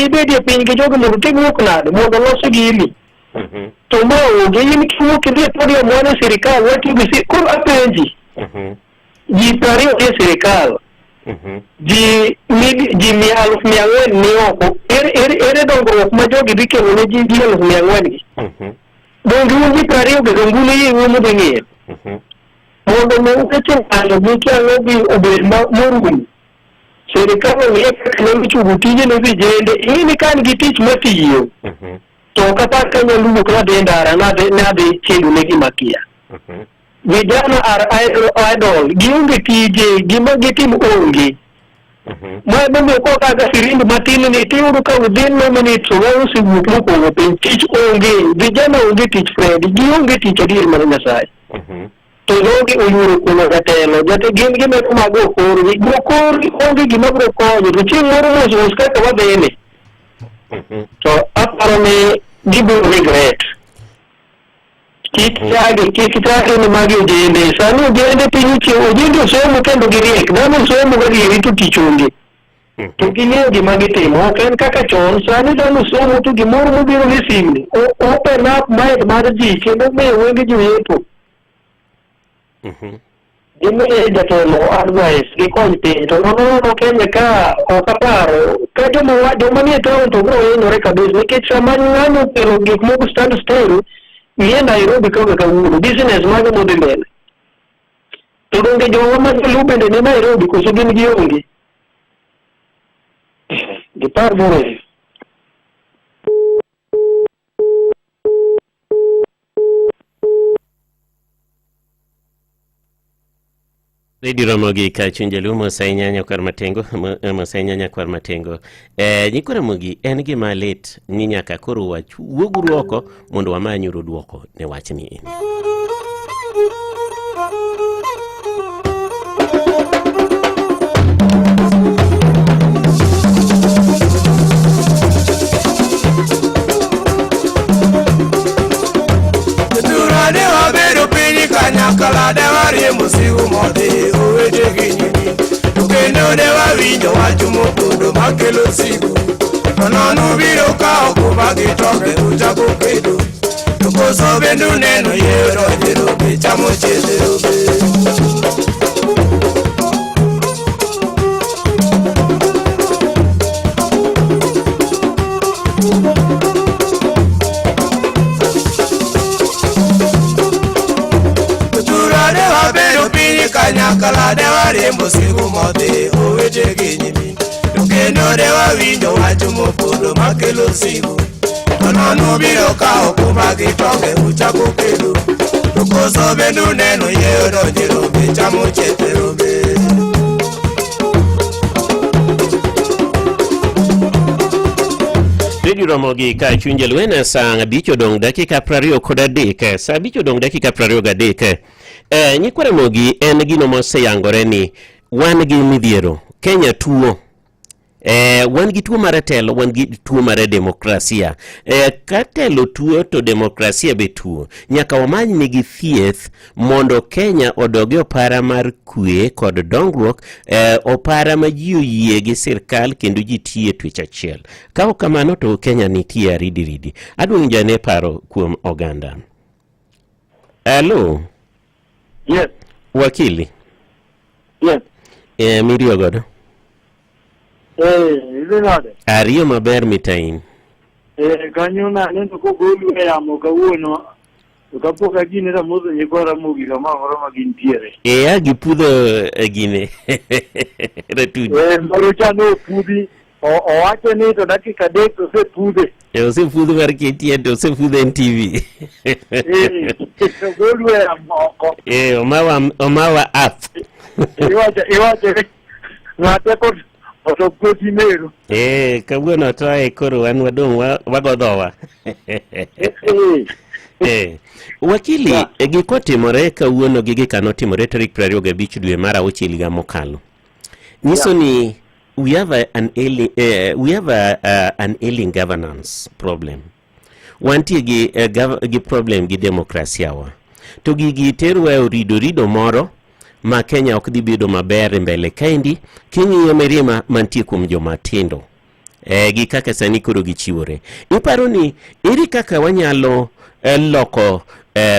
dibedie piny gi jogi mondo tiwuok nade mondo olos gini. To ma onge in kiwuok idhi e podium wan e sirikal watiyo gi si koro apenji ji 20 nie sirikal ji ji mia 4,000 ni oko ere ere ere dongruok ma jogi dhi kelo ne ji ji 4,000 gi donge un ji 20 gi donge un iye mudhi ng'iyo mondo mi weche ng'anyo gi kiang'o gi obed morumo sirikal ong'e kaka nyalo chugo tije ne vijende ing'e ni ka an gi tich matiyo to ok apar ka anyalo wuok nadhi e ndara nadhi nadhi kedo ne gima kia vijana are idle, idle gionge tije gima gitim onge ma emomiyo kokaga firimbi matin ni tiyudo ka within no minutes oganda osewuok mopong'o piny tich onge vijana onge tich Fred gionge tich adier mar Nyasaye to jogi oluoro kuno jatelo jate gin gimedo mag go korgi go korgi onge gima biro konyo to chieng' moro mos mos kaka wadhini to aparo ni gibiro regret kik chagi kik chagi ni magi ojende sani ojende piny ochiewo ojende osomo kendo giriek dhano osomo gadieri to tich onge to ging'eyo gima gitimo ok en kaka chon sani dhano somo to gimoro mobiro ni simni open up mind mar ji kendo miyo wenge ji yepo gimiye jatelo advice gikony piny to nono nono Kenya ka ok aparo ka joma joma nie town to biro hinyore kabisa nikech sama ng'anyo okelo gik moko stand still nie Nairobi kaka kawuono business mage modhi mbele to donge jowa ma joluo bende ni Nairobi koso gin gionge gipar moroyo. Radio Ramogi ka chuny jaluo Mosai Nyanya kwar Matengo Mosai Nyanya kwar Matengo. Eh, nyikwa Ramogi en gima lit ni nyaka koro wach wuoguru oko mondo wamanyuru dwoko ne wachni eni. Jothurwa ne wabedo piny kanyakla ne wariembo sigu modhi owete gi nyimine to kendo ne wawinjo wach mopondo makelo sigu to nono biro kawo kuma gi toke uchako kedo to koso bende uneno yiero rombe chamo chiedhe rombe. Jothurwa ne wabedo piny kanyakla ne wariembo sigu modhi owete gi nyimine to kendo ne wawinjo wach mopondo makelo sigu to nono biro kawo kuma gi tonge uchako kedo to koso bende uneno yieyo donje rombe chamo chiethe rombe. Radio Ramogi ka chuny jaluo en saa 5 odong' dakika 23, saa 5 odong' dakika 23. Eh, nyikwa Ramogi en gino moseyangore ni wan gi midhiero Kenya tuo Eh, wan gi tuo mar telo, wan gi tuo mar demokrasia. Eh, ka telo tuo to demokrasia be tuo. Nyaka wamany nigi thieth mondo Kenya odog e opara mar kwe kod dongruok, eh, opara ma ji oyie gi sirkal kendo ji tiye twech achiel. Ka ok kamano to Kenya nitie aridiridi. Adwa winjo ane paro kuom oganda. Hello. Yes. Wakili. Yes. Eh, miriyo godo. Eh, idhi nade? Ariyo maber mitain. Eh, kanyo naneno kogolu e yamo kawuono. To kapok agine tamodho nyikwa Ramogi kamoro amora ma gintiere. E a gipudho e gine. Ratudi. Eh, moro cha ne opudhi. Owacho ni to dakika 3 to osepudhe. E osepudh mar KTN to osepudh NTV. Eh, ogolu e yamo oko. Eh, omawa omawa app. Iwacho iwacho ni ng'ate kod otokoti meru. Eh, kawuono to koro wan wadong' wago dhowa. Eh. Eh. Wakili, yeah. Gik otimore kawuono gi gik notimore tarik 25 dwe mar auchiel higa mokalo. Nyiso yeah. ni we have a, an ailing, we have a, an ailing governance problem. Wantie gi, gi problem gi demokrasia wa. To gigi terwa e orido rido moro ma Kenya ok dhi bedo maber e mbele kaendi king'iyo mirima mantie kuom joma tindo. Gi kaka sani koro gichiwore. Iparo ni ere kaka wanyalo loko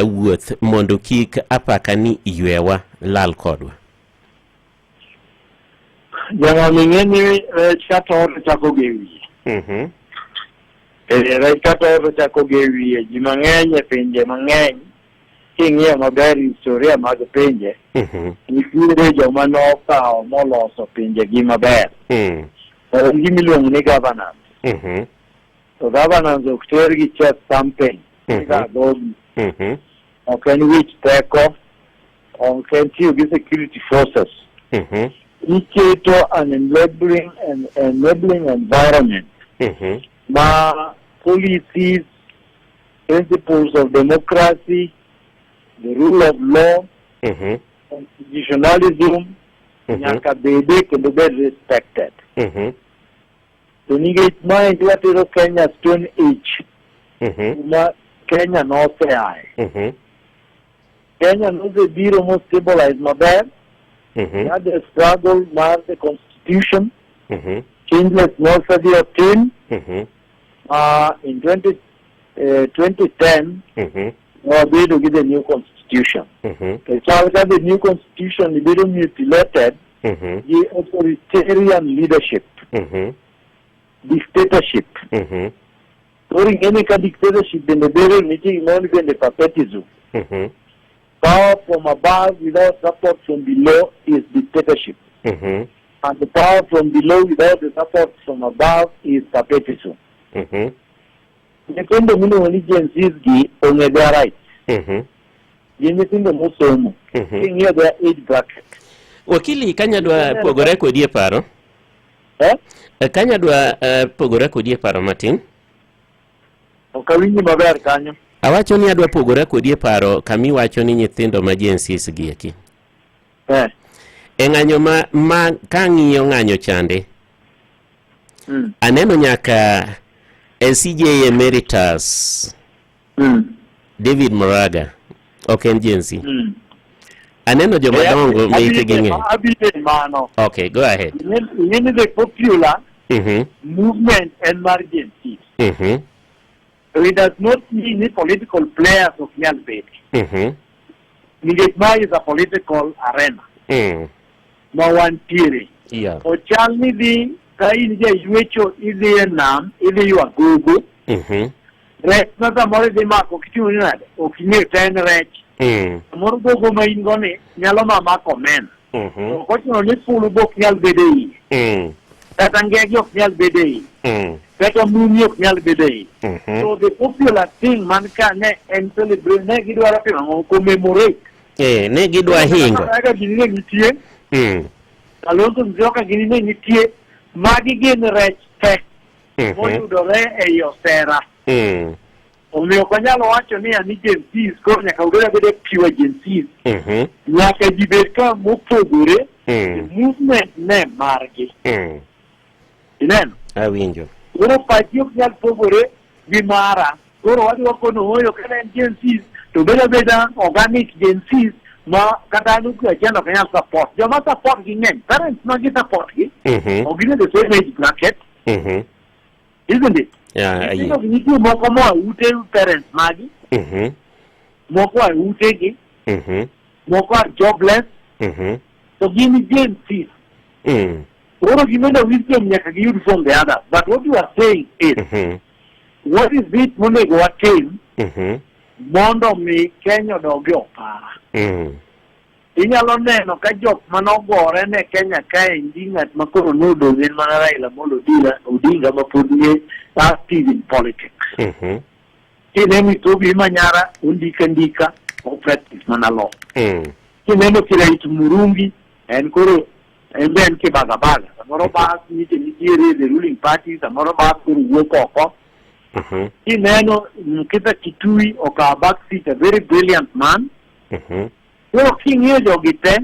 wuoth mondo kik apaka ni ywewa lal kodwa? Jang'ani ng'e ni rech ka to to chako gi wiye. Eh, rech ka to to chako gi wiye. Ji mang'eny e pinje mang'eny king'iyo maber historia mag pinje, nitiere joma nokawo moloso pinjegi maber. To en gima iluongo ni governance. To governance ok ter gi chest thumping, kaka dhogi. Ok en wich teko, ok en tiyo gi security forces. Iketo an enabling, an enabling environment ma policies, principles of democracy, the rule of law, constitutionalism nyaka bede kendo bed respected. To nikech maendi watero Kenya Stone Age, kuma Kenya noseaye. Kenya nosebiro mo stabilize maber, had the struggle mar the constitution, changes nosedhi otim, in 2010 wabedo gi the new constitution. To chal ka the new constitution bedo mutilated gi authoritarian leadership, dictatorship. Koro ing'e ni ka dictatorship bende bedo nitie gimoro ni bende puppetism. Power from above without support from below is dictatorship. And the power from below without the support from above is puppetism. Nyithindo miluongo ni Gen Zs gi ong'e their rights. Gin nyithindo mosomo. King'iyo their age bracket. Wakili, kanyadwa pogore kodi e paro. Eh? Kanyadwa pogore kodi e paro matin. Ok awinji maber kanyo. Awacho ni adwa pogore kodi e paro kamiwacho ni nyithindo ma Gen Zs gi eki. E ng'anyo ma kang'iyo ng'anyo chande. Aneno nyaka CJ Emeritus David Maraga ok en Gen Z. Aneno joma dongo ma hikgi ng'eny. Abide mano. Okay, go ahead. Ing'e the popular movement en mar Gen Z. So it does not mean ni political players ok nyal bet. Nikech ma is a political arena ma wantiere. Ochal ni dhi ka in jaywecho idhi e nam, idhi ywa gogo. Rech ma samoro idhi mako kiting'o ni nade, ok ing'eyo to en rech. Samoro gogo ma in go ni nyalo ma mako omena. Ok ochuno ni fulu be ok nyal bedo e iye. Kata ngege ok nyal bedo e iye. Kata mumi ok nyal bedo e iye. So the popular thing man ka ne en celebrate, ne gidwaro timo ang'o? Commemorate. Ne gidwa hingo. Kaka gini ne nitie. Kalonzo Musyoka gini ne nitie. Magi gin rech te. Moyudore ei osera. Omiyo ok wanyal wacho ni ani Gen Zs, koro nyaka ubed abeda pure Gen Zs. Nyaka ji bed ka mopogore, movement ne margi. Ineno? Awinjo. Koro pachi ok nyal pogore gi mara. Koro wadhi wakono oyo kata en Gen Zs, to bed abeda organic Gen Zs ma kata an ok achiel ok anyal support. Joma support gi ng'eny, parents ma gi support gi, ok gin e the same age bracket. Isn't it? Yeah, Nyithindo gi nitie moko moa ute parents magi, moko a utegi, moko are jobless, to gin Gen Zs. Koro gimendo wisdom nyaka giyud from the others. But what you are saying is, what is it monego watim mondo mi Kenya odog e opara? Inyalo neno ka jok manogore ne Kenya kaendi ng'at ma koro nodong' en mana Raila Amolo Odinga ma pod ni active in politics. Kineno Itobi Manyara ondika ndika o practice mana law. Kineno Kiraitu Murungi en koro en be en kibagabaga. Samoro bas nitie nitiere the ruling party, samoro bas koro wuok oko. Kineno Mukhisa Kituyi okawo back seat, a very brilliant man. Koro king'iyo jogi te,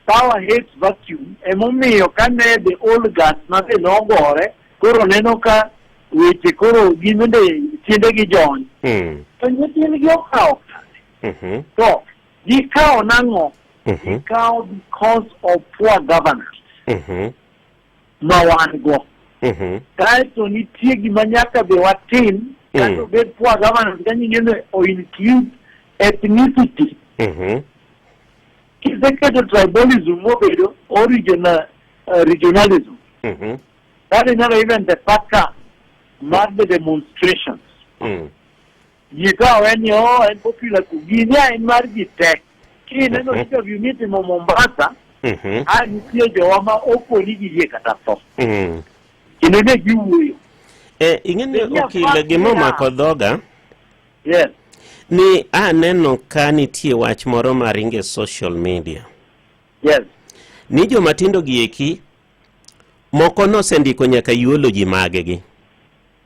power hates vacuum, emomiyo kane the old guard ma be nogore, koro neno ka weche koro gin bende tiendegi jony. To nyithindgi okawo kare. To gikawo nang'o? Gikawo because of poor governance ma wan go. Kaeto nitie gima nyaka be watim kata obed poor governance ka nyinge ni o include ethnicity. Kiseketo tribalism mobedo original, regionalism. That is not even the pattern mar the demonstrations. Ji ka owe ni oh en popular ku gini a en mar ji te. Kineno interview mitimo Mombasa, a nitie jowa ma okoni giyie kata tho. Kendo ne giwuoyo. Eh, ing'e ni Bed ni okil apar gima niya. omako dhoga Yes. ni aneno ka nitie wach moro maringo e social media Yes. ni joma tindo gi eki moko nosendiko nyaka eulogy maggi.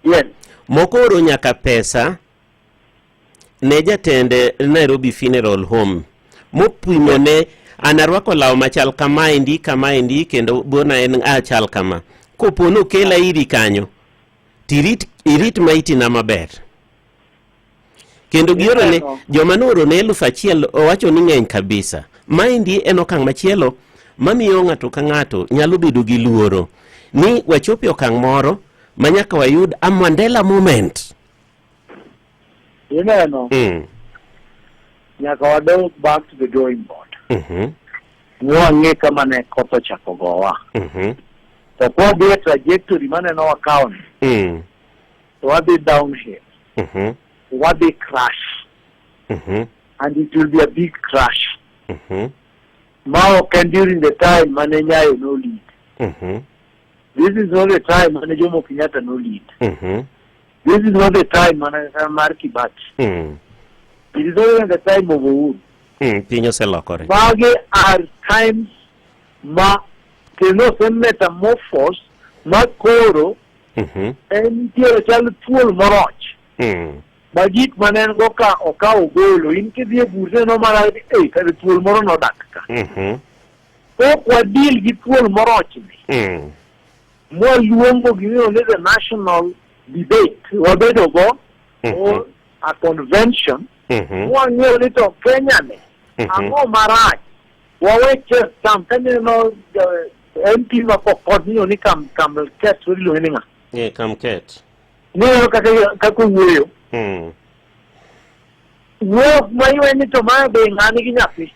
Yes. Moko oro nyaka pesa ne jatend Nairobi Funeral Home mopimo ne an arwako law machal kamaendi kamaendi kendo bona en achal kama. Kopo nokela iri kanyo tirit irit maitina maber. Kendo gioro ne joma nooro ne 1000 owacho ni ng'eny kabisa. Maendi en okang' machielo mamiyo ng'ato ka ng'ato nyalo bedo gi luoro ni wachopo e okang' moro ma nyaka wayud a Mandela moment. Ineno, nyaka wadog back to the drawing board. Mwang'e kama ne koth ochako gowa. To kwadhi e trajectory maneno wakawo ni, to wadhi downhill. Wadhi crash. And it will be a big crash. Ma ok en during the time mane Nyayo no lead. This is not the time mane Jomo Kenyatta no lead. This is not the time mane mar Kibaki. It is not even the time of Uhuru. Piny oselokore. Magi are times ma kendo ose metamorphose ma koro en nitiere chal thuol moroch ma gik mane en go ka okawo ogolo in kidhi e bur tineno mana ni ei kare thuol moro nodak ka. Pok wadil gi thuol morochni mwaluongo gimiluongo ni the national debate wabedo go or a convention mwang'eyo ni to Kenya ni ang'o marach wawe chess tam kaneno MP ma Pokot ni ni kam kam ket iluonge ni ng'a Eh, Kamket. Nineno kaka kaka owuoyo wuoyo ma iwe ni to ma be ng'a nigi nyathi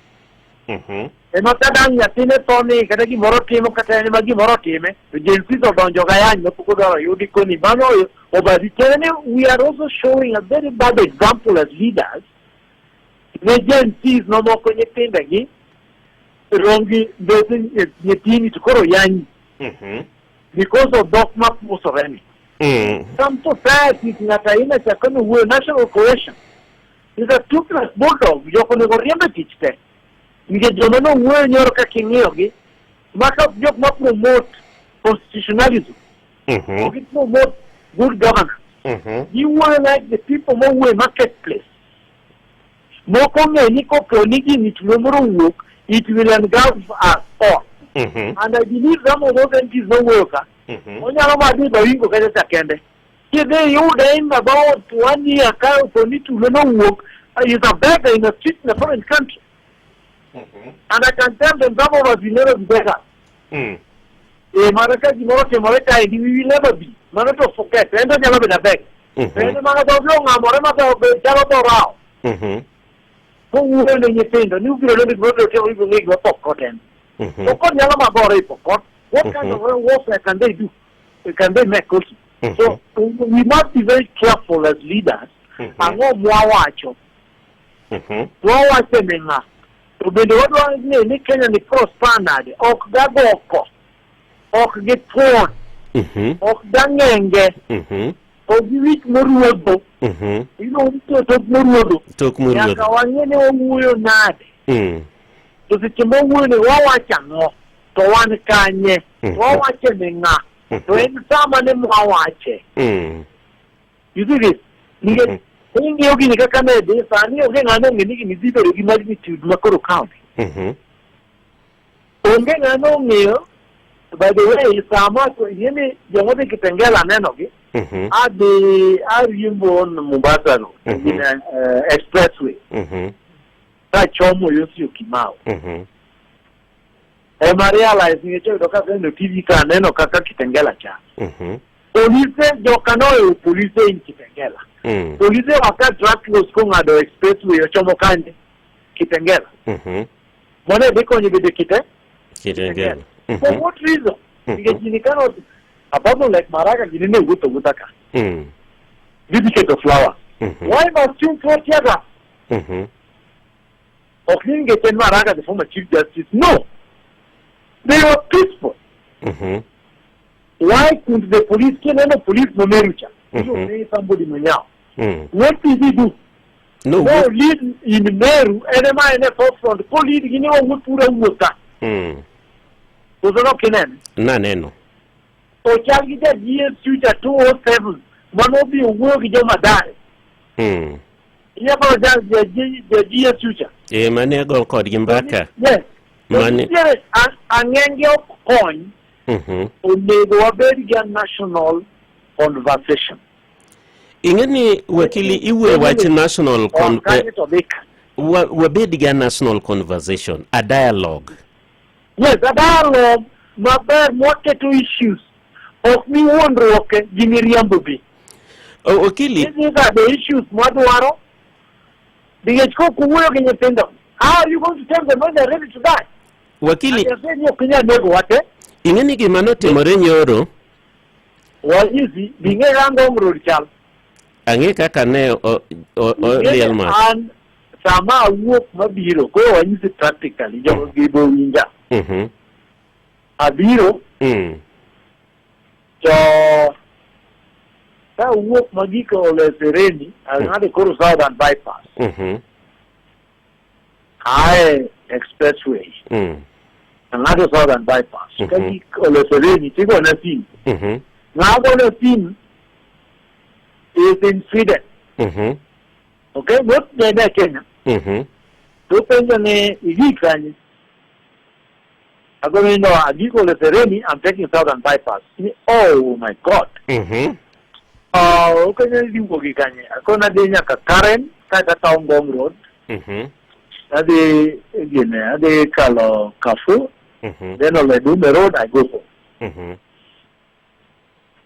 ema ka dang' nyathine tho ni kata gimoro timo kata en ema gimoro time to Gen Z odonjo ga yany ma pok odwaro yudi koni mano obadi tiende ni we are also showing a very bad example as leaders ne Gen Z nomoko nyithindegi rom gi mbese nyithindi to koro yanyi because of dhok ma pusore ni. Some societies ng'ato aina chako ni wuoyo national cohesion is a toothless bulldog jok onego riemb e tich te nikech joma nowuoyo nyoro kaka ing'iyogi maka jok ma promote constitutionalism ok gi promote good governance giwuoyo like the people mowuoyo e marketplace moko ong'e ni kopo ni gini tulo moro owuok it will engulf us all and I believe some of those MPs nowuoyo ka onyalo ma dhi Baringo kacha cha kende kidhi iyude in about one year ka opo ni tulo nowuok is a beggar in a street in a foreign country and I can tell them some of us will never be beggars. Eh, mana ka gimoro otimore kaendi we will never be mano to forget en to nyalo bedo a beggar en mana dhogi ong'amore ma dhoge chalo dho rawo kowuoyo ne nyithindo ni ubiro neno gimoro biro timo ibiro ng'e gima Pokot en Pokot nyalo magore i Pokot what kind of warfare can they do can they make also so we must be very careful as leaders ang'o mwawacho mwawacho ne ng'a to bende wadwa ng'e ni Kenya ni prosper nade ok gagoko ok gi thuon ok gang'enge ok gi wich moruodho iluongo ni tok moruodho Tok moruodho. nyaka wang'e ni wawuoyo nade to seche mawuoyo ni wawacho ang'o to wan kanye wawache ne ng'a to en sa mane mwawache you see this nikech ing'iyo gini kaka ne dhi sani onge ng'ano ong'e ni gini dhi bedo gi magnitude ma koro kawo onge ng'ano ong'eyo by the way sama ing'e ni joma odhi Kitengela anenogi adhi ariembo on Mombasa Road gin expressway kachomo yo Syokimau. Ema realize nikech oyudo ka aseneno TV ka aneno kaka Kitengela chal. Polise joka noewo polise in Kitengela. Polise waka truck los kong'ado expressway ochomo kanye? Kitengela. Mano dhi konyo bende Kite? Kitengela. For what reason? Nikech gini kano a person like Maraga gini ne wuotho wuotha ka. Gidhi keto flower. Why must you throw tear gas? Ok ni nikech en Maraga the former chief justice. No. They were peaceful. Why couldn't the police kineno police no Meru cha? Mm Somebody manyao. What did he do? No, No wuoth. lead in Meru en ema en e forefront ko lead gini owuoth pura wuoth ka. Koso no kinene. Naneno. Ochal gi ja GSU cha 207 mano odhi owuoyo gi joma Madhare. Inyalo paro ja GSU cha. E mane go kodgi mbaka. Yes. Mane- Nitiere ang'enge ok kony onego wabed gi a national conversation. Ing'e ni wakili iwuoyo wach national con Kanye to dhi ka. Wabed gi a national conversation, a dialogue. Yes, a dialogue maber mwaketo issues ok ni wuondruok gi miriambo be. Wakili, These are the issues mwadwaro. Nikech kok uwuoyo gi nyithindo, how are you going to tell them when they're ready to die? Wakili, And they say ni ok inyal nego wa te. Ing'e ni gima notimore nyoro, Wanyisi, bing'e ka Ngong Road chal. Ang'e kaka ne oliel mach. An sama awuok mabiro, koro wanyisi practically, jogo gibo winja. Abiro, to ka awuok magiko Ole Sereni, ang'ado koro Southern Bypass. Ae expressway. Ang'ado Southern Bypass. Ka gik Ole Sereni, tigona simu. Ng'agona simu is in Sweden. Okay, not ne Kenya. To penjo ni igik kanye? Agone no, agiko Ole Sereni, I'm taking Southern Bypass. Ni, oh my God. Oh, openjo ni idhi wuok gi kanye? Akone adhi nyaka Karen, kaeto akawo Ngong Road. Adhi gine, adhi kalo Carrefour, then Ole Dume Road, I go home.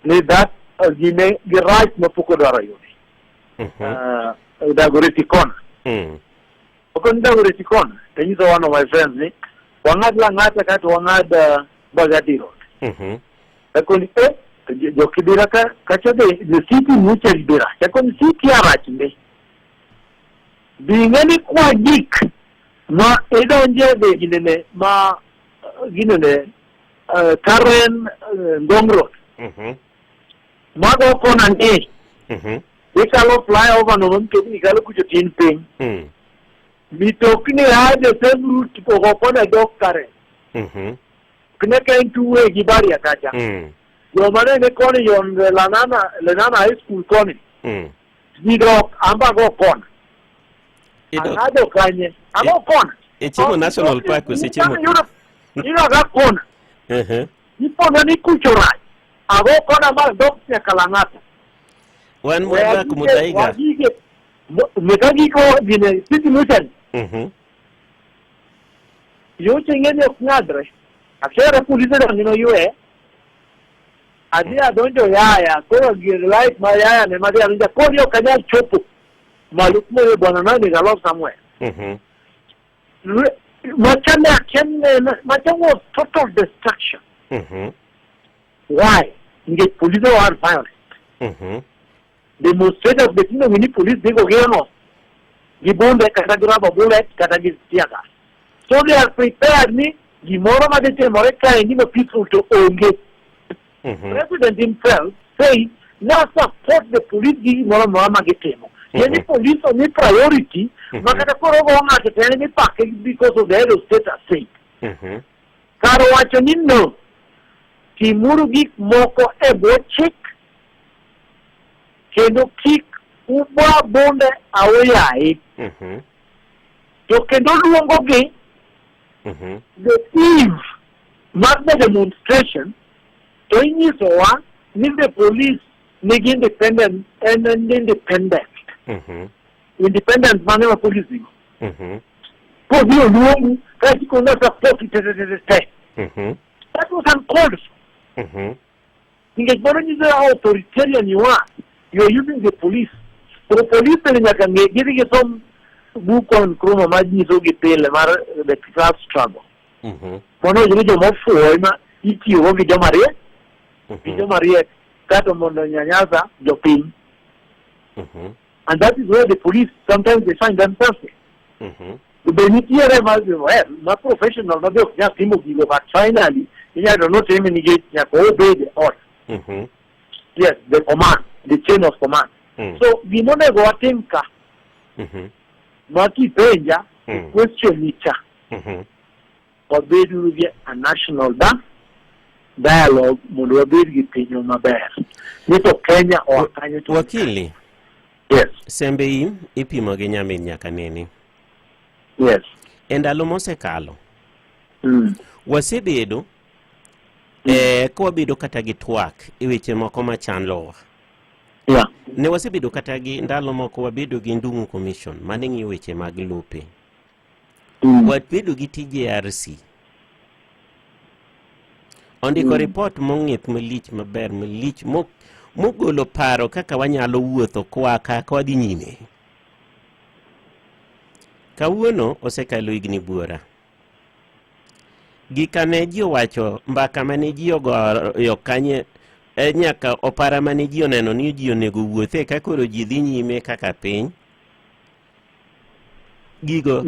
Ni that gine gi rach ma pok odwaro yudi. Dagoretti Corner. Ok Dagoretti Corner. To nyiso one of my friends ni wang'ad Lang'ata kaeto wang'ad Mbagathi Road. Akoni eh to jo Kibera ka kacha the city mucha be rach. Akoni city rach ndi. Bi ing'e ni kwa gik ma idonje be ginene ma ginene Karen Ngong Road. Mago kona ni ikalo flyover no mtokni kalo kucho tin piny. Mitokni a the same route ogo kona dok Karen. Ne ka en two way gi barrier kacha. Joma ne ni koni yon Lenana High School koni. Gidok amba go kona. Ang'ado kanye? Ago kona. Ichimo National Park koso ichimo? Yudo ga kona. Ipono ni kucho rach. Ago kona mar dok nyaka Lang'ata. Wan mwadak Muthaiga. Wagige. Meka giko gine City Mission. Yoche ng'eni ok ng'adre. Akiara polise donjo noywe. Adhi adonjo Yaya, koro gir light ma Yaya ne madhi adonjo, koro ok anyal chopo malo kuma bwana nani galo somewhere. Machane akia macha was total destruction. Why? Nikech polise were violent. Demonstrators be tinde ni police dhi go geno gi bunde kata gi rubber bullet kata gi tear gas. So they are prepared ni gimoro madhi timore kaendi ma peaceful to onge. President himself say now support the police gi gimoro amora ma gitimo. Yani police omi priority ma kata koro ogo ng'ato to en mipake because of the head of state has said. Kar wacho ni no, timuru gik moko e bwo chik kendo kik uba bunde aoyaye. To kendo luongo gi the eve mar the demonstration to inyisowa ni the police nigi independent en en independent. Independent mane ma police nigo. Kodhi oluongu kaeto ikone support te te te te te. That was uncalled for. Nikech mano nyiso how authoritarian you are. You are using the police. To police bende nyaka ng'e gidhi gisom book on Nkrumah ma nyisogi pile mar the class struggle. Mondo ni joma ofuwo ema itiyogo gi joma riek, gi joma riek kato mondo nyanyasa jopiny. And that is where the police sometimes they find themselves in. Be nitiere ma well, ma professional ma be ok nyal timo gigo but finally inyalo notime nikech nyaka obey the order. Yes, the command, the chain of command. So gimonego watim ka ma kipenja question ni cha wabeduru gi a national da dialogue mondo wabed gi pinywa maber. Ni to Kenya oa kanyo to Wakili, Yes, sembe im ipimo gi nyamin nyaka nene. yes. E ndalo mosekalo, wasebedo ka wabedo kata gi twak e weche moko machandowa. Ne wasebedo kata gi ndalo moko wabedo gi Ndung'u Commission mane ng'iyo weche mag lope. Wabedo gi TJRC. Ondiko report mong'ith malich maber malich mogolo paro kaka wanyalo wuotho kwa ka ka wadhi nyime. Kawuono osekalo higni buora. Gika ne ji owacho mbaka mane ji ogoyo kanye nyaka opara mane ji oneno ni ji onego wuothe ka koro ji dhi nyime kaka piny. Gigo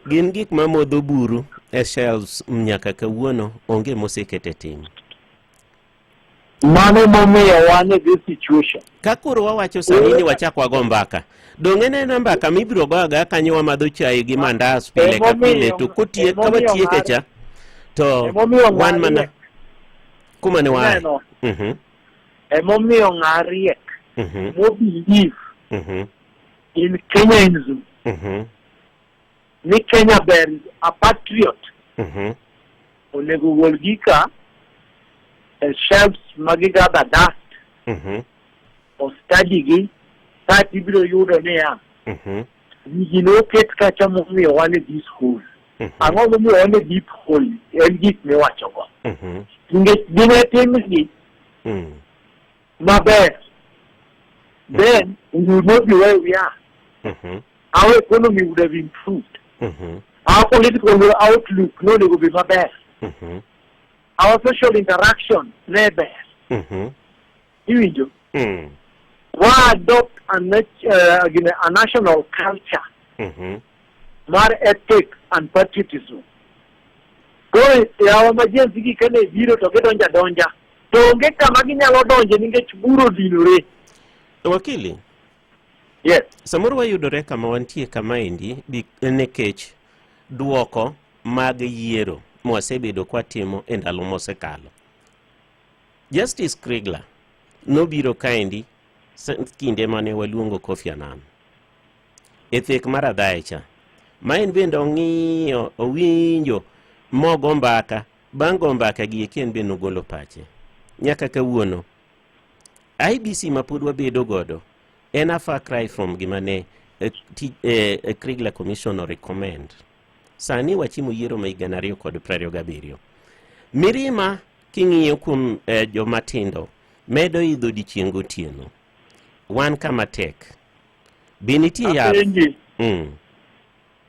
gin gik mamodho buru e shelves nyaka kawuono onge mosekete tim. Mano momiyo wan e this situation. Ka koro wawacho sani ni wachak wago mbaka, dong' en ena mbaka mibiro go aga kanyo wamadho chai gi mandas pile ka pile to kotiek ka watieke cha to Emomiyo wan mana ng'a kuma ne waaye. Ineno. Emomiyo ng'a riek mo believe in Kenyaism ni Kenya ber a patriot onego gol gika e shelves ma gigather dust o study gi kaeto ibiro yudo niya gigi noket kacha momiyo wan e this hole. Ang'o momiyo wan e deep hole en gik miwachogo. Nikech dine timgi maber then we would not be where we are. Our economy would have improved. Our political outlook nonego bed maber. Our social interaction ne ber. Iwinjo? Wa adopt a national culture mar ethics and patriotism. Koro yawa ma Gen Z gi kane biro to gidonjo adonja. To onge kama ginyalo donje nikech bur odinore. Wakili, Yes. samoro wayudore kama wantie kamaendi nikech duoko mag yiero mwasebedo kwatimo e ndalo mosekalo. Justice Kriegler nobiro kaendi kinde mane waluongo Kofi Annan e thek mar adhaye cha ma en bende ong'iyo owinjo mogo mbaka bang' go mbaka gi eki en bende nogolo pache nyaka kawuono IEBC ma pod wabedo godo en a far cry from gima ne Kriegler Commission o recommend. Sani wachimo yiero ma higa 2027. Mirima king'iyo kuom joma tindo medo idho odiechieng' gotieno. Wan kama tek. Be nitie yath? Apenji.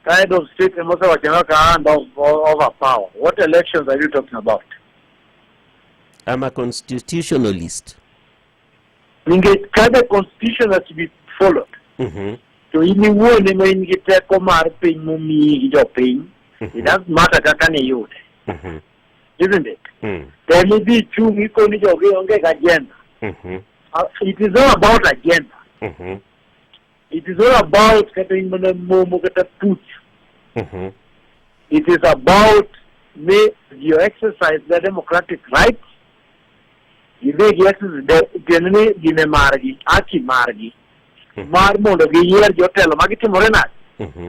Head of state ema osewacho kaka hand over power. What elections are you talking about? I'm a constitutionalist. Nikech ka the constitution has to be followed, to in iwuon ema in gi teko mar piny momiyi gi jopiny. It doesn't matter kaka niyude. Isn't it? Then idhi ichung' ikoni jogi onge gi agenda. It is all about agenda. It is all about kata in mana momo kata puch. It is about me you exercise their democratic rights. Gidhi gi exercise tiende ni gine margi, haki margi. Mar mondo giyier jotelo ma gitimore nade?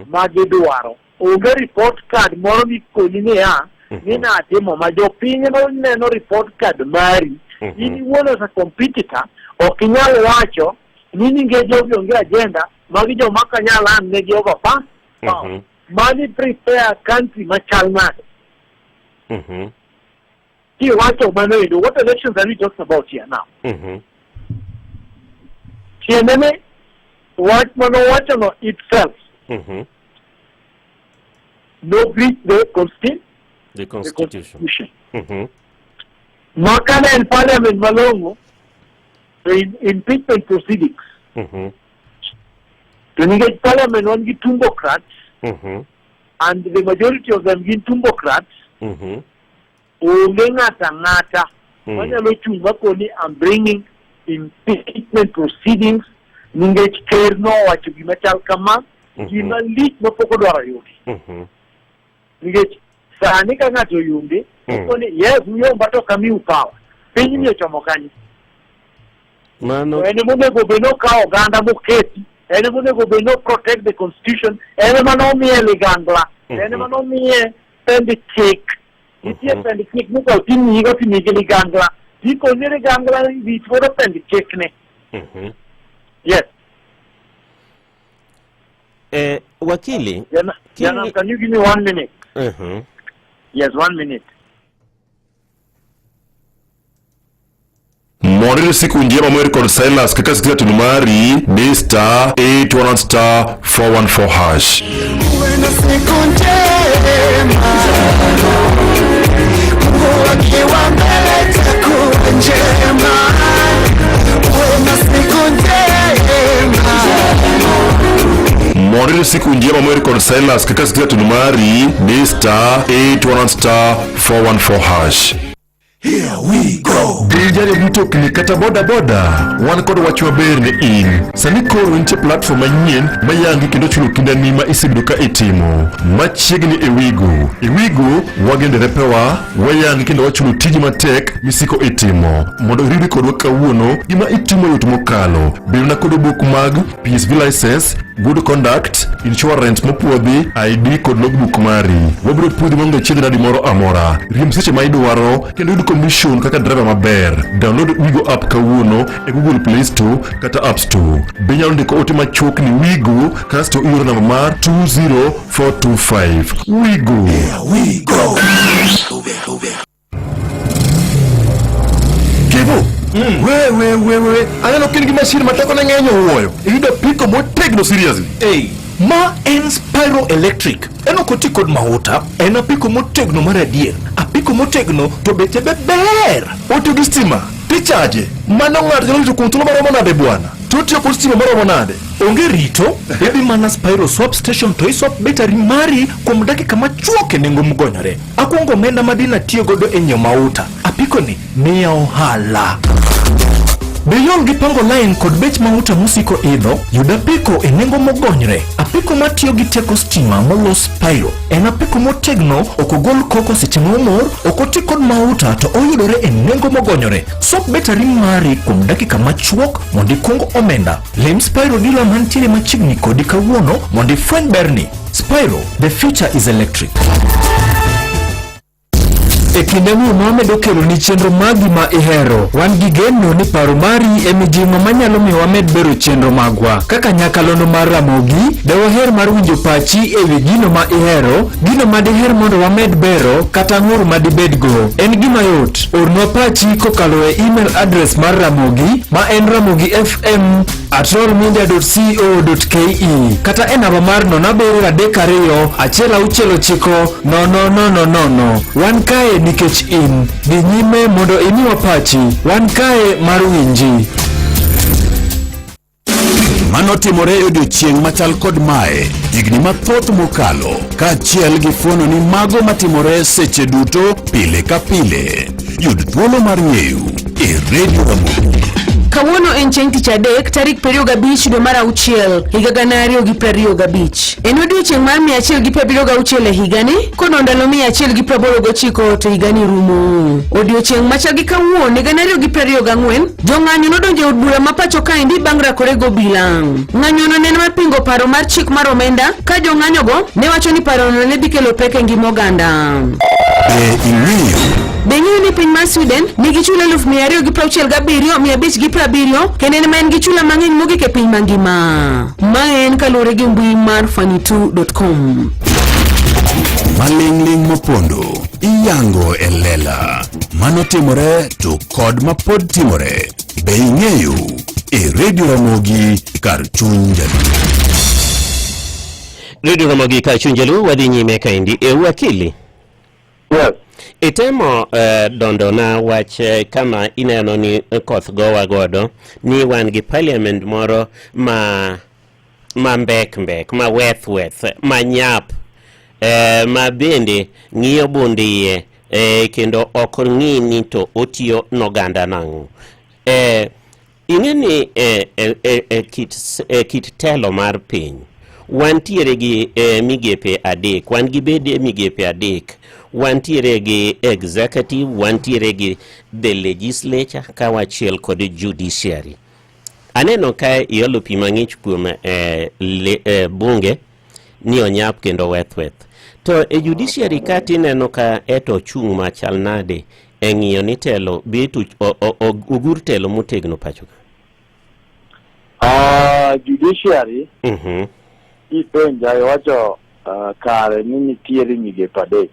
Ma gidwaro. Onge report card moro mikoni niya, ni natimo ma jopiny ema neno report card mari. In iwuon as a competitor, ok inyal wacho ni ninge jogi onge agenda, magi joma ok anyal an negi overpower. Mani prepare country machal nade? Kiwacho mano endo, what elections are we talking about here now? Tiende ni wach manowachono itself no breach the consti The the constitution. constitution. Ma kane en parliament malong'o to in impeachment proceedings to nikech parliament wan gi tumbocrats and the majority of them gin tumbocrats, onge ng'ata ang'ata manyalo chung' makoni I'm bringing impeachment proceedings nikech ker nowacho gima chal kama, gima lich mapok odwaro yudi. Nikech sani ka ng'ato oyombe, okoni yes uyomba to ok amiu power, pinyni ochomo kanye? Mano To en emonego bed nokawo oganda moketi, en emonego bed no protect the constitution, en ema nomiye ligangla, en ema nomiye pend chik. Nitie pend chik mokawo timiyigo timiyi gi ligangla, tikoni ligangla wich godo pend chikne. Yes. Wakili, Jana, Jana, can you give me 1 minute? Yes, 1 minute. Mondo siku njema moer kod Silas kaka sikiza tunu mari di star 811 star 414 hash. Uwe na siku njema, Mungu akiwa mbele takuwa njema. Uwe na siku njema. Mondo siku njema moer kod Silas kaka sikiza tunu mari di star 811 star 414 hash. Here we go. Jariemb mtokni kata boda boda, wan kod wach maber ne in. Sani koro nitie platform manyien mayangi kendo chulo kindani ma isebedo ka itimo. Machiegni e Wigo. E Wigo, wagen derepewa, wayangi kendo wachulo tiji matek misiko itimo. Mondo iriwri kodwa kawuono, gima itimo yot mokalo. Bedna kod obok mag PSV license, good conduct, insurance mopuodhi, ID kod logbook mari. Wabiro puodhi maonge chiedh nadi moro amora. Riemb seche ma idwaro kendo yud commission kaka driver maber. Download Wigo app kawuono e Google Play Store kata App Store. Be inyalo ndiko ote machuok ni Wigo kasto ioro namba mar 20425. Wigo. Here we go. Kevo. We we we we aneno ka in gi mashin ma tekone ng'eny owuoyo. Iyudo apiko motegno seriously. Ei, ma en Spyro Electric. En ok oti kod mahuta, en apiko motegno mar adier. Apiko motegno to beche be ber. Otiyo gi stima, tichaje. Mano ng'ato nyalo rito kuom thuolo maromo nade bwana? To otiyo kod stima maromo nade? Onge rito, idhi mana Spyro Swap Station to iswap betari mari kuom dakika machuok e nengo mogonyore. Akwongo omenda ma dine atiyo godo e nyiewo mauta. Apiko ni miya ohala. Be iol gi pango line kod bech mauta mosiko idho? Yud apiko e nengo mogonyre. Apiko matiyo gi teko stima molos Spyro. En apiko motegno, ok ogol koko seche ma omor, ok oti kod mauta to oyudore e nengo mogonyore. Swap betari mari kuom dakika machuok mondo ikung omenda. Lim Spyro dealer mantiere machiegni kodi kawuono mondo ifweny berni. Spyro, the future is electric. E kinde ni ma wamedo keloni chenro magi ma ihero, wan gi geno ni paro mari e mijing'o manyalo miyo wamed bero chenro magwa. Kaka nyakalondo mar Ramogi, de waher mar winjo pachi e wi gino ma ihero, gino ma diher mondo wamed bero, kata ng'ur ma dibedgo. En gima yot, ornwa pachi kokalo e email address mar Ramogi ma en ramogifm at rollmedia.co.ke kata e namba mar 0732 169 0000. Wan kae nikech in. Dhi nyime mondo imiwa pachi. Wan kae mar winji. Mano timore e odiechieng' machal kod mae higni mathoth mokalo, kaachiel gi fuono ni mago matimore seche duto pile ka pile. Yud thuolo mar ng'eyo e Radio Ramogi. Kawuono en chieng' tich adek tarik 25 dwe mar auchiel higa 2025. En odiechieng' mar 176 e higani, kodong' ndalo 189 to higani rumo. Odiechieng' machal gi kawuono 2024, jong'anyo nodonjo e od bura ma pacho kaendi bang' rakore gi obila. Ng'anyono ne en mar pingo paro mar chik mar omenda ka jong'anyogo ne wacho ni parono ne dhi kelo pek e ngima oganda. Be ing'eyo Be ing'eyo ni piny mar Sweden nigi chula 267,570 kendo en ema en gi chula mang'eny mogik e piny mangima. Ma en kaluwore gi mbui mar funny2.com. Maling'ling' mopondo iyango e lela. Manotimore to kod mapod timore. Be ing'eyo? E Radio Ramogi kar chuny Jaluo. Radio Ramogi kar chuny Jaluo wadhi nyime kaendi e wakili. Yes. Itemo uh, dondo na wach eh, kama ineno ni koth gowa godo ni wan gi parliament moro ma ma mbek mbek ma weth weth ma nyap eh, ma bende ng'iyo bund iye eh, kendo ok ng'i ni to otiyo noganda nang'o eh, ing'e ni e, e, e, e, kit, e kit telo mar piny wantiere gi e, migepe adek wan gi bede migepe adek wantiere gi executive wantiere gi the legislature ka wachiel kod judiciary Aneno ka iolo pi mang'ich kuom eh, le, eh, bunge ni onyap kendo weth weth. To e judiciary ka tineno ka eto ochung' machal nade e ng'iyo ni telo bet ogur telo motegno pacho ka? Judiciary kipenja iwacho kare ni nitiere migepe adek.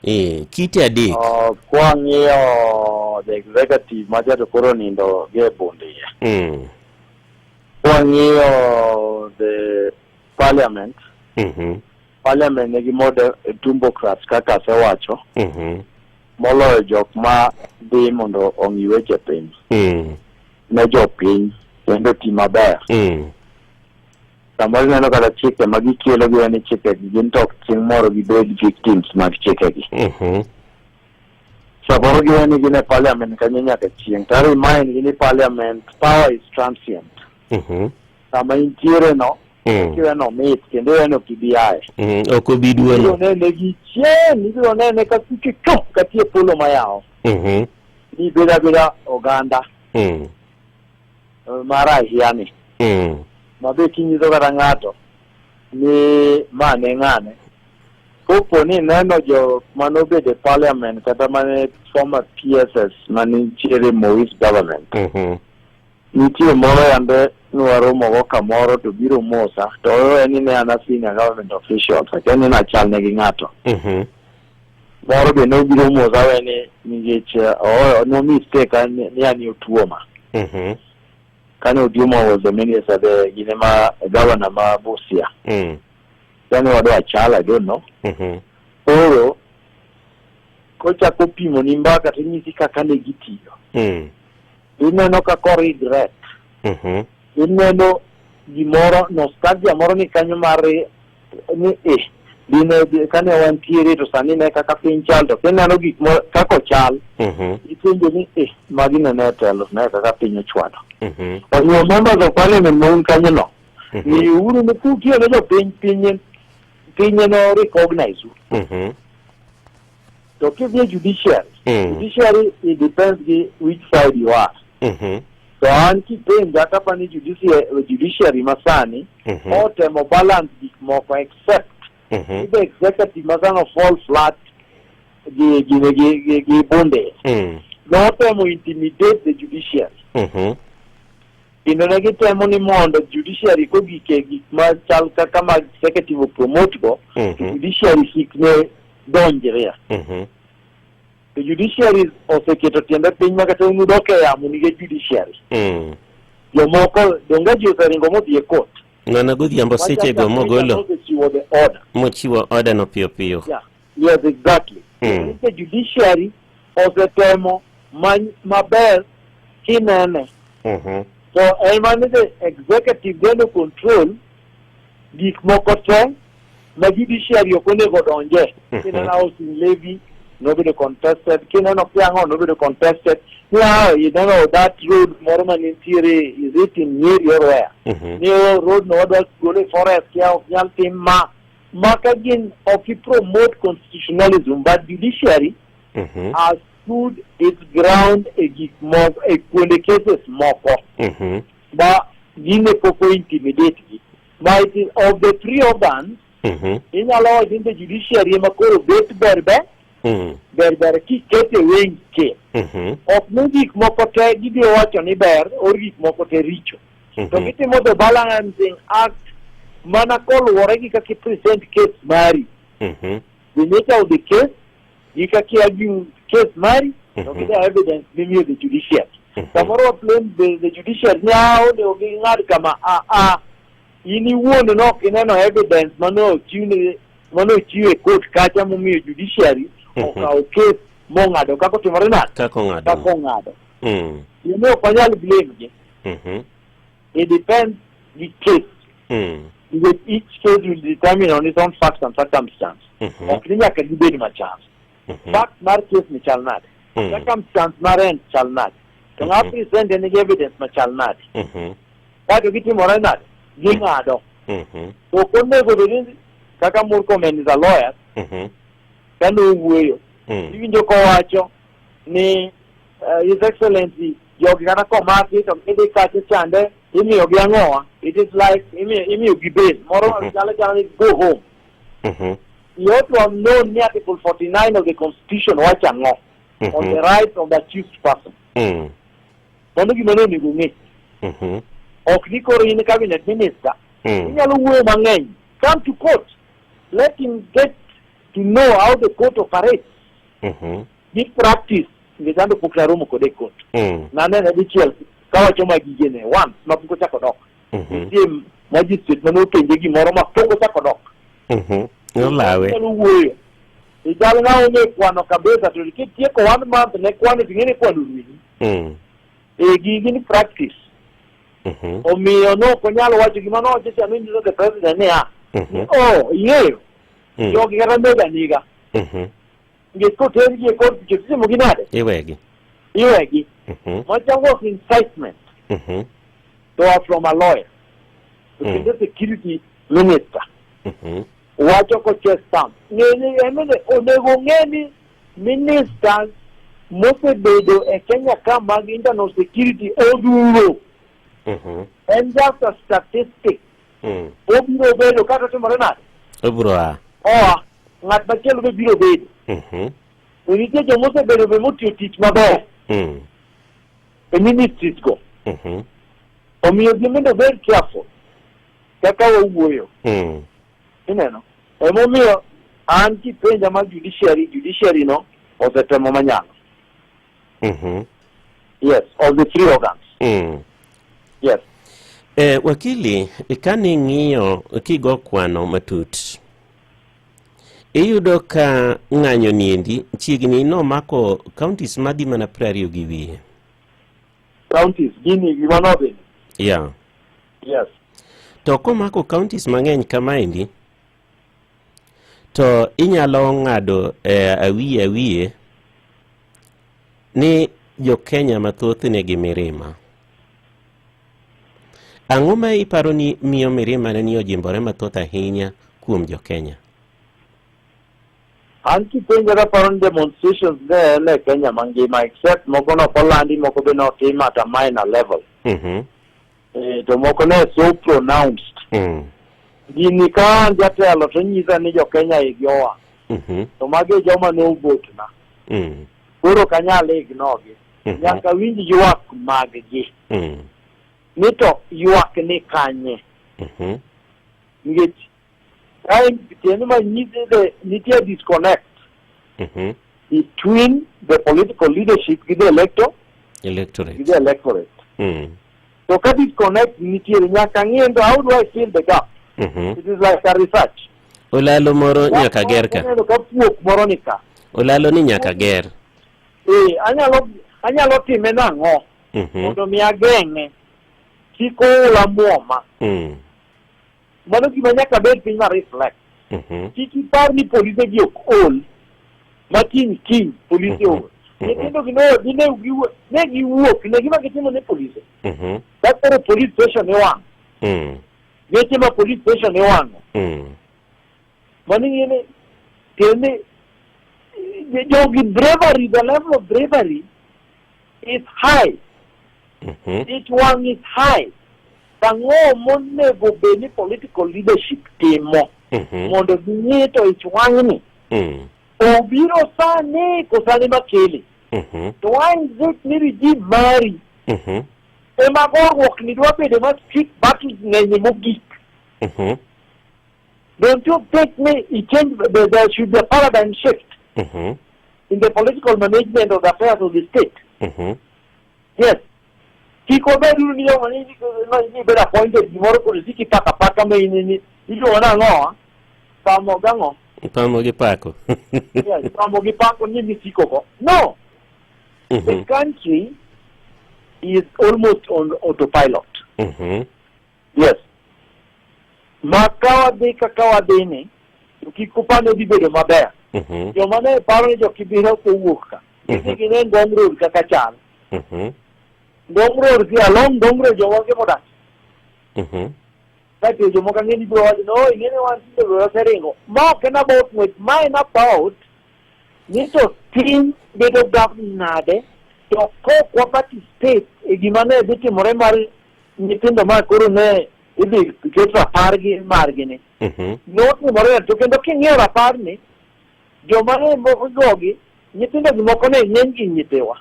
Eh, kite adek. Uh, kwang'iyo the executive macha to koro nindo gi e bund iye. Kwang'iyo the parliament, parliament nigi more tumbocrats kaka asewacho, moloyo jok ma dhi mondo ong'i weche piny ne jopiny kendo ti maber. Samoro ineno kata chike ma gikelo giwe ni chikegi gin to ok chieng' moro gibed victims mag chikegi. Samoro giwe ni gin e parliament kanyo nyaka chieng'. To remind gi ni parliament power is transient. Sama intiere no, kiwe no mit kendo iwe no ok ibi aye. Ok obi Ibiro duono. nene gi chien, ibiro nene ka kucho chop katie polo mayawo. Ni ibed abeda oganda mar ahia ni. Ma be kinyiso kata ng'ato ni ma ne ng'ane. Kopo ni ineno jo mane obedo e parliament kata mane former PSS mane nitiere Moi's government. Nitie moro yande nwaromogo kamoro to biro mosa to owe ni ne an a senior government official akia ni nachalne gi ng'ato. Moro be nobiro mosa we ni nikech no mistake ni an otuoma. Kane Otuoma was the minister the gine ma governor ma Busia. Kane wadwa chal I don't know. Koro kochako pimo ni mbaka to inyisi kaka ne gitiyo. Ineno kaka o regret. Ineno gimoro nostalgia moro ni kanyo mar ni eh dine kane wantiere to sani ne kaka piny chal to kineno gik mo kaka ochal ipenjo ni eh magi nene e telo ne kaka piny ochwado. Omiyo members of parliament ma un kanyo no ng'iuru ni kutiyo ne jopiny piny piny no recognize u. To kidhi e judiciary, judiciary it depends gi which side you are. To an kipenja kapa ni judiciary, judiciary masani otemo balance gik moko except if the executive masano fall flat gi gi gi gi, gi bunde. Notemo intimidate the judiciary. Kendo ne gitemo ni mondo judiciary kogik e gik machal kaka mag executive promote go, to judiciary kik ne donjre. To judiciary oseketo tiende piny ma kata un udok e yamo nikech judiciary. Jomoko donge ji oseringo modhi e court. Mana godhiambo sechego mogolo Osechiwo the order. mochiwo order no piyo piyo. Yeah. Yes, exactly. The judiciary osetemo maber kinene. To en mana ni the executive bende control gik moko te ma judiciary ok onego odonje. Kineno housing levy nobedo contested, kineno kiang'o nobedo contested. Now, ineno that road moro ma nitiere, is it in Nyeri or where? Ni road no wadwa golo e forest kia ok nyal tim ma. Ma ka gin ok i promote constitutionalism but judiciary has stood its ground e gik moko e kuonde cases moko ma gine pok o intimidate gi. Ma it is of the three organs inyalo wacho ni the judiciary ema koro bet ber ber ber ber kikete wengi ke. Ok ni gik moko te gibiro wacho ni ber or gik moko te richo. To gitimo the balancing act mana koluwore gi kaka i present case mari. The nature of the case gi kaka i argue case mari. To gi the evidence mimiyo the judiciary. Samoro wa blame the judiciary ni ah onego ging'ad kama ah ah in iwuon nok ineno evidence mane ochiw ne mane ochiw e court kacha momiyo judiciary okawo case mong'ado kaka otimore nade Kaka ong'ado. kaka ong'ado. Tiende ok wanyal blame gi. It depends gi case. Nikech each case will determine on its own facts and circumstance. Ok ni nyaka gibed machal. Fact mar case ni chal nade? Circumstance mar en chal nade? To ng'a present en gi evidence machal nade? Kaeto gitimore nade? Ging'ado. To ok onego bed ni kaka Murkomen is a lawyer, kane owuoyo, iwinjo kowacho ni His Excellency jogi kata komaki to gidhi kacha chande imiyogi ang'owa. It is like imiyogi bail. Moro chalo chala ni go home. You ought to have known ni Article 49 of the Constitution wacho ang'o on the rights of the accused person. Mano gima ne onego ong'e. Ok ni koro in cabinet minister, inyalo wuoyo mang'eny. Come to court. Let him get to know how the court operates. Gi practice. Nikech an to pok naromo kode e court. Nanene dichiel kawacho ma gigene once ma pok ochako dok. Nitie magistrate mane openje gimoro ma pok ochako dok. Nolawe. Inyalo wuoyo. Ichal ng'a ong'e kwano kabisa to kitieko one month ne kwano to ing'e ni kwano rumi. E gigi ni practice. Omiyo no ok onyal wacho gima nowacho cha nonyiso the president niya. Oh, ing'eyo. Jogi kata nega niga. Nikech kotergi e court to itimogi nade? Iwegi. Iwegi. Macha was incitement to are from a lawyer. To kendo security minister. Wacho koche stamp. Ng'eni emene onego ng'e ni ministers mosebedo e Kenya ka mag internal security odhuro. En just a statistic. Obiro bedo kata timore nade? Obiro a. Oa. Ng'at machielo be biro bedo. To nitie joma osebedo be motiyo tich maber e ministries go. Omiyo gin bende obed careful kaka wawuoyo. Ineno? Emomiyo an kipenja mar judiciary, judiciary no osetemo manyalo. Yes, of the three organs. Yes. Wakili, kane ing'iyo kigo kwano matut, iyudo ka ng'anyo niendi chiegni nomako counties madhi mana 20 gi wiye. Counties, gini gima nodhi. Yeah. Yes. To komako counties mang'eny kamaendi, to inyalo ng'ado awiye awiye ni jo Kenya mathoth nigi mirima. Ang'o ma iparo ni miyo mirima ne ni ojimbore mathoth ahinya kuom jo Kenya? An kipenja kaparo ni demonstrations ne en e Kenya mangima except moko nok olandi moko be notim at a minor level. To moko ne so pronounced. Gini ka an jatelo to nyisa ni jo Kenya igi owang'. To magi e joma ne ovotna. Koro ok anyal ignore gi. Nyaka winj ywak maggi. Ni to ywak ni kanye? Nikech ka tiende ma nyisi ni nitie disconnect between the political leadership gi the elector Electorate. gi the electorate. To ka disconnect nitiere nyaka ng'e to how do I fill the gap? It is like a research. Olalo moro nyaka ger ka. Aneno ka fuok moro ni ka. Olalo ni nyaka ger. Eh, anyalo time nang'o? Mondo mi ageng'e kik oula muoma. Mano gima nyaka bed piny ma reflect. Kik ipar ni polise gi ok ol. Ma kiny kiny polise ol. Nyithindo gi ne giwuok ne gima gitimo ne polise. Ka koro police station iwang'o. Geche ma police station iwang'o. Mano ing'e ni tiende ni jogi bravery, the level of bravery is high. Ich wang' is high. Ang'o monego bed ni political leadership timo mondo ging'e to ich wang'ni obiro sani koso an ema kele? To why is it ni regime mari ema goruok ni dwa bedo ma street battles ng'enye mogik? Don't you think me it change, there should be a paradigm shift? in the political management of the affairs of the state. Yes. Kik wabed uru ni joma ni ni bed appointed gimoro koro isik ipako apaka ma in ni iluongo nang'o ah? Pamo gang'o? Pamo gi pako. Yes, pamo gi pako ni misiko go. No. The country is almost on autopilot. Yes. Ma ka wadhi kaka wadhi ni, to kik upane dhi bedo maber. Joma ne paro ni jokibira ok owuok ka. Gidhi gine Ngong Road kaka chal. Ngong Road gi along Ngong Road joma onge modak. Kaeto jomoko ang'e ni biro wacho ni oh ing'e ni wan tinde be waseringo. Ma ok en about ng'wech, ma en about ni to piny bedo governed nade to kok wa participate e gima ne dhi timore mar nyithindo ma koro ne idhi ket rapar gi margi ni. Notimore to kendo king'iyo rapar ni joma ne moko gogi nyithindo gi moko ne ng'eny gi nyithiwa.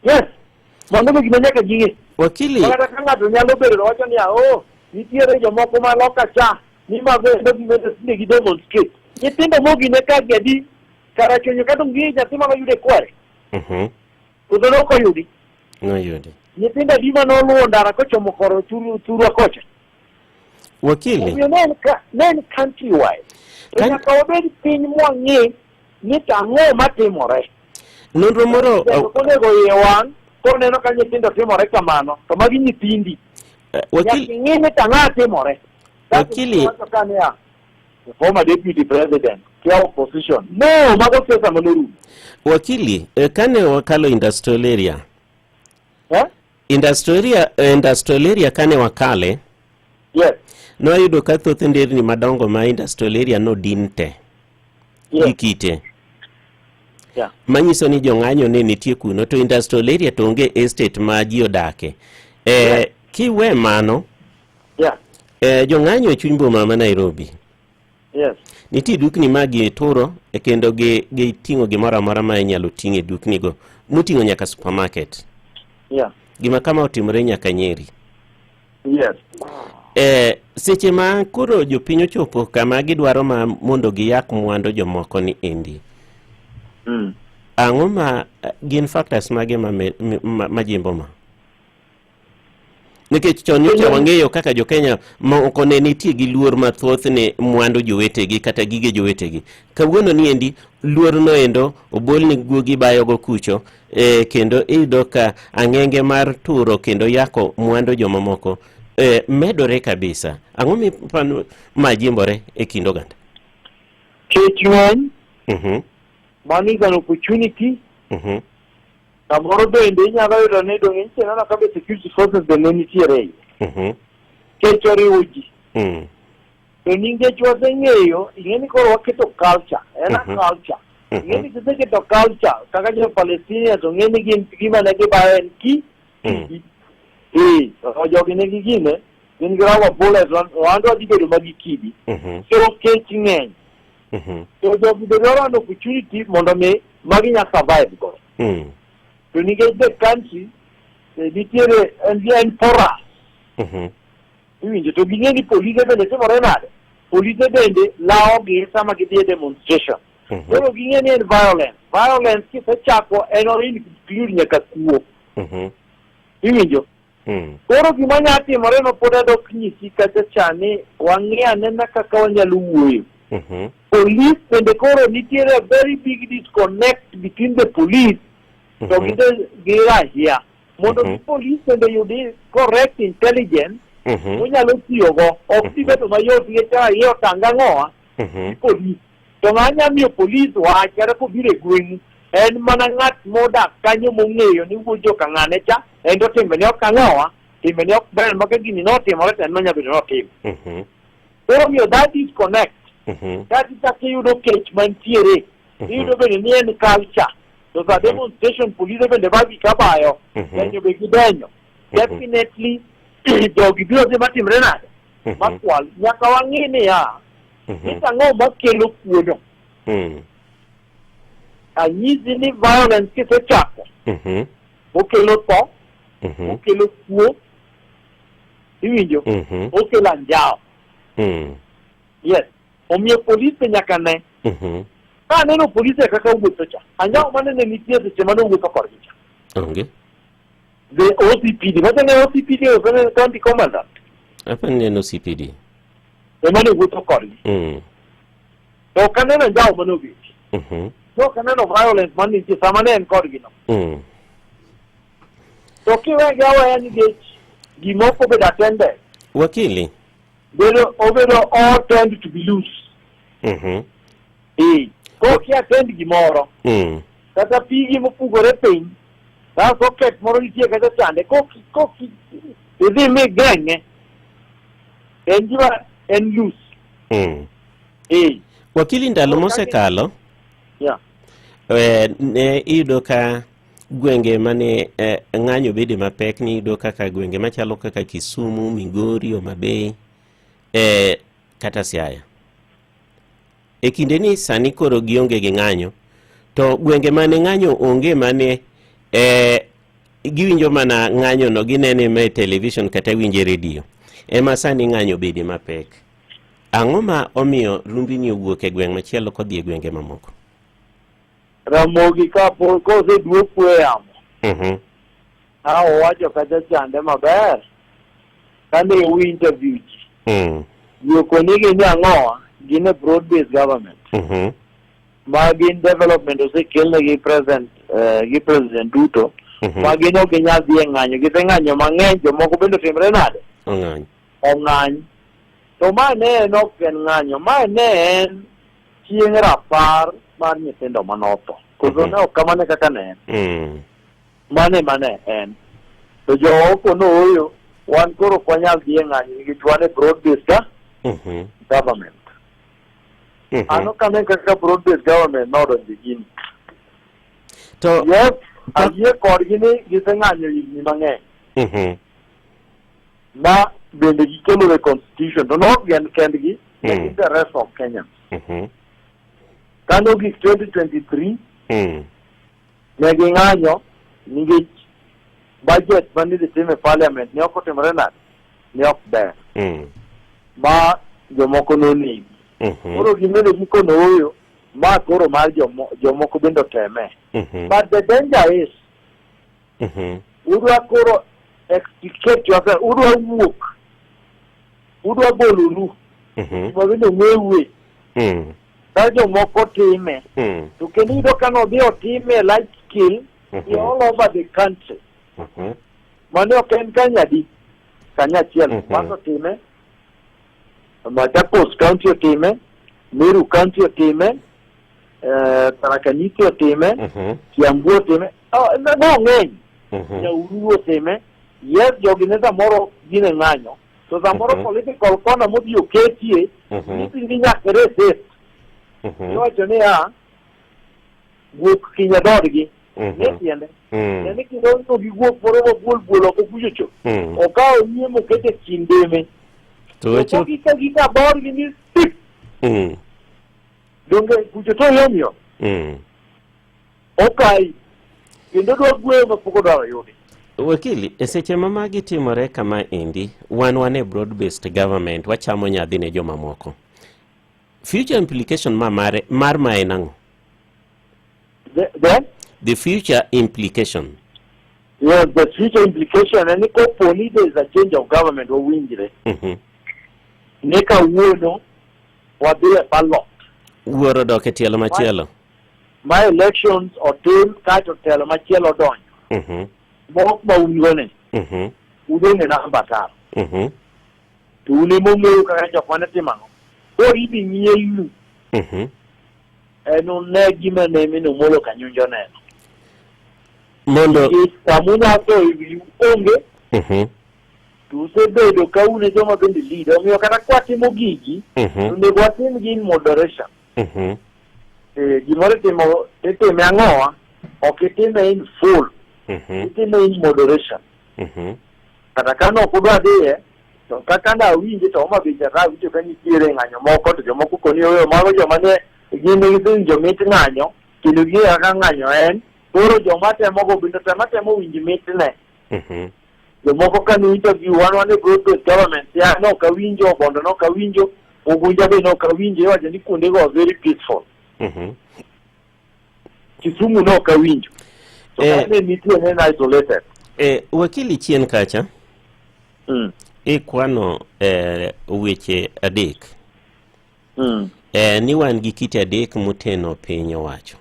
Yes. Mano be gima nyaka ging'e. Wakili. Kata ka ng'ato nyalo bedo to wacho niya, oh, nitiere jomoko ma loka cha, ni mago endo gima tinde gi demonstrate. Nyithindo mogine ka gi adi, karachuonyo kata onge nyathi mane oyudo e kware. Koso ne ok oyudi. Noyudi. Nyithindo adi mane oluwo ndara kochomo kor thurwa kocha. Wakili. Omiyo ne en ka- ne en country wide. To nyaka wabed piny mwang'e ni to ang'o matimore. Nonro moro Jatelo onego iye wang' koneno ka nyithindo timore kamano to magi nyithindi. Wakil Nyaka ing'e ni to ang'o timore. Wakili Wacho ka niya, the former deputy president kia opposition. No, mago siasa manorumo. Wakili, kane wakalo industrial area. Eh? Industrial area, industrial area kane wakale. Yes. Noyudo ka thoth nderni madongo ma industrial area nodin te. Yes. Gi kite. Yeah. Manyiso ni jong'anyo ne nitie kuno to industrial area to onge estate ma ji odake. Eh, Kiwe mano, Yeah. Jong'anyo e chuny boma ma Nairobi. Yes. Nitie dukni ma gituro e kendo giting'o gimoro amora ma inyalo ting' e duknigo moting'o nyaka supermarket. Yeah. Gima kama otimore nyaka Nyeri. Yes. Seche ma koro jopiny ochopo kama gidwaro ma mondo giyak mwandu jomoko ni endi. Ang'o ma gin factors mage ma jimbo ma? Nikech chon nyocha wang'eyo kaka jo-Kenya moko ne nitie gi luor mathoth ne mwandu jowetegi kata gige jowetegi. Kawuono ni endi luorno endo obol ni guogi bayogo kucho kendo iyudo ka ang'enge mar turo kendo yako mwandu jomamoko medore kabisa. Ang'o mipano ma jimbore e kind oganda? Kech ng'eny. Mano is an opportunity. Samoro bende inyalo yudo ni dong' nyiche neno ka be security forces be ne nitiere iye. Kech oriwo ji. To nikech waseng'eyo, ing'e ni koro waketo culture, en a culture. Ing'e ni kiseketo culture, kaka jo Palestinians ong'e ni gin gima ne gibayo en ki, kidi. Ee, to jogi nigi gine, gin gi rubber bullet, wan to wadhi bedo ma gi kidi. So kech ng'eny. To jogi be dwaro an opportunity mondo mi magi nya survive go. To nikech the country nitiere en porous. Iwinjo to ging'e ni polise bende timore nade? Polise bende lawogi sama gidhi e demonstration. Koro ging'e ni en violence. Violence kisechako en include nyaka kuo. Iwinjo? Koro gima nya timore no pod adok nyisi kacha cha ni wang'i anena kaka wanyalo wuoyo. Police bende koro nitiere a very big disconnect between the police to gi gi raia. Mondo gi police bende yudi correct intelligence onyalo tiyogo. Ok dhi bedo mayot nikech raia otang' gang'owa gi police. To ng'a nya miyo police wach kata kobiro e gweng'u en mana ng'at modak kanyo mong'eyo ni wuod joka ng'ane cha en to timbene ok ang'owa timbene ok ber ma ka gini notimore to en nonya bedo notimo. Koro omiyo that disconnect kata ichako iyudo kech mantiere iyudo bende ni en culture to sa demonstration police bende bagi kabayo denyo be gidenyo definitely jogi biro dhi matimre nade makwal nyaka wang'i niya ni ang'o makelo kuono anyisi ni violence kisechako okelo tho okelo kuo iwinjo okelo anjawo yes omiyo polise nyaka ne Ka aneno polise kaka wuotho cha, anjawo mane ne nitie seche mane owuotho kodgi cha. Onge. The OCPD, macha ne OCPD ose ne county commandant, Apa ni en OCPD. ema ne wuotho kodgi. To ok aneno anjawo mane obet. To ok aneno violence mane nitie sama ne en kodgi no. To kiwegi aweya nikech gima ok obedo attended, Wakili. bedo obedo all tend to be loose. Eh, kok i attend gimoro, kata pigi mopugore piny, ka socket moro nitie kacha chande, kok kok idhi migeng'e, en gima en loose. Eh, Wakili ndalo mosekalo ne iyudo ka gwenge mane ng'anyo bede mapek ni iyudo kaka gwenge machalo kaka Kisumu, Migori, Homa Bay, kata Siaya. E kinde ni sani koro gionge gi ng'anyo, to gwenge mane ng'anyo onge mane giwinjo mana ng'anyo no ginene ma e television kata winje redio ema sani ng'anyo bede mapek. Ang'o ma omiyo rumbi ni owuok e gweng' machielo kodhi e gwenge mamoko? Ramogi kapo koseduok kwe yamo, a owacho kacha chande maber kane u interview ji. Ji okonigi ni ang'owa gin e broad based government ma gin development osekelnegi president gi president Ruto ma gin ok ginyal dhi e ng'anyo giseng'anyo mang'eny jomoko bende otimre nade Ong'any. ong'any to ma ne en ok en ng'anyo ma ne en chieng' rapar mar nyithindo manotho koso ne ok kamano e kaka ne en mane mane en to jowa okono ooyo wan koro ok wanyal dhi e ng'anyo nikech wan e broad based government an ok ane kaka broad based government nodonjo e gini To yes ayie kodgi ni giseng'anyo higni mang'eny ma bende gikelo the constitution to not gin kendgi ne gin the rest of Kenyans kano gik 2023 ne ging'anyo nikech budget mane idhi tim e parliament ne ok otimore nade ne ok ber ma jomoko nonegi koro gimedo gikono ooyo ma koro mar jomoko bende oteme but the danger is udwa koro extricate yourself udwa wuok udwa goloru gima bende ong'eue ka jomoko time to kendo iyudo ka nodhi otime e large scale in all over the country mane ok en kanyadi kanyachiel Mombasa otime Machakos County otime Meru County otime Tharaka Nithi otime Kiambu otime oh, no ng'eny Nyahururu otime yes jogi ne samoro gin e ng'anyo to samoro political corner modhi oketie nyithindi nyaka resist iwacho niya guok kinya dodgi ne tiende ne ni kidonjo gi guok moro mabuol buol oko kucho cho okawo yie mokete kind deme To weche to gika gika borgi ni tip donge kucho to yom yom okayi kendo dwa gweyo mapok odwaro yudi. Wakili, e seche ma magi timore kama endi, wan wan e broad based government, wachamo nyadhi ne jomamoko. Future implication ma mare mar ma en ang'o? The? The future implication. Yes, the future implication en ni kopo ni there is a change of government wawinjre ni kawuono wadhi e ballot Wuoro dok e tielo machielo. Ma elections otim kaeto telo machielo odonjo mok ma un go ni udong' e namba taro to un ema ung'eyo kaka jok mane timo ang'o koro idhi ng'ielnu en une gima ne min Omolo Kanyunja oneno Mondo nikech kama unyalo e wiu onge to usebedo ka un e joma bende lead omiyo kata kwatimo gigi onego watimgi in moderation. Gimoro itimo itime ang'owa ok itime in full itime in moderation kata ka nok udwa dhiye to kaka nawinje to Homa Bay cha nawinjo ka nitiere ng'anyo moko to jomoko koni oyo mago joma ne gin gisewinjo mit ng'anyo kendo ging'eyo kaka ng'anyo en koro joma temogo bende tema temo winj mitne jomoko ka ni interview wan wan e broad based government ya nok awinjo Obondo nok awinjo Ugunja be nok awinjo iwacho ni kuondego are very peaceful. Kisumu ne ok awinjo. To Eh. kane nitie ne en isolated. Eh, wakili chien kacha ikwano eh, weche adek eh, ni wan gi kite adek moteno piny owacho.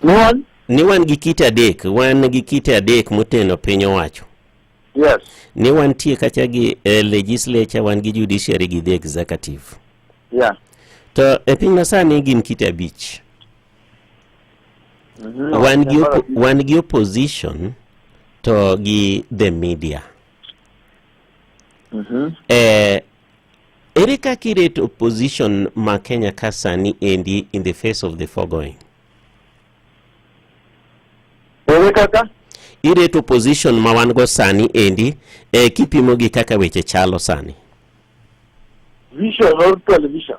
Ni wan? Ni wan gi kite adek, wan gi kite adek moteno piny owacho. Yes. Ni wantie kacha gi eh, legislature, wan gi judiciary gi the executive. Yeah. To e piny masani gin kite abich. Wan gi, oppo, wan gi opposition to gi the media. Eh, ere kaka irate opposition ma Kenya ka sani endi in the face of the foregoing? Ere kaka? Irate opposition ma wan go sani endi eh, kipimo gi kaka weche chalo sani. Vision or television?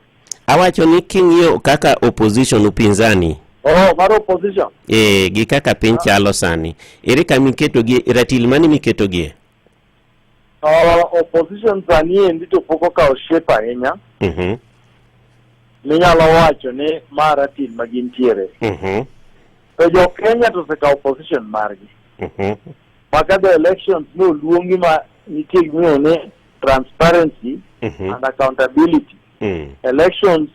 Awacho ni king'iyo kaka opposition upinzani Oh, mar opposition. eh, gi kaka piny chalo sani, ere kama iketogie, ratil mane miketogie? Opposition sani endi to pok okawo shape ahinya. Minyalo wacho ni ma ratil ma gintiere. To jo Kenya to osekawo position margi. Ma ka the elections noluongi ma nitie gimiluongo ni transparency and accountability. Elections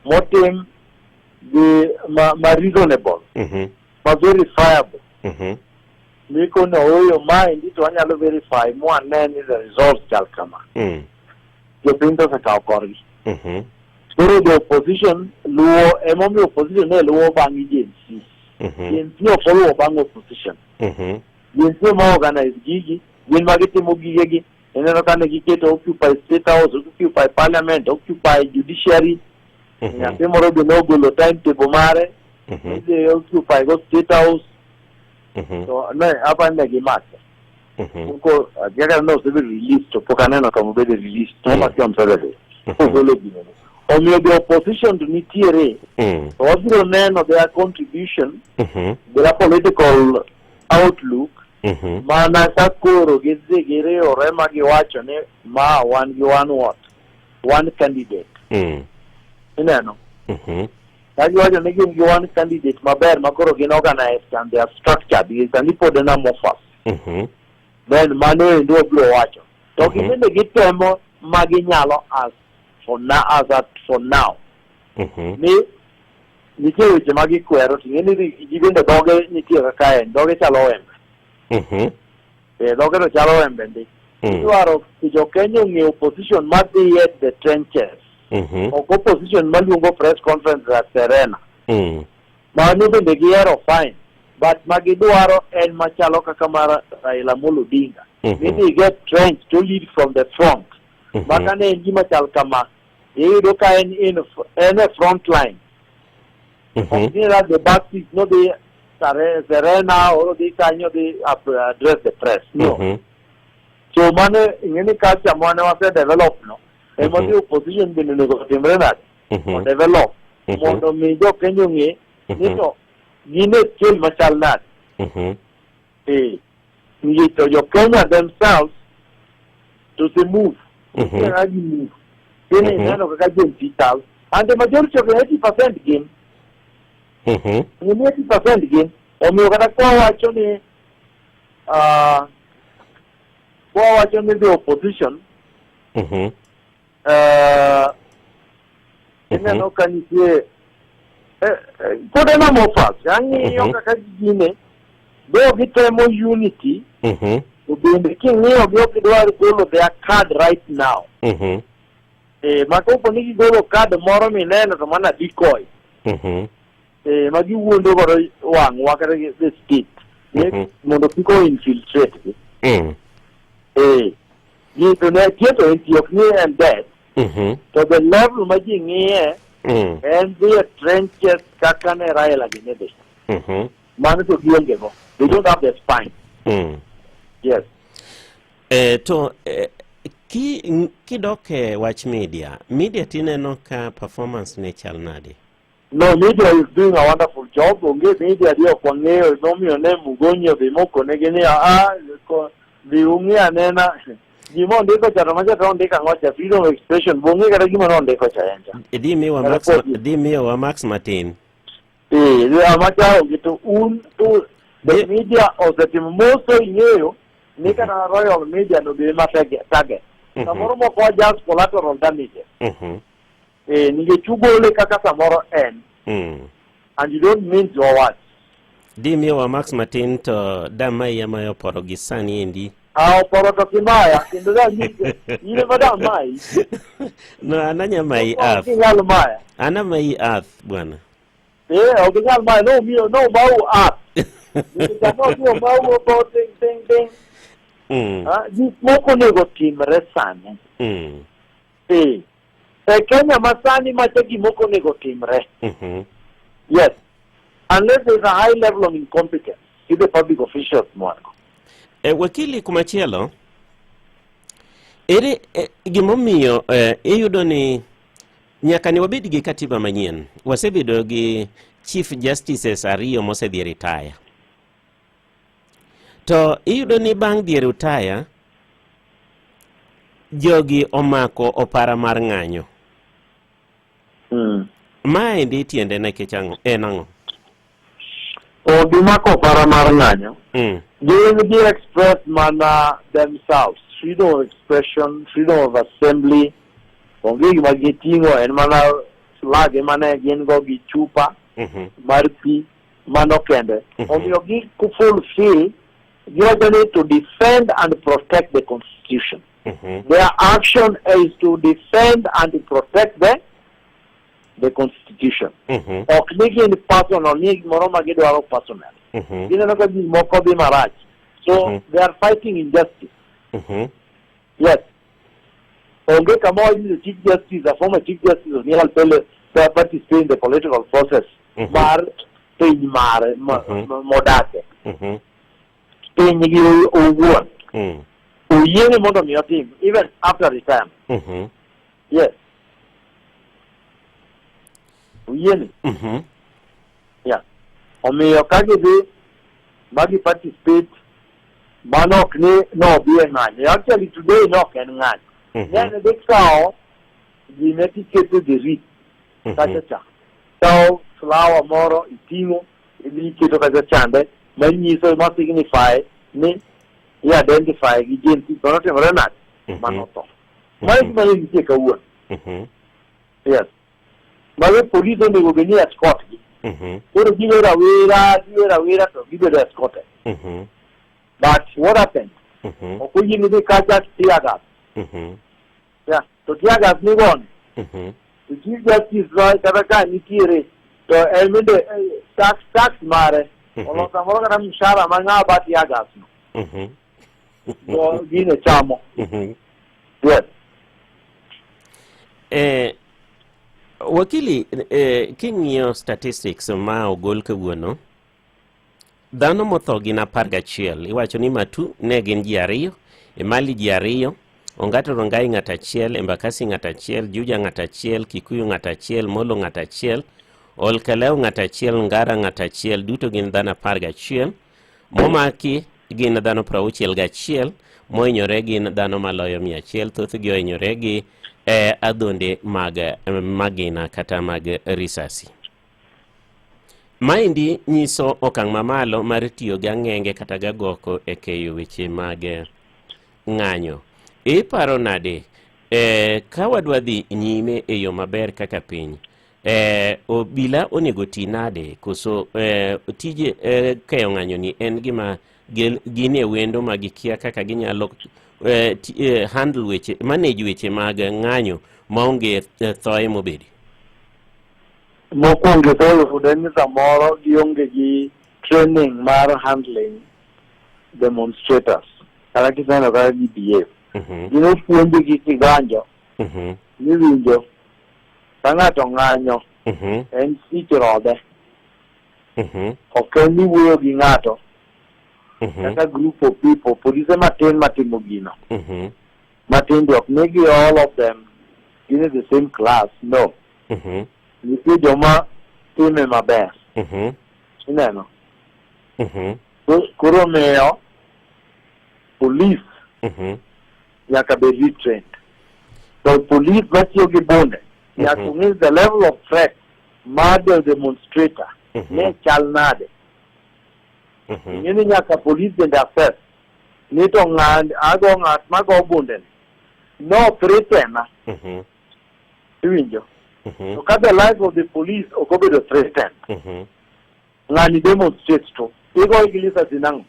motim gi ma, ma reasonable, ma verifiable. Mikono ooyo maendi to wanyalo verify mwane ni the results chal kama. Jopiny to osekawo korgi. Koro the opposition luwo emomiyo opposition ne luwo bang' Gen Z. Gen Z ok oluwo bang' opposition. Gen Z ema organize gigi, gin ma gitimo gigegi. Ineno ka ne giketo occupy state house, occupy parliament, occupy judiciary. Nyathi moro be nogolo timetable mare. Idhi occupy go state house. To ne apa ne gimake. Koko kaka ne osebedo released to pok aneno kama obedo released. To omake on Saturday. Ogolo gino. Omiyo the opposition to nitiere. To wabiro neno their contribution, their political outlook mana ka koro gidhi giriwore ma giwacho ni ma wan gi one what one candidate ineno ka giwacho ni gin gi one candidate maber ma koro gin organized and they are structured nikech sani pod en amorphous then mano endo wabiro wacho to gin bende gitemo ma ginyalo as for now, as at for now ni nitie weche ma gikwero to ing'e ni ji bende dhoge nitie kaka en dhoge chalo wembe eh dhoge to chalo wembe ndi idwaro jo Kenya ong'e opposition madhi e the trenches ok opposition maluongo press conference at Serena mano bende gihero fine but ma gidwaro en machalo kaka mar Raila Amolo Odinga midhi get trench to lead from the front ma kane en gima chal kama iyudo ka en in en e front line ok ni at the back seat nodhi Serena or odhi kanyo odhi address the press no so mano ing'e ni culture mane wase develop no ema dhi opposition bende onego otimre nade o develop mondo mi jo Kenya ong'e ni to gin e scale machal nade eh nikech to jo Kenya themselves to se move kaka gi move gin ineno kaka Gen Z chal and the majority of the 80% gin ng'e ni 80% gin omiyo kata kwawacho ni kwawacho ni the opposition ineno ka nitie pod en amorphous ang'iyo kaka gine though gitemo unity to bende king'iyo gi ok gidwar golo their card right now eh ma kopo ni gigolo card moro mineno to mana decoy eh ma giwuondo godo wang'wa kata gi the state mondo kik o infiltrate gi eh gi to ne tie to entie ok ni en dead to the level ma ji ng'iye en dhi e trenches kaka ne Raila gi ne dhi mano to gionge go they don't have the spine yes Eh, to eh, ki kidok e wach media media tineno ka performance ne chal nade No, media is doing a wonderful job. Onge media di ok wang'eyo nomiyo ne Mugonyi odhi mokonegi ni a dhi ung'i anena gima ondiko cha to macha to ondiko ang'o cha freedom of expression bong'e kata gima nondiko cha en cha. Dhi miwa Kata marks podi. dhi miyowa marks matin. Eh, amacha onge to un to the media osetimo moso ing'eyo ni kata Royal Media no be ema target. Samoro moko wa just collateral damages. Eh, nikech ugole kaka samoro en and you don't mean to wach. Di miyowa marks matin to damayi amayo oporo gi sani endi. Ah, oporo to kimaya kendo da nyise in ema da mayi. No, an anya mayi Ok earth. inyal maya. An amayi earth bwana. Eh, ok inyal maya no miyo no mau earth. Nikech ano miyo mau obo ting ting ting. Ah, gik moko onego timre sani. Eh. E Kenya ma sani macha gimoko onego timre. Yes. Unless there's a high level of incompetence gi the public officials mwango. E, wakili kumachielo ere e, gimomiyo e, iyudo ni nyaka ne wabed gi katiba manyien wasebedo gi chief justices ariyo mosedhi e retire to iyudo ni bang' dhi e retire jogi omako opara mar ng'anyo Maendi tiende nikech ang'o? En ang'o? O gimako opara mar ng'anyo. Gin gi express mana themselves, freedom of expression, freedom of assembly. Onge gima giting'o en mana flag ema ne gin go gi chupa mar pi mano kende. Omiyo gi fulfill giwacho ni to defend and protect the constitution. Their action is to defend and to protect the constitution. Ok ni gin personal, ni gimoro ma gidwaro personal. Gineno ka gik moko dhi marach. So they are fighting injustice. Yes. Onge kama wach ni the chief justice, a former chief justice of Nihal Pele participate in the political process mar piny mare modake. Piny gi owuon. Oyiene mondo mi otim even after retirement. Yes. Oyiene. Yeah. Omiyo ka gidhi ma gi participate mano ok ni nodhi e ng'anyo. Actually today ne ok en ng'anyo. Ne en dhi kawo gine tiketo the wreath kacha cha. Kawo flower moro iting'o idhi iketo kacha chande manyiso ma signify ni i identify gi James manotimore nade manotho. Mano gima ne nitie kawuono. Yes. Mago police onego bed ni escort gi. Koro giwero awera, giwero awera to gibedo escorted. But what happened? Ok oyieni dhi kacha tear gas. Yeah. To tear gas ni gone. To Chief Justice no kata ka nitiere to en bende eh, tax tax mare oloso samoro kata mshahara ma ng'a ba tear gas no. To gino chamo. Yes. Eh, wakili eh, king'iyo statistics ma ogol kawuono dhano motho gin 11 iwacho ni Matu ne gin ji ariyo Emali ji ariyo Ongato Rongai ng'ato achiel Embakasi ng'ato achiel Juja ng'ato achiel Kikuyu ng'ato achiel Molo ng'ato achiel Olkaleu ng'ato achiel Ngara ng'ato achiel duto gin dhano 11 momaki gin dhano 61 mohinyore gin dhano maloyo 100 thothgi ohinyore gi eh, adhonde mag eh, magina kata mag risasi Maendi nyiso okang' mamalo mar tiyo gi ang'enge kata gi agoko e keyo weche mag eh, ng'anyo. Iparo nade eh, ka wadwa dhi nyime e yo maber kaka piny eh, obila onego ti nade koso eh, tije eh, keyo ng'anyo ni en gima gin e wendo ma gikia kaka ginyalo eh, eh, handle weche manage weche mag ng'anyo maonge eh, thoye mobedi? Mokwongo iseyude ni samoro gionge gi training mar handling demonstrators kata kiseneno kaka gi behave. Gin opuonjgi gi kiganjo miwinjo ka ng'ato ng'anyo en tich rodhe. Ok en ni wuoyo gi ng'ato kata group of people, polise matin matimo gino. Matindo ok ni gi all of them gin e the same class, no. Nitie joma time maber. Ineno? Koro omiyo police nyaka bed retrained. To police matiyo gi bunde nyaka ong'e the level of threat mar the demonstrator. Ne chal nade. Ing'e ni nyaka police bende assess ni to ng'a ago ng'at ma go bunde ni no threatena. Iwinjo? To ka the life of the police ok obedo threatened, ng'ani demonstrate to igoye gi lisasi nang'o?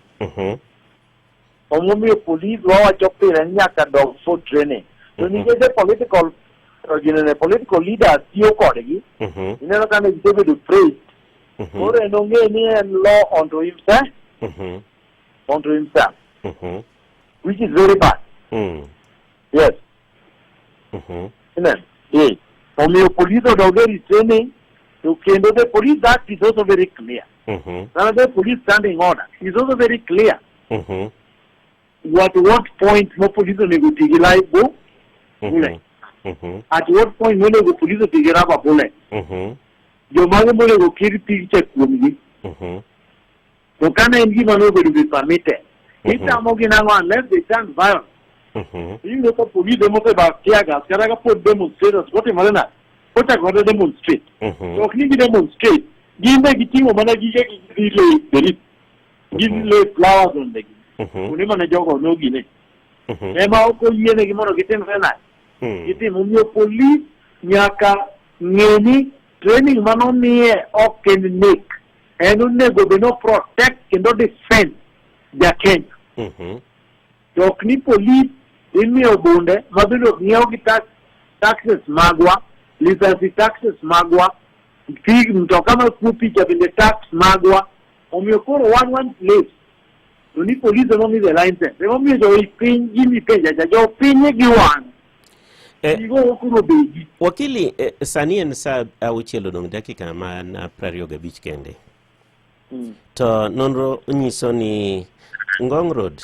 Omomiyo police wawacho pile ni nyaka dog for training. To nikech the political ginene political leaders tiyo kodgi, ineno ka ne gisebedo praised. Koro en ong'e ni en law unto himself, unto himself, which is very bad. Yes. Ineno? Eh. Omiyo police odog e retraining, to kendo the Police Act is also very clear. Now the police standing order is also very clear. At what point mo police onego ti gi live bullet? At what point monego police oti gi rubber bullet? Jomage monego kir picture kuomgi? To kane en gima nobedo be permitted. Itamogi nang'o unless they turn violent. Iyudo ka police ema osebak tear gas kata ka pod demonstrators kotimore nade? Kochako kata demonstrate. To ok ni gi demonstrate. Gin be giting'o mana gige gi gidhi lay the wreath. Gidhi lay flowers on the kuonde mane jogo nogine. Ema ok oyienegi mondo gitimre nade? Gitim. Omiyo police nyaka ng'e ni training manomiye ok en nek. En onego bed ni o protect kendo defend ja Kenya. To ok ni police imiyo bunde ma bende ok ng'iew gi tax, taxes magwa, lisasi taxes magwa, pi mtoka ma kuo picha bende tax magwa. Omiyo koro wan wan slaves. To ni police ema omi the license. Emomiyo jo piny gimi penja cha jo piny gi wan. Gigo koro bedi. Wakili, sani en saa auchiel odong' dakika mana 25 kende. To nonro nyiso ni Ngong Road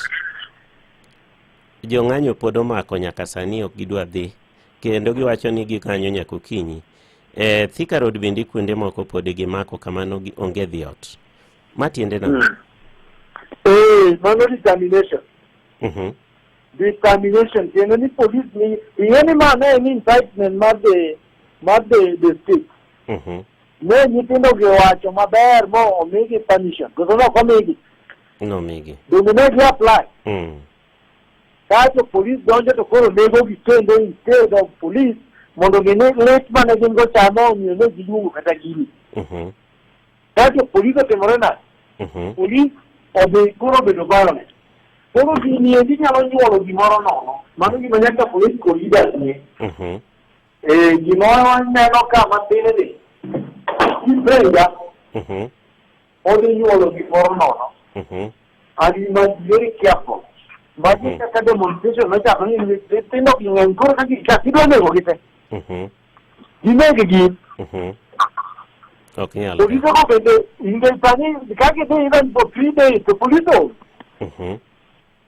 jong'anyo pod omako nyaka sani ok gidwa dhi kendo giwacho ni ging'anyo nyaka okinyi. Thika Road bende kuonde moko pod gimako kamano onge dhi ot. Ma tiende nang'o? Mano determination. Determination tiende ni police ni ing'e ni ma ne en incitement mar the mar the state. Ne nyithindo gi owacho maber mo omigi permission. Koso ne ok omigi? Nomigi. Donge ne gi apply? Kaeto police donjo to koro nego gi kendo instead of police mondo gine lit mane gin go cha momiyo ne giluongo kata gini. Kaeto police otimore nade? Police odhi koro obedo violent. Koro gini endi nyalo nyuolo gimoro nono. Mano gima nyaka political leaders ng'e. Gima waneno ka matin ni kipenja odhi nyuolo gimoro nono. And you must be very careful. Magi kaka demonstration nochako ni nyithindo gi ng'eny koro ka gidwa nego gi te. Gineg gin. Ok nyal. Polise go bende nikech sani ka gidhi even for 3 days to police onge.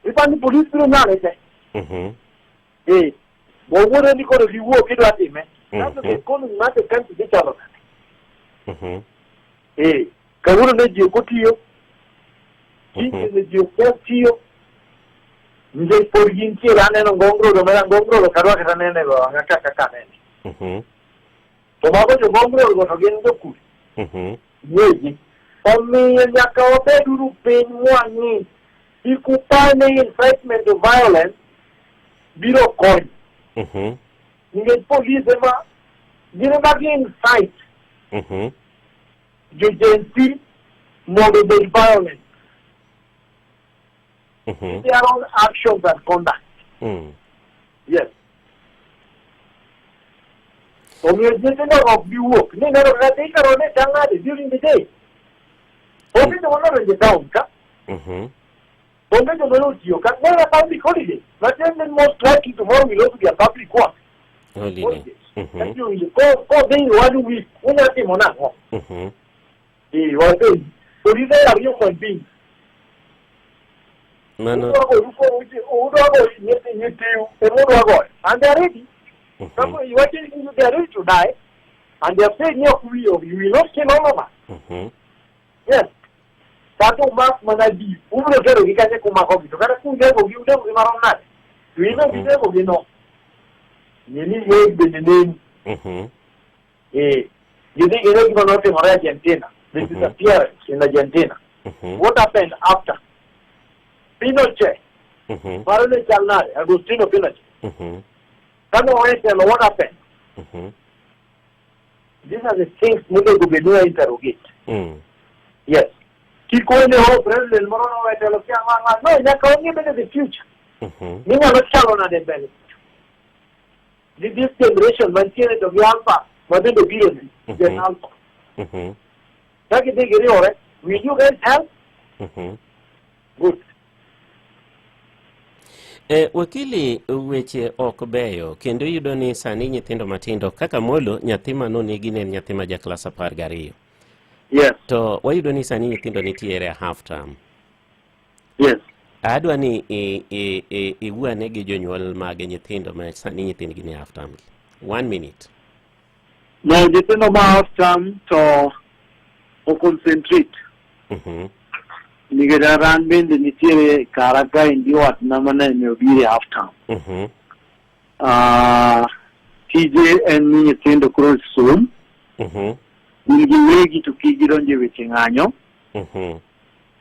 Ipani police biro nyale te. Wawuore ni koro giwuok gidwa time. Kato the economy mar the country dhi chalo nade? Kawuono ne ji ok otiyo. Tinde ne ji ok tiyo. Nikech pod gintiere aneno Ngong Road omera Ngong Road ok adwa kata nene go wang'a kaka kaka anene. To mago jo Ngong Road go to gin jokure. Wegi. Omiyo nyaka wabed uru piny mwang'i kik upar ni incitement to violence biro konyo. Nikech police ema gin ema gi incite jo Gen Z mondo obed violent. Their own actions and conduct. Yes. Omiyo nyithindo ok bi wuok. Ni neno kaka Thika Road ne chal nade during the day. Onge joma nodonjo e town ka. Onge joma notiyo ka. Ne a public holiday. Matiende ni most likely tomorrow will also be a public work. Holiday. Holiday. Thank you. Ko ko dhi one week unya timo nang'o? Wapenji. Polise are human beings. Mano Udwa go udwa go nyithiu ema udwa goyo. And they are ready. Kama iwacho ni they are ready to die. And they have said no, we you will not kill all of us. Yes. Kata umak mana ji, ubiro tero gi kanye kumako gi. To kata kunego gi, unego gi marom nade? To in ok inego gi no. Ng'e ni weg bende neni. Gidhi gine gima notimore Argentina. The disappearance in Argentina. What happened after? Pinochet. Mano ne chal nade? Agustino Pinochet. Kane owe telo, what happened? These are the things monego bed ni wa interrogate. Yes. Kik wene oh president moro nowe telo kia ng'a ng'a. No, nyaka wang'e bende the future. Ni ng'ano chalo nade mbele. Ni this generation mantiere to gi alpha ma bende biro ni. Gen alpha. Ka gidhi giriwore, will you guys help? Good. E, wakili weche ok beyo kendo iyudo ni sani nyithindo matindo kaka Molo nyathi manonegi ne en nyathi ma ja klas 12. Yes. To wayudo ni sani nyithindo nitiere e half term. Yes. Adwa ni iwuo ane gi jonyuol mag nyithindo ma sani nyithindgi ni half term gi. One minute. No, nyithindo ma half term to o concentrate. Nikech an bende nitiere kara kaendi watna mane obiro e half term. Ah, tije en ni nyithindo koro som. Gin giwegi to kik gidonj e weche ng'anyo.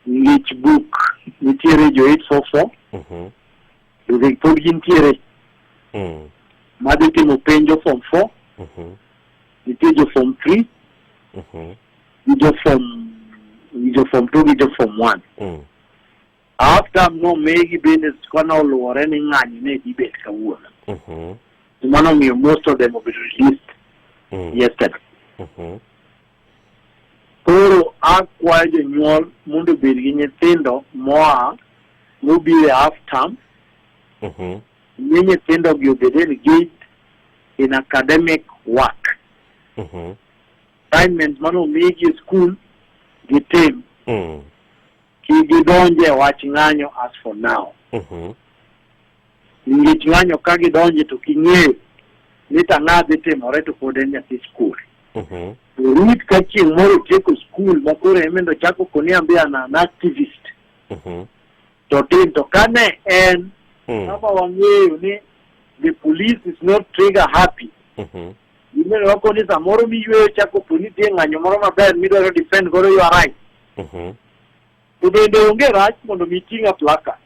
Nikech buk nitiere jo 844. To be pod gintiere. Madhi timo penjo form 4. Nitie jo form 3. Gi jo form gi jo form 2 gi jo form 1. Half term no megi bende kane oluwore ni ng'anyo ne dhi bet kawuono. Mano omiyo most of them obedo released yesterday. Koro akwayo jonyuol mondo obed gi nyithindo moa mobiro e half term ni nyithindo gi obed engaged in academic work. Assignment mane omigi e school gitim. Kik gidonje e wach ng'anyo as for now. Nikech ng'anyo ka gidonje to king'eyo ni tang'a dhi timore to pod en nyathi school. To rit ka chieng' moro otieko school ma koro en bende ochako koni ambe an an activist. To tim to kane en kama wang'eyo ni the police is not trigger happy. Gimeno wako ni samoro miyweyo chako po ni nitie ng'anyo moro maber midwaro defend godo your right. To bende onge rach mondo mi iting' a placard.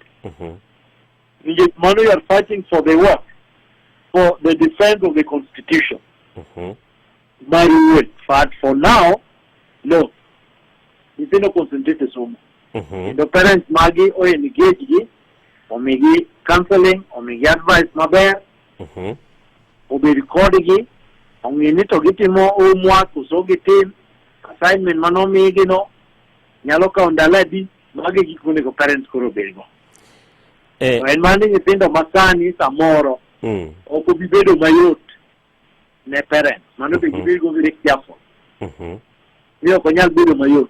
Nikech mano you are fighting for the what? For the defense of the constitution. Mari wuon. But for now, no. Nyithindo concentrate e somo. Kendo parents magi o engage gi, omigi counseling, omigi advice maber, obed kodgi, ong'i ni to gitimo homework koso gitim, assignment manomigi no, nyalo kawo ndalo adi, mago e gik monego parents koro obedgo. To en mana ni nyithindo masani samoro ok obi bedo mayot ne parents, mano be gibed go very careful. Ni ok onyal bedo mayot.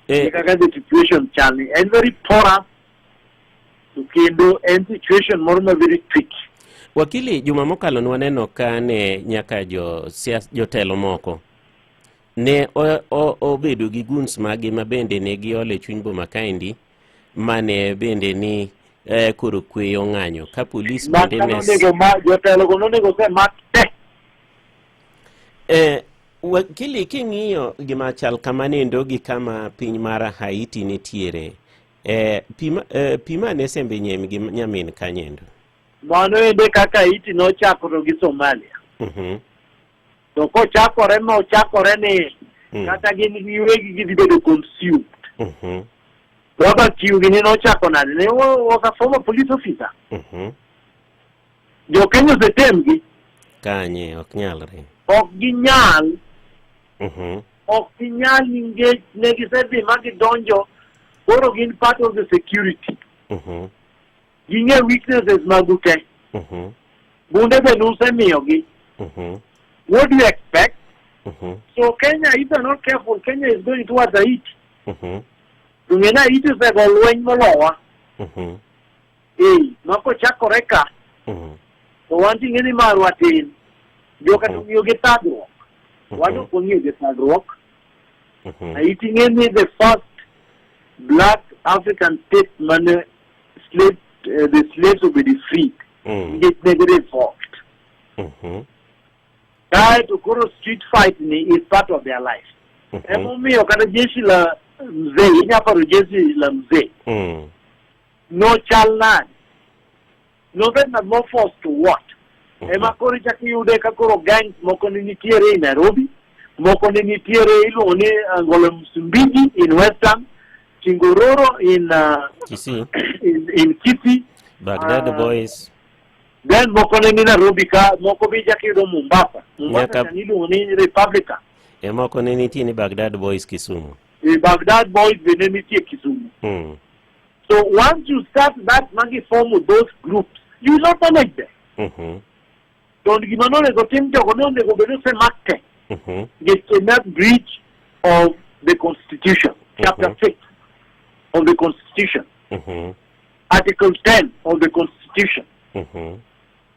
Kaka the situation chal ni en very porous to kendo en situation moro ma very tricky. Wakili, juma mokalo nwaneno ka ne nyaka jotelo moko ne obedo gi guns magi ma bende ne giolo e chuny boma kaendi mane bende ni koro kweyo ng'anyo ka polis bende ne jotelo go nonego osemak te. Wakili, king'iyo gima chal kamanendo gi kama piny mar Haiti nitiere, pima ne sembe nyem gi nyamin kanyendo. Mano ende kaka Haiti nochakore gi Somalia. To kochakore ma ochakore ni kata gin giwegi gidhi bedo consumed. Robert Kiugi ni nochako nade? Ne was a former police officer. Jo Kenya osetemgi. Kanye, ok nyalre. Ok ginyal. Ok ginyal nikech ne gisedhi ma gidonjo koro gin part of the security. Ging'e weaknesses magu te. Bunde be nusemiyogi. What do you expect? So Kenya, if they're not careful, Kenya is going towards Haiti. To ng'e ni Haiti osego lweny molowa. Ma kochakore ka, to wan ting'e ni marwa tin. Joka to ng'iyo gi thagruok. Wan ok wang'iyo gi thagruok. Haiti ng'e ni the first black African state mane slave, the slaves obedo free. Nikech ne gi revolt. Kae to koro street fight ni is part of their life. Emomiyo kata jeshi la mzee, inya paro jeshi la mzee nochal nade? Nobed na more force to what? Ema koro ichako iyude ka koro gangs moko ne nitiere e Nairobi, moko ne nitiere iluongo ni Angolo Msumbiji in Western, Chingororo in Kisii. in Kisii. Baghdad Boys. Then moko ne ni Nairobi ka, moko be ichako iyudo Mombasa. Mombasa sani iluongo ni Republica. E moko ne nitie ni Baghdad Boys Kisumu. E Baghdad Boys be ne nitie Kisumu. So once you start that magi form those groups, you will not manage them. To gima nonego tim jogo ne onego bed ni osemak te. Nikech en a breach of the constitution, chapter 6 of the constitution, article 10 of the constitution.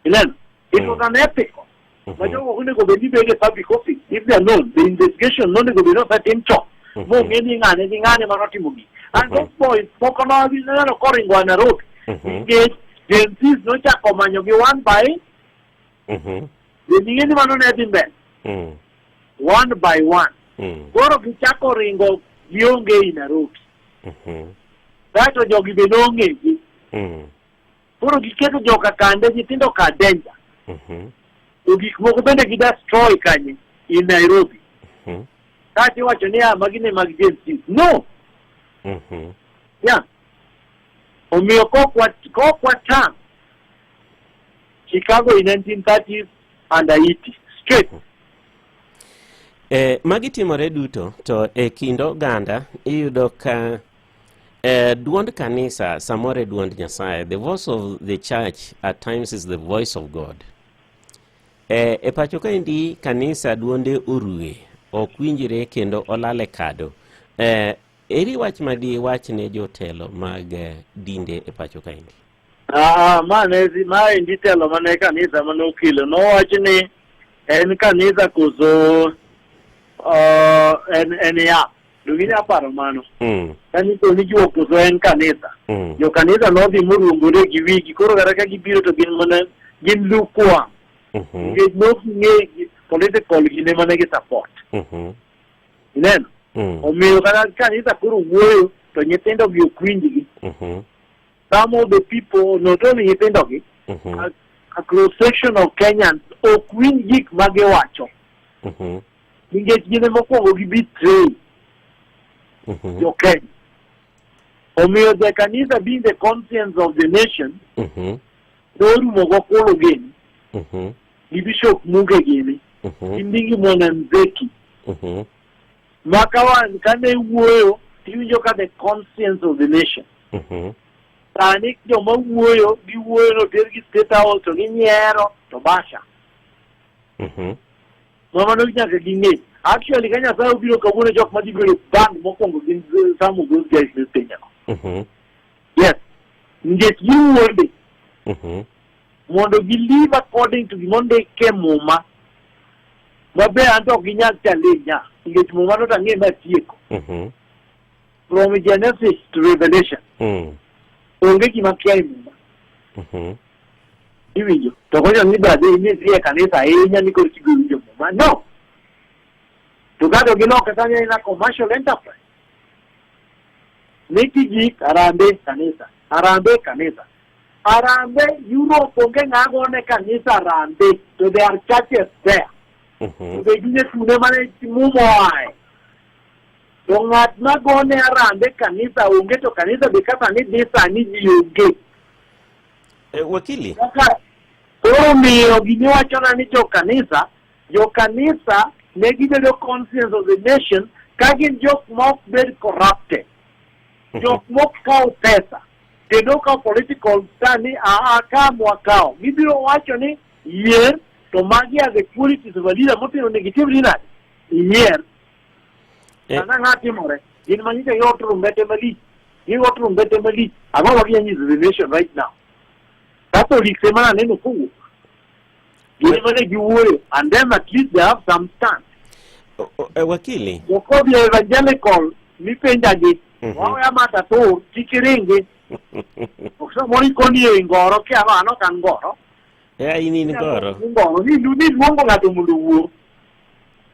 Ineno? It was unethical. Ma jogo ok onego bed ni bedo e public office if they are known. The investigation nonego bed ni osetim chon. Mong'e ni ng'ane gi ng'ane manotimo gini. And those boys moko noneno koringo a Nairobi. Nikech Gen Zs nochako manyogi one by be ning'e ni mano ne dhi mbele one by one. Koro gichako ringo gionge ei Nairobi. Kaeto jogi be nong'egi. Koro giketo joka kande nyithindo ka danger. To gik moko bende gi destroy kanye in Nairobi. Kaeto iwacho ni ah magi ne mag Gen Z. No. Yeah. Omiyo kok watang' Chicago in 1930s and Haiti straight. Magi timore duto to e kind oganda iyudo ka duond kanisa samoro e duond Nyasaye. The voice of the church at times is the voice of God. E pacho kaendi kanisa duonde orue, ok winjre kendo olal e kado. Eri wach ma diwach ne jotelo mag dinde e pacho kaendi? Ma ne maendi telo mane kanisa mane okelo nowach ni en kanisa koso en yath. Donge inya paro mano? Kanisa ni juok koso en kanisa. Jo kanisa nodhi moruombore gi wigi koro kata ka gibiro to gin mana gin lukewarm. Nikech nok ng'e political gine mane gi support. Ineno? Omiyo kata kanisa koro wuoyo to nyithindo gi ok winjgi. Some of the people, not only nyithindo gi, a cross section of Kenyans ok winj gik ma giwacho. Nikech gin ema mokwongo gi betray jo Kenya. Omiyo the kanisa being the conscience of the nation, norumo gokulo gini, gi Bishop Muge gini, gi Ndingi Mwana Nzeki. Ma ka wan kane wuoyo, tiwinjo ka the conscience of the nation. Sani joma wuoyo, giwuoyo notergi State House to ginyiero to basha. Ma mano nyaka ging'e. Actually ka Nyasaye obiro kawuono jok madhi bedo band mokwongo gin some of those guys mipenjago. Yes. Nikech giwuonde mondo gi live according to gima ondike Muma. Maber anto ok ginyal challenge nikech Muma no to ang'e matieko. From Genesis to Revelation. Onge gima kia e Muma. Iwinjo. To kocho ni brother ni dhi e kanisa ahinya ni koro tigo winjo Muma. No. To kado giloke sani en a commercial enterprise. Ni tiji harambee kanisa. Harambee kanisa. Harambee Europe onge ng'a gone kanisa harambee. To there are churches there. To be gine kune mane Muma oae. To ng'at ma gone harambee kanisa onge to kanisa be kaka ni dhi sani ji onge. Wakili. Kaka koro miyo gimiwachona ni jo kanisa, jo kanisa ne gibedo conscience of the nation ka gin jok ma ok bed corrupted. Jok mok kaw pesa kendo kaw political stand ni aa ka mwakawo. Gibiro wacho ni yier to magi are the qualities of a leader motino onego itim ni nade? Iyier. Sana ng'a timore? Gin manyicha gigo trumbete malich. Gigo trumbete malich. Ang'o ma ginya nyiso the nation right now? Catholics ema naneno kowuok. Gin ema ne giwuoyo and them at least they have some stand. Wakili. Jokodhi evangelical mipenja gi. Waweya mata tur, kik iringi. Ok samoro ikoni e ngoro kia no an ok an ngoro. In in ngoro. Ngoro ni ni luongo ng'ato mondo owuo.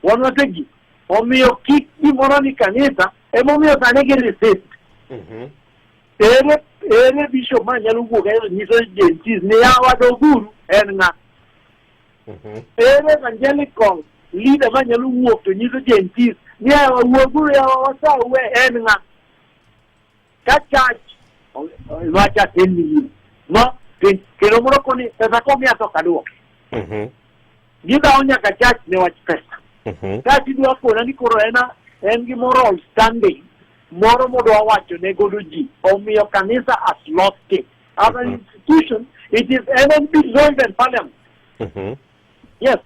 Wan wasegi. Omiyo kik bi gimoro ni kanisa emomiyo sani gi resist. Ere ere bishop ma nyalo wuok ae to nyiso Gen Zs ni yawa doguru en ng'a? Ere evangelical leader ma nyalo wuok to nyiso Gen Zs ni yawa wuoguru yawa wasawe en ng'a? Ka church ma cha 10 million ma kendo moro koni pesa komiya to ok aduoki. Gidhawo nyaka church ne wach pesa. Ka tidwa kona ni koro en en gi moral standing moro modwa wacho ne godo ji omiyo kanisa has lost it as an institution. It is en en below even parliament. Yes.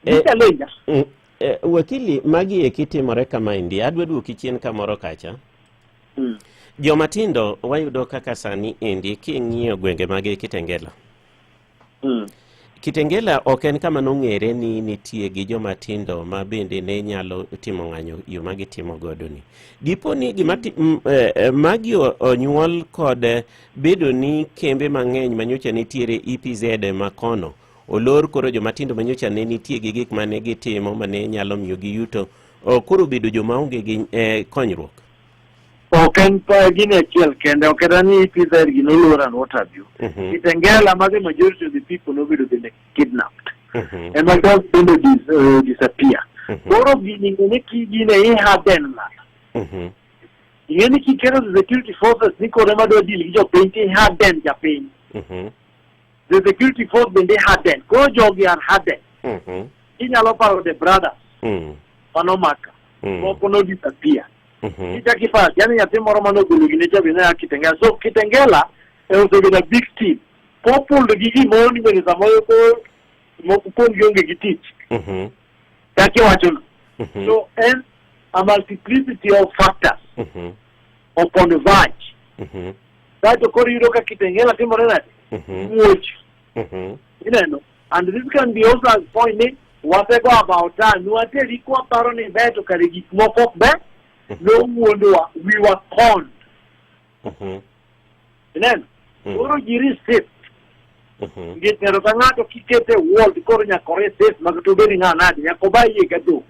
Challenge. Wakili, magi eki timore kamaendi, adwa duoki chien kamoro kacha. Joma tindo wayudo kaka sani endi king'iyo gwenge mag Kitengela. Kitengela ok en kama nong'ere ni nitie gi joma tindo ma bende ne nyalo timo ng'anyo yo ma gitimo godo ni. Dipo ni gima magi onyuol kod bedo ni kembe mang'eny manyocha nitiere EPZ makono olor koro joma tindo manyocha ne nitie gi gik mane gitimo mane nyalo miyo gi yuto koro bedo joma onge gi konyruok. Ok en pa gini achiel kende, ok en ni EPZ gi nolor and what have you. Kitengela ma the majority of the people nobedo bende kidnapped. Ema dog bende disappear. Koro gini ng'e ki gine i harden ng'ato. Ing'e ni kiketo the security forces ni koro ema dwa deal gi jopiny ti harden japiny. The security force bende harden. Koro jogi are hardened. Inyalo paro the brothers manomaka. Moko no disappear. Kichak iparo, yani nyathi moro manogolo gine cha bende a Kitengela. So Kitengela osebedo a big team. Coupled gi gimoro ni bende samoro koro moko kuomgi onge gi tich. Kaka iwachono. So en a multiplicity of factors o converge. Kaeto koro iyudo ka Kitengela timore nade? Muoch. Ineno? And this can be also a point ni wasego about time. Nwateri kwaparo ni ber to kare gik moko ok ber. Nowuondowa. We were conned. Ineno? Koro ji resist. Nikech ng'ato ka ng'ato kikete world koro nyaka o resist ma kata obed ng'a nade nyaka oba yie ka dhok.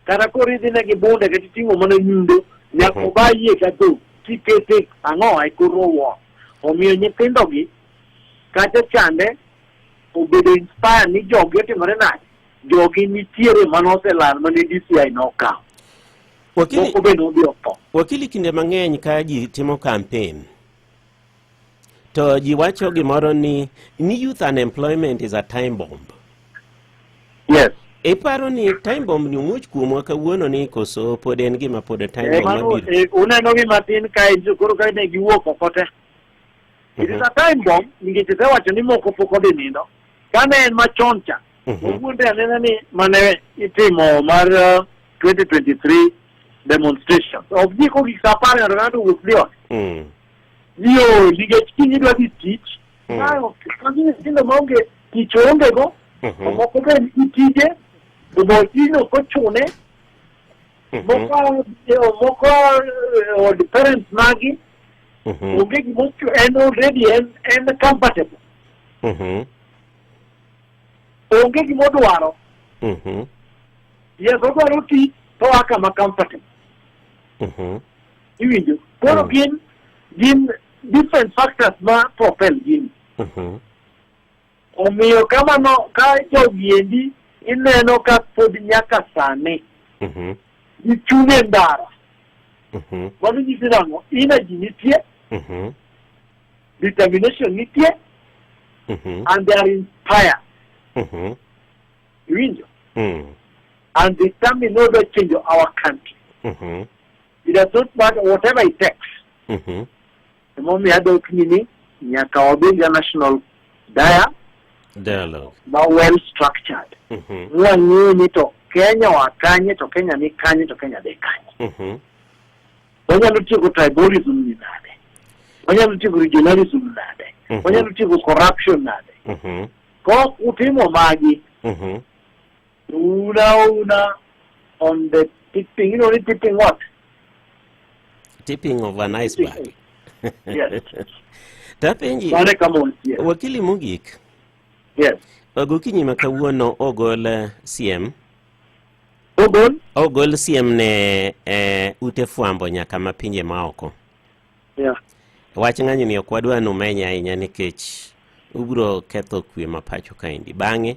Kata koro idhi ne gi bunde kata iting'o mana nyundo nyaka oba yie ka dhok kikete ang'o e kor wall. Omiyo nyithindo gi kacha chande obedo inspired ni jogi otimore nade? Jogi nitiere manoselal mane DCI nokawo. Wakili, Moko be nodhi otho. Wakili, kinde mang'eny ka ji timo campaign to ji wacho gimoro ni youth unemployment is a time bomb. Yes. Iparo ni time bomb ni omuoch kuomwa kawuono ni koso pod en gima pod time bomb Mano, mabiro? Uneno gi matin kae koro ka ne giwuok oko te. It is a time bomb nikech isewacho ni moko pok odhi nindo. Kane en machon cha, owuonde anena ni mane itimo mar 2023 demonstrations. Ok ji kogik sa 10 ng'ato ka ng'ato owuok dhi ot. Ji ool nikech kiny idwa dhi tich. Magi nyithindo maonge tich onge go. To moko be nigi tije, to bo tijno kochune. Moko moko od parents magi onge gimochu en already en comfortable. Onge gimodwaro. Yes, odwaro tich to oa kama comfortable. Iwinjo? Koro gin different factors ma propel gini. Omiyo kama no ka jogi endi ineno ka pod nyaka sani gichung' e ndara. Mano nyiso nang'o? Energy nitie, determination nitie, and they are inspired. Iwinjo? And determined not change our country. It does not matter whatever it takes. Emomiyo adok ni nyaka wabed ga national dialogue ma well structured. Mwang'eyo ni to Kenya oa kanye to Kenya ni kanye to Kenya dhi kanye. Wanyalo tieko tribalism ni nade? Wanyalo tieko regionalism nade? Wanyalo tieko corruption nade? Kok utimo magi, una on the tipping, you know, the tipping what? Tipping of an iceberg. Yes. Tapenji, Mane kama wantie. Wakili, mogik. Yes. Gokinyi ma kawuono ogol siem. Ogol? Ogol siem ne eh, ute fwambo nyaka ma pinje maoko. Yeah. Wach ng'anyo ni ok wadwa numeny ahinya nikech ubiro ketho kwe ma pacho kaendi. Bang'e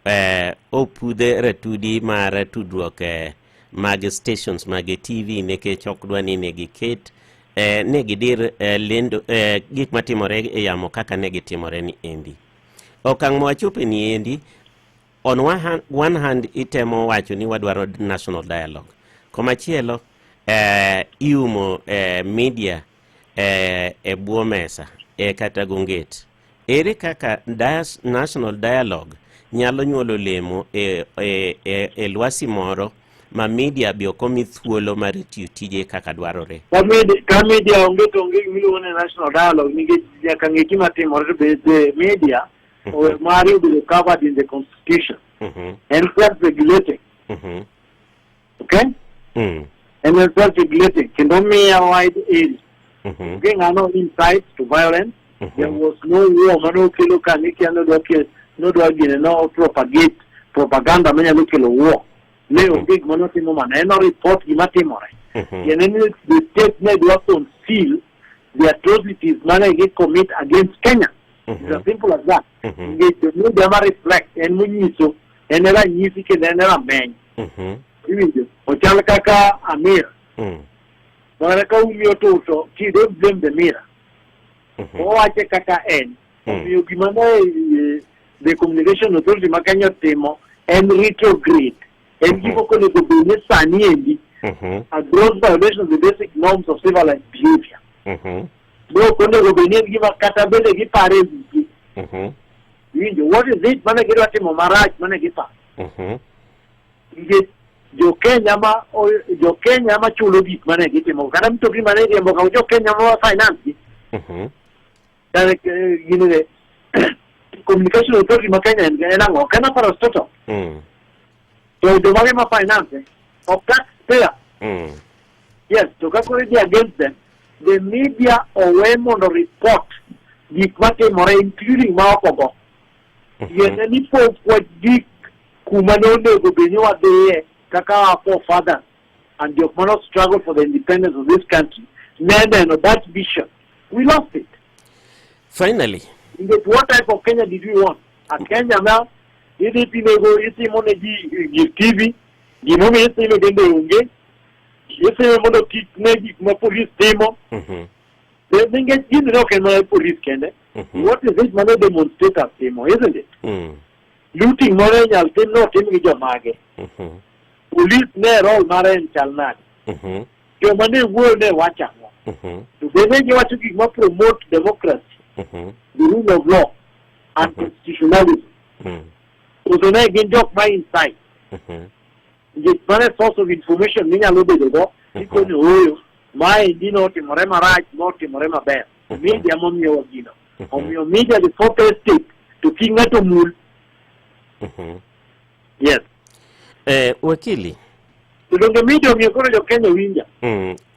eh, opudhe ratudi mar tudruok eh, mag stations mag TV nikech ok dwa ni ne giket eh, ne gidir eh, lendo eh, gik matimore e yamo kaka ne gitimore ni endi. Okang' ma wachope ni endi on one hand, one hand itemo wacho ni wadwaro national dialogue komachielo eh, iumo eh, media eh, e bwo mesa eh, kata gonget ere kaka dias, national dialogue nyalo nyuolo olemo e, e, e, e lwasi moro ma media be ok omi thuolo mar tiyo tije kaka dwarore Ka media, ka media onge to onge gima iluongo ni national dialogue nikech nyaka ng'e gima timore to be the media owe mari obedo covered in the constitution Mhm, en self regulating okay en self regulating kendo miya wide area onge ng'ano incite to violence there was no war mane okelo ka ni kia nodwa ke nodwa gine no propagate propaganda manyalo kelo war ne onge gima notimo mano en report gima timore tiende ni the state ne dwa conceal the atrocities mane gi commit against Kenya It's as simple as that. Nikech jo media ma reflect en monyiso en e ranyisi kendo en e rameny. Iwinjo? Ochal kaka a mirror. Mana ka umi otur to ki don't blame the mirror. Owache kaka en. Omiyo gima ne eh, the communication authority ma Kenya otimo en retrograde. En gima ok onego bed ni sani endi a gross violation of the basic norms of civilized behavior. Ne ok onego bed ni en gima kata bende gipare e wigi. Iwinjo, what is it mane gidwa timo marach mane giparo? Nikech jo Kenya ma jo Kenya ma chulo gik mane gitimo kata mtokni mane iriembo ka jo Kenya ma finance gi. Kata eh, gini ne communication authority ma Kenya en en ang'o? Ok en a parastatal. To jomage ma finance ok taxpayer. Yes, to ka koro idhi against them, the media owe mondo report gik matimore including ma oko go. Tiende ni pok wagik kuma ne onego bed ni wadhiye kaka our forefathers and jok mane struggle for the independence of this country ne neno that vision. We lost it. Finally. Nikech what type of Kenya did we want? A Kenya ma idhi tinego itimo ne ji gir TV, gimomiyo itime bende onge, itime mondo kik ne gik ma polis timo. Be- Nikech gini ne ok en mana polis kende. What is it mane demonstrators timo, isn't it? Looting moro inyal tim notim gi jomage. Polis ne role mare en chal nade? Joma ne wuoyo ne wacho ang'o? To bende giwacho gik ma promote democracy, the rule of law and constitutionalism. Koso ne gin jok ma incite. Nikech mano e source of information minyalo bedo go ikoni ooyo maendi notimore marach notimore maber. Media momiyowa gino. Omiyo media the fourth estate to kik ng'ato mul. Yes. Eh, wakili. To donge media omiyo koro jo Kenya winja.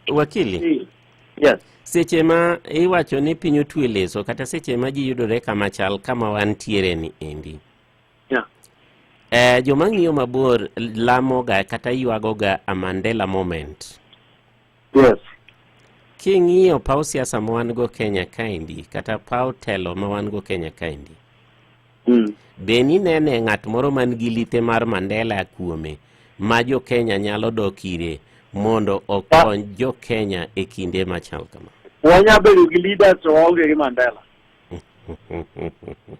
Wakili. Yes. Seche ma iwacho ni piny otwe leso kata seche ma ji yudore kama chal kama wantiere ni endi. Yeah. Eh, joma ng'iyo mabor lamoga kata ywagoga a Mandela moment. Yes. King'iyo paw siasa ma wan go Kenya kaendi kata paw telo ma wan go Kenya kaendi. Be ninene ng'at moro man gi lithe mar Mandela kuome ma jo Kenya nyalo dok ire mondo okony jo Kenya e kinde machal kama? Wanya bedo gi leaders to waonge gi Mandela.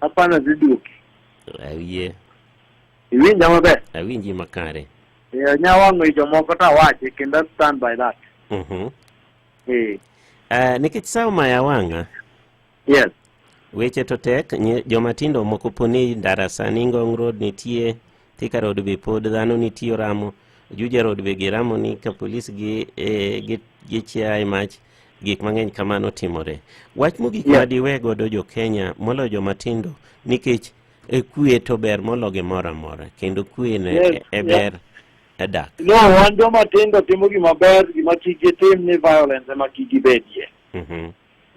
Hapana dhi duoki. Ayie. Iwinja maber? Awinji makare. Eh, nya wang'o i jomoko to awache kendo I stand by that. Eh. Nikech sa omaya wang'a. Yes. Weche to tek, joma tindo moko poni ndara sani Ngong Road nitie, Thika Road be pod dhano nitie oramo, Juja Road be giramo ni ka polis gi, eh, gi, gi chiaye mach, gik mang'eny kamano timore. Wach mogik ma diwe godo jo Kenya moloyo joma tindo nikech e kwe to ber molo gimoro amora kendo kwe ne Yes, e ber e dak. No, wan joma tindo timo gima ber, gima kik gitim ni violence ema kik gibedie.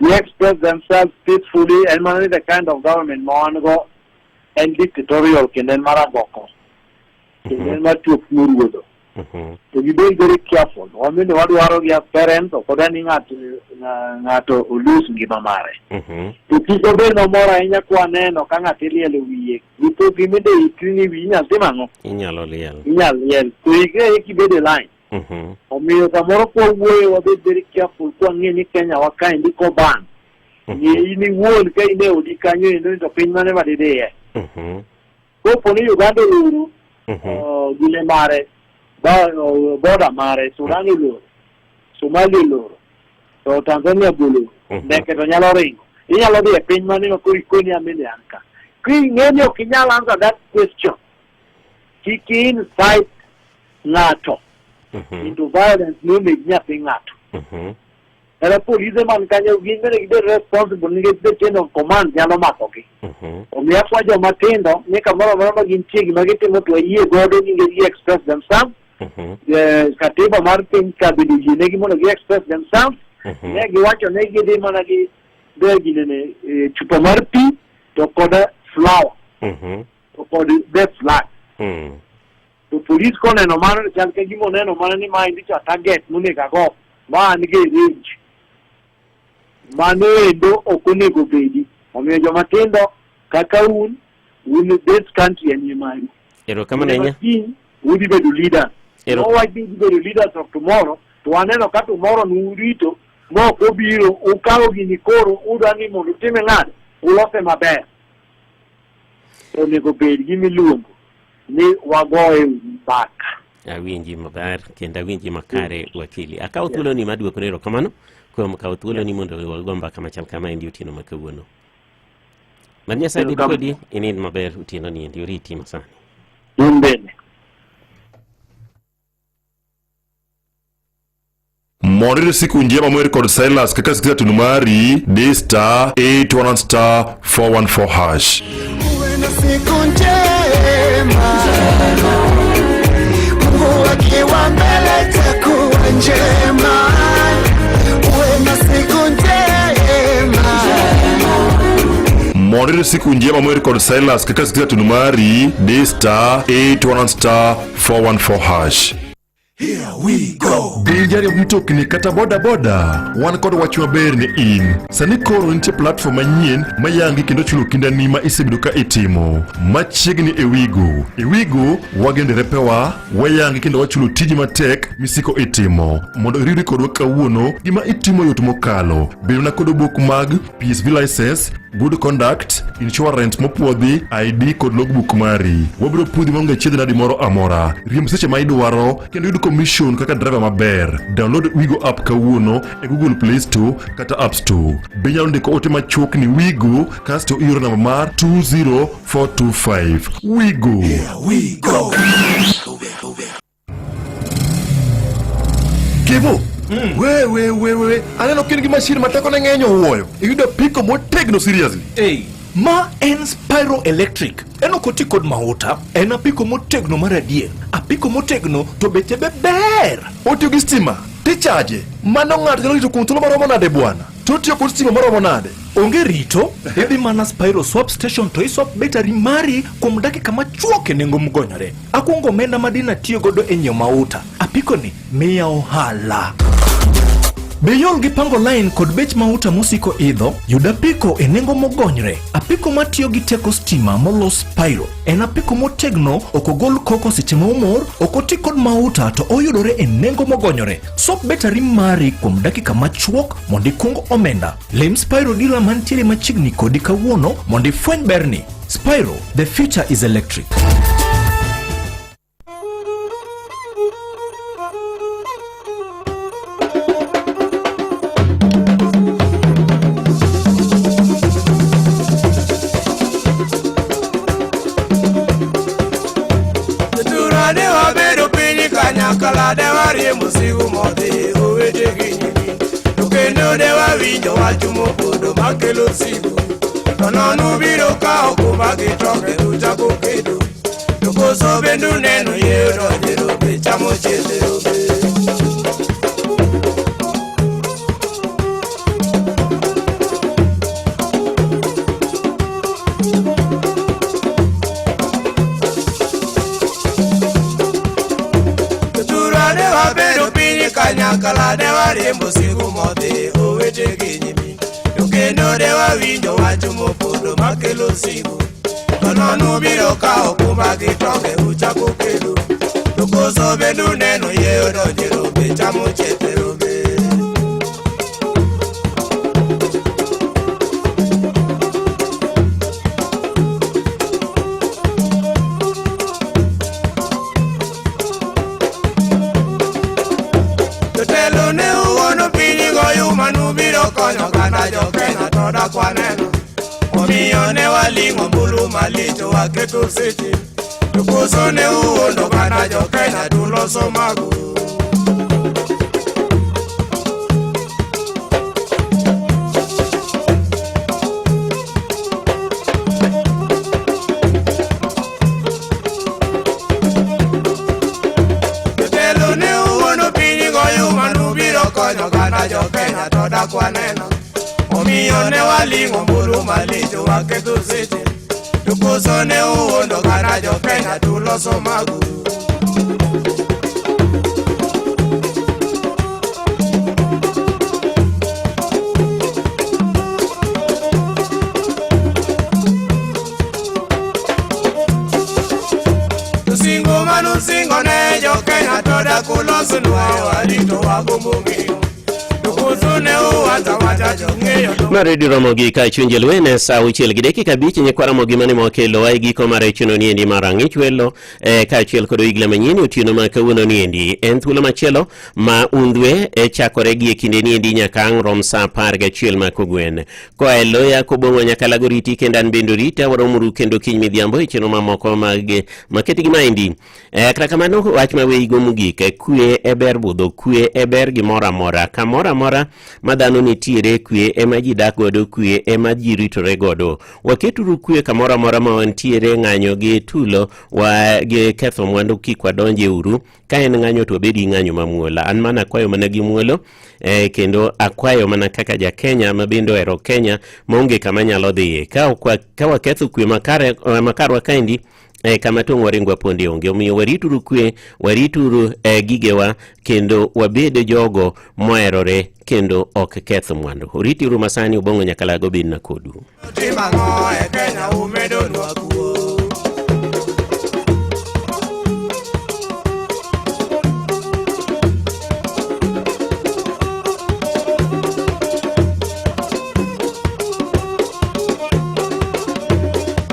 They express themselves peacefully en mana ni the kind of government ma wan go en dictatorial kendo en mar agoko. Kendo en mar tuok ruodho. To gibed very careful. Wan bende wadwaro gi as parents, ok wadwa ni ng'ato ng'ato olose ngima mare. To kik obed mamor ahinya kwaneno ka ng'ato ilielo wiye. Dipo gimende ikri ni wiyi inyal tim ang'o? Inyalo liel. Inyal liel. To ikri ahinya kibedo e line. Omiyo samoro kwawuoyo wabed very careful kwang'e ni Kenya wa kaendi koban. Ng'e in iwuon ka in e odi kanyo endo ni to piny mane ma didhiye. Kopo ni Uganda oloro gine mare, border mare, Sudan oloro, Somalia oloro, to Tanzania be oloro, ndeke to nyalo ringo. Inyalo dhi e piny mane ma koro ikoni amene an ka. King'e ni ok inyal answer that question, kik i incite ng'ato into violence noneg nyathi ng'ato. Kata polise man kanyo gin bende gibed responsible nikech the chain of command nyalo makogi. Omiyo akwa joma tindo ni kamoro amora ma gintie gima gitimo to wayie godo nikech gi express themselves. Katiba mar piny ka bende oyienegi mondo gi express themselves. Ne giwacho ne gidhi mana gi be ginene chupa mar pi to kod flower to kod the flag. To polis koneno mano to chal ka gima oneno mana ni maendi cha target monego ago ma an go e range. Mano endo ok onego bedi. Omiyo joma tindo kaka un, un this country en maru. Erokamano ahinya. Kiny udhi bedo leaders. Nowach ni udhi bedo leaders of tomorrow, to waneno ka tomorrow nurito ma ok obiro, ukawo gini koro udwa ni mondo utime nade? Ulose maber. Onego bed gimiluongo ni wagoye mbaka. Awinji maber kendo awinji makare wakili. Akawo thuoloni mar duoko erokamano kuom kawo thuoloni mondo wago mbaka machal kama endi otieno ma kawuono. Mad Nyasaye bed kodi, inind maber otieno ni endi oriti masani. Un bende. Mondo iyud siku njema moher kod Silas kaka sikiza tun mari di star 811 star 414 hash. Uwe na siku njema, Mungu akiwa mbele takuwa njema. Uwe na siku njema. Mondo iyud siku njema moher kod Silas kaka sikiza tun mari di star 811 star 414 hash. Here we go. Be jariemb mtokni kata boda boda, wan kod wach maber ne in. Sani koro nitie platform manyien ma yangi kendo chulo kindani ma isebedo ka itimo. Machiegni e Wigo. E Wigo, wageno derepewa, wayangi kendo wachulo tiji matek misiko itimo. Mondo iriwri kodwa kawuono, gima itimo yot mokalo. Bed mana kod obok mag PSV license, good conduct, insurance mopuodhi, ID kod logbook mari. Wabiro puodhi maonge chiedh nadi moro amora. Riemb seche ma idwaro kendo yud commission kaka driver maber. Download Wigo app kawuono e Google Play Store kata App Store. Be inyalo ndiko ote machuok ni Wigo kasto ioro namba mar 20425. Wigo. Here we go. Kevo. We we we we aneno kin gi mashin ma tekone ng'eny owuoyo. Iyudo apiko motegno seriously. Hey, ma en Spyro Electric. En ok oti kod mauta, en apiko motegno mar adier. Apiko motegno to beche be ber. Otiyo gi stima, tichaje. Mano ng'ato nyalo rito kuom thuolo maromo nade bwana? To otiyo kod stima maromo nade? Onge rito, idhi mana Spyro Swap Station to iswap betari mari kuom dakika machuok e nengo mogonyore. Akwongo omenda ma dine atiyo godo e nyiewo mauta. Apiko ni miya ohala. Be iol gi pango line kod bech mauta mosiko idho? Yud apiko e nengo mogonyre. Apiko matiyo gi teko stima molos Spyro. En apiko motegno, ok ogol koko seche ma omor, ok oti kod mauta to oyudore e nengo mogonyore. Swap betari mari kuom dakika machuok mondo ikung omenda. Lim Spyro dealer mantiere machiegni kodi kawuono mondo ifweny berni. Spyro, the future is electric. Jotura ne wabedo piny kanyakla ne wariembo sigu modhi owete gi nyimine to kendo ne wawinjo wach mopondo makelo sigu to nono biro kawo kuma gi toke uchako kedo to koso bende uneno yie donje rombe chamo chiedhe rombe. kanyakla ne wariembo sigu modhi owete gi nyimi. To kendo ne wawinjo wach mopondo makelo sigu. To nonubiro kawo kuma gi tonge uchako kelo. To koso bende uneno yieyo donje rombe chamo chepe rombe. Jotelo ne uono piny goyo manubiro konyo oganda jo Kenya to dak waneno. Omiyo ne waling'o ombulu malich waketo seche. To koso ne uono oganda jo Kenya tuloso magu. Jotelo ne uono piny goyo manubiro konyo oganda jo Kenya to dak waneno. Omiyo ne waling'o ombulu malich waketho seche. To koso ne uondo oganda jo Kenya tuloso magu. To singo manusingo ne jo Kenya to dak ulosnwa warito wagombo ng'eyo. To koso ne uwacho awacha jong'eyo to Ma redio Ramogi ka chuny jalwene sa 6:05 nyikwa Ramogi mane mokelo e giko mar chuno niendi mar ang'ich welo kaachiel kod oigla manyien otieno ma kawuono niendi en thuolo machielo ma undhwe chakore gi e kinde niendi nyaka ang' rom sa 11 ma kogwen. Koa e loya kobong'o nyaka lago riti kendo an bende orita waromuru kendo kiny midhiambo e chenro mamoko mag maketi gi maendi. Kata kamano wach ma weyigo mogik kwe e ber budho, kwe e ber gimoro amora, kamoro amora ma dhano nitiere kwe ema ji dak godo, kwe ema ji ritore godo. Waketuru kwe kamoro amora ma wantiere, ng'anyo gi tulo wa gi ketho mwandu kik wadonje uru. Ka en ng'anyo to wabed gi ng'anyo mamuol. An mana akwayo mana gi muolo kendo akwayo mana kaka ja Kenya ma bende ohero Kenya maonge kama nyalo dhiye. Ka waketho kwe makarwa kaendi kama tong' waringwa ponde onge. Omiyo warituru kwe, warituru gigewa kendo wabed jogo moherore kendo ok keth mwandu. Oritiuru masani Obong'o Nyakalago bed na kodu. Timo ang'o e Kenya umedonwa kuo.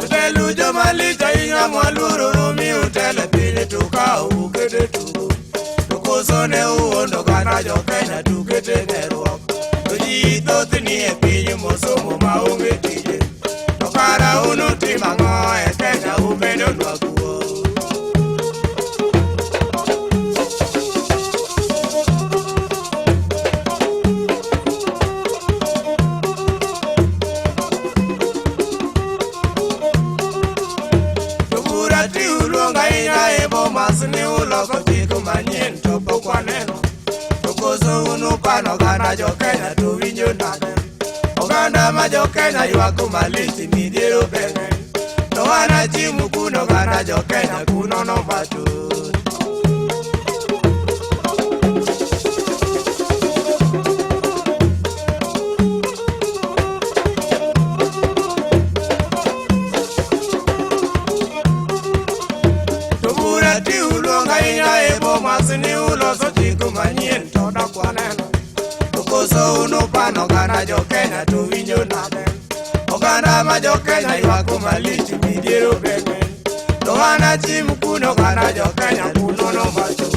Jotelo joma lich ahinya mwaluoro mi utelo e piny to ka ukete tugo. To koso ne uondo oganda jo Kenya tukete gerruok. To ji thoth ni e piny mosomo maonge tije. To kara unutim ang'o e Kenya umedonwa kuo. To bura ti uluongo ahinya e Bomas ni uloso chik manyien to pok waneno. To koso unupano oganda jo Kenya to winjo nade. Oganda ma jo Kenya ywak malich midhiero be ng'eny. To wan achim kuno oganda jo Kenya kuno no matut. To bura ti uluongo ahinya e Bomas ni uloso chik manyien to dak waneno. To koso unupano oganda jo Kenya to winjo nade. Oganda ma jo Kenya ywak malich midhiero be ng'eny. To an achim kuno oganda jo Kenya kuno no matut.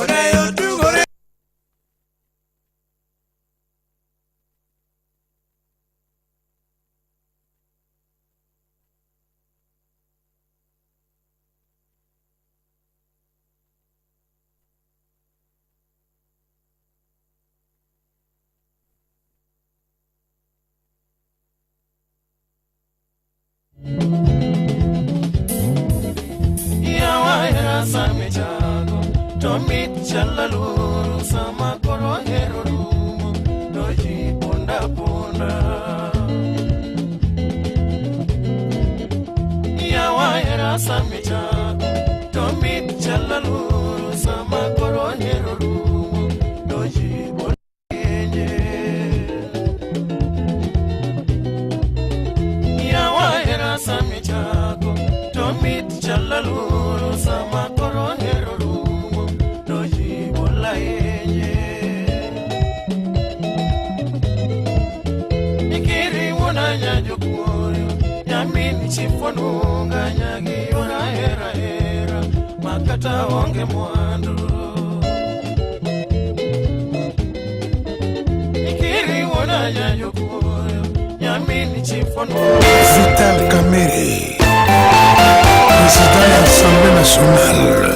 Oneyo tugore Yawa hera sami chako to mit chala luru sama koro hero rumo. hera samichako to mit chalaluru sama koro hero rumo to ji bolenye. Yawa hera samichako to mit chalaluru sama koro hero rumo to ji bolaenye. Ikiri wuona nyajokuoyo nyamin chifonunga nyagi yora hera hera makata onge mwandu. Ikiri wuona nyajokuoyo nyamin chifonunga. Vital Kamerhe, président de l'Assemblée nationale.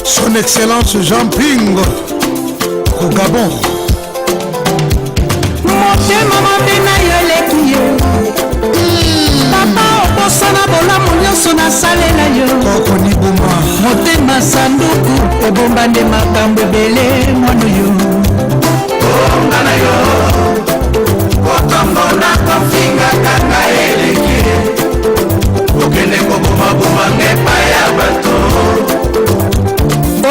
Son Excellence Jean Ping au Gabon. Motema mabe na yo eleki ye papa, obosana bolamu nyonso nasalela yo. Koko Nibuma. Motema sanduku ebomba nde makambo ebele mwana yo. Bonga na yo kotongo na kofingaka ngai eleki okende kobomaboma nga epai ya bato.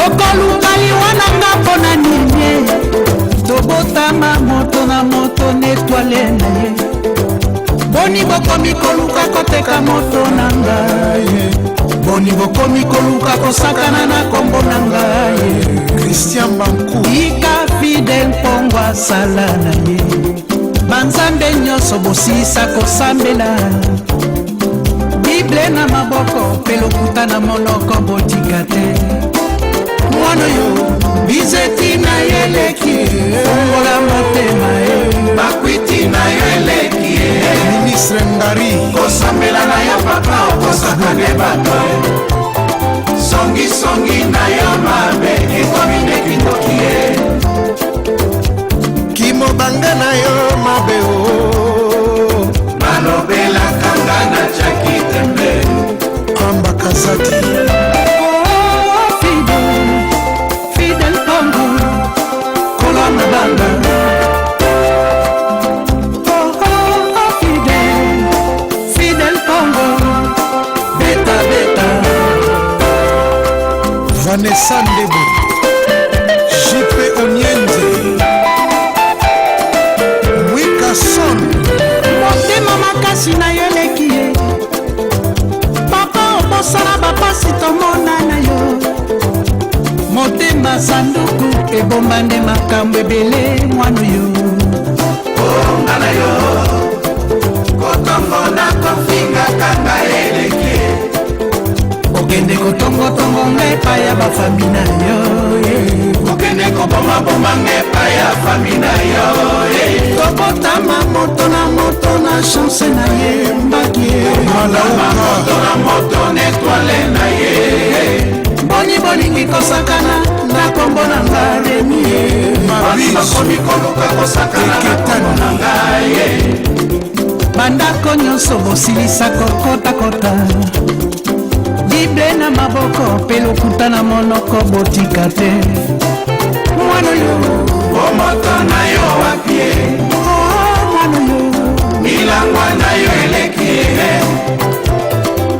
Okoluka liwa na nga mpo na nini? Tobotama moto na moto na étoile na ye. Boni bokomi koluka koteka moto na ngai? Boni bokomi koluka kosakana na kombo na ngai? Christian Bankou. Ika Fidel Mpongo asala na ye. Banzambe nyonso bosisa kosambela, Bible na maboko mpe lokuta na monoko, botika te. Mwana yo bizeti na ye eleki, fongola motema ye. Bakwiti na yo eleki. Ministre Ngari. Kosambela na yo papa okosaka nde bato. Songisongi na yo mabe ekomi nde kindoki ye. Kimobanga na yo mabe o. Balobelaka nga na tiaki tembe. Amba Kazadi. Oh, Fidel, Fidel Pongo, kolona banga. Oh, oh, oh, Fidel, Fidel Pongo, beta beta. Vanessa Ndebo. JP Onienze. Mwika Son. Motema makasi na yo eleki ye papa, obosana bapasi tomona na yo. Motema sanduku ebomba nde makambo ebele mwana yo. Bonga na yo kotongo na kofingaka ngai eleki okende kotongotongo nga epai ya bafami na yo ye. Okende kobomaboma nga epai ya fami na yo ye. Tobotama moto na moto na chance na ye, mbaki ye. Kobotama moto na moto na étoile na ye. Boni bolingi kosakana na kombo na nga Remi ye? Boni bakomi koluka kosakana na kombo na ngai ye? Bandako nyonso bosilisa kokotakota, Bible na maboko mpe lokuta na monoko, botika te. Mwana yo. Bomoto na yo wapi ye? Oh, mwana yo. Milangwa na yo eleki ye.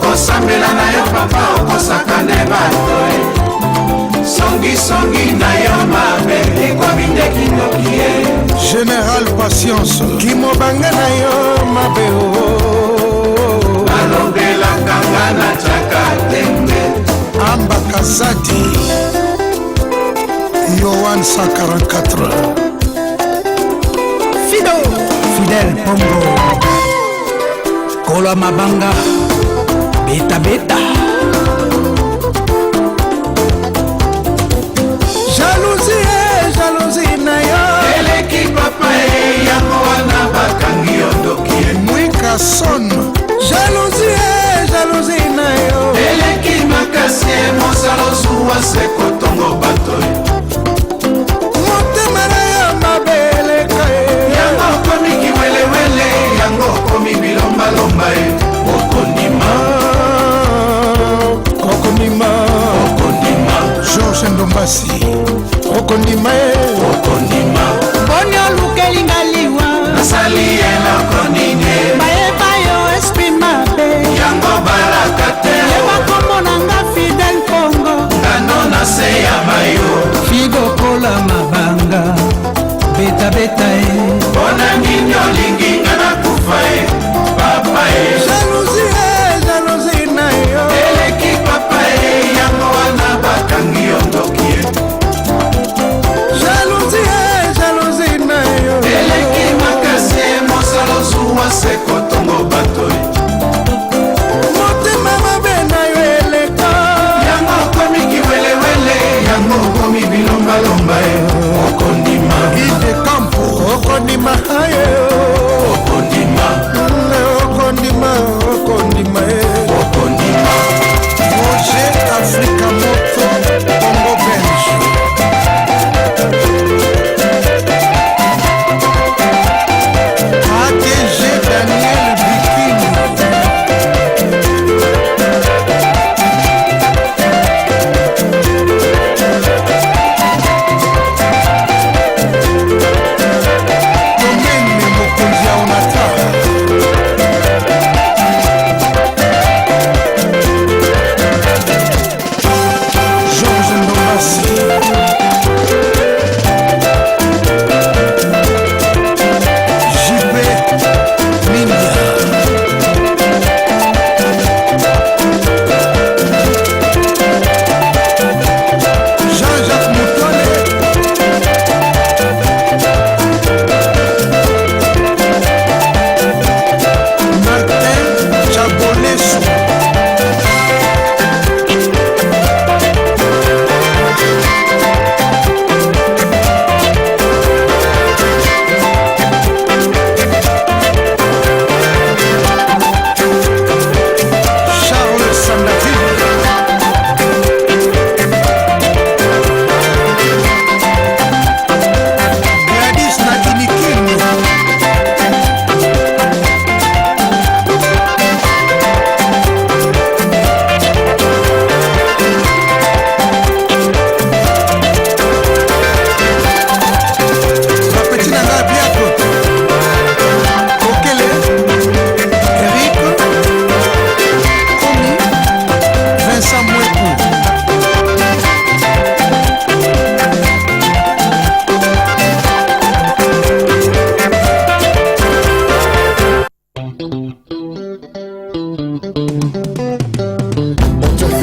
Kosambela na yo papa okosaka nde bato ye. Songisongi na yo mabe ekomi nde kindoki ye. Général Patience. Kimobanga na yo mabe o. Balobelaka nga na tiaka tembe. Amba Kazadi. Yohan 144. Fido Fidel Pongo, kola mabanga, beta beta. Jalousie, eh, jalousie na yo. Eleki papa e, yango wana bakangi yo ndoki ye. Mwika Son. Jalousie, eh, jalousie na yo. Eleki makasi e, mosala ozuwa se kotongo bato ye. Motema na yo mabe eleka ye. Yango okomi kiwelewele, yango okomi bilombalomba ye. Okondima. Okondima. Okondima. Georges Ndombasi. Okondima ye. Okondima. Boni olukeli nga liwa? Nasali eloko nini? Bayeba yo esprit mabe.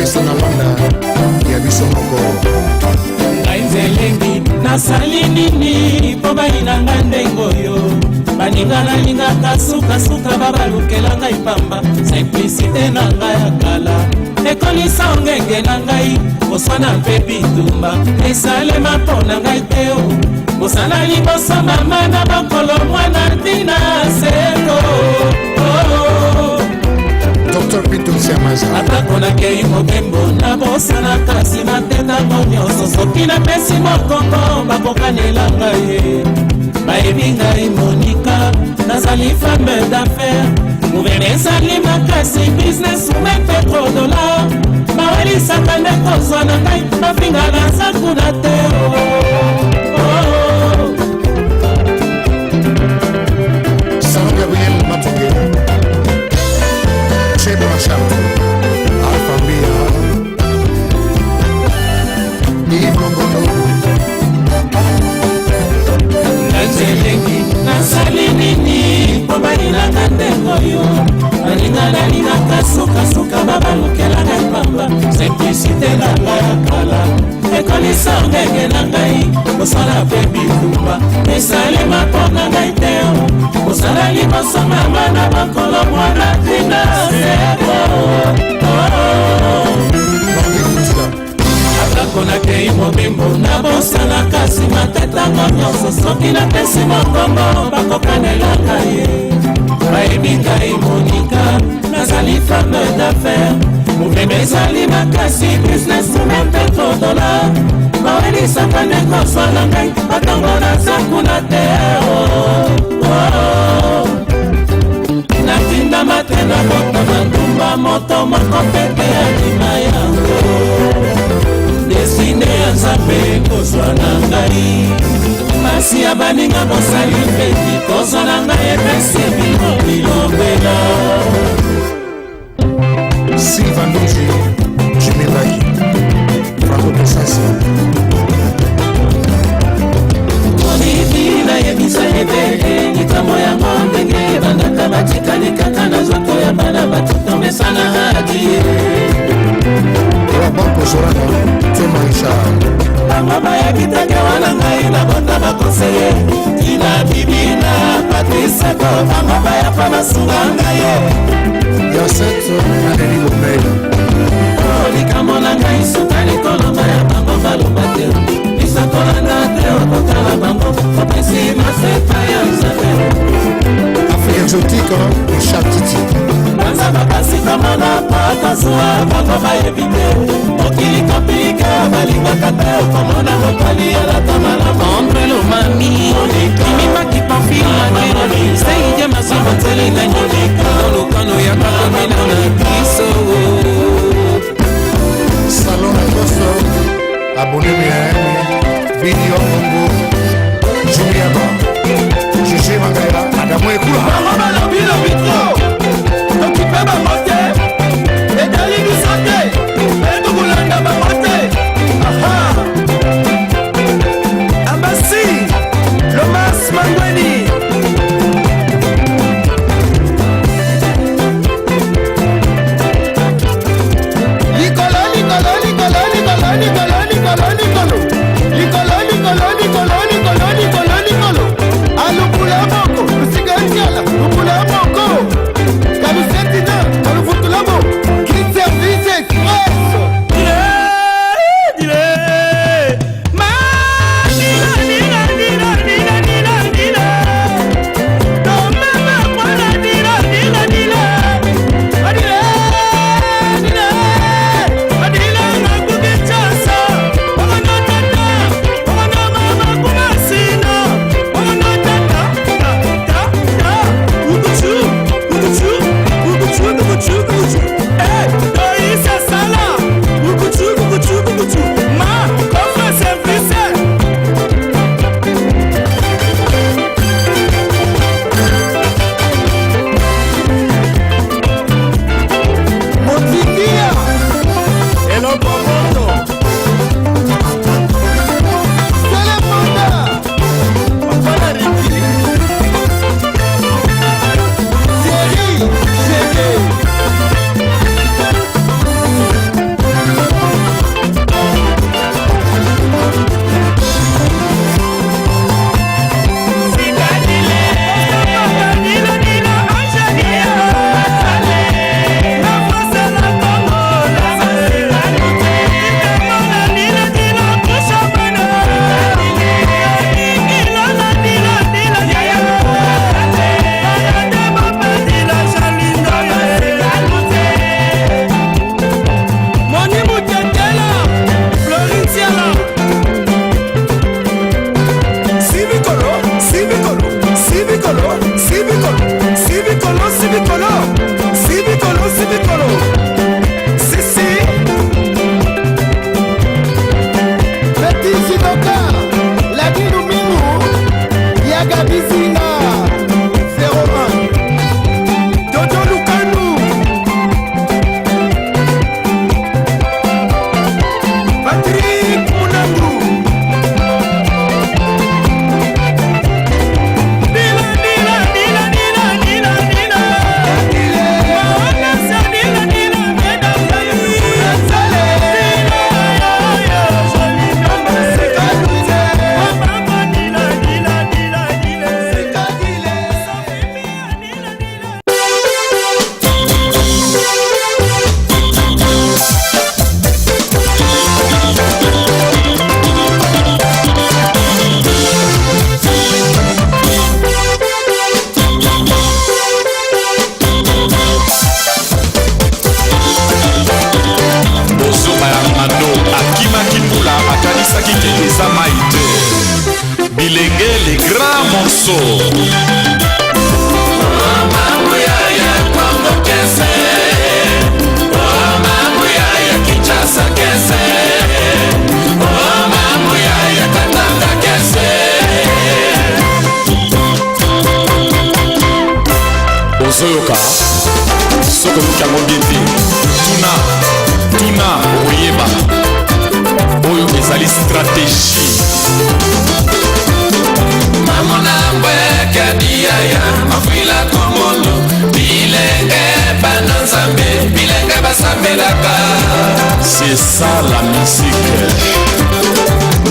Biso na Londres ya biso moko. Ngai nzelengi nasali nini mpo bayina nga ndenge oyo baninga nalingaka sukasuka babalukela ngai pamba simplicité na ngai ya kala ekolisa ongenge na ngai koswana mpe bitumba esalema mpo na ngai te o mosala liboso mama na mokolo mwana ntina seko oh. Dr. Pinto Siamaza. Atako nakei mobembo nabosanaka nsima te ntango nyonso soki napesi mokongo bakokanela ngai ye bayebi ngai monika nazali femme d'affaire guverne ezali makasi business woman petrodollar bawelisaka nde kozwa na ngai bafinga naza kuna te oh, oh. Salon Gabriel Matonge. Chebo Machar. Alpha Mbia. Yves Longondo. Nzelengi nasali nini mpo bayinaka ndenge oyo baninga nalingaka sukasuka babalukela ngai pamba simplicité na ngai ya kala ekolisa ngenge na ngai kosala mpe bitumba esalema mpo na ngai te kosala liboso mama na makolo mwana tina seko atako nakei mobembo nabosanaka nsima te ntango nyonso soki napesi mokongo bakokanelaka ye bayebi ngai monika nazali femme d'affaire mobembo ezali makasi business woman petrodollar bawelisaka nde kozwa na ngai batango naza kuna te oh, oh. Natindama te na botama ndumba moto moko pete andima yango desine ya Nzambe kozwa na ngai pasi ya baninga bosali feti kozwa na ngai epesi bino bilobela. Sylvain Ndonji, Jimmy Baki, Franco Pesasi. Olivi nayebisa ebele likambo yango ndenge ebandaka batikali kaka na nzoto ya bana bato tomesana adie. Banco Sorana, Thomas Richard. Bango bayaki teke wana ngai nabota bakonseye tina bibi na Patrice ko bango baya pa basunga ngai ye. Yacinthe Anneli Bomel. Likambo na ngai suka likoloba ya bango baloba te biso tolanda te ototala bango opesi masepa ya Nzambe. Afrique Exotique, Richard Titi. Banza makasi tomona po tozwa bango bayebi te mokili komplike balingaka te okomona mobali alata malamu. Andre Lomami Kimimaki Pamfilake Seije Masamatelinani Olukano ya kakomina na biso. Salon Lacoste, abonné Miami, Video Mongo, Juliaba, Gigi Mangaya, Adamo Ekula. Bango balobi lobi trop tokipe bango te etali biso te mpe tokolanda bango te. Aha Ambasi Lomas Mangweni. Likolo, likolo, likolo, likolo, likolo, likolo, likolo, likolo, likolo, likolo. biso. Ozoyoka soki oyoki yango bien te, tuna tuna, okoyeba oyo ezali stratégie. Mamona mbweke diyaya mafwila komolo bilenge bana Nzambe bilenge basambelaka. C'est ça la musique.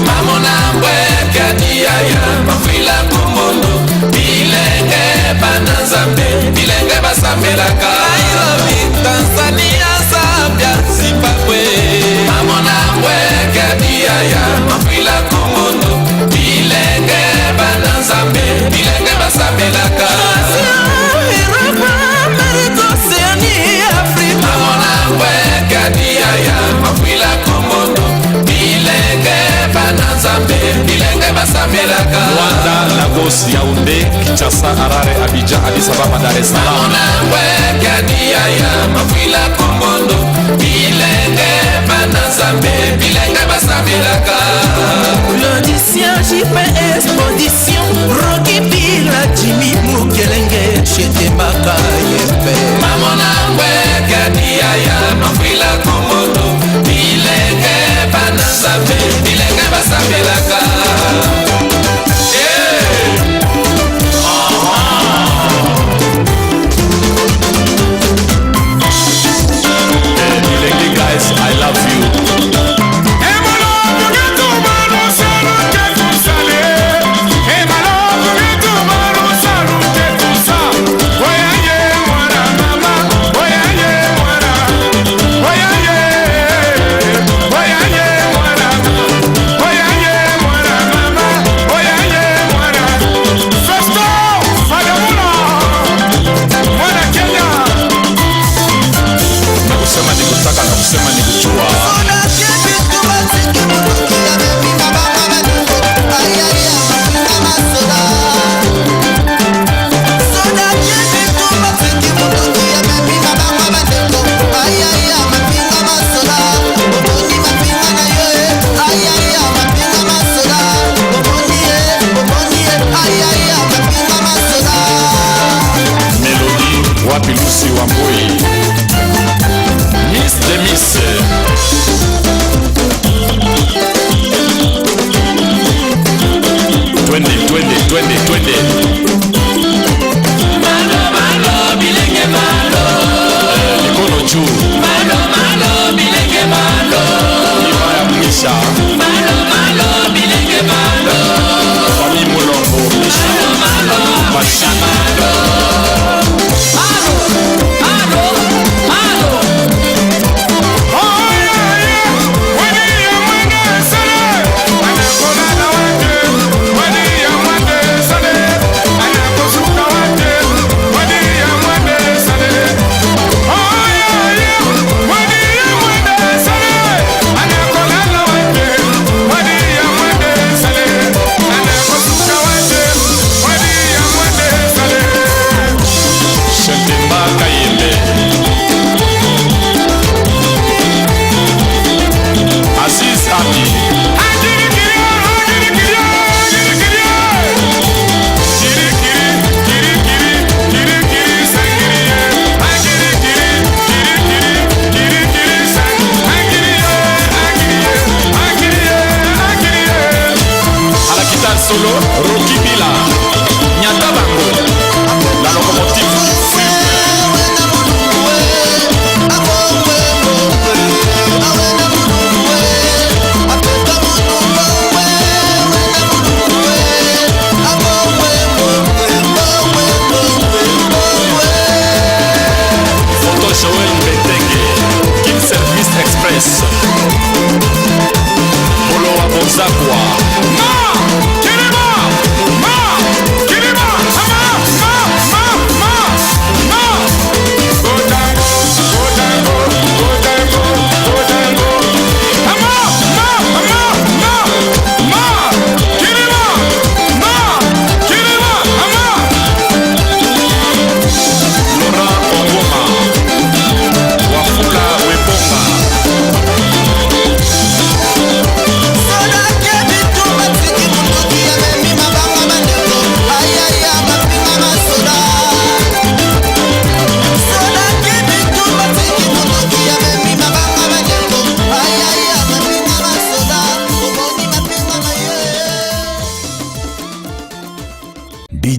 Mamona mbweke diyaya mafwila komolo bilenge bana Nzambe bilenge basambelaka. Nairobi, Tanzania, Zambia, Zimbabwe. Mamona mbweke diyaya mafwila komolo bilenge bana Nzambe bilenge basambelaka. Mamona mbweke diyaya mafwila komolo bilenge bana Nzambe bilenge basambelaka. Rwanda, Lagos, Yaoundé, Kinshasa, Harare, Abidjan, Addis Ababa, Dar es Salaam. Mamona mbweke diyaya mafwila komolo bilenge bana Nzambe bilenge basambelaka. L'audition JPS Production, Rocky Bila, Jimmy Mukelenge, Chetemaka Yembe. Mamona mbweke diyaya mafwila komolo bilenge bana Nzambe bilenge basambelaka. Bilenge guys, I love you. Nakusema ni kutaka, nakusema ni kujua. Melody wapi Lucy Wambui, Miss de Miss.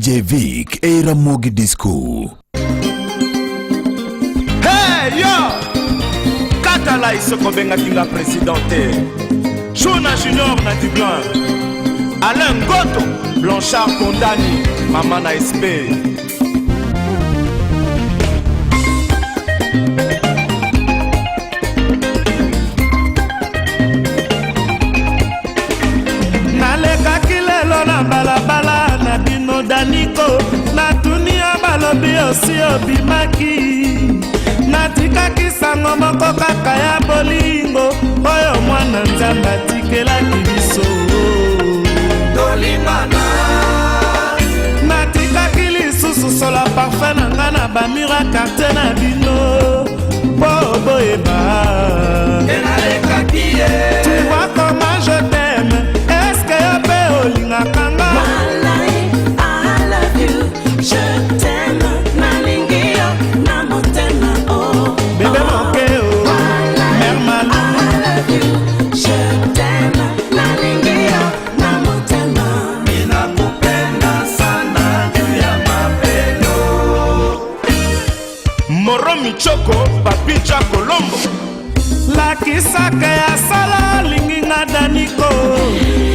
DJ Vic e Ramogi Disco. Hey yo! Katala isoko obengaki nga président te. Juna Junior na Dublin. Alain Ngoto, Blanchard Kondani, mama na SP. Nalekaki lelo na balabala na bino Daniko, natuni yo balobi osi obimaki. Natikaki sango moko kaka ya bolingo oyo mwana Nzambe atikelaki biso. Tolingana. Natikaki lisusu sola parfum na nga na bamur ya quartier na bino po boyeba. Enalekaki ye. Tu vois comment je t'aime, est-ce que yo mpe olingaka nga? Walai, I love you, je t'aime, nalingi yo na motema, oh. Bébé moke o, mère Malou. I love you, je t'aime, nalingi yo na motema. Ninakupenda sana juu ya mapendo. Moro Michoko, Papi Kolombo. Lakisaka ya sala olingi nga Daniko,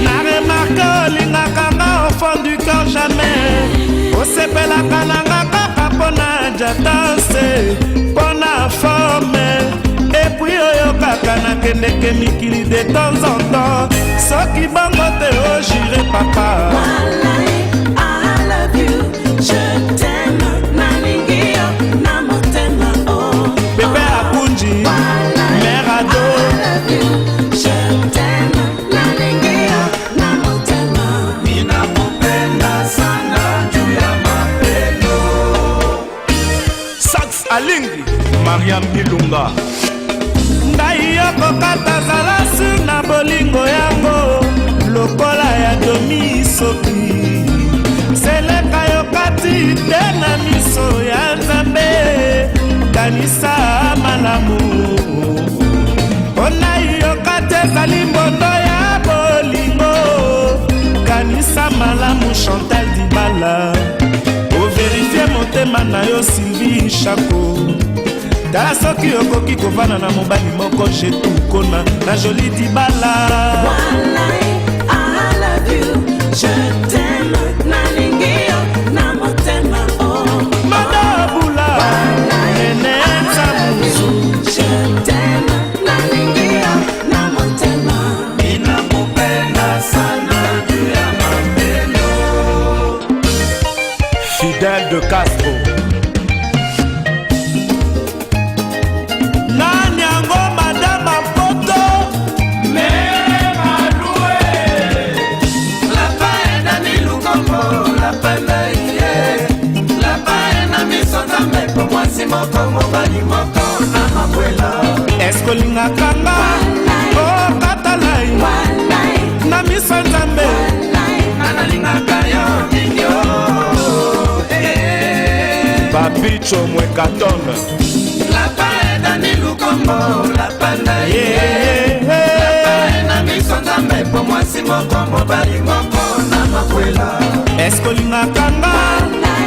na remarke olingaka nga au fond du cœur jamais. Osepelaka na nga kaka mpona jatance, mpona forme, epuis oyokaka nakendeke mikili de temps en temps. Soki bongo te ojire papa. Walai, I love you, je t'aime, nalingi yo na motema, oh. Bébé Akunji, mère Ado. I love you, je t'aime, nalingi yo na motema. Ninakupenda sana juu ya mapendo. Sax Alingi, Mariam Ilunga. Ngai yokokata zala sur na bolingo yango lokola ya domi soki seleka yokati te na miso ya Nzambe. Kanisa malamu mpona yokati ezali mbondo ya bolingo. Kanisa malamu Chantal Dibala, overifie motema na yo Sylvie Chako. Tala soki okoki kovanda na mobali moko jetukona na Joli Dibala. Walai, I love you, je t'aime, nalingi yo na motema, oh. Madabula, Nene Nzamuzu. Je t'aime, nalingi yo na motema. Ninakupenda sana juu ya mapendo. Fidèle de Castro. Nani yango madame Apoto? Mere Malue. Lapa enani lukombo, lapa nai ye. Lapa ena miso Nzambe po mwasi moko mobali moko na makwela. Eske olingaka nga? Oh, katalai na miso Nzambe. Nga nalingaka yo mingi oh, eh. Papicho Mwekaton. Lapa edani lukombo, lapa nai ye. Lapa ena miso Nzambe po mwasi moko mobali moko na makwela. Eske olingaka nga?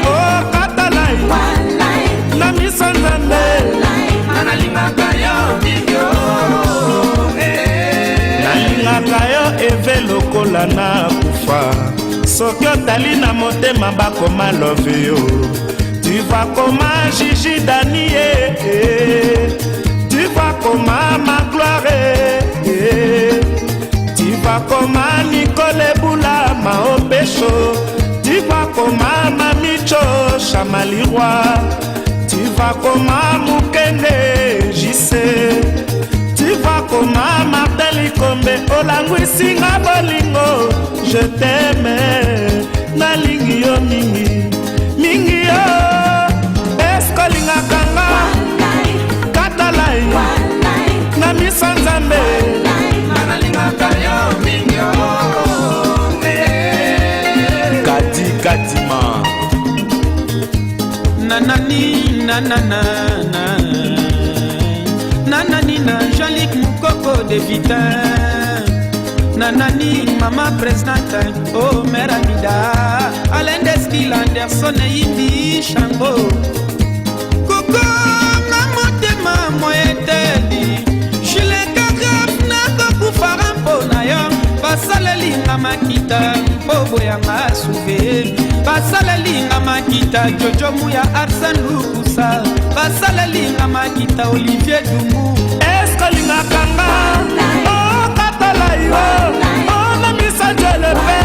Oh, katalai na miso Nzambe. Nga nalingaka yo mingi oh, eh. Nalingaka yo eve lokola na kufa. Soki otali na motema bakoma love yo. Tu vois comment Gigi Dani, tu vois comment ma gloire, tu vois comment Nicole Boula Maopesho, tu vois comment Mamicho Chamaliroy, tu vois comment Mukende JC, tu vois comment Martin Likombe olangwisi nga bolingo. Je t'aime, nalingi yo mingi mingi yo. Eske olingaka nga? Katalai na miso Nzambe. Nga nalingaka yo mingi oh, eh. Kati Katima. Nanani nanana nanani na Jean-Luc Mukoko de Vitin. Nanani mama presidente oh mère Amida Alain Deskil Anderson eyindi Shango Koko nga motema moyeteli Jilekaka nakokufaka mpo na yo basaleli nga makita mpo boyanga suve basaleli nga makita Jojo Muya Arsène Lukusa basaleli nga makita Olivier Dumbu Est-ce que lingaka nga oh katala yo oh na misajele pe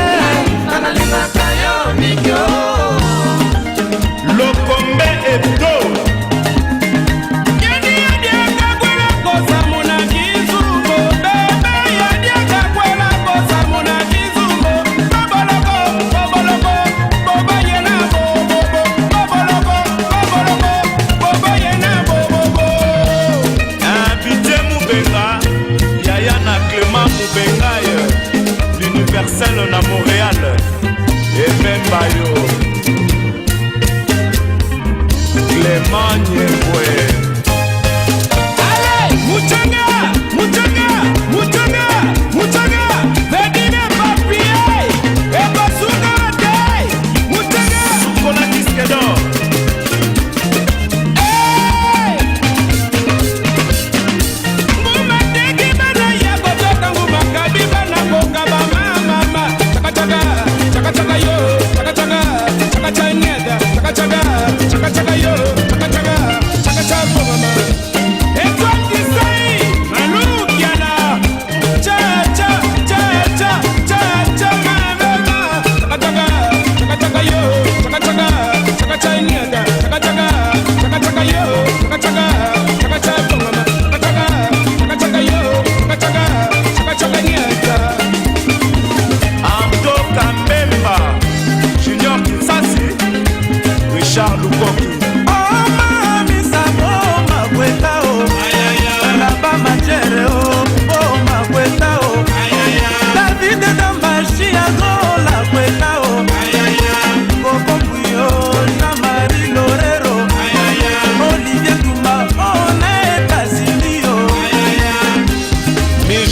Nalingaka yo mingi Lokombe eto L'universel na Montréal et même Bayo Clément Nyembwe. Allez, Mouchanga, Mouchanga, Mouchanga, Mouchanga, Vedine papier et Basuga day, Mouchanga, Sukola disque d'or.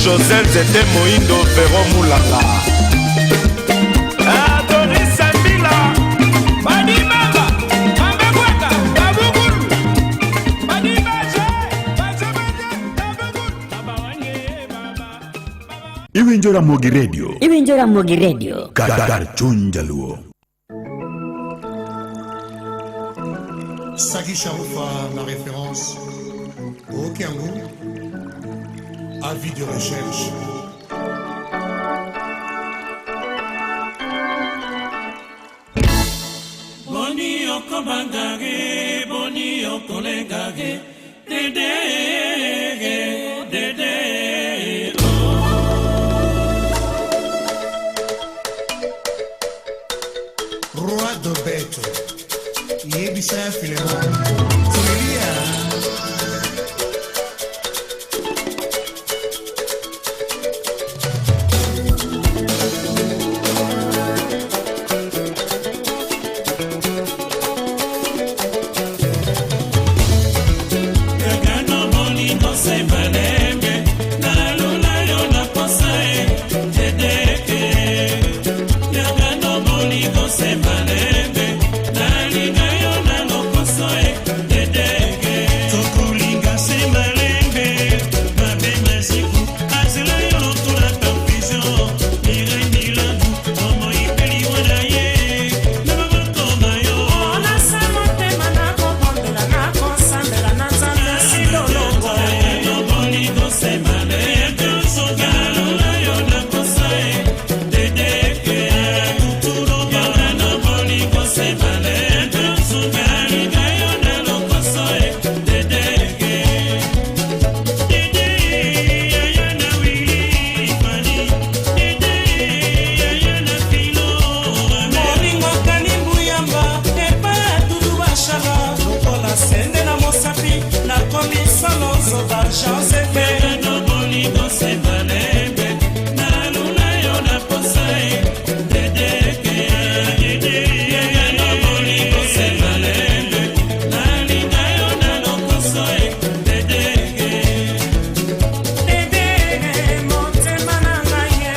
José Nzete Moindo Vero Mulanga Adoris Mbila Badibaba Mambebwaka Babuguru Badibaje Bajebaje Babuguru Babawanye Baba Iwinjo Ramogi Radio. Iwinjo Ramogi Radio. Kar chuny jaluo. Sagi Charoufa, ma référence. Okiangu. Avis de recherche. Boni okobangage, boni okolengage, dede, dede. Roi de bête, Yebisa Philemon, Solelia. Motema na ngai ye.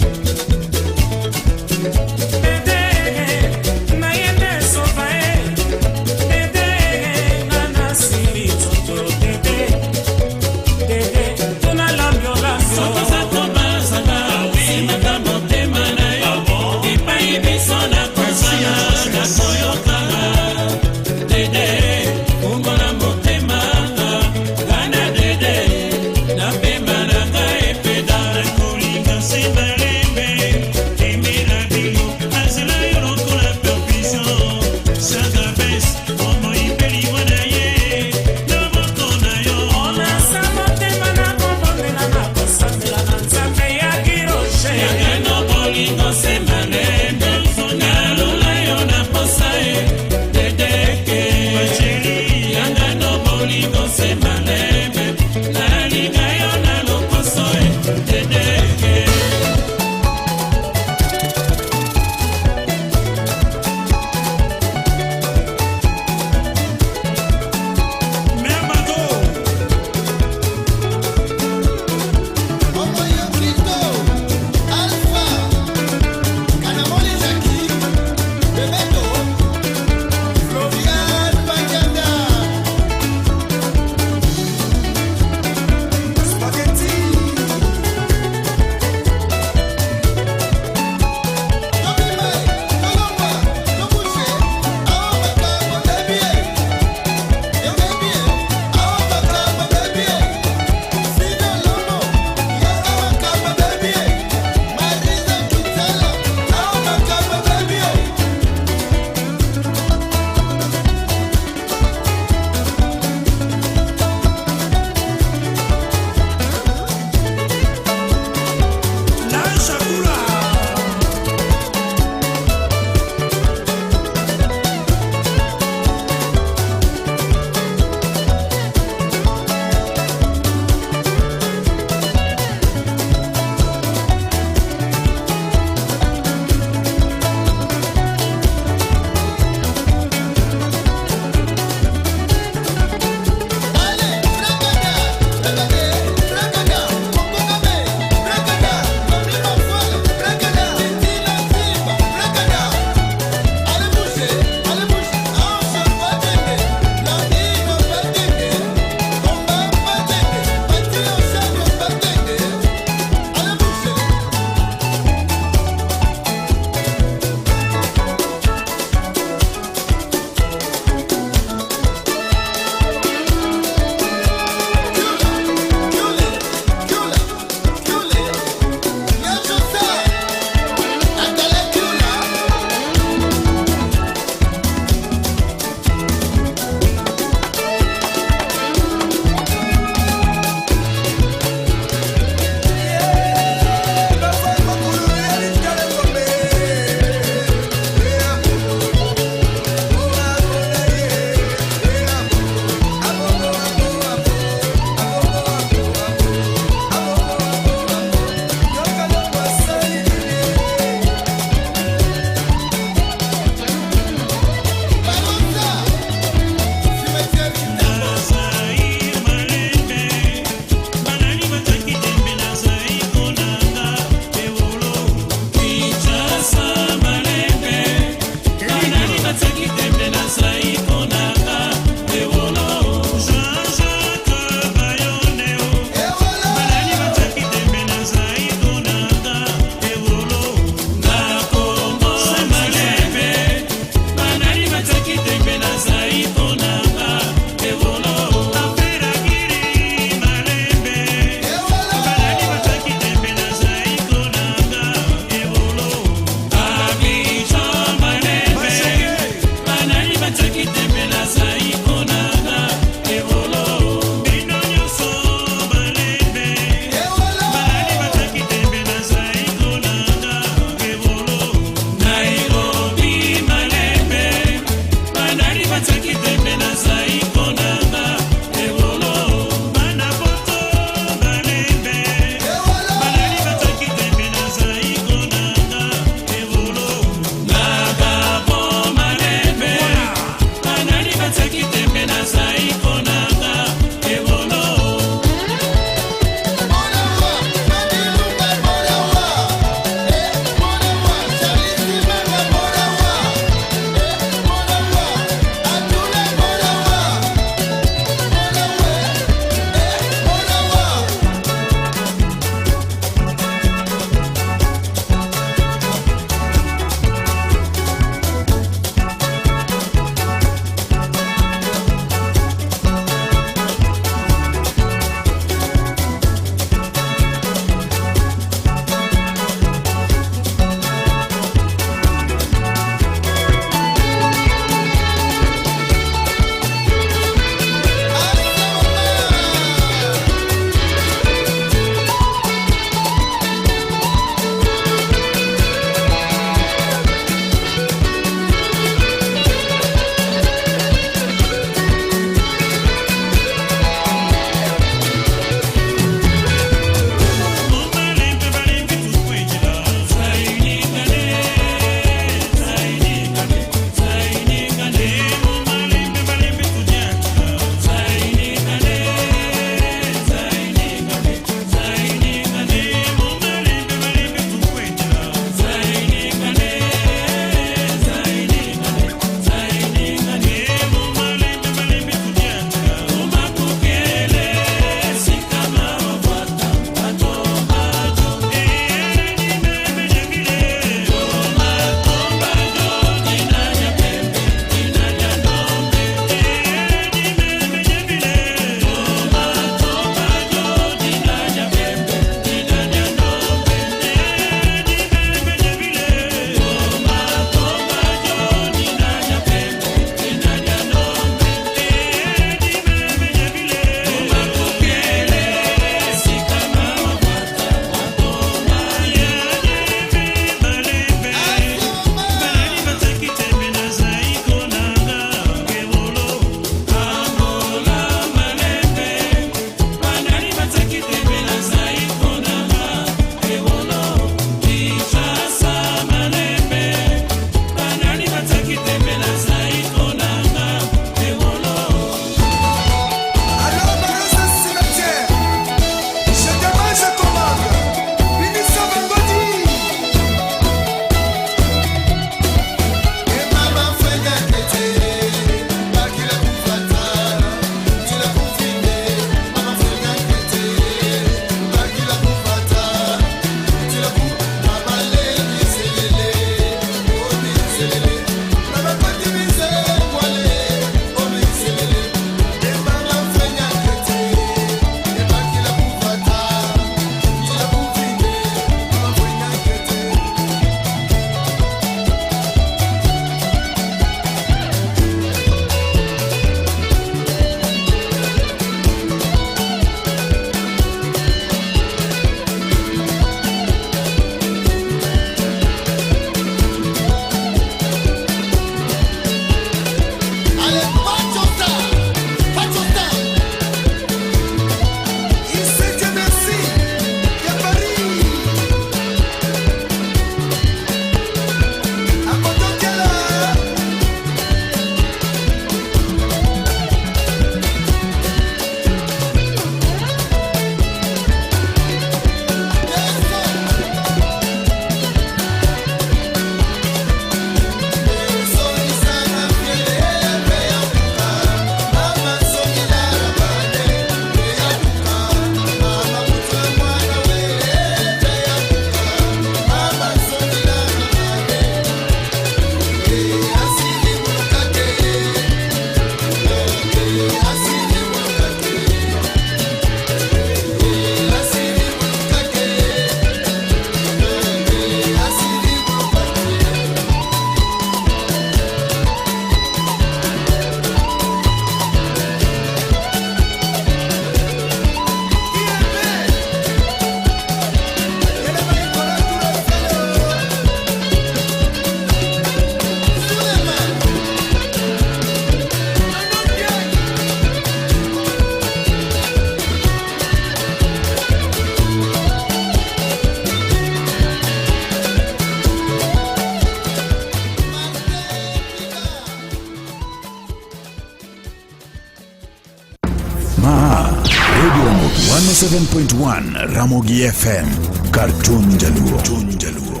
107.1 Ramogi FM kar chuny Jaluo. Chuny Jaluo.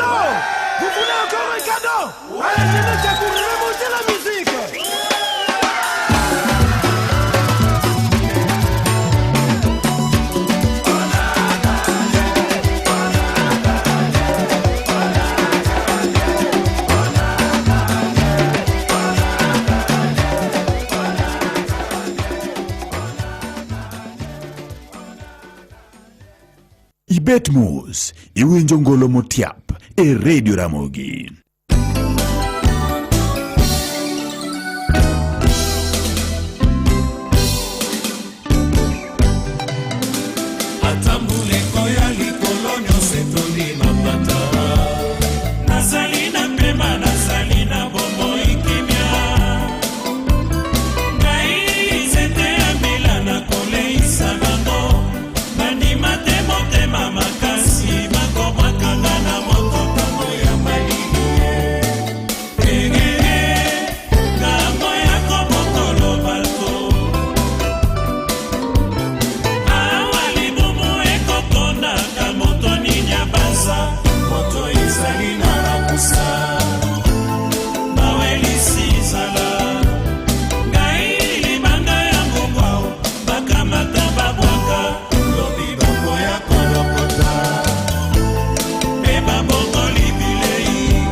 cadeau? Vous voulez encore un cadeau? Allez, je vais pour remonter la musique. Ibet mos, iwinjo ngolo motiap e Radio Ramogi. Ata mbula ekoya likolo nyonso etondi mapata. Nazali na pema, nazali na bomoi kimia. Ngai nzete ya mbila nakoleisa bango. Bandima te motema makasi bakobwakanga na moto ntango ya malili. Egege, ngambo ya kobokolo bato. Awa libumu ekotondaka moto nini abaza moto ezali na bakusa bawelisi zala ngai libanga ya mobwa bakamata babwaka lobi bakoya kolokota mpe babongoli bilei.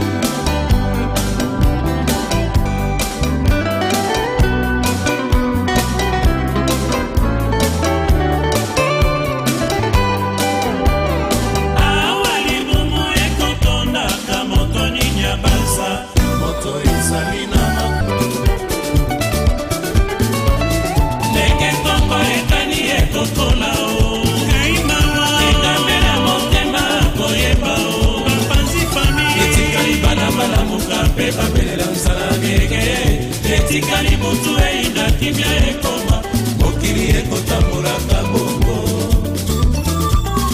Awa libumu ekotondaka moto nini abaza moto ezali na ndenge ntongo etani ekokola o ngai mawa engambela motema koyeba o bapanzi fami etikali balabala moka mpe babelela nzala gege etikali butu eyinda kimia ekoma mokili ekotambolaka bongo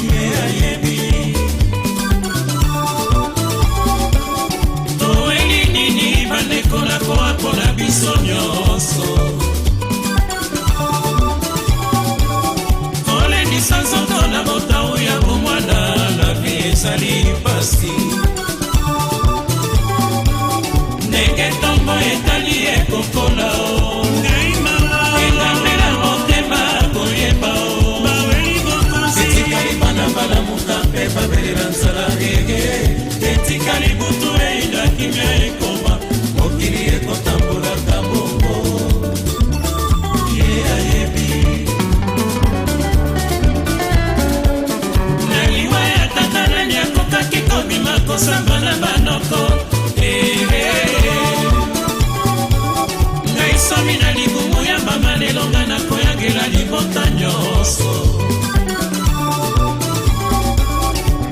ye ayebi toeli nini bandeko na koakola biso nyonso kolendisa nzoto na botau ya bomwana na vi ezali pasi ndenge ntongo etali ekokola o ngai mawa engambela motema koyeba o baweli bokonzi etikali bana balamuka mpe babelela nzala gege etikali butu eyinda kimia ekoma mokili ekotambolaka bongo ye ayebi na liwa ya tata nani akokaki kobima kosamba na banoko. Ngai somi na libumu ya mama lelonga na koyangela libota nyonso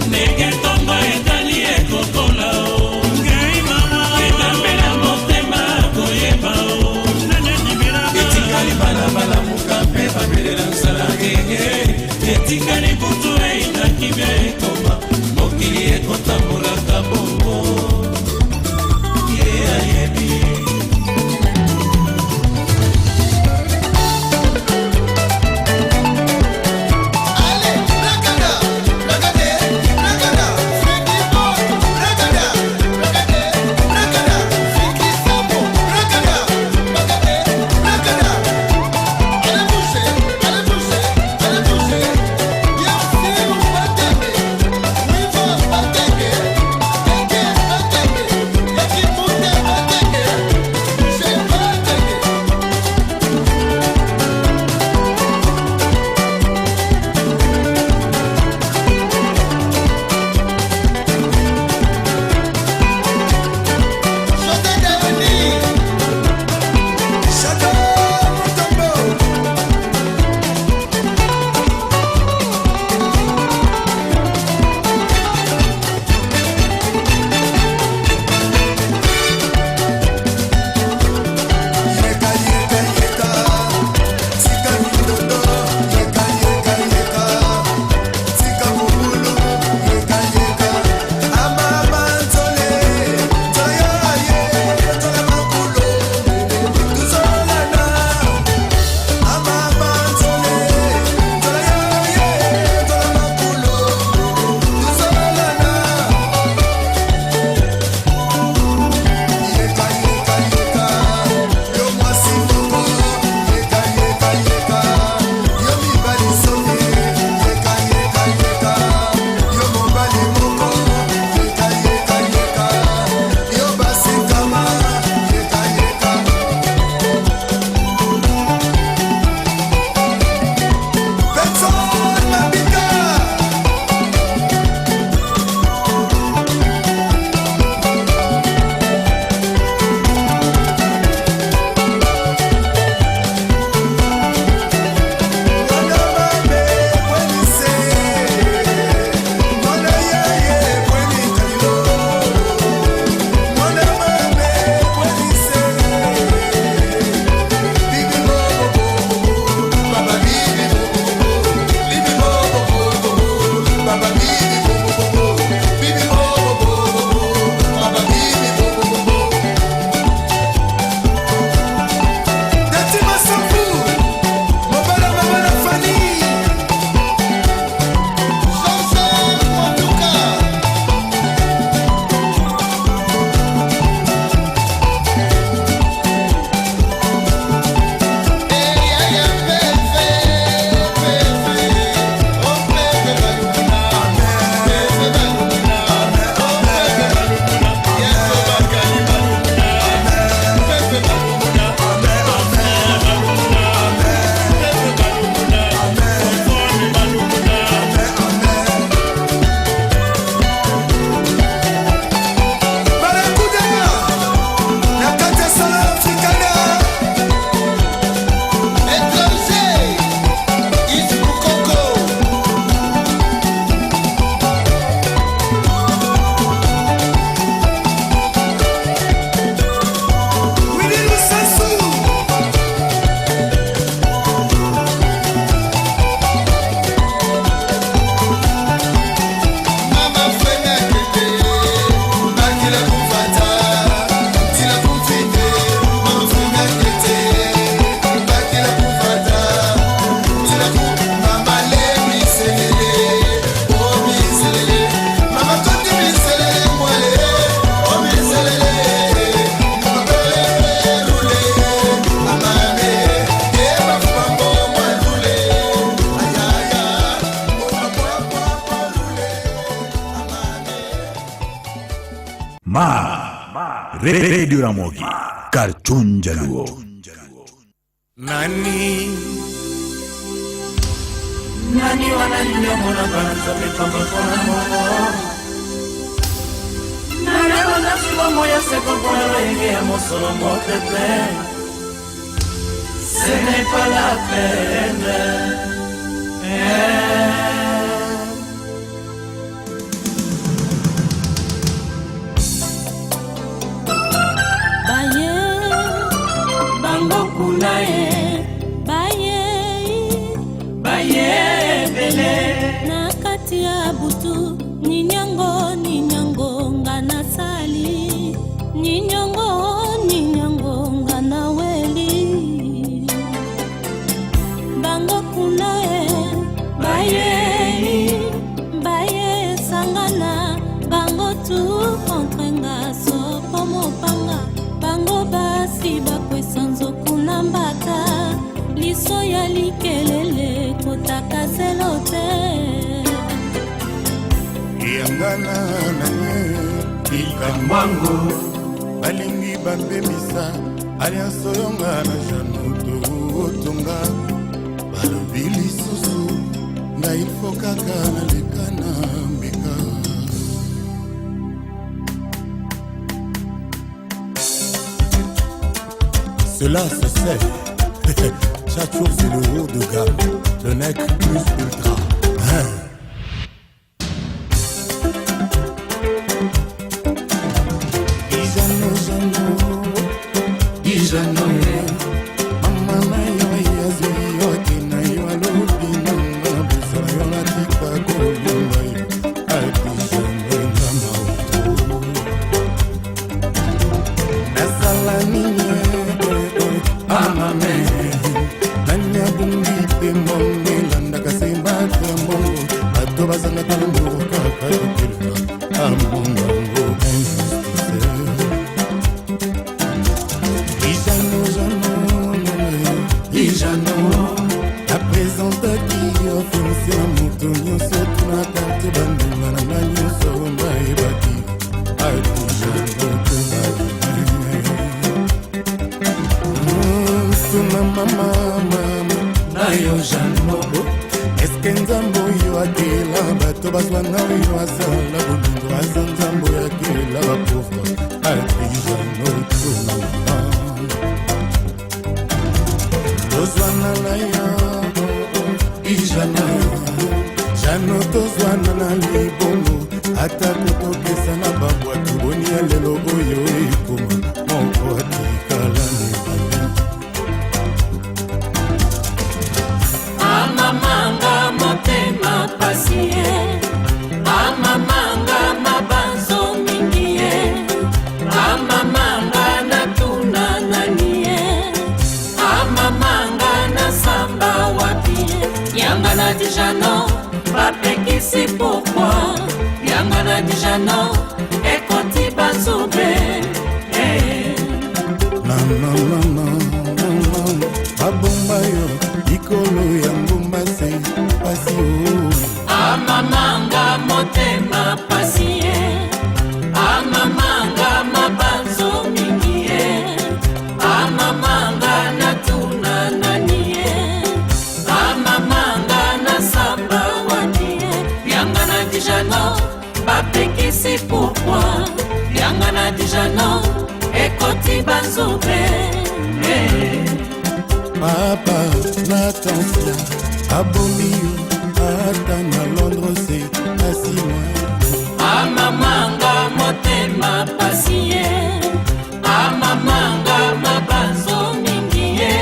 ndenge ntongo etali ekokola o ngai mama engambela motema koyeba o etikali balabala moka mpe babelela nzala gege etikali butu eyinda kimia ekoma mokili ekotambolaka bongo ye ayebi. Ma Radio Ramogi kar chuny jaluo. Nani Nani wanalinga mona bana nzambe pamba mpona mongo nalelo nasi moya seko mpona loyenge ya mosolo mopepe. Ce n'est pas la peine, eh. Baye bango kuna ye baye baye ebele na kati ya butu ninyango ninyango nga nasali ninyango ninyango nga naweli bango kuna ye baye baye sangana bango tu contre nga sopo mopanga bango basi bakwesa nzoku na mbata liso ya likelele kotaka zelo te. Yangana na ye likambango balingi bambemisa alliance oyonga na janoto otonga balobi lisusu na ilfo kaka naleka na mbeka. Cela se sait. Chaque jour c'est le haut de gamme, le nec plus ultra. Hein? Ijano jano, ijano mama na yo yazwi yo te na yo alobi nanga bozala yo natika kolinga yo atijano nga mauto nasala nini amame nani abungi te mbongo elandaka se bato ya mbongo bato bazangaka mbongo kaka koteleka amongango injustice. Ijano jano ijano apresentaki yo fiance ya moto nyonso tuna quartier bandunga na nga nyonso bayebaki atijano tobaki. Tuna mama mama na yo jano eske nzambe oyo akela bato bazwana oyo azala bolingo aza nzambe oyo akela bapauvre atijano tuna tozwana na yo ijano jano tozwana na libongo ata kotokesa na babwatu boni ya lelo oyo ekoma moko atikala mibali. Amamanga motema pasi ye amamanga mabanzo mingi ye amamanga natuna nani ye amamanga nasamba wapi ye yanga na dijano bapekisi pourquoi yanga na dijano ekoti bazube eh. Nananana babomba yo likolo ya ngomba se pasi o amamanga motema pasi ye amamanga mabanzo mingi ye amamanga natuna nani ye amamanga nasamba wapi ye yanga na dijano bapekisi pourquoi yanga na dijano ekoti banzube eh. Papa na tension abomi yo ata na Londres se pasi mwa amamanga motema pasi ye amamanga mabanzo mingi ye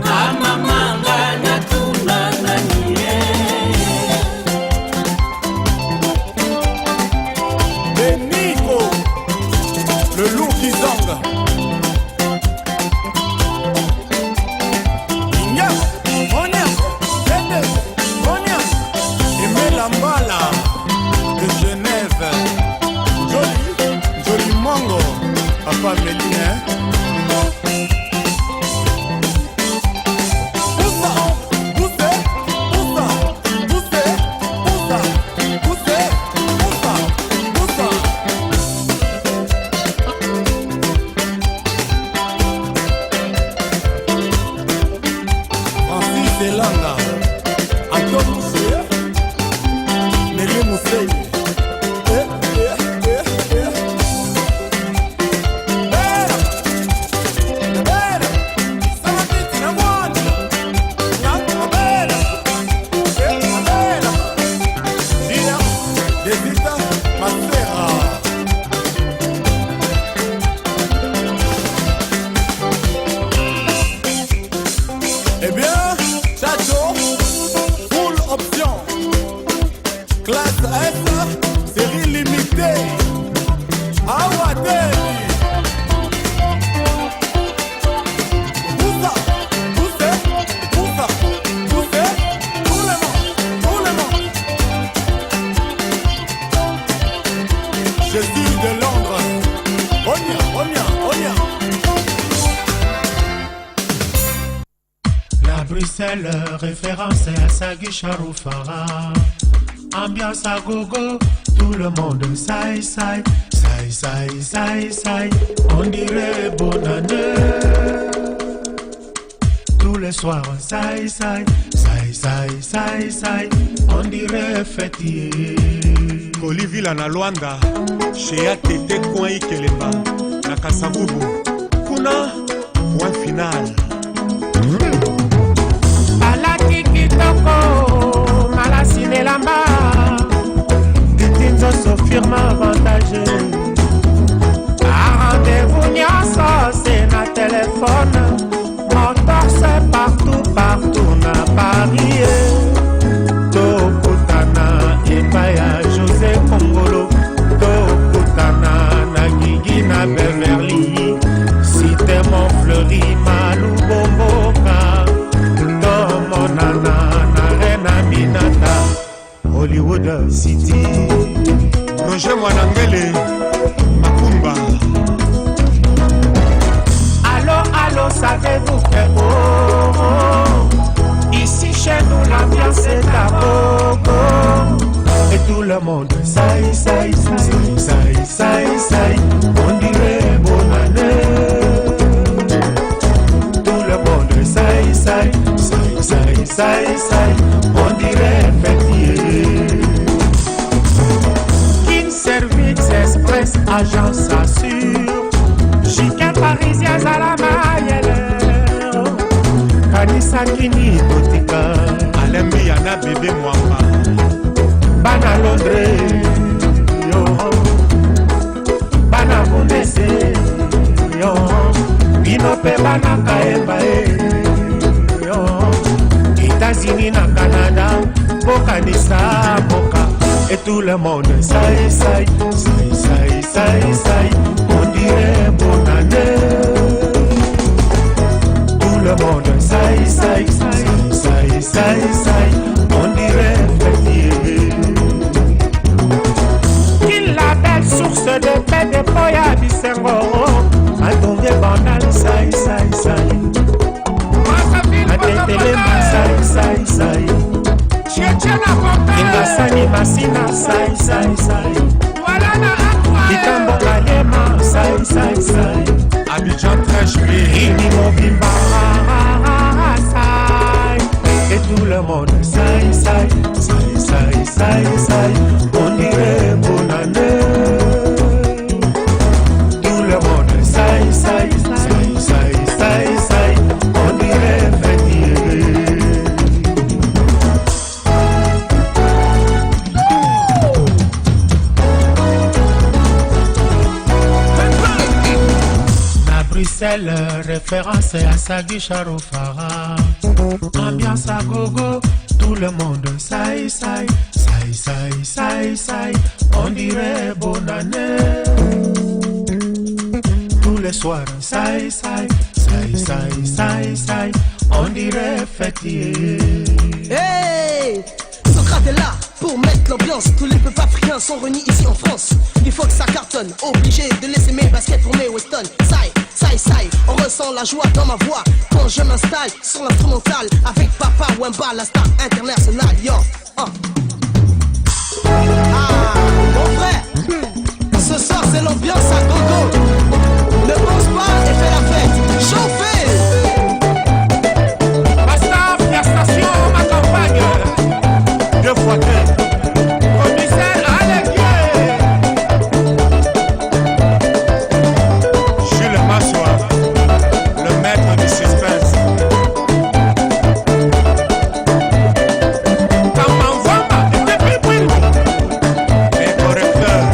amamanga natuna nani ye. Beniko le loup qui zonga. Papa Méline. Poussa, pousse, poussa, pousse, poussa, pousse, poussa, poussa. Onya, onya, onya. La Bruxelles, référence à Sagui Charoufara. Ambiance à gogo, tout le monde saï saï, saï saï saï saï. On dirait bonne année. Tous les soirs, saï saï, saï saï saï saï. On dirait fêtier. Kolivila na Luanda, chez ATT coin Ikelemba, na Kasavubu. Kuna, point final. Alati kitoko malasi nelamba titi nzoso firme avantage a rendez-vous nyonso se na telefone motor se partout partout na Paris tokutana epai ya José Kongolo tokutana na Gigi na Beverly Cité Montfleury Malubomboka tomonana na Rena Minata Hollywood City Roger Mwanangele Makumba. Allô, allô, savez-vous que oh, oh, ici chez nous l'ambiance est à gogo. Et tout le monde saï saï saï saï saï saï. On dirait bonne année. Tout le monde saï saï saï saï saï saï. On dirait fêtier. King Service Express, agence assure. Chica parisien à la mayele. Kanisa kini botika. Alembi yana bébé Mwamba. Bana Londres, yo. Bana Bundese, yo. Bino pe bana Kaemba, yo. États-Unis na Canada, bokanisa boka. Et tout le monde saï saï, saï saï saï saï. On dirait bonne année. Tout le monde saï saï, saï saï saï saï. On dirait fêtier. Qu'il la belle source de paix de Poya Bisengo. Matonge bandal saï saï saï. Matetelema saï saï saï. Ingasani masina saï saï saï. Kitambo kalema saï saï saï. Abidjan très joli. Ini mobimba saï. Et tout le monde saï saï saï saï saï saï. On dirait bonne année. Tout le monde saï saï saï saï saï saï. On dirait fêtier. Na Bruxelles, référence à Sagui Charoufara. Ambiance à gogo, tout le monde saï saï, saï saï saï saï. On dirait bonne année. Tous les soirs, saï saï, saï saï saï saï. On dirait fêtier. Hey, Socrate est là pour mettre l'ambiance. Tous les peuples africains sont réunis ici en France. Il faut que ça cartonne, obligé de laisser mes baskets pour mes Weston. Saï, saï, saï, on ressent la joie dans ma voix quand je m'installe sur l'instrumental avec Papa Wemba, la star internationale. Yo, Ah, mon frère, ce soir c'est l'ambiance à gogo. Ne pense pas et fais la fête. Chauffez! Basta, station, ma campagne. 2 fois 2. Commissaire Alexis. Jules Massoua, le maître du suspense. Kamamvamba, et puis Bwingo. Les correcteurs.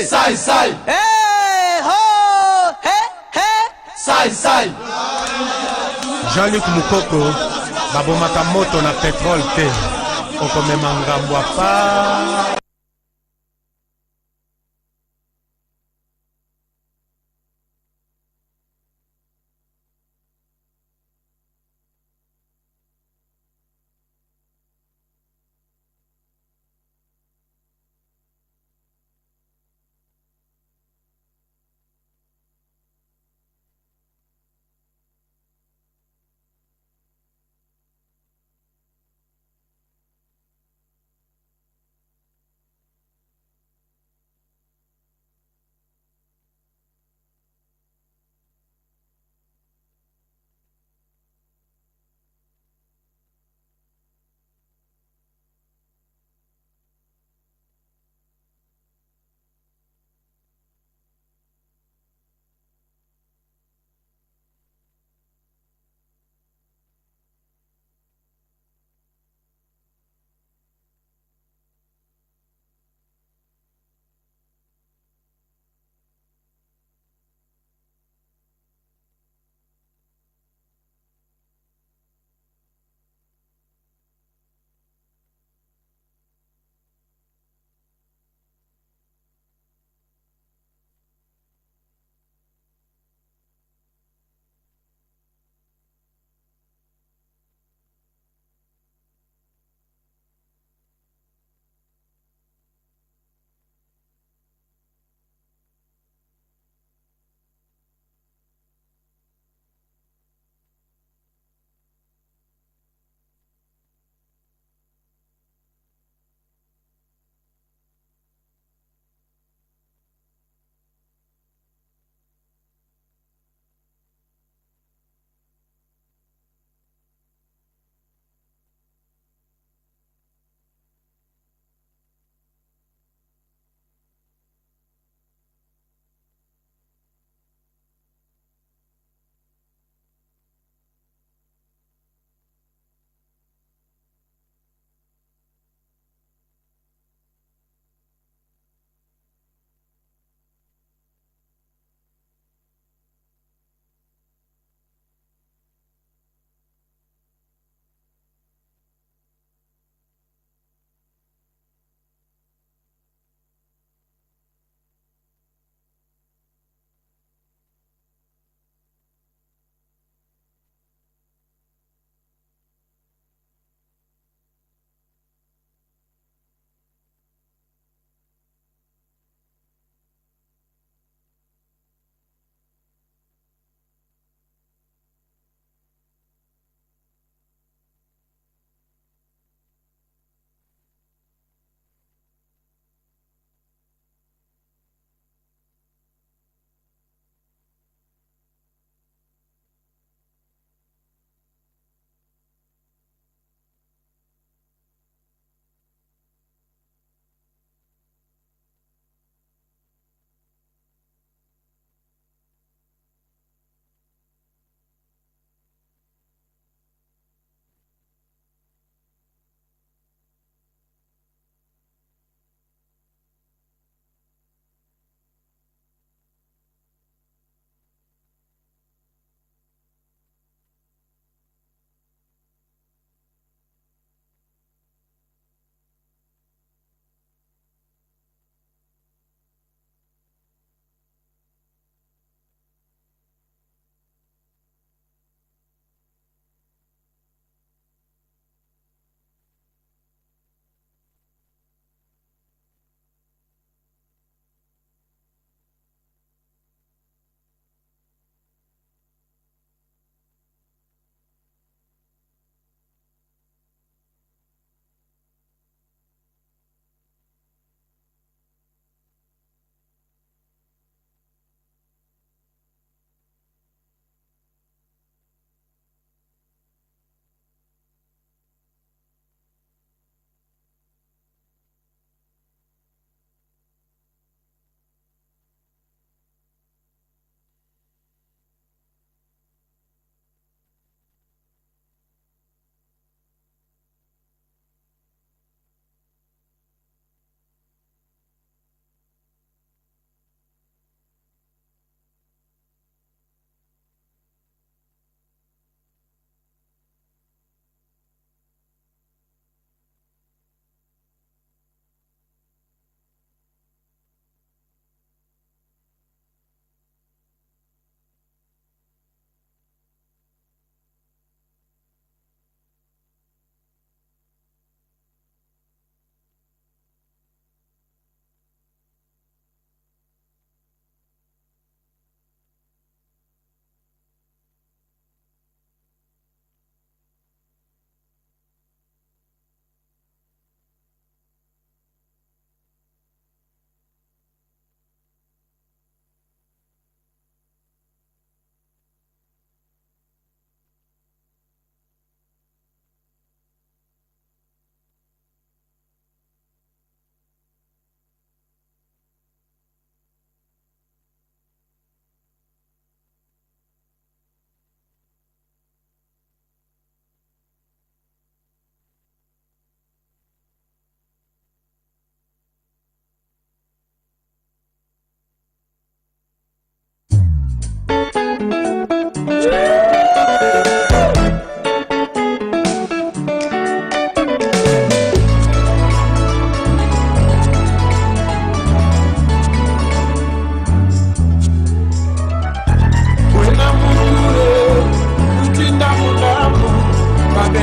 Hey! Sai sai! Hey! Ho! Hey! Hey! Sai sai! Jean-Luc Mukoko babomaka moto na petrole te okomema ngambo apa.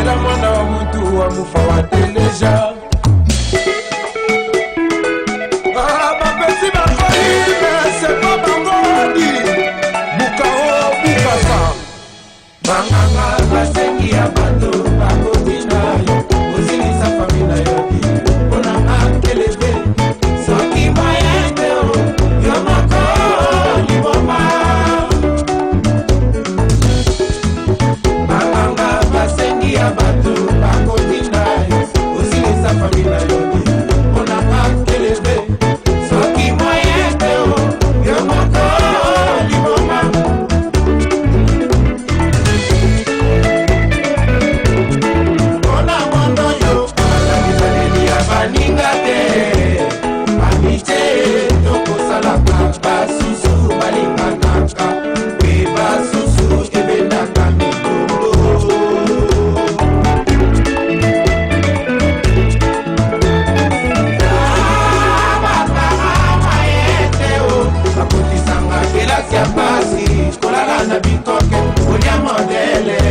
Tangila mwana wa muntu wa mufa wa teleja. Ah, bapesi bakoli, mais c'est pas bangodi. Bukao, bukasa. Banganga, basengi ya bato, bakoti na yo. Osilisa fami na yo te, mpona makelebe. Soki moyen te o, yo moko liboma. Banganga, basengi ya bato, bakoti na yo. Osilisa fami na yo te, mpona makelebe. Soki moyen te o, yo moko liboma. Mpona mondo yo, balabizaleli ya baninga te. Amitié tokosalaka, basusu balinganaka mpe basusu ebendaka mikongo. Bakotisanga kelasi ya pasi, kolala na bikoke, kolia modele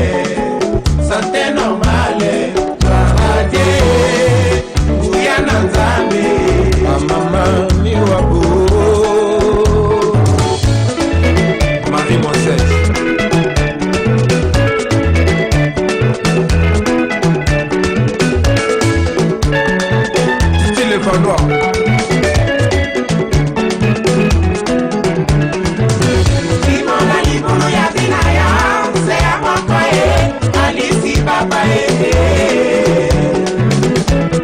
sante normale, paradie nguya na Nzambe. Bamama miwabo Marie Moses. Titi Le Valois. Limona libulu ya tina ya se ya moko ye alisi baba ye.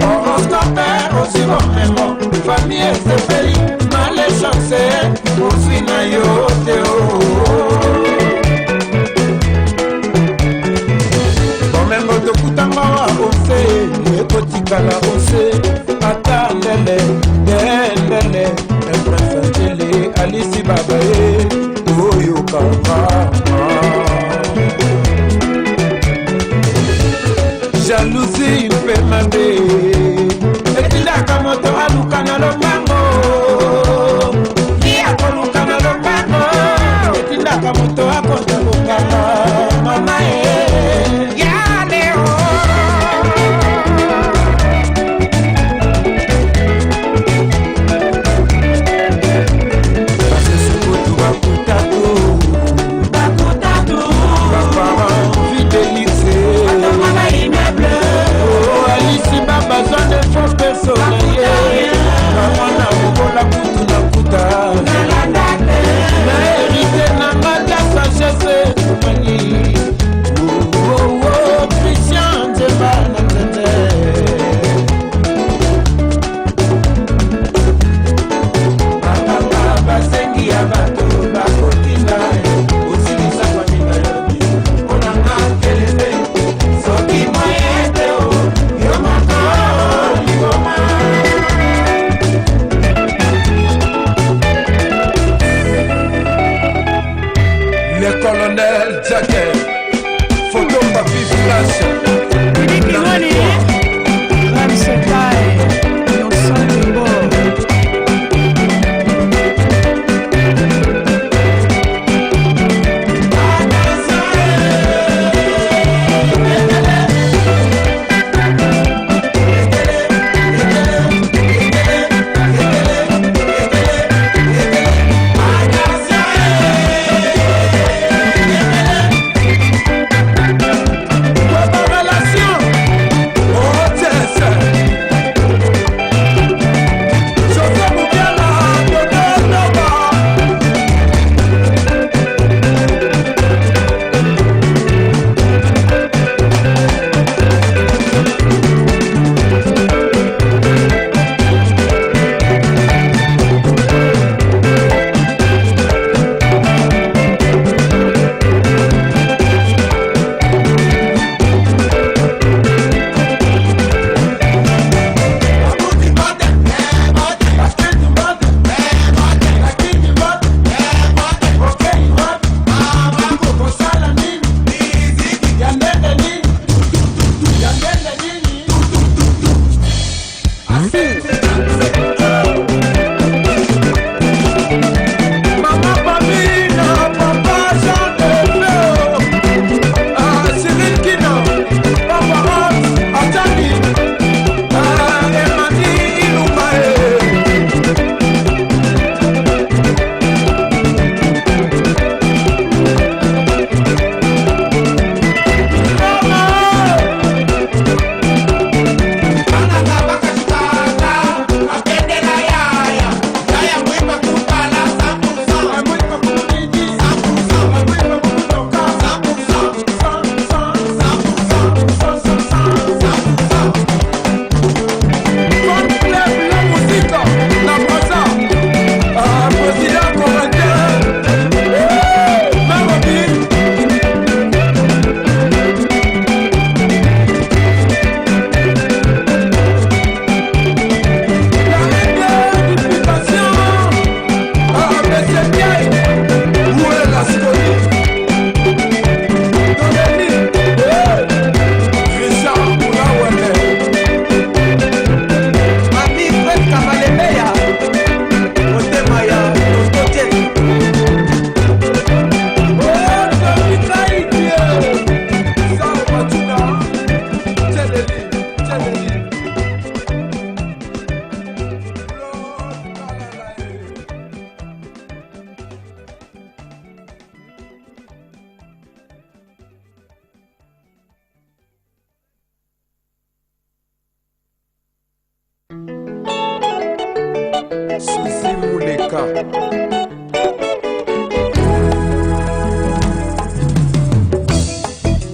Horoscope ozwi bomengo, famille esepeli, malchance ozwi na yo te o. Bomengo tokutanga wa ose ekotikala ose ata ndele ndendele. Prince Angele alisi baba ye oyokanga. Jalousie mpe mabe etindaka moto aluka na lombango, ya koluka na lombango etindaka moto akota kokanga mama ye ya leo. Basusu kutu bakutatu bakutatu, baparent fidelise batonga ba immeuble. Oh, alisi baba.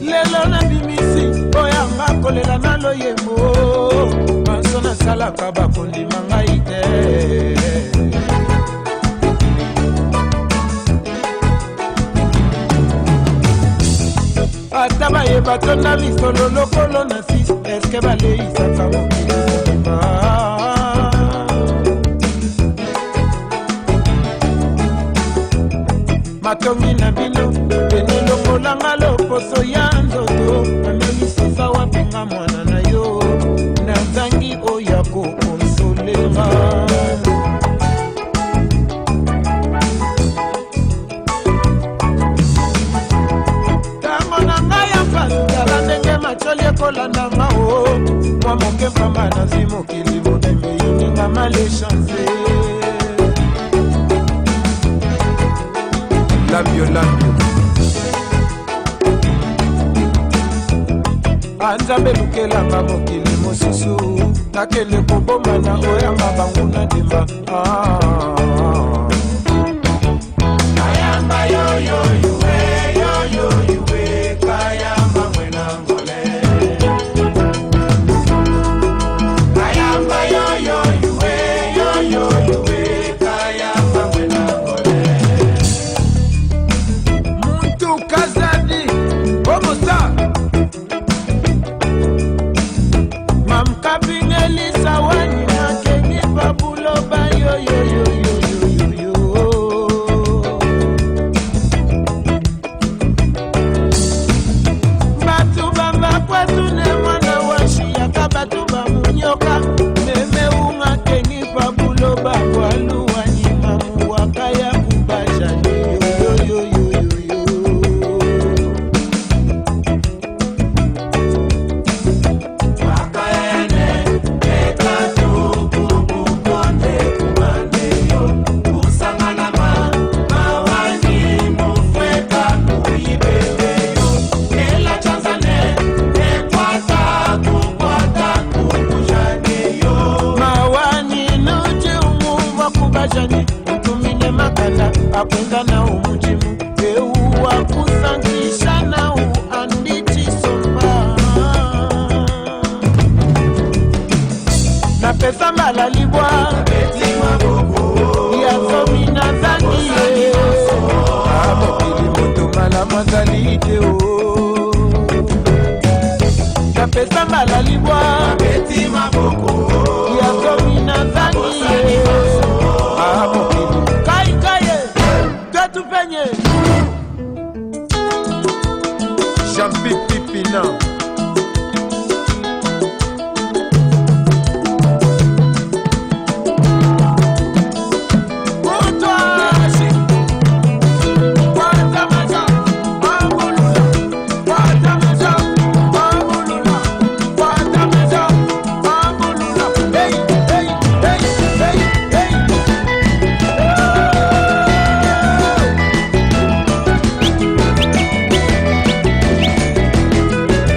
Lelo nabimisi oyanga kolela na loyembo manso nasalaka bakondima ngai te. Ata bayeba tonda misolo lokolo na 6 eske baleisaka mokili mobimba. Matongi na bino pene longolanga loposo ya nzoto amemisosa wapenga mwana na yo nazangi oyo akokonsolenga. Ntango na ngai ya mpasi tala ndenge macholi ekolandanga o mwa moke mpamba nazwi mokili mobimba eyininga malechance. Lambio lambio anzambe lukelanga mokili mosusu nakende kobomana oyanga banguna ndimba. Kayamba yoyo yuwe yoyo yuwe kayamba mwena ngole. Kayamba yoyo yuwe yoyo yuwe kayamba mwena ngole. Muntu kazadi omusa mamkabinelisa wani nakeni babuloba yoyoyoyoyoyo. Batu bamba kwetu ne mwana washiyaka batu bamunyoka meme ungakeni babuloba kwaluwani mamuwaka ya kubajani yoyoyoyoyo. Mawani nuji umuva kubajani utumine makanda akwenda na umujimu euwa kusangisha na uandichisomba napesa mbala libwa ya zomi nazangi ye mokili moto malamu azali te o napesa mbala libwa ya zomi nazangi ye mokili kaikaye twetupenye Jean-Pi Pipina.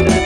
Hey.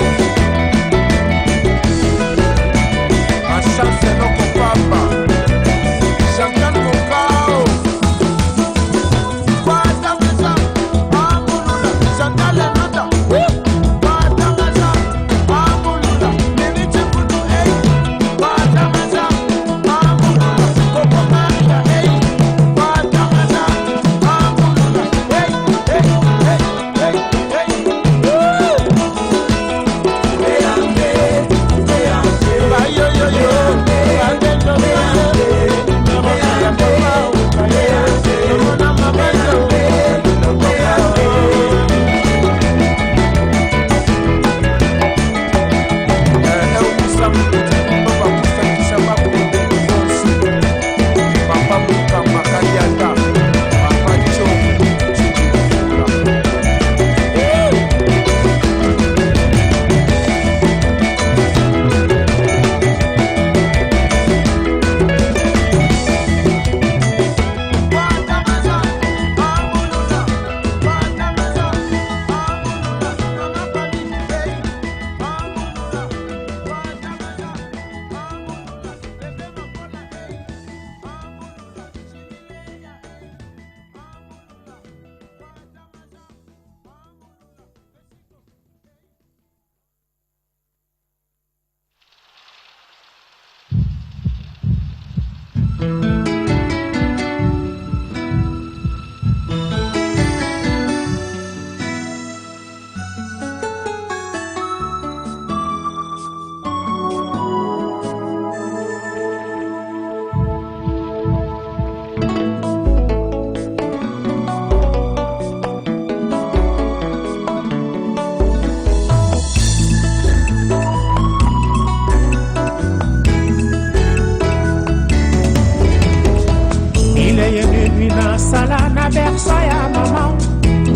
Loso ya mama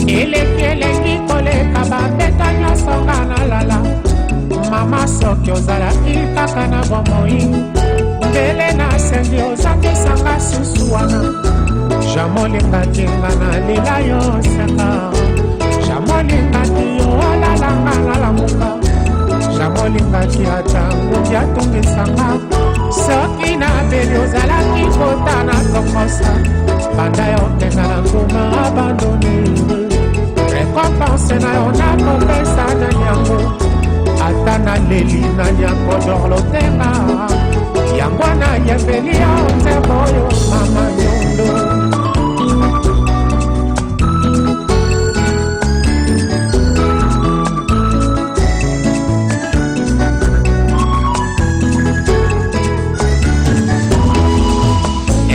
eleki elengi koleka babeta nyonso nga nalala. Mama soki ozalaki kaka na bomoi, mbele nasengi ozangisanga susu wana. Jamolingaki nga nalela yo seka, jamolingaki yo olalanga nalamuka, jamolingaki ata ngungi atungisanga. Soki nabeli ozalaki kota na tokosa, banda yo okenda na nguma abandone. Récompense na yo nakopesa nani yango, ata naleli nani akodorlotenga. Yango nayembeli yo nzembo oyo mama nyondo.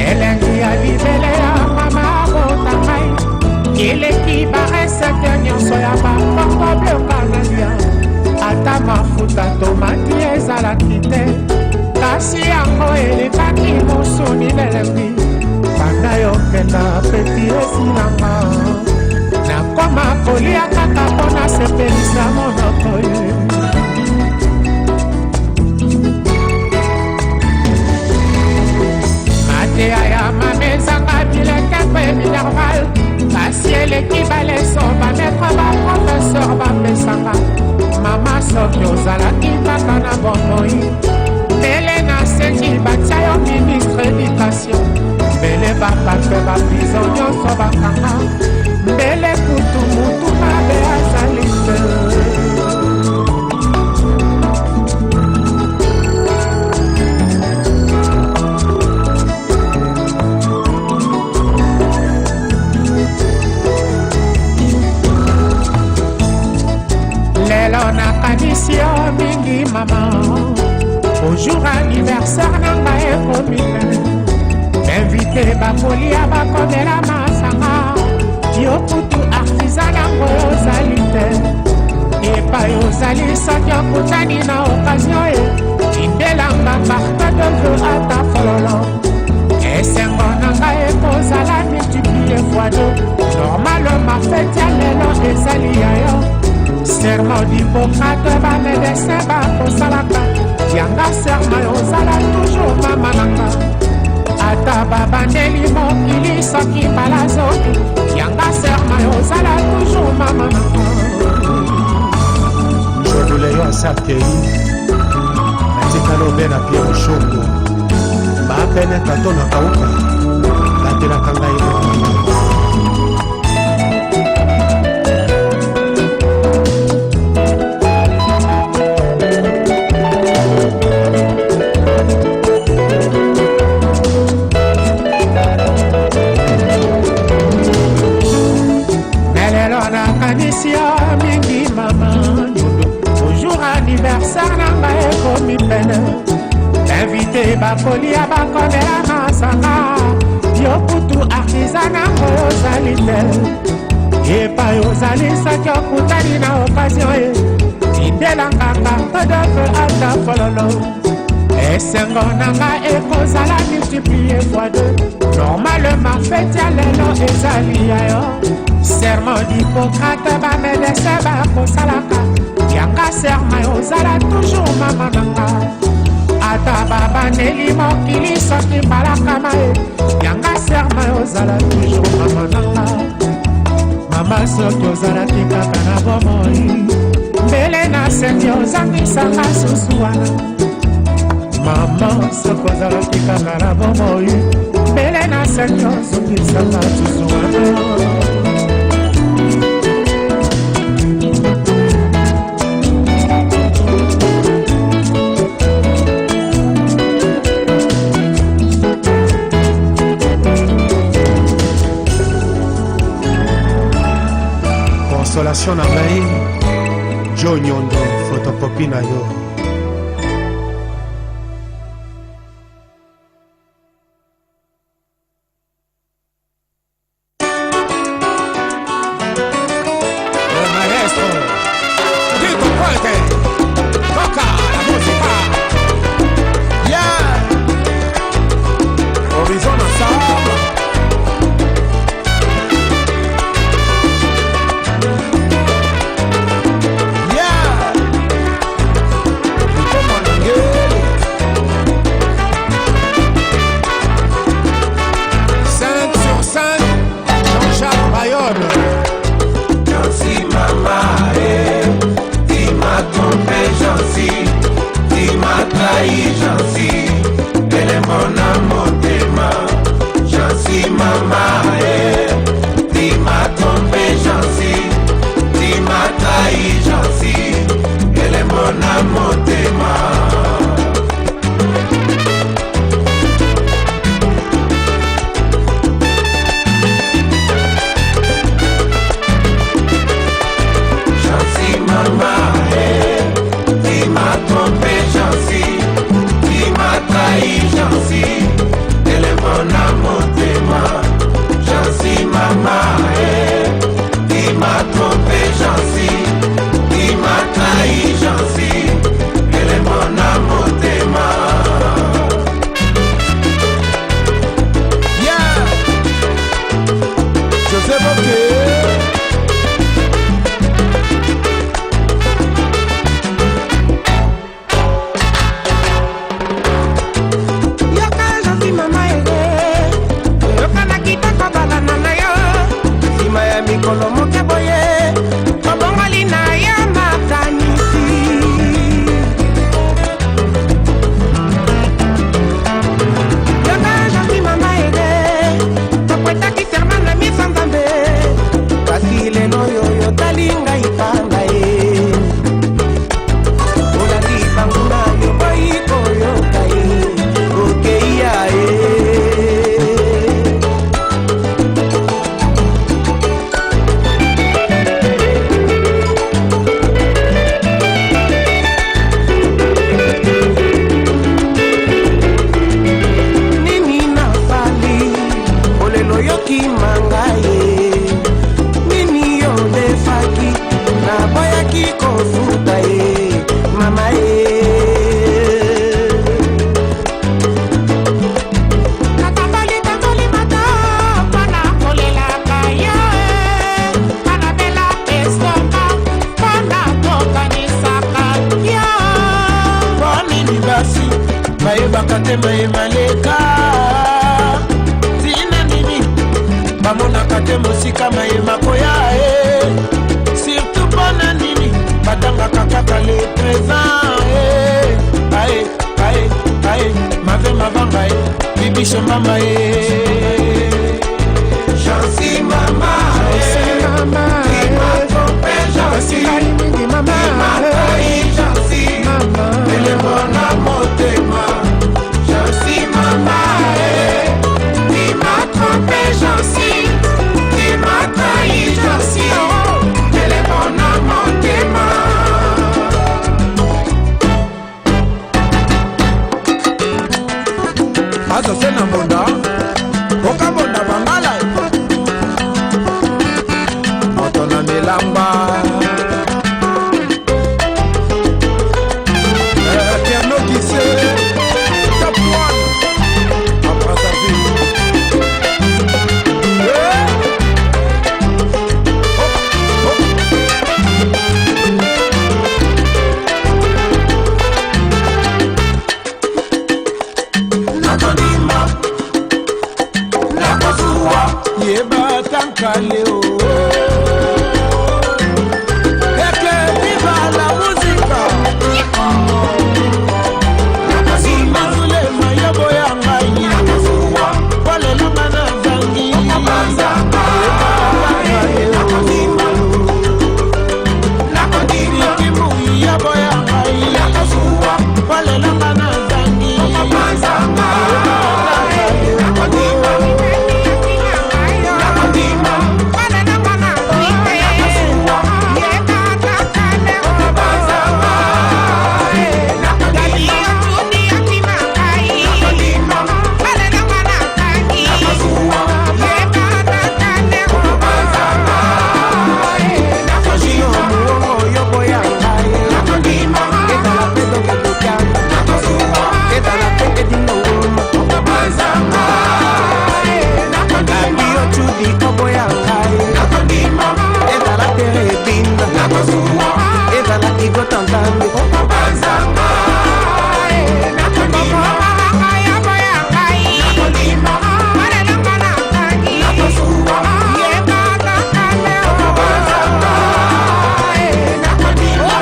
Elengi ya libele ya mama abota ngai, eleki baresete nyonso ya bakongo bleu kanalia. Ata mafuta tomati ezalaki te, kasi yango elekaki mosuni lelembi. Banda yokenda peti esilanga, nakoma kolia kaka mpo nasepelisa monoko ye. Mateya ya mama ezanga bileke mpe minerval, kasi eleki baleso bametre baprofeseur bapesanga. Mama soki ozalaki kaka na bomoi, mbele nasengi batia yo ministre éducation, mbele bapape baprison nyonso bakanga, mbele kutu mutu mabe azali te. Lelo nakanisi yo mingi mama, au jour anniversaire na ngai ekomi pene. Invité bakolia bakomela masanga, yo kutu artisan nango ozali te. Epai ozali soki okutani na occasion e, tindelanga carte de vœux ata fololo. Esengo na ngai ekozala multiplie fois deux. Normalement fête ya lelo ezali ya yo. Serment d'Hippocrate bamédecin bakosalaka, yanga serment ozala toujours mama nanga. Ata babandeli mokili soki balazoki, yanga serment ozala toujours mama nanga. Joduleyo asakei natikala obe na Pierre Shongo, baapene tato na kauka batelaka ngai mokili. Melelo nakanisi yo mingi mama nyondo, bonjour anniversaire na ngai ekomi pene. Invité bakolia bakomela masanga, yo kutu artisan nango ozali te. Epai ozali soki okutani na occasion e, tindelanga carte de vœux ata fololo. Esengo na ngai ekozala multiplie fois deux. Normalement fête ya lelo ezali ya yo. Serment d'Hippocrate bamédecin bakosalaka, yanga serment ozala toujours mama nanga. Ata babaneli mokili soki mbalakama e, yanga serment ozala toujours mama nanga. Mama soki ozalaki kaka na bomoi, mbele nasengi ozangisanga susu wana. Mama soki ozalaki kaka na bomoi, mbele nasengi ozongisanga susu wana. Consolation na ngai, Jo Nyondo, photocopie na yo. Le maestro Tito Puente toca la música. Yeah. Horizon ensemble. Bamonaka te mayemaleka ntina nini bamonaka te mosika mayema koya e surtout mpona nini batangaka kaka le présent e ae ae ae mave mavanga e bibiso mama e Jansi mama, Jansi mama, Jansi mama, elembo na motema. Jansi mama, qui m'a trompé Jansi, qui m'a trahi Jansi, elembo na motema. Azo se na mbonda, okabonda bangala. Moto na milamba. Tierno Guissé, top one à Brazzaville. Nakondima, nakozuwa, yeba tankale o. Eke viva la musica. Nakozima, Zulema yobo ya ngai. Nakozuwa, Walelanga na zangi. Banzanga, nakondima, nakondima, Likimu yobo ya ngai. Nakozuwa, Walelanga na zangi. Banzanga, nakondima, nakondima, nakozuwa, Banzanga, nakondima, nakondima, nakozuwa, Banzanga, nakondima, Yobo ya ngai. nakondima, Ezala pe tokekoka. nakozuwa, Ezala pe edinoma. Banzanga, nakondima, Yo chudi obo ya ngai. nakondima, Ezala terebinda. nakozuwa, Ezala igotanzambe. Banzanga, nakondima, nakondima, nakozuwa, Banzanga, nakondima.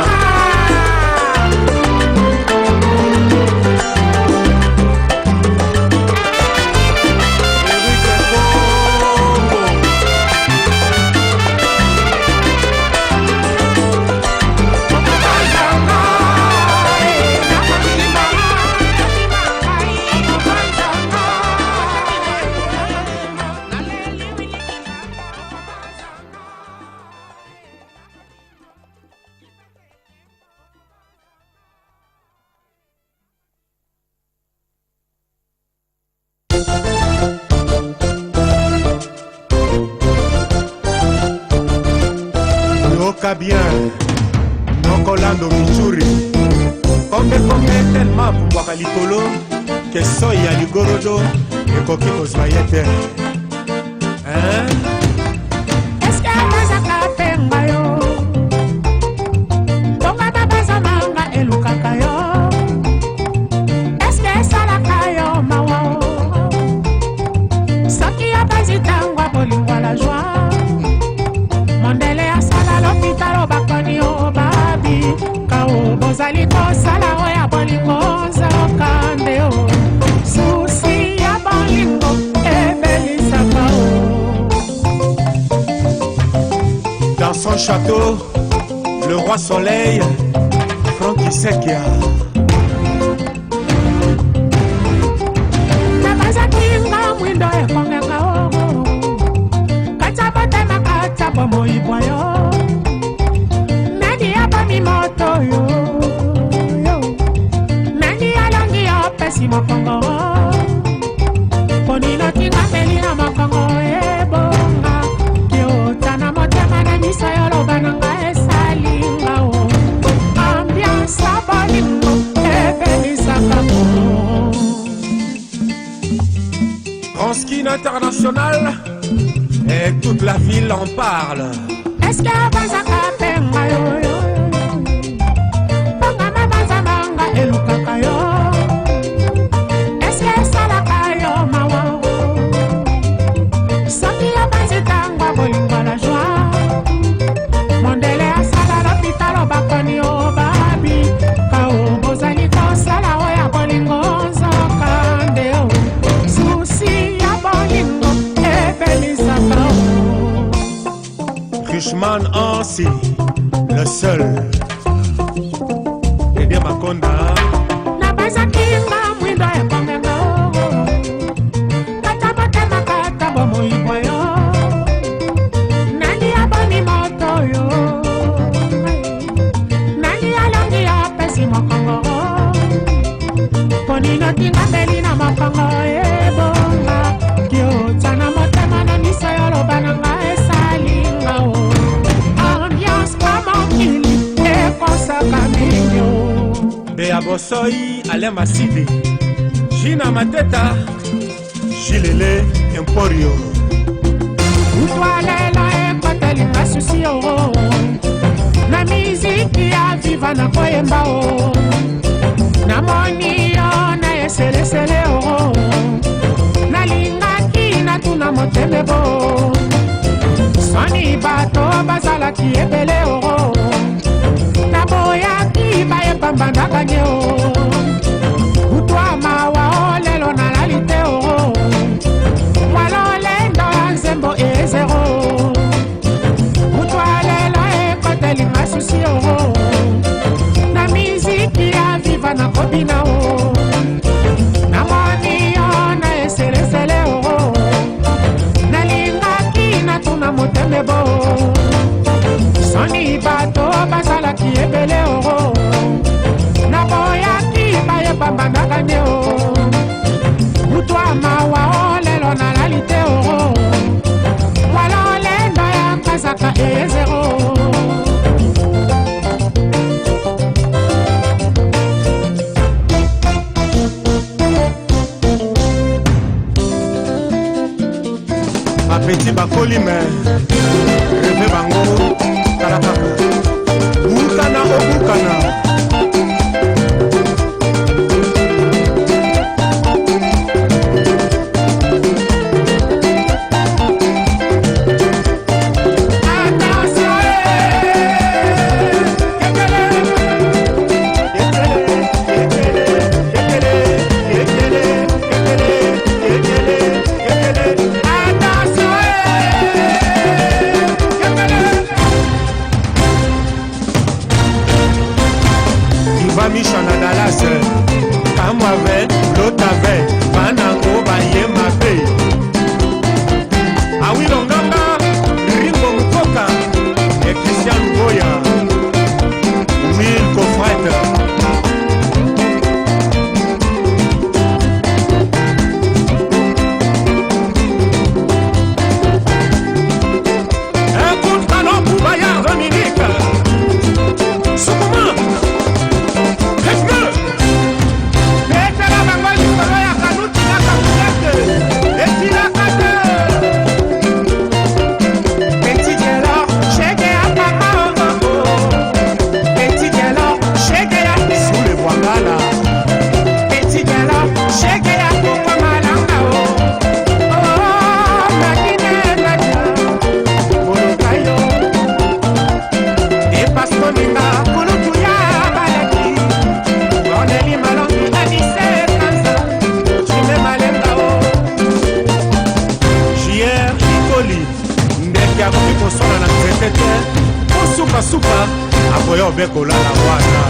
Yoka bien nokolando michuri kombekombe telema apumbwaka likolo ke soi ya ligorodo ekoki kozwa ye te. Hein? Eske bazaka penga yo tonga babaza nanga elukaka yo eske esalaka yo mawa o soki abazi ntango bolingwa la joie mondele asala lopitalo bakoni o babika o bozali kosala oyo ya bolingo nzoka nde o susi ya bolingo ebelisaka o. Dans son château, le roi soleil, Franck Isekia. Nabazaki nga mwindo ekongenga o katya motema katya bomoi bwa yo nani abomi moto yo yo nani alongi yo pesi mokongo ponino tingameli na mokongo ebonga kiota na motema na miso yo loba na nga esalinga o ambiance ya bolingo ebelisaka mo. Transkin International, et toute la ville en parle. Est-ce que bazaka penga yo yo Banga mabanza manga elukaka yo Massi, le seul. Dédé Makonda. Napesaki nga mwindo ekongenga o kata motema kata bomoi bwa yo nani abomi moto yo nani alongi apesi mokongo ponino tinga mbeli na mokongo ebonga kiotsa na motema na miso yo loba na nga esalinga o ambiance ka mokili ekosaka mingi o. Béa Bosoi, Alain Massidi, Gina Mateta, Gilele Emporio. Utwalela ekotelinga susi o na miziki ya viva na koyemba o namoni yo na eselesele o nalingaki natuna moteme bo soni bato bazalaki ebele o naboyaki bayepambandaka nye o utwa mawa o lelo nalali te o mwalolendo ya nzembo ezero utwa lelo ekotelinga susi o na miziki ya viva na kobina o namoni yo na eselesele o nalingaki natuna moteme bo soni bato bazalaki ebele o naboyaki bayebambandaka nde o utwa mawa o lelo nalali te o mwalolendo ya kazaka ezero. Bapeti bakoli me reve bango tala kaka bukana obukana. Sukasuka akoya obe kolala wana.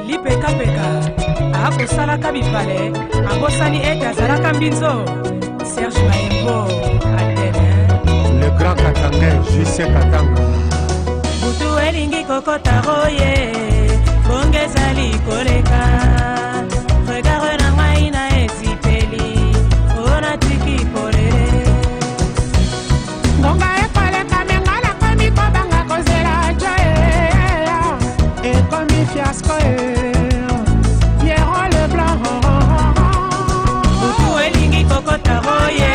Lipekapeka akosalaka bipale abosani ete azalaka mbinzo. Serge Mayembo Atene le grand Katangais JC Katanga. Butu elingi kokota roye bonge ezali koleka regard na ngai na esipeli onatiki polele ngonga ekoleka me nga nakomi kobanga kozela jo ekomi fiasco Pierrot le Blanc. Butu elingi kokota roye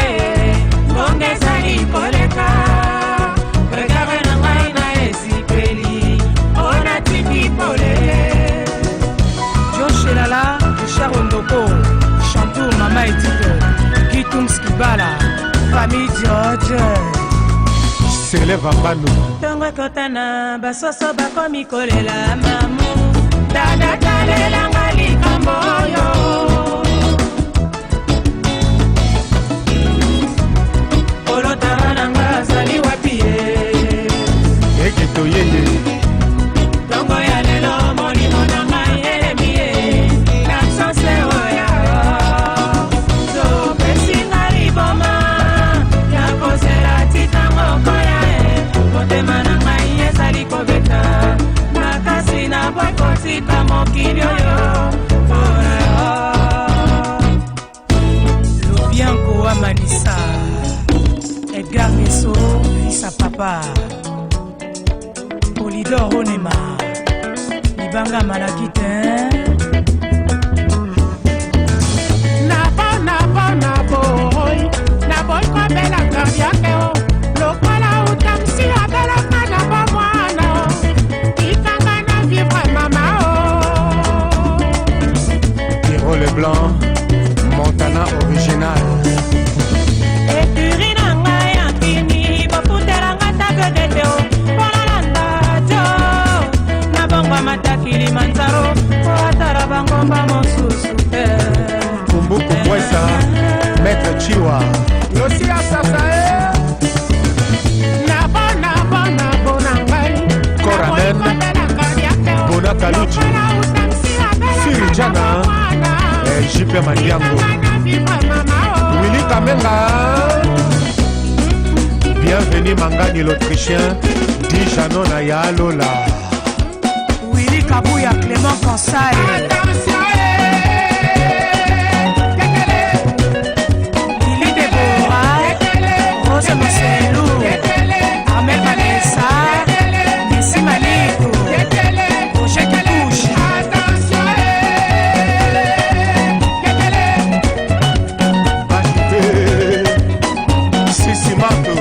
ngonga ezali koleka regard na ngai na esipeli onatiki polele. Josh Elala, Richard Ondoko, Chantour Mama Edito, Gitums Kibala, Famille George. Sele Vambano. Tongo ekotana basoso bakomi kolela mamu dada talelanga likambo oyo. Boyebisa papa Polidor Onema libanga malaki te. Nabo nabo naboy naboy kobela cardiaque o lokola utamsi abelaka na bomwana o tikanga na vivre mama o. Pierrot Leblanc, Montana original. Ekuri na ngai ya nkini bofutelanga tavedete o mpona landa jo nabongwama ta Kilimanjaro po atala bangomba mosusu te. Kumbuku Pwesa, Maître Chiwa. Yosia sasa e nabo nabo nabo na ngai Koramen, Bona Kaluchi, Siri Jana, JP Mandiango, Willy Kamenga. Bienvenue Mangani l'Autrichien, Dijano Naya Lola. Willy Kabuya, Clément Kansai. Lili Deborah, Rose Moselou, Armel Vanessa, Nissi Malito, Roger Kikuchi. Sissi Mato,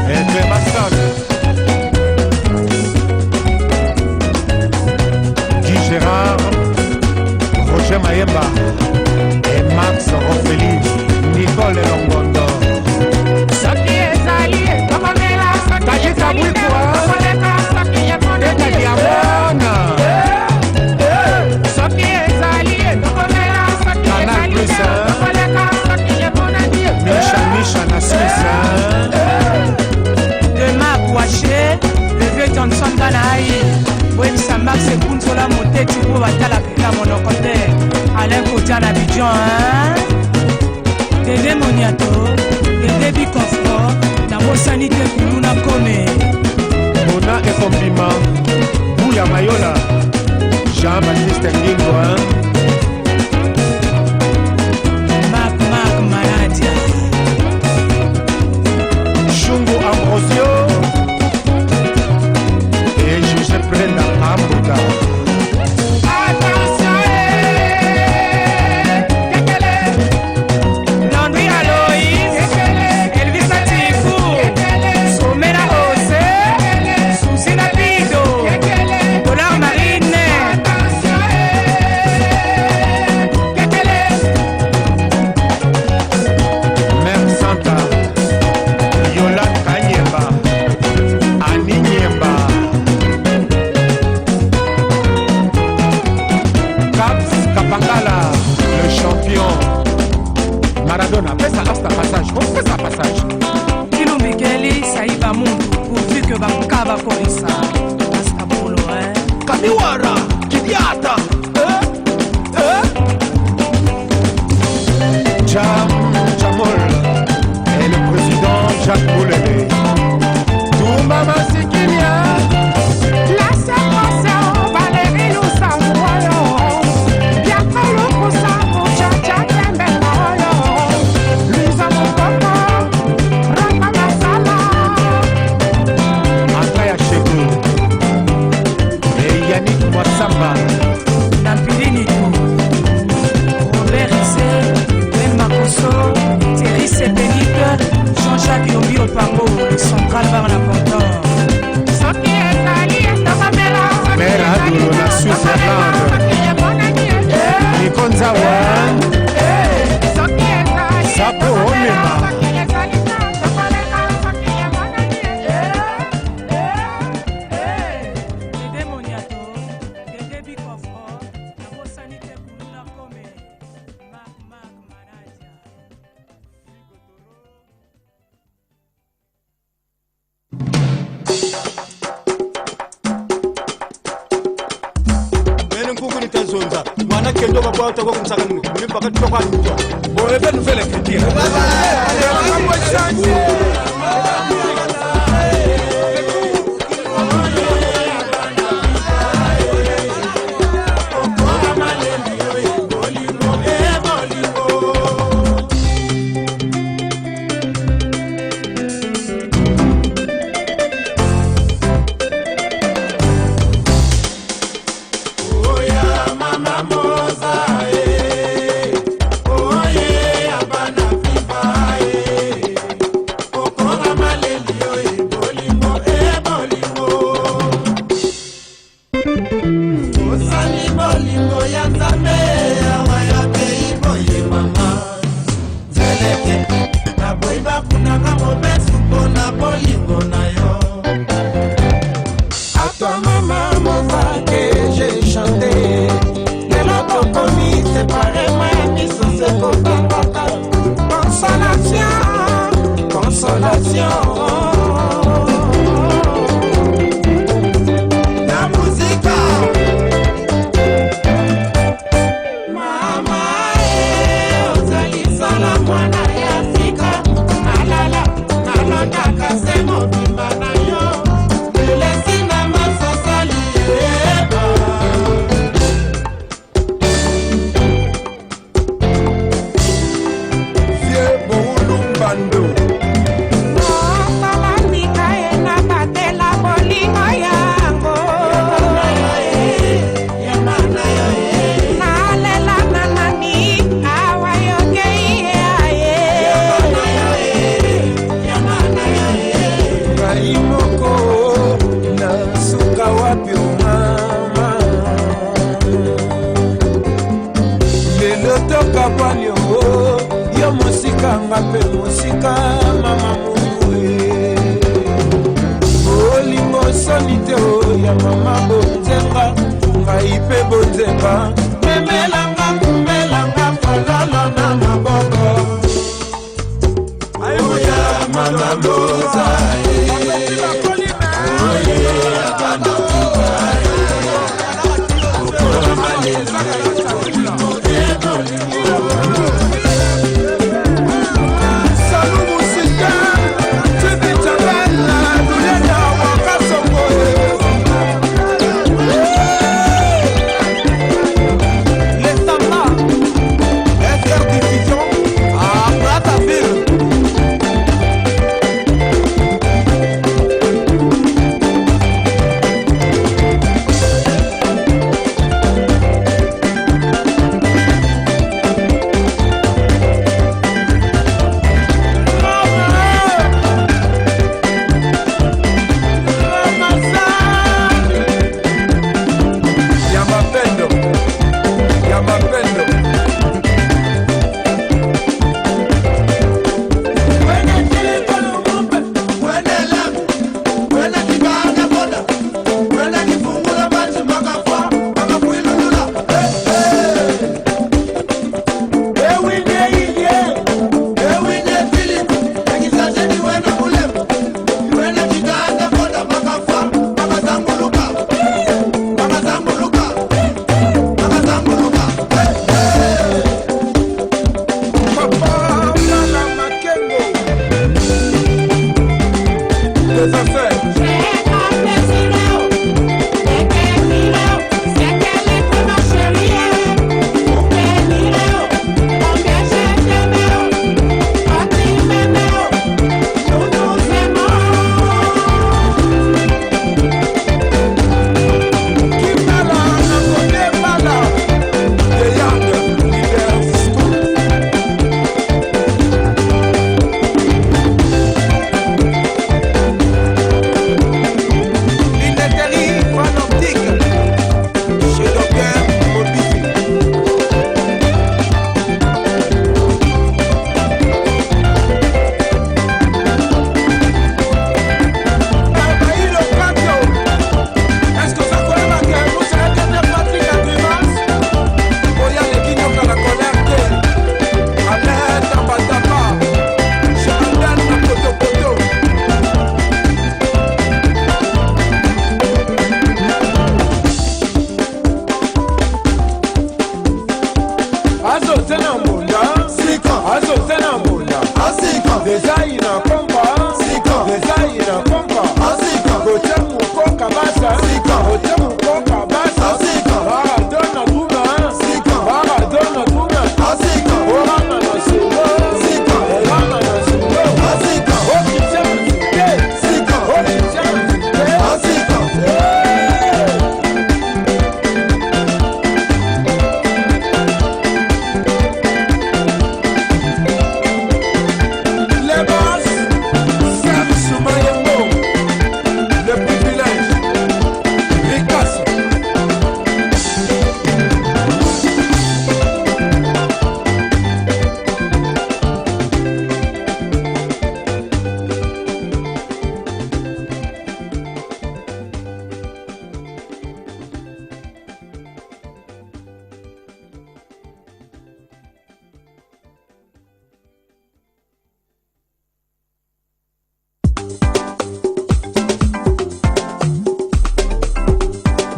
et Clément Sall. Guy Gérard, Roger Mayemba et Max Rofeli, Nicole Longondo. Soki ezali tokomela soki Tajita ezali te Bwikwa. tokoleka soki emonani Teta Diamona. Soki ezali tokomela soki Canal ezali Plus, te hein. tokoleka soki emonani. Misha Misha na Suisse, hein. Demain Kouaché, le vieux Johnson Ganaï. Boyebisa Max Ekunzola moteti po batalaka monoko te. Alain Kodia na Abidjan, hein. Dede Moniato, Dede Bikofro, nabosani te kuluna kome. Mona Ekombima, Bouya Mayola, Jean-Baptiste Ngingo, hein. Marc Marc Manadia. Shungu Ambrosio et José Prenda Ambuka. Attention, eh, Landry Aloïs, Elvis Atiku, Somela Osé, Susina Pido, Dollar Marine. Mère Santa, Yola Kanyemba, Annie Nyemba, Caps Kapangala, le champion. Maradona, fais ça hasta passage, oh, fais ça passage. Kilumbikeli Saïba Muntu, pourvu que banka bakolisa. Asabolo, hein. Kamiwara, Kidiata, Jam Jamol et le président Jacques Boulele. Toumba Masikinia, La séquence Valérie Lusamuoyo, Bianca Lukusa Muchacha Tembe Moyo, Luisa Mukoko, Rapa Masala. Andrea Chego et Yannick Mwasamba. Nampilini tu Robert Issé, Ben Makoso, Thierry Sepenik, Jean-Jacques Yombi Opango, le central bar la Pantin. Soki ezali tokomela soki Mère ezali Adolo na te Switzerland. soki emonani. Nico Nzawa, Soki ezali Sapo Omema. soki ezali te tokoleka soki emonani. Dede Moniato, Dede Bikofro, nabosani te kuluna kome, Marc Marc Manadia. Mene nkuku ni tazonza mwana kendo kwa kwa kwa kumsaka nini mimi mpaka tutoka nitwa bon ebe nouvelle écriture. Thank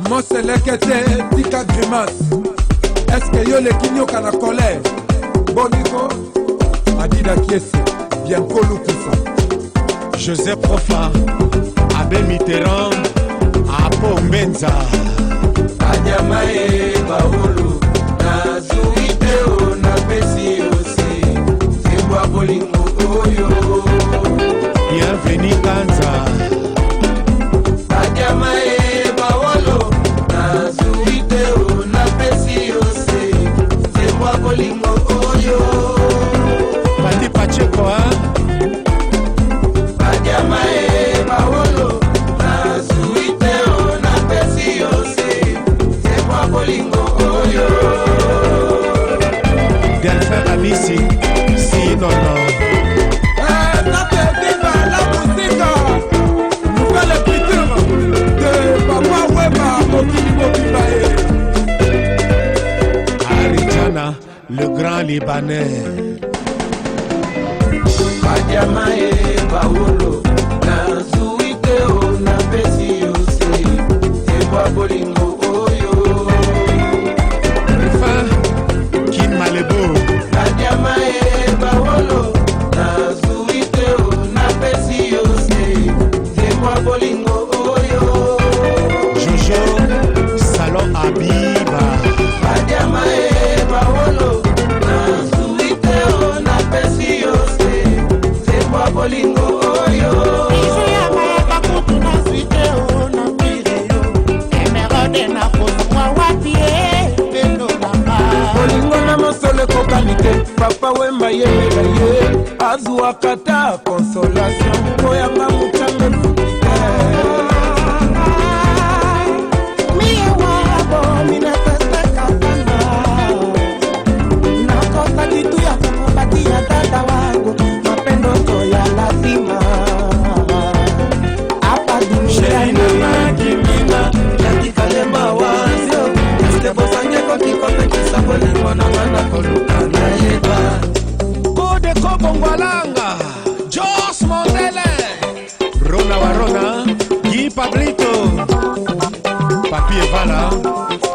Moselekete tika grimace. Eske yo leki nyoka na colère? Boniko Adida Kiese, Bianco Lukusa. Joseph Profa, Abbé Mitterrand, Apo Mbenza. Banyama e baolo, nazui te o napesi yo se, sembwa bolingo oyo. Bienvenue Kanza. Banyama e baolo, nazui te o napesi yo se, sembwa bolingo oyo. Pati Pacheco, hein? Banyama e baolo, nazui te o napesi yo se, sembwa bolingo oyo. Delphin Amisi, si non non. Arijana, le grand Libanais. Banyama e baolo, nazui te o napesi yo se, sembwa bolingo oyo. Rufin, Kim Malebo. Banyama e baolo, nazui te o napesi yo se, sembwa bolingo oyo. Jojo, Salon Abiba. Banyama e baolo, nazui te o napesi yo se, sembwa bolingo oyo. Bolingo na mosolo ekokani te, papa Wemba yebela ye azwaka ta consolation koyanga motanga efuki te. Nakosa kitu ya kukupatia dada wangu, mapendo to ya lazima hapa duniani. Kode Kobongwalanga, Jos Mondele, Rona Warona, Guy Pablito, Papi Evala,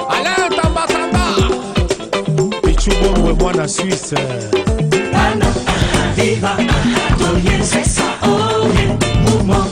Alain Tambatamba, Pichu Bongwe mwana Suisse. Viva, c'est ça, oh, mouvement.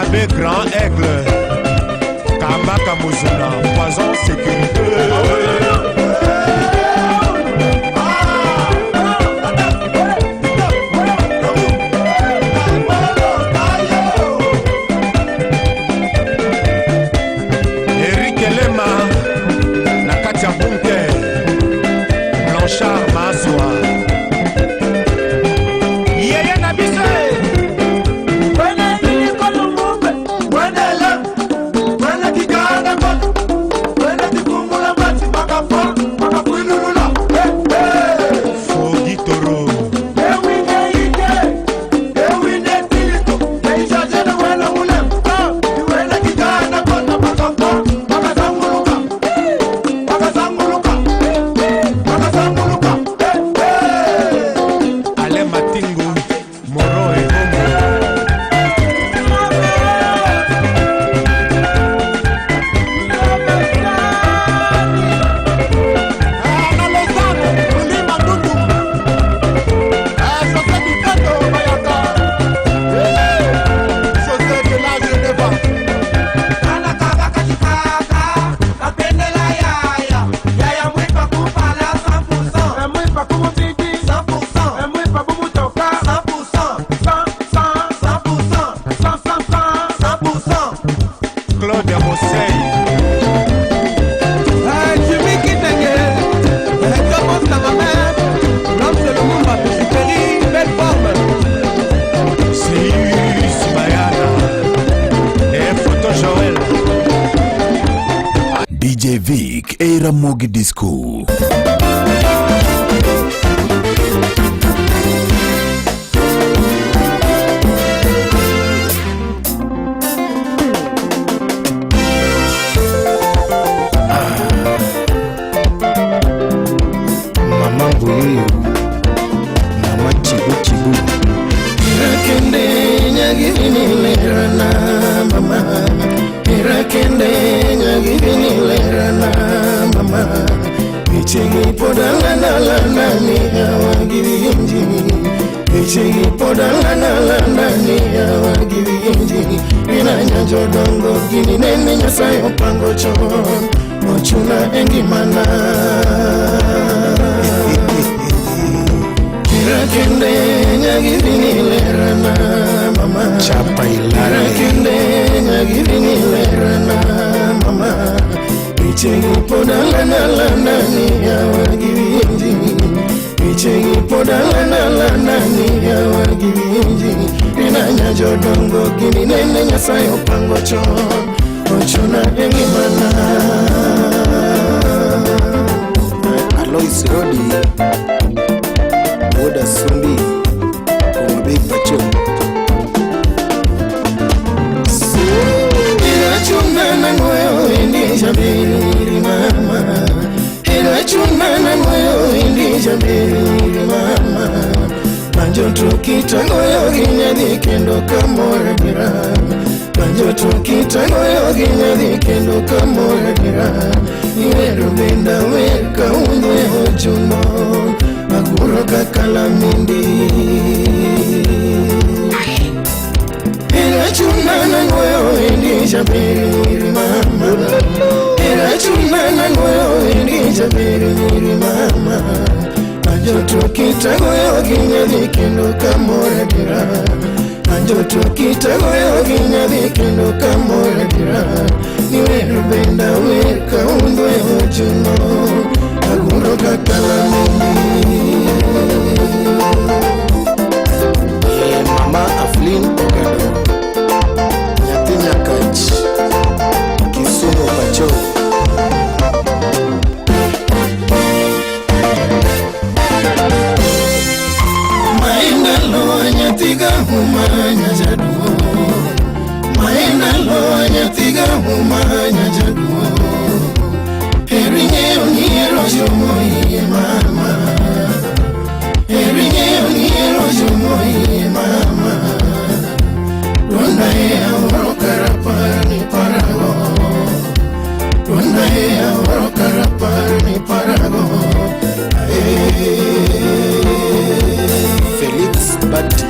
Abbé Grand Aigle, Kambaka Muzuna, Poison Sécurité. Eric Elema, na kati ya bunker, Blanchard Maswa. Yeye na biso Fogi Toro. Alain Matingo, Moro et Homo. Claude Mosei. Jimmy Kitenge, je pense à ma mère. L'homme c'est le Mumba, bijouterie, belle forme. Sius Bayana et Photo Joël. DJ Vic e Ramogi Disco. Mama Mbuyu, Mama Chibu Chibu. Irakende nyaginilerana mama, Irakende nyaginilerana mama, Ichigi podalana lana ni awagivinji, Ichigi podalana lana ni awagivinji, Rinanya jodongo gini nene nyasaye opango chon, Ochuna engimana. Irakende nyaginilerana mama, Chapa ilale. Irakende nyaginilerana mama, Ichegi podalana lana ni awagivinji, Ichegi podalana lana ni awagivinji, Rinanya jodongo gini nene nyasaye opango chon, Ochuna engimana. Alois Rodi, Wuoda Sumbi, Homa Bay Pacho. Irachunana moyo indijabiri mama, Irachunana moyo indijabiri mama, Banjo tukitangoyo ginyadhi kendo kamore gira, Banjo tukitangoyo ginyadhi kendo kamore gira, Iwero benda wer kaundwe ochuno, Aguro kakalamindi. Irachunana moyo indijabiri mama, Irachunana moyo indijabiri mama, Anjo tukitagoyo ginyadhi kendo kamore gira, Anjo tukitagoyo ginyadhi kendo kamore gira, Niwero benda wer kaundwe ochuno, Aguro kakalamindi. Mama Aflin Ogado, Nyathi Nyakach, Kisumu Pacho. Maendalo nyathiga huma nyajaduo, Maendalo nyathiga huma nyajaduo, Heri ng'eyo nyiero jomo iye mama, Heri ng'eyo nyiero jomo iye mama, Duonda e aoro karapar ni parago, Duonda e aoro karapar ni parago, Felix Bati.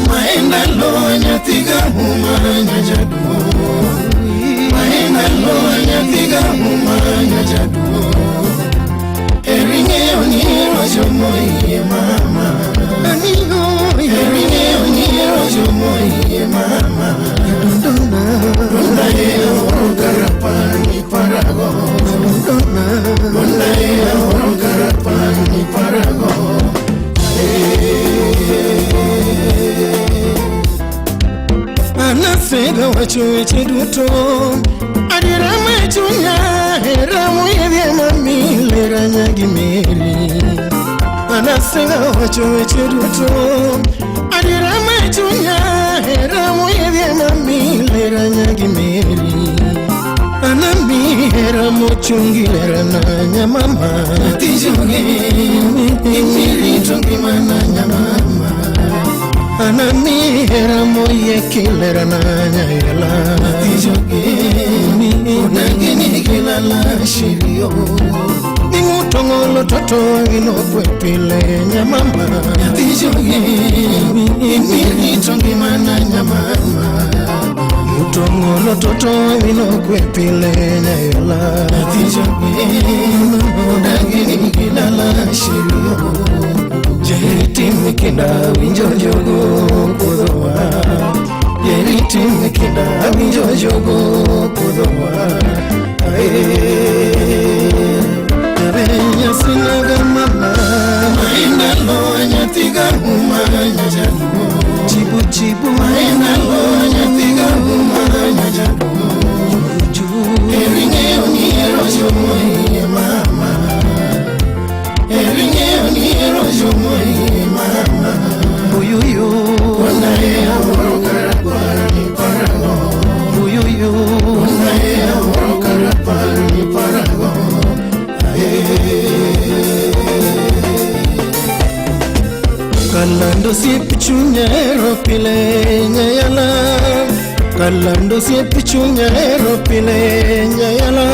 Maendalo Maendalo nyathiga huma nyajaduo. Maendalo nyathiga huma nyajaduo. Ering'eyo ni rojomo iye mama. Ering'eyo ni rojomo iye mama. Dunda e oro karapar ni parago. Dunda e oro karapar ni parago. Anasega wacho weche duto adiera machunya hera moyedhe mamilera nyagi meri. Anasega wacho weche duto adiera machunya hera moyedhe mamilera nyagi meri. Anami hera mochungilera na nyamama Tijoge imirito ngimana nyamama. Anami hera moyekilera na nyayala Tijoge unangini kilala shirio. Ningutongolo toto inokwepile nyamama Tijoge imirito ngimana nyamama. Utongolo toto inokwepile nyayala Tijoge unangini kilala shirio. Jeritim kinda winjo jogo kudhowa. Jeritim kinda winjo jogo kudhowa. Ae sinaga mama. Maendalo nyathiga huma nyajaduo. Chibu chibu. Maendalo nyathiga huma nyajaduo. Ering'eyo ni rojomo iye mama. Ering'eyo ni rojomo iye mama. Uyuyu. Unaye awuoro karapar ni parago. Uyuyu. Unaye awuoro karapar ni parago. Kalando siep chunya ero pile nyayala. Kalando siep chunya ero pile nyayala.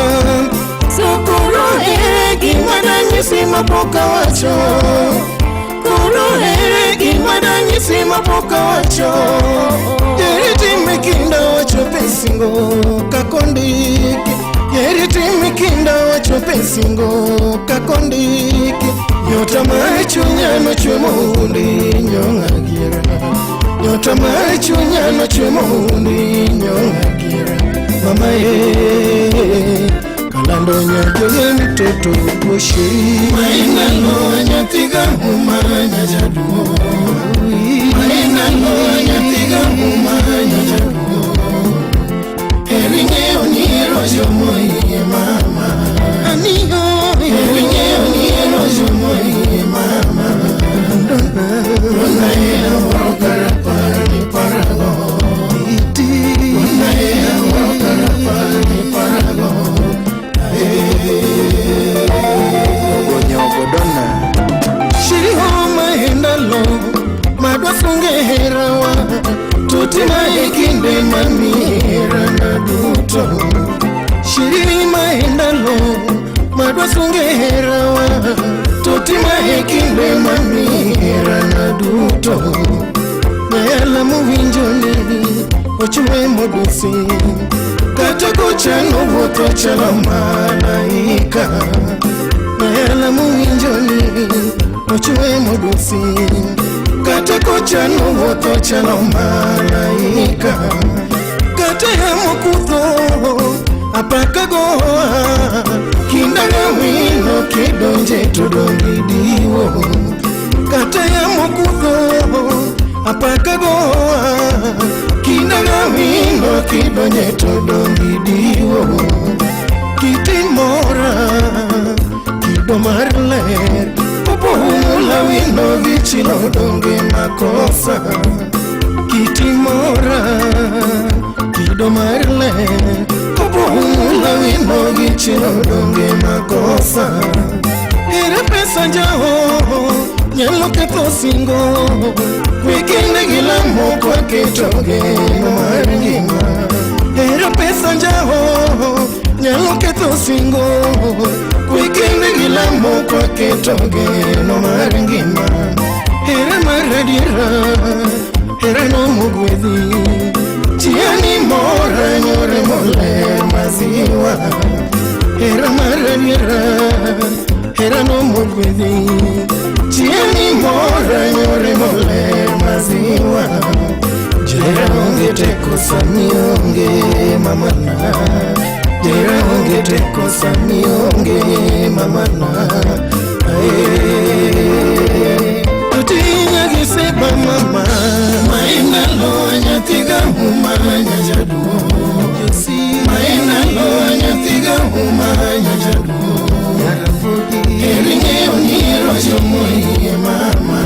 Sokoro here gima danyisi mapok awacho. Koro here gima danyisi mapok awacho. Jeri kinda wachope singo kakondiki. Jeri kinda wachope singo kakondiki. Nyota mar chunya nochwe mondi nyong'agira. Nyota mar chunya nochwe mondi nyong'agira. Mama ye kalando nyajoge mtoto bosheri. Maendalo nyathiga huma nyajaduo. Maendalo nyathiga huma nyajaduo. Ering'eyo ni rojomo iye mama. Amigo. Ering'eyo ni rojomo iye mama. Unaye awuoro karapar ni parago. Unaye awuoro karapar ni parago. Ogonyogo dona. Shiri homa endalo madwa sunge herawa. Tutima ikinde mami herana duto. Shiri maendalo madwa sunge herawa. Tutima ikinde mami herana duto. Nyayala muwinjoni ochwe modusi. Kata kochano wuotho chalo malaika. Nyayala muwinjoni ochwe modusi. Kata kochano wuotho chalo malaika. Kata yamo kutho apaka goa. Kinda wino kidonje to dongi diwo. Kata yamo kutho apaka goa. Kinda wino kidonje to dongi diwo. Kitimora kido mar ler. Opohula wino gi chilo donge makosa. Kitimora kido mar ler. Opohula wino gi chilo donge makosa. Ere pesa njao nyalo ketho singo. Wikinde gi lamo kwaketo geno mar ngima. Ere pesa njao nyalo ketho singo. Wikinde gi lamo kwaketo geno mar ngima. Hera mar adiera Herano mugwedhi Jiani mora nyore mole maziwa Hera maradiera Herano mugwedhi Jiani mora nyore mole maziwa Jera onge teko sani onge mamana Jera onge teko sani onge mamana Tutinya giseba mama Maina lo nyatiga humanya jaduo Maina lo nyatiga humanya jaduo Eringe oniro jomoye mama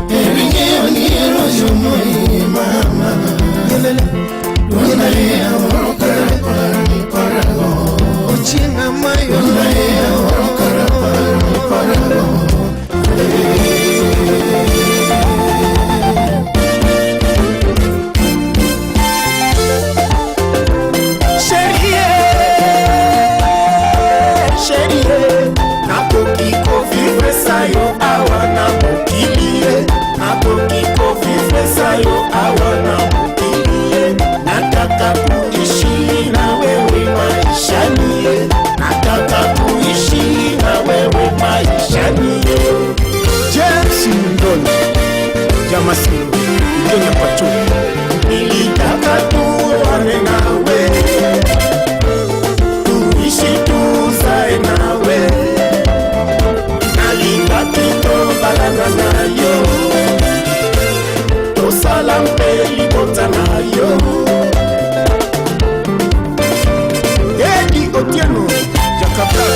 Eringe oniro jomoye mama Dunae amoro karapar mi parago Ochinga mayo Dunae amoro karapar mi parago Chérie, nakoki kovivre sa yo awa na mokili ye nakoki kovivre sa yo awa na mokili ye nataka kuishi na wewe maishani ye nataka kuishi na wewe maishani ye James Mndoni Jamasilo Kenya Pacho nilitaka tuone nawe tuishi tuzae nawe nalingaki tobalana na yo tosala mpe libota na yo Edi Otieno Jakabla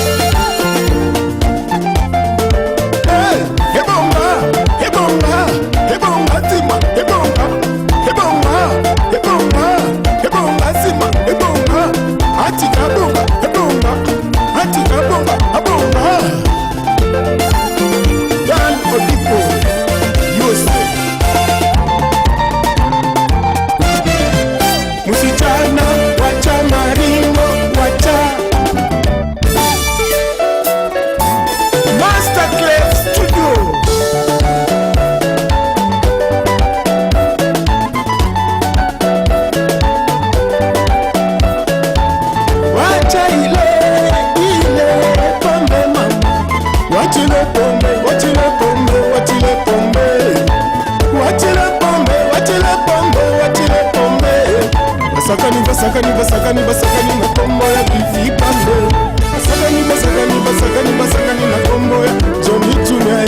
Hey, ebonga, ebonga, ebonga tima, ebonga, ebonga, ebonga, ebonga sima, ebonga, atika bonga, ebonga, atika bonga, abonga. Dan Odipo, USA. Msichana wacha maringo wacha Master Clef Studio. Wacha ile ile pombe mama Wachile pombe, wachile pombe, wachile pombe. Wachile pombe, wachile pombe, wachile pombe. Basakani, basakani, basakani, basakani na kombo ya Cliffy Bando. Basakani, basakani, basakani, basakani na kombo ya Johnny Junior.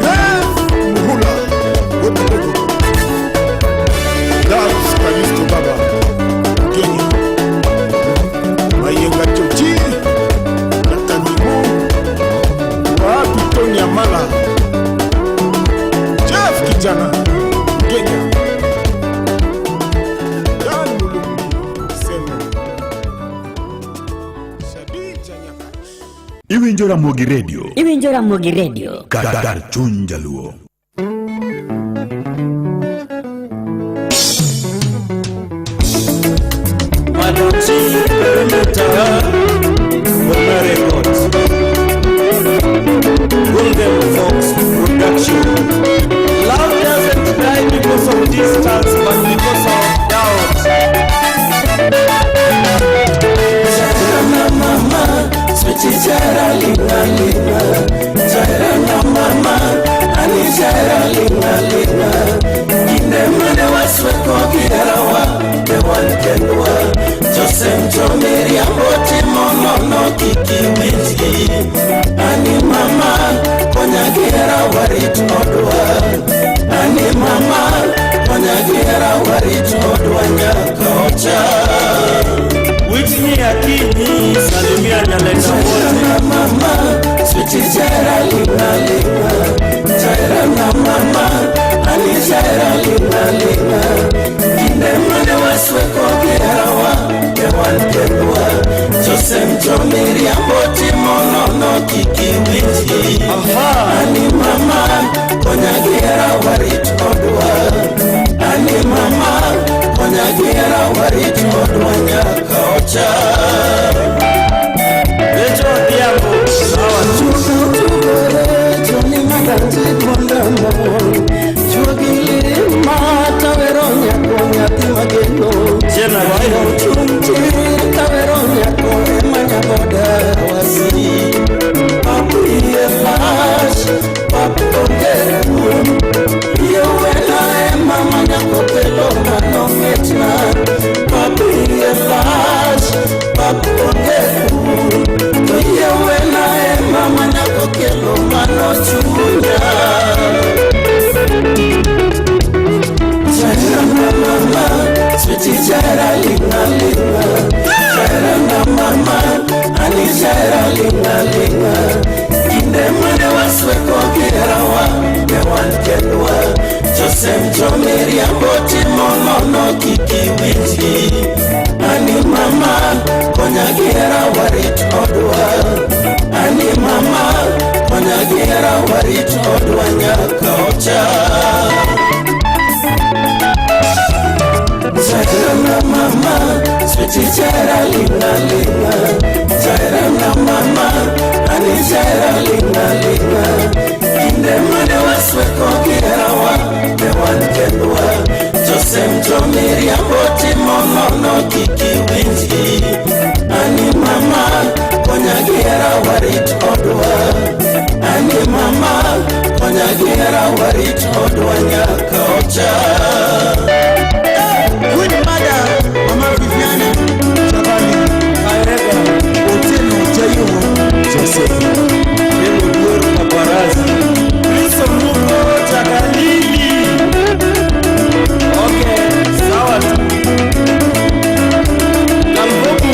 Rev Muhula, Wotoboto. Dance Kalisto Baba, Kenya. Mayenga Chochi, Dr. Nimo. Wapi Tony Amala Jeff Kijana Kenya Dan Mulumbi Semo Shadi Chanyakach Iwinjo Ramogi Radio Iwinjo Ramogi Radio. kar chuny jaluo. Maluti Perimeter Bona Records Golden Fox Production. Love doesn't die because of distance but because of doubt. Jairana mama, sweetie Jaira linga linga. Jairana mama, ani Jaira linga linga. Inde mane wasweko giherawa, ne wan kendwa. Jose mjomiri amboti monono kiki winji. Ani mama, konya gihera warit odwa. Ani mama, konya gihera warit odwa nyaka ocha. Whitney Akinyi, salimia Nyalenda wote. Mama, sweetie Jaira linga linga. Jaira na mama, ani Jaira linga linga. Inde mane wasweko giherawa, ne wan kendwa. Jose mjomiri amboti monono kiki winji. Ani mama, konya gihera warit odwa. Ani mama, konya gihera warit odwa nyaka ocha. Lecho Odhiambo, sawa tu. Joni madanji konda mol, juogili nono kik iwinji. Ani mama konya gi hera warit odwa. Ani mama konya gi hera warit odwa nyaka ocha. Jaherana mama, switi jahera linga linga. Jaherana mama, ani jahera linga linga. Kinde mane wasweko gi herawa, ne wan kendwa. Josem to miriambo timo nono kik iwinji. Ani mama, konya gi hera warit odwa. Ani mama, konya gi hera warit odwa nyaka ocha. Queen Mother, Mama Viviane, Chabani, Kaerega, Otieno, Jayumo, Joseph, Lelo Duoru Paparazzi, Kristo Muko Chakalili. Okay, sawa tu. Kamboku.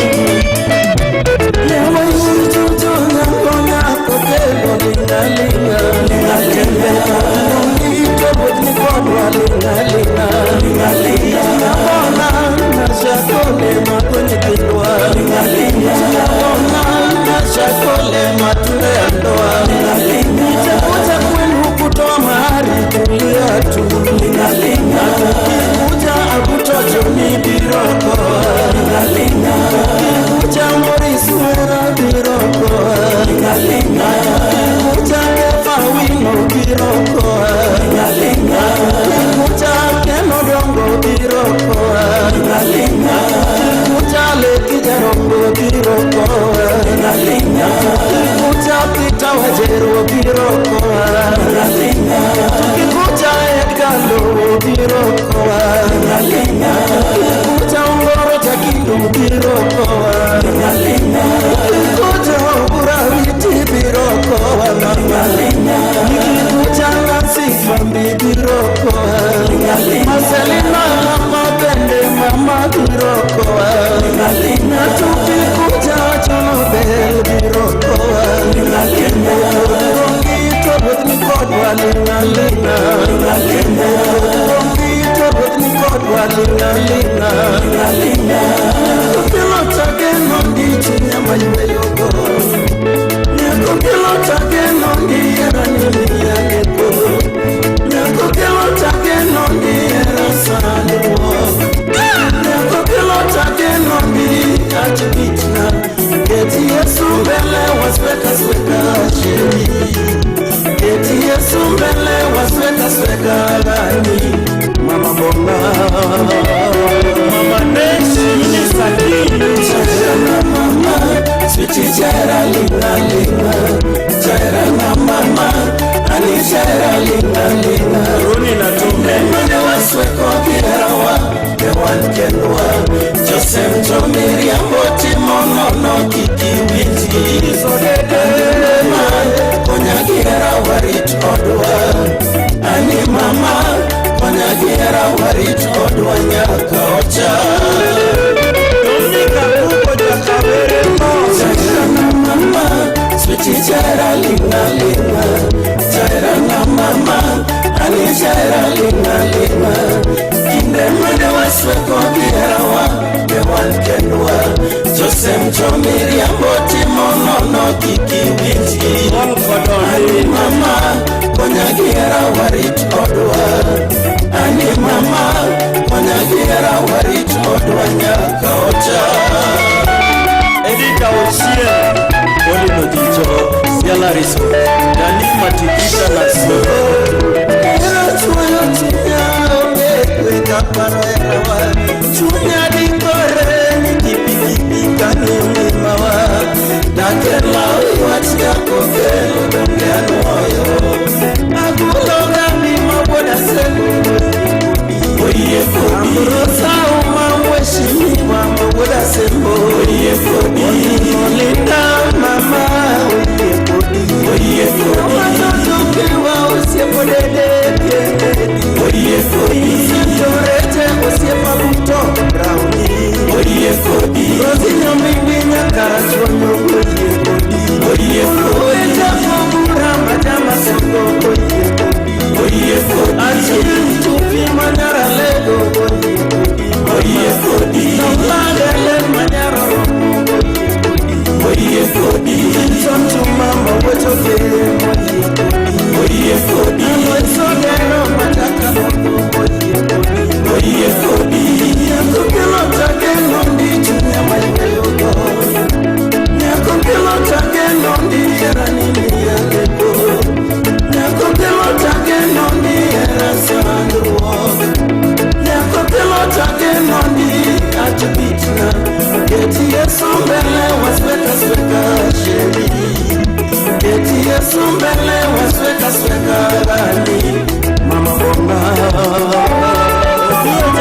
Oye,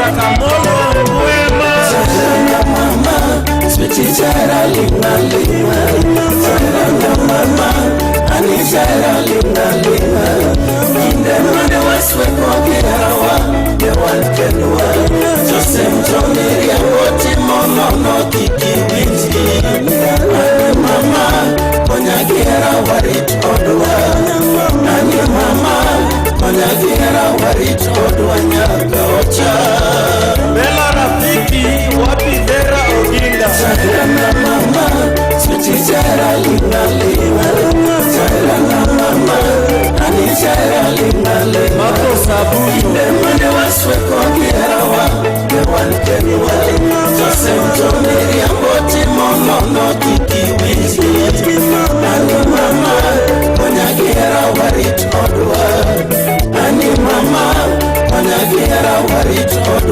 Shadrack Amolo Mwema. Jaherana mama, switi jahera linga linga. Jaherana mama, ani jahera linga linga. Kinde mane wasweko giherawa, ne wan kendwa. Jose mjomiriambo timo nono kik iwinji. Ani mama, konya gi hera warit odwa. Ani mama, konya gi hera warit odwa nyaka ocha. Bella Rafiki, wapi Vera Oginga? Jaherana mama, switi jahera linga linga. Jaherana mama, ani jahera linga linga. Marco Sabuto. Kinde mane wasweko gi herawa, ne wan kendwa. Jose mjomiriambo timo nono kik iwinji. Ani mama, konya gi hera warit odwa. Ani mama, konya gi hera warit odwa.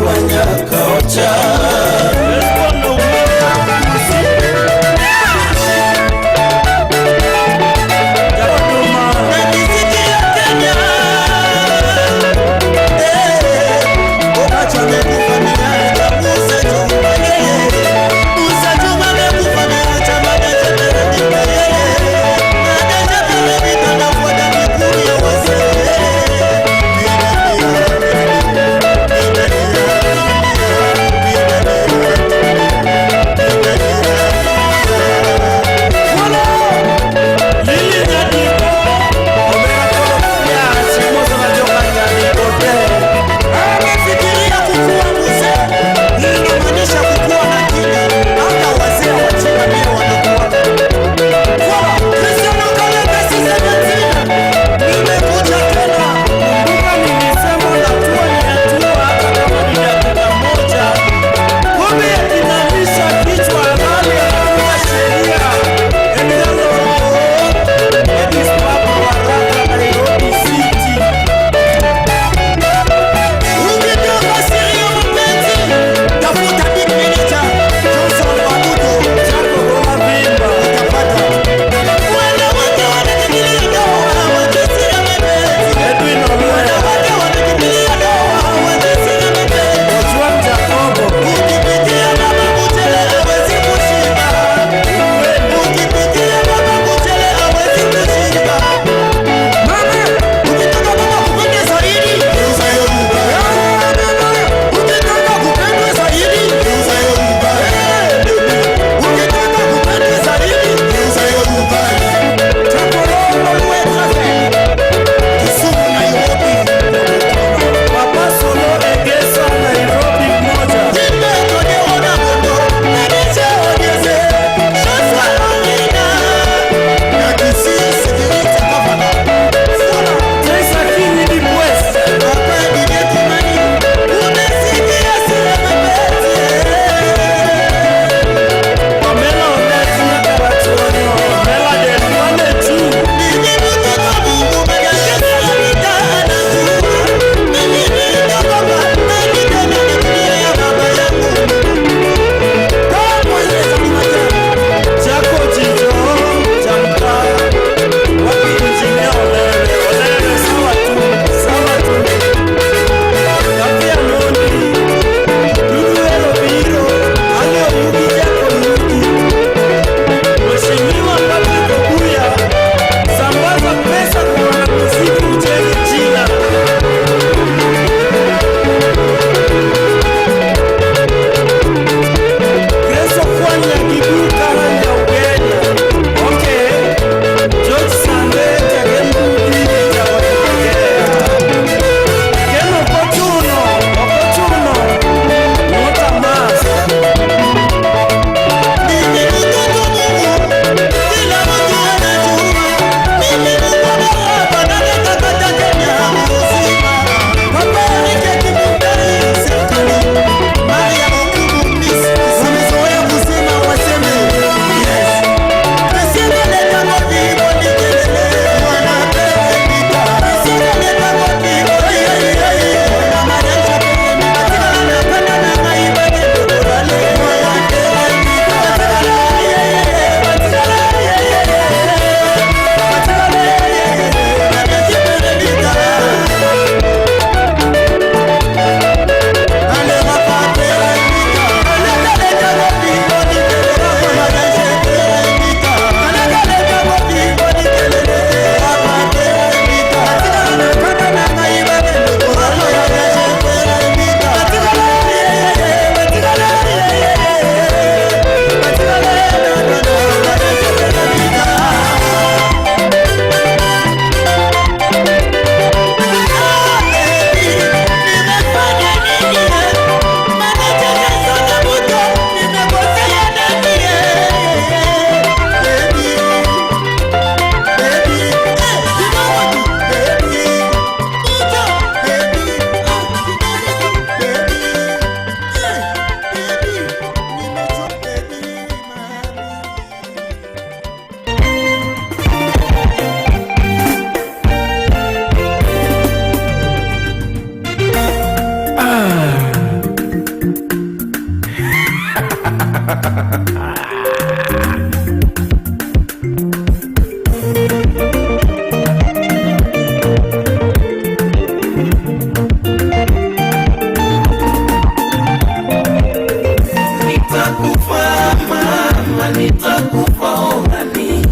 Nitakufa mama, nitakufa ohani,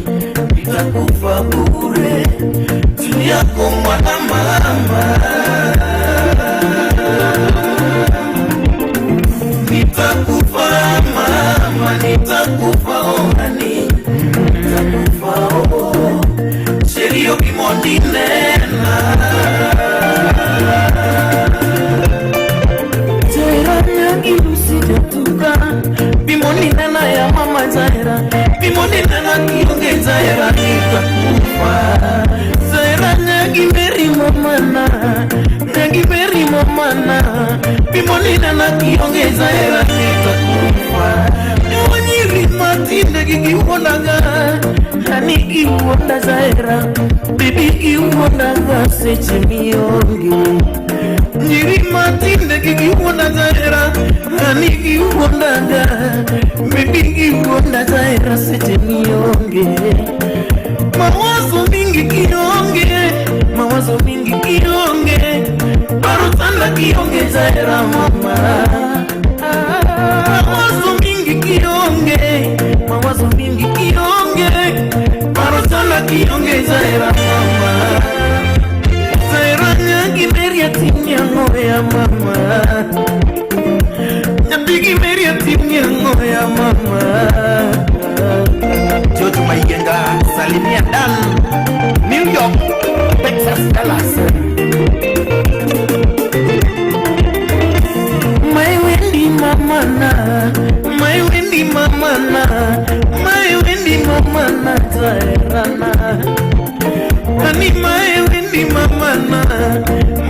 nitakufa bure juu yako mwana mama. Nitakufa mama, nitakufa ohani, nitakufa oh, sherio kimondinena. Bimoninena ya mama Zaira, bimoninena kionge Zaira, nitakufa Zaira nyagimeri mamana, nyagimeri mamana, bimoninena kionge Zaira, nitakufa. Wanyiri matinde gigiwonaga, hani giwonda Zaira, bibi giwondaga seche mionge. Nyiri matinde gigiwonda Zaira, hani giwondaga, bibi giwonda Zaira seche mionge. Mawazo mingi kionge, mawazo mingi kionge, barutana kionge Zaira mama. Mawazo mingi kionge, mawazo mingi kionge, barutana kionge Zaira mama. Zaira nyagi meria tinyango ya mama, nyabigi meria tinyango ya mama. George Maigenga, salimia Dan, New York, Texas, Dallas. My Wendy mama na, my Wendy mama na, my Wendy mama na Zaira na. Ani my Wendy mama na,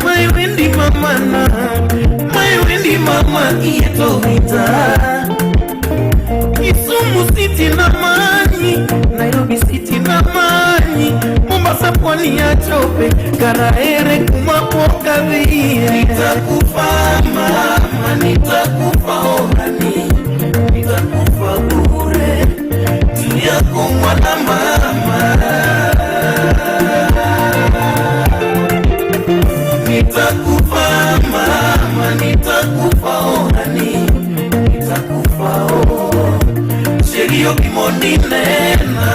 my Wendy mama na, my Wendy mama ieto vita. Kisumu City na mani, Nairobi City na mani, Mombasa pwani ya chope, Karaere kumapoka vile. Nitakufa mama, nitakufa ohani, nitakufa bure juu yako mwana mama. Nitakufa mama, nitakufa ohani, nitakufa oh, sherio kimondinena.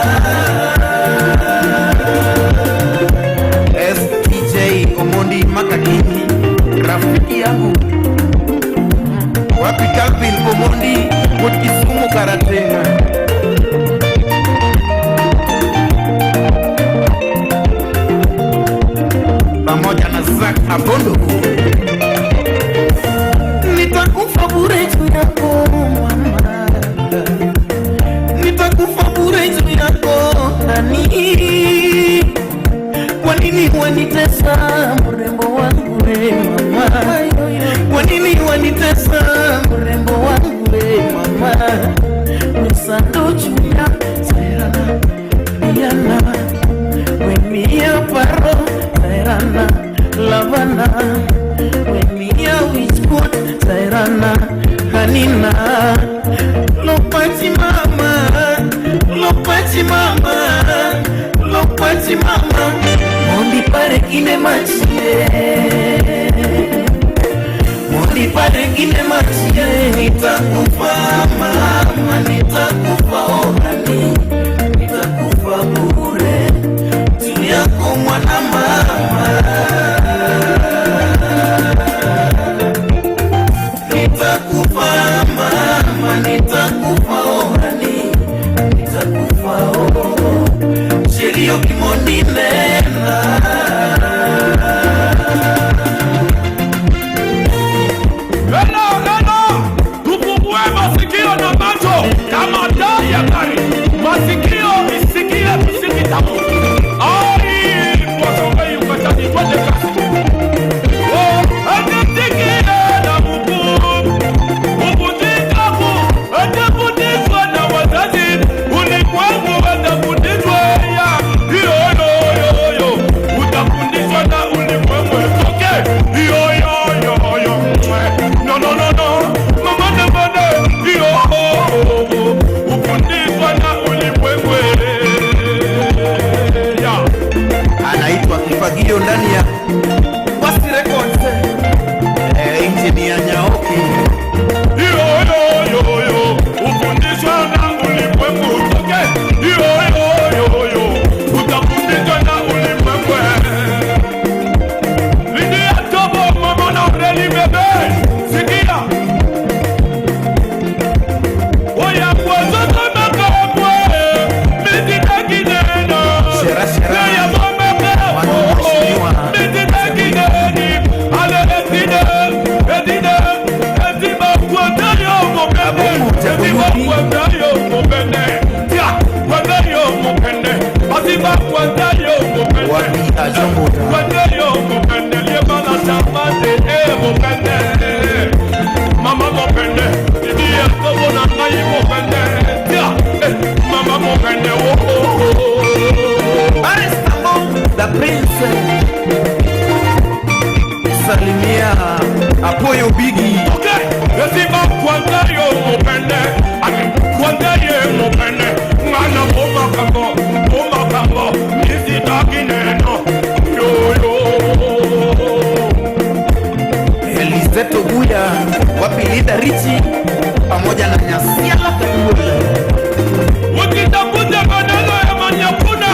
STJ Omondi Makakini, rafiki yangu. Wapi Calvin Omondi, Wuod Kisumu Karatena. Pamoja na Zack Abondo. Nitakufa bure juu yako mama, nitakufa bure juu yako nani. Kwa nini wanitesa mrembo wangu we mama? Kwa nini wanitesa mrembo wangu we mama? Nusando chunya Zairana Diana, wemia paro Zairana Lavana, wemia wichpot Zairana Hanina. Lopati mama, lopati mama, lopati mama, mondi pare kine machie, mondi pare kine machie. Nitakufa mama, nitakufa ohani, nitakufa bure juu yako mwana mama. Nitakufa mama, nitakufa ohani, nitakufa oh, sherio kimondinena. Hello, hello, tufungue masikio na macho kama taa ya gari. Masikio isikie muziki tamu. Ai, mwasonga yukatani twende kasi. Oh, anitikie na Mungu. Mungu tikamu, Frida Richi pamoja na Nyasiala Kaduol. Ukitafuta maneno ya manyakuna,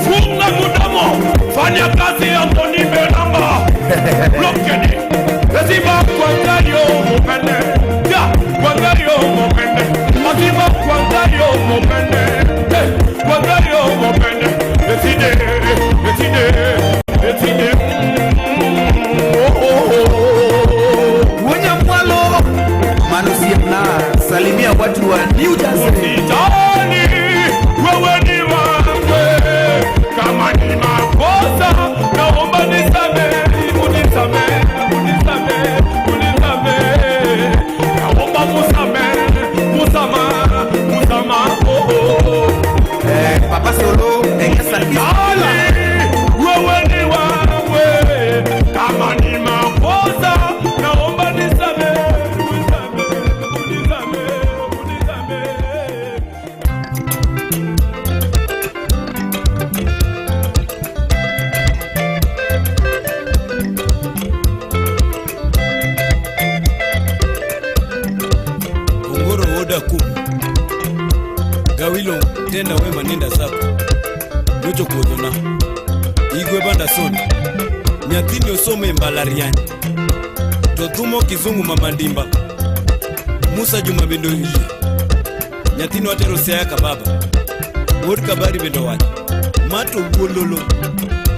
funga mdomo, fanya kazi Anthony Belanga. Blokene. Lazima kuangalia mopende. Ya, kuangalia mopende. Lazima kuangalia mopende. Hey, kuangalia mopende. Etide, etide, etide. Oh, oh, oh. Mwenye mwalo Manusiana, salimia watu wa New Jersey. Usijali, wewe ni wangu. Kama ni makosa, naomba nisamehe, unisamehe, unisamehe, unisamehe. Naomba musamehe, musamaha, musamaha, oh, oh. Papa Solo, Engesa. Usijali, wewe ni wangu. Kama ni makosa, naomba nisamehe, unisamehe, unisamehe, unisamehe. Ongoro woda kum Gawilo tenda wema nenda zako Nocho kuodhona Igwe banda soni Nyathini osome mbalariany To thumo kizungu mamandimba Musa Juma bende oyie Nyathini watero Siaya ka baba Wuod Kabari bende owacho Ma to wuololo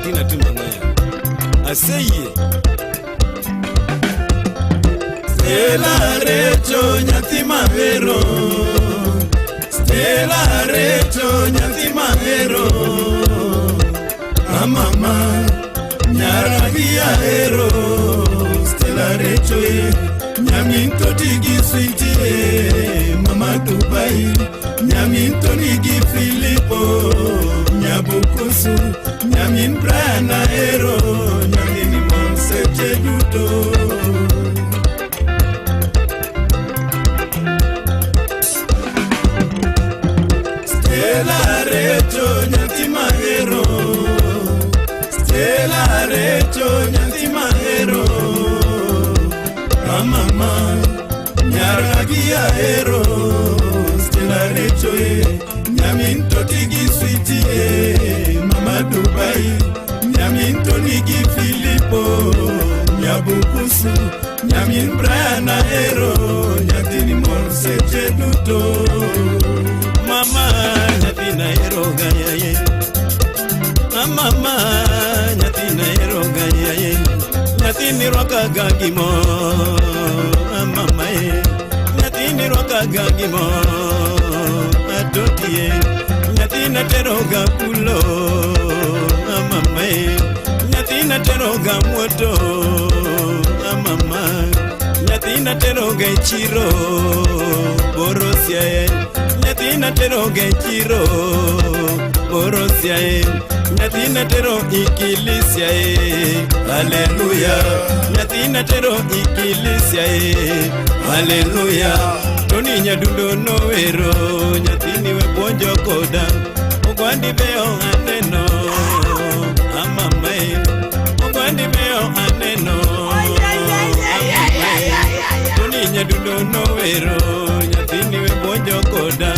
Tina timo ang'o yawa Aseyie Stella Recho nyathi mahero Stella Recho nyathi mahero Amama nyaragi ahero Stella Recho e nyamin to tigi switi e Mama Dubai nyamin to nigi Filipo Nyabukusu nyamin Brian ahero nyamin mon seche duto. Stella Recho nyathi mahero Stella Recho nyathi mahero Amama nyaragi ahero Stella Recho e nyamin to tigi switi e Mama Dubai nyamin to nigi Filipo Nyabukusu nyamin Brian ahero nyathini mor seche duto. Mama nyathina ero gayaye Mama nyathina ero gayaye Nyathini rwaka ga gimo Mama e Nyathini rwaka ga gimo Atotie Nyathina tero ga pulo Mama e Nyathina tero ga muoto Mama Nyathina tero ga chiro Borosia e Nyathina tero ga chiro Borosia e Nyathina tero ikilisia e Haleluya Nyathina tero ikilisia e Haleluya Tony nyadundo nowero Nyathini we puonjo koda Ogwandi beyo aneno Amama e Ogwandi beyo aneno Tony nyadundo nowero Nyathini we puonjo koda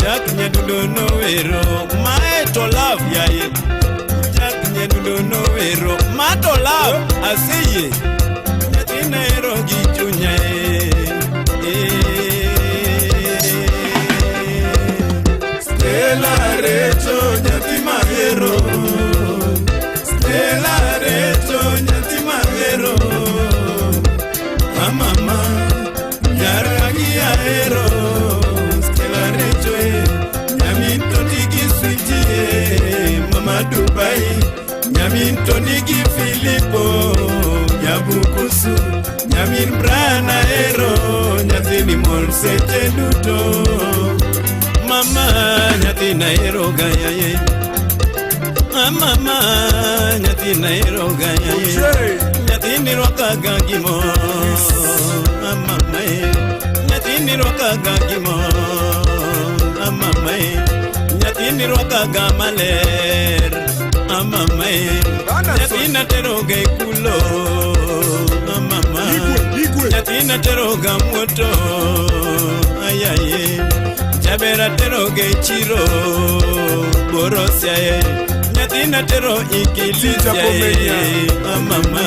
Jack nyadundo nowero Mae to love yaye Jack nyadundo nowero Ma to love aseye Nyathina ero gi chunya e Stella Recho nyathi mahero Stella Recho nyathi mahero Amama nyaragi ahero Stella Recho e nyamin to nigi switi e Mama Dubai nyamin to nigi Filipo Nyabukusu nyamin Brian ahero nyathini mor seche duto. Mama nyathina ero gayaye Mama nyathina ero gayaye Nyathini rwaka ga gimo Mama e Nyathini rwaka ga gimo Mama e Nyathini rwaka ga maler Mama e Nyathini Nyathina teroga e kulo mama, nyathina teroga moto ayaye, jabera teroga e chiro borosiaye, nyathina tero ikilisiaye mama,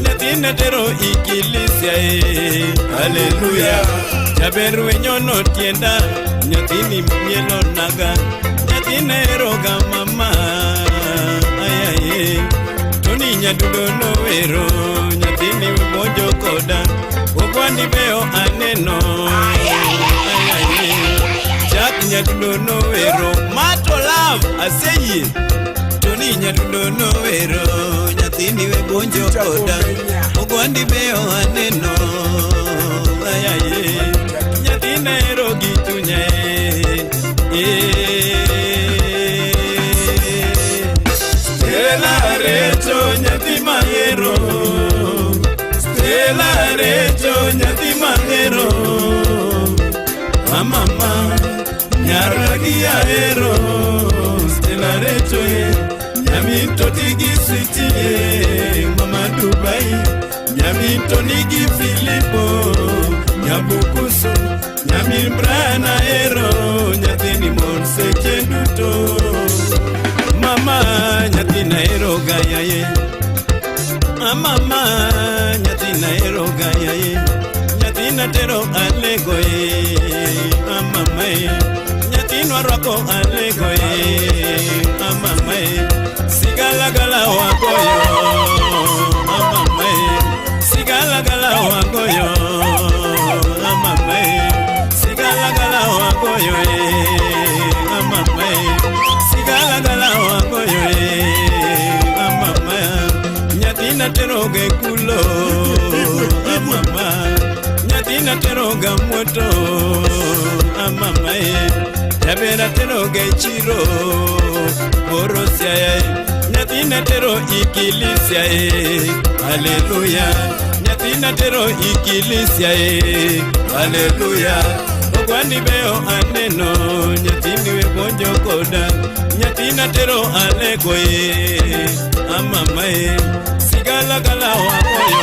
nyathina tero ikilisiaye, haleluya. Jaber wenyono tienda, nyathini mielo naga, nyathina eroga mama ayaye. Tony nyadudo nowero, nyathini bonjo koda, ogwandi beyo aneno ayaye. Jack nyadudo nowero, mato love aseyie. Tony nyadudo nowero, nyathini we bonjo koda, ogwandi beyo aneno ayaye. Nyathina ero gi chunya Stella Recho nyathi mahero, Stella Recho nyathi mahero, mama nyaragi ahero, Stella Recho nyamin to tigi switi mama Dubai, nyamin to nigi Filipo nyabukusu, nyamin Brian ahero, nyathini mon seche duto. Mama nyathina ero gayaye, mama nyathina ero gayaye, nyathina tero alego ye, mama nyathina rwako alego ye, mama sigalagala wagoyo, mama sigalagala wagoyo, mama sigalagala wagoyo, mama sigalagala wagoyo, mama nyathina teroga e kulo, mama nyathina teroga moto, mama jabera teroga e chiro borosiaye, nyathina tero ikilisiaye, haleluya, nyathina tero ikilisiaye, haleluya. Ogwandi beyo aneno, nyathini we bonjo koda, nyathina tero alego ye, mama ye, sigalagala wagoyo,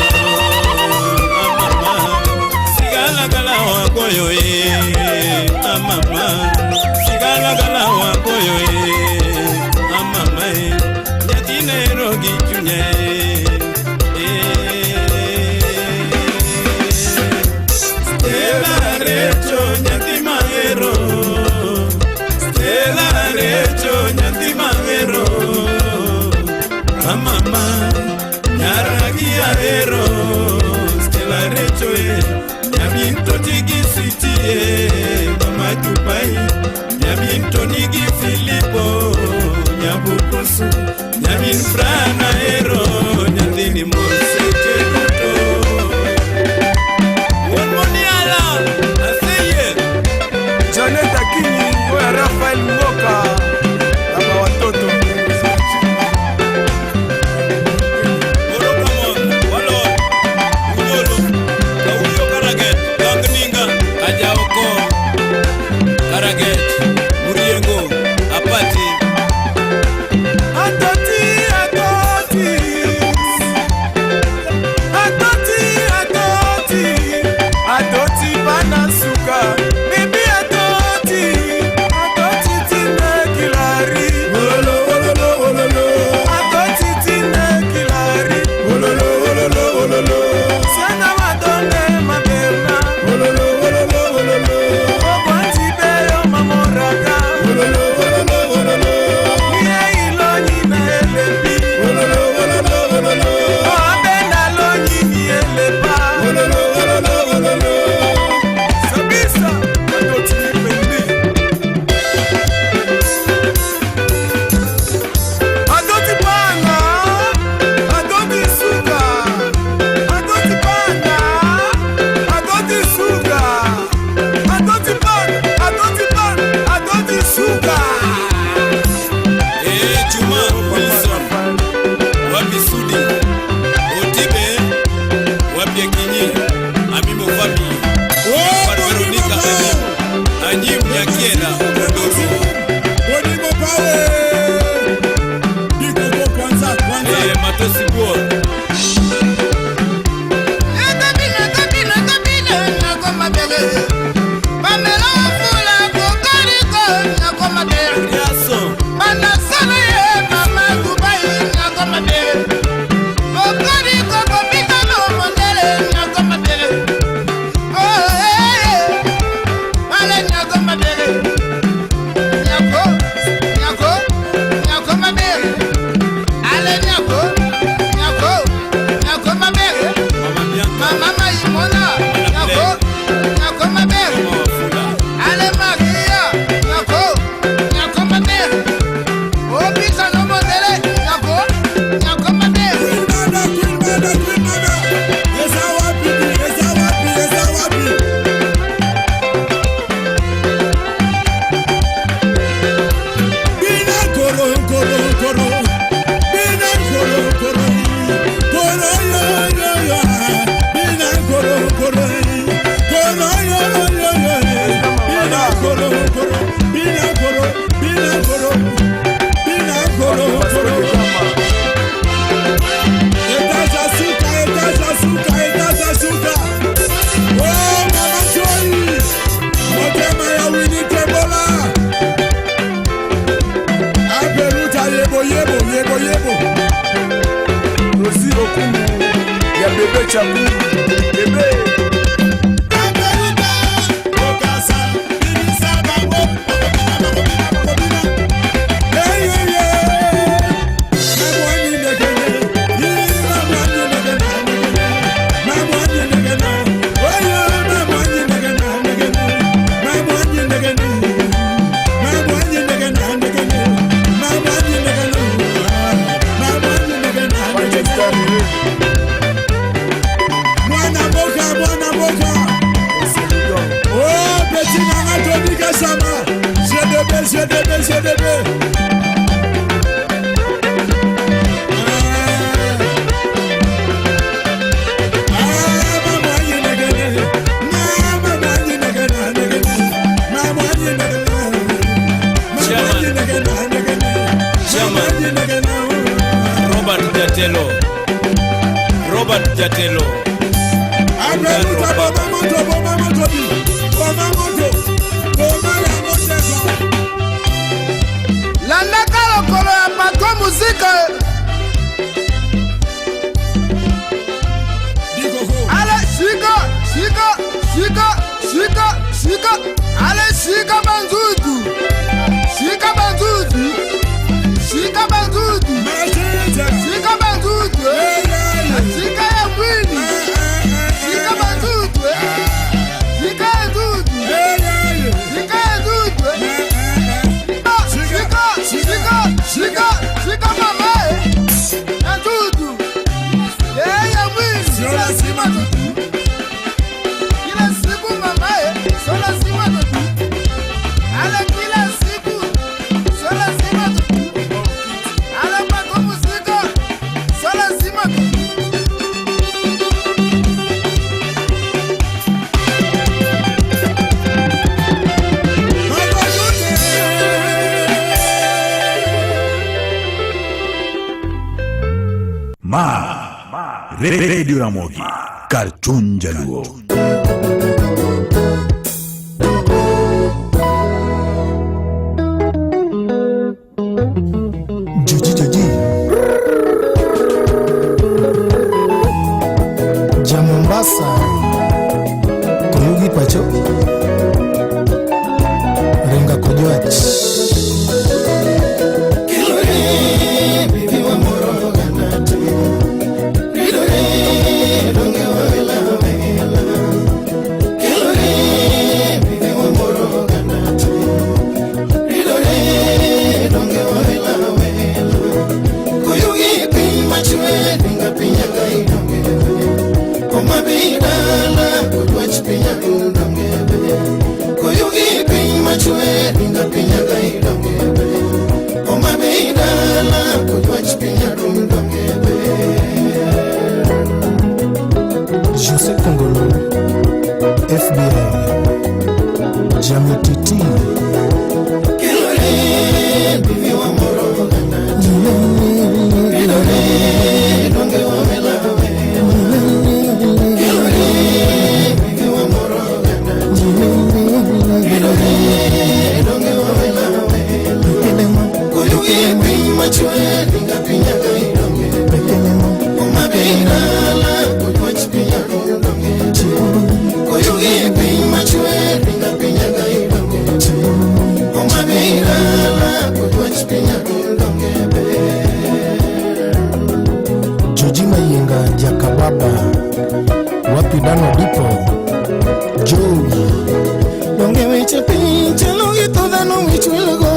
mama sigalagala wagoyo ye, mama sigalagala wagoyo ye, mama ye, nyathina ero gi chunya ye. Stella Recho nyathi mahero, Stella Recho nyathi mahero, mama nyaragi ahero, Stella Recho nyamin to tigi switi mama Dubai, nyamin to nigi Filipo nyabukusu, nyamin Brian ahero, nyathini mon seche duto. Janet Akinyi, oya Rafael Ngoka, baba watoto. Ajaoko, Karaget, Muriengo, Apati. Atoti, atoti, atoti, atoti, atoti panasuka. Baby atoti, atoti tina kilari. Ololo, ololo, ololo. Atoti tina kilari. Ololo, ololo, ololo. Siana madone mabema. Ololo, ololo, ololo. mabele. Pamela Wafula kokariko nyako mabele. Manasana ye mama Dubai nyako mabele. Kokariko kopika no mondele nyako mabele. Oh eh, ale nyako mabele. Nyako, nyako, nyako mabele. Ale nyako, nyako, nyako mabele. Mama Maimona nyako, nyako mabele. Ale Maria nyako, nyako mabele. Obisa no mondele nyako, nyako mabele. Bina koro koro koro, bina koro koro, koro yo yo yo, bina koro koro, koro yo yo yo, bina koro koro, bina koro, bina koro, bina koro koro. Etaja suka, etaja suka, etaja suka. Oh mama Joy, motema ya Winnie Tebola. Aberuta yebo yebo yebo yebo. Rosi Okumu ya bebe Chaku bebe. Hey hey hey. Mamwani negene, mamwani negene, mamwani negene. Oyo mamwani negene negene, mamwani negene, mamwani negene negene, mamwani negene, mamwani negene negene. Mwana mboka, mwana mboka. Oh, petit nanga Tony Kassama. GDB, GDB, GDB. Robert Jatelo, Robert Jatelo. Aberuta boma moto, boma moto bi, boma moto, boma ya moto. Landaka lokolo ya patron musike. Ale shika shika shika shika shika. Ale shika banzutu. Shika banzutu. Shika banzutu. Shika banzutu. Shika ya mwini. Shika banzutu. Shika ya nzutu. Shika ya nzutu. Shika, shika, shika, shika mama eh. Nzutu. Eh ya mwini. Sio lazima tutu. Kila siku mama eh, sio lazima tutu. Ale kila siku, sio lazima tutu. Ale pato muzika, sio lazima tutu. Ma Radio Ramogi Cartoon Jaluo. Joji Joji Ja Mombasa Koyugi Pacho Ringa Kojwach José Congolo FBI Jamutiti Joey Donge weche piny chalo gi tho dhano wich wilgo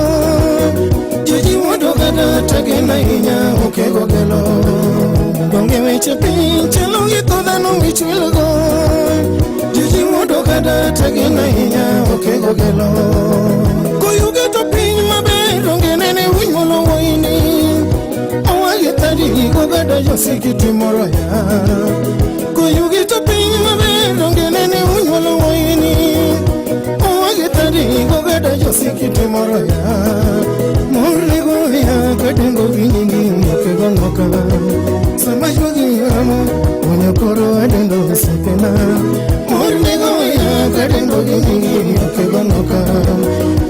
Joji wuondo kata tagena ahinya ok ego gelo Donge weche piny chalo gi tho dhano wich wilgo Joji wuondo kata tagena ahinya ok ego gelo Koyuge to piny maber donge nene unyuolo wuoyini Owagi thadi gogada josikiti moro ya Koyugi to piny maber donge nene unyuolo wuoyini Owagi thadi gogada josikiti moro ya Mornego ya kadengo gi nyingi mokego noka Sama juogi ramo onyo koro adendo osiepena Mornego ya kadengo gi nyingi mokego noka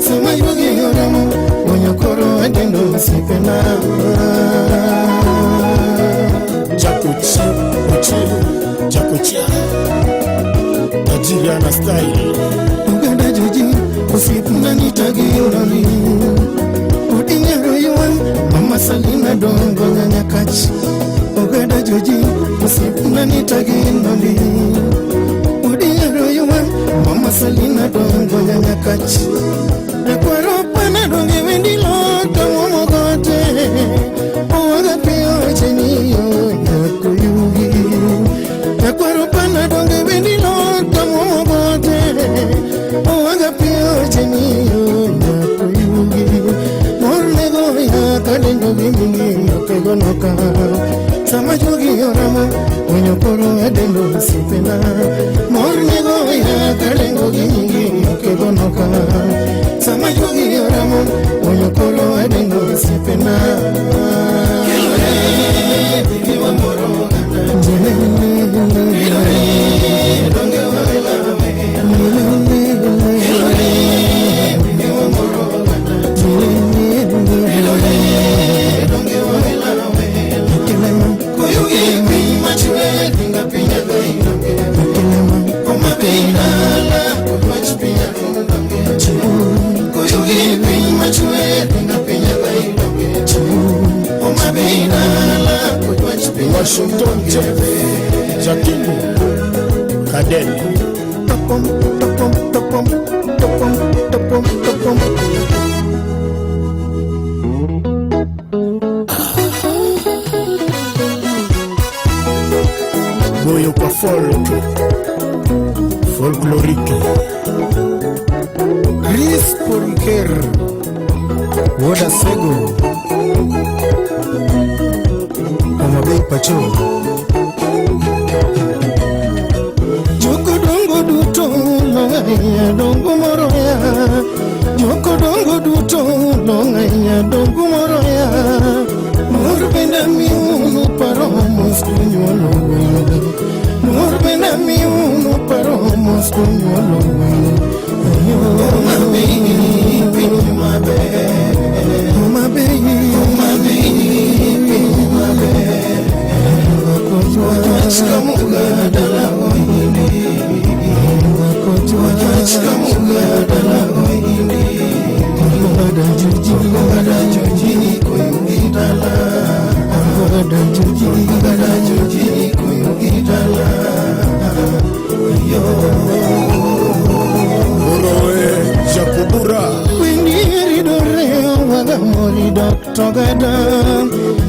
Sama juogi ramo onyo koro adendo osiepena Jakochi, Ochi, Jakochia Nigerian style Uganda joji osiepna nitagi orali Odinyaro yuan mama Salina dongo nyanyakach Oganda joji osiepna nitagi noli Odinyaro yuan mama Salina dongo nyanyakach Nakwaro pana donge wendi loto momogote Owaga piyo cheniyo nyakuyugi Nakwaro pana donge wendi loto momogote Owaga piyo cheniyo nyakuyugi Mornego ya kadengo gimini okego noka Sama juogi oramo onyo koro adendo osiepena Mornego ya kadengo gimini okego noka Sama juogi oramo onyo koro adendo osiepena Kelore piny wamoro oganda Kelore donge wawelawe Kelore piny wamoro oganda Kelore donge wawelawe Koyugi piny machwe dinga piny againonge Homa Bay dala kodwach piny arumonge Koyugi piny machwe dinga piny againonge Homa Bay dala kodwach piny Washington Jeff Jakingu Kaden Topom topom topom topom topom topom Boyoka folk folklorique Chris Porker Woda Sego Homa Bay Pacho Jokodongo duto long'ahinya dongo moro ya Jokodongo duto long'ahinya dongo moro ya Mor benda miuno paro mos kunyuolo wuoyi Mor benda miuno paro mos kunyuolo wuoyi Homa Bay piny maber Homa Bay Homa Bay piny maber Kodwach kamuga dala oyinde Kodwach kamuga dala oyinde Ogada joji ogada joji koyugi dala Ogada joji ogada joji koyugi dala Yo Moroe Jakubura Windiri dore wagamori doktogada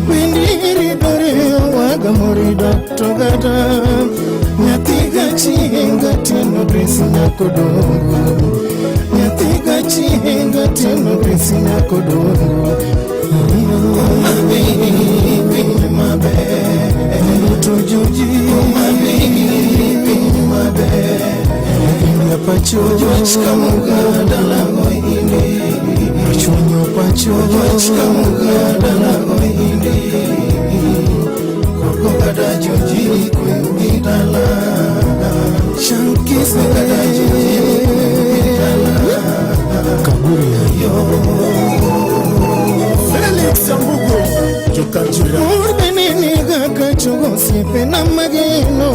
Windiri dore wagamori doktogada Nyathi gachienga tieno Grace nyakodongo Nyathi gachienga tieno Grace nyakodongo Homa Bay piny maber To joji Homa Bay piny maber India pacho Ojwach kamuga dala oyinde Achunyo pacho Ojwach kamuga dala oyinde Kogada joji koyugi dala Shankis kogada joji koyugi dala Kaburia Felix Ambugo Jokanjira Mor benene gaka chogo sipe na mageno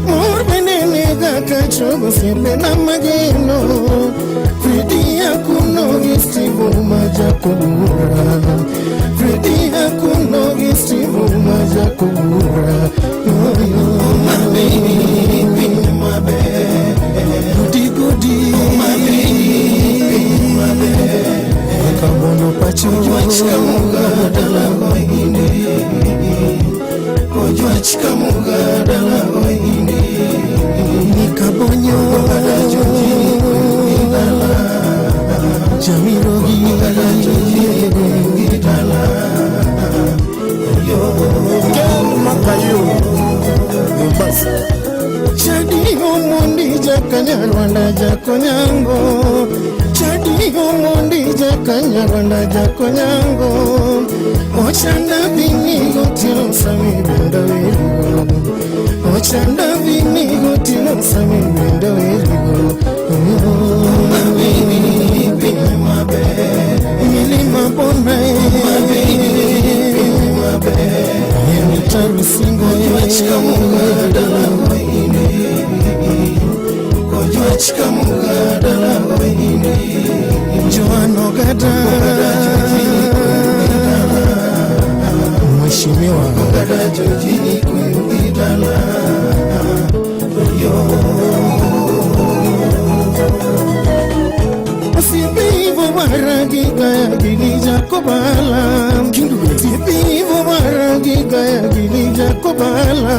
Mor benene gaka chogo sipe na mageno Fredi akuno gi Steve Majakobura Fredi akuno gi Steve Majakobura Yo yo my baby, my baby. Jakanyarwanda Jakonyango Chadi Omondi Jakanyarwanda Jakonyango Ochanda bini gotino sami benda wirigo Ochanda bini gotino sami benda wirigo Milima bona Tarusingo Joan Ogada Mheshimiwa Sipivo waragi gaya gili Jakobala Sipivo waragi gaya gili Jakobala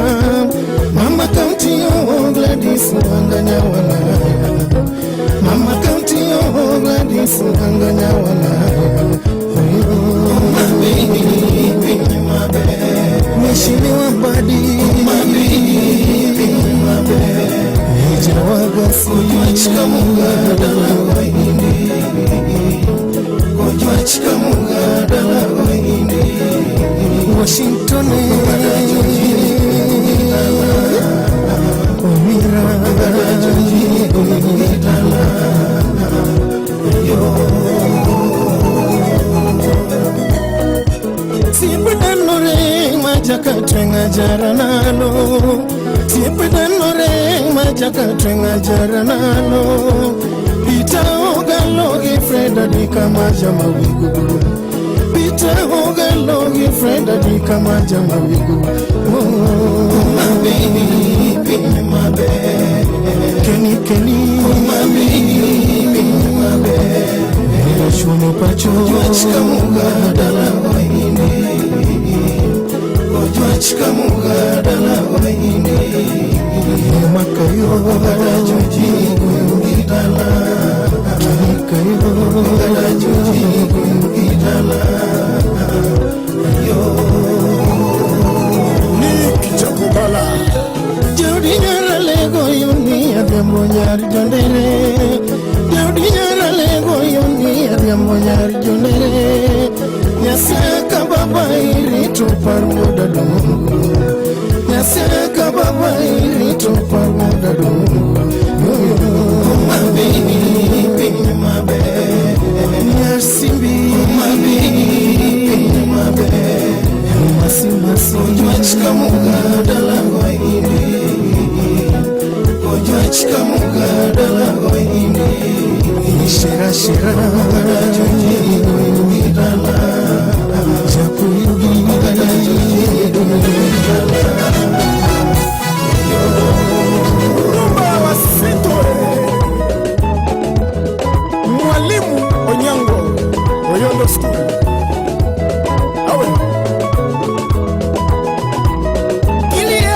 Mama County oh Gladys Wanganya wala Mama County oh Gladys Wanganya wala Mheshimiwa Badi Washington Omira Sipedanore majaka twenga jaranalo Sipedanore majaka twenga jaranalo Pita ogalo gi friend adika majama wigu Pita ogalo gi friend adika majama wigu Oh my baby, my baby Kenny Kenny Oh my baby, my baby Shuno pacho Nick Jakobala Jodi nyara lego yoni adhiambo nyar jondere Jodi nyara lego yoni adhiambo nyar jondere Nyasaka baba irito par muda dongo Nyasaka baba irito par muda dongo Nyasimbi Masi masi Shera shera Rumba wa Sito Mwalimu Onyango Oyondo School Awe Kilie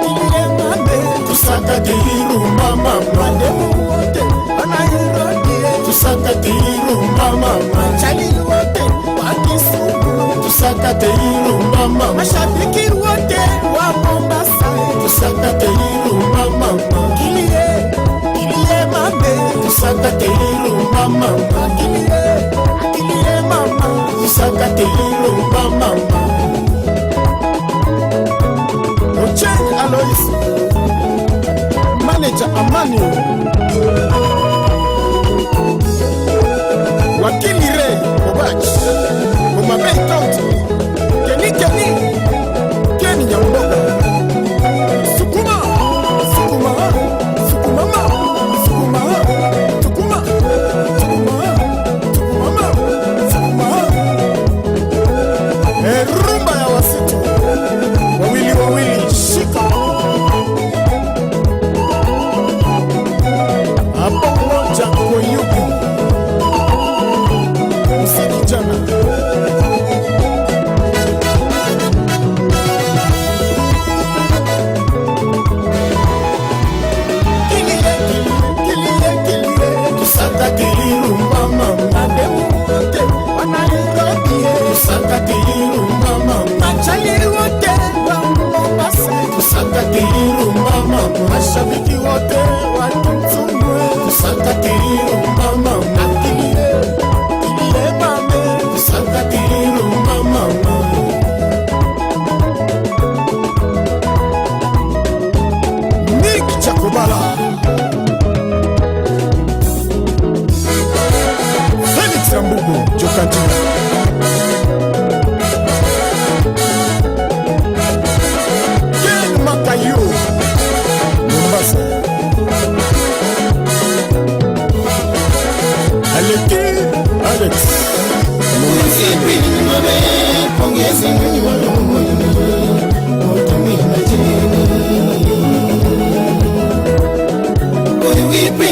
kilie mame Tusakate irumba mama Demu wote wanairodi Tusakate irumba mama Chali wote wa Kisumu Tusakate irumba mama Mashabiki wote wa Mombasa Tusakate irumba mama Kilie kilie mame Tusakate irumba mama Kilie kilie mama Tusakate irumba mama Ocheng Alois Manager Amani Wakili Ray Obach Omabei County Kenny Kenny Kenny Nyamboga Sukuma Sukuma Sukuma ma Sukuma Tukuma Tukuma Tukuma ma Sukuma Rumba ya wasitu Wawili wawili shika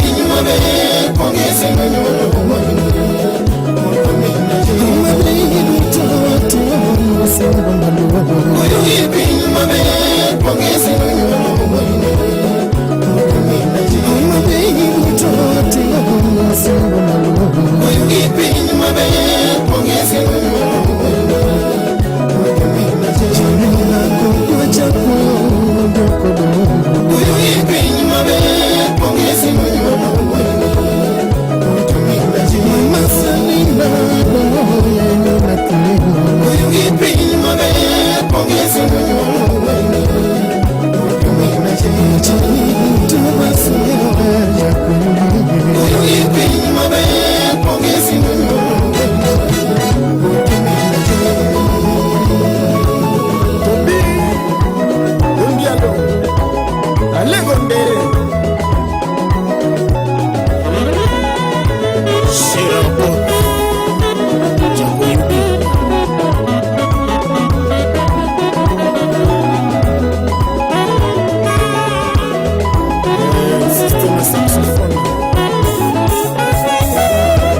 piny maber pongezi nonyuolo Oyugi piny maber pongezi nonyuolo Oyugi piny maber pongezi nonyuolo Oyugi piny maber pongezi nonyuolo Oyugi piny maber pongezi nonyuolo Oyugi piny maber pongezi nonyuolo Tobi Ondialo Alego Ndere Sirabo Jakoyugi System saxophone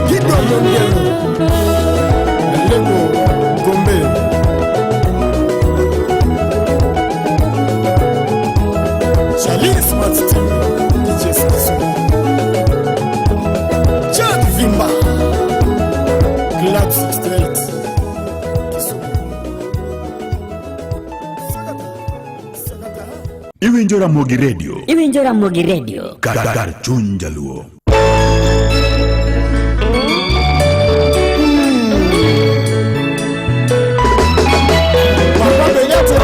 Gideon Ondialo Alego Gombe Charlie Smart Team DJ Saxo Chad Vimba Club 68 Kisumu. Iwinjo Ramogi Radio. Iwinjo Ramogi Radio. Kar chuny jaluo. Papa Benyato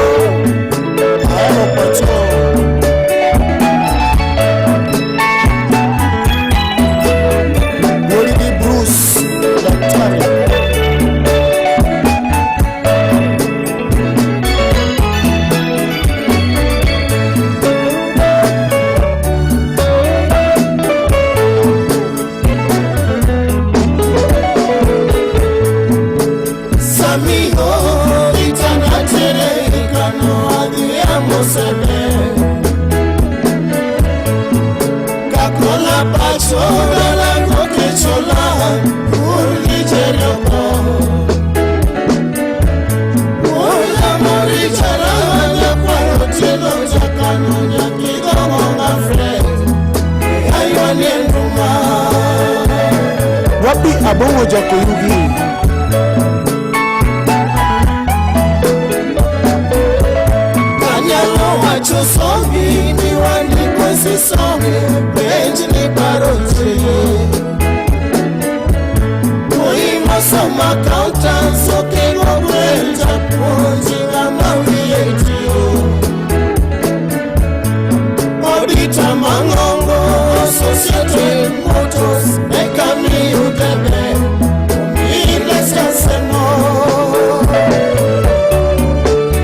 Ahero Pacho Morigi Bruce Daktari Samigo itanatere kano adhiambo sebe Kakola pacho dala kokechola urgi jerioko Ola morichara nyakwaro tieno jakano nyakigomo ngafre Aywane nduma Wapi Abongo Jakoyugi Anyalo wacho somi ni wandikwe sisomi penj ni paro ji Muima soma accountants okengo gwel japuonj ng'ama wiye tiyo Auditor mang'ongo Associated Motors eka miyudebe Omileskansemo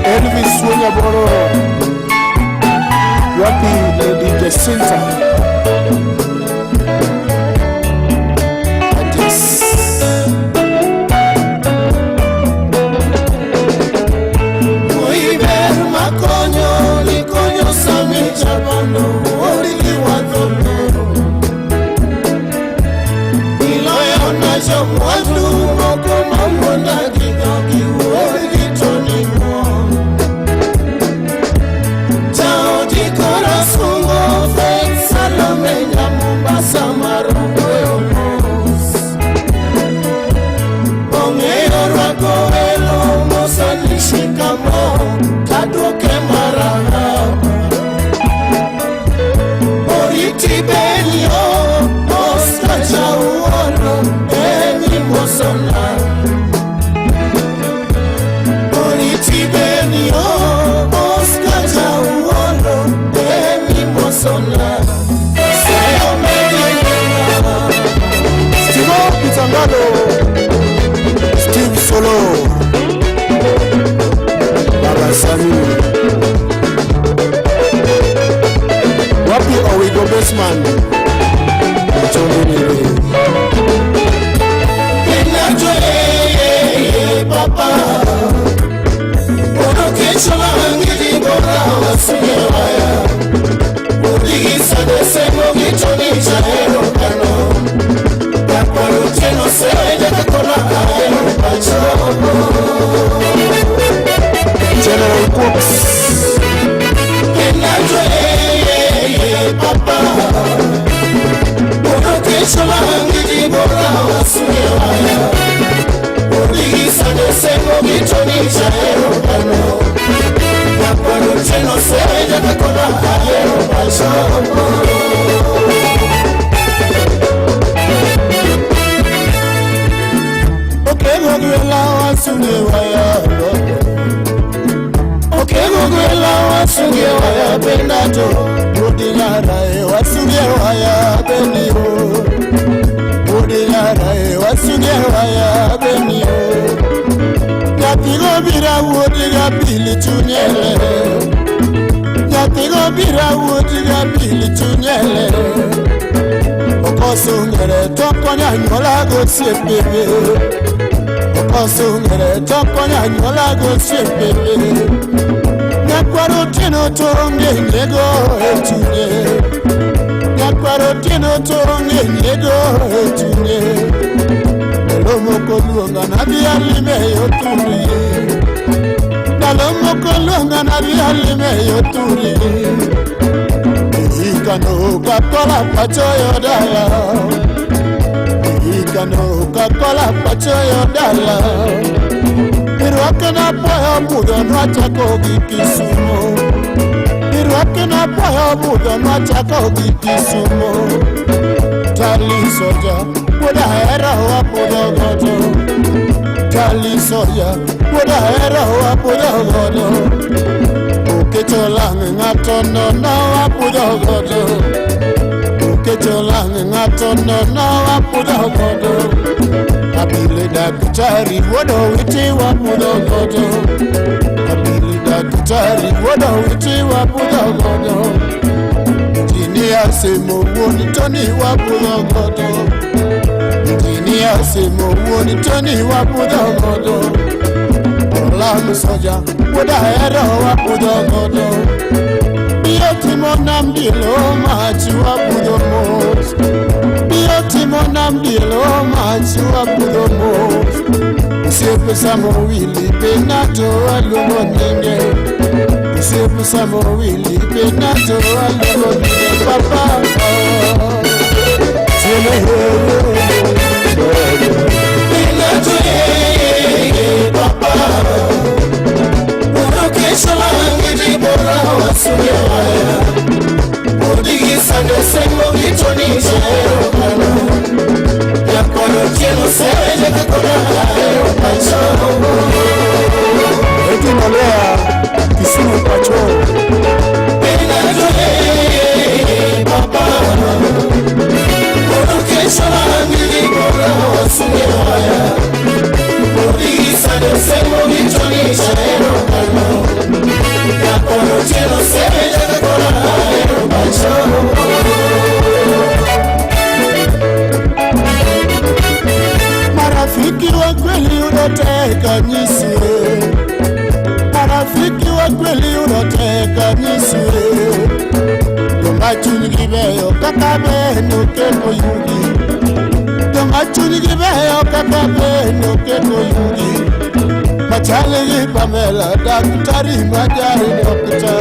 Elvis Wonyaboro Wapi Lady Jacinta Addis Oiber makonyo likonyo sami jabando origi wadholo Iloyo na jomwandu moko mamonda gi dhogi wuorgi to nimo Jaodi kora sungo Faith Salome nya Mombasa marogoyo mos Ong'eyo rwako welo mosani shikamo taduoke marahaba Oriti Belio Oscar Jauono emi mos jakakola ahero pacho. General Cooks. Kenacho papa. Kesho langi bora wasuye waya. Odigisa nesengo gitoni chaero pano. Yaparo cheno seja kakola ahero pacho. Okegogwela wasuye waya. Okegogwela wasuye waya benato. Odiyara wasuye waya benio. Odiyara wasuye waya benio. Nyathigo bira wuod ga pili chunyele. Nyathigo bira wuod ga pili chunyele. Okoso ngere tokonya nyuola gosiepe. Okoso ngere tokonya nyuola gosiepe. Nyakwaro tieno to onge nego e chunye. Nyakwaro tieno to onge nego e chunye. Ndalo moko luonga nadhi alime yo turi. Ndalo moko luonga nadhi alime yo turi. Ikano kakola pacho yo dala. Ikano kakola pacho yo dala. Irwake na poyo budho nwachako gi Kisumo. Irwake na poyo budho nwachako gi Kisumo. Charlie Soja, wuod ahero wapudho godo. Charlie Soja, wuod ahero wapudho godo. Okecho lang' ng'ato nono wapudho godo. Okecho lang' ng'ato nono wapudho godo. Abili daktari wuod Owiti wapudho godo. Abili daktari wuod Owiti wapudho godo. Injinia Semo wuon Tony wapudho godo. Injinia Semo wuon Tony wapudho godo. Olam Soja wuod ahero wapudho godo. Biro timo nam dielo mach wapudho mos. Biro timo nam dielo mach wapudho mos. Osiepe Samo Wili Benato aluongo nyinge. Osiepe Samo Wili Benato aluongo nyinge papa. Benato papa. Kesho langi bora wasuye waya. Odigisa nesengo gitoni chaero pano. Yakwaro tieno seja kakola ahero pacho. Eti nolea Kisumu pacho. Benato papa. Kesho langi bora wasuye waya. Odigisa nesengo gitoni chaero pano. Yakwaro tieno seja kakola ahero pacho. Marafiki wa kweli unateka nyisue. Marafiki wa kweli unateka nyisue. Joma chunygi beyo kaka beno keko yugi. Joma chunygi beyo kaka beno keko yugi. Machale gi Pamela daktari majari dokta.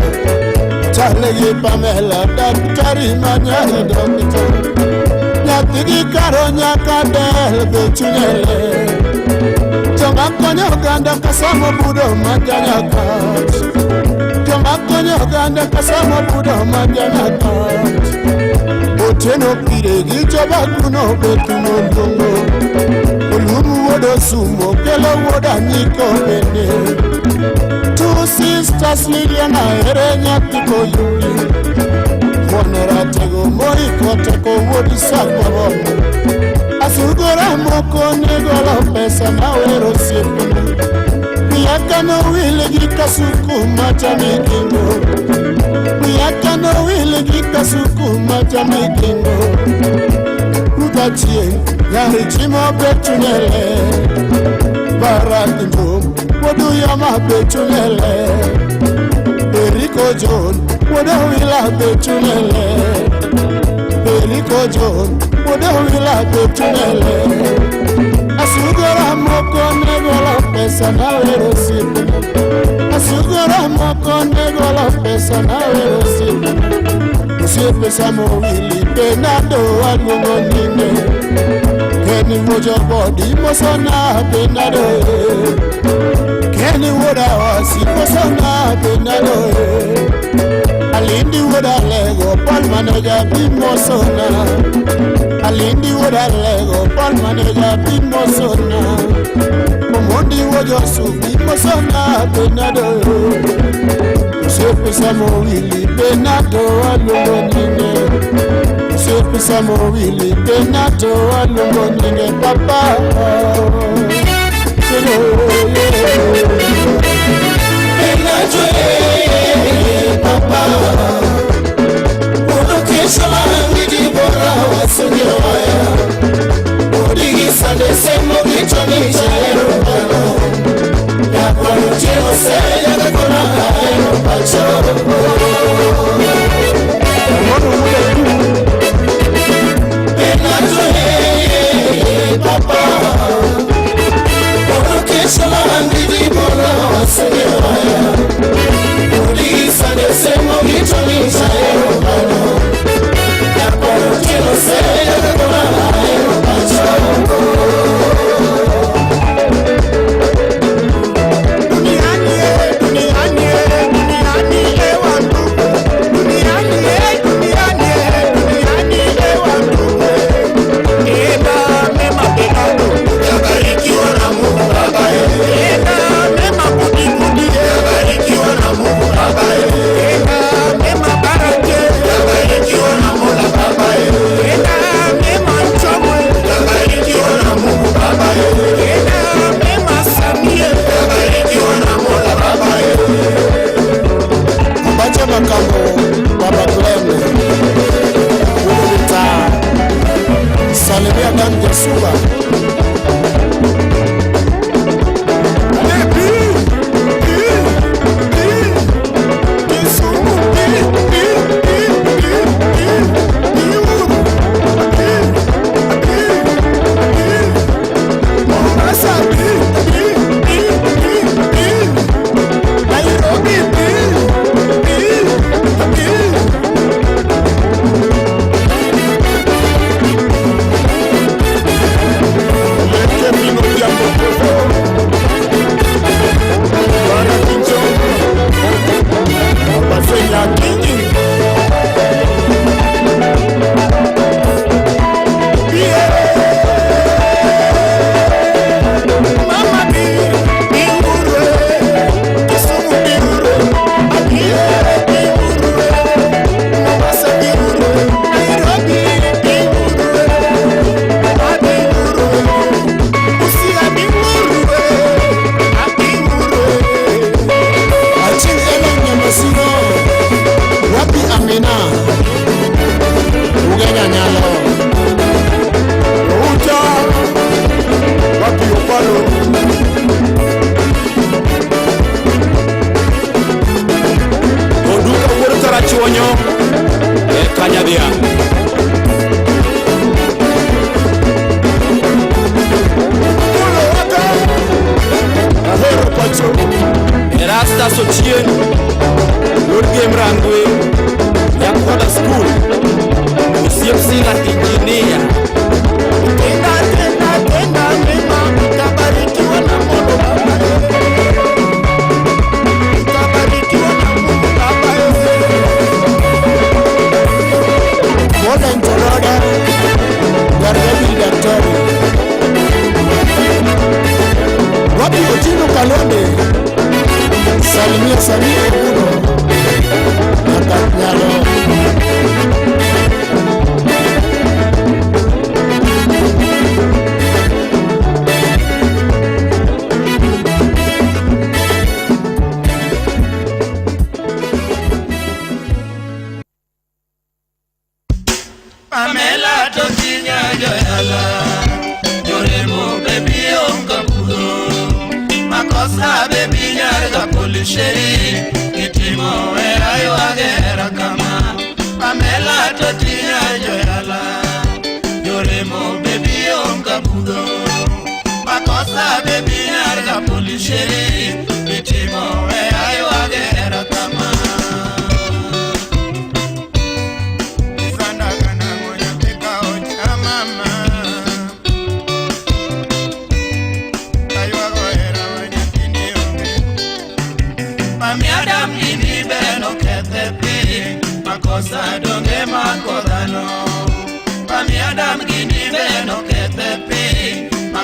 Chale gi Pamela daktari majari dokta. Nyathi gi karo nyaka del be chunyele. Joma konyo oganda kasomo budo majanyakach. Joma konyo oganda kasomo budo majanyakach. Otieno pire gi jobakuno betuno luongo. Olumu wuod Osumo kelo wuod Anyiko bende. Two sisters Lydia na ere nyathi koyugi. Wuon ratego moiko teko wuod Sakwa. Asugora moko negolo pesa nawero osiepena. Wiya kanowil gi kasuku machamigingo. Wiya kanowil gi kasuku machamigingo. Ruta chieng' nyari chimo betunele. Barak Ndom wuod Uyoma betunele. Eriko John wuod Owila betunele. Eriko John wuod Owila betunele. Asugora moko ne golo pesa nawero osiepena. Asugora moko ne golo pesa nawero osiepena. Osiepe samowili Benado aluongo nyinge. Keni wuocho bodi mosona Benado e. Keni wuoda wasi mosona Benado e. Alindi wuoda lego Paul manager bi mosona. Alindi wuoda lego Paul manager bi mosona. Omondi wuojo subi mosona Benado e. Osiepe samowili Benado aluongo nyinge. Osiepe samowili Benado aluongo nyinge papa. Benado eh papa. Unokesha mangidi bora wasungewaya. Odigisa desemo kichwani cha erobano. Yakwano seya kakona aero pacho. Benado eh papa. Unokesha mangidi bora wasungewaya. Odigisa desemo kichwani cha erobano. Yakwano seya kakona aero pacho. Salimia Dan Jasuba.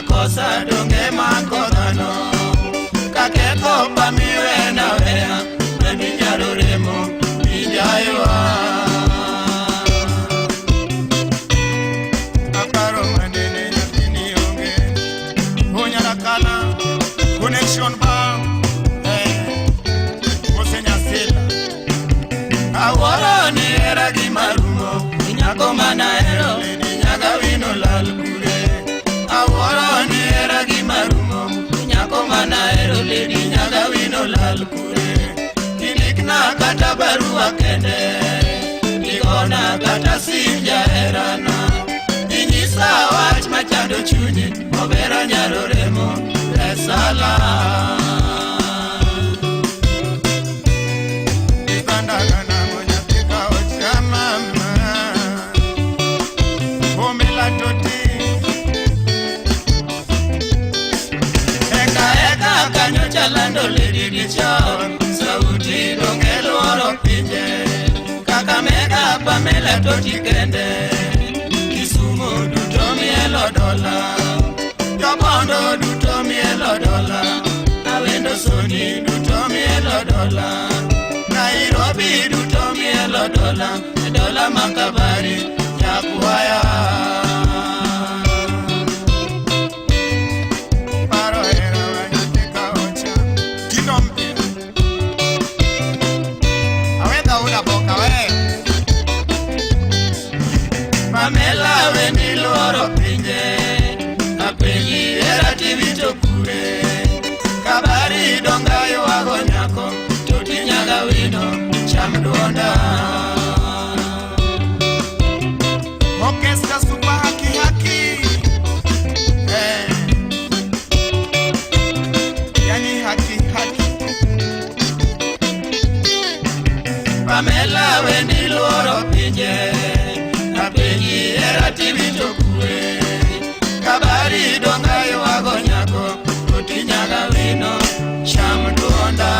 Makosa donge mako dhano. Kaketho pamiwena weya, Baby nyalo remo, ijayowa. Aparo manene nyathini onge. Onyala kala connection ba osenyasila. Awuoro ni hera gi marumo, nyako manahero, nyaka wino lal kure. Awuoro ni hera gi marumo, nyako manahero, lady nyaka wino lal kure. Kindikna kata barua kende, igona kata sim jaherana. Inyisa wach machando chunyi, obera nyalo remo, resala. Eka eka kanyocha lando lady gi chon, sauti donge luoro pinje. Kakamega Pamela toti kende, Kisumu duto mielo dola, Jobondo duto mielo dola, Awendo Soni duto mielo dola, Nairobi duto mielo dola, dola makabari nyakwaya. Paro hera nyathi ka ocha. Tino mpya. Aweka una boka we. Pamela weni luoro pinje, apenji hera tiwito kure. Kabari donga ywago nyako, toti nyaga wino cham duonda. Orchestra super haki haki. Yani haki haki. Pamela weni luoro pinje, apenji hera tiwito kure. Kabari donga ywago nyako, toti nyaga wino cham duonda.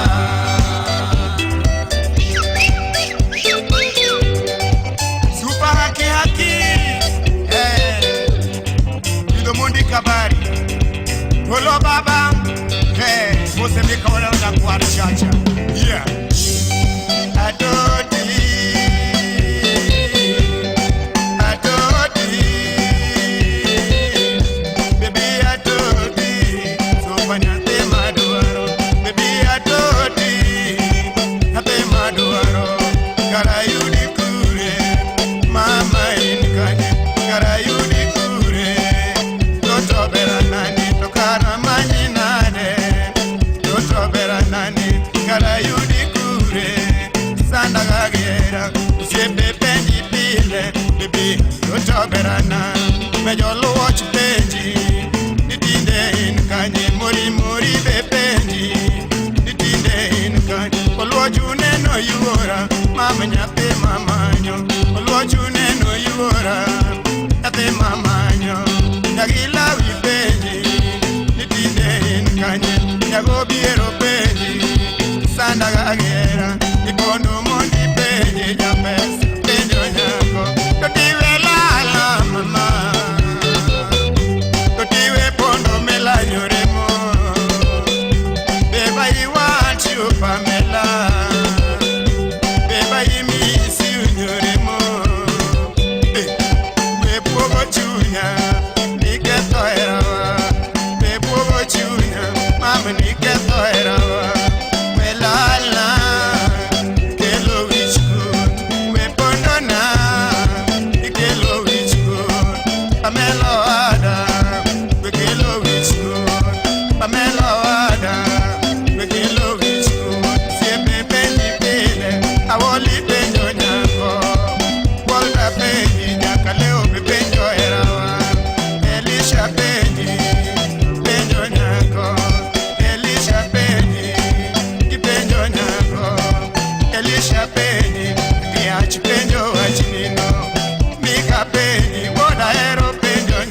Super haki haki. Yudo mondi kabari. Holo baba. Mose mikaona na kwa chacha. Yeah. Atoti, atoti, baby atoti, so nyathi madwaro, baby atoti, nyathi madwaro, kara yudi kure, mama in kanye, kara yudi kure, toto bera nani, to kara manyi nade, toto bera nani, kara yudi kure, sanda gagera, osiepe penji pile, baby, toto bera na, me joluoch penji, ni tinde in kanye, mori mori be penji, ni tinde in kanye, oluoch uneno yuora, mama nyathi mamanyo, oluoch uneno yuora, nyathi mamanyo, nyagilawi penji, ni tinde in kanye, nyagobiero penji, sanda gagera, ipondo mondi penji, japesa penjo nyako, to tiwe lala mama, to tiwe pondo melanyoremo, beba iwachi Pamela, beba imisi unyoremo, we buogo chunya, niketho herawa, we buogo chunya, mama niketho herawa, we lala, kelo wich kuot, we pondona, ikelo wich kuot, Pamela owada, we kelo wich kuot, Pamela owada, we kelo wich kuot, osiepe penji pile, awoli penjo nyako, Walter penji, nyaka leo be penjo herawa, Elisha penji, penjo nyako, Elisha penji, kipenjo nyako, Elisha penji, kiach penjo wachnino, Mika penji, wuod ahero penjo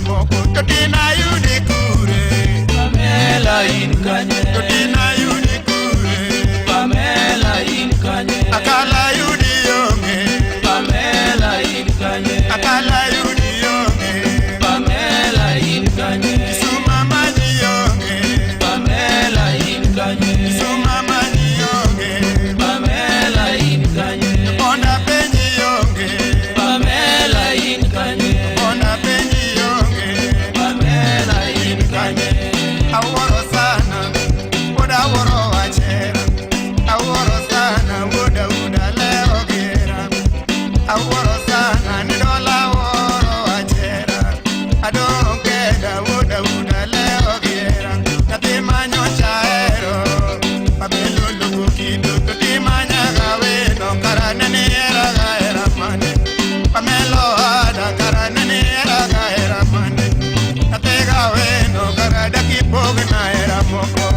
moko to dina yudi kure. Pamela in kanye. To dina yudi kure. Pamela in kanye. Akala yudi yonge. Pamela in kanye. Akala yudi yonge. Pamela in kanye. Kisuma manyi yonge. Pamela in kanye. Kisuma manyi yonge. Pamela in kanye. Bonda penyi yonge. Pamela in kanye. Bonda penyi yonge. Pamela in kanye. Awuoro sana, wuoda awuoro wachera. Awuoro sana, wuoda uda leo gera. Awuoro sana, ni dola awuoro wachera. Adong' kenda, wuoda uda leo gera. Nyathi manyocha ahero, Pamelo luwo kido to timanya gaweno. Kara nene hera gahera mane. Pamelo ada kara nene hera gahera mane. Nyathi gaweno kara dakipogna hera moko.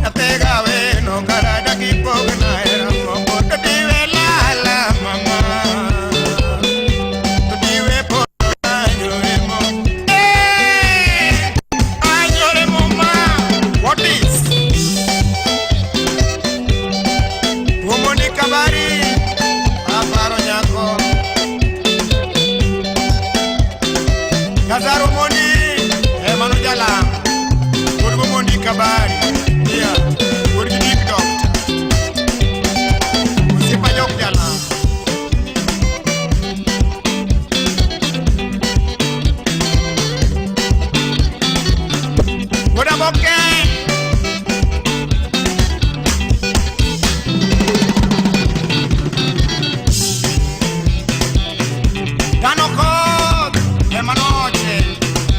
Nyathi gaweno kara dakipogna hera moko. To diwe lala mama. To diwe pona anyore mo. Eh! Anyore mo ma. What is? Omoni kabari. Aparo nyako. Kazaro moni. Emanu jalam. Wuod Mondi kabari. Yeah. Wuod gi Dick Doctor. Osiepa jok jalam. Wuod Aboke. Dhano koth ema noche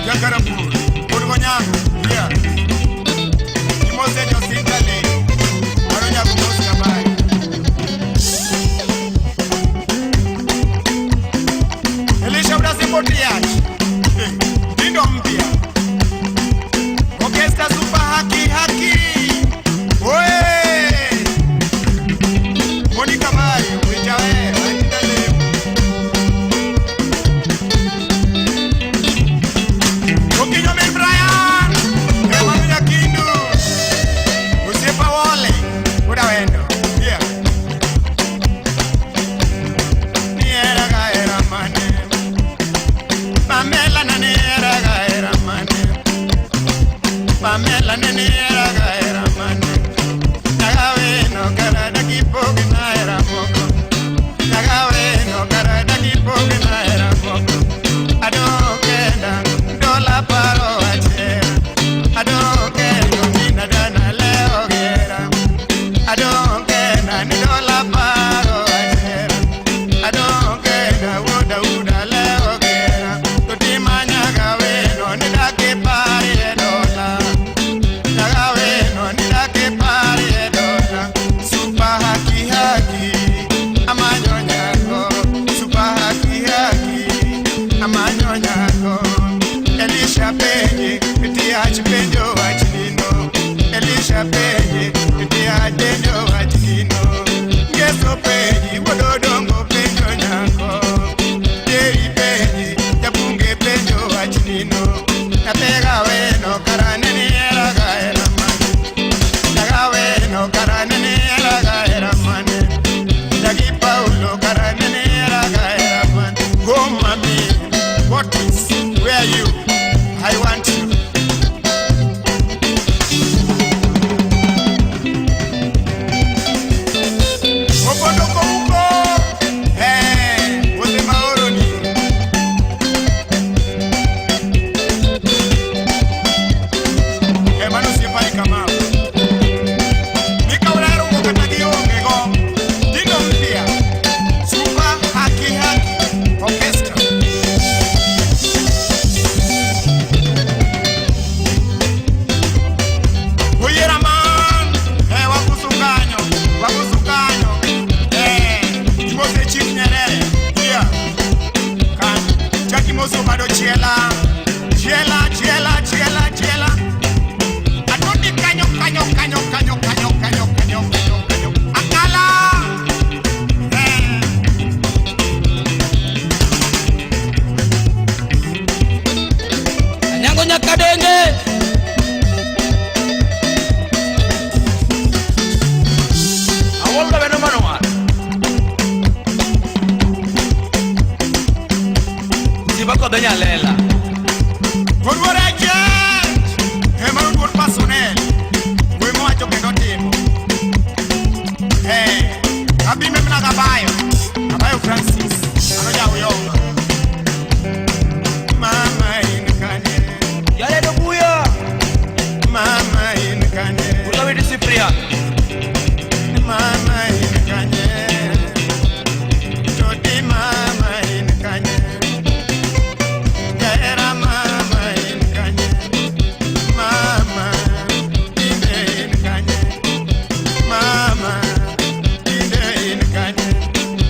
Jakarapur wuod Gonyango. Yeah. Imose josintale mano nyago mos kabari. Elisha Udasimbo Triach. Tindo mpya. Orchestra Super Haki Haki. Oe! Monica Mari, wichawe, wachitale. Okinyo min Brian, Emmanuel Nyakindu, Osiepa Wole, Wuoda Wendo. Yeah. Ni hera gahera mane. Pamela na ni hera gahera mane. Pamela na ni hera gahera mane. Nyagaweno kara dakipogna hera moko. Nyagaweno kara dakipogna hera moko. Adong' kenda dola paro wachera. Adong' kendo mina dana leo gera. Adong' kenda ni dola paro wachera. Adong' kenda wuoda uda leo gera. To timanya gaweno ni dakipari e dola. Nyagaweno ni dakipari e dola. Super haki haki amanyo nyako. Super haki haki amanyo nyako. Elisha penye itiach penjo wach nino. Elisha penye itiach penjo wach nino. Ngeso penyi wuododongo penjo nyako. Jerry penyi jabunge penjo wach nino. Nyathi gaweno kara nene hera gahera mane. Nyagaweno kara nene hera gahera mane. Nyagi Paulo kara nene hera gahera mane. Go mami, what is, where you? I want you. Opondo kouko, wote maoroni. nyakadenge. Awolga beno manoa. Sibako danyalela. Odwara jech ema oduor personnel we mowacho kendo timo. Abime mana gabayo abayo Francis ano ja Uyonga. Mama in kanye. Yale dobuya. Mama in kanye. Ulawidi Cyprian. Mama in kanye. Toti mama in kanye. Jaera mama in kanye. Mama inde in kanye. Mama inde in kanye.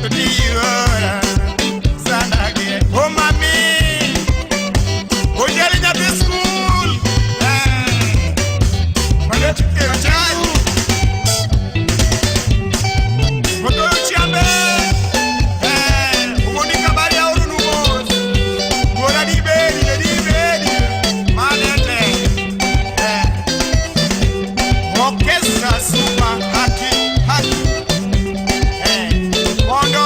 Toti yora sandage. Oh mami. Ojali nyathi school. Ojo. Otoyo chiambe. Umondi kabari ya orunu mos. Wuora di bedi, di bedi. Manene. Orchestra super haki haki. Mondo.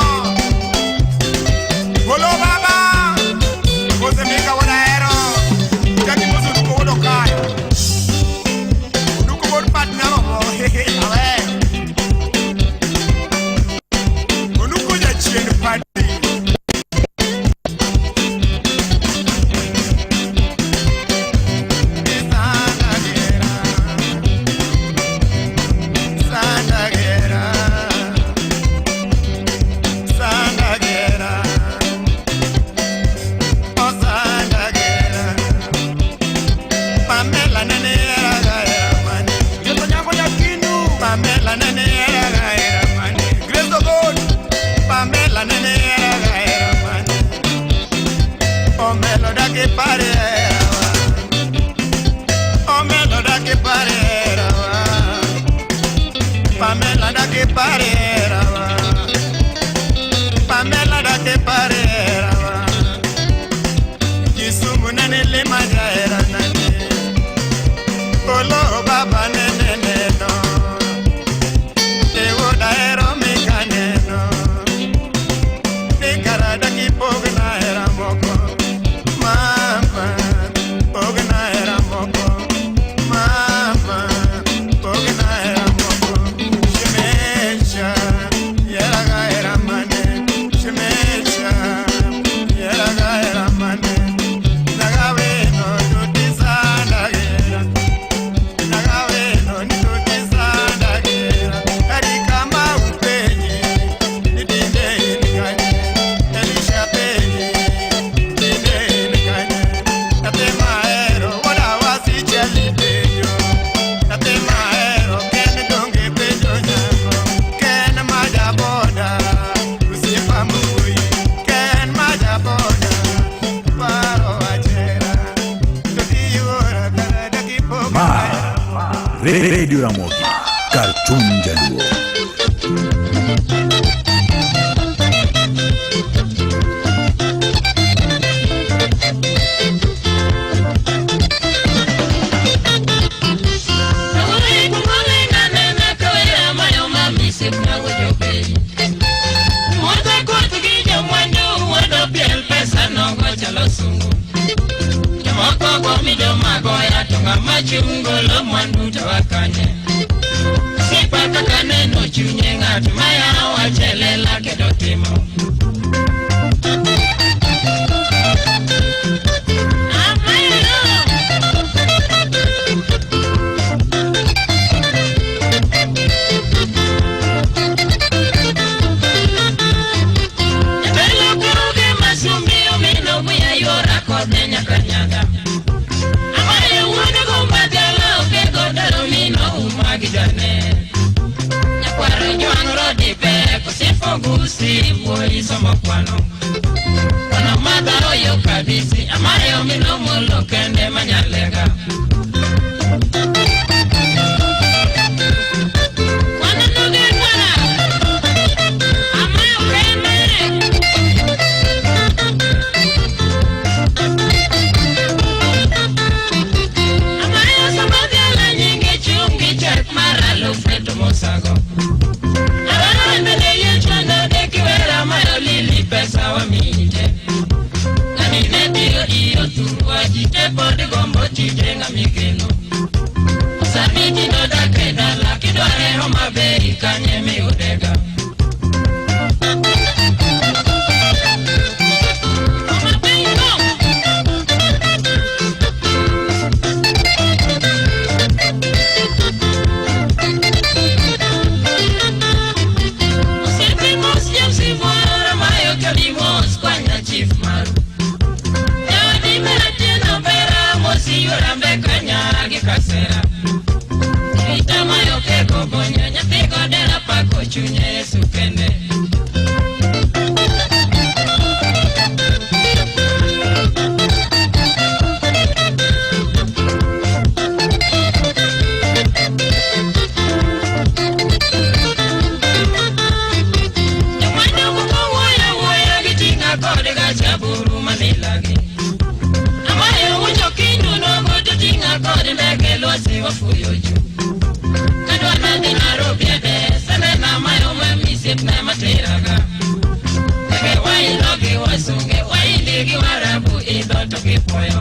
Golo baba. Osemika wuod ahero. Jaki moseduko wuod okayo. Oduko wuod pat nyalomo. Aweyo. Onuko jachien padi. Sandagera. Sandagera. Oh Sandagera. Pamela nene era gaera mane. Yeto nyango nyakinu. Pamela nene era gaera mane. Grace of God. Pamela nene era gaera mane. Omelo da che pare era wa. Omelo da che pare era wa. Pamela da che pare era wa. Pamela da che pare era wa. Kisumu nene lima jaera nane. Olo baba nene neno. Ewo daero mikaneno. Nikarada kipogna era moko. Mama, pogna era moko. Mama, pogna era moko. Shemecha, yera ga era mane. Shemecha, yera ga era mane. Nagawe no tutisandagera. Nagawe no tutisandagera. Erika maupenyi, nitinde inikanye. Elisha penyi, nitinde inikanye. Nate maero, wada wasicheli penyo. Nate maero, ken donge penjo nyako. Ken majaboda, usiepa mbui. Ken majaboda, paro achera. Toti yuora karada kipogo. Ma Radio Ramogi Cartoon Jaluo. Machungolo mwandu tawakanye Sipa kaka neno chunye ng'at maya wachelela kedo timo. Jatelo kuruge masumbi omino buya yora kode nyaka nyaga. Amayo wuod gumba tielo onge godoro mino uma gi jane. Nyakwaro jwang' rodi pek osifo gusi wuoyi somo kwano. Kwano madha oyo kabisi amayo mino mulo kende manyalega. Kwano nuge mwana amayo kende. migeno. Sani tinde odak e dala kidware Homa Bay kanye miyudega. Osiepe mos James Wuora mayo kodi mos kwanya chief maru. Jaodi maratieno bera mosi yuora mbeka nyara gi kasera. Rita mayo keko gonyo nyathi godera pako chunye Yesu kende. Jomwandu moko wuoyo wuoya gi ting'a kod gacha buru manilagi. Amayo winjo kindu nogo to ting'a kod ndege lwasi wafuyo juu. Kadwa nadhi Nairobi ade senena amayo mami siepna materaga. Ndege wailo gi wasunge waindi gi warabu idho to gipuoyo.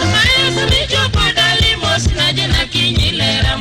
Amayo sami chopo dali mos na jina kinyi lera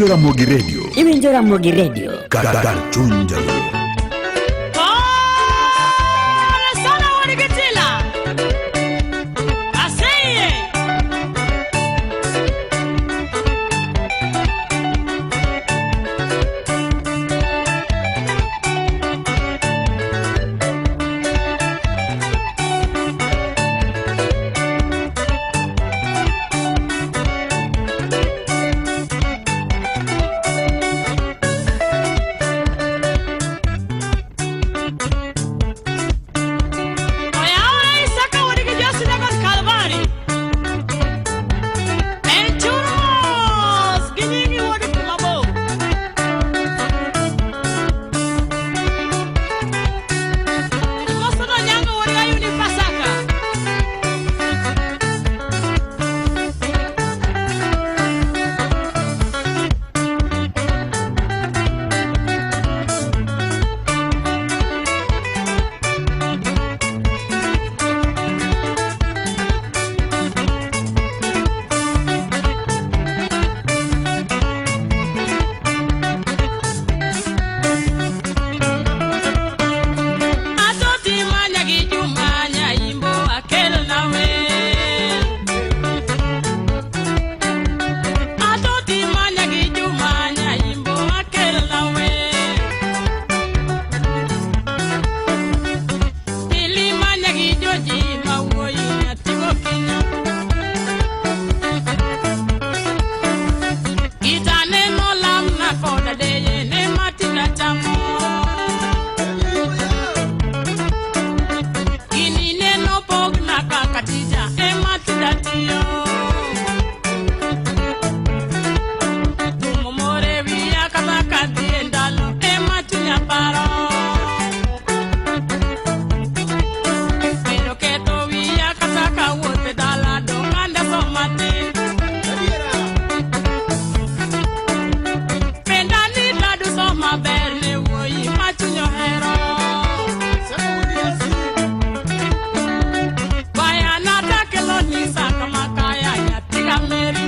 Iwinjo Ramogi Radio. Iwinjo Ramogi Radio. Kar chuny jaluo. Pole sana Warigitila. Aseye. Oyaora Isaka wuod gi Josi Dagon Kalvari. En chur mos gi nyingi wuod kumabor. Imosono nyango wuod Ayuni Pasaka. Atoti manya gi Juma nyaimbo akelna wer. Atoti manya gi Juma nyaimbo akelna wer. Pili manya gi Joji ma wuoyi nyathi gokinyi. Gitane nolamna koda deye ne matinda chamo. Gini neno pogna kaka tija ema tinda tiyo. Tumo more wiya kata kadhi e ndalo ema chunya paro. Bedo ketho wiya kata kawuotho e dala dong' andeso matin. Penda ni taduso maber ne wuoyi ma chuny ohero. Bayana takelo ni saka makaya nyathi ga Meri.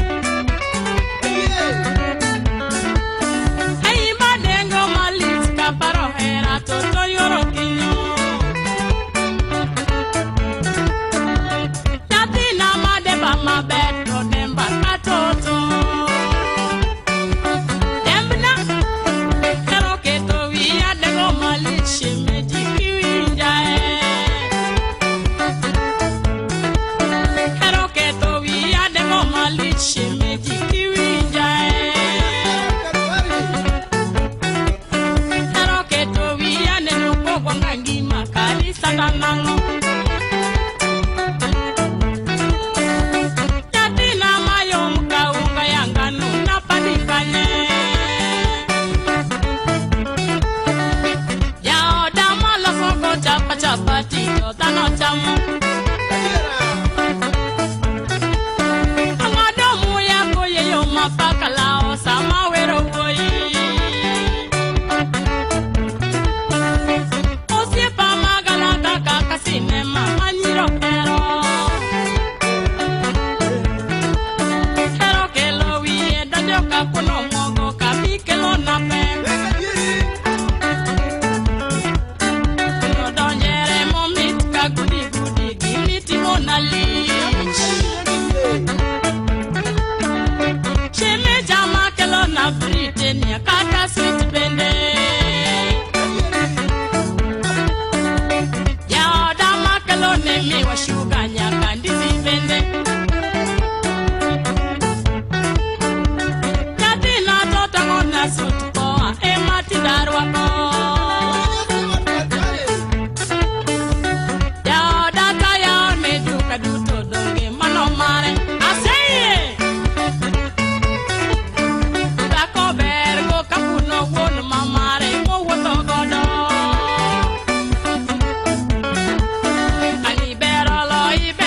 Ei madengo malich kaparo hera to to yoro kinyo. Nyathina mademba maber to demba katoto. Dembna hero ketho wiya dengo malich shemeji kiwinja e. Hero ketho wiya dengo malich shemeji kiwinja e. Hero ketho wiya neno kogwanga ngima kanisa nang'o. Nyathina mayom ka unga ya ngano napandi kanye. Jaoda maloso go chapa chapati to dhano chamo. Ang'ado muya koyeyo mapaka lao sama wero wuoyi. Osiepa magalata kaka sinema manyiro hero. Hero kelo wiye donjo ka kuno muogo kabi kelo na pek. Odonjere momit ka gudi gudi gimitimo na lich. Shemeja makelo na Britania kata sweet bende. Jaoda makelo ne miwa shuga nyaka ndizi bende. Nyathina to tang'o na sut koa ema tinda rwako. Jaoda tayawo ne duka duto donge mano mare. Aseye! Dhako ber go kapuno wuon mamare mowuotho godo. Ani ber olo ibe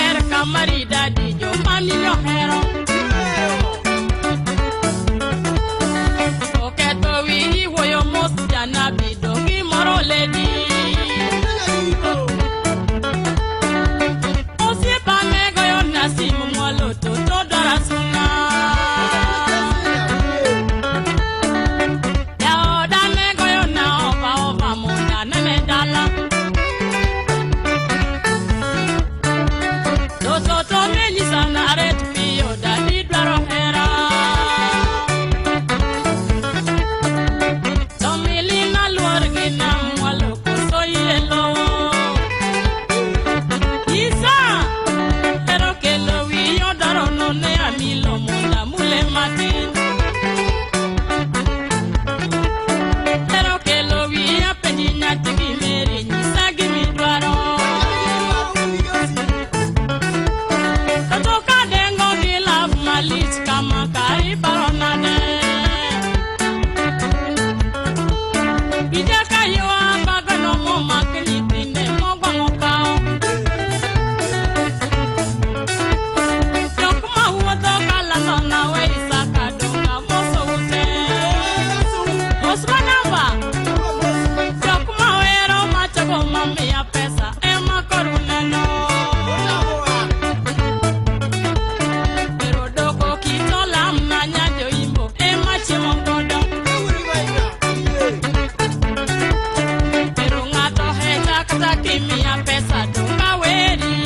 Kata kimiya pesa donga weri.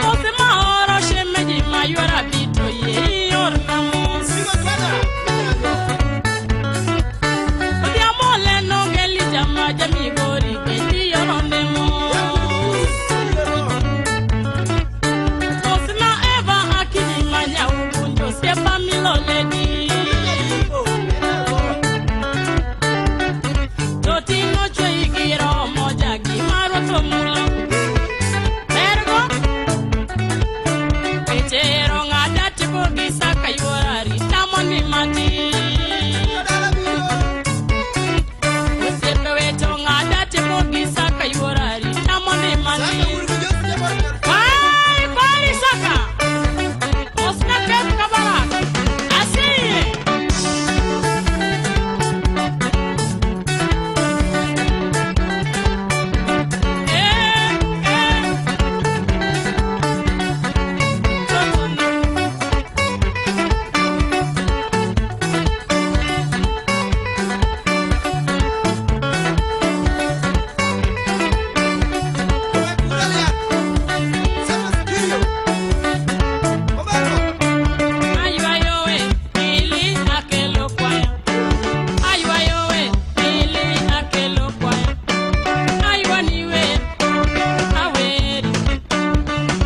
Mos maoro shemeji mayuora bito yie iorna mos. Odhiambo leno geli jama jamigori kendi iorone mos. Mos na Eva akinyi manyaukunjo osiepa miloledi. Toting'o chwei gi romo jagi marwa to mulo. Bergo Petero ng'ada tipo gi saka yuora rita mondi matin. Osiepe weto ng'ada tipo gi saka yuora rita mondi matin. Kwari kwari saka. Osna kep kabarak. Asiye. Aywayowe, ili akelo kwaya. Aywayowe, ili akelo kwaya. Aywaniwe, aweri.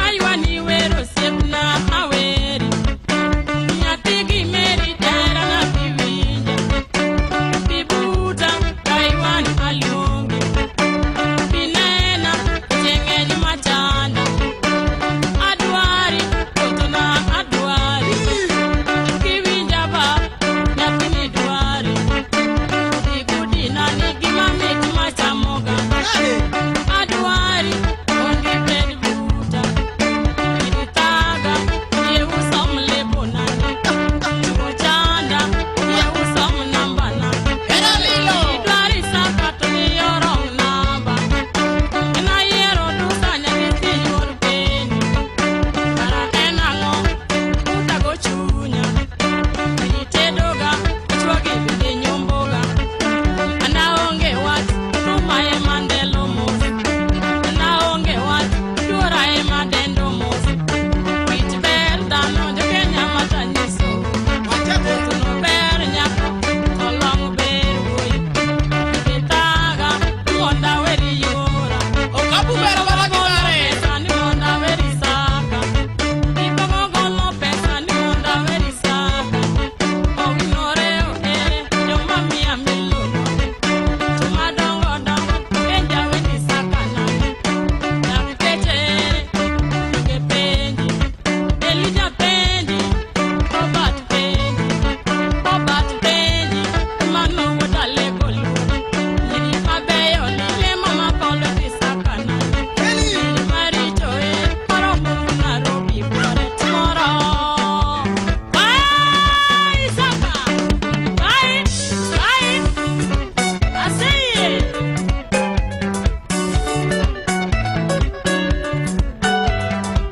Aywaniwe osiepna aweri. Nyathi gi Mary jaherana biwinja. Bibuta kaiwan aluongi. Binena chieng'eni machanda. Adwari, totona adwari. Kiwinja ba, nyathini dwari. Igudina ni gima mit machamoga. Adwari, mondo ibed buta. Ithaga, yie usom lebona. Ochanda, yie usom nambana. Idwari saka to miyo wrong namba. En ayiero duka nyathi yuor peni. Kara en ang'o utago chunya. Itedoga, ichwagi bende nyomboga. An aonge wach, thuma ema ndelo mos. An aonge wach, chuora ema dendo mos. Wich ber dhano jokenya matanyiso. Tuno ber nyako, to long ber wuoyi. Ithaga, mondo aweri yora. Okapu ber mana gi mare. Pesa ni mondo aweri saka. Ipong'o golo pesa ni mondo aweri saka. Owinore ohere joma miya miluongo. To madongo dongo penja weni saka nade. Dakteche ere donge penji. Elija penji, Robert penji, Robert penji, mano wuod Alego luo. Nyiri mabeyo ni lemo mapolo dhi saka nade. Nyiri maricho e oromo Nairobi buore tomorrow. Bye, Saka. Bye, bye. I see it.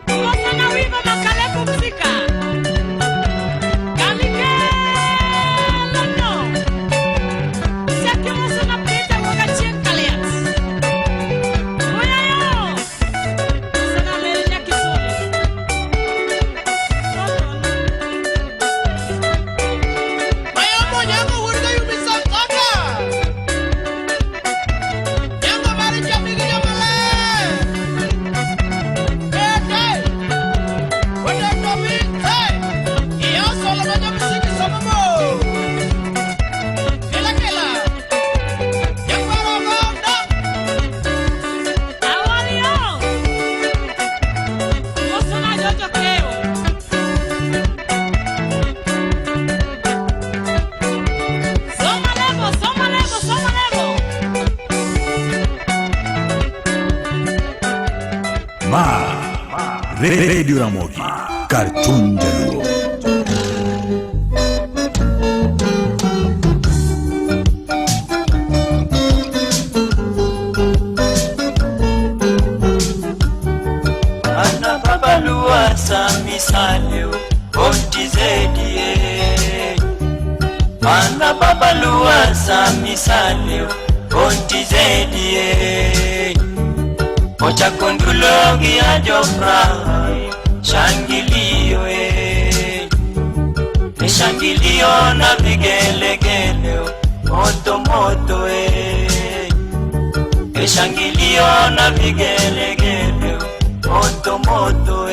Mosana wiva makalebu msika. Kamike lono. Saki mosana pita wakachie kaliat. Oyayo. Mosana meri nyakisole. Mayombo nyango wuod Kayumi Samkata. Nyango mar jamigi jomaler. Ete. Wende tomi. Hey. Iya solo ma jomisiki somo mo. Kela kela. Jakmaro gondo. Awalio. Mosana jojo keo. Soma lebo, soma lebo, soma lebo. Ma Radio Ramogi Cartoon Jaluo. Ana babalua samisaleo ontizedie Ana babalua samisaleo Ontizedie Ochakondulo gi ajofra Shangilio e Shangilio na vigelegele Moto moto e Shangilio na vigelegele Moto moto e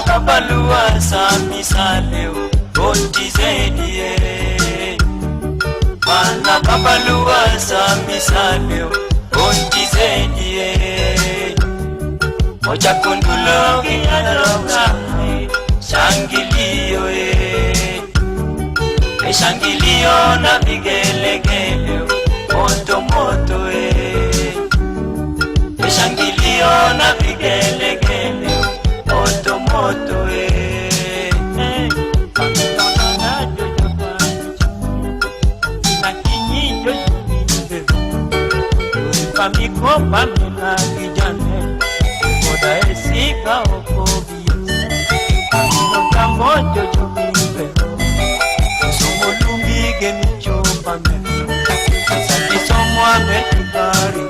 Babalua sami saleo Ontizedie Mana babalua sami saleo Ontizedie Moja kundulo giadroga Shangilio e Shangilio na vigelegele Moto moto e Shangilio na vigelegele Moto moto e Pamiko pamina kijane Koda esika okobi Pamino kamojo jobibe Somo lumige micho pame Sati somo ametikari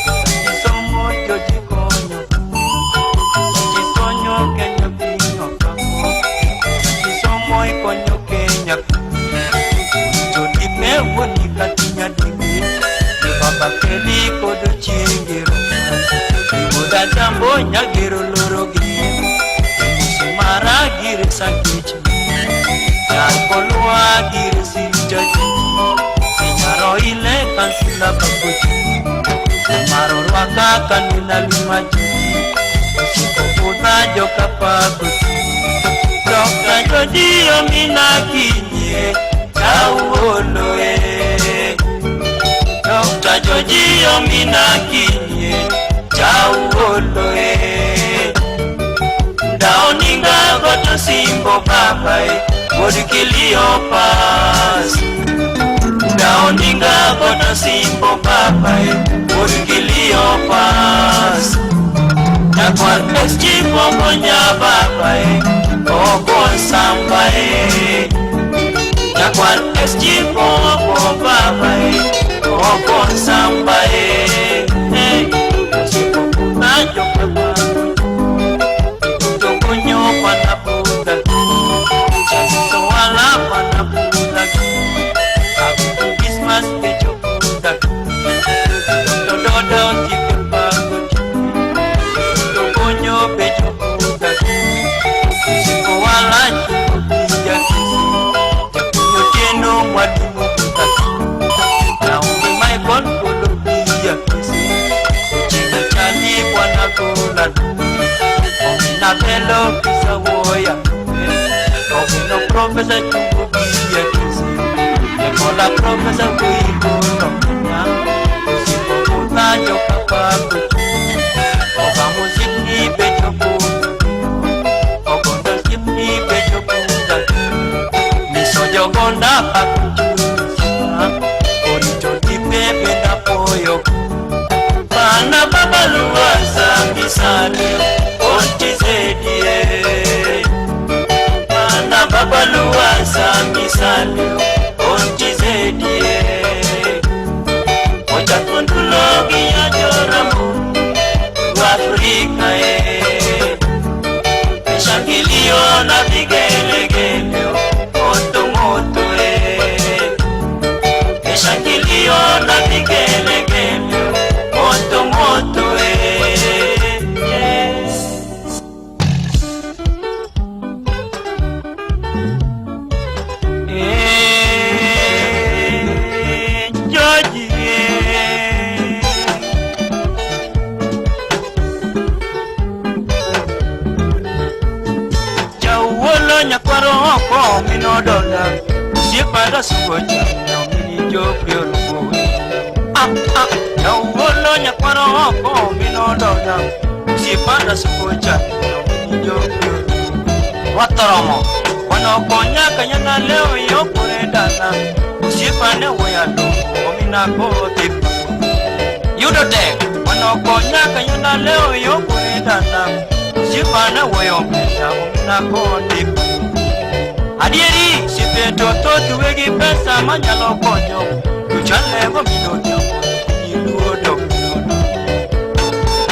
Sati somo jojikonyo Sati sonyo kenyo pinyo kamo Sati somo ikonyo kenya Jodipe wonika tinya digi Baba keli kodo chingero Koda jambo nyagero lorogi Musumara gire sakechi Nyarkolua gire sinjaji Nyaro ile kansila babuji Maro rwaka kanina limaji Usikokuta joka paguti Joka jodio mina kinye Chauolo e Dr. Joji omina kinye Chauolo e Ndaoninga goto simbo baba e Bodikilio pas Ndaoninga goto simbo baba e Bodikilio pas Nyakwar SG pokonya baba e Oko samba e Nyakwar SG poko baba e Oko samba e Usikokuta jokwa Tokonyo panaputa Chaso wala panaputa Aku Christmas kechoputa Dododo tikepago Tokonyo pechoputa Usiko wala chukupija kisi Chakunyo tieno mwadimu puta Omina pelo kisawoya Omino profesa chungukia kisi Ekola profesa kuikuno Usikokuta joka pakuchu Oba musikni pechokuta Ogonda sikni pechokuta Misojogonda pakuchu Oricho tipe penda poyo Bana babalua samisane Ontizedie Bana babalua samisane Ontizedie Ocha kundulo giya joramu Afrika e Shangilio na vigelegele Moto moto e Shangilio na vigelegele Moto moto e Mino dola, siapa sugoja, mini jopri orugo. Ah ah, yauolo nyakwaro oko mino dola, siapa sugoja, mini jopri orugo. Watoromo, wanokonya kanyana leo yokore dana, Osiepane wuoya long'o omina kodhi. Yudo tek wanokonya kanyona leo yokure dala. Osiepane wuoyo omenda omina kodhi. Adieri osiepe to thoth wegi pesa manyalo konyo. To chalego mino odhiambo iluo dok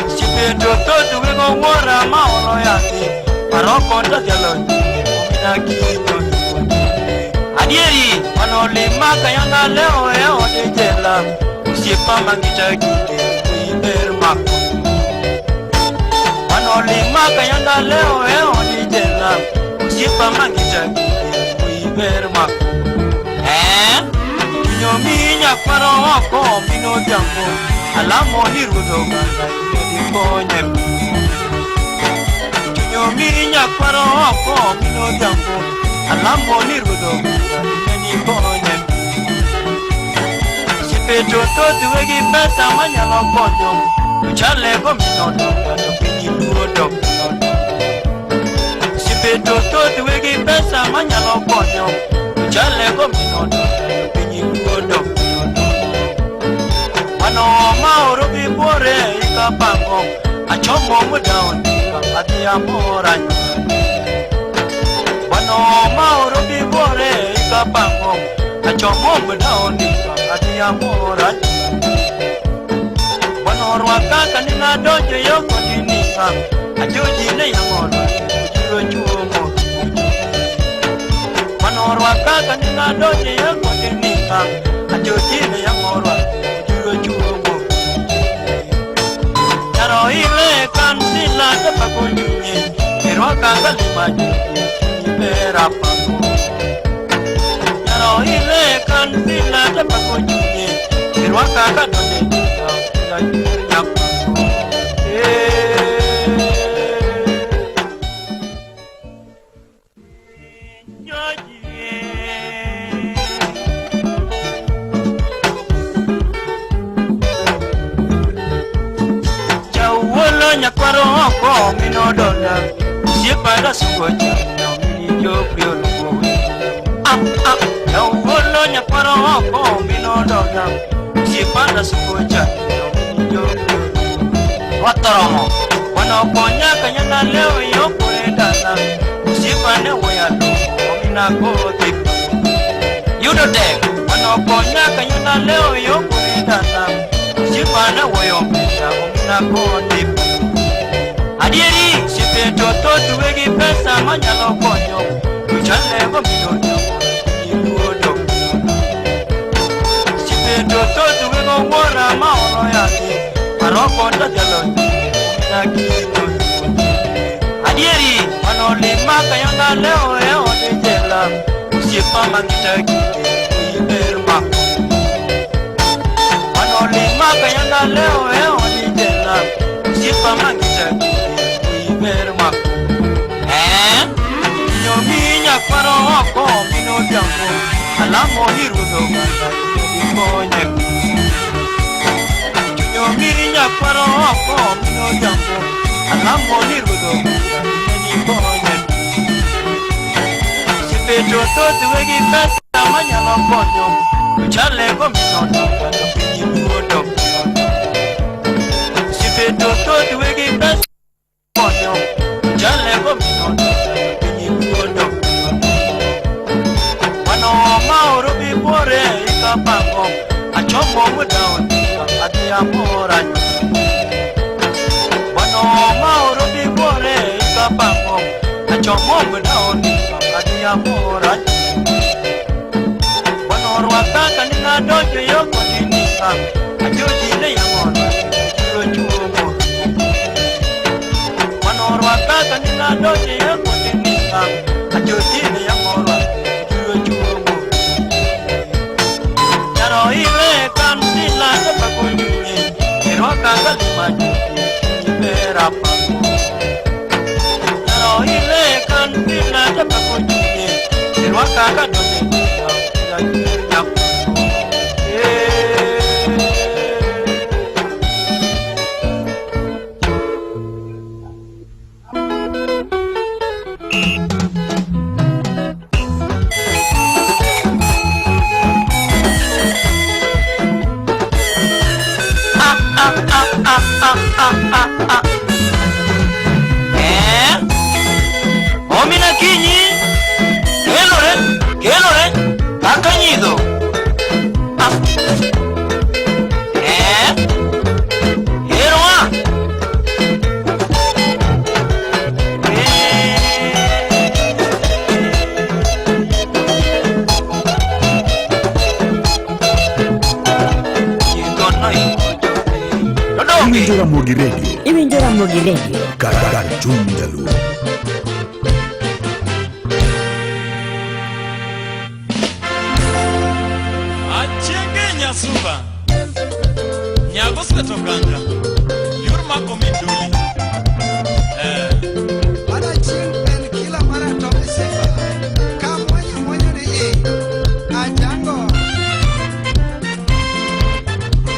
Osiepe to thoth wego wuora maolo yathi. Paroko tadhialo omina kinyo. Adieri manolima kayanga leo e ode jela. Osiepa mangita kinde kuiber mako. Manolima kayanga leo e ode jela. Osiepa mangita kinde kuiber mako. Kinyo nyakwaro oko mino odhiambo. Alamo ni ruodh oganda konye. Kinyo nyakwaro oko mino odhiambo. Alamo ni ruodh oganda konye. Osiepe to thoth wegi pesa manyalo konyo. To chalego mino odonga to piny luo dok. Osiepe to thoth wegi pesa manyalo konyo. To chalego mino odonga to piny luo dok. Mano maoro bi buore ikapango. Achomo mudaoni adhi amora. Mano maoro bi buore ikapango. Achomo mudaoni adhi amora. Mano orwaka kanina donjo yo kodininga. Ajoji ne yang'oro ojiro chuomo. Mano orwaka kanina donjo yo kodininga. Ajoji ne yang'oro ojiro chuomo. Nyaro ile kansila tapako nyunye. Irwaka kalima nyunye ibera pako. Nyaro ile kansila tapako nyunye. Irwaka kadonde nyunye nyako. Chauolo nyakwaro oko mino dola. Osiepa rasugo cha omini jopri oluwo. Chauolo nyakwaro oko mino dola. Osiepa rasugo cha omini jopri oluwo. Watoromo wanokonya kanyana leo yokure dala. Osiepa ne wuoya long'o omina kodhi. Yudo tek wanokonya kanyana leo yokure dala. Osiepa ne wuoyo omenda omina kodhi. Adieri osiepe to thoth wegi pesa manyalo konyo. To chalego mino odhiambo iluo dok. Osiepe to thoth wego wuora maolo yathi. Paroko tadhialo omina kinyo. Adieri manolima kayanga leo e ode jela. Osiepa mangita kinde kuiber mako. Manolima kayanga leo e ode jela. Osiepa mangita kinde kuiber mako. Kinyo nyakwaro oko mino odhiambo. Alamo ni ruodh oganda konye. Kinyo nyakwaro oko mino odhiambo. Alamo ni ruodh oganda konye. Osiepe to thoth wegi pesa manyalo konyo. To chalego mino odonga to piny luo dok. Osiepe to thoth wegi pesa konyo. To chalego mino odonga to piny luo dok. Mano maoro bi buore ikapango. Achomo mudaoni adhi amora. Mano maoro bi buore ikapango. Achomo mudaoni adhi amora. Mano orwaka kanina donjo yo kodininga. Ajoji ne yang'oro ojiro chuomo. Mano orwaka kanina donjo yo kodininga. Ajoji ne yang'oro ojiro chuomo. Nyaro ile kansila tapako nyunye. Irwaka kalima nyunye ibera pako. Nyaro ile kansila tapako nyunye. Irwaka kadonde nyunye nyako. ah ah ah ah ah ah ah. Eh? Omina kinyi kelore kelore kaka nyidho. Ah. Eh? Eroa. Iwinjo Ramogi Radio. Iwinjo Ramogi Radio. Kar kar chuny Jaluo. Achienge Nyasuba Nyago Sweto Ganga Yor mako miduli. Mana chieng' en kila mara to sifa ka mwenyo mwenyo ni i ajango.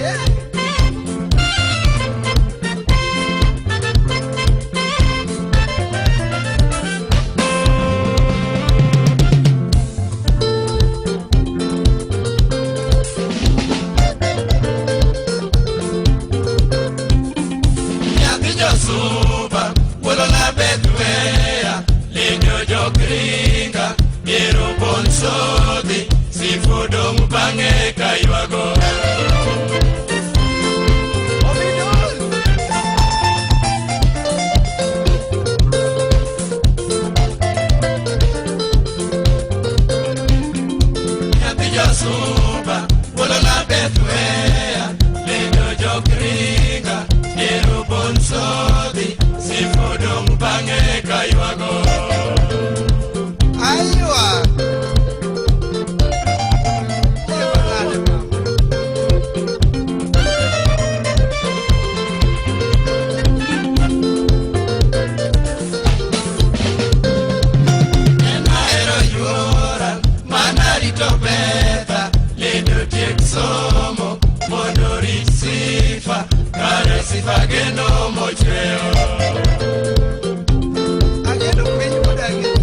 Yeah. Nyathi josuba wuolo na Bethweya linjo jokringa ero bon sodhi sifu dong' bang'e kaywago. Nyathi josuba wuolo na Bethweya linjo jokringa ero bon sodhi sifu dong' bang'e kaywago. Aiwa. Ahero yuora mana rito betha lendo tiek somo mondo rit sifa kare sifa geno mochweyo. Ageno piny modakie.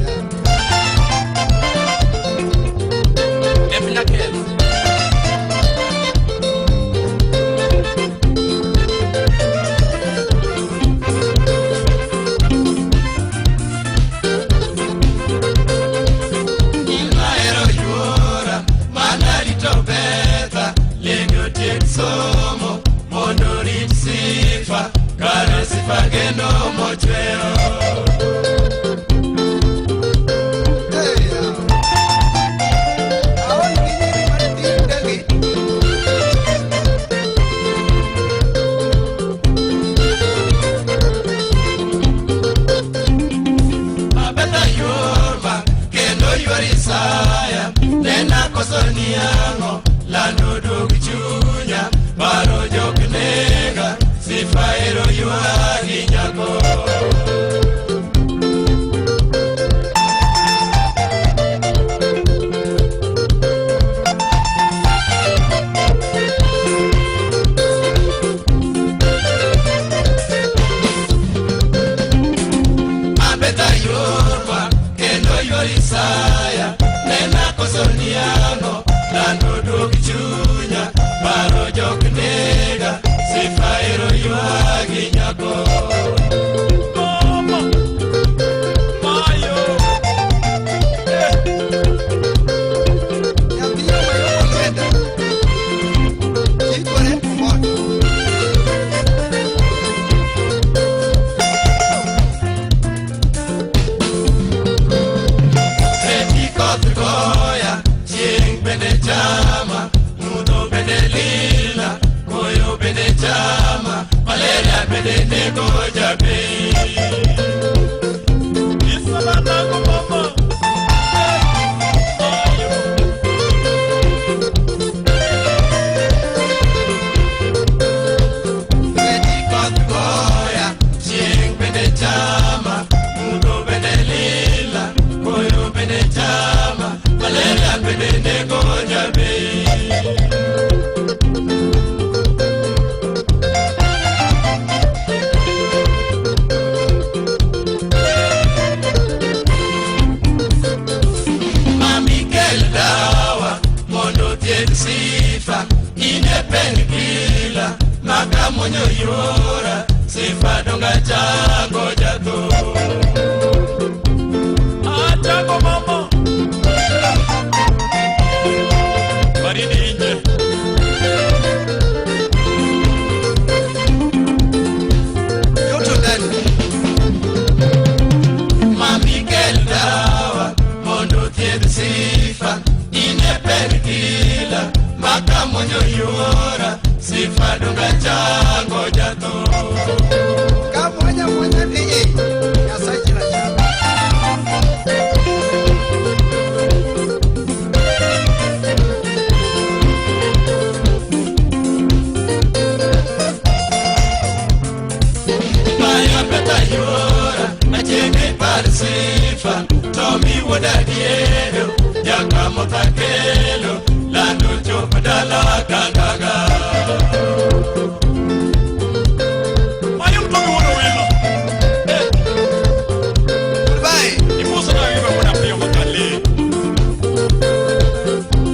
Ahero yuora mana rito betha lendo tiek somo mondo rit sifa kare sifa geno mochweyo. Aol gi nyiri matindegi. Mabetha yorma kendo ywar Isaya nena koso niang'o lando dog chunya paro jok nega sifa ero ywagi nyako. Mabetha yorwa kendo ywar Isaya nena koso niang'o lando dog chunya paro jok nega sifa ero ywagi nyako. Nyathi mayom lweta. Chikore omoto. Reti koth goya, chieng' bende chama, mudho bende lila, koyo bende chama, malaria bende nego japiny. Reti koth goya, chieng' bende chama, mudho bende lila, koyo bende chama, malaria bende nego japiny. monyo yora sifa donga chango jato Atango mama Baridi inje Yoto ndani Mami keldawa mondo thiedh sifa ine perkila maka monyo yora sifa donga chango jato Kamwanya mwanya DJ Nyasaye na chama Maya peta yora achenge par sifa Tomi wadadiedo jakamotakelo lando chop dala kangaga Mayo mtomi wono welo Goodbye Imusa na wiwe mwana piyo makali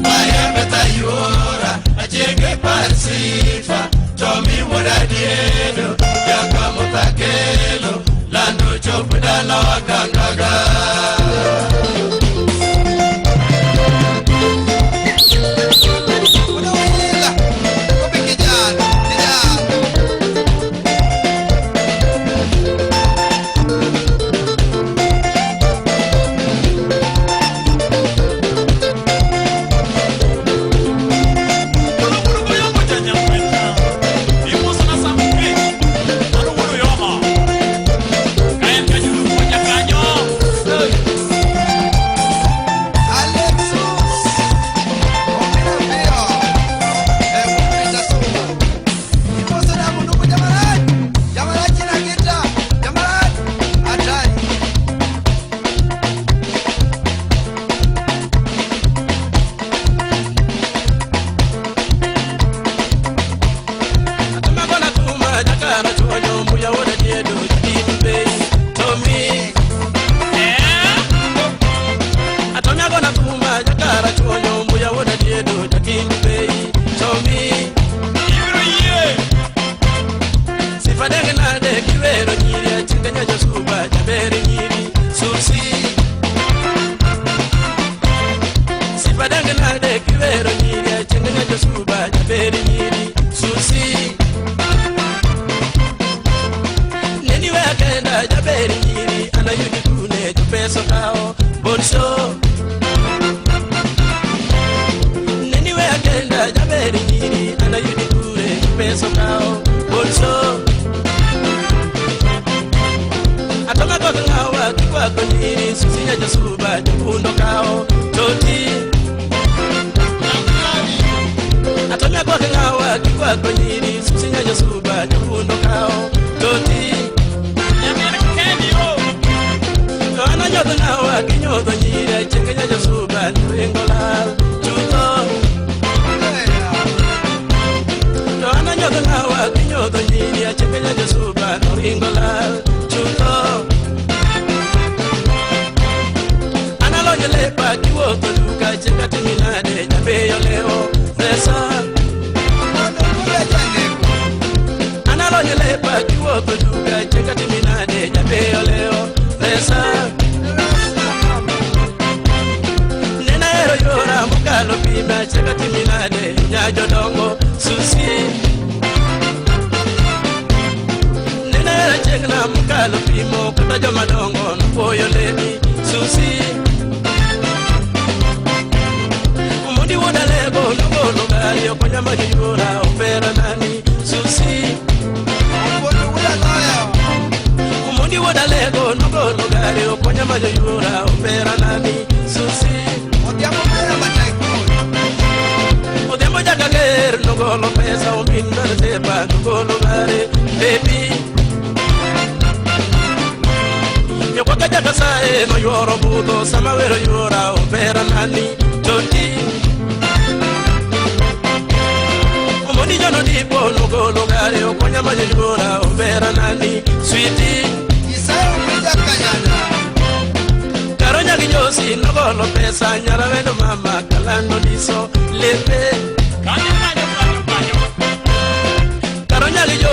Maya peta yora achenge par sifa Tomi wadadiedo jakamotakelo lando chop dala kangaga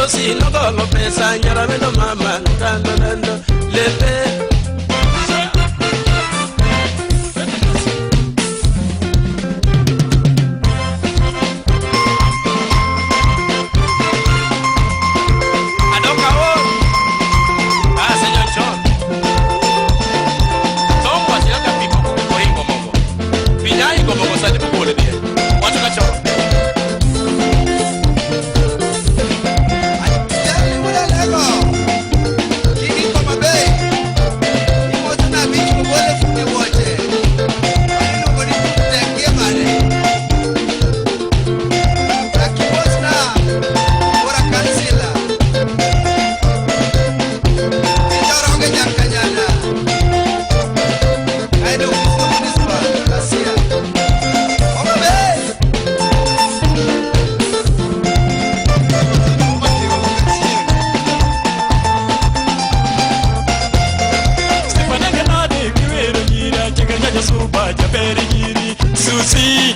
Rosi nogolo pesa nyarawendo mama lando lando lepe. Adoka o. Ah, señor John. Tombo asilaka piko oringo mongo. Pinyai go mongo sani pokole die. Wacho ka chon. Stefanage kiwero nyiri achega nyaja suba jaberi nyiri Susi.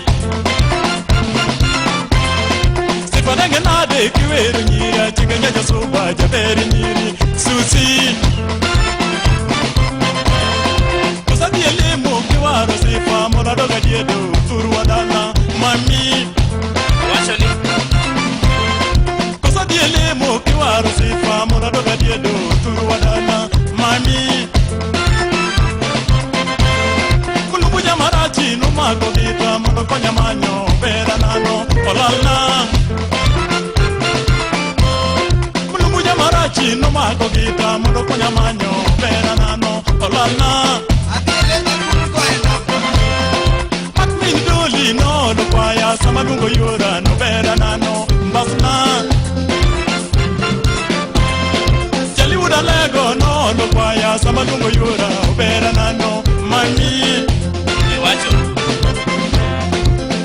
Stefanage nade kiwero nyiri achega nyaja suba jaberi nyiri Susi. Kosabi elemo kiwaro sifa moradoga diedo turwa dala mami. Wacho ni Kosabi elemo kiwaro sifa moradoga diedo turwa dala mami. Kulumbuja marachi numako gita mondo konya manyo bera nano olalna. Kulumbuja marachi numako gita mondo konya manyo bera nano olalna. Mak min doli no no kwaya sama lungo yura no bera nano mbasna. Jaliwuda lego no no kwaya sama lungo yura bera nano mami. Iwacho.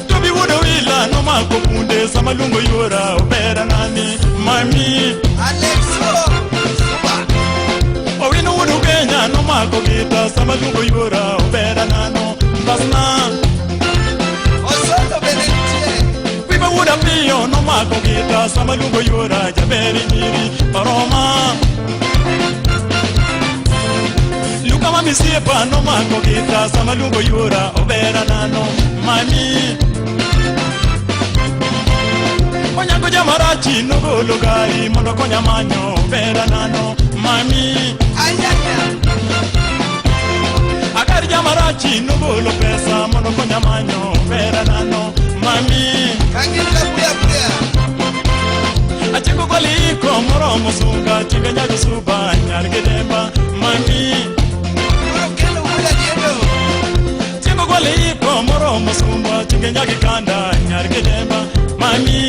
Tobi wudo wila no mako punde sama lungo yura obera nani mami. Owino wudo Kenya no mako gita sama lungo yura obera nano mbasna. Wiba wuda piyo no mako gita sama lungo yura jaberi nyiri oroma. Luka mami siepa no mako gita sama lungo yura obera nano mami. Onyango jamarachi no golo gari mondo konya manyo obera nano mami. Agari jamarachi no golo pesa mondo konya manyo obera nano mami. Achengo koliko moromo sunga chinga nyago suba nyar gedemba mami. Chengo koliko moromo sunga chinga nyagi kanda nyar gedemba mami.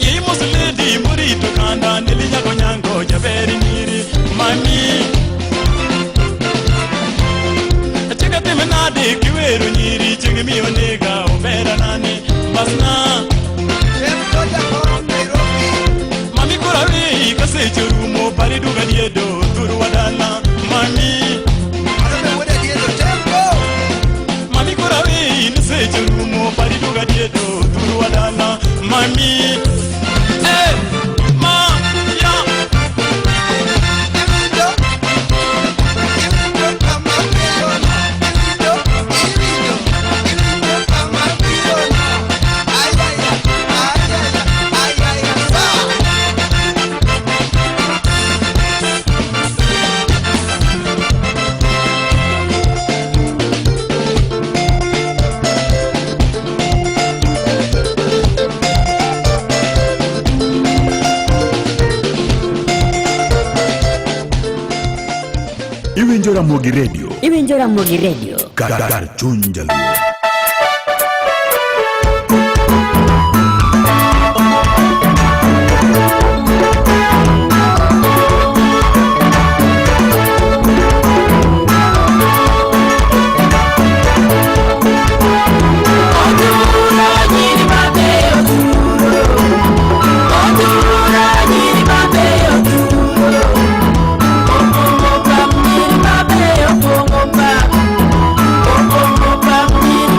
Yei musledi murito kanda nili nyago nyango jaberi nyiri mami. Chenga temenade kiweru nyiri chenga miyo nega obera nani basna. Mami kurawi kaseche rumo pari duga diedo turu wadala mami. Mami kurawi niseche rumo pari duga diedo turu wadala mami. Eh ma ya. Iwinjo Ramogi Radio. Iwinjo Ramogi Radio. Kar chuny Jaluo. Bye.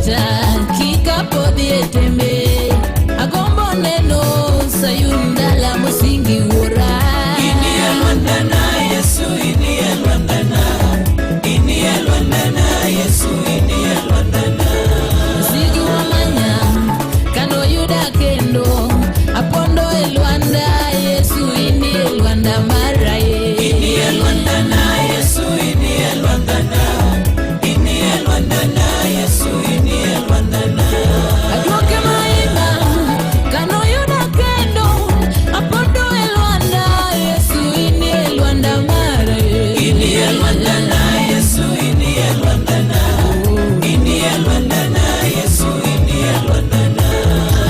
rita kikapodhi e tembe. Agombo neno Sayun dala mosingi wuora. Inie lwandana Yesu, inie lwandana, inie lwandana Yesu, inie lwandana. Sigu wamanya kano yuda kendo apondo e lwanda Yesu inie lwanda mara ye. Inie lwandana Yesu, inie lwandana, inie lwandana Yesu, inie lwandana. Aduoke maina kano yuda kendo apondo e lwanda Yesu inie lwanda mara ye. Inie lwandana Yesu, inie lwandana, inie lwandana Yesu, inie lwandana.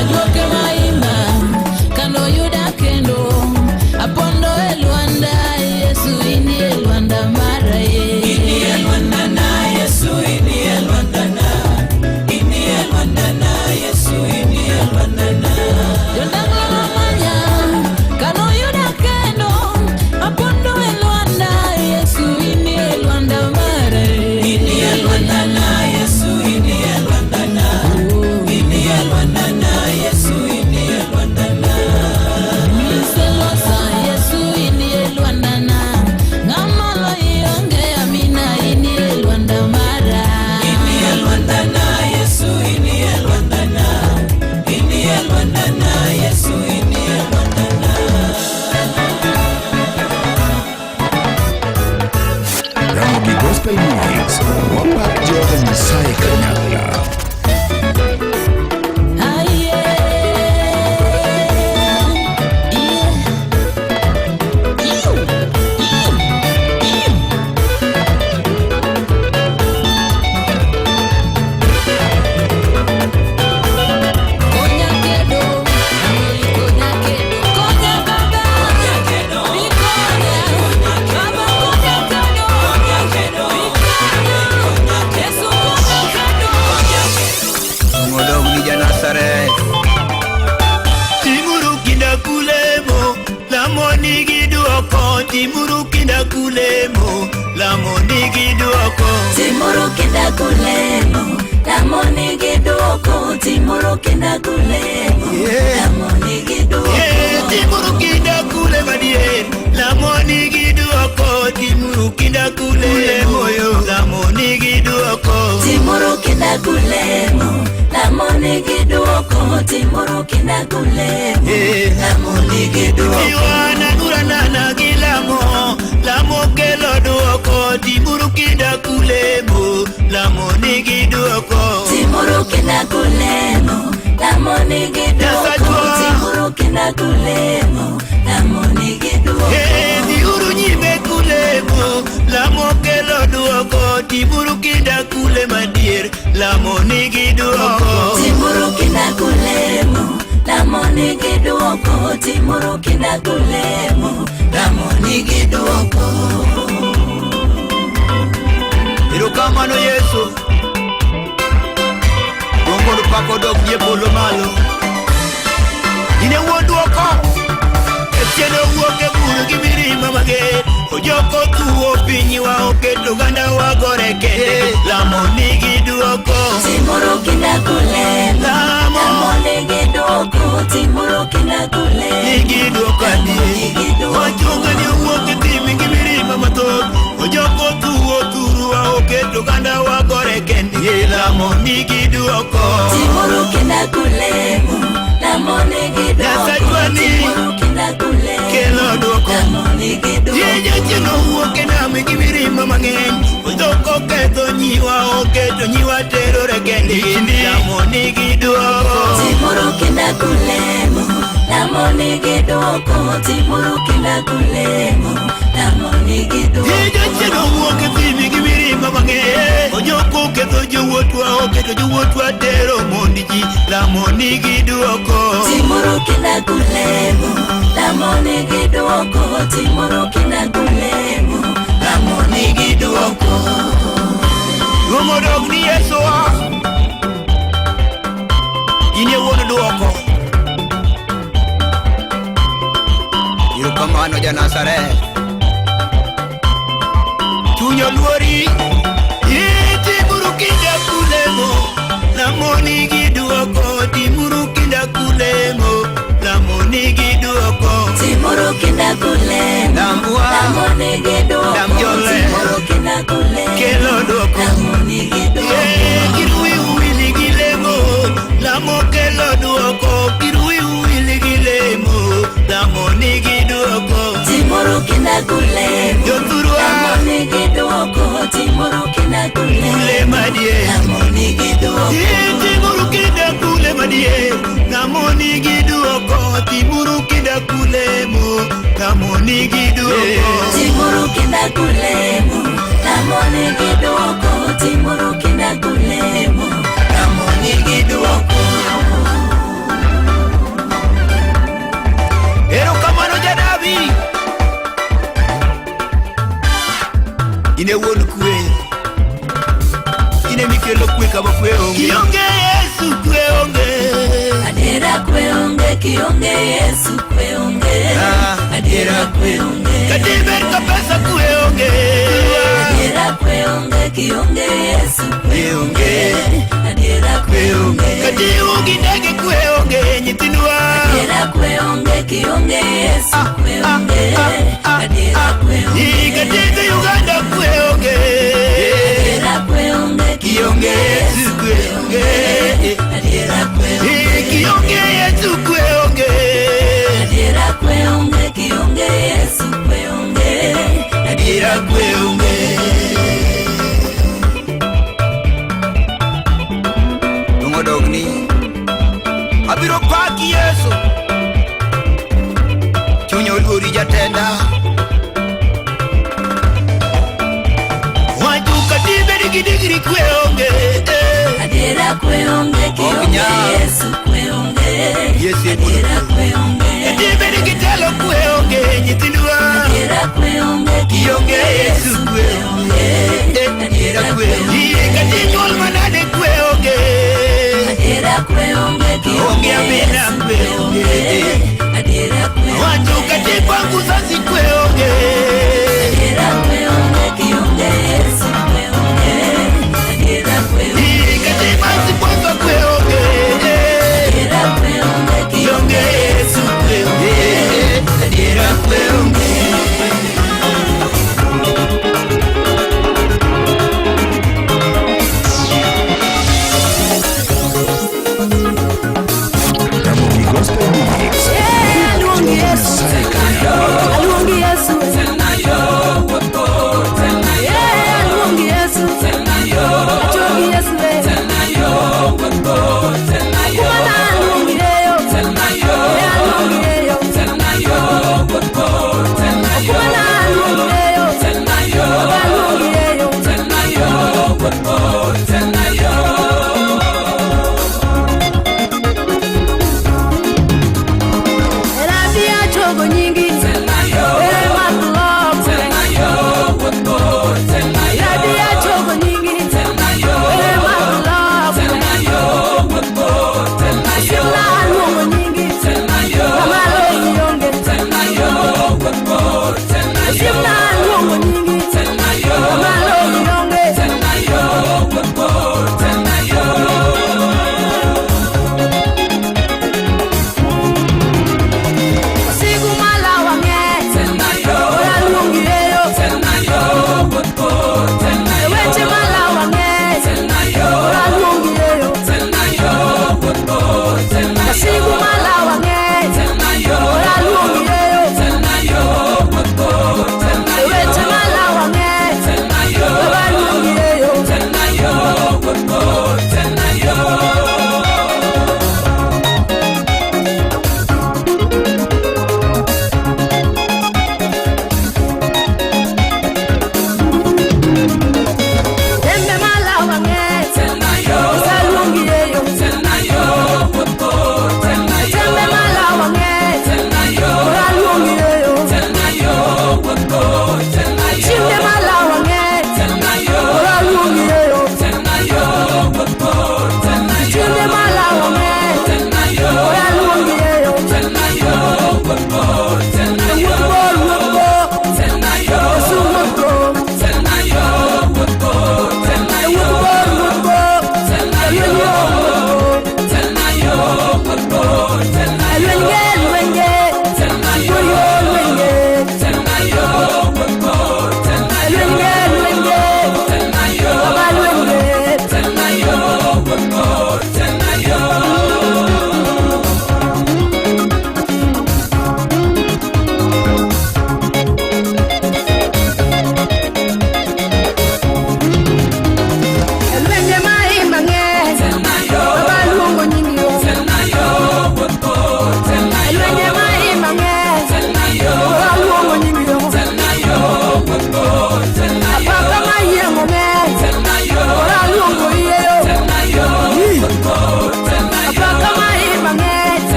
Aduoke maina kano yuda kendo apondo e lwanda Yesu inie lwanda mara ye. Inie lwandana Yesu, inie lwandana, inie lwandana Yesu, inie lwandana. Jondangla mamanya kano yuda kendo apondo e lwanda Yesu inie lwanda mara ye. Inie lwandana Yesu, inie lwandana, inie lwandana Yesu, inie lwandana. Miselosa Yesu inie lwandana ng'ama loyonge amina inie lwanda mara. Inie lwandana Yesu, inie lwandana, inie lwandana Yesu, inie lwandana. Ramogi Gospel Mix, wapak Jehova Nyasaye kanyakla. Aye, iye, iu, iu, iu. Konya kedo, amoli konya kedo, konya baba, konya kedo, ikonya, baba konya kedo, konya kedo, ikonya, Yesu konya kedo, konya kedo. Modog ni ja-Nazareth. Timuru kinda kulemo, lamo nigi duoko. Timuru kinda kulemo, lamo nigi duoko. Timuru kinda kulemo, lamo nigi duoko. Timuru kinda kulemo, lamo nigi duoko. Eh, Timuru kinda kule madier, lamo nigi duoko. Timuru kinda kulemo yo, lamo nigi duoko. Timuru kinda kulemo, lamo nigi duoko. Timuru kinda kulemo, lamo nigi duoko. Iwana nuranana gi lamo, lamo kelo duoko. Timuru kinda kulemo, lamo nigi duoko. Timuru kinda kulemo, lamo nigi duoko. Timuru kinda kulemo, lamo nigi duoko. Eh, dhiuru nyime kulemo, lamo kelo duoko. Timuru kinda kule madier, lamo nigi duoko. Timuru kinda kulemo, lamo nigi duoko. Timuru kinda kulemo, lamo nigi duoko. Erokamano Yesu. Duong' kod pak odok nie polo malo. In e wuon duoko, e tiende owuok e bur gi mirima mager. Ojoko thuo pinywa oketo oganda wa gore kende. Lamo nigi duoko. Timuru kinda kulemo, lamo nigi duoko. Timuru kinda kulemo, Nigi duoko adier. Wachunga ni owuok e thim gi mirima mathoth. Ojoko thuo thurwa oketo oganda wa gore kende. Lamo nigi duoko. Timuru kinda kulemo, lamo nigi duoko. Nyasachwa ni Timuru kinda kulemo, kelo duoko. lamo nigi duoko. Jachien owuok e nam gi mirima mang'eny. Odhok oketho nyiwa oketo nyiwa terore kendgi. Lamo nigi duoko. Timuru kinda kulemo, lamo nigi duoko. Timuru kinda kulemo, lamo nigi duoko. Jachien owuok e thim gi mirima mang'eny. Ojoko oketho jowuothwa oketo jowuothwa tero mond ji. Lamo nigi duoko. Timuru kinda kulemo, lamo nigi duoko. Timuru kinda kulemo, lamo nigi duoko. Duong' odok ni Yesu wa. In e wuon duoko. Erokamano ja-Nazareth. Chuny oluori. Timuru kinda kulemo. Lamo nigi duoko, timuru kinda kulemo. Lamo nigi duoko, Timuru kinda kulemo. Lambwa. Lamo nigi duoko. Lam jole. Timuru kinda kulemo. Kelo duoko. Lamo nigi duoko. Eh, kirui uwili gi lemo. Lamo kelo duoko, kirui uwili gi lemo. Lamo nigi duoko. Timuru kinda kulemo. Jothurwa. Lamo nigi duoko. Timuru kinda kulemo. Kule madie. Lamo nigi duoko. Eh, timuru kinda kule madie. Lamo nigi duoko, timuru kinda kulemo. Lamo nigi duoko. Timuru kinda kulemo. Lamo nigi duoko. Timuru kinda kulemo. Lamo nigi duoko. Erokamano jadabi. Ine wuon kwe. Ine mikelo kwe kama kwe onge. Kionge Yesu kwe onge. Adiera kwe onge kionge Yesu kwe onge. Adiera kwe onge. Katiber ka pesa kwe onge. Adiera kwe onge kionge Yesu kwe onge. Adiera kwe onge. Kati ugi ndege kwe onge nyithindwa. Adiera kwe onge kionge Yesu kwe onge. Adiera kwe onge. Kati dhi Uganda kwe onge. Adiera kwe onge Kionge Yesu kwe onge. Adiera kwe onge. Kionge Yesu kwe onge. Adiera kwe onge kionge Yesu kwe onge. Adiera kwe onge. Dong'odogni abiro paki Yesu. Chunya oluori jatenda. Watu katibedi gi digri kwe onge. Adiera kwe onge kionge Yesu kwe onge. Yesu e Adiera kwe onge. Katibedi gi telo kwe onge nyithindwa. Adiera kwe onge Kionge Yesu kwe onge. Adiera kwe onge. Kati nyuol manade kwe onge. Adiera kwe onge Onge kionge amina Yesu kwe kwe onge. onge. Adiera kwe onge. Watu kati kwangu sasi kwe onge. Adiera kwe onge kionge Yesu kwe onge. Adiera kwe onge. Kati masi kwanza kwe onge. Adiera kwe onge Kionge kionge Yesu kwe onge. Adiera kwe onge. Ramogi Gospel Mix. Aluongi Yesu, aluongi Yesu, aluongi Yesu, achogi Yesu, kumana aluongi eyo, aluongi eyo, kumana aluongi eyo, aluongi eyo. Rabia chogo nyingi, ere matulok. Rabia chogo nyingi, ere matulok.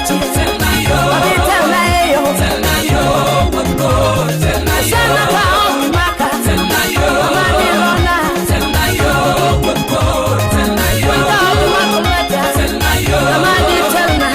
Obi telna eyo. Sana ka ok maka. Mama nilona. Wanda ok mako lweta. Mama di telna.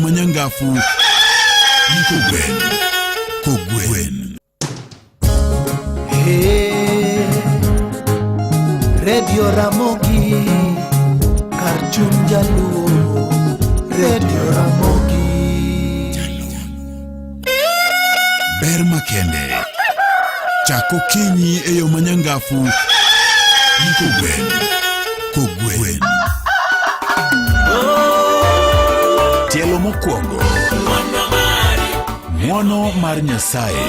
manyangafu gi kogwen. Kogwen. Hey, Radio Ramogi, kar chuny jaluo, Radio Ramogi. Ber makende. Chak okinyi e yo manyangafu gi kogwen. Kogwen. Tielo mokwongo. Ng'wono mar Nyasaye.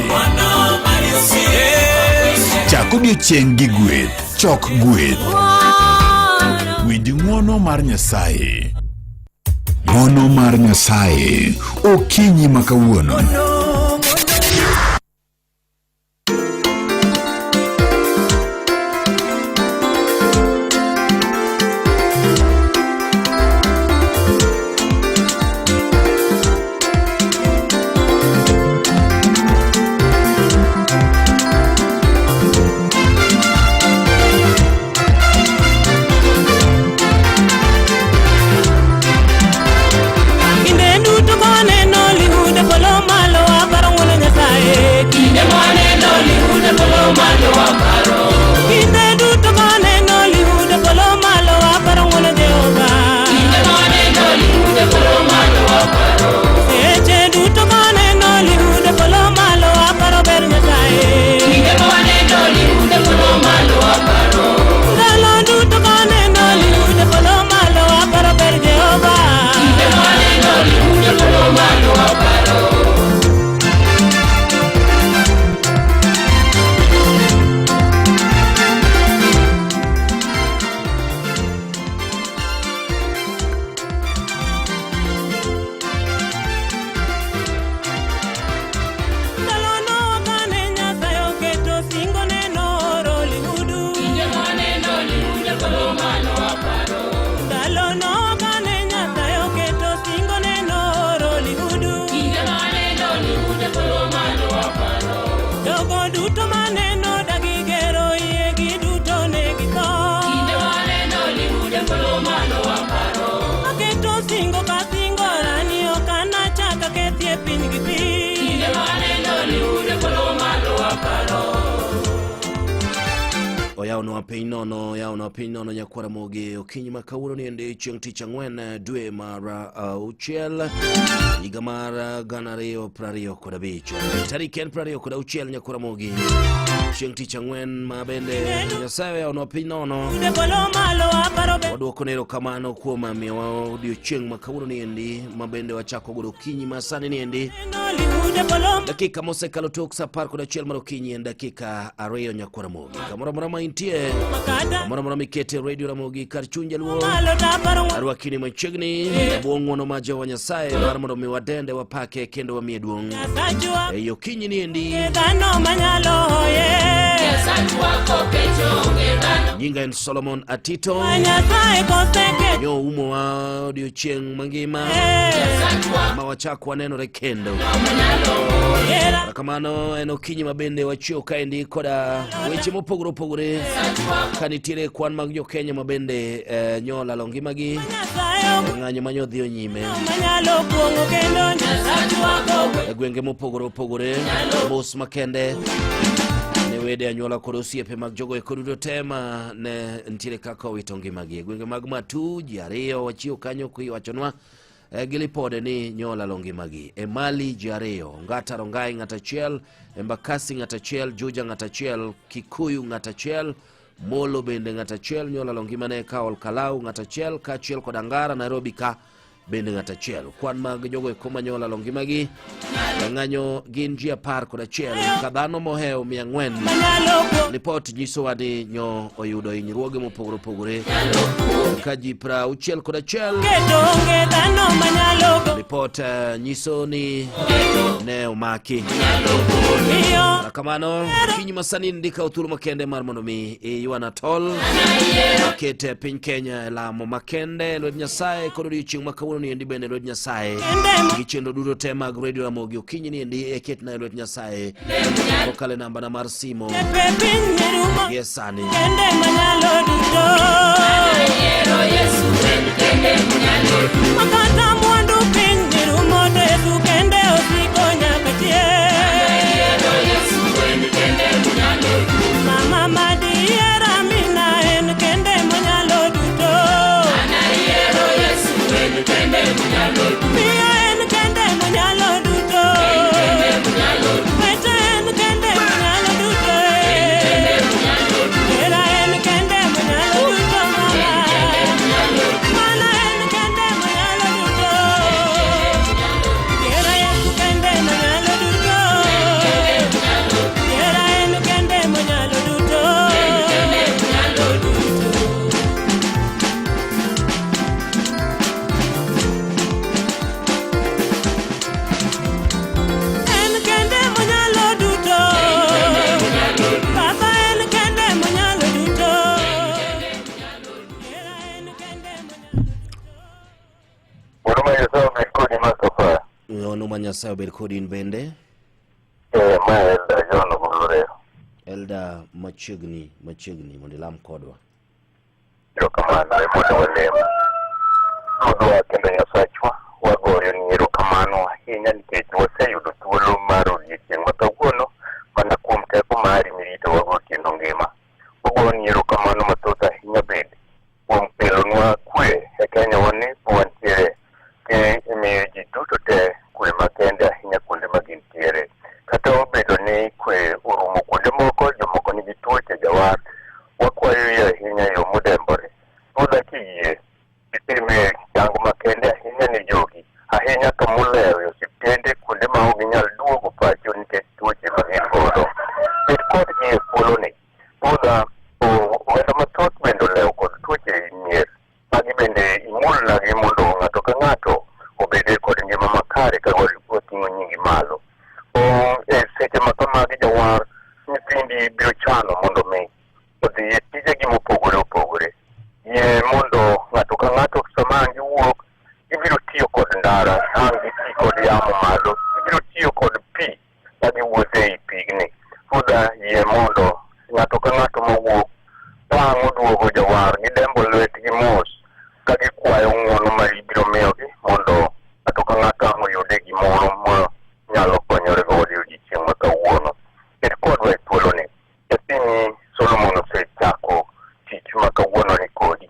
Chak odiechieng' gi gweth. Chok gweth. Winj ng'wono mar Nyasaye. Ng'wono mar Nyasaye. Okinyi ma kawuono. Kinde duto ka waneno lihudu polo malo waparo ng'wono Nyasaye. Kinde mwaneno lihudu polo malo waparo. Kinde duto ka waneno lihudu polo malo waparo ng'wono Jehova. Kinde mwaneno lihudu polo malo waparo. Seche duto ka waneno lihudu polo malo waparo ber Nyasaye. Kinde mwaneno lihudu polo malo waparo. Ndalo duto ka waneno lihudu polo malo waparo ber Jehova. Kinde mwaneno lihudu polo malo waparo. Ndalono kane Nyasaye oketo singo ne nooro lihudu. Kinde mwaneno lihudu polo malo waparo. Ndalono kane Nyasaye oketo singo ne nooro lihudu. Kinde mwaneno lihudu polo malo waparo. Jogo duto maneno dagi gero yiegi duto ne githo. Kinde mwaneno lihudu polo malo waparo. Aketo singo ka singo rani ok anachak akethie piny gi pi. Kinde mwaneno lihudu polo malo waparo. Oyawnwa piny nono, oyawnwa piny nono nyakwar Ramogi okinyi ma kawuono ni endi chieng' tich ang'wen dwe mar auchiel higa mar 2025 tarik en 26 nyakwar Ramogi chieng' tich ang'wen ma bende Nyasaye oyawnwa piny nono Lihudu polo malo waparo ber wadwoko ne erokamano kuom miyowa odiochieng' ma kawuono ni endi ma bende wachako godo okinyi ma sani ni endi lihudu polo dakika mosekalo tok sa 11 mar okinyi en dakika 2 nyakwar Ramogi kamoro amora ma intie kamoro amora mikete redio Ramogi kar chuny jaluo malo taparo arwakini machiegni e bwo ng'wono mar Jehova Nyasaye mar mondo mi wadende wapake kendo wamiye duong' Nyasachwa ei okinyi ni endi dhano manyalo hoye. Nyasachwa kokecho onge dhano. nyinga en Solomon Atito Nyasaye koseke nyo umowa odiochieng' mangima ma wachak wanenore kendo Era kamano en okinyi ma bende wachiew kaendi koda weche mopogore opogore ka nitiere kwan mag jokenya ma bende nyo olalo ngimagi Nyasaye ng'anyo ma nyodhiyo nyime manyalo kuong'o kendo Nyasachwa e gwenge mopogore opogore mos makende ne wede anyuola kod osiepe mag jogo eko duto te ma ne nitiere kaka owito ngimagi e gwenge mag Matu ji ariyo wachiew kanyo kiwachonwa gi lipode ni nyo olalo ngimagi e Mali ji ariyo Ongata Rongai ng'at achiel Embakasi ng'at achiel Juja ng'at achiel Kikuyu ng'at achiel Molo bende ng'at achiel nyo olalo ngimane ka Olkalau ng'at achiel kaachiel kod Angara Nairobi ka bende ng'at achiel kwan mag jogo eko ma nyo olalo ngimagi e ng'anyo gin ji 11 ka dhano mohewo 400 lipot nyisowa ni nyo oyudo hinyruoge mopogore opogore ka ji 61 keto onge dhano manyalo go lipot nyiso ni ne omaki miyo kamano kinyi masani ndika thuolo makende mar mondo mi iywana tol ket piny Kenya e lamo makende e lwet Nyasaye kod odiochieng' ma kawuono ni endi bende e lwet Nyasaye gi chenro duto te mag redio Ramogi okinyi ni endi e ketna e lwet Nyasaye kokalo e nambana mar simo pe piny nerumo gie sani kende manyalo duto Makata mwandu piny nerumo Ng'wono ma Nyasaye obed kodi in bende. Eh, ma Elda John Ogolore. Elda machiegni machiegni mondo ilam kodwa. Erokamano e mondo walem. Ruodhwa kendo Nyasachwa, wagoyo ni erokamano ahinya nikech waseyudo thuolo mar odiechieng' ma kawuono mana kuom teko mari miritowa gotieno ngima. Wagoyo ni erokamano mathoth ahinya bende kuom kelonwa kwe e Kenya wani wantiere ki imiyo ji duto te kwe makende ahinya kuonde ma gintiere. Kata obedo ni kwe orumo kuonde moko, jomoko nigi tuoche jawar, wakwayo yie ahinya e yo modembore. Ruodha kiyie, itime chango makende ahinya ne jogi, ahinya to molewo e osiptende kuonde ma ok ginyal duogo pacho nikech tuoche ma gin godo. Bed kodgi e thuoloni. Ruodha, oganda mathoth bende olewo kod tuoche e mier. Magi bende imulnagi mondo ng'ato ka ng'ato obede kod ngima makare ka oting'o nyingi malo. E seche ma kamagi jawar, nyithindi biro chano mondo mi odhi e tijegi mopogore opogore. Yie mondo ng'ato ka ng'ato sama ang' giwuok, gibiro tiyo kod ndara, ang' giti kod yamo malo, gibiro tiyo kod pi ka giwuotho ei pigni. Ruodha, yie mondo ng'ato ka ng'ato mawuok ka ang' oduogo jawar, gidembo lwetgi mos ka gikwayo ng'wono ma ibiro miyogi mondo ng'ato ka ng'ato ang' oyude gimoro ma nyalo konyore godo e odiechieng' ma kawuono. Bed kodwa e thuoloni. Nyathini Solomon osechako tich ma kawuono ni kodi.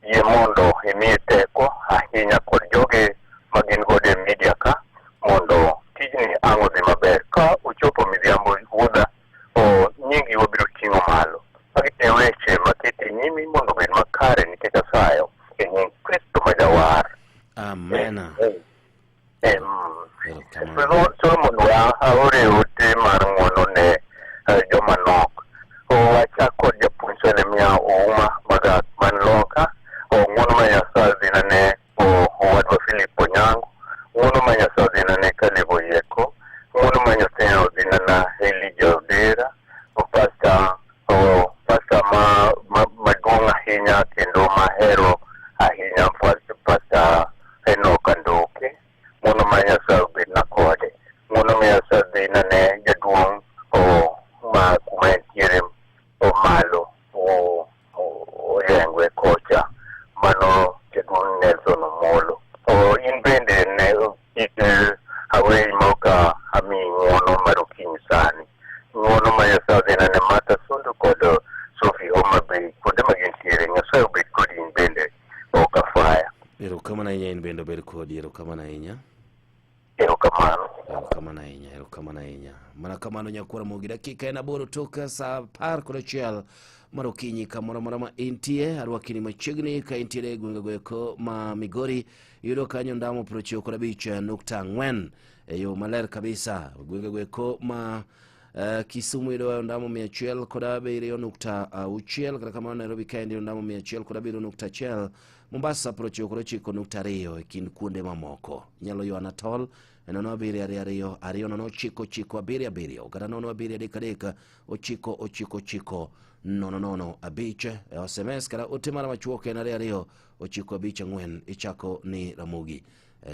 Yie mondo imiye teko ahinya kod joge ma gin godo e media ka mondo tijni ang' odhi maber. Ka ochopo midhiambo wuodha, o nyingi wabiro ting'o malo. Magi e weche maketo e nyimi mondo obed makare nikech asayo e nying Kristo ma jawar. Amen. Solomon wa aore ote mar ng'wono ne joma nok. Owacha kod japuonj Salemia Ouma Magak man loka. Ng'wono ma Nyasaye odhina ne owadwa Philip Onyango. Ng'wono ma Nyasaye odhina ne Caleb Oyieko. Ng'wono ma Nyasaye odhina na Elijah Odera. Pastor pastor ma maduong' ahinya kendo mahero ahinya Pastor Enoch Andoke. Ng'wono ma Nyasaye obedna kode. Ng'wono ma Nyasaye odhina ne jaduong' ma kuma entiere malo Oyengwe kocha. Mano jaduong' Nelson Omolo. In bende ne kik aweyi ma ok amiyi ng'wono mar okinyi sani. Ng'wono ma Nyasaye odhina ne Martha Sondu kod Sophie Homa Bay kuonde ma gintiere. Nyasaye obed kodi in bende ok afaya. Erokamano ahinya in bende obed kodi. Erokamano ahinya. Erokamano. Erokamano ahinya, erokamano ahinya. Mana kamano nyakwara Mogi, dakika en 8 tok saa 11 mar okinyi kamoro amora ma intie, arwakini machiegni ka intiere e gwenge eko ma Migori, iyudo kanyo ndamo 95.4 e yo maler kabisa. Gwenge eko ma Kisumu yudo ndamo 107.6, kata kamano Nairobi kaendi yudo ndamo 107.1, Mombasa 99.2 e kind kuonde mamoko. Inyalo ywana tol e 0 7 2 2 0 9 9 7 7 kata 0 7 3 3 9 9 9 0 0 5 e SMS kata ote mara machuok en 2 2 9 5 4 ichako ni Ramogi.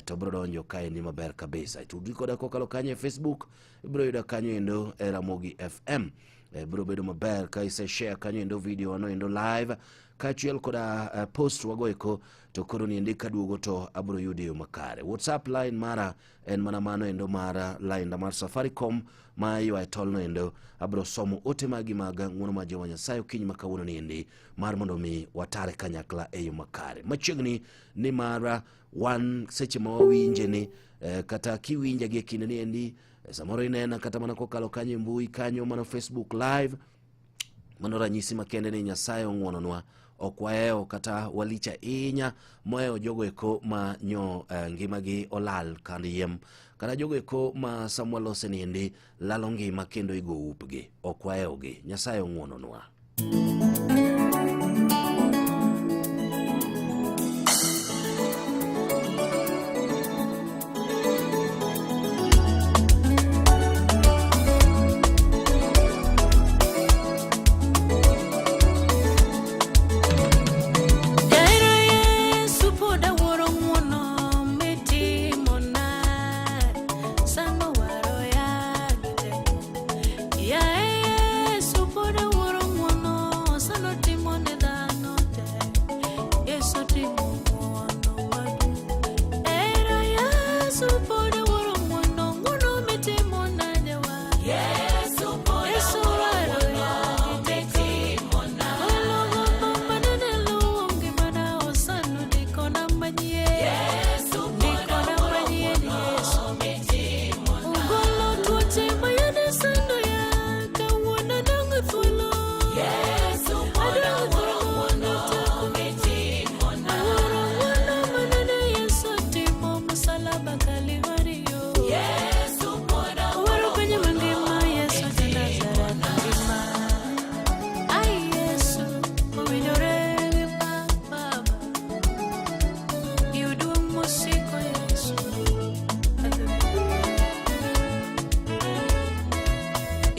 To bro donjo kaendi maber kabisa. Tudri koda kokalo kanyo e Facebook, ibiro yuda kanyo endo e Ramogi FM. Biro bedo maber ka ise share kanyo endo video wano endo live kaachiel koda post wago eko to koro niendi kaduogo to abiro yudo e yo makare. WhatsApp line mara en mana mano endo mar line mar Safaricom ma ywayo tolno endo. Abiro somo ote magi mag ng'wono mar Jehova Nyasaye okinyi ma kawuono niendi mar mondo mi watare kanyakla e yo makare. Machiegni ni mara wan seche ma wawinje ni kata kiwinja gi e kinde ni endi samoro inena kata mana kokalo kanyo e mbui kanyo mano Facebook live. Mano ranyisi makende ni Nyasaye ong'wononwa, ok wahewo kata walich ahinya mohewo jogo eko ma nyo ngimagi olal kar yiem, kata jogo eko ma samwa lose niendi lalo ngima kendo igo upgi, ok wahewogi. Nyasaye ong'wononwa. Jahera Yesu pod awuoro ng'wono mitimona.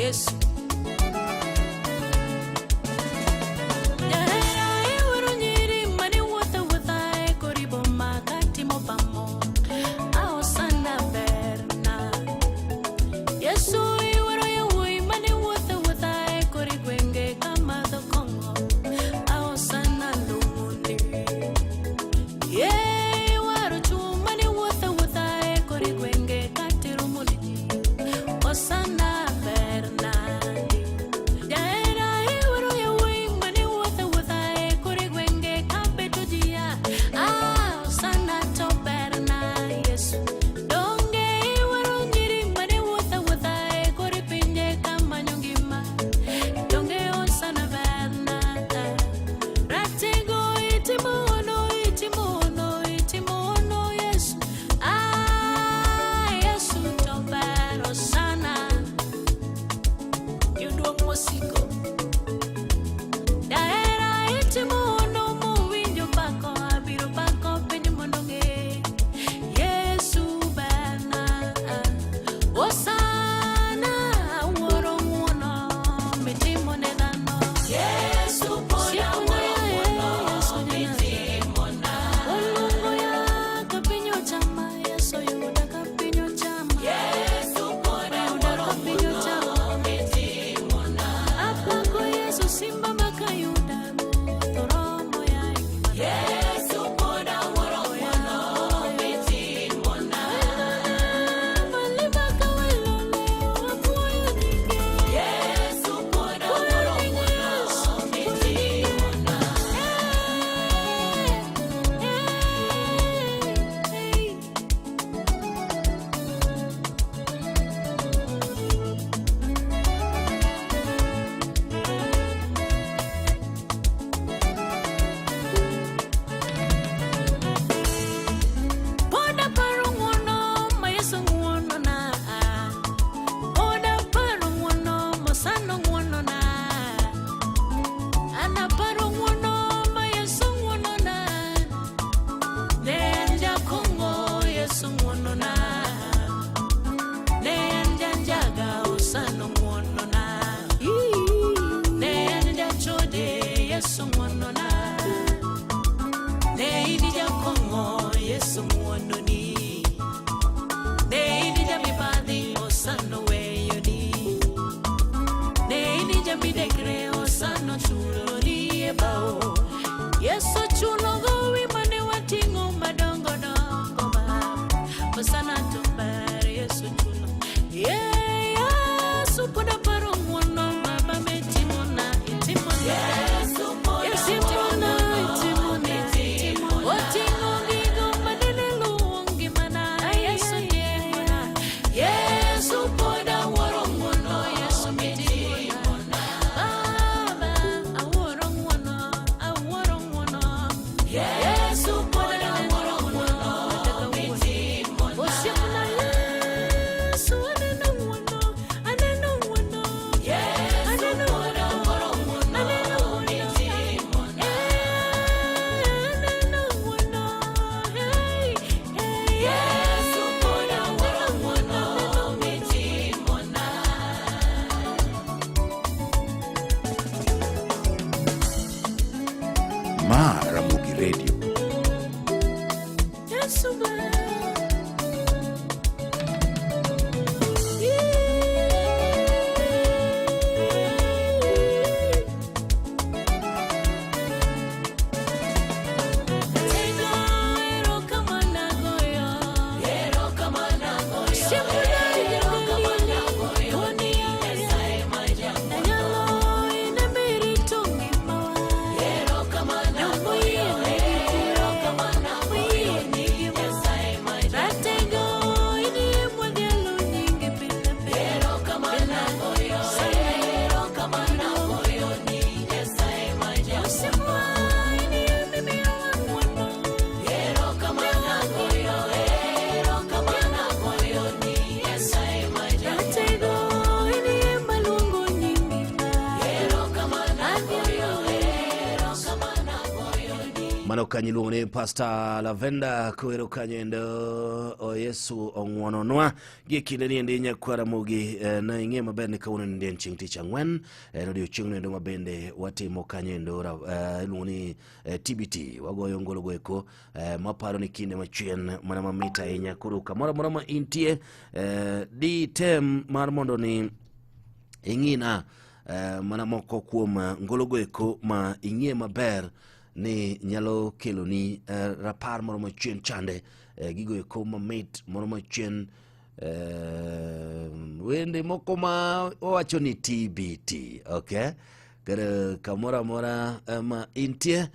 Yesu. Jahera iwero nyiri mane wuotho wuotha e kor boma katimo pamo. Ahosana berna. Yesu iwero yawuoyi mane wuotho wuotha e kor gwenge kamadho kong'o. Ahosana long'one. Ye iwero chwo mane wuotho wuotha e kor gwenge katero mon ji. Hosana berna. Jahera iwero yawuoyi mane wuotho wuotha e kor gwenge kabeto ji ya. Ah, Hosana to berna Yesu. Donge iwero nyiri mane wuotho wuotha e kor pinje kamanyo ngima. Donge Hosana berna. Ratego itimo hono, itimo hono, itimo hono Yesu. Ah, Yesu to ber Hosana. Yuduong' mosiko. Jahera itimo hono mowinjo pako, abiro pako piny mondo ong'e. Yesu berna. Hosana, awuoro ng'wono mitimo ne dhano. Yesu pod awuoro ng'wono mitimona. Oluongo ya ka piny ochama, Yesu oyuda ka piny ochama. Yesu pod Oyuda awuoro ka piny ng'wono ochama. mitimona. Apako Yesu simba makayuda ruoth oromo ya e ngimana. Yesu pod awuoro ng'wono mitimona. Malima ka welo leo apuoyo nyinge. Yesu pod awuoro ng'wono mitimona. Pod aparo ng'wono ma Yesu ng'wonona. Pod aparo ng'wono mosano ng'wonona. An aparo ng'wono ma Yesu ng'wonona. Ne an jakong'o Yesu ng'wonona. Ne an janjaga osano ng'wonona. Ne an jachode Yesu ng'wonona. Ne in jakong'o Yesu ng'wononi. Ne in jamibadhi osano weyoni. Ne in jamidekre osano chuloni e bao. Yesu chulo gowi mane wating'o madongo dongo baba. Hosana to ber Yesu chulo. Yeah, Yesu pod aparo ng'wono baba mitimona, itimona. Yesu pod Yesu awuoro itimona, ng'wono itimona. mitimona. Oting'o gigo manene luwo ngimana. Yesu timona. Yesu pod awuoro ng'wono Yesu mitimona. Baba, awuoro ng'wono, awuoro ng'wono. Yesu pod awuoro ng'wono mitimona. Osiepna Yesu, aneno ng'wono, aneno ng'wono. Yesu Aneno pod awuoro ng'wono aneno ng'wono. mitimona. Aneno ng'wono, hey, hey. Yesu pod awuoro ng'wono mitimona. Mano kanyo iluongo ni Pastor Lavenda kowero kanyo endo o Yesu ong'wononwa. Gie kinde ni endi nyakwar Ramogi ne ing'e maber ni kawuono ni en chieng' tich ang'wen, en odiochieng'no endo ma bende watimo kanyo endo iluongo ni TBT, wagoyo ngologo eko maparo ni kinde machien mana mamit ahinya. Koro kamoro amora ma intie, di tem mar mondo ni ing'ina mana moko kuom ngologo eko ma ing'e maber ni nyalo keloni rapar moro machien chande, gigo eko mamit moro machien, wende moko ma wawacho ni TBT. Okay, koro kamoro amora ma intie,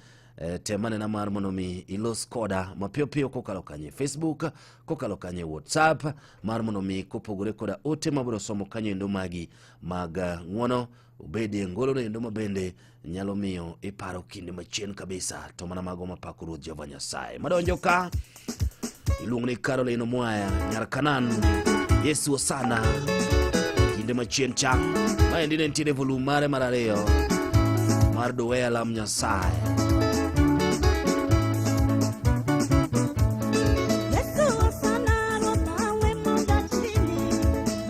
tem anena mar mondo mi ilos koda mapiyo piyo kokalo kanye Facebook, kokalo kanye WhatsApp, mar mondo mi kopogore koda ote mabiro somo kanyo endo magi mag ng'uono obedie ngolono endo ma bende nyalo miyo iparo kinde machien kabisa, to mana mago mapako Ruoth Jehova Nyasaye. Madonjo ka iluongo ni Caroline Omwaya nyar Kanan, Yesu Osana, kinde machien cha. Maendi ne nitiere volume mare mar ariyo mar Doweya Lam Nyasaye. Yesu osana ruodha we mondo atini.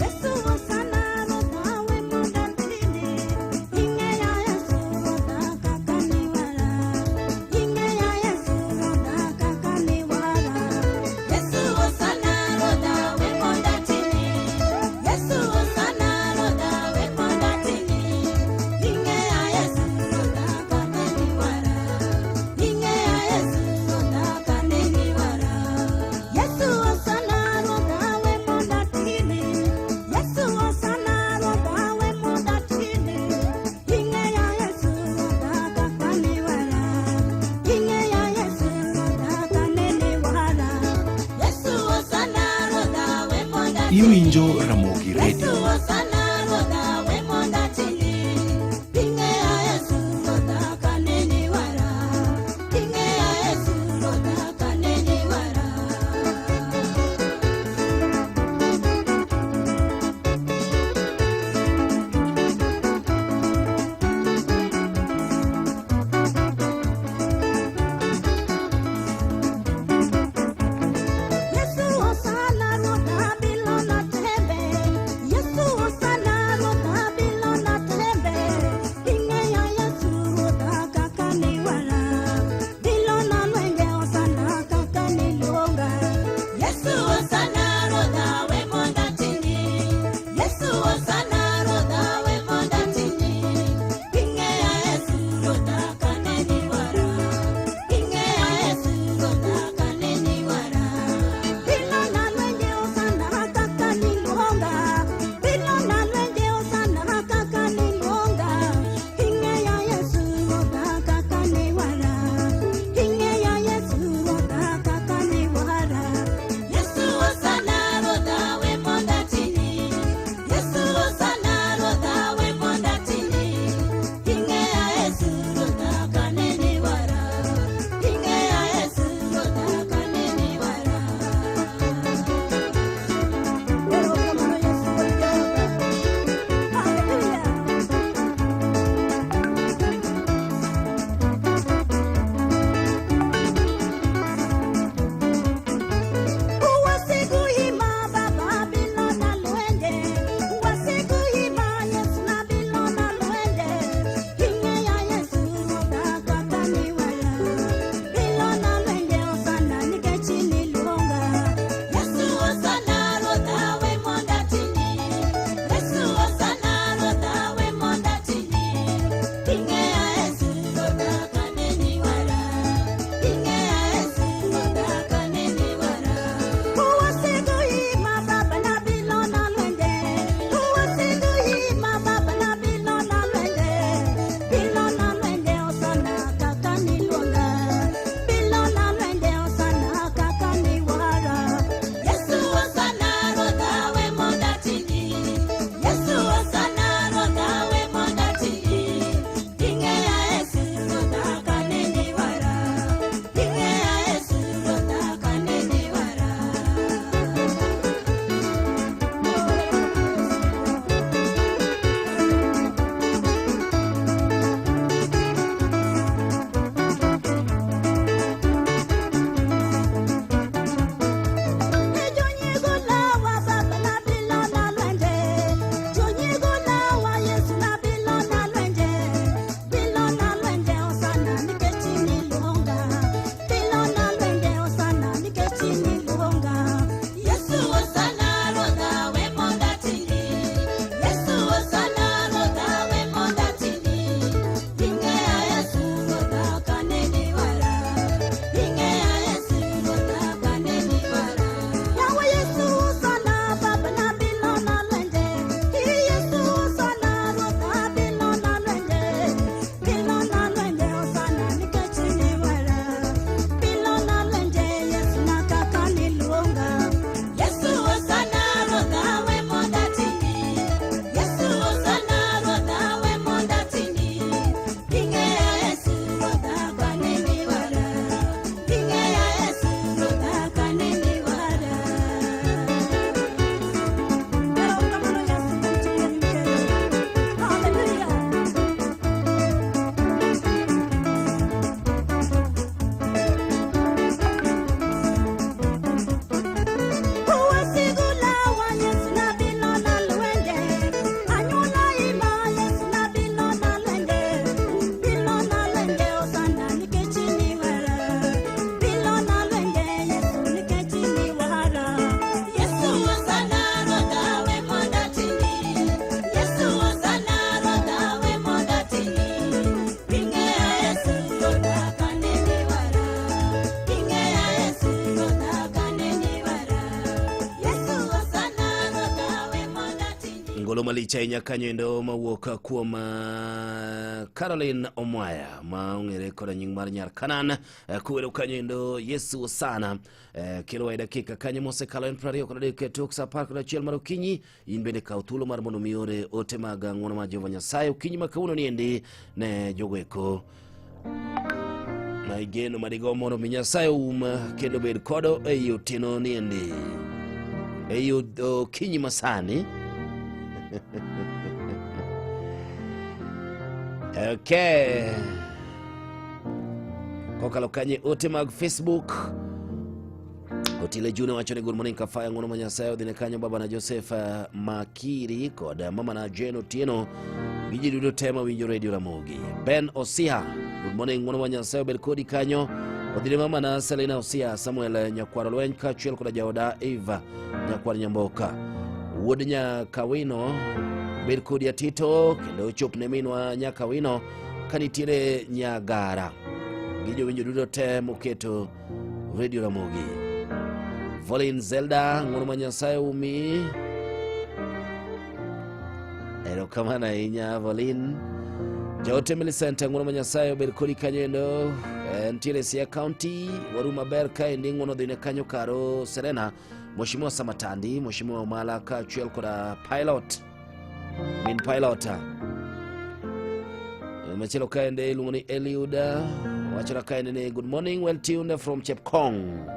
Yesu osana ruodha we mondo atini. Ing'eya Yesu ruodha kaka niwara. Ing'eya Yesu ruodha kaka niwara. Yesu osana ruodha we mondo atini. Yesu osana ruodha we mondo atini. Ing'eya Yesu ruodha kaka niwara. Ing'eya Yesu ruodha kaka niwara. Yesu osana ruodha we mondo atini. Yesu osana ruodha we mondo atini. Ing'eya Yesu ruodha kaka niwara. Ing'eya Yesu ruodha kaka niwara. Yesu osana ruodha we mondo atini. Iwinjo Ramogi Radio. Yesu osana ruodha we mondo atini. Ing'eya Yesu ruodha kaka niwara. Ing'eya Yesu ruodha kaka niwara. Yesu osana ruodha bilona tembe. Yesu osana ruodha Agolo malich ahinya kanyo endo mawuok kuom Caroline Omwaya ma ong'ere koda nying mar Nyar Kanan, kuwero kanyo endo Yesu sana, kelo e dakika kanyo mosekalo en 23 tok sa 11 mar okinyi. In bende kaw thuolo mar mondo mi ore ote mag ng'wono mar Jehova Nyasaye okinyi ma kawuono ni endi ne jogo eko ma igeno madigo mondo mi Nyasaye oum kendo bed kodo ei otieno ni endi ei okinyi masani. Okay. Kokalo kanye ote mag Facebook, Otile Juna wacho ni good morning Kafaya, ng'wono ma Nyasaye odhine kanyo baba na Joseph Makiri kod mama na Jane Otieno gi ji duto te mawinjo Radio Ramogi. Ben Osia, good morning, ng'wono ma Nyasaye obed kodi kanyo. Odhine mama na Selina Osia, Samuel Nyakwar Lweny kaachiel koda jaoda Eva Nyakwar Nyamboka. Wuod Nyakawino bed kodi Atito kendo ochop ne minwa Nyakawino kanitiere Nyagara gi jowinjo duto te moketo Radio Ramogi. Volin Zelda, ng'wono ma Nyasaye umi. Erokamano ahinya Volin. Jaote Millicent, ng'wono ma Nyasaye obed kodi kanyo endo. Ntiere Siaya County, waru maber kaendi ng'wono dhine kanyo karo Serena, Mheshimiwa Samatandi, Mheshimiwa Omala kaachiel koda Pilot, min Pilot. Machielo kaende iluongo ni Eliud, wachona kaende ni good morning, well tuned from Chepkong.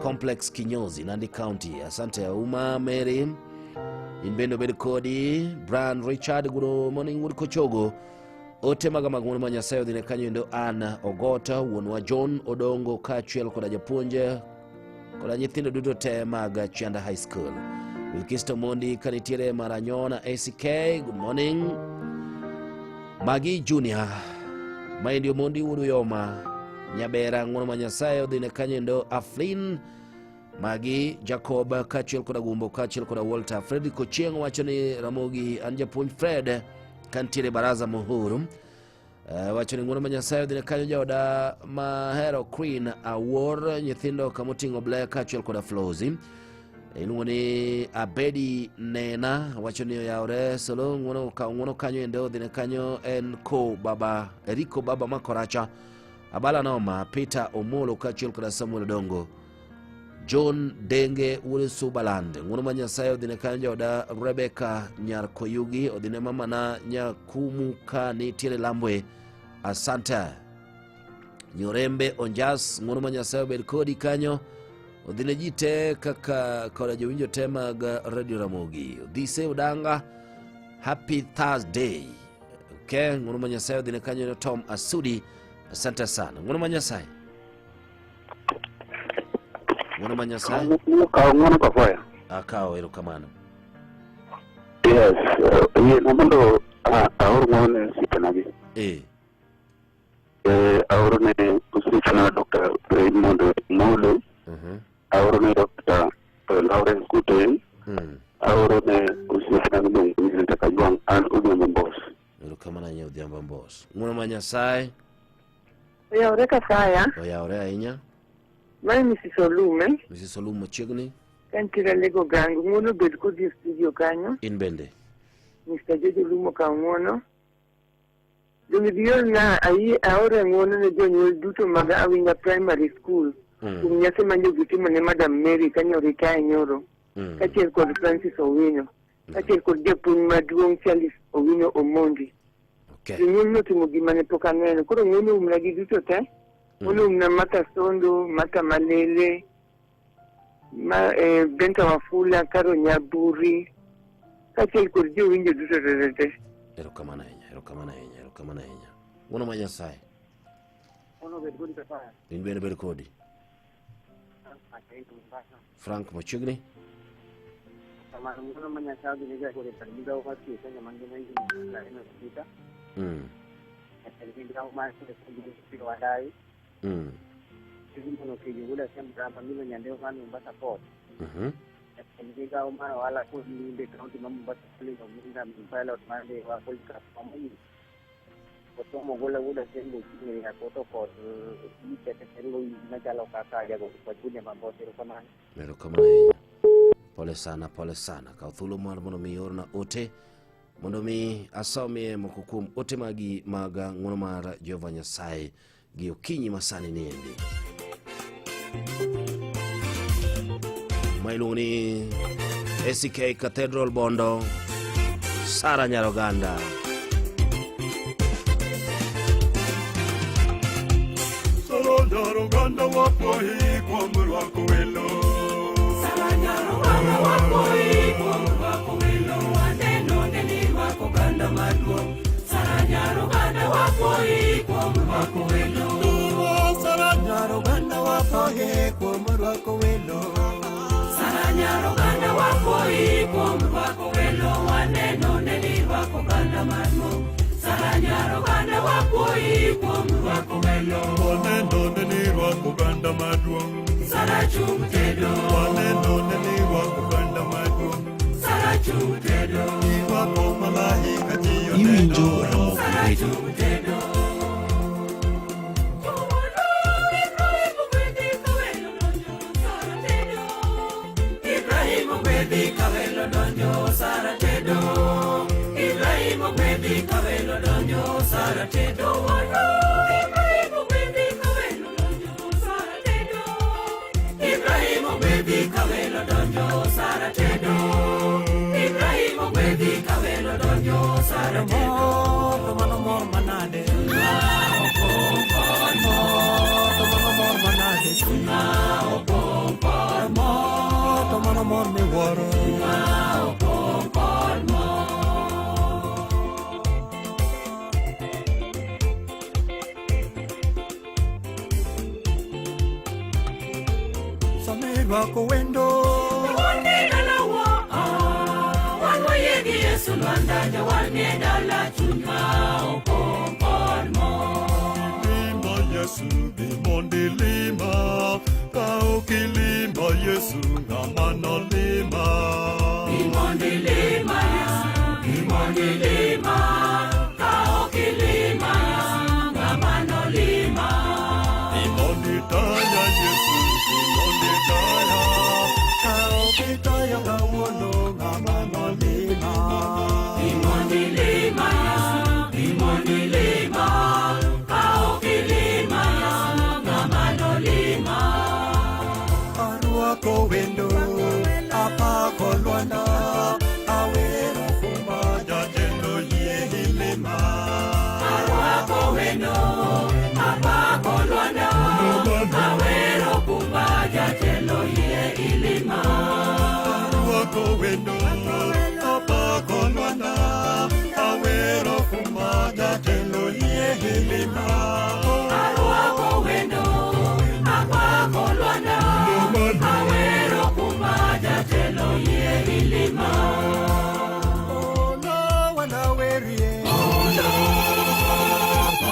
Complex Kinyozi, Nandi County. Asante Auma Mary. In bende obed kodi Brian Richard, good morning wuod Kochogo. Ote maga mag ng'wono ma Nyasaye odhine kanyo endo Ann Ogota, wuonwa John Odongo kaachiel koda japuonj koda nyithindo duto te mag Chianda High School. Wilkisto Mondi kanitiere Maranyona ACK, good morning. Magi Junior, maendi Omondi wuod Uyoma, Nyabera, ng'wono ma Nyasaye odhine kanyo endo Aflin Magi Jacob kaachiel koda Gumbo kaachiel koda Walter. Fredrick Ochieng wacho ni Ramogi an japuonj Fred kantiere baraza Muhuru. Wacho ni ng'wono ma Nyasaye odhine kanyo jaoda mahero Queen Awuor, nyithindo kamoting'o Blair kaachiel koda Flozi. Iluongo ni Abedi Nena wacho ni oyawre solo ng'wono kaw ng'wono kanyo endo odhine kanyo en ko baba Eriko baba makoracha Abala Noma Peter Omolo kaachiel koda Samuel Odongo John Denge wuod Subaland ng'wono ma Nyasaye odhine kanyo jaoda Rebecca Nyar Koyugi odhine mamana Nyakumu ka nitiere Lambwe. Asante. Nyorembe Onjas ng'wono ma Nyasaye obed kodi kanyo odhine ji te kaka koda jowinjo te mag Radio Ramogi. Odhise Odanga, happy Thursday. Okay, ng'wono ma Nyasaye odhine kanyo Tom Asudi. Asante sana. Ng'wono ma Nyasaye. Ng'wono ma Nyasaye. Kawo ng'wono Kafaya. Akawo, erokamano. Yes, yiena mondo aor ng'wono ne osiepena. Aoro ne osiepena Dr. Raymond Molo. Aoro ne Dr. Lawrence Kuten. Aoro ne osiepena miluongo ni Rita Kajwang' an Odhiambo Mbos. Erokamano ahinya Odhiambo Mbos. Ng'wono ma Nyasaye Oyawre Kafaya, oyawre ahinya. Mae Mrs. Olume, Mrs. Olum machiegni. Kantiere Lego Gang, ng'wono bed kodi e studio kanyo, In bende. Mr. Jojo Lumo kaw ng'wono. Donge diorna ayie aore ng'wono ne jonyuol duto mag Awinga Primary School kuom nyasi ma nyo gitimo ne Madam Mary kanyo retire nyoro, kaachiel kod Francis Owino, kaachiel kod japuonj maduong' Charles Owino Omondi. Okay. Jonyuol notimo gima ne pok aneno, koro ng'wono umna gi duto te. Ng'wono umna Martha Sondo, Martha Malele, ma, Benta Wafula, Karo Nyaburi, kaachiel kod jowinjo duto te te te. Erokamano ahinya, erokamano ahinya, erokamano ahinya. Ng'wono ma Nyasaye. Ng'wono bed kodi Kafaya. In bende bed kodi. Frank machiegni. Kamano ng'wono ma Nyasaye odhi ne jagoro e kar migawo mar thieth Kenya mangima higni 26. Jatend migawo mar thieth Peter Wandayi. Tijno Kejo Wuod Asembo Ramba Milo Nyandewa mar Mombasa Port. Jatend migawo mar ohala kod limbe kaunti ma Mombasa Collins Ominga min pilot mar Ndewa Polycarp Wamunyu. Osomo Ogola wuod Asembo Chieng' Akoto kod Ichete Sengo machalo kaka jago kod William Ambosi. Erokamano. Erokamano ahinya. Pole sana, pole sana. Kaw thuolo mar mondo mi iorna ote mondo mi asomie moko kuom ote magi mag ng'wono mar Jehova Nyasaye gi okinyi masani niendi. Ma iluongo ni ACK Cathedral Bondo, Sara Nyaroganda. Sara Nyaroganda wapohi kuom rwako welo. Sara Nyaroganda wapohi kuom rwako welo, waneno ne ni rwako oganda maduong'. Sara Nyaroganda wapohi kuom rwako welo. Sara Nyaroganda wapohi kuom rwako welo. Sara Nyaroganda wapohi kuom rwako welo, waneno ne ni rwako oganda maduong'. Sara Nyaroganda wapohi kuom rwako welo. Waneno ne ni rwako oganda maduong'. Sara chung' tedo. Waneno ne ni rwako oganda maduong'. Sara chung' tedo. Irwako malaika ji oneno. Iwinjo Ramogi Sara Radio. chung' tedo. Ibrahim ogwedhi kawelo donjo Sara tedo. Ibrahim ogwedhi kawelo donjo Sara tedo. Ibrahim ogwedhi kawelo donjo Sara tedo. Ibrahim ogwedhi kawelo donjo Sara tedo. Ibrahim ogwedhi kawelo donjo Sara tedo. To mano mor manade. Mor to mano mor manade. Mor to mano mor miwuoro. Sama irwako wendo. Wan dalawa, wan wayie gi Yesu Lwanda, jawar nie dala chunywa opong' kod mor. Lima Yesu bi mondo ilima. Ka ok ilima Yesu ng'ama nolima. Bi mondo ilima Yesu, bi mondo ilima. Ka ok ilima Yesu, ng'ama nolima. Bi mondo itaya Yesu, bi mondo itaya. Ka ok itayo kawuono ng'ama nolima. Bi mondo ilima Yesu, bi mondo ilima. Ka ok ilima Yesu, ng'ama nolima. Arwako wendo, apako lwanda, awero kuma Jatelo yie ilima. Arwako wendo, apako lwanda, awero kumba jatelo yie ilima. Arwako wendo, apako lwanda, awero kuma jatelo yie ilima. Arwako wendo, apako lwanda, awero kumba jatelo yie ilima. Olo wanawerie. Olo,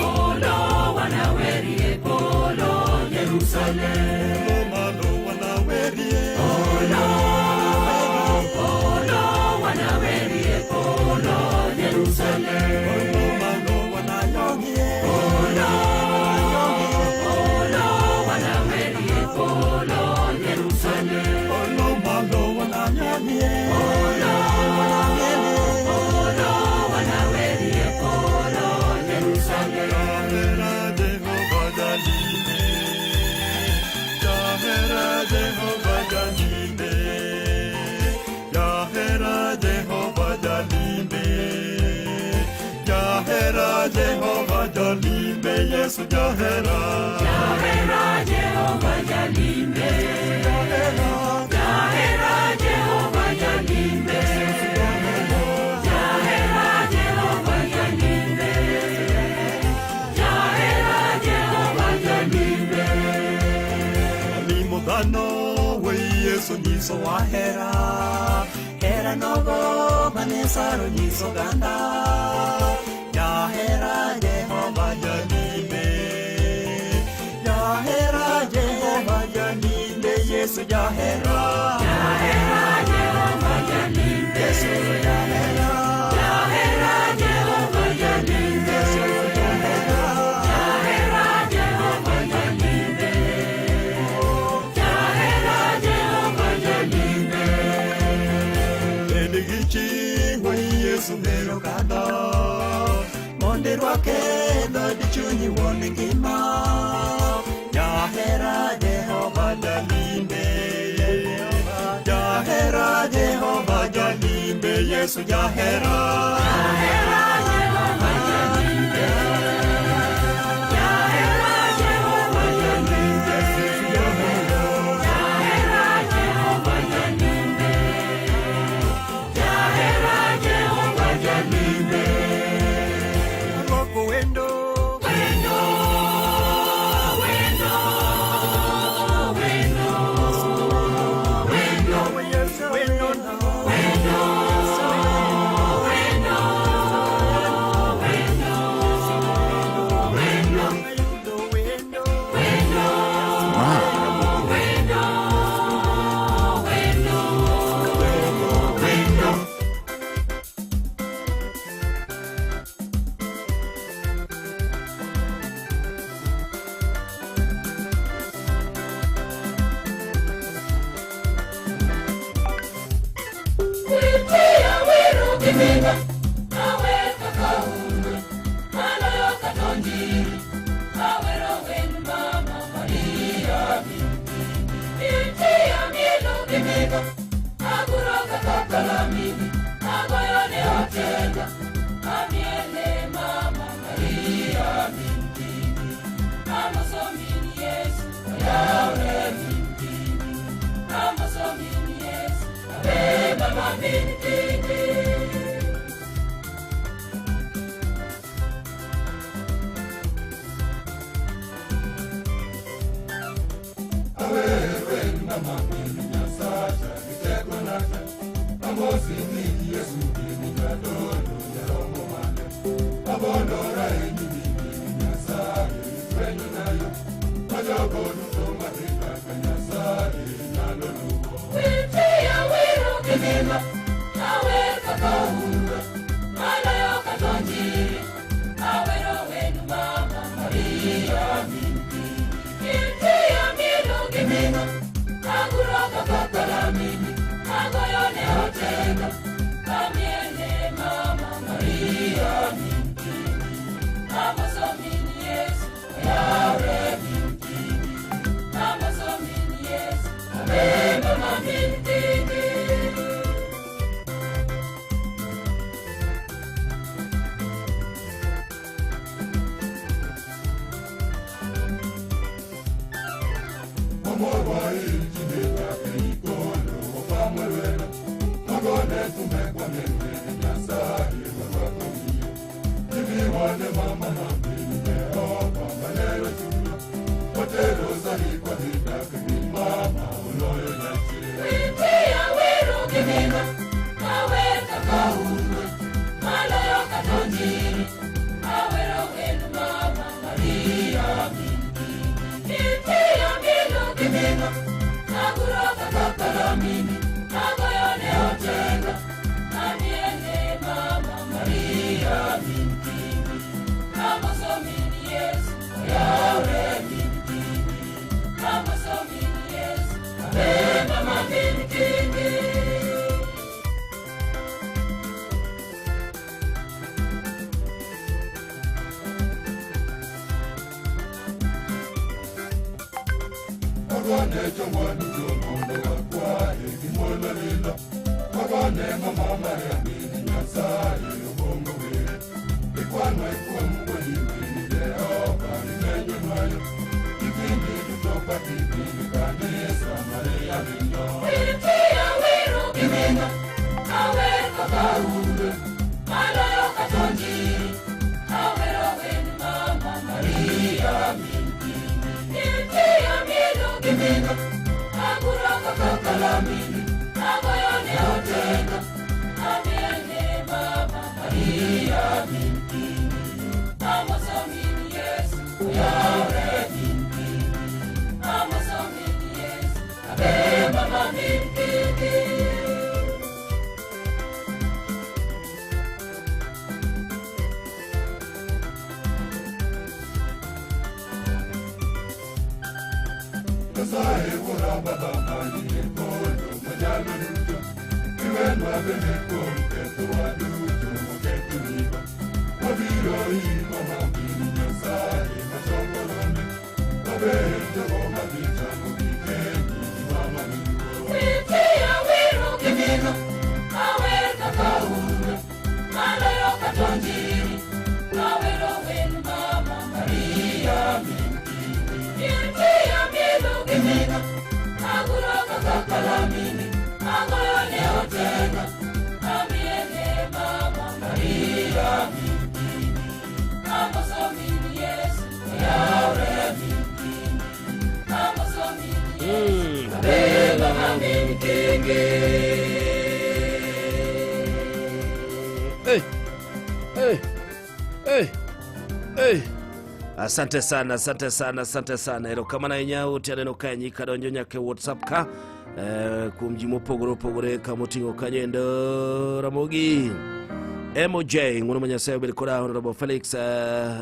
olo wanawerie polo Jerusalem. Malo wanawerie. Olo, olo wanawerie polo Jerusalem. Malo wanayongie. Olo, olo wanawerie polo Jerusalem. Olo malo wananyamie. Olo, olo wanawerie polo Jerusalem. Jahera Jehova jalime. Jahera Jehova jalime. Jahera Jehova jalime. Jahera Jehova jalime. Yesu jahera. Jahera Jehova jalime. Jahera Jehova jalime. Jahera Jehova jalime. Jahera Jehova jalime. Limo dhano we Yesu nyiso wahera. Hera nogo mane Sara onyiso oganda. Jahera Jehova jalime. Jahera Jehova jalime. Yesu jahera. Jahera Jehova jalime. Yesu jahera. Jahera Jehova jalime. Yesu jahera. Yesu jahera. Jahera Jehova janinde. Jahera Jehova janinde. Jahera Jehova janinde. Jahera Jehova janinde. Arwako wendo. Wendo. Wendo. Wendo. Wendo. Wendo. Wendo. Wendo. Wendo. Wendo. Wendo. Wendo. Wendo. Wendo. Wendo. Kuitia wero gi minwa, awer kaka ungwe, maloyo kata onjiri, awero wend Mama Maria min. Nitie mielo gi minwa, aguro kaka kalamini, agoyo ne otenga, amiele Mama Maria min. Amoso min Yesu, oyawre min. Amoso min Yesu, abe mama min tini. Witia wero gi minwa, awer kaka ungwe, maloyo kata onjiri, awero wend Mama Maria min. Nitie mielo gi minwa, aguro kaka kalamini, agoyo ne otenga, amiele Mama Maria min. Amoso min Yesu, oyawre min. Amoso min Yesu, abe mama min tini. Witia wero gi minwa, awer kaka ungwe, maloyo kata onjiri, awero wend Mama Maria min. Nitie mielo gi minwa, aguro kaka kalamini, agoyo ne otenga, amiele Mama Maria min. Amoso min Yesu, oyawre min. Amoso min Yesu, abe mama min tini. Witia wero gi minwa, awer kaka ungwe, maloyo kata onjiri, awero wend Mama Maria min. Nitie mielo gi minwa, aguro kaka kalamini, agoyo ne otenga, amiele Mama Maria min. Amoso min Yesu, oyawre min. Amoso min Yesu, abe mama min tini. Nyasaye wuora baba manie polo manyalo duto, iwenwa bende kuom kethowa duto mokethonigo. Wabiro ir mama min Nyasaye machoko rombe, waber jogo madhi chamo gikeni gi mama miluoro. Witia wero gi minwa, awer kaka Agoyo ne otenga, amiye ne mama Maria min kingi. Amoso min Yesu, oyawre min kingi. Amoso min Yesu, abeba min kingi. Hey, hey, hey, hey. Asante sana, asante sana, asante sana. Erokamano ahinya ute aneno ka nyika donjo nyaka e WhatsApp ka kuom ji mopogore opogore kamoting'o kanyo endo Ramogi MOJ ng'uono ma Nyasaye obed koda Honorable Felix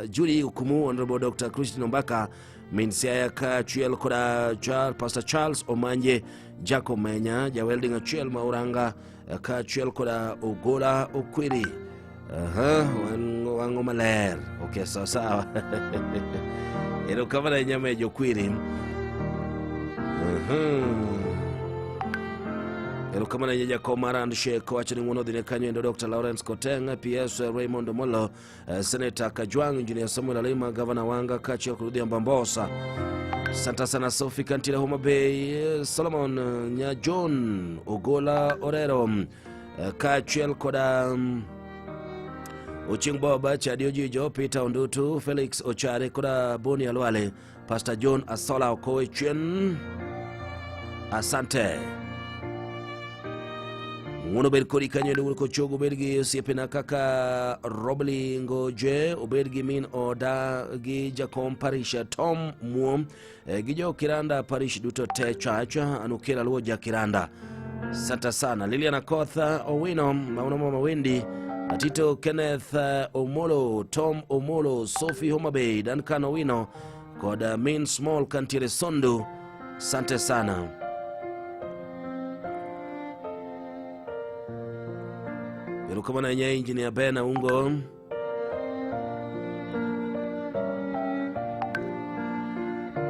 Judy Okumu, Honorable Dr. Christine Ombaka min Siaya kaachiel koda Pastor Charles Omanje Jacob Menya jawelding achiel ma Uranga kaachiel koda Ogola Okwiri. Aha, wang'o maler. Okay, sawa sawa. Erokamano ahinya Mejo Okwiri. Erokamano ahinya jakom mar Handshake wacho ni ng'uono odhine kanyo endo Dr. Lawrence Koteng, PS Raymond Omolo, Senator Kajwang', Engineer Samuel Alima, Governor Wanga kaachiel kod Odhiambo Ambosa. Asante sana Sophie Kantile Homa Bay, Solomon Nyajon, Ogola Orero, kaachiel koda Ochieng' Boba, Chadi Ojijo, Peter Ondutu, Felix Ochare koda Boni Alwale, Pastor John Asola Okowe Chien. Asante. Ng'uono obed kodi kanyo endo wuod Kochogo, obed gi osiepena kaka Robli Ngoje, obed gi min oda gi jakom parish Tom Muom, gi jo Kiranda parish duto te church, anukela luo ja Kiranda. Asante sana. Lilian Akotha Owino, Mauno Mama Wendy, Atito Kenneth Omolo, Tom Omolo, Sophie Homabay, Duncan Owino kod Min Small kantiere Sondu. Asante sana. Erokamano ahinya Engineer Ben Aungo.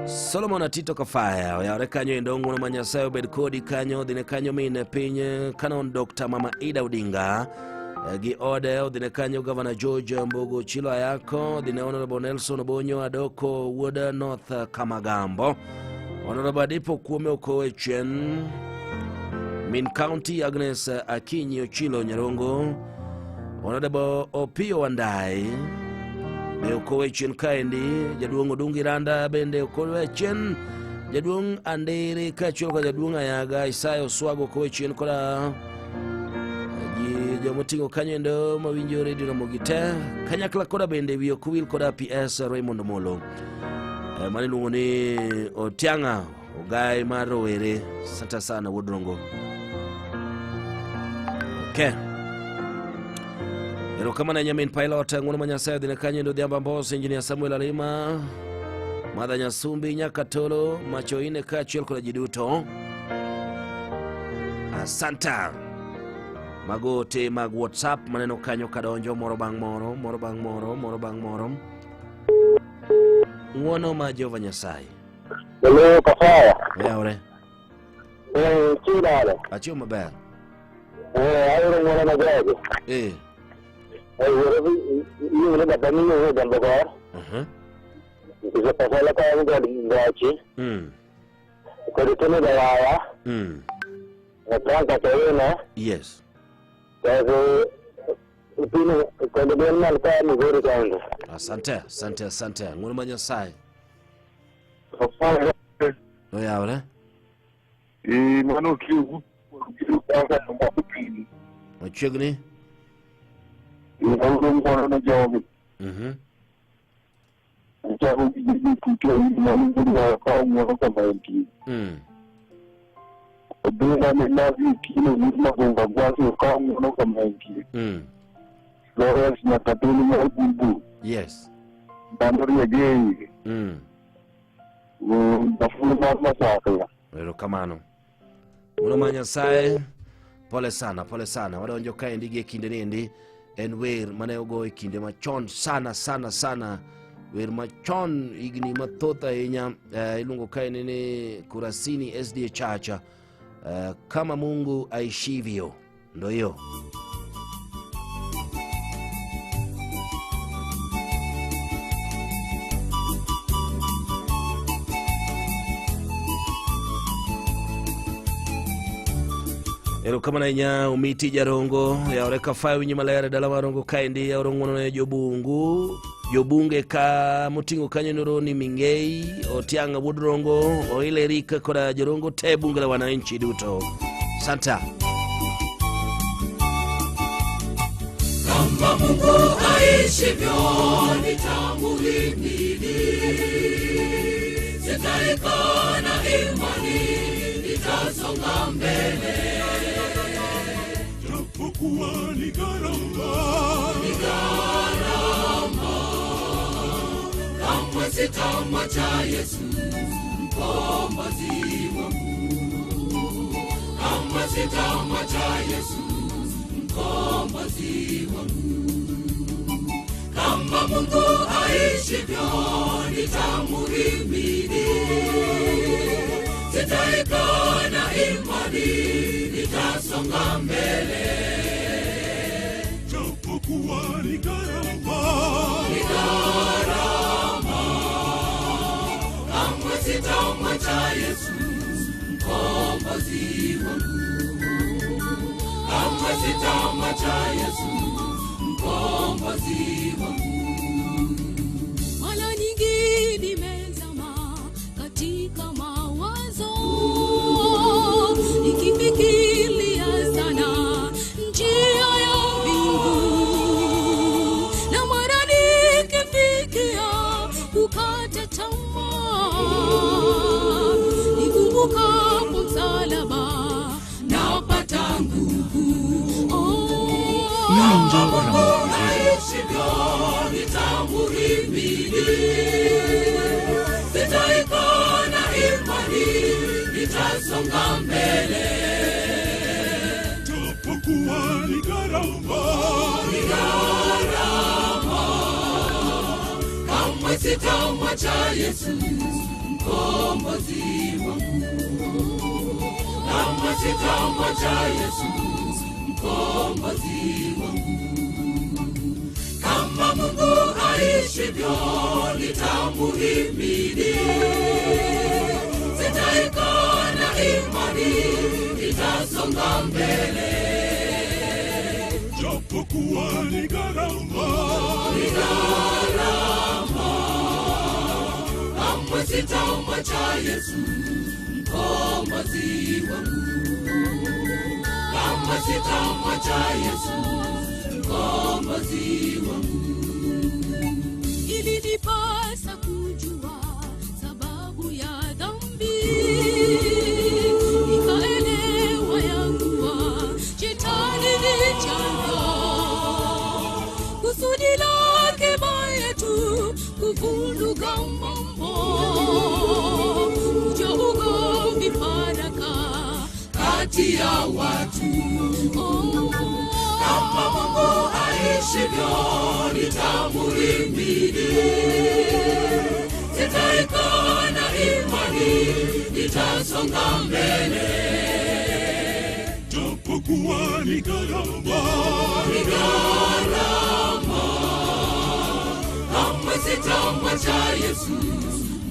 Solomon Atito Kafaya oyawre kanyo endo ng'uono ma Nyasaye obed kodi kanyo odhine kanyo min piny Canon Dr. Mama Ida Odinga gi ode odhine kanyo Governor George Mbogo Chilo Ayako, odhine Honorable Nelson Obonyo Adoko wuod North Kamagambo, Honorable Adipo Kuome Okowe Chien, Min County Agnes Akinyi Ochilo Nyarongo, Honorable Opio Wandai be Okowe Chien kaendi, Jaduong' Odungi Randa bende Okowe Chien, Jaduong' Andere kaachiel kod Jaduong' Ayaga Isaya Oswago Okowe Chien koda jomoting'o kanyo endo mawinjo redio Ramogi te kanyakla koda bende wiye ok wil koda PS Raymond Omolo mane iluongo ni Otiang'a ogai mar rowere. Asante sana wuod Rongo. Okay. Erokamano ahinya min pilot ng'uono ma Nyasaye odhine kanyo endo Odhiambo Ambosa, Engineer Samuel Alima, Madha Nyasumbi Nyakatolo, Macho Ine kaachiel koda ji duto. Asante. Mago te mag WhatsApp maneno kanyo kadonjo moro bang' moro, moro bang' moro, moro bang' moro. Ng'uono ma Jehova Nyasaye. Hello, Kafaya. Oyawre. Chidale. Achiewo maber. Ayudo ng'uono ma jogi. Iluongo ni baba miluongo ni Odhiambo Gor. Nikech Pasala ka en god Ngochi. Kod Tony Jawaya. Frank Atewino. Yes. Kod gwen man ka Migori County. Asante, asante, asante. Ng'uono ma Nyasaye. Oyawre. Mano kiu Machiegni. Ayudo ng'uono ne jogi. Chako gi tuto mano ka ng'uono kama entie. Obinga ne Navi Kino wuod Magonga Gwasi okawo ng'uono kama entie. Lawrence Nyakatolo mar Bulbul. Yes. Dhano riege e iye. Dafulo mar Masakla. Erokamano. Ng'uono ma Nyasaye. Pole sana, pole sana. Wadonjo kaendi gi e kinde niendi. En wer mane ogo e kinde machon sana sana sana. Wer machon higni mathoth ahinya. Iluongo kaendi ni Kurasini SDA Church. Kama Mungu aishivyo. Ndo hiyo. Erokamano ahinya Omiti Jarongo, yawore ka winjo maler e dala mar Rongo kaendi, yaoro ng'uono ne jobungu, jobunge ka moting'o kanyo noro ni Mingei, Otiang' wuod Rongo, Oile Eric koda jorongo te bunge la wananchi duto. Santa. Kama Mungu aishivyo nitamuhimidi, sitaikana imani, nitasonga mbele. Japokuwa ni gharama, ni gharama, kamwe sitamwacha Yesu mkombozi wangu, kamwe sitamwacha Yesu mkombozi wangu. Kama Mungu aishivyo nitamuhimidi, sitaikana imani, nitasonga mbele. Japokuwa ni gharama, ni gharama, kamwe sitamwacha Yesu mkombozi wangu, kamwe sitamwacha Yesu mkombozi wangu. Mara nyingi nimezama katika mawazo, nikifikiria sana njia ya mbingu, na mara nikifikia kukata tamaa, nikumbukapo msalaba napata nguvu. Kama Mungu aishivyo nitamuhimidi, sitaikana imani, nitasonga mbele. Japokuwa ni gharama, ni gharama, kamwe sitamwacha Yesu mkombozi wangu, kamwe sitamwacha Yesu mkombozi wangu. Kama Mungu aishivyo nitamuhimidi, sitaikana imani, nitasonga mbele. Japokuwa ni gharama, ni gharama, kamwe sitamwacha Yesu mkombozi wangu, kamwe sitamwacha Yesu mkombozi wangu. Ilinipasa kujua sababu ya dhambi, nikaelewa ya kuwa shetani ni chanzo, kusudi lake baya tu kuvuruga mambo, kuja ugomvi faraka kati ya watu. Kama Mungu aishivyo nitamuhimidi, sitaikana imani, nitasonga mbele. Japokuwa ni gharama, ni gharama, kamwe sitamwacha Yesu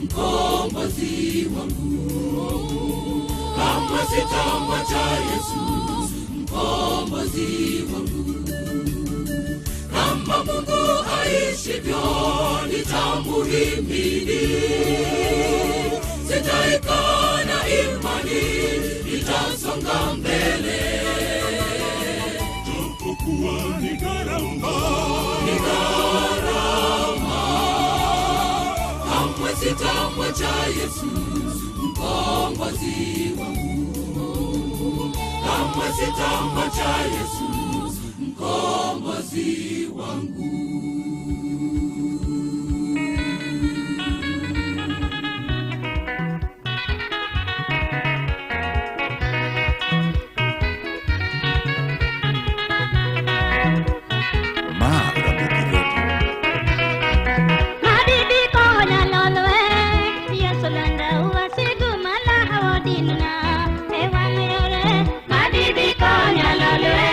mkombozi wangu, kamwe sitamwacha Yesu mkombozi wangu. Kama Mungu aishivyo nitamuhimidi, sitaikana imani, nitasonga mbele. Japokuwa ni gharama, ni gharama, kamwe sitamwacha Yesu mkombozi wangu, kamwe sitamwacha Yesu mkombozi wangu. Ma Ramogi Radio. Mabibi konya lolwe, Yesu landa uwasigu mala hawodinuna, ewang yore. Mabibi konya lolwe.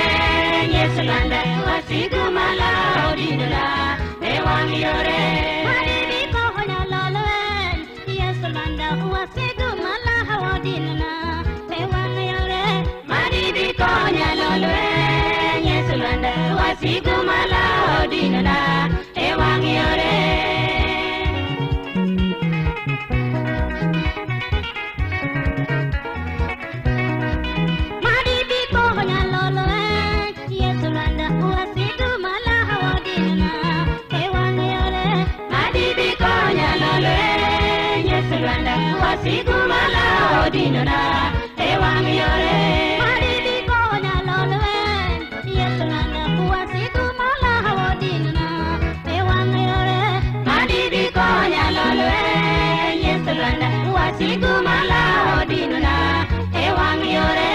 odinona e wang' yore. Madidi konya lolwen Yesu landa wasigu mala odinona e wang' yore. Madidi konya lolwen Yesu landa wasigu mala odinona e wang' yore.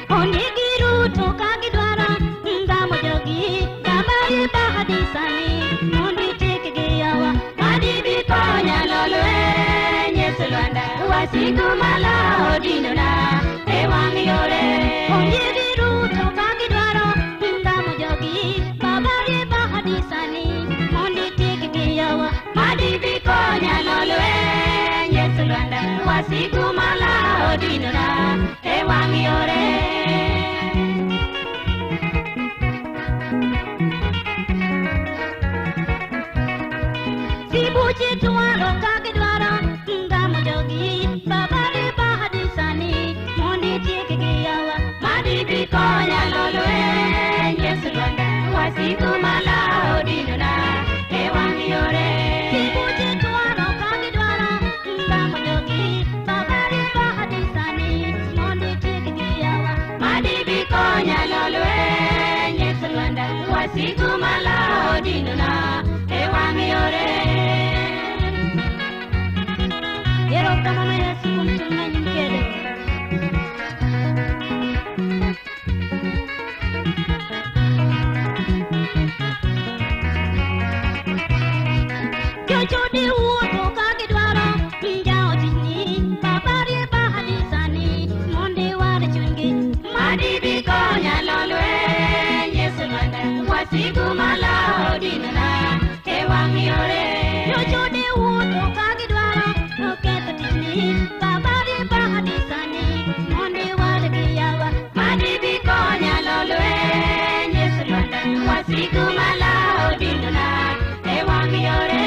Onigiruto ka gidwaro ngamo jogi gabari bahadisani mondo itiekgi yawa. Madibi konya lolweny Yesu lwanda wasigu mala odinona e wang' yore. Onigiruto ka gidwaro ngamo jogi babari bahadisani mondo itiekgi yawa. Madibi konya lolweny Yesu lwanda wasigu mala odinona e wang' yore. Sibuchi dwaro ka gidwaro ngamo jogi babari bahadisani mondo itiekgi yawa. Madibi konya lolweny Yesu lwanda wasigu mala odinona e wang' yore. Sibuchi dwaro ka gidwaro ngamo jogi babari bahadisani mondo itiekgi yawa. Madibi konya lolweny Yesu lwanda wasigu mala odinona e wang' yore. Erokamano Yesu kuom timna nyimkedo. Jochode wuotho ka gidwaro njawo tichni babari bahadisani mondo iwar chunygi. Madibi konya lolweny Yesu lwanda wasigu mala odinona e wang' yore. Jochode wuotho ka gidwaro oketho tichni babari bahadisani mondo iwargi yawa. Madibi konya lolweny Yesu lwanda wasigu mala odinona e wang' yore.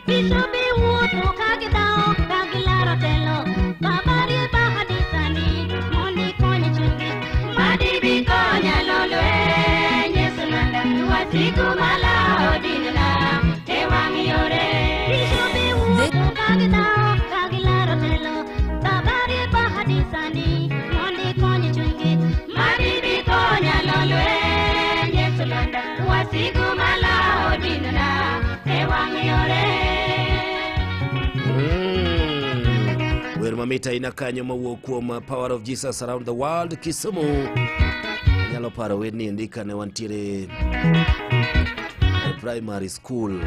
Bisobe wuotho ka gidhawo ka gilaro telo babari bahadisani mondo ikony chunygi. Madibi konya lolweny Yesu lwanda wasigu mala odinona e wang' yore. Bisobe wuotho ka gidhawo ka gilaro telo babari bahadisani mondo ikony chunygi. Madibi konya lolweny Yesu lwanda wasigu mala odinona e wang' yore. Wer mamit ahinya kanyo mawuok kuom Power of Jesus Around the World Kisumu. Anyalo paro werni endi kane wantiere e primary school,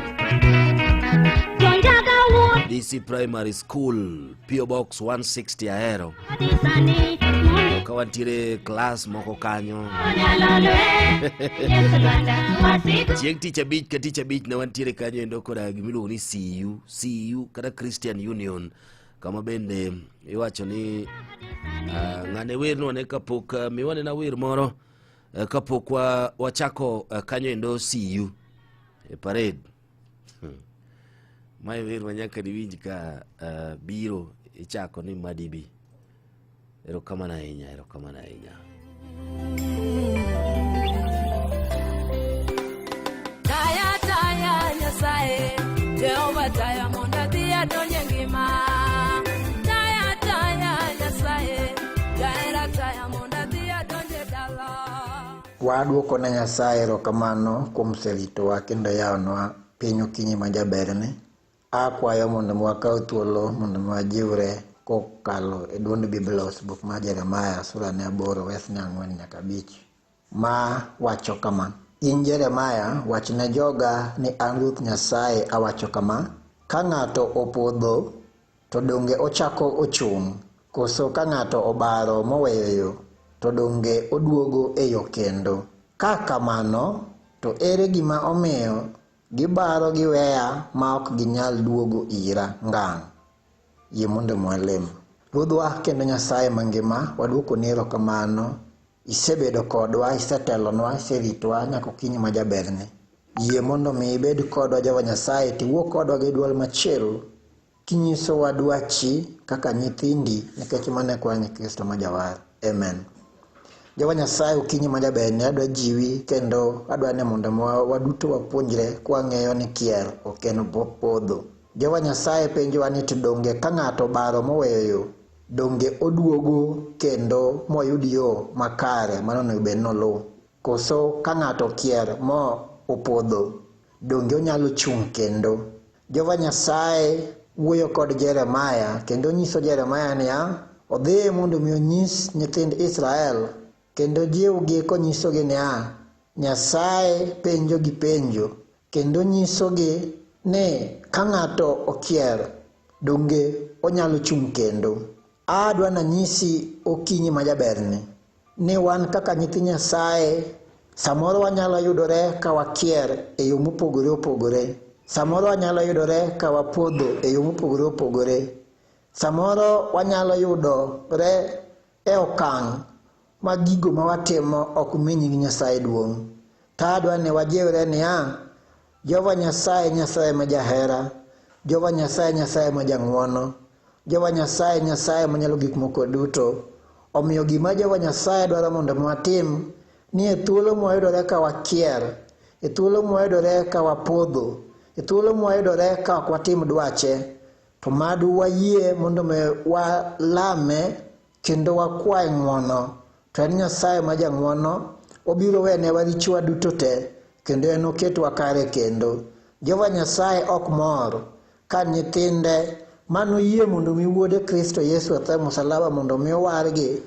Jonjaga wuotho DC Primary School, PO Box 160 Ahero. hadisani mondo Ka wantiere klas moko kanyo. konya lolweny Yesu lwanda wasigu Chieng' tich abich ka tich abich ne wantiere kanyo endo koda gimiluongo ni CU kata Christian Union, kama bende iwacho ni ng'ane werno ne kapok miwanena wer moro kapok wachako kanyo endo CU e parade. Mae wer ma nyaka diwinj ka biro ichako ni Madibi. Erokamano ahinya, erokamano ahinya. Taya taya Nyasaye, Jehova taya mondo adhi adonj e ngima. Taya taya Nyasaye, jahera taya mondo adhi adonj e dala. Wadwoko ne Nyasaye erokamano kuom seritowa kendo yawonwa piny okinyi ma jaberni. Akwayo mondo mi wakaw thuolo mondo mi wajiwre kokalo e duond Biblos, buk mar Jeremaya sura ne 8 wes ne 4 nyaka 5 ma wacho kama: In Jeremaya, wach ne joga ni an Ruoth Nyasaye awacho kama: Ka ng'ato opodho to donge ochako ochung'? Koso ka ng'ato obaro moweyo yo, to donge oduogo e yo kendo? Ka kamano, to ere gima omiyo gibaro giweya ma ok ginyal duogo ira ngang'? Yie mondo mwalem. Ruodhwa kendo Nyasaye mangima, waduokoni erokamano. Isebedo kodwa, isetelonwa, iseritowa nyaka okinyi ma jaberni. Yie mondo mi ibed kodwa Jehova Nyasaye, tiwuo kodwa gi dwol machil kinyisowa dwachi kaka nyithindi, nikech mano e kwayo Kristo ma Jawar. Amen. Jehova Nyasaye, okinyi ma jaberni adwa jiwi kendo adwa ni mondo waduto wapuonjre kwang'eyo ni kier ok en podho. Jehova Nyasaye penjowa ni to donge ka ng'ato obaro moweyo yo, donge oduogo kendo moyud yo makare mano onego bed noluw? Koso ka ng'ato okier mo opodho, donge onyalo chung' kendo? Jehova Nyasaye wuoyo kod Jeremaya kendo nyiso Jeremaya niya, odhi mondo mi onyis nyithind Israel kendo jiwgi konyisogi niya, Nyasaye penjo gi penjo kendo nyisogi ni ka ng'ato okier, donge onyalo chung' kendo. Adwa nanyisi okinyi ma jaberni ni wan kaka nyithi Nyasaye samoro wanyalo yudore ka wakier e yo mopogore opogore. Samoro wanyalo yudore ka wapodho e yo mopogore opogore. Samoro wanyalo yudore e okang' ma gigo ma watimo ok mi nying Nyasaye duong'. To adwa ni wajiwre niya, Jehova Nyasaye Nyasaye ma jahera, Jehova Nyasaye Nyasaye ma jang'wono, Jehova Nyasaye Nyasaye manyalo gik moko duto. Omiyo gima Jehova Nyasaye dwaro mondo watim ni e thuolo mwayudore ka wakier, e thuolo mwayudore ka wapodho, e thuolo mwayudore ka ok watim dwache, to mad wayie mondo mi walame kendo wakwaye ng'wono. To en Nyasaye ma jang'wono, obiro wenewa richowa duto te, kendo en oketwa kare kendo. Jehova Nyasaye ok mor ka nyithinde manoyie mondo mi wuode Kristo Yesu otho e musalaba mondo mi owargi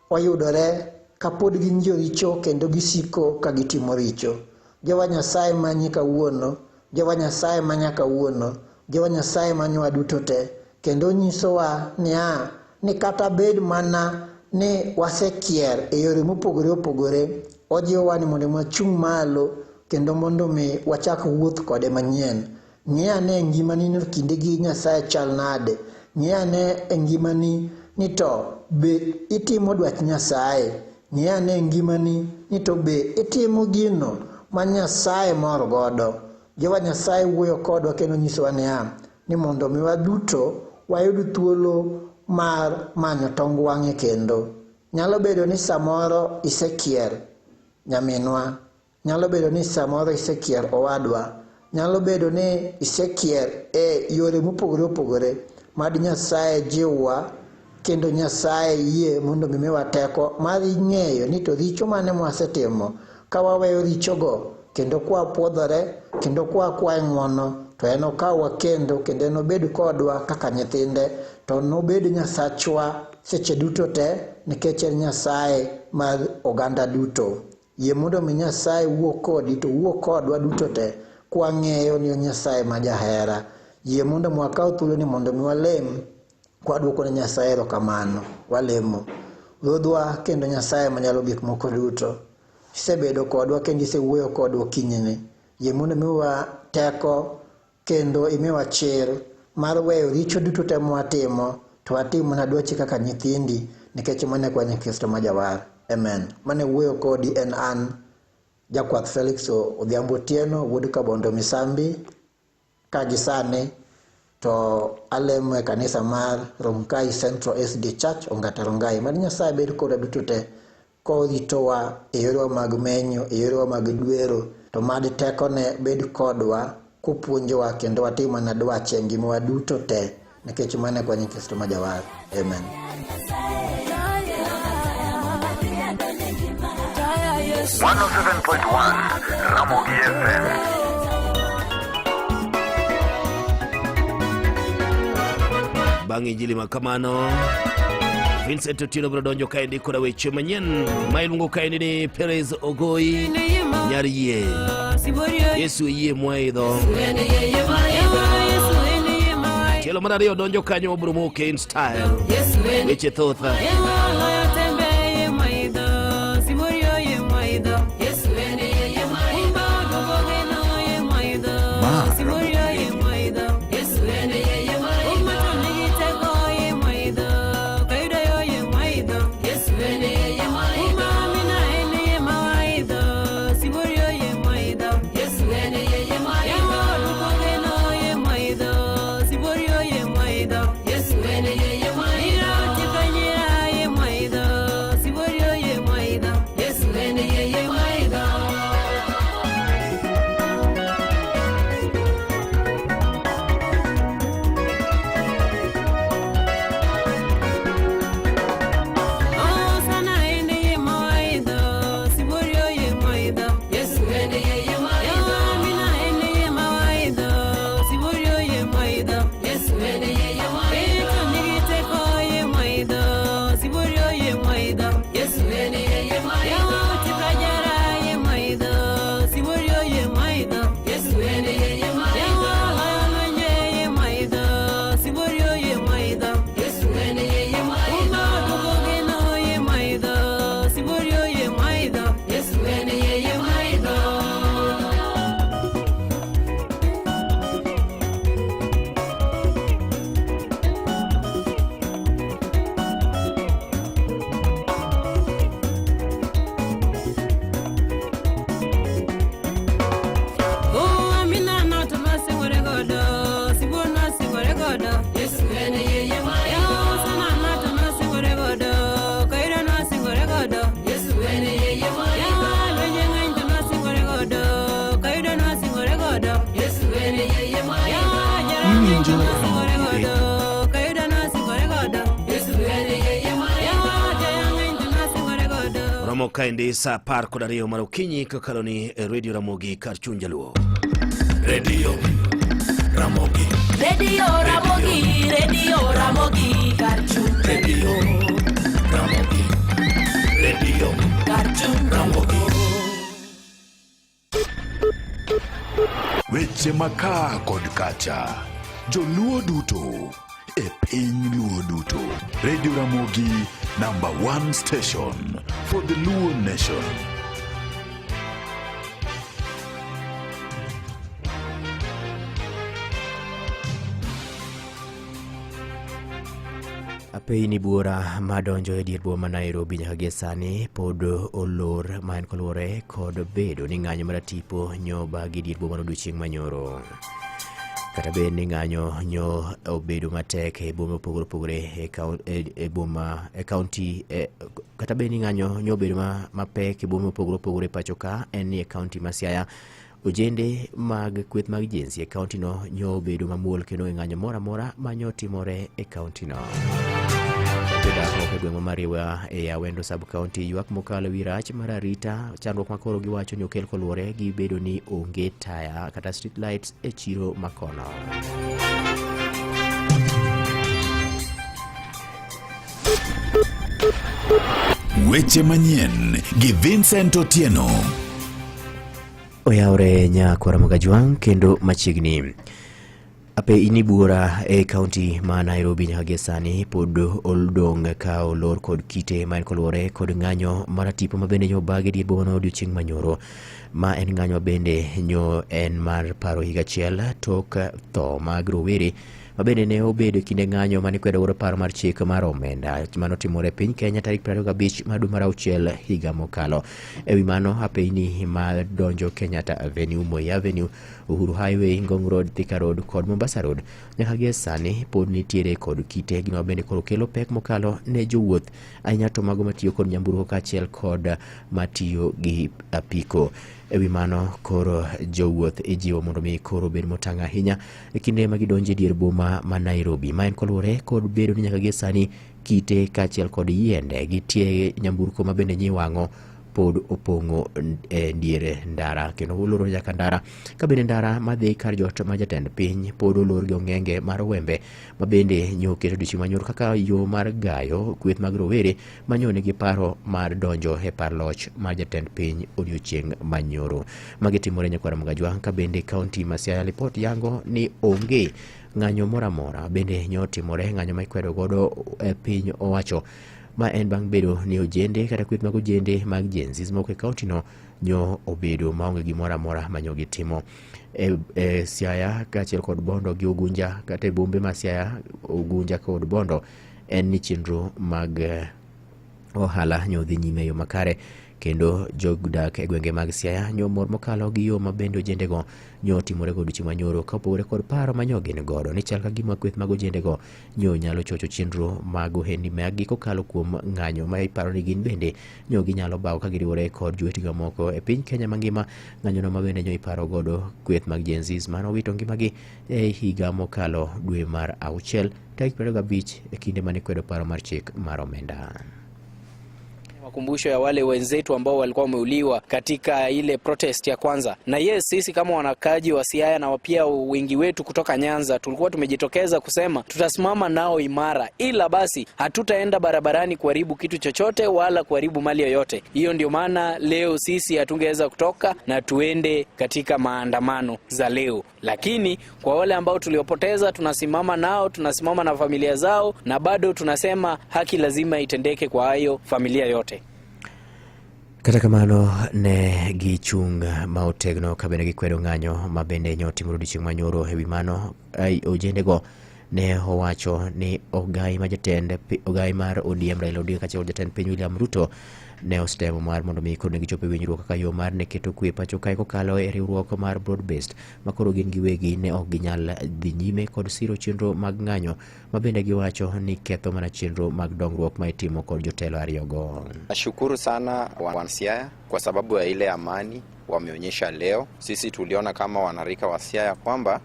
oyudore kapod gin joricho kendo gisiko ka gitimo richo. Jehova Nyasaye manyi kawuono, Jehova Nyasaye manya kawuono, Jehova Nyasaye manyowa duto te, kendo nyisowa niya, ni kata bed mana ni wasekier e yore mopogore opogore, ojiwowa ni mondo wachung' malo kendo mondo mi wachak wuoth kode manyien. Ng'i ane ngimani ni kindegi Nyasaye chal nade. Ng'i ane e ngimani ni to be itimo dwach Nyasaye. Ng'i ane ngimani ni to be itimo gino ma Nyasaye mor godo. Jehova Nyasaye wuoyo kodwa kendo nyisowa niya, ni mondo mi waduto wayud thuolo mar manyo tong wang'e kendo. Nyalo bedo ni samoro isekier nyaminwa, nyalo bedo ni samoro isekier owadwa, nyalo bedo ni isekier e yore mopogore opogore. Mad Nyasaye jiwwa kendo Nyasaye yie mondo mi miwa teko mar ng'eyo ni to richo mane mwasetimo, ka waweyo richogo kendo kwapuodhore kendo kwakwaye ng'wono, to en okawwa kendo kendo enobed kodwa kaka nyithinde, to nobed Nyasachwa seche duto te, nikech en Nyasaye mar oganda duto. Yie mondo mi Nyasaye wuo kodi to wuo kodwa duto te kwang'eyo ni en Nyasaye ma jahera. Yie mondo mi wakaw thuoloni mondo mi walem kwaduoko ne Nyasaye erokamano. Walemo. Ruodhwa kendo Nyasaye manyalo gik moko duto, isebedo kodwa kendo isewuoyo kodwa okinyini. Yie mondo imiwa teko kendo imiwa chir mar weyo richo duto te mwatimo, to watim mana dwachi kaka nyithindi, nikech mano e kwa Kristo ma Jawar. Amen. Mane wuoyo kodi en an Jakwath Felix Odhiambo Otieno, wuod Kabondo Misambi. Ka gi sani to alemo e kanisa mar Rongai Central SD Church, Ongata Rongai. Mad Nyasaye bed kodwa duto te koritowa e yorewa mag menyo, e yorewa mag dwero, to mad tekone bed kodwa kopuonjowa kendo watim mana dwache e ngimawa duto te, nikech mano e kwa Kristo ma Jawar. Amen. 107.1 Ramogi FM. Bang' injili ma kamano, Vincent Otieno biro donjo kaendi koda weche manyien ma iluongo kaendi ni Perez Ogoi nyar yie. Yesu yie mwaidho. Tielo mar ariyo donjo kanyo obiro moke in style. Weche thoth. Ma Waromo kaendi sa 12 mar okinyi kokalo ni e Radio Ramogi kar chuny Jaluo. Radio Ramogi. Radio Ramogi, Radio Ramogi, kar chuny. Radio Ramogi. Radio kar chuny Ramogi. Weche makaa kod kacha, joluo duto e piny luo duto. Radio Ramogi number 1 station for the Luo nation. Apeyni buora madonjo e dier boma ma Nairobi nyaka gie sani pod olor ma en koluwore kod bedo ni ng'anyo maratipo nyo bagi dier boma no odiochieng' manyoro. Kata bed ni ng'anyo nyo obedo matek e boma mopogore opogore e boma e kaunti kata bed ni ng'anyo nyo obedo mapek e boma mopogore opogore pacho ka en ni e kaunti ma Siaya ojende mag kweth mag jinsi e kaunti no nyo obedo mamuol kendo e ng'anyo moro amora ma nyo timore e kaunti no. Jodak moko e gweng' ma Mariwa e Awendo sub county ywak mokalo ewi rach mar arita chandruok ma koro giwacho ni okel koluwore gi bedo ni onge taya kata street lights e chiro makono. Weche manyien gi Vincent Otieno. Oyawre nyakwara Mogajwang' kendo machiegni. Apeyni buora e kaunti ma Nairobi nyaka gie sani pod odong' ka olor kod kite ma en koluwore kod ng'anyo maratipo ma bende nyo obagi dier boma no odiochieng' manyoro. Ma en ng'anyo ma bende nyo en mar paro higa achiel tok tho mag rowere ma bende ne obedo e kinde ng'anyo mane ikwedo godo paro mar chik mar omenda manotimore e piny Kenya tarik 25 mar dwe mar auchiel higa mokalo. Ewi mano apeyni madonjo Kenyatta Avenue, Moi Avenue, Uhuru Highway, Ngong Road, Thika Road kod Mombasa Road nyaka gie sani pod nitiere kod kite gima bende koro kelo pek mokalo ne jowuoth ahinya to mago matiyo kod nyamburko kaachiel kod matiyo gi apiko. Ewi mano koro jowuoth ijiwo mondo mi koro bed motang' ahinya e kinde ma gidonjo e dier boma ma Nairobi. Ma en koluwore kod bedo ni nyaka gie sani kite kaachiel kod yiende gi tie nyamburko ma bende nyiwang'o pod opong'o e diere ndara kendo oloro nyaka ndara ka bende ndara madhi kar jot ma jatend piny pod olor gi ong'enge mar wembe ma bende nyo oketo odiochieng' manyoro kaka yo mar gayo kweth mag rowere manyo nigi paro mar donjo e par loch mar jatend piny odiochieng' manyoro. Magi timore nyakwara Mogajwang' ka bende kaunti ma Siaya lipot yango ni onge ng'anyo moro amora bende nyo timore ng'anyo ma ikwedo godo e piny owacho ma en bang' bedo ni ojende kata kweth mag ojende mag Gen Z moko e kaunti no nyo obedo maonge gimoro amora ma nyo gitimo. E Siaya kaachiel kod Bondo gi Ugunja kata e bombe ma Siaya, Ugunja kod Bondo en ni chenro mag ohala nyo dhi nyime e yo makare kendo jodak e gwenge mag Siaya nyo mor mokalo gi yo ma bende ojendego nyo timore go odiochieng' manyoro ka opogore kod paro ma nyo gin godo ni chal ka gima kweth mag ojendego nyo nyalo chocho chenro mag ohendni maggi kokalo kuom ng'anyo ma iparo ni gin bende nyo ginyalo bago ka giriwore kod jowetegi mamoko e piny Kenya mangima. Ng'anyono ma bende nyo iparo godo kweth mag Gen Z mane owito ngimagi e higa mokalo dwe mar auchiel tarik 25 e kinde mane ikwedo paro mar chik mar omenda. Makumbusho ya wale wenzetu ambao walikuwa wameuliwa katika ile protest ya kwanza. Na yes, sisi kama wanakaji wa Siaya na pia wengi wetu kutoka Nyanza tulikuwa tumejitokeza kusema tutasimama nao imara, ila basi hatutaenda barabarani kuharibu kitu chochote wala kuharibu mali yoyote. Hiyo ndio maana leo sisi hatungeweza kutoka na tuende katika maandamano za leo, lakini kwa wale ambao tuliopoteza tunasimama nao, tunasimama na familia zao, na bado tunasema haki lazima itendeke kwa hayo familia yote. Kata kamano ne gichung' ma otegno ka bende gikwedo ng'anyo ma bende nyo timore odiochieng' manyoro. Ewi mano ojendego ne owacho ni ogai ma jatend ogai mar ODM Raila Odinga kaachiel kod jatend piny William Ruto ne osetemo mar mondo mi koro ne gichop e winjruok kaka yo mar ne keto kwe pacho kae kokalo e riwruok mar broad based ma koro gin giwegi ne ok ginyal dhi nyime kod siro chenro mag ng'anyo ma bende giwacho ni ketho mana chenro mag dongruok ma itimo kod jotelo ariyogo. Nashukuru sana wana Siaya kwa sababu ya ile amani wameonyesha leo. Sisi tuliona kama wanarika wa Siaya kwamba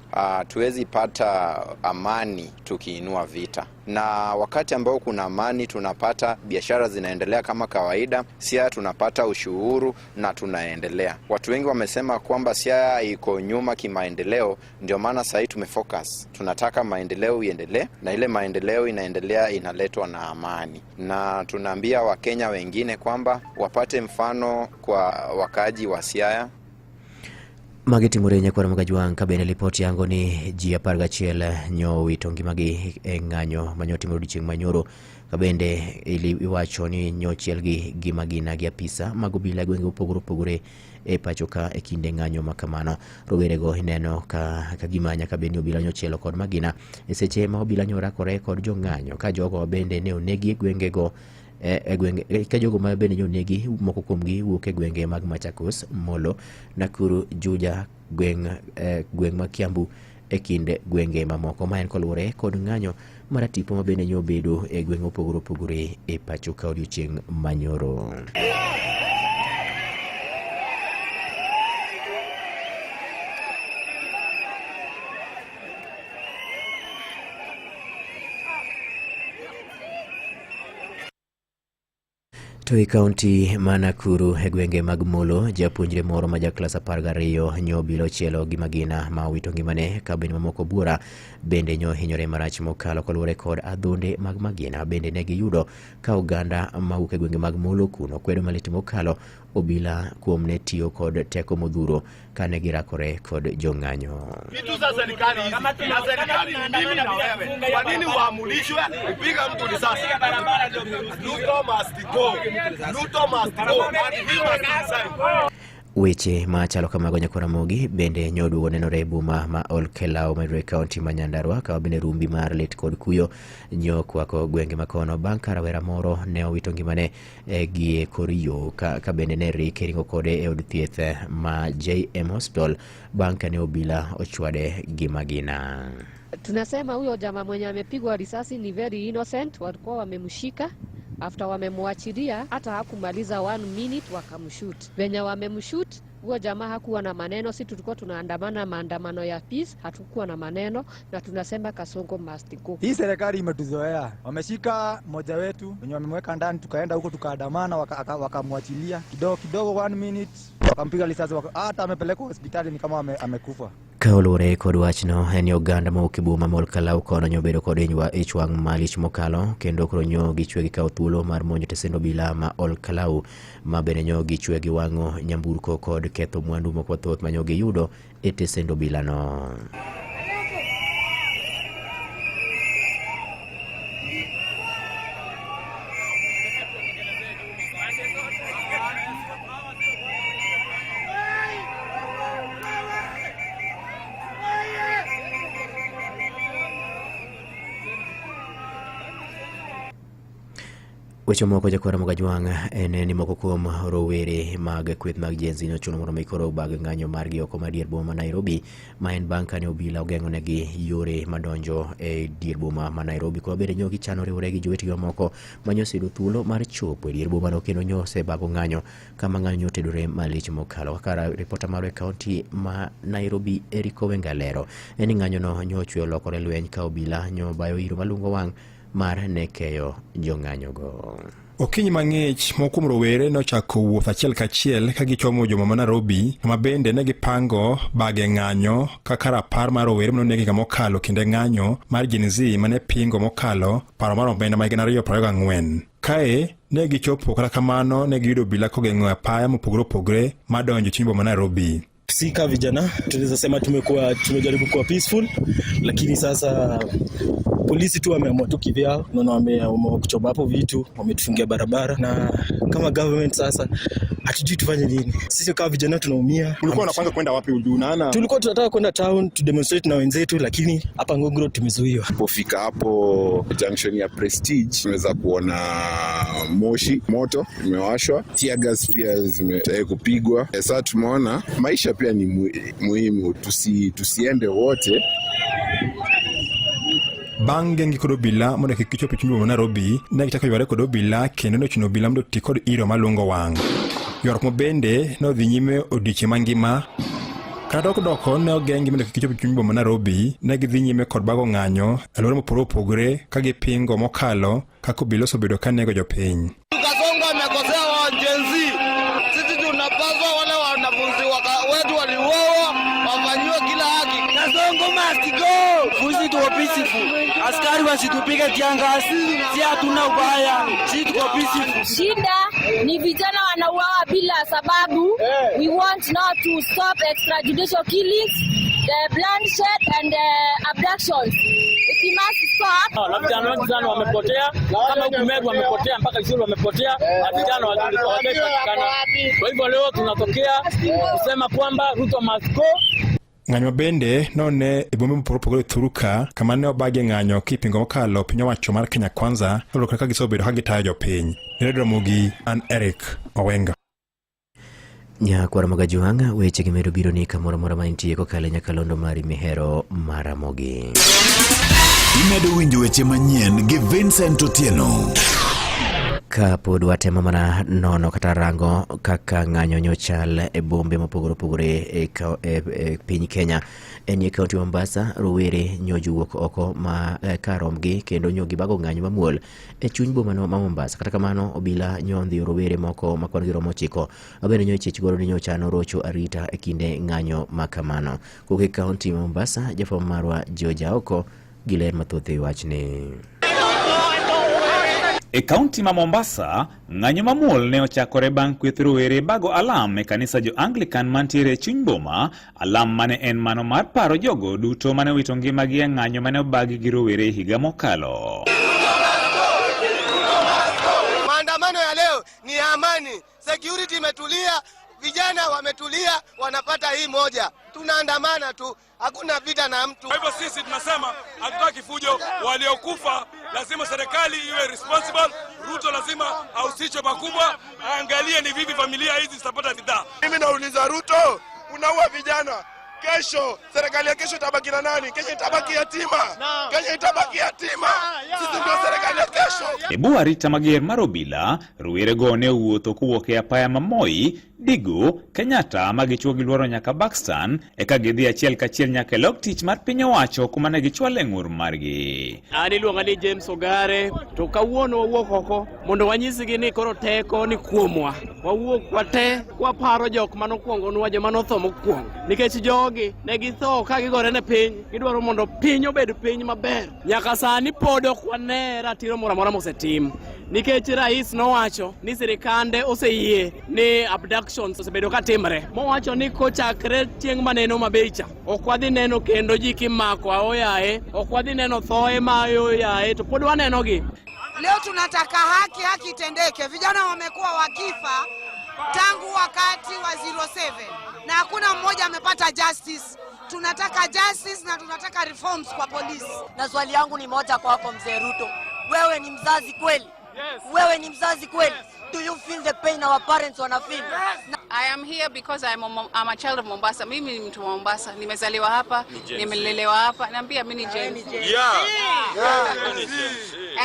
tuwezi pata amani tukiinua vita. Na wakati ambao kuna amani, tunapata biashara zinaendelea kama kawaida, Siaya tunapata ushuru na tunaendelea. Watu wengi wamesema kwamba Siaya iko nyuma kimaendeleo, ndio maana sahii tumefocus, tunataka maendeleo iendelee, na ile maendeleo inaendelea inaletwa na amani, na tunaambia Wakenya wengine kwamba wapate mfano kwa wakaaji wa Siaya. Magi timore nyakwar Magajwang' ka bende lipot yango ni ji 11 nyo owito ngimagi e ng'anyo manyotimore odiochieng' manyoro ka bende iwacho ni nyochielgi gi magina gi apisa mag obila e gwenge mopogore opogore e pacho ka e kinde ng'anyo ma kamano. Rowerego ineno ka gima nyaka bed ni obila nyochielo kod magina e seche ma obila nyorakore kod jong'anyo ka jogo bende ne onegi e gwengego e gwenge ka jogo ma bende nyonegi moko kuomgi wuok e gwenge mag Machakos, Molo, Nakuru, Juja, gweng' ma Kiambu e kind gwenge mamoko. Ma en koluwore kod ng'anyo maratipo ma bende nyobedo e gwenge mopogore opogore e pacho ka odiochieng' manyoro. To e kaunti ma Nakuru e gwenge mag Molo, japuonjre moro ma jaklas 12 nyo obila ochielo gi magina ma owito ngimane ka bende mamoko buora bende nyo hinyore marach mokalo koluwore kod adhonde mag magina. Bende ne giyudo ka oganda mawuok e gwenge mag Molo kuno kwedo malit mokalo obila kuom ne tiyo kod teko modhuro kane girakore kod jong'anyo. Vitu za serikali hizi na serikali ni mimi na wewe. Kwa nini uamulishwe kupiga mtu risasi? Ruto must go. Ruto must go. And we must resign. Weche machalo kamago nyakwar Ramogi bende nyoduogo nenore e boma ma Olkelau mayudore e kaunti ma Nyandarua kama bende rumbi mar lit kod kuyo nyokwako gwenge makono bang' ka rawera moro ne owito ngimane gi e kor yo ka bende ne rik ringo kode e od thieth ma JM Hospital bang' ka ne obila ochwade gi magina. Tunasema huyo jamaa mwenye amepigwa risasi ni very innocent, walikuwa wamemshika after wamemwachilia, hata hakumaliza 1 minute wakamshoot. Venye wamemshoot huyo jamaa hakuwa na maneno, si tulikuwa tunaandamana maandamano ya peace, hatukuwa na maneno na tunasema Kasongo must go. Hii serikali imetuzoea, wameshika mmoja wetu wenye wamemweka ndani, tukaenda huko tukaandamana, wakamwachilia kidogo kidogo, 1 minute wakampiga risasi, hata amepelekwa hospitali ni kama amekufa. Ka oluwore kod wachno en ni oganda mawuok e boma ma Olkalau kono nyobedo kod ich wang' malich mokalo kendo koro nyo gichwe gikawo thuolo mar monjo tesend obila ma Olkalau ma bende nyo gichwe giwang'o nyamburko kod ketho mwandu moko mathoth ma nyo giyudo e tesend obilano. Weche moko jakwar Mogajwang' en ni moko kuom rowere mag kweth mag Gen Z nochuno mondo mi koro obag ng'anyo margi oko mar dier boma ma Nairobi ma en bang' kane obila ogeng'onegi yore madonjo e dier boma ma Nairobi. Kuma bende nyo gichano riwore gi jowetegi mamoko ma nyo oseyudo thuolo mar chopo e dier bomano kendo nyo osebago ng'anyo kama ng'anyo nyo otedore malich mokalo. Kaka ripota marwa e kaunti ma Nairobi Eric Owenga lero en ni ng'anyono nyo ochwe olokore lweny ka obila nyo bayo iro malungo wang' mar ne keyo jong'anyogo. Okinyi mang'ich moko kuom rowere nochako wuoth achiel kachiel ka gichomo joma ma Nairobi kama bende ne gipango bage ng'anyo kaka rapar mar rowere manoneg higa mokalo kinde ng'anyo mar Gen Z mane pingo mokalo paro mar omenda ma higa 2024. Kae ne gichopo kata kamano ne giyudo obila kogeng'o apaya mopogore opogore madonjo chuny boma ma Nairobi. Si kama vijana tunaweza sema tumejaribu kuwa peaceful, lakini sasa polisi tu wameamua tu kivyao. Unaona wameamua kuchoma hapo vitu, wametufungia barabara, na kama government sasa hatujui tufanye nini. Sisi kama vijana tunaumia. Ulikuwa unapanga kwenda wapi? Unaona? Tulikuwa tunataka kwenda town to demonstrate na wenzetu, lakini hapa Ngong Road tumezuiwa. Tulipofika hapo junction ya Prestige tunaweza kuona moshi, moto imewashwa, tear gas pia zimetayari kupigwa. Sasa tumeona maisha pia ni muhimu, tusiende wote. Bang' geng'gi kod obila mondo kik gichop e chuny boma ma Nairobi, ne gichako yware kod obila kendo nochuno obila mondo oti kod iro malungo wang'. Ywaruok ma bende nodhi nyime odiechieng' mangima Kata tok doko ne ogeng'gi mondo kik gichop e chuny boma ma Nairobi, ne gidhi nyime kod bago ng'anyo e alwora mopogore opogore ka gipingo mokalo kaka obila osebedo ka nego jopiny. Kasongo amekosea wa Gen Z. Sisi tunapaswa wale wanafunzi wetu waliuawa wafanyiwe kila haki. Kasongo must go. Sisi tuko peaceful. Askari wasitupige teargas. Si hatuna ubaya. Sisi tuko peaceful. Shida ni vijana wanauawa bila sababu. We want now to stop extrajudicial killings, the bloodshed and the abductions. It must stop. Na vijana wengi sana wamepotea, kama huku Meru wamepotea, mpaka Isiolo wamepotea, na vijana hawajapatikana. Kwa hivyo leo tunatokea kusema kwamba Ruto must go. Ng'anyo bende none e bombe mopogore opogore e Thuruka kama ne obagie ng'anyo kipingo mokalo piny owacho mar Kenya Kwanza kaluwore kaka gisebedo ka gitayo jopiny. Ne Radio Ramogi, an Eric Owenga. Nyakwar Magajuang', weche gi medo biro ni kamoro amora ma intie kokalo e nyakalondo mari mihero mar Ramogi. Imedo winjo weche manyien gi Vincent Otieno. Ka pod watemo mana nono kata rango kaka ng'anyo nyochal e bombe mopogore opogore e, e, e piny Kenya en e kaunti Mombasa, rowere nyo jowuok oko ma eh, kar romgi kendo nyo gibago ng'anyo mamuol e chuny bomano ma Mombasa. Kata kamano, obila nyo ondhiyo rowere moko ma kwan gi romo ochiko ma bende nyo ichich godo ni nyo chano rocho arita e kinde ng'anyo ma kamano. Kowuok e kaunti ma Mombasa, jafwambo marwa George Aoko gi ler mathoth e wachni. E kaunti ma Mombasa, ng'anyo mamuol ne ochakore bang' kweth rowere bago alam e kanisa jo-Anglican mantiere e chuny boma, alam mane en mano mar paro jogo duto mane owito ngimagi e ng'anyo mane obagi gi rowere e higa mokalo. Maandamano ya leo ni ya amani, security imetulia, vijana wametulia, wanapata hii moja. Tunaandamana tu, hakuna vita na mtu. Kwa hivyo sisi tunasema hatutaki fujo, waliokufa lazima serikali iwe responsible. Ruto lazima ahusishwe pakubwa, aangalie ni vipi familia hizi zitapata ridhaa. Mimi nauliza Ruto, unaua vijana kesho, serikali ya kesho itabaki na nani? Kesho itabaki yatima, kesho itabaki yatima. Sisi ndio serikali ya kesho. E bwo arita mager mar obila, rowerego ne owuotho kowuok e apaya ma Moi, Digo, Kenyatta ma gichuo giluoro nyaka Buxton eka gidhi achiel kachiel nyaka e log tich mar piny owacho kuma ne gichwale ng'ur margi. An iluonga ni James Ogare, to kawuono wawuok oko mondo wanyisgi ni koro teko ni kuomwa. Wawuok wate kwaparo jok manokwongonwa, joma notho mokwongo. Nikech jogi ne githo ka gigore ne piny, gidwaro mondo piny obed piny maber. Nyaka sani pod ok wane ratiro moro amora mosetim. Nikech rais nowacho ni sirikande oseyie ni abductions osebedo ka timre. Mowacho ni kochakre chieng' maneno Homa cha, ok wadhi neno kendo ji kimako aoyaye, ok wadhi neno thoe ma aoyaye, to pod wanenogi. Leo tunataka haki, haki itendeke. Vijana wamekuwa wakifa tangu wakati wa 07 na hakuna mmoja amepata justice. Tunataka justice na tunataka reforms kwa polisi. Na swali yangu ni moja kwako mzee Ruto, wewe ni mzazi kweli? Yes. Wewe ni mzazi kweli? Yes. Do you feel the pain our parents wana feel? Yes. I am here because I'm a child of Mombasa. Mimi ni mtu wa Mombasa. Nimezaliwa hapa, nimelelewa hapa. Naambia mimi ni Gen Z. Yeah.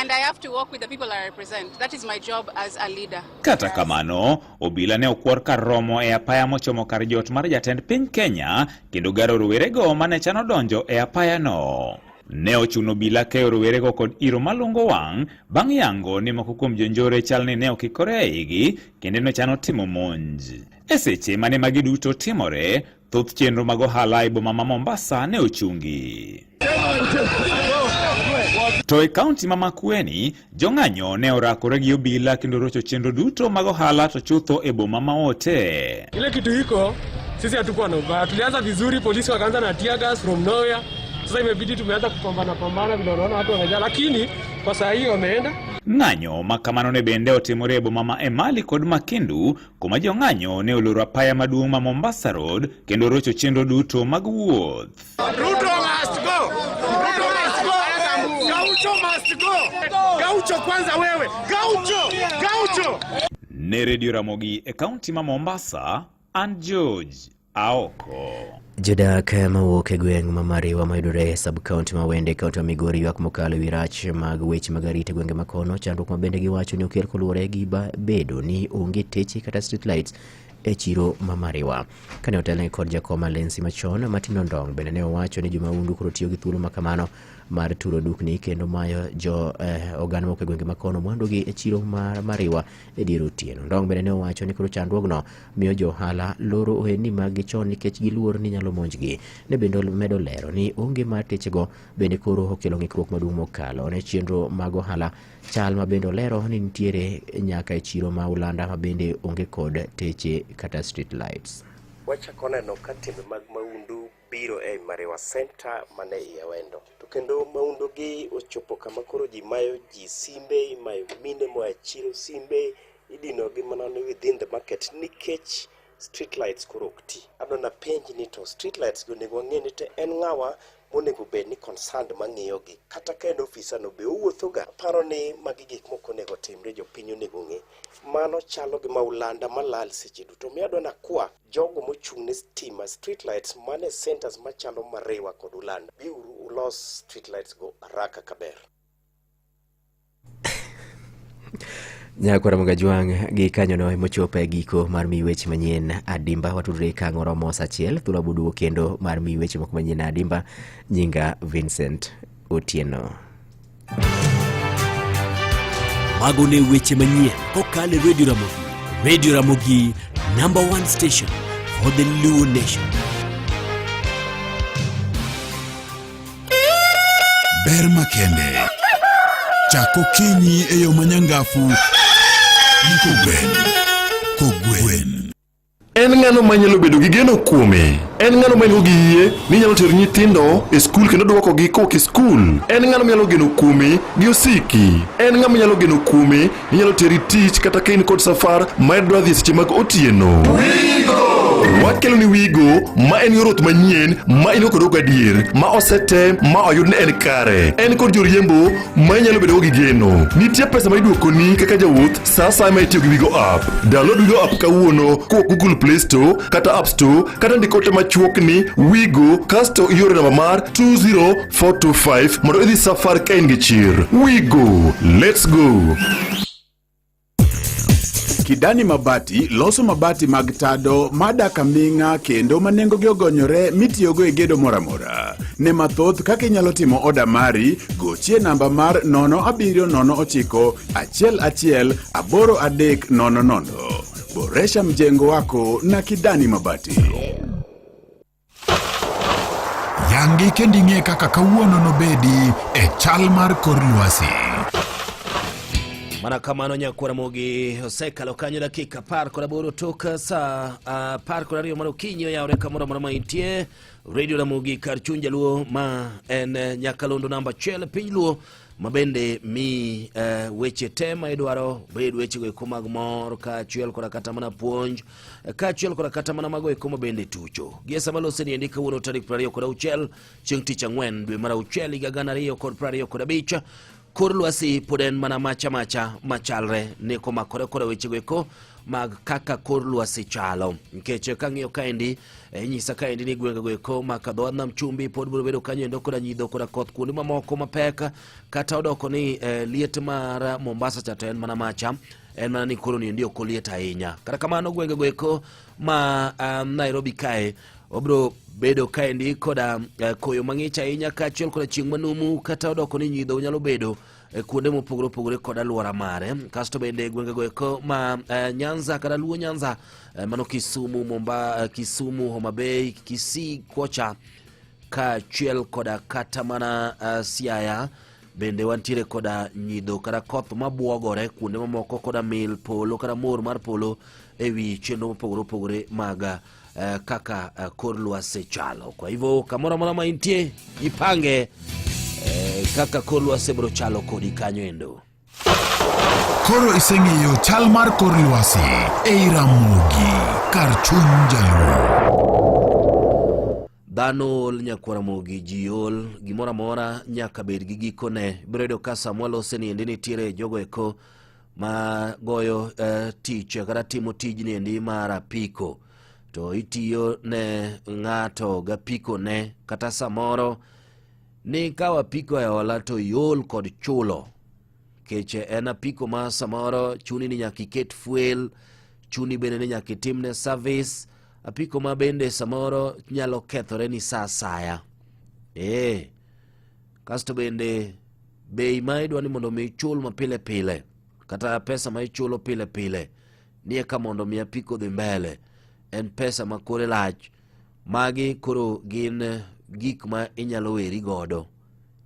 And I have to work with the people I represent. That is my job as a leader. Kata kamano, obila ne okwor kar romo e apaya mochomo kar jot mar jatend piny Kenya kendo garo rowerego mane chano donjo e apayano. Ne ochuno obila keyo rowerego kod iro malungo wang' bang' yango ni moko kuom jonjore chal ni ne okikore e igi kendo ne chano timo monj. E seche mane magi duto timore, thoth chenro mag ohala e boma ma Mombasa ne ochungi. To e kaunti ma Makueni, jong'anyo ne orakore gi obila kendo rocho chenro duto mag ohala to chutho e boma ma Wote. Ile kitu iko, sisi hatukuwa na ubaya. Tulianza vizuri, polisi wakaanza na tear gas from nowhere. Sasa imebidi tumeanza kupambana pambana, vile unaona watu wamejaa, lakini kwa saa hii wameenda. Ng'anyo ma kamano ne bende otimore e boma ma Emali kod Makindu kuma jong'anyo ne oloro apaya maduong' ma Mombasa Road kendo rocho chenro duto mag wuoth. Ruto must go. Ruto must go. Gaucho must go. Gaucho kwanza wewe. Gaucho. Gaucho. Ne Radio Ramogi e kaunti ma Mombasa, an George Aoko. Jodak mawuok e gweng' ma Mariwa mayudore e sub-county ma Wende e kaunti ma Migori ywak mokalo e wi rach mag weche mag arita e gwenge makono. Chandruok ma bende giwacho ni okel koluwore gi bedo ni onge teche kata street lights e chiro ma Mariwa. Kane otelne kod jakom Alensi machon Martin Ondong bende ne owacho ni jomaundu koro tiyo gi thuolo makamano mar turo dukni kendo mayo jo oganda moko e gwenge makono mwandugi e chiro mar Mariwa e dier otieno. Ndong bende ne owacho ni koro chandruogno miyo jo ohala loro ohelni maggi chon nikech giluor ni nyalo monjgi. Ne bende omedo lero ni onge mar techego bende koro okelo ng'ikruok maduong' mokalo ne chenro mag ohala chal ma bende olero ni nitiere nyaka e chiro ma Ulanda ma bende onge kod teche kata street lights. Wachako neno ka timbe mag maundu biro e Mariwa Center mane iye Awendo. To kendo maundu gi ochopo kama koro ji mayo ji simbe, imayo mine moa e chiro simbe, idino gi mana ni within the market nikech street lights koro ok ti. Adwa napenj ni to street lights gi onego wang'e ni to en ng'awa monego bed ni concerned mang'iyo gi. Kata ka en ofisa no be owuotho ga. Aparo ni magi gik moko onego timre, jopiny onego ng'e. Mano chalo gi maulanda malal seche duto. Omiyo adwa nakwa jogo mochung' ne stima street lights mane centers machalo Mariwa kod Ulanda. Biuru ulos street lights go haraka kaber. Nyakwara Mugajwang' gi kanyono emochopo e giko mar miyi weche manyien adimba. Watudre ka ang' oromo sa achiel thuolo abuduogo kendo mar miyi weche moko manyien adimba. Nyinga Vincent Otieno. Mago ne weche manyien kokalo e Radio Ramogi. Radio Ramogi, number one station for the Luo Nation. Ber makende. Chak okinyi e yo manyangafu gi kogwen. Kogwen. En ng'ano manyalo bedo gi geno kuome? En ng'ano ma en gi yie ni nyalo tero nyithindo e skul kendo duokogi kowuok e skul? En ng'ano manyalo geno kuome gi osiki? En ng'ama nyalo geno kuome ni nyalo teri tich kata ka in kod safar ma idwa dhi e seche mag otieno? Wakelo ni Wigo ma en yor wuoth manyien ma in go kod gadier ma osetem ma oyud ni en kare. En kod joriembo ma inyalo bedogo gi geno. Nitie pesa ma iduokoni kaka jawuoth sa asaya ma itiyo gi Wigo app. Download Wigo app kawuono kowuok Google Play Store kata App Store kata ndik ote machuok ni Wigo kasto ioro namba mar 20425 mondo idhi safar ka in gi chir. Wigo, let's go! Kidani Mabati loso mabati mag tado madak aming'a kendo ma nengogi ogonyore mitiyogo e gedo moro amora. Ne mathoth kaka inyalo timo oda mari, gochie namba mar 0709 11 8300. Boresha mjengo wako na Kidani Mabati. Yangi kendo ing'e kaka kawuono nobedi e chal mar kor lwasi. Mana kamano nyakwara Ramogi osekalo kanyo dakika 18 tok saa 12 mar okinyi oyawre kamoro amora ma intie. Radio Ramogi kar chuny jaluo ma en nyakalondo namba 1 piny luo ma bende mi weche te ma idwaro bed wechego eko mag mor kaachiel koda kata mana puonj kaachiel koda kata mana mago eko ma bende tucho. Gie sama lose ni endi kawuono tarik 26 chieng' tich ang'wen dwe mar auchiel higa 2025 kor lwasi pod en mana macha macha machalre ni komakore koda wechego eko mag kaka kor lwasi chalo nikech kang'iyo kaendi inyisa kaendi ni gwengego eko ma kadho wadh nam chumbi pod biro bedo kanyo endo koda nyidho koda koth kuonde mamoko mapek kata odoko ni liet mar Mombasa cha to en mana macha en mana ni koro ni endi ok oliet ahinya kata kamano gwengego eko ma Nairobi kae obiro bedo kaendi koda koyo mang'ich ahinya kaachiel koda chieng' manumu kata odoko ni nyidho nyalo bedo e kuonde mopogore opogore kod alwora mare. Kasto bende gwengego eko ma Nyanza kata Luo Nyanza mano Kisumu, Momba, Kisumu, Homa Bay, Kisii kocha kaachiel koda kata mana Siaya bende wantiere koda nyidho kata koth mabuogore kuonde mamoko koda mil polo kata mor mar polo ewi chenro mopogore opogore mag kaka kor lwasi chalo. Kwa hivyo kamoro amora ma intie jipange kaka kor lwasi biro chalo kodi kanyo endo. Koro iseng'eyo chal mar kor lwasi ei Ramogi kar chuny jaluo. Dhano ol nyakwar Ramogi, ji ol, gimoro amora nyaka bed gi gikone. Ibiro yudo ka sama walose ni endi nitiere jogo eko ma goyo tich kata timo tijni endi mar apiko to itiyo ne ng'ato gapiko ne kata samoro ni kawo apiko e hola to iol kod chulo nikech en apiko ma samoro chuni ni nyaka iket fuel Chuni bende ni nyaka itimne service. Apiko ma bende samoro nyalo kethore ni sa asaya. Ee. Kasto bende bei ma idwa ni mondo mi ichul ma pile pile kata pesa ma ichulo pile pile ni eka mondo mi apiko dhi mbele en pesa ma kore lach. Magi koro gin gik ma inyalo weri godo.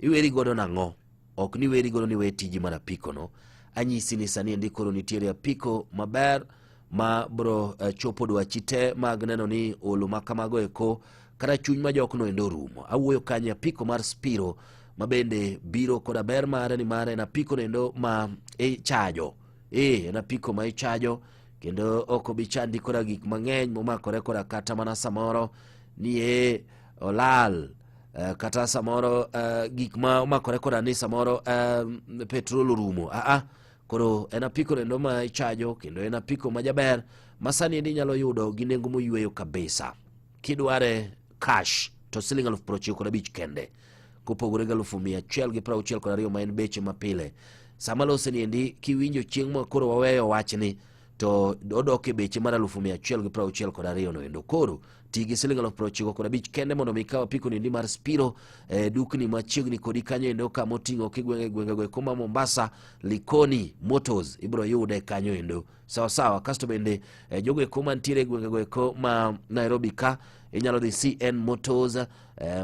Iweri godo nang'o? Ok ni weri godo ni we tiji mar apiko no. Anyisi ni sani endi koro nitiere apiko maber ma bro chopo dwachi te mag neno ni olo ma kamago eko kata chuny ma jokno endo orumo. Awuoyo kanyo apiko mar Spiro ma bende biro koda ber mare ni mar en apiko endo ma ichajo. En apiko ma ichajo kendo ok obi chandi koda gik mang'eny momakore koda kata mana samoro ni e olal kata samoro gik ma omakore koda ni samoro petrol orumo. Aa, koro en apiko endo ma ichajo kendo en apiko ma jaber ma sani endi inyalo yudo gi nengo moyweyo kabisa. Kidware cash to siling 95,000 kende, kopogore gi 162 ma en beche mapile. Sama lose ni endi kiwinjo chieng' ma koro waweyo wachni to odok e beche mar 162 no endo. Koro ti gi siling 95,000 kende mondo mi ikaw apiko ni endi mar Spiro e dukni machiegni kodi kanyo endo kama oting'o kigwenge gwengego eko ma Mombasa, Likoni Motors ibiro yude kanyo endo. Sawa sawa. Kasto bende jogo eko mantiere e gwengego eko ma Nairobi ka inyalo dhi CN Motors,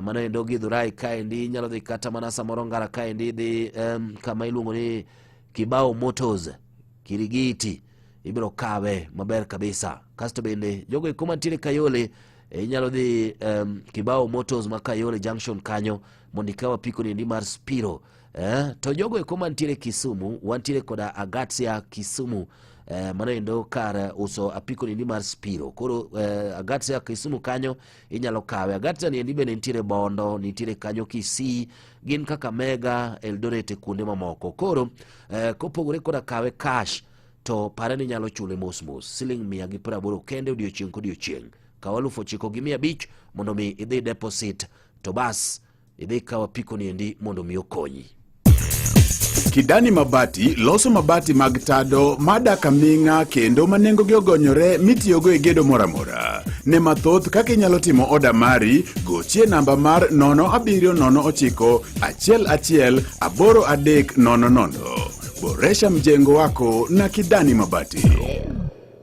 mano endo Githurai kaendi, inyalo dhi kata mana samoro Ngara kaendi, dhi kama iluongo ni Kibao Motors Kirigiti, ibiro kawe maber kabisa. Kasto bende jogo eko mantiere Kayole, inyalo dhi Kibao Motors ma Kayole Junction kanyo mondo ikaw apiko ni endi mar Spiro. To jogo eko mantiere Kisumu, wantiere koda Agatia Kisumu, mano endo kar uso apiko ni endi mar Spiro. Koro Agatia Kisumu kanyo inyalo kawe. Agatia ni endi bende nitiere Bondo, nitiere kanyo Kisii, gin Kakamega, Eldoret e kuonde mamoko. Koro kopogore koda kawe cash to pare ni inyalo chule mos mos siling 180 kende odiochieng' kodiochieng'. Kaw 9,500 mondo mi idhi deposit to bas idhi kaw apiko ni endi mondo mi okonyi. Kidani Mabati loso mabati mag tado madak aming'a kendo ma nengogi ogonyore mitiyogo e gedo moro amora. Ne mathoth kaka inyalo timo oda mari, gochie namba mar 0709 11 83 00. Boresha mjengo wako na Kidani Mabati.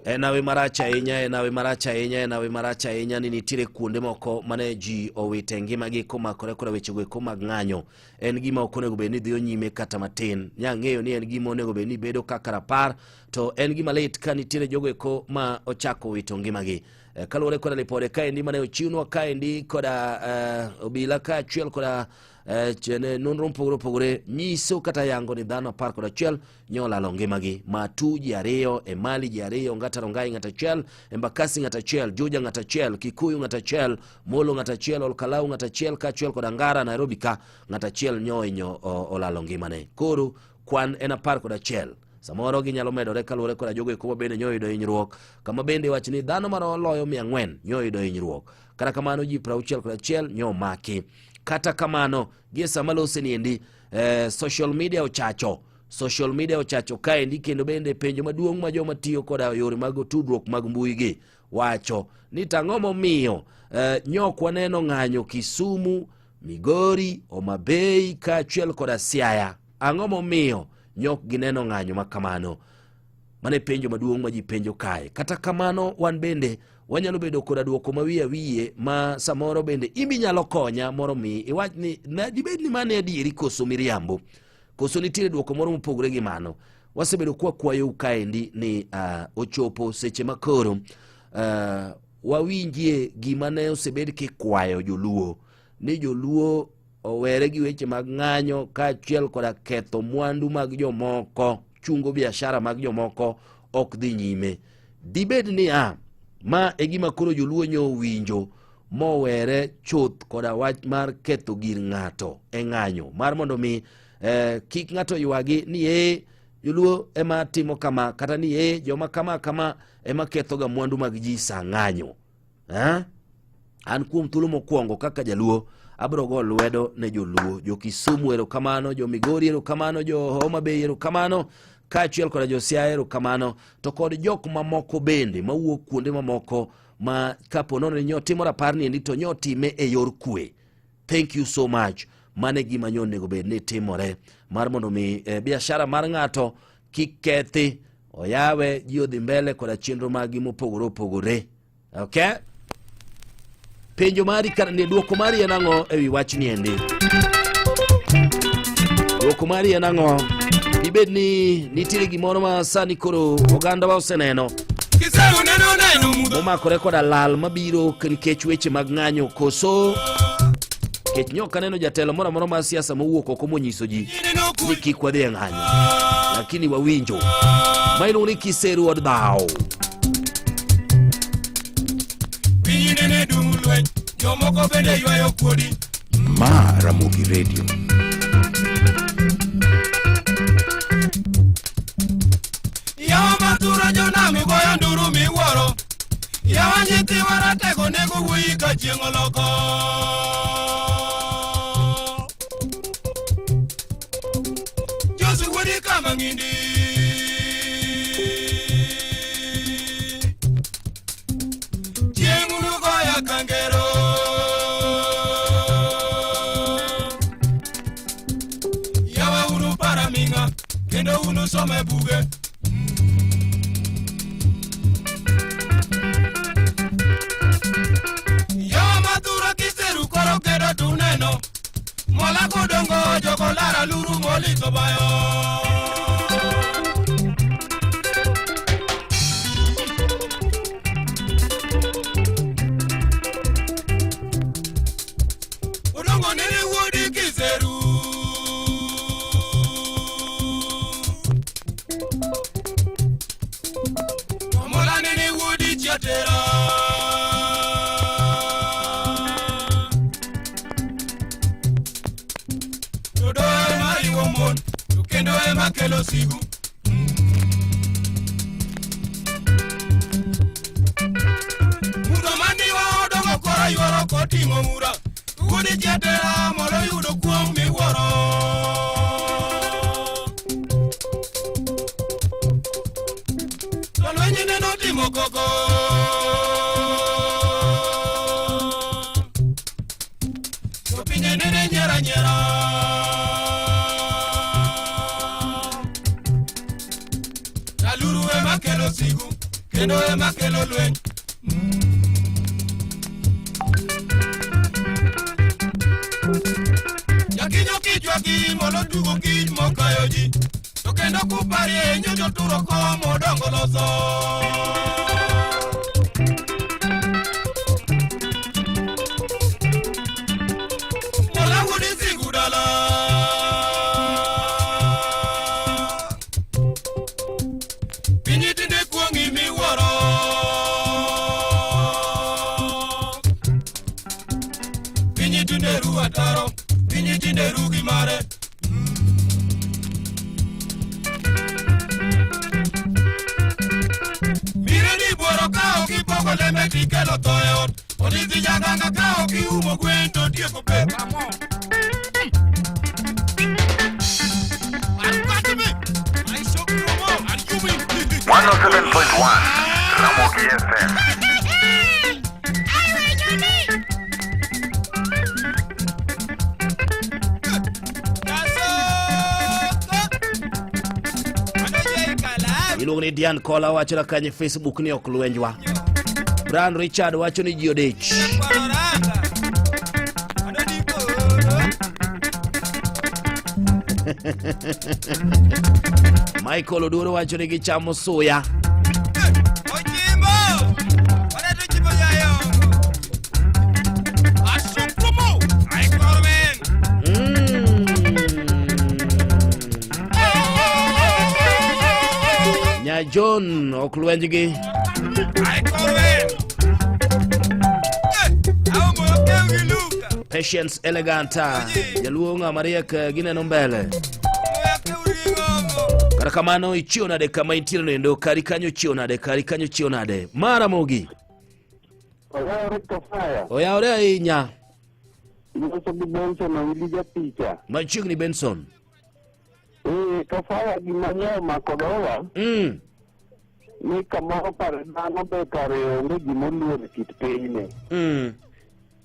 En hawi marach ahinya, en hawi marach ahinya, en hawi marach ahinya ni nitiere kuonde moko mane ji owite ngimagi komakore koda wechego eko mag ng'anyo. En gima ok onego bed ni dhiyo nyime kata matin. Nya ng'eyo ni en gima onego bed ni bedo kaka rapar, to en gima lit ka nitiere jogo eko ma ochako wito ngimagi. Kaluwore koda lipode kaendi mane ochiwnwa kaendi koda obila kaachiel koda nonro mopogore opogore nyiso kata yango ni dhano 11 nyolalo ngimagi. Matu ji 2, Emali ji 2, Ongata Rongai ng'ato achiel, Embakasi ng'ato achiel, Juja ng'ato achiel, Kikuyu ng'ato achiel, Molo ng'ato achiel, Olkalau ng'ato achiel, kaachiel kod Angara Nairobi ka ng'ato achiel nyohinyo olalo ngimane. Koro kwan en 11. Samoro ginyalo medore kaluwore koda jogo eko ma bende nyoyudo hinyruok, kama bende wach ni dhano maloyo 400 nyoyudo hinyruok. Kata kamano ji 61 nyomaki. Kata kamano gie sama lose ni endi social media ochacho. Social media ochacho kaendi, kendo bende penjo maduong' ma joma tiyo koda yore mag tudruok mag mbui gi wacho ni tang'o momiyo nyok waneno ng'anyo Kisumu, Migori, Homa Bay kaachiel koda Siaya. Ang'o momiyo nyok gineno ng'anyo ma kamano? Mano e penjo maduong' ma ji penjo kae. Kata kamano wan bende wanyalo bedo koda dwoko ma wiye wiye ma samoro bende imbi nyalo konya moro mi iwach ni na dibed ni mano adieri koso miriambo, koso nitiere dwoko moro mopogore gi mano. Wasebedo kwa kwayou kaendi ni ochopo seche ma koro wawinjie gima ne osebed kikwayo joluo ni joluo owere gi weche mag ng'anyo kaachiel koda ketho mwandu mag jomoko, chungo biashara mag jomoko ok dhi nyime. Dibed niya ma e gima koro joluo nyo owinjo mowere chuth koda wach mar ketho gir ng'ato e ng'anyo mar mondo mi kik ng'ato ywagi ni joluo ema timo kama kata ni joma kama kama ema kethoga mwandu mag ji sa ng'anyo. An kuom thuolo mokwongo kaka jaluo abiro go lwedo ne joluo. Jo Kisumu erokamano, jo Migori erokamano, jo Homa Bay erokamano, kaachiel koda josiaya erokamano to kod jok mamoko bende mawuok kuonde mamoko ma kapo nono ni nyotimo rapar ni endi to nyotime e yor kwe. Thank you so much. Mano e gima nyo onego bed ni timore mar mondo mi eh, biashara mar ng'ato kik kethi oyawe ji odhi mbele koda chenro maggi mopogore opogore. Okay? Penjo mari kar ni duoko mari en ang'o e wi wachni endi? Duoko mari en ang'o? Dibed ni nitiere gimoro ma sani koro ogandawa oseneno momakore koda lal mabiro nikech weche mag ng'anyo koso nikech nyo kaneno jatelo moro amora mar siasa mowuok oko monyiso ji ni kik wadhi e ng'anyo lakini wawinjo ma iluongo ni kiseru od dhawo Piny nene dum lweny, jomoko bende ywayo kuodi. Ma Ramogi Radio. Yawa mathura jonami goyo nduru miwuoro. Yawa nyithiwa ratego nego wuoyi ka chieng' oloko. Josi wuodi kama ng'indi. Chieng' unugoya kangero. Yawa unu para ming'a kendo unu some buge. Yawa mathura kiseru koro kedo tuneno. Mola kodongo jogo lara luru molito bayo. Odongo nene wuodi kiseru. Omola nene wuodi chiatera. To doho ema riwo mon, to kendo ema kelo sigu. Mudho mandiwa odongo koro yworo koting'o mura. Wuod chiatera molo yudo kuong' miwuoro. To lweny neno timo koko. To pinje nene nyiera nyiera. Aluru ema kelo sigu, kendo ema kelo lweny. Jakinyo kichwaki molo tugo kich mokayo ji, to kendo kuparie nyocho turo kom odongo loso. Mola wuod sigu dala. Piny tinde kuong'i miwuoro. Piny tinde ru ataro, piny tinde ru gi mare. Mire ni buoro ka ok ipogo lembe tikelo tho e ot. Odhithi jaganga ka ok iumo gwen to tieko pep. Ramogi FM. Iluongo ni Dian Kola wacho na kanye Facebook ni ok lwenjwa. Brian Richard wacho ni ji odich. Michael Oduro wacho ni gichamo suya. Nya John ok lwenjgi. Patience Eleganta jaluo ng'ama riek eh, gineno mbele. Kata kamano ichiew nade kama intiere no endo kari kanyo chiew nade kari kanyo chiew nade mara mogi Oyawore kafaya. oyawore ahinya Iloso gi Benson Awili japicha. machiegni Benson. Eh, kafaya gima ne omako dhoga. Ni kamoro kare dhano be kare onge gima oluor e kit pinyni.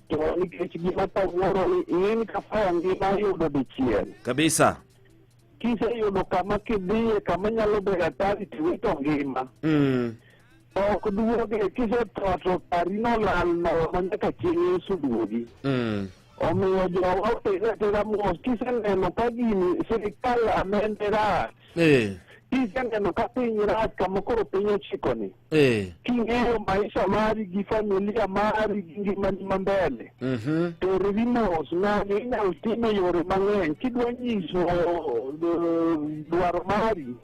To nikech gima kawuoro ni ing'e ni kafaya ngima yudo dichiel. Kabisa. Kiseyudo kama kidhiye kama nyalo bedo hatari tiwito ngima. Ok duoge kisetho to pari nolal nono nyaka chieng' Yesu duogi. Omiyo jowa otere atera mos kiseneno ka gini sirikal amende rach. Kiseneno ka piny rach kama koro piny ochikoni. King'eyo maisha mari gi familia mari gi ngimani ma mbele. Terri mos ng'anyo inyalo tim e yore mang'eny kidwa nyiso dwaro mari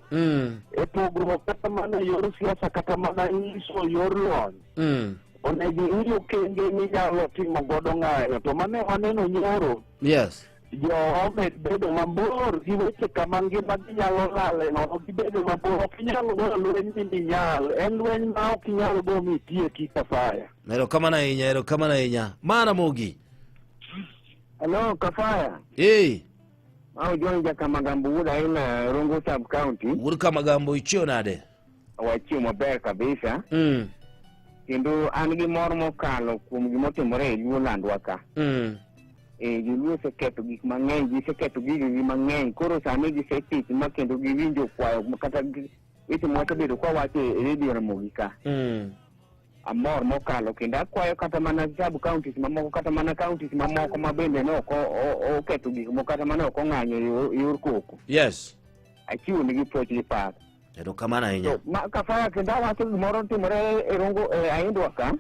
e pogruok kata mana e yor siasa kata mana nyiso yor lony. Onego ing'i okenge minyalo timo godo ng'anyo to mane waneno nyoro. Jowa omed bedo mabor gi weche kama ngima ginyalo lale nono gibedo mabor ok inyal goyo lweny mi minyal en lweny ma ok inyal go mitieki kafaya. Erokamano ahinya, erokamano ahinya. Mara Mogi. Hello, Kafaya. Hey. Mau John Jakamagambo wuod aina Rongo Sub County. Wuod Kamagambo ichiew nade? Wachiew maber kabisa. Kendo an gi mor mokalo kuom gimotimore e Luo landwa ka. Joluo oseketho gik mang'eny, giseketho gigegi mang'eny. Koro sani gisetich ma kendo giwinjo kwayo kata weche mwasebedo kwawacho e redio Ramogi ka. Amor mokalo kendo akwayo kata mana sub counties mamoko kata mana counties mamoko ma bende ne ok oketho gik moko kata mana ok ong'anyo e yor koko. Achiwo negi puoch gi pak. Erokamano ahinya. To, ma kafaya kendo awacho gimoro timore e Rongo e Aindwa ka.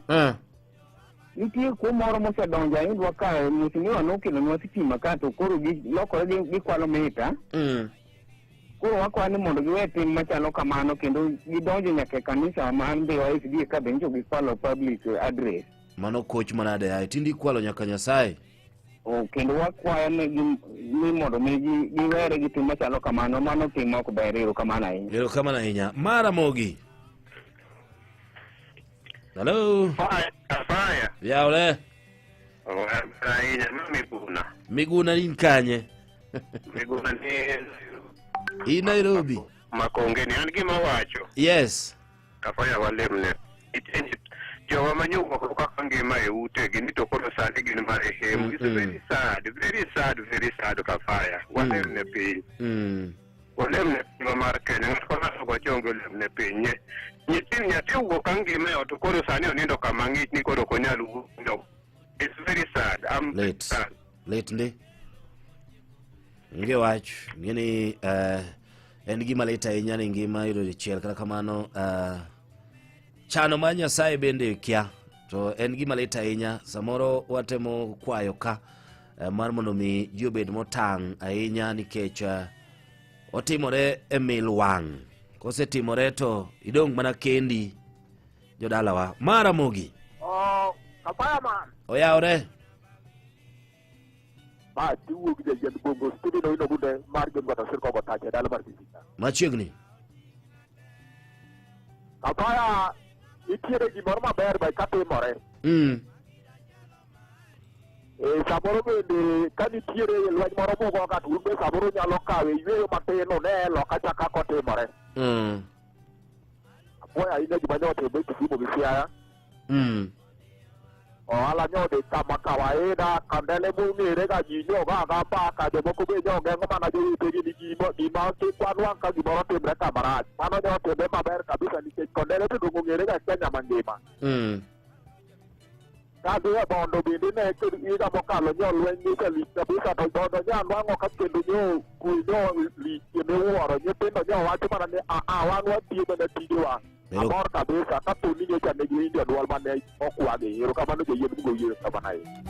Nitie kuo moro mosedonjo Aindwa ka, mheshimiwa nokelonwa sitima ka to koro gilokore gikwalo mita. Koro wakwayo ni mondo giwe tim machalo kamano kendo gidonjo nyaka e kanisa ma an be SDA ka be nyicho gikwalo public address. Mano koch manade yaye, tinde ikwalo nyaka Nyasaye. O, kendo wakwayo ni ni mondo mi giwere gi tim machalo kamano, mano tim ma ok ber. Erokamano ahinya. Erokamano ahinya. Mara Mogi. Hello. Fire. Yawre. Ahinya, ma Miguna. Miguna in kanye? Miguna ni In Nairobi. Makonge ni an gima wacho. Kafaya walemne. Nitie jowa manyuok kaka ngima e utegi ni to koro sani gin marehemu. It's very sad, very sad, very sad Kafaya. Walemne piny. Olemne pinywa mar Kenya. Ng'ato ka ng'ato ogo chonge olemne piny. Nyithind nyathi owuok ka ngima e ot to koro sani onindo kama ng'ich ni koro ok onyal wuok. It's very sad. I'm very Lit. sad. Lit ndi. Onge wach. Ng'e ni en gima lit ahinya ni ngima yudo dichiel kata kamano chano mar Nyasaye bende kia. To en gima lit ahinya. Samoro watemo kwayo ka mar mondo mi ji obed motang' ahinya nikech otimore e mil wang'. Kosetimore to idong' mana kendi jodalawa. Mara Mogi. Oh, kapaya man. Oyawre. Ma tiwuok jayien bongo studi no ino gunde mar jon gwata sirko go tache dala mar Kisika. Machiegni. Kapaya nitiere gimoro maber be katimore. Samoro bende ka nitiere lweny moro mogo ka to un be samoro nyalo kawe yueyo matin une loka cha kaka otimore. Apuoyo ahinya gima nyo otimore Kisumu gi Siaya. Ohala nyo odhi kama kawaida, kandele mong'ere ga ji nyo ga ga mbaka, jomoko be nyo geng'o mana jowetegi ni gima kik wanwang' ka gimoro timre kama rach. Mano nyo otimre maber kabisa nikech kondele to dong' ong'ere ga Kenya mangima. Kadhi e Bondo bende ne higa mokalo nyo lweny nyocha lich kabisa to Bondo nyo anwang'o ka kendo nyo kwe nyo lich miwuoro. Nyithindo nyo wacho mana ni aa wan watiyo mana tijewa. Amor kabisa kapo ni nyocha ne giwinjo dwol mane okwagi. Erokamano joyien Mungu oyie kamano ahinya.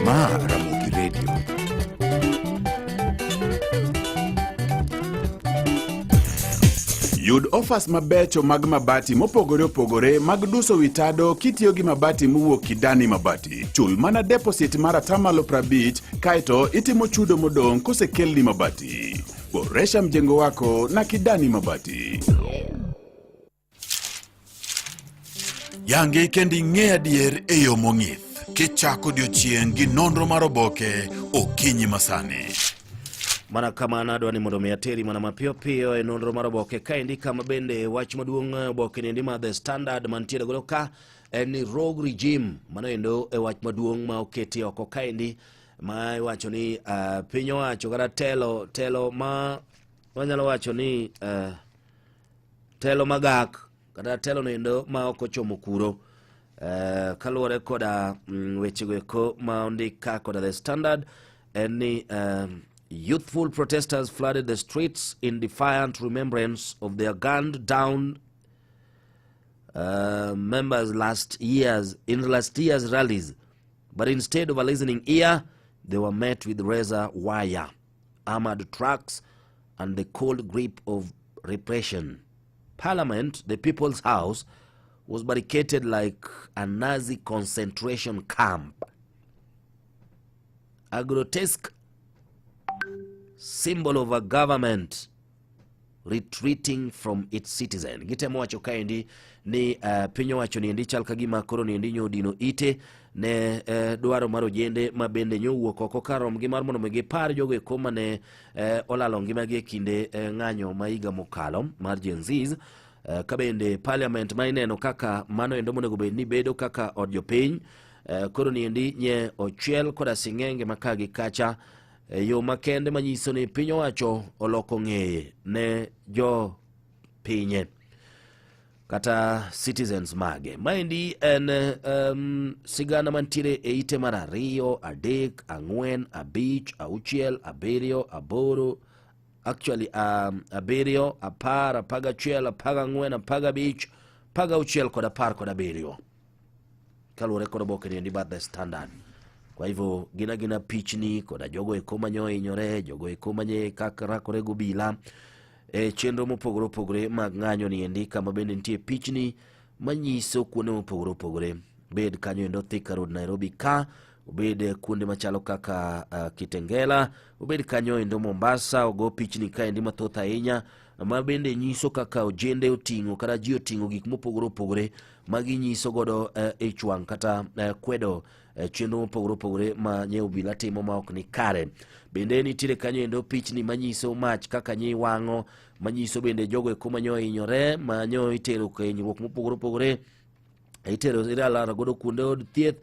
Ma Ramogi Radio. Yud offers mabecho mag mabati mopogore opogore mag duso wi tado kitiyo gi mabati mowuok Kidani Mabati. Chul mana deposit mar atamalo 50 kaeto itimo chudo modong' kosekelni mabati. Boresha mjengo wako na Kidani Mabati. Yange kendo ing'e adier e yo mong'ith. Kichako odiochieng' gi nonro mar oboke okinyi masani. Mana kamano adwa ni mondo mi ateri mana mapiyo piyo e nonro mar oboke kaendi kama bende wach maduong' e oboke niendi mar The Standard mantiere godo ka en ni rogue regime mano endo e wach maduong' ma oketi oko kaendi ma iwacho ni piny owacho kata telo telo ma wanyalo wacho ni telo magak kata telo noendo ma ok ochomo kuro kaluwore koda wechego eko ma ondik ka koda The Standard en ni youthful protesters flooded the streets in defiant remembrance of their gunned down members last year's in last year's rallies, but instead of a listening ear, they were met with razor wire, armored trucks, and the cold grip of repression. Parliament, the People's House, was barricaded like a Nazi concentration camp. A grotesque symbol of a government retreating from its citizen. Gitemo wacho kaendi ni piny owacho niendi chal ka gima koro niendi nyodino ite ne dwaro mar ojende ma bende nyowuok oko kar romgi mar mondo mi gipar jogo eko mane olalo ngimagi e kinde ng'anyo ma higa mokalo mar Gen Zs. Ka bende parliament ma ineno kaka mano endo monego bed ni bedo kaka od jopiny koro niendi nye ochiel koda sing'enge ma ka gi kacha e yo makende manyiso ni piny owacho oloko ng'eye ne jo pinye kata citizens mage. Maendi en sigana mantiere e ite mar 2, 3, 4, 5, 6, 7, 8, actually 7, 10, 11, 14, 15, 16 kod 17 kaluwore kod oboke niendi mar The Standard. Kwa hivyo gin agina pichni koda jogo eko manye ohinyore, jogo eko manye kaka rakore gobila e chenro mopogore opogore mag ng'anyo niendi, kama bende nitie pichni manyiso kuonde mopogore opogore, bed kanyo endo Thika Road Nairobi ka, obed kuonde machalo kaka Kitengela, obed kanyo endo Mombasa, ogo pichni kaendi mathoth ahinya ma bende nyiso kaka ojende oting'o kata ji oting'o gik mopogore opogore ma ginyiso godo ich wang' kata kwedo chenro mopogore opogore ma nye obila timo ma ok ni kare. Bende nitiere kanyo endo pichni manyiso mach kaka nye iwang'o, manyiso bende jogo eko manyo ohinyore, manyo itero hinyruok mopogore opogore, itero iralaro godo kuonde od thieth,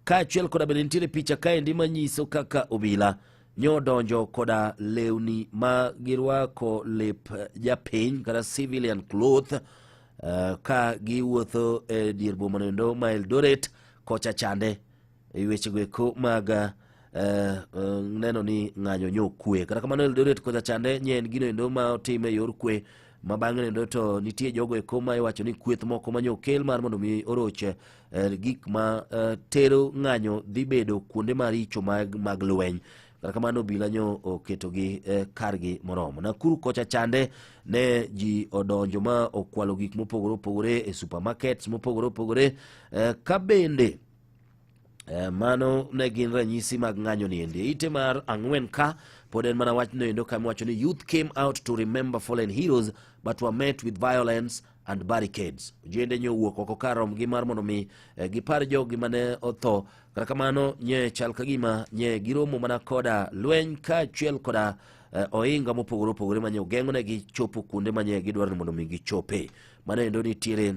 kaachiel koda bende nitiere picha kaendi manyiso kaka obila nyodonjo koda lewni ma girwako lep japiny kata civilian cloth ka giwuotho e dier boma noendo ma Eldoret kocha chande e wechego eko mag neno ni ng'anyo nyo kwe. Kata kamano Eldoret kocha chande nye en gino endo ma otim e yor kwe, ma bang'e endo to nitie jogo eko ma iwacho ni kweth moko ma nyokel mar mondo mi oroch gik ma tero ng'anyo dhi bedo kuonde maricho mag lweny. Kata kamano obila nyo oketogi kargi moromo. Nakuru kocha chande ne ji odonjo ma okwalo gik mopogore opogore e supermarkets mopogore opogore, ka bende mano ne gin ranyisi mag ng'anyo niendi. Ite mar 4 ka pod en mana wach noendo kama iwacho ni youth came out to remember fallen heroes but were met with violence and barricades. Ojende nyo owuok oko kar romgi mar mondo mi gipar jogi mane otho. Kata kamano nye chal ka gima nye giromo mana koda lweny kaachiel koda ohinga mopogore opogore manye ogeng'onegi chopo kuonde manye gidwaro ni mondo mi gichope. Mano endo nitiere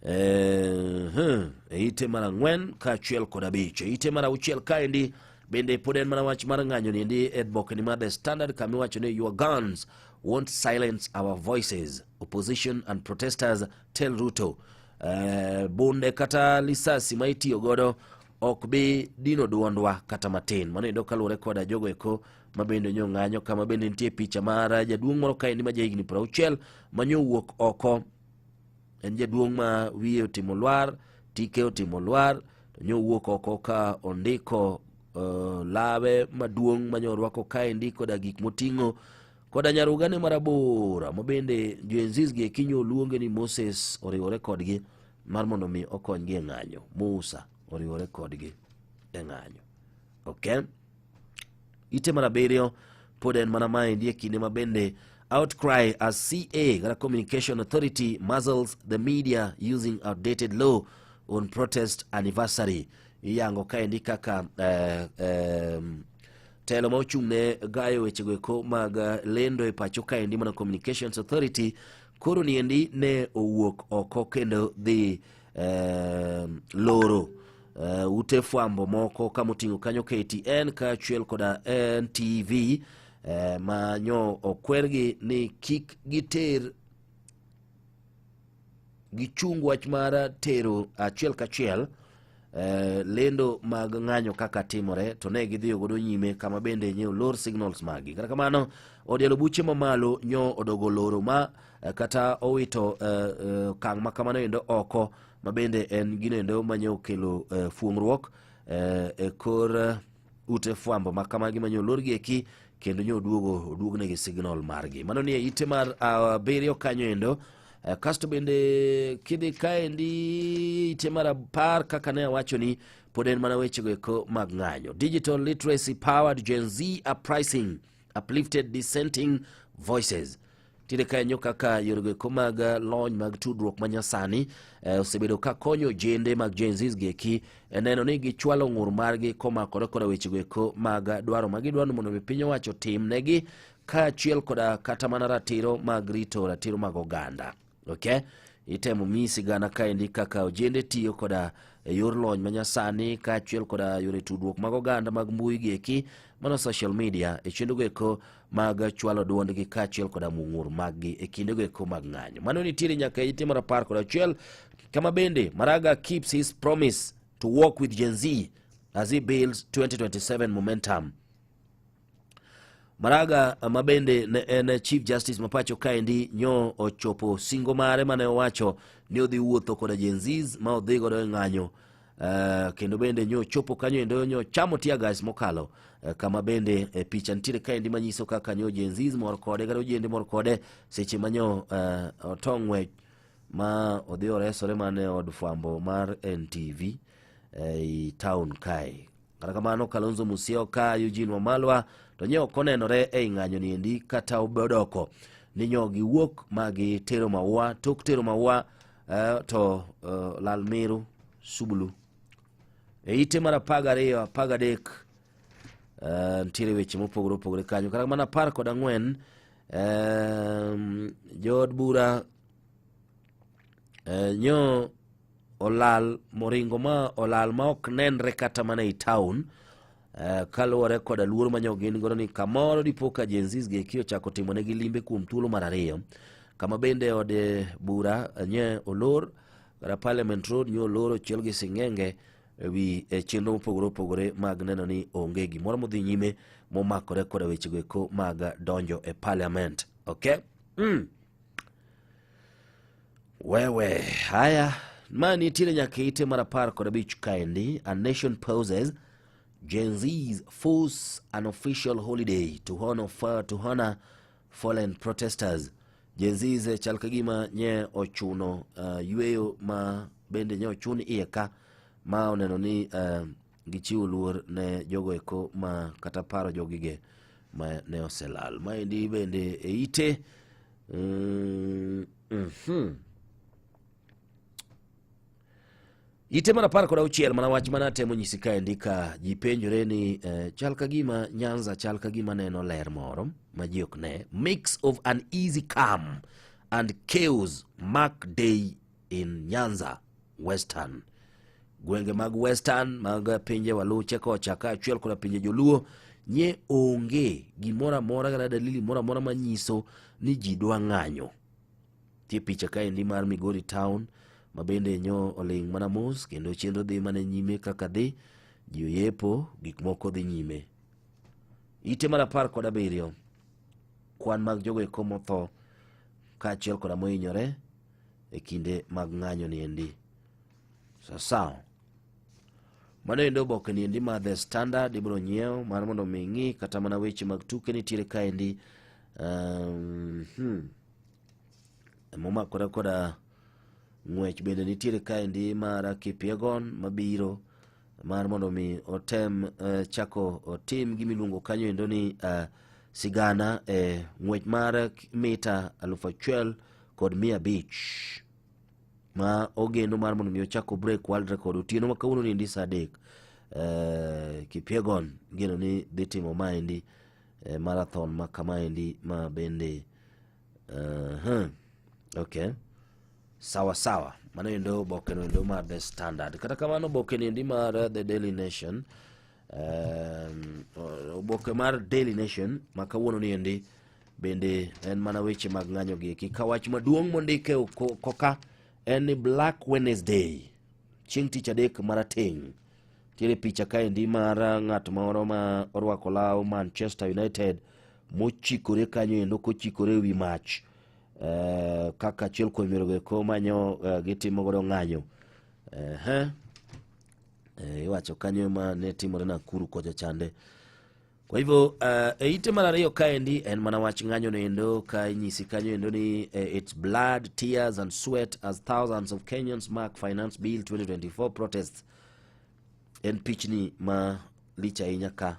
e ite mar 4 kaachiel kod 5. E ite mar 6 kaendi bende pod en mana wach mar ng'anyo niendi e oboke ni mar The Standard kama iwacho ni your guns won't silence our voices, opposition and protesters tell Ruto. Bunde kata lisasi ma itiyo godo ok bi dino duondwa kata matin. Mano endo kaluwore koda jogo eko ma bende nyo ng'anyo, kama bende nitie picha mar jaduong' moro kaendi ma jahigni 60 ma nyo owuok oko. En jaduong' ma wiye otimo lwar, tike otimo lwar, to nyo owuok oko ka ondiko lawe maduong' ma nyo orwako kaendi koda gik moting'o koda nyarugane marabora ma bende Gen Zs gi eki nyo luonge ni Moses oriwore kodgi mar mondo mi okonygi e ng'anyo. Musa oriwore kodgi e ng'anyo. Okay. Ite mar 7 pod en mana maendi e kinde ma bende outcry as CA kata Communication Authority muzzles the media using outdated law. on protest anniversary. Iyango kaendi kaka eh, eh, telo ma ochung' ne gayo wechego eko mag eh, lendo e pacho kaendi mana Communications Authority koro niendi ne owuok oko kendo dhi eh, loro eh, ute fwambo moko kamoting'o kanyo KTN kaachiel koda NTV eh, ma nyo okwergi ni kik giter gichung wach mar tero achiel kachiel eh, lendo mag ng'anyo kaka timore to ne gidhiyo godo nyime kama bende nyo lor signals maggi. Kata kamano odielo buche mamalo nyo odogo loro ma eh, kata owito eh, eh, okang' ma kamano endo oko ma bende en gino endo manyo okelo eh, fuong'ruok eh, e kor eh, ute fwambo ma kamagi manyo olorgi eki kendo nyo oduogo oduognegi signal margi. Mano nie ite mar abiriyo kanyo endo. Eh, kasto bende kidhi kaendi ite mar apar kaka ne awacho ni pod en mana wechego eko mag ng'anyo. Digital literacy powered Gen Z uprising uplifted dissenting voices. Nitiere kanyo kaka yorego eko mag eh, lony mag tudruok manyasani eh, osebedo ka konyo ojende mag Gen Z gi eki e neno ni gichwalo ng'ur margi komakore koda wechego eko mag dwaro ma gidwaro ni mondo mi piny owacho otim negi kaachiel koda kata mana ratiro mag rito ratiro mag oganda. Okay? Itemo mi sigana kaendi kaka ojende tiyo koda e yor lony manyasani kaachiel koda yore tudruok mag oganda mag mbui gi eki mano social media e chenrogo eko mag chwalo duondgi kaachiel koda mung'ur maggi e kindego eko mag ng'anyo. Mano nitiere nyaka e ite mar 11 kama bende Maraga keeps his promise to work with Gen Z as he builds 2027 momentum. Maraga ma bende ne en Chief Justice ma pacho kaendi nyo ochopo singo mare mane owacho ni odhi wuotho koda Gen Zs ma odhi godo e ng'anyo. Kendo bende nyo chopo kanyo endo nyo chamo tear gas mokalo kama bende picha nitiere kaendi manyiso kaka nyo Gen Zs mor kode kata ojende mor kode seche ma nyo otong' ng'wech ma odhi oresore mana e od fwambo mar NTV ei town kae. Kata kamano Kalonzo Musyoka, Eugene Wamalwa to nyo ok onenore ei ng'anyo niendi kata odoko ni nyo giwuok ma gitero maua tok tero maua to lal miru subulu. E ite mar 12 13 nitiere weche mopogore opogore kanyo. Kata kamano 14 jood bura nyo olal moringo ma olal ma ok nenre kata mana ei town kaluwore koda luoro ma nyo gin godo ni kamoro dipo ka Gen Zs gi eki ochako timo negi limbe kuom thuolo mar ariyo kama bende od bura nye olor kata Parliament Road nye olor ochiel gi sing'enge ewi chenro mopogore opogore mag neno ni onge gimoro modhi nyime momakore koda wechego eko mag donjo e Parliament. Okay? Wewe, haya ma nitiere nyaka ite mar 15 kaendi. A nation pauses, Gen Zs force an official holiday to honor, to honor fallen protesters. Gen Zs chal ka gima nye ochuno yweyo ma bende nye ochun iye ka ma oneno ni gichiwo luor ne jogo eko ma kata paro jogige ma ne oselal. Maendi bende e ite Ite mar 16 mana wach mana temo nyisi kaendi ka ji penjore ni chal ka gima Nyanza chal ka gima neno ler moro ma ji ok ne. Mix of uneasy calm and chaos mark day in Nyanza Western. Gwenge mag Western mag pinje Waluche kocha kaachiel koda pinje Joluo nye onge gimoro amora kata dalili moro amora manyiso ni ji dwa ng'anyo. Nitie picha kaendi mar Migori Town ma bende nyo oling' mana mos kendo chenro dhi mana nyime kaka dhi, ji oyepo, gik moko dhi nyime. Ite mar 17 kwan mag jogo eko motho kaachiel koda mohinyore e kinde mag ng'anyo niendi. Sawa. Mano endo oboke niendi mar The Standard ibiro nyiew mar mondo mi ing'i kata mana weche mag tuke nitiere kaendi. Momakore koda ng'wech bende nitiere kaendi mar Kipyegon mabiro mar mondo mi otem chako otim gimiluongo kanyo endo ni sigana e ng'wech mar mita alufu achiel kod mia abich. ma ogeno mar mondo mi ochak break world record otieno ma kawuono niendi saa 3. Kipyegon geno ni dhi timo maendi marathon ma kamaendi ma bende okay. Sawa sawa, mano endo oboke no endo mar The Standard. Kata kamano oboke ni endi mar The Daily Nation, oboke mar Daily Nation ma kawuono ni endi bende en mana weche mag ng'anyo gi eki. Ka wach maduong' mondike koka en ni Black Wednesday, chieng' tich adek marateng'. Nitiere picha kaendi mar ng'at moro ma orwako law Manchester United mochikore kanyo endo kochikore ewi mach kaka achiel kuom yorego eko manyo gitimo godo ng'anyo. Iwacho kanyo ma ne timore Nakuru kocha chande. Kwa hivyo e ite mar ariyo kaendi en mana wach ng'anyo noendo ka inyisi kanyo endo ni it's blood, tears and sweat as thousands of Kenyans mark Finance Bill 2024 protests. En pichni ma lich ahinya ka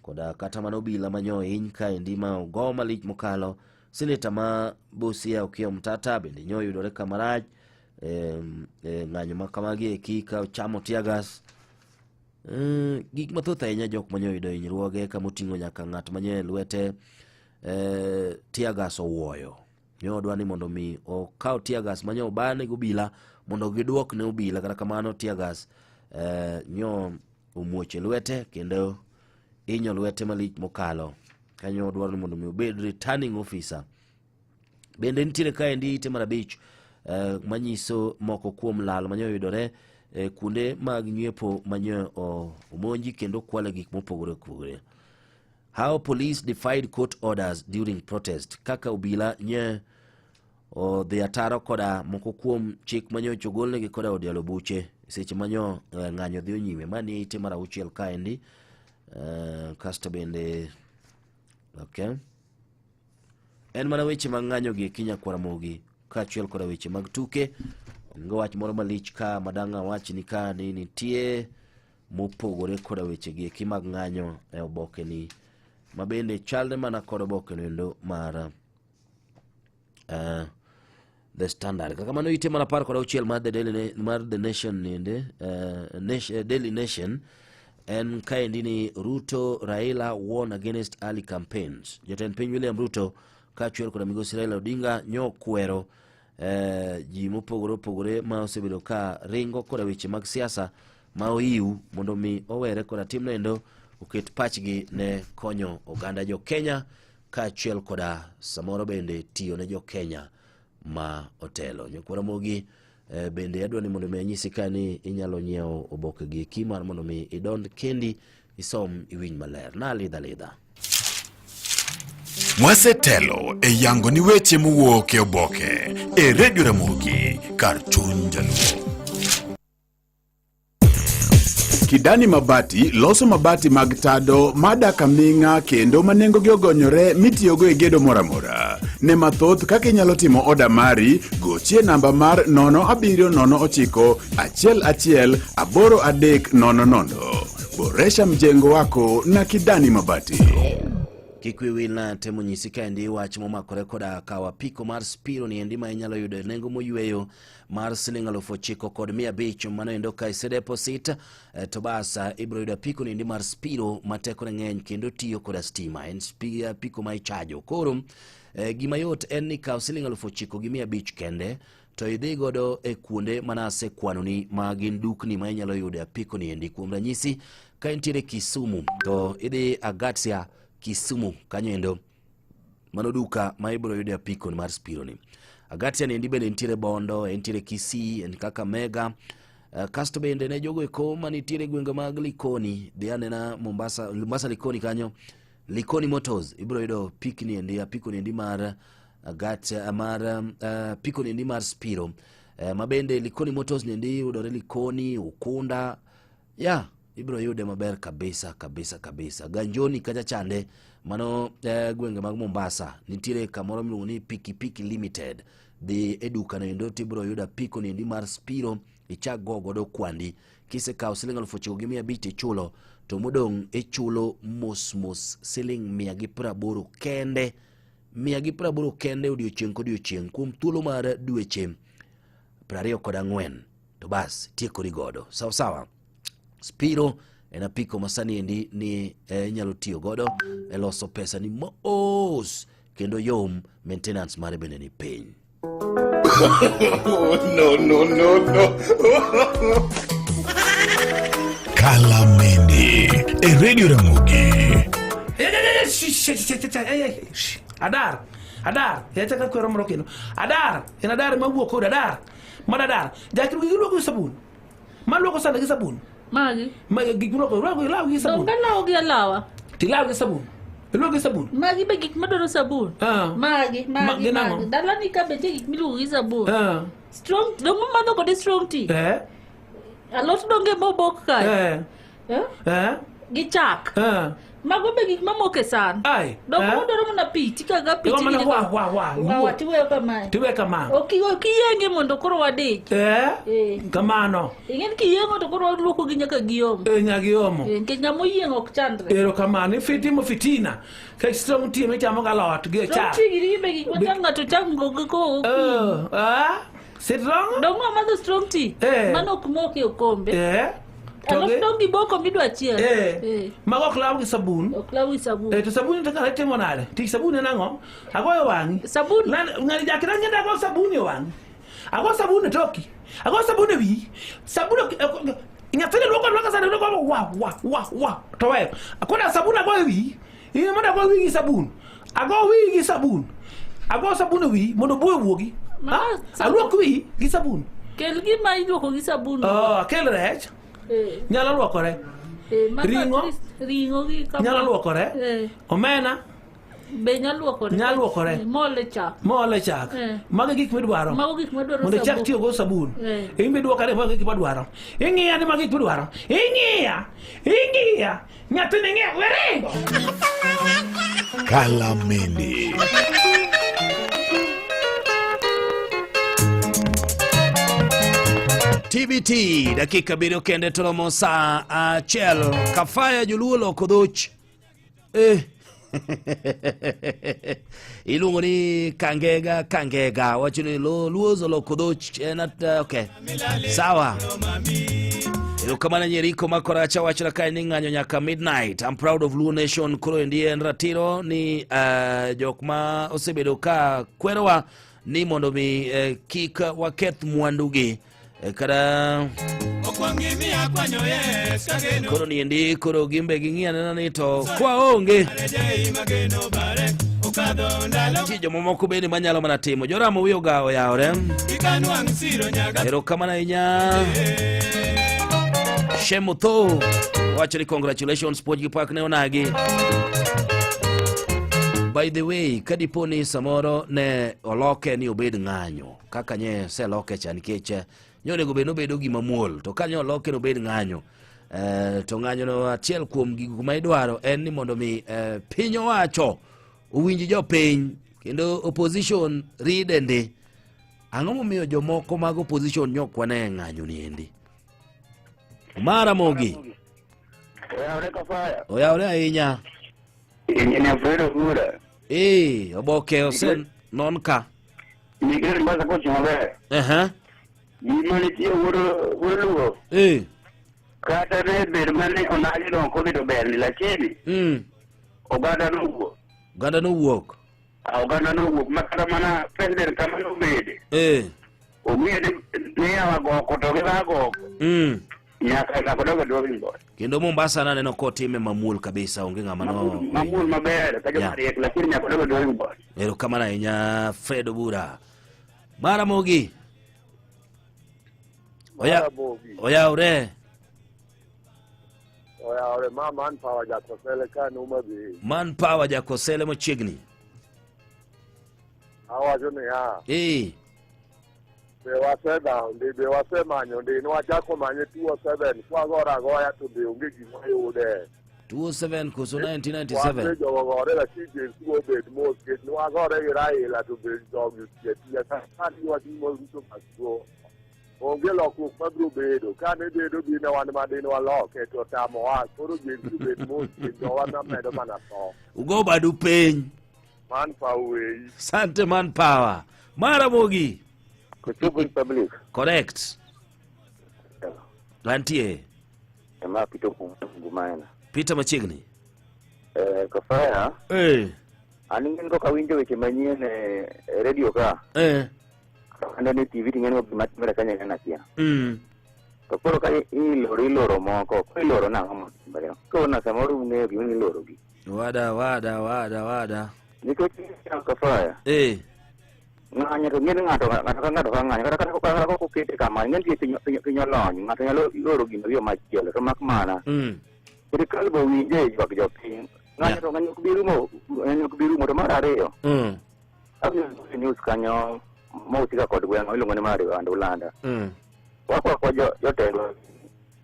koda kata mana obila manyo hiny kaendi ma ogo malich mokalo. Seneta ma Busia Okiya Omtatah bende nyo yudore kamarach ng'anyo ma kamagi eki ka ochamo tear gas. Gik mathoth ahinya jok manyo yudo hinyruoge kama oting'o nyaka ng'at manyo e lwete tear gas owuoyo. Nyo dwa ni mondo mi okaw tear gas manyo obane gi obila mondo giduok ne obila, kata kamano tear gas nyo omuoch e lwete kendo inyo lwete malich mokalo. Kanyo dwaro ni mondo mi obed returning officer. Bende nitiere kaendi ite mar 5 manyiso moko kuom lal manyo yudore kuonde mag nyiepo manyo omonji kendo kwale gik mopogore opogore. How police defied court orders during protest. Kaka obila nye odhi ataro koda moko kuom chik manyocha ogolnegi koda od yalo buche seche manyo ng'anyo dhi nyime. Mani ite mar 6 kaendi. Kasto bende okay. En mana weche mag ng'anyo gi eki nyakwar Ramogi kaachiel koda weche mag tuke. Onge wach moro malich ka madang' awach ni ka ni nitie mopogore koda weche gi eki mag ng'anyo e oboke ni ma bende chalre mana kod oboke no endo mar The Standard. Kaka mano ite mar 16 mar The Daily mar The Nation niende, Daily Nation en kaendi ni Ruto Raila won against early campaigns. Jatend piny William Ruto kaachiel koda migosi Raila Odinga nyo kwero ji mopogore opogore ma osebedo ka ringo koda weche mag siasa ma oiw mondo mi owere koda timno endo oket pachgi ne konyo oganda jo Kenya kaachiel koda samoro bende tiyo ne jo Kenya ma otelo. Nyakwar Ramogi bende adwa ni mondo mi anyisi ka ni inyalo nyiewo oboke gi eki mar mondo mi idond kendi isom iwinj maler. Na lidha lidha. Mwasetelo e yango ni weche mowuok e oboke e Radio Ramogi kar chuny Jaluo. Kidani Mabati loso mabati mag tado madak aming'a kendo ma nengogi ogonyore mitiyogo e gedo moro amora. Ne mathoth kaka inyalo timo oda mari, gochie namba mar 0709 11 8300. Boresha mjengo wako na Kidani Mabati. Kik wiyi wil na temo nyisi kaendi wach momakore koda kawo apiko mar Spiro ni endi ma inyalo yudo e nengo moyweyo mar siling 9,500. Mano endo ka isedeposit to bas ibiro yudo apiko ni endi mar Spiro ma tekone ng'eny kendo tiyo koda stima. En apiko ma ichajo. Koro gima yot en ni kaw siling 9,500 kende to idhi godo e kuonde mana asekwanoni ma gin dukni ma inyalo yudo e apiko ni endi. Kuom ranyisi ka intiere Kisumu to idhi Agatia Kisumu kanyo endo mano duka ma ibiro yudo e apiko mar Spiro ni. Agatia ni endi bende nitiere Bondo, entiere Kisii, en Kakamega. Kasto bende ne jogo eko manitiere gwenge mag Likoni, dhi anena Mombasa, Mombasa Likoni kanyo, Likoni Motors ibiro yudo pikni endi, apiko ni endi mar Agatia, mar piko ni endi mar Spiro. Ma bende Likoni Motors ni endi yudore Likoni, Ukunda. Ya, ibiro yude maber kabisa kabisa kabisa. Ganjoni kacha chande mano gwenge mag Mombasa nitiere kamoro miluongo ni Piki Piki Limited. Dhi e duka no endo tibiro yudo apiko ni endi mar Spiro ichak go godo kwandi. Kisekawo siling 9,500 ichulo to modong' ichulo mos mos siling 180 kende. 180 kende odiochieng' kodiochieng' kuom thuolo mar dweche 24 to bas tiekori godo sawa sawa spiro en apiko masani endi ni eh, inyalo tiyo godo e loso pesa ni mos kendo yom maintenance mare bende ni piny no, no, no, no. Kalamende e Radio Ramogi. Adar, adar, yacha ka kwero moro kendo. Adar, en adar mawuok kod adar. Mano adar. Jakrugi giluoko gi sabun. Ma luoko sande gi sabun. Magi. Ma gik milwoko, ilwoko ilaw gi sabun. Donge alawo gi alawa. Tilaw gi sabun. Iluoko gi sabun. Magi be gik madwaro sabun. Ah. Magi, Ma- magi, gin ang'o? magi. Dalani ka be nitie gik miluoko gi sabun. Ah. Strong, donge umadho kode strong tea? Eh. Alot donge mobok kae? Eh. Eh? Eh. Gi chak. Eh. Mago be gik mamoko e san. Ai. Donge Eh. udwaro mana pi, tikaga pi. Igo mana tigine wa ka- wa wa. Wa, wa, tiweyo kamae. Tiwe kama. Ok ok iyienge mondo koro wadich. Eh. Eh. Kamano. Ing'e ni kiyieng'o to koro waluoko gi nyaka giomo. Eh, nyaka giomo. Eh, nikech ng'ama oyieng'o ok chandre. Erokamano. Ifitimo fitina. Ka strong tea michamo galot gi Strong chak. tea giri be gik machang ng'ato cham go go ko. Eh, ah. Sit wrong? Dong wamadho strong tea. Eh. Mano ok moki e okombe. Eh. To Alot gi- dong giboko midwa chiel. Eh. Eh. Mago ok law gi sabun. Ok law gi sabun. Eh, to sabun to kare timo nade? Tich sabun en ang'o? Agoyo wang'i. Sabun. Ng'ani jakira ng'e ago sabun e wang'i. Ago sabun e toki. Ago sabun e wiyi. Sabun ok ok- nyathini luoko luoko sani luoko wa wa wa wa to weyo. Koro sabun ago e wiyi. In mondo ago wiyi gi sabun. Ago wiyi gi sabun. Ago sabun e wiyi mondo buo owuogi. Mano Ah, Aluok wiyi gi sabun. Kel gima iluoko gi sabun. Oh, akel rech. Eh. Nyalo luokore. Eh, mano Ring'o? at least Ring'o gi kama. Nyalo luokore. Eh. Omena. Be nyalo luokore. Nyalo luokore. Eh, Mole chak. Moole chak. Eh. Mago e gik midwaro. Mago gik madwaro Mondo ichak sabun. tiyo go sabun. Eh. In be duoka ni mago e gik madwaro. Ing'iya ni mago e gik midwaro. Ing'iya. Ing'iya. Nyathini ng'iya. We ringo. Kalamende. TBT dakika abiriyo kende to romo saa achiel. Kafaya joluo loko dhoch. Eh. Iluongo ni Kangega Kangega wacho ni luo oloko dhoch en at, okay. Sawa. Erokamano Nyeriko Makoracha wacho kae ni ng'anyo nyaka midnight. I'm proud of Luo Nation. Koro endi en ratiro ni jok ma osebedo ka kwerowa ni mondo mi kik waketh mwandugi kata koro ni endi koro gimbe ging'i anena ni to kwaonge nitie jomamoko bende manyalo mana timo joramo wiyo ga oyawore erokamano ahinya shemotho wacho ni congratulations puonj gi pak ne onagi by the way ka dipo ni samoro ne oloke ni obed ng'anyo kaka nye seloke cha nikech nye onego bed nobedo gima muol to ka nye oloke nobed ng'anyo to ng'anyo no achiel kuom gigo ma idwaro en ni mondo mi piny owacho owinj jopiny kendo opposition ride ndi. Ang'o momiyo jomoko mag opposition nyok wane e ng'anyo ni endi? Omara Mogi. Oyawore Kafaya. Oyawore ahinya. Engineer Alfredo Gura. Oboke ose non ka. Migre Mombasa kochi maber. Gima nitie wuod Luo. Kata ne bed mane onagi no ok odhi to ber ni lakini oganda nowuok. Oganda nowuok. Oganda nowuok ma kata mana president kama nobede. Ong'eyo ni yawa goko to gi dha goko. Nyaka nyaka odog e drawing board. Kendo Mombasa naneno kotime mamuol kabisa, onge ng'ama no Mamuol maber ka joma riek lakini nyaka odog e drawing board. Erokamano ahinya Fred Obura. Maramogi. Oyawre. Oyawre ma man power jakosele ka numa dhi. Man power jakosele machiegni. Awacho niya. Be wasedhawo ndi, be wasemanyo ndi, nwachako manye 207, kwagora agoya to be onge gima yude. 207 koso 1997. Wase jogo gore lakini James obed mos, nikech nwagore gi Raila to be jogi otiyo atiya. Sani watimo Ruto must go. Onge lokruok mabiro bedo. Kane bedo gine wan madin waloke to otamowa. Koro James obed mos, nikech jowa namedo mana tho. Ugo badu piny. Man power weyi. Sante man power. Maramogi. Kochopo Republic. Correct. Antie. Ema Peter Gumaena. Peter machiegni. Eh, Kafaya. Eh. An ing'en kok awinjo weche manyien e e radio ka. Eh. Aneno e TV ting'en gima timore kanyo en akia. Mm. To koro ka iloro iloro moko, koro iloro nang'o motimore? Koro samoro ung'eyo gima iloro gi. Wada wada wada wada. Nikech Kafaya. Eh. Ng'anyo to ng'en ng'ato ng'ato ka ng'ato ka ng'anyo kata kata kata kok okete kama ng'en nitie piny piny piny olony ng'ato nyalo loro gima gi yo machielo to mak mana Mm. sirikal be owinje e ywak jopiny ng'anyo to ng'anyo ok bi rumo ng'anyo ok bi rumo to mar ariyo Mm. awinjo e news kanyo mohusika kod gweng'wa iluongo ni Mariwa and Ulanda Mm. wakwakwa jotendwa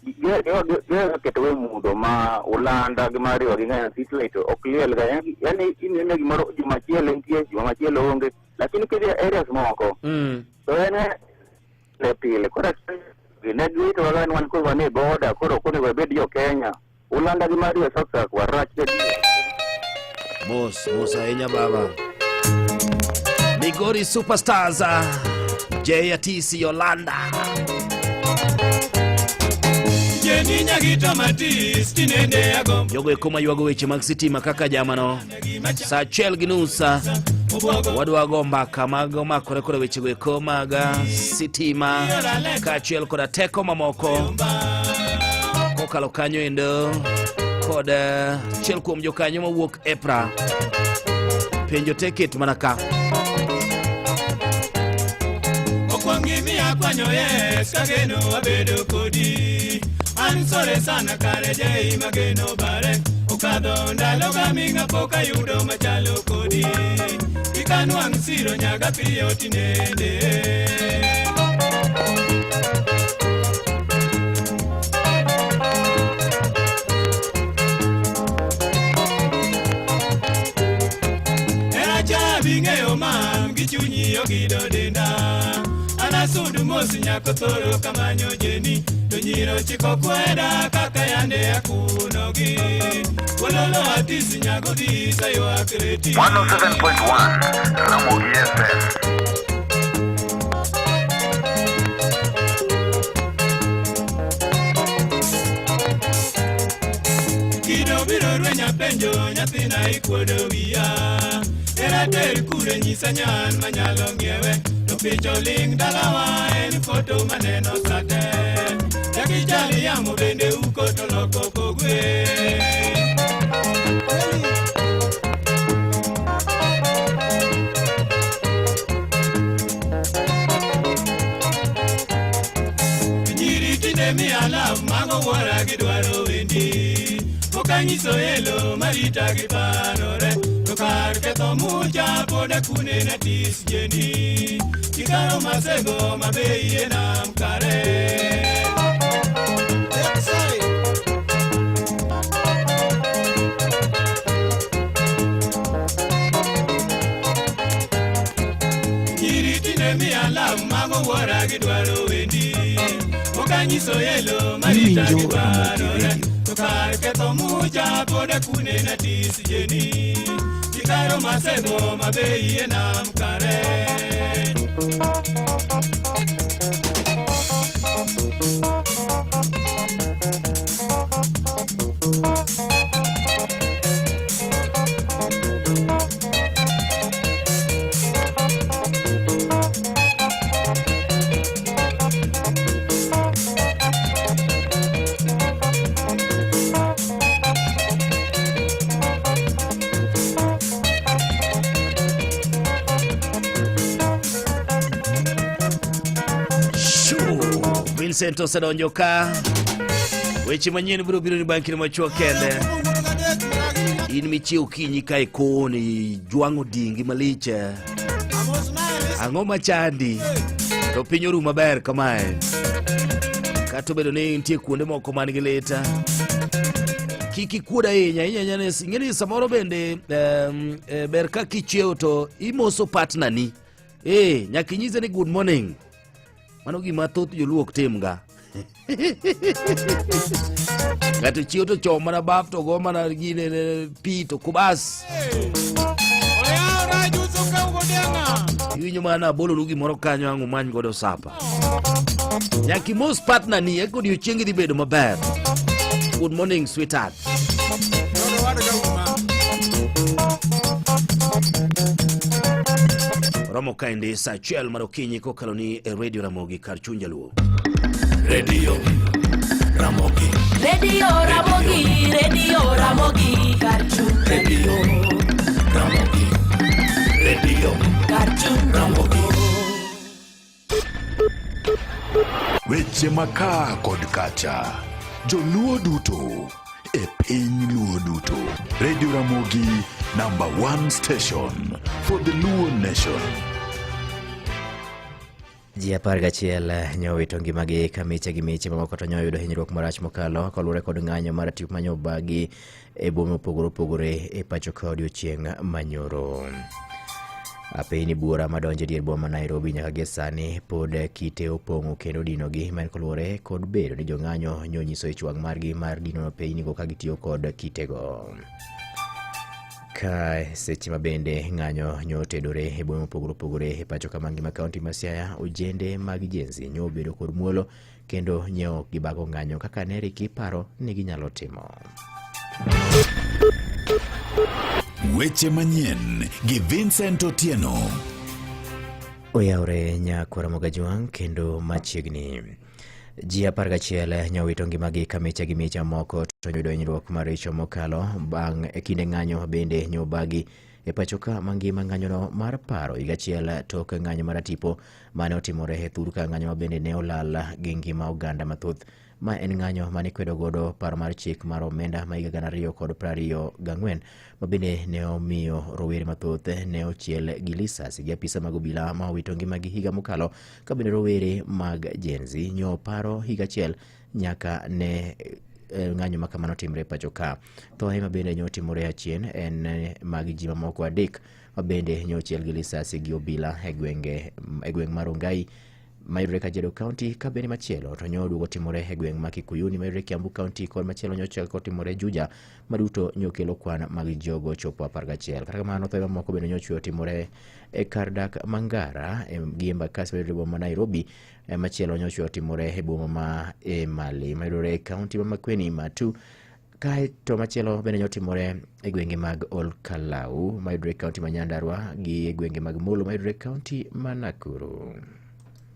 gihero ketowa e mudho ma Ulanda gi Mariwa gi ng'anyo street ok liel ga yani ineno gimoro juma achiel entie juma machielo onge lakini kidhi e areas moko Mm. to en e pile koro ne giwitowa ga ni wan koro wan e boda koro ok onego wabed jo Kenya Ulanda gi Mariwa sasa warach gadier. Mos, mos ahinya baba. Migori Superstars, JTC Yolanda. Jeni nyagito matis tinende agombo Jogo eko maywago weche mag sitima kaka jamano. Saa achiel gi nus wadwa go mbaka mag omakore koda wechego eko mag sitima kaachiel koda teko mamoko kokalo kanyo endo kod achiel kuom jokanyo mawuok EPRA. Penjo te ket mana ka. Okwongi miya kwanyo yes kageno abedo kodi an sore sana kare jei mageno bare okadho ndalo gaming'a pok ayudo machalo kodi ikanwang' siro nyaga piyo tinende Hera cha bing'eyo mam gi chunyi ogido denda Anasud mos nyako thoro kamanyo jeni To nyiro chiko kweda kaka yande akunogi Wololo atis nyago dhi saywak reti 107.1 Ramogi FM. Kido biro rwenya penjo nyathina ikuodo wiya Era ter kure nyisa nyan manyalo ng'iewe To picha oling' dalawa en foto maneno sate Jakichal yamo bende uko to loko kogwe Nyiri tinde miya love mago wuora gidwaro wendi Pok anyiso elo marita gi parore To kar ketho mucha pod akune na tis jeni Kikaro masego mabe iye nam kare Nyiri tinde miya love mago wuora gidwaro wendi Pok anyiso elo marita gi Iwinjo Ramogi parore Radio. To kar ketho mucha pod akune na tis jeni Kikaro masego mabe iye nam kare Shoo! Vincent osedonjo ka. Weche manyien biro biro ni bang' kinde machuok kende. In michiew kinyi ka ikoni jwang'o dingi malich. Ang'o machandi? To piny oru maber kamae. Kata obedo ni nitie kuonde moko man gi lit. Kik ikuod ahinya, inya ni ing'e ni samoro bende ber ka kichiew to imoso partner ni. Nyaka inyise ni good morning. Mano gima thoth joluo ok timga. Ng'ato chiew to chom mana baf to go mana gine pi to kubas. Iwinjo mana abolonu gimoro kanyo ang' umany godo sapa. Nyaka imos partner ni eka odiochiengi dhi bedo maber. Good morning sweetheart. Romo kaendi saa achiel mar okinyi kokalo ni e Radio Ramogi kar chuny Jaluo. Radio Ramogi. Radio Ramogi, Radio Ramogi, Karchu. Radio Ramogi. Radio Karchu. Ramogi. Weche makaa kod kacha. Joluo duto e piny Luo duto. Radio Ramogi number one station for the Luo nation. Ji 11 nyowito ngimagi ka miche gi miche mamoko to nyoyudo hinyruok marach mokalo kaluwore kod ng'anyo mar tipo manyobagi e bome mopogore opogore e pacho ka odiochieng' manyoro. Apeyni buora madonjo e dier boma ma Nairobi nyaka gie sani pod kite opong'o kendo dinogi ma en kaluwore kod bedo ni jong'anyo nyonyiso ich wang' margi mar dino apeynigo ka gitiyo kod kitego. Ka seche ma bende ng'anyo nyo tedore e bome mopogore opogore e pacho ka mangima kaunti ma Siaya, ojende mag Gen Z nyo obedo kod muolo kendo nyo ok gibago ng'anyo kaka ne rik iparo ni ginyalo timo. Weche manyien gi Vincent Otieno. Oyawre nyakwara Mogajwang' kendo machiegni. Ji 11 nyowito ngimagi ka miche gi miche moko to yudo hinyruok maricho mokalo bang' e kinde ng'anyo bende nyobagi e pacho ka mangima ng'anyono mar paro higa achiel tok ng'anyo mar tipo mane otimore e thur ka ng'anyo ma bende ne olal gi ngima oganda mathoth. Ma en ng'anyo mane ikwedo godo paro mar chik mar omenda ma higa 2024 ma bende ne omiyo rowere mathoth ne ochiel gi lisasi gi apisa mag obila ma owito ngimagi higa mokalo ka bende rowere mag Gen Z nyo paro higa achiel nyaka ne ng'anyo ma kamano timre e pacho ka. Thoe ma bende nyo timore achien en mag ji mamoko adek ma bende nyo ochiel gi lisasi gi obila e gwenge e gweng' mar Rongai mayudore Kajiado County ka bende machielo to nyo oduogo timore e gweng' ma Kikuyuni mayudore Kiambu County kod machielo nyo ochako timore Juja ma duto nyo kelo kwan mag jogo chopo 11. Kata kamano thoe mamoko bende nyo ochweyo timore e kar dak Mangara gi Embakasi mayudore e boma ma Nairobi machielo nyo ochweyo timore e boma ma Emali mayudore e kaunti ma Makueni Matu. Kae to machielo bende nyo timore e gwenge mag Olkalau mayudore e kaunti ma Nyandarua gi e gwenge mag Molo mayudore e kaunti ma Nakuru.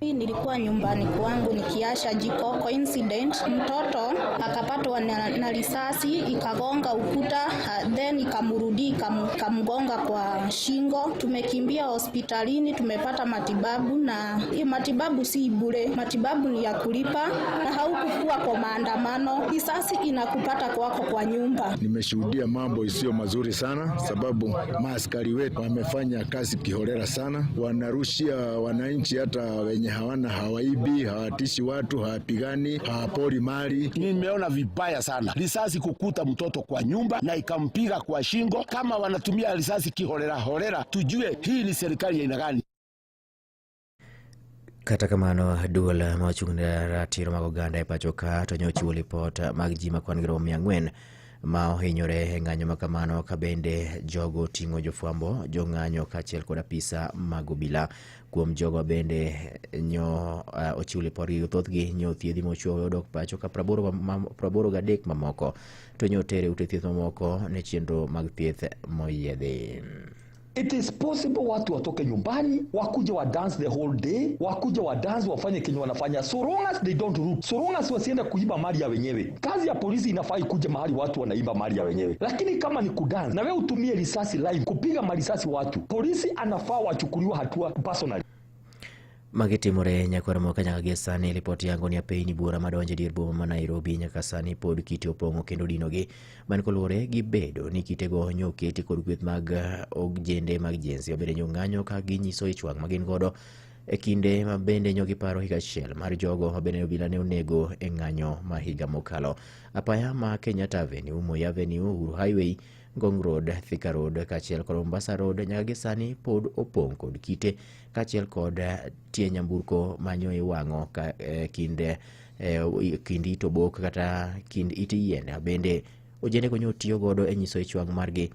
Nilikuwa nyumbani kwangu nikiasha jiko, coincident mtoto akapatwa na risasi ikagonga ukuta, then ikamrudi ikamgonga kwa shingo. Tumekimbia hospitalini, tumepata matibabu, na hiyo matibabu si bure, matibabu ni ya kulipa, na haukukuwa kwa maandamano. Risasi inakupata kwako kwa nyumba. Nimeshuhudia mambo isiyo mazuri sana, sababu maaskari wetu wamefanya kazi kiholela sana, wanarushia wananchi hata wenye hawana, hawaibi, hawatishi watu, hawapigani, hawapori mali. Nimeona vibaya sana risasi kukuta mtoto kwa nyumba na ikampiga kwa shingo. Kama wanatumia risasi kiholela holela, tujue hii ni serikali ya aina gani. Kata kamano, duol ma ochung' ne ratiro mag oganda e pacho ka to nyochiwo lipot mag ji ma kwan gi romo 400 ma ohinyore e ng'anyo ma kamano, ka bende jogo oting'o jofwambo, jong'anyo kaachiel kod apisa mag obila. Kuom jogo bende nyo ochiw lipodgi, thothgi nyo othiedhi mochwowe odok pacho ka 83 mamoko to nyo oter e ute thieth mamoko ne chenro mag thieth moyiedhi. It is possible watu watoke nyumbani wakuje wa dance the whole day, wakuje wa dance wafanye kenye wanafanya, so long as they don't root, so long as wasiende kuiba mali ya wenyewe. Kazi ya polisi inafaa ikuje mahali watu wanaiba mali ya wenyewe, lakini kama ni kudance na wewe utumie risasi live kupiga marisasi watu, polisi anafaa wachukuliwe hatua personally. Magi timore nyakwar moka nyaka gie sani. Lipot yango ni apeyni buora madonjo e dier boma ma Nairobi nyaka sani pod kite opong'o kendo dinogi man koluwore gi bedo ni kitego nyo oketi kod kweth mag ojende mag Gen Z mabende nyo ng'anyo ka ginyiso ich wang' ma gin godo e kinde ma bende nyo giparo higa achiel mar jogo ma bende obila ne onego e ng'anyo ma higa mokalo. Apaya ma Kenyatta Avenue, Moi Avenue, Uhuru Highway, Ngong Road, Thika Road kaachiel kod Mombasa Road nyaka gi sani pod opong' kod kite kaachiel kod tie nyamburko manyo iwang'o ka kind it obok kata kind it yien. Bende ojende go nyo tiyo godo e nyiso ich wang' margi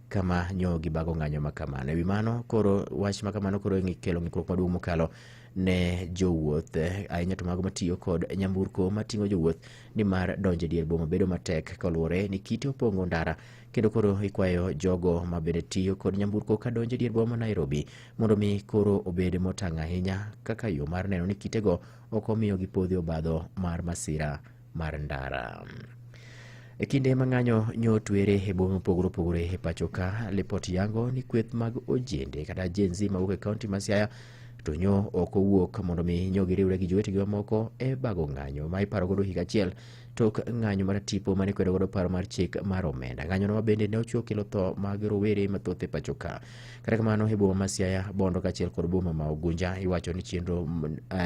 kama nyo gibago ng'anyo ma kamano. Ewi mano koro wach ma kamano koro kelo ng'ikruok maduong' mokalo ne jowuoth, ahinya to mago matiyo kod nyamburko mating'o jowuoth, nimar donjo e dier boma bedo matek kaluwore ni kite opong'o ndara, kendo koro ikwayo jogo ma bende tiyo kod nyamburko kadonjo e dier boma ma Nairobi mondo mi koro obed motang' ahinya kaka yo mar neno ni kitego ok omiyo gipodho e obadho mar masira mar ndara. E kinde ma ng'anyo nyo twere e boma mopogore opogore e pacho ka, lipot yango ni kweth mag ojende kata Gen Z mawuok e kaunti ma Siaya to nyo ok owuok mondo mi nyo giriwre gi jowetegi mamoko e bago ng'anyo ma iparo godo higa achiel tok ng'anyo mar tipo mane kwedo godo paro mar chik mar omenda. Ng'anyono ma bende ne ochiwo kelo tho mag rowere mathoth e pacho ka. Kata kamano e boma ma Siaya, Bondo kaachiel kod boma ma Ugunja iwacho ni chenro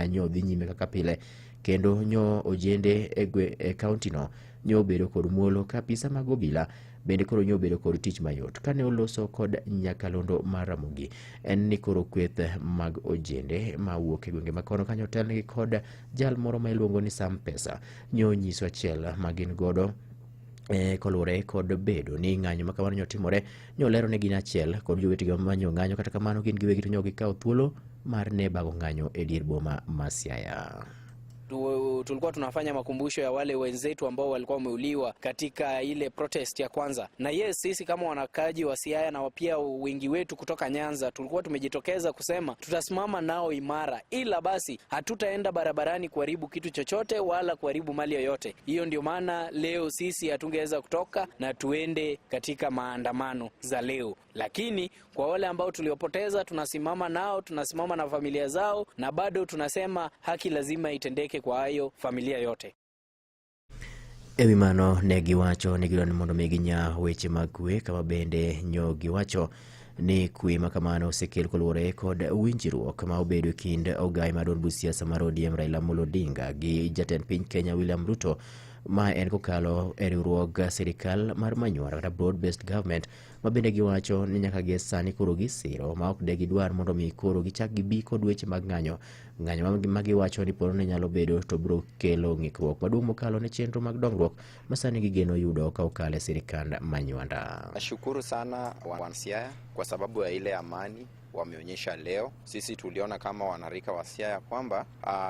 nyo dhi nyime kaka pile, kendo nyo ojende e kaunti no nyo obedo kod muolo ka apisa mag obila bende koro nyo obedo kod tich mayot. Kane oloso kod nyakalondo mar Ramogi en ni koro kweth mag ojende mawuok e gwenge makono kanyo otelnegi kod jal moro ma iluongo ni Sam Pesa nyo nyiso achiel ma gin godo koluwore kod bedo ni ng'anyo ma kamano nyo timore, nyo lero ni gin achiel kod jowetegi manyo ng'anyo, kata kamano gin giwegi to nyo gikawo thuolo mar ne bago ng'anyo e dier boma ma Siaya. Tulikuwa tunafanya makumbusho ya wale wenzetu ambao walikuwa wameuliwa katika ile protest ya kwanza. Na yes, sisi kama wanakaji wa Siaya na pia wengi wetu kutoka Nyanza tulikuwa tumejitokeza kusema tutasimama nao imara, ila basi hatutaenda barabarani kuharibu kitu chochote wala kuharibu mali yoyote. Hiyo ndio maana leo sisi hatungeweza kutoka na tuende katika maandamano za leo, lakini kwa wale ambao tuliopoteza tunasimama nao, tunasimama na familia zao, na bado tunasema haki lazima itendeke kwa hayo familia yote. Ewi mano ne giwacho ni gidwaro ni mondo mi ginya weche mag kwe, kama bende nyo giwacho ni kwe ma kamano osekel koluwore kod winjruok ma obedo e kind ogai mar duond buch siasa mar ODM Raila Amolo Odinga gi jatend piny Kenya William Ruto, ma en kokalo e riwruog sirikal mar Manywanda kata broad based government, ma bende giwacho ni nyaka gie sani koro gisiro ma ok de gidwar mondo mi koro gichak gibi kod weche mag ng'anyo ma giwacho ni polo ne nyalo bedo to biro kelo ng'ikruok maduong' mokalo ne chenro mag dongruok ma sani gigeno yudo ka okalo e sirikand Manywanda. Nashukuru sana wana Siaya kwa sababu ya ile amani wameonyesha leo. Sisi tuliona kama wanarika wa Siaya kwamba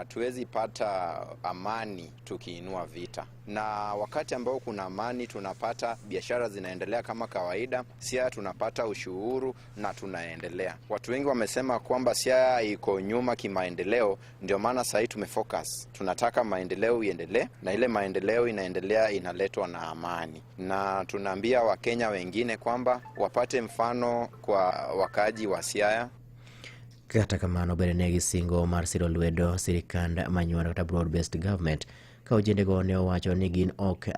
tuwezi pata amani tukiinua vita, na wakati ambao kuna amani tunapata biashara zinaendelea kama kawaida. Siaya tunapata ushuru na tunaendelea. Watu wengi wamesema kwamba Siaya iko nyuma kimaendeleo, ndio maana sasa tumefocus, tunataka maendeleo iendelee, na ile maendeleo inaendelea inaletwa na amani, na tunaambia Wakenya wengine kwamba wapate mfano kwa wakaaji wa Siaya. Kata kamano bende ne gisingo mar siro lwedo sirikand Manywanda kata broad based government, ka ojendego ne owacho ni gin ok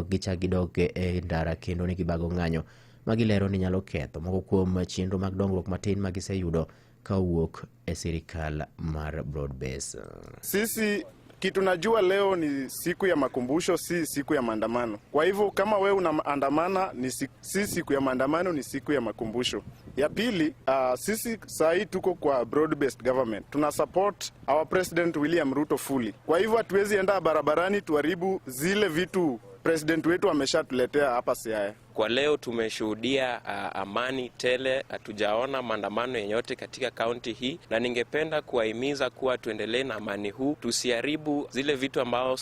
gichak gidok e ndara kendo ni gibago ng'anyo ma gilero ni nyalo ketho moko kuom chenro mag dongruok matin ma giseyudo ka owuok e sirikal mar broad base. Sisi kitu najua leo ni siku ya makumbusho, si siku ya maandamano. Kwa hivyo kama we unaandamana, ni si siku ya maandamano, ni siku ya makumbusho. Ya pili, sisi saa hii tuko kwa broad based government. Tuna support our president William Ruto fully. Kwa hivyo hatuwezi enda barabarani tuharibu zile vitu president wetu ameshatuletea hapa Siaya. Kwa leo tumeshuhudia amani tele, hatujaona maandamano yoyote katika kaunti hii, na ningependa kuwahimiza kuwa tuendelee na amani huu, tusiharibu zile vitu ambao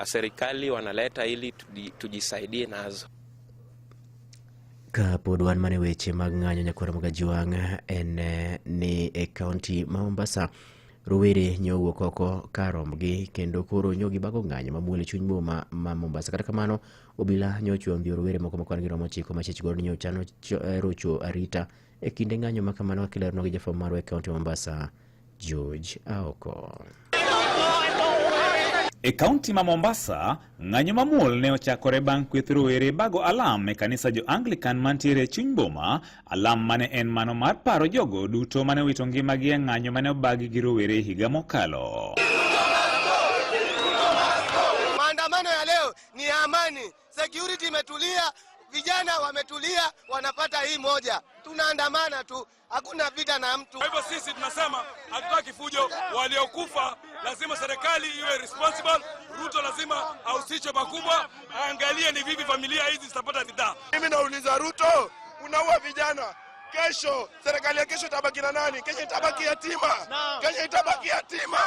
serikali wanaleta ili tujisaidie nazo. Ka pod wan mana e weche mag ng'anyo nyakwar Magajuang' en ni e kaunti ma Mombasa rowere nyo owuok oko kar rombgi kendo koro nyo gibago ng'anyo mamuol e chuny boma ma Mombasa. Kata kamano obila nyo ochweyo ndhiyo rowere moko makwan gi romo 9 machich godo ni nyo chano rocho arita e kinde ng'anyo ma kamano, kaka ileronwa gi jafwambo marwa e kaunti ma Mombasa George Aoko. E kaunti ma Mombasa, ng'anyo mamuol ne ochakore bang' kweth rowere bago alam e kanisa jo Anglican mantiere e chuny boma, alam mane en mano mar paro jogo duto mane owito ngimagi e ng'anyo mane obagi gi rowere higa mokalo. Maandamano ya leo ni ya amani, security imetulia, vijana wametulia, wanapata hii moja. Tunaandamana tu, hakuna vita na mtu. Kwa hivyo sisi tunasema hatutaki fujo, waliokufa lazima serikali iwe responsible. Ruto lazima ahusishwe pakubwa, aangalie ni vipi familia hizi zitapata ridhaa. Mimi nauliza Ruto, Unaua vijana. Kesho serikali ya kesho itabaki na nani? Kesho itabaki yatima. Kesho itabaki yatima.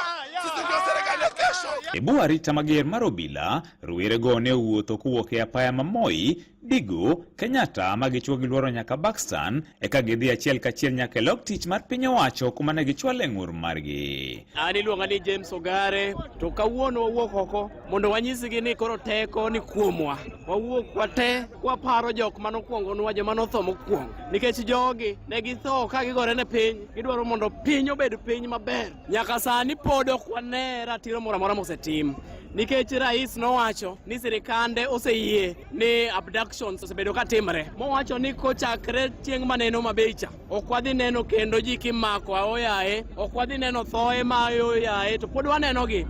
Sisi ndio serikali ya kesho. E bwo arita mager mar obila, rowerego ne owuotho kowuok e apaya ma Moi, Digo, Kenyatta ma gichwo giluoro nyaka Buxton eka gidhi achiel kachiel nyaka e log tich mar piny owacho kuma ne gichwale ng'ur margi. An iluonga ni James Ogare, to kawuono wawuok oko mondo wanyisgi ni koro teko ni kuomwa. Wawuok wate kwaparo jok manokwongonwa, joma notho mokwongo. Nikech jogi ne githo ka gigore ne piny, gidwaro mondo piny obed piny maber. Nyaka sani pod ok wane ratiro moro amora mosetim. Nikech rais nowacho ni sirikande oseyie ni abductions osebedo ka timre. Mowacho ni kochakre chieng' maneno Homa cha, ok wadhi neno kendo ji kimako aoyaye, ok wadhi neno thoe ma aoyaye, to pod wanenogi.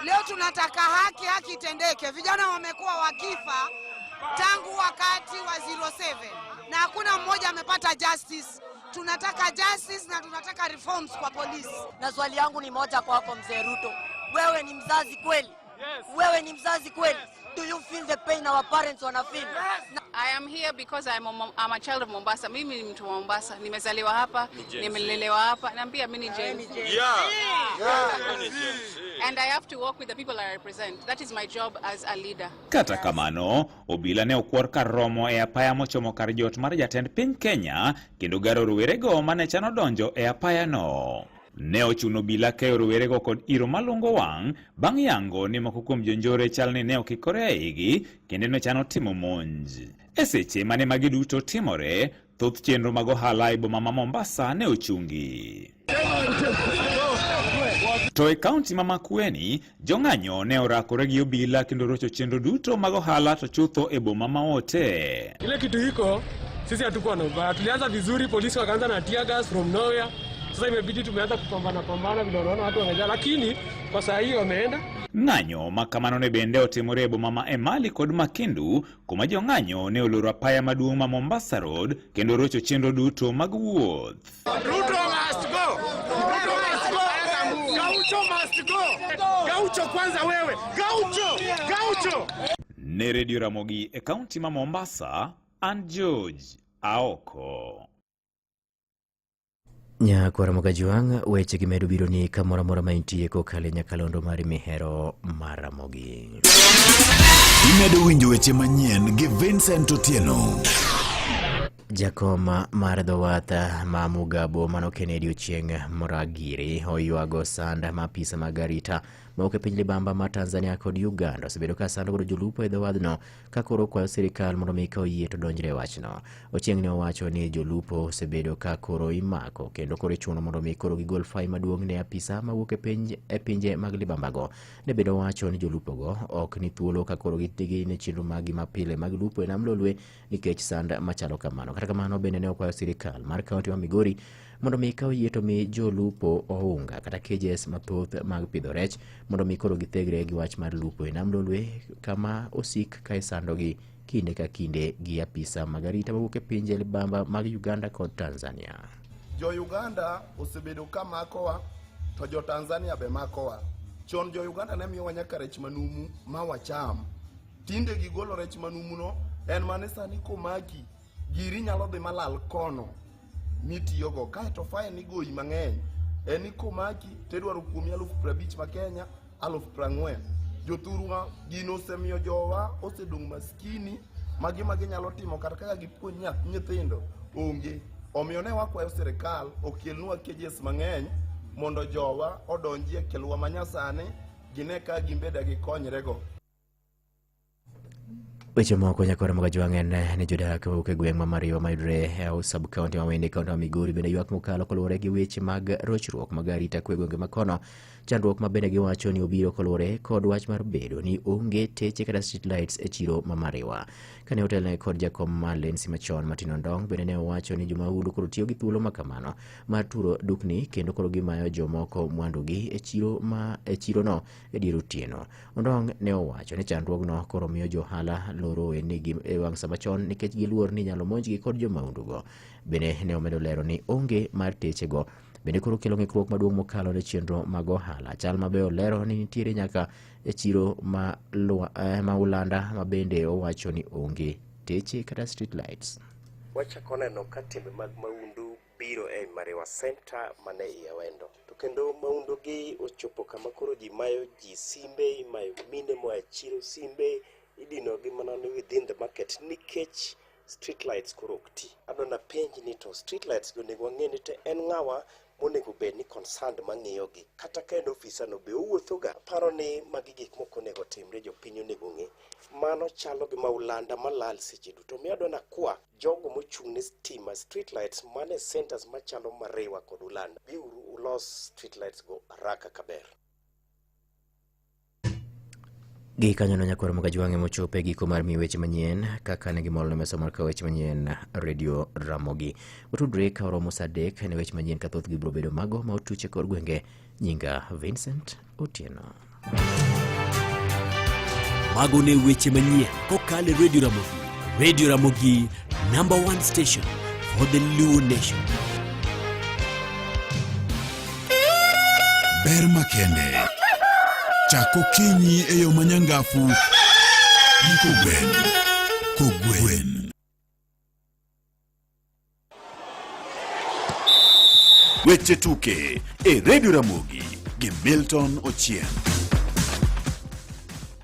Leo tunataka haki, haki itendeke. Vijana wamekuwa wakifa tangu wakati wa 07 na hakuna mmoja amepata justice. Tunataka justice na tunataka reforms kwa polisi. Na swali yangu ni moja kwako mzee Ruto, wewe ni mzazi kweli? Wewe ni mzazi kweli? Do you feel the pain our parents wana feel? I am here because I'm a child of Mombasa. Mimi ni mtu wa Mombasa. Nimezaliwa hapa, Ni Gen Z. nimelelewa hapa na pia mimi ni Gen Z. And I have to work with the people I represent. That is my job as a leader. Kata kamano, obila ne okwor kar romo e apaya mochomo kar jot mar jatend piny Kenya kendo garo rowerego mane chano donjo e apayano. Ne ochuno obila keyo rowerego kod iro malungo wang' bang' yango ni moko kuom jonjore chal ni ne okikore e igi kendo ne chano timo monj. E seche mane magi duto timore, thoth chenro mag ohala e boma ma Mombasa ne ochungi. To e kaunti ma Makueni, jong'anyo ne orakore gi obila kendo rocho chenro duto mag ohala to chutho e boma ma Wote. Ile kitu iko, sisi hatukuwa na ubaya, tulianza vizuri, polisi wakaanza na tear gas from nowhere. Sasa imebidi tumeanza kupambana pambana, vile unaona watu wamejaa, lakini kwa saa hii wameenda. Ng'anyo ma kamano ne bende otimore e boma ma Emali kod Makindu kuma jong'anyo ne oloro apaya maduong' ma Mombasa Road kendo rocho chenro duto mag wuoth. Ruto must go. Ruto must go. Gaucho must go. Gaucho kwanza wewe. Gaucho. Gaucho. Ne Radio Ramogi e kaunti ma Mombasa, an George Aoko. Nyakwara Mogajwang' weche gi medo biro ni kamoro amora ma intie kokalo e nyakalondo mari mihero mar Ramogi. Imedo winjo weche manyien gi Vincent Otieno. Jakom mar dho wath ma Mugabo mano Kennedy Ochieng' Muragiri oywago sand ma apisa mag arita mawuok e piny libamba mar Tanzania kod Uganda osebedo ka sando godo jolupo e dho wadhno ka koro okwayo sirikal mondo mi ka oyie to donjre e wachno. Ochieng' ne owacho ni jolupo osebedo ka koro imako kendo koro ichuno mondo mi koro gigol fai maduong' ne apisa mawuok e pinje mag libambago. Ne bende owacho ni jolupogo ok ni thuolo ka koro gin e chenro maggi mapile mag lupo e nam Lolwe nikech sand machalo kamano. Kata kamano bende ne okwayo sirikal mar kaunti ma Migori mondo mi ka oyie to mi jolupo ounga kata cages mathoth mag pidho rech mondo mi koro githegre gi wach mar lupo e nam Lolwe kama osik ka isandogi kinde ka kinde gi apisa mag arita mawuok e pinje libamba mag Uganda kod Tanzania. Jo Uganda osebedo ka makowa to jo Tanzania be makowa. Chon jo Uganda ne miyowa nyaka rech manumu ma wacham. Tinde gigolo rech manumu no en mane sani komaki giri nyalo dhi malal kono mitiyogo kaeto fine igoyi mang'eny en ni komaki tidwaro kuomi 50,000 ma Kenya 40,000 jothurwa gino osemiyo jowa osedong' maskini ma gima ginyalo timo kata kaka gipuonj nyithindo onge omiyo ne wakwayo sirikal okelnwa cages mang'eny mondo jowa odonjie kelwa manyasani gine ka gimbeda gikonyrego. Weche moko nyakwara Mogajwang' en ni jodak mawuok e gweng' ma Mariwa mayudore e sub county ma Wende kaunti ma Migori bende ywak mokalo kaluwore gi weche mag rochruok mag arita kwe gwenge makono. Chandruok ma bende giwacho ni obiro kaluwore kod wach mar bedo ni onge teche kata street lights e chiro ma Mariwa. Kane otelne kod jakom mar Lensi machon Martin Ondong' bende ne owacho ni jomahundu koro tiyo gi thuolo ma kamano mar turo dukni kendo koro gimayo jomoko mwandugi e chiro ma e chirono e dier otieno. Ondong' ne owacho ni chandruogno koro miyo johala loro ohendnigi e wang' sama chon nikech giluor ni inyalo monjgi kod jomahundugo. Bende ne omedo lero ni onge mar techego bende koro kelo ng'ikruok maduong' mokalo ne chenro mag ohala. Chal mabe olero ni nitiere nyaka e chiro ma, ma Ulanda ma bende owacho ni onge teche kata street lights. Wachako neno ka timbe mag mahundu biro e Mariwa Center mane iye Awendo. To kendo mahundu gi ochopo kama koro ji mayo ji simbe, imayo mine moa e chiro simbe, idino gi mana ni within the market nikech street lights koro ok ti. Adwa napenj ni to street lights gi onego wang'e ni to en ng'awa monego bed ni concerned mang'iyo gi kata ka en ofisa no be owuotho ga. Aparo ni magi gik moko onego timre jopiny onego ng'e. Mano chalo gi maulanda malal seche duto. Omiyo adwa nakwa jogo mochung' ne stima street lights mane centers machalo Mariwa kod Ulanda, biuru ulos street lights go haraka kaber. Gi kanyono nyakwar Mogajwang'e mochopo e giko mar miyo weche manyien kaka ne gimol ne mesa mar kawo weche manyien Radio Ramogi. Watudre ka oromo saa 3 ne weche manyien ka thothgi biro bedo mago ma otuch e kor gwenge. Nyinga Vincent Otieno. Mago ne weche manyien kokalo e Radio Ramogi. Radio Ramogi, number one station for the Luo nation. Ber makende. Chak okinyi e yo manyangafu gi kogwen. Kogwen. Weche tuke e Radio Ramogi gi Milton Ochieng.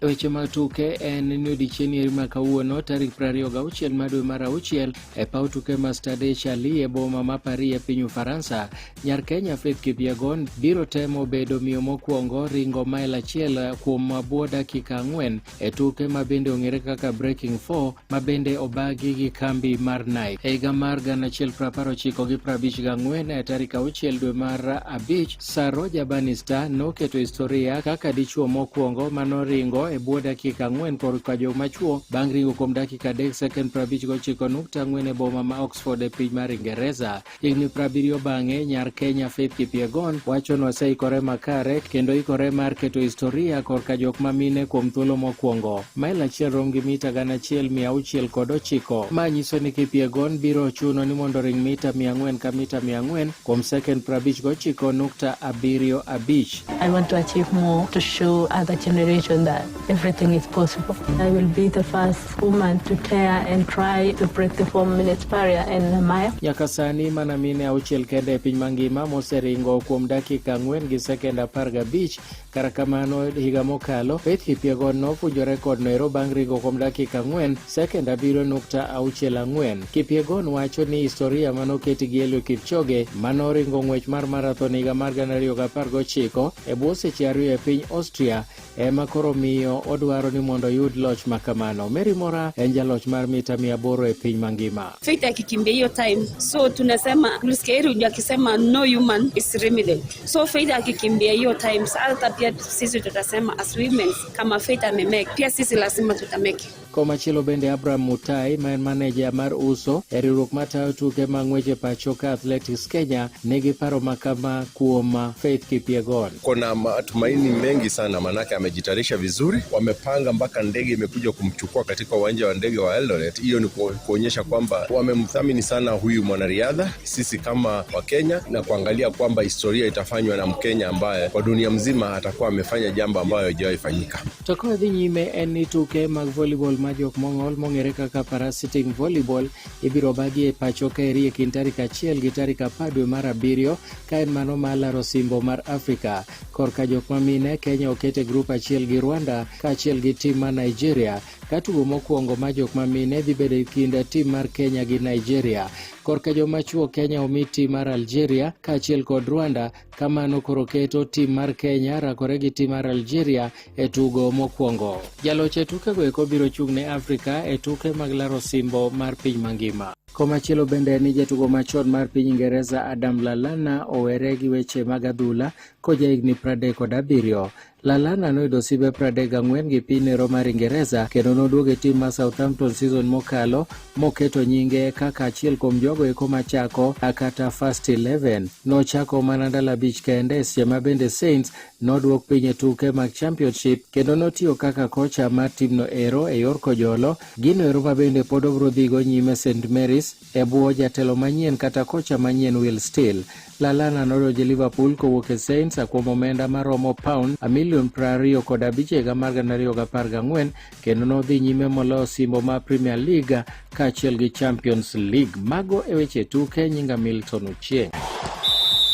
Weche mag tuke en ni odiechieng' eri ma kawuono tarik 26 mar dwe mar auchiel e paw tuke ma Stade Charlie e boma ma Paris e piny Ufaransa. Nyar Kenya Faith Kipyegon biro temo bedo miyo mokwongo ringo mail achiel kuom bwo dakika 4 e tuke ma bende ong'ere kaka Breaking Four ma bende obagi gi kambi mar Nike. E higa mar 1994 e tarik 6 dwe mar 5, Sir Roger Bannister noketo historia kaka dichuo mokwongo manoringo e bwo dakika 4 korka joma chuo bang' ringo kuom dakika 3 sekend 59.4 e boma ma Oxford e piny mar Ingereza. Higni 70 bang'e, nyar Kenya Faith Kipyegon wacho ni oseikore makare kendo ikore mar keto historia korka jok ma mine kuom thuolo mokwongo. Mail achiel rom gi mita 1609. Ma nyiso ni Kipyegon biro chuno ni mondo ring mita 400 ka mita 400 kuom sekend 59.75. I want to achieve more to show other generation that everything is possible. I will be the first woman to tear and try to break the 4 minutes barrier in a mile. Nyaka sani mana mine auchiel kende e piny mangima moseringo kuom dakika 4 gi sekend 15. Kar kamano higa mokalo, Faith Kipyegon nofunjo rekod no ero bang' ringo kuom dakika 4 sekend 7.64. Kipyegon wacho ni historia manoketi gi Eliud Kipchoge manoringo ng'wech mar marathon higa mar 2019 e bwo seche 2 e piny Austria ema koro miyo odwaro ni mondo oyud loch makamano. Mary Mora en jaloch mar mita 800 e piny mangima. Faith akikimbia hiyo time, so tunasema tulisikia hili akisema no human is remedy. So Faith akikimbia hiyo time, hata pia sisi tutasema as women kama Faith amemake, pia sisi lazima tutamake. Komachielo bende Abraham Mutai ma en maneja mar uso e riwruok matayo tuke mag ng'wech e pacho ka Athletics Kenya nigi paro makama kuom Faith Kipyegon. Kuna matumaini mengi sana, manake amejitayarisha vizuri. Wamepanga mpaka ndege imekuja kumchukua katika uwanja wa ndege wa Eldoret. Hiyo ni kuonyesha kwamba wamemthamini sana huyu mwanariadha, sisi kama Wakenya, na kuangalia kwamba historia itafanywa na Mkenya ambaye kwa dunia mzima atakuwa amefanya jambo ambayo haijawahi fanyika. To ka dhi nyime en ni tuke mag volleyball ma jok mong'ol mong'ere kaka parasitting volleyball ibiro bagi e pacho kaeri e kind tarik 1 gi tarik 10 dwe mar 7 ka en mano mar laro osimbo mar Afrika. Korka jok ma mine, Kenya oket e grup achiel gi Rwanda kaachiel gi tim mar Nigeria ka tugo mokwongo ma jok ma mine dhi bedo e kind tim mar Kenya gi Nigeria. Korka joma chuo, Kenya omi tim mar Algeria kaachiel kod Rwanda kamano koro keto tim mar Kenya rakore gi tim mar Algeria e tugo mokwongo. Jaloch e tukego eko biro chung' ne Afrika e tuke mag laro osimbo mar piny mangima. Komachielo bende ni jatugo machon mar piny Ingereza Adam Lallana owere gi weche mag adhula koja higni 37. Lallana noyudo osimbe 34 gi piny nero mar Ingereza kendo noduogo e tim mar Southampton season mokalo moketo nyinge kaka achiel kuom jogo eko machako kata first 11. Nochako mana ndalo 5 kende seche ma bende Saints noduok piny e tuke mag Championship kendo notiyo kaka kocha mar timno ero e yor kojolo, gino ero ma bende pod obiro dhigo nyime St Mary's e bwo jatelo manyien kata kocha manyien Will Steele. Lallana nodonjo e Liverpool kowuok e Saints kuom omenda maromo pound milion 25 e higa mar 2014 kendo nodhi nyime moloyo osimbo mar Premier League kaachiel gi Champions League. Mago e weche tuke, nyinga Milton Ochieng.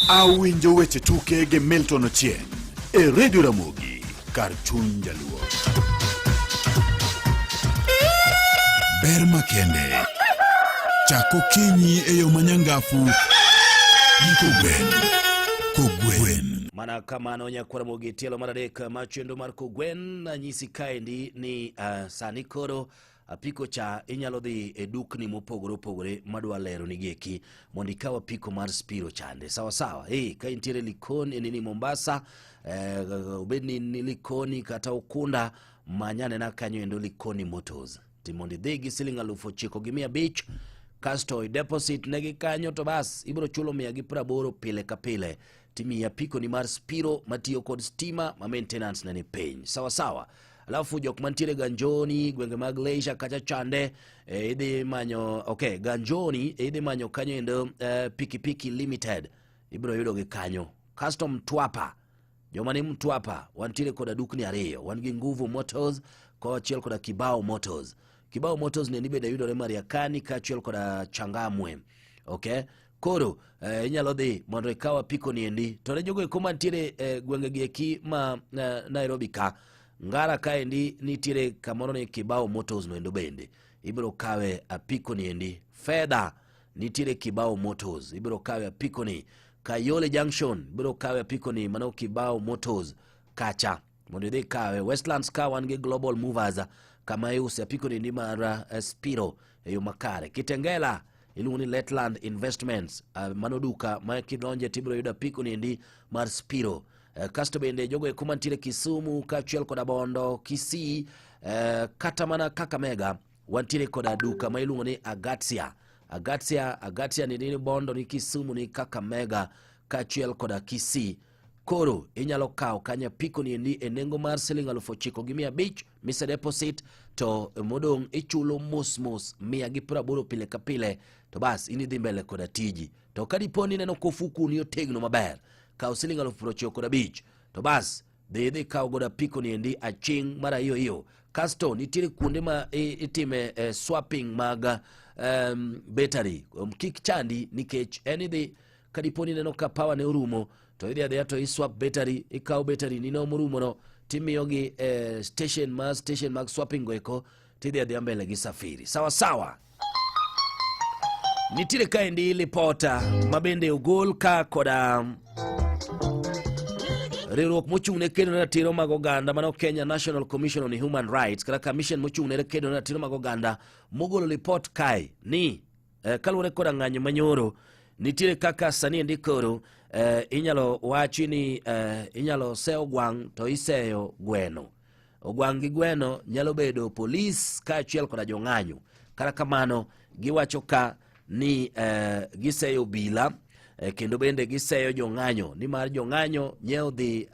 Awinjo weche tuke gi Milton Ochieng e Radio Ramogi kar chuny jaluo. Ber makende chako okinyi e yo manyangafu gi kogwen. Kogwen. Mana kamano nyakwar Ramogi tielo mar adek mar chenro mar Kogwen anyisi kaendi ni sani koro apiko cha inyalo dhi e dukni mopogore opogore madwa lero ni gieki mondo ikaw apiko mar Spiro chande sawa sawa. Hey, ka intiere Likoni nini Mombasa obed ni ni Likoni kata Ukunda manyanena kanyo endo Likoni Motors ti mondo idhi gi siling 9,500 kasto i deposit negi kanyo to bas ibiro chulo 180 pile ka pile timiyi apiko ni mar Spiro matiyo kod stima ma maintenance ne ni piny sawa sawa. Alafu jok mantiere Ganjoni gwenge mag leisure kacha chande idhi manyo okay Ganjoni idhi manyo kanyo endo Pikipiki Limited ibiro yudo gi kanyo. Kasto Mtwapa, joma ni Mtwapa wantiere koda dukni ariyo, wan gi Nguvu Motors kaachiel koda Kibao Motors. Kibao Motors ni bende yudore Mariakani kaachiel koda Changamwe. Okay, koro inyalo dhi mondo ikaw apiko ni endi. To ne jogo eko mantiere gwenge gi eki ma Nairobi ka, Ngara kaendi nitiere kamoro ni Kibao Motors no endo bende ibiro kawe apiko ni endi. Fedha nitiere Kibao Motors, ibiro kawe apiko ni. Kayole Junction ibiro kawe apiko ni, mano Kibao Motors kacha mondo idhi kawe. Westlands ka wan gi Global Movers kama iuse apiko ni endi mar Spiro e yo makare. Kitengela iluongo ni Letland Investments, mano duka ma kidonje tibiro yudo apiko ni endi mar Spiro. Kasto bende jogo eko mantiere Kisumu kaachiel koda Bondo, Kisii, kata mana Kakamega wantiere koda duka ma iluongo ni Agatsia. Agatsia, Agatsia ni Bondo, ni Kisumu, ni Kakamega kaachiel koda Kisii. Koro inyalo kawo kanyo apiko ni endi e nengo mar siling 9,500 mise deposit to modong' ichulo mos mos 180 pile ka pile to bas in idhi mbele koda tiji. To ka dipo ni ineno ka ofuku ni otegno maber, kaw siling 95,000 to bas dhi idhi kaw godo apiko ni endi aching' mar ariyo hiyo. Kasto nitiere kuonde ma itime swapping mag battery. Kik chandi nikech en idhi ka dipo ni ineno ka power ne orumo to idhi adhiya to iswap battery, ikaw battery ni no morumo no timiyogi station ma station mag swapping go eko tidhi adhiya mbele gi safiri sawa sawa. Nitiere kaendi lipota ma bende ogol ka koda riwruok mochung' ne kedo ne ratiro mag oganda mano Kenya National Commission on Human Rights kata commission mochung' ne kedo ne ratiro mag oganda mogolo lipot kae ni kaluwore koda ng'anyo manyoro nitiere kaka sani endi koro inyalo wachi ni inyalo se ogwang' to iseyo gweno. Ogwang' gi gweno nyalo bedo polis kaachiel koda jong'anyo. Kata kamano giwacho ka ni giseyo obila kendo bende giseyo jong'anyo nimar jong'anyo nye odhi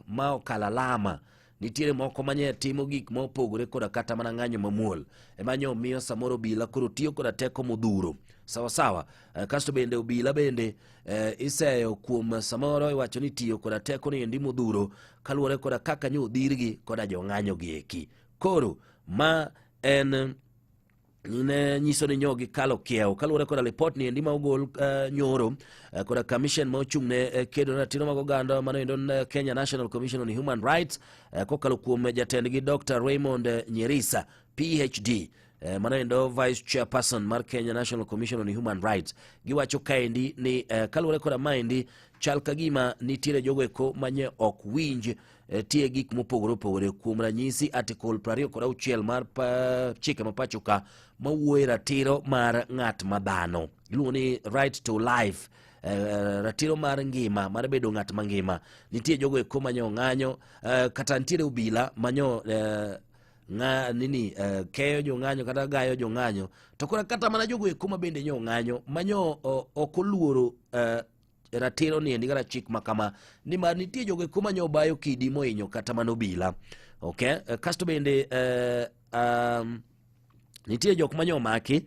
ma okalo alama. Nitiere moko manye timo gik mopogore koda kata mana ng'anyo mamuol ema nyo miyo samoro obila koro tiyo koda teko modhuro sawa sawa. Kasto bende obila bende iseyo kuom samoro iwacho ni tiyo koda teko ni endi modhuro kaluwore koda kaka nyo odhirgi koda jong'anyo gi eki. Koro ma en ne nyiso ni nyo gikalo kiewo kaluwore koda lipot ni endi ma ogol nyoro koda commission ma ochung' ne kedo ne ratiro mag oganda mano endo Kenya National Commission on Human Rights kokalo kuom jatendgi Dr. Raymond Nyerisa PhD mano endo Vice Chairperson mar Kenya National Commission on Human Rights. Giwacho kaendi ni kaluwore koda maendi chal ka gima nitiere jogo eko manye ok winj tie gik mopogore opogore. Kuom ranyisi article 26 mar chike ma pacho ka mawuoyo e ratiro mar ng'at ma dhano iluongo ni right to life, ratiro mar ngima mar bedo ng'at mangima. Nitie jogo eko manyo ng'anyo kata nitiere obila manyo ng'a nini keyo jong'anyo kata gayo jong'anyo to koro kata mana jogo eko ma bende nyo ng'anyo manyo ok oluoro ratiro ni endi kata chik ma kama nimar nitie jogo eko manyo bayo kidi mohinyo kata mana obila. Okay, kasto bende nitie jok manyo omaki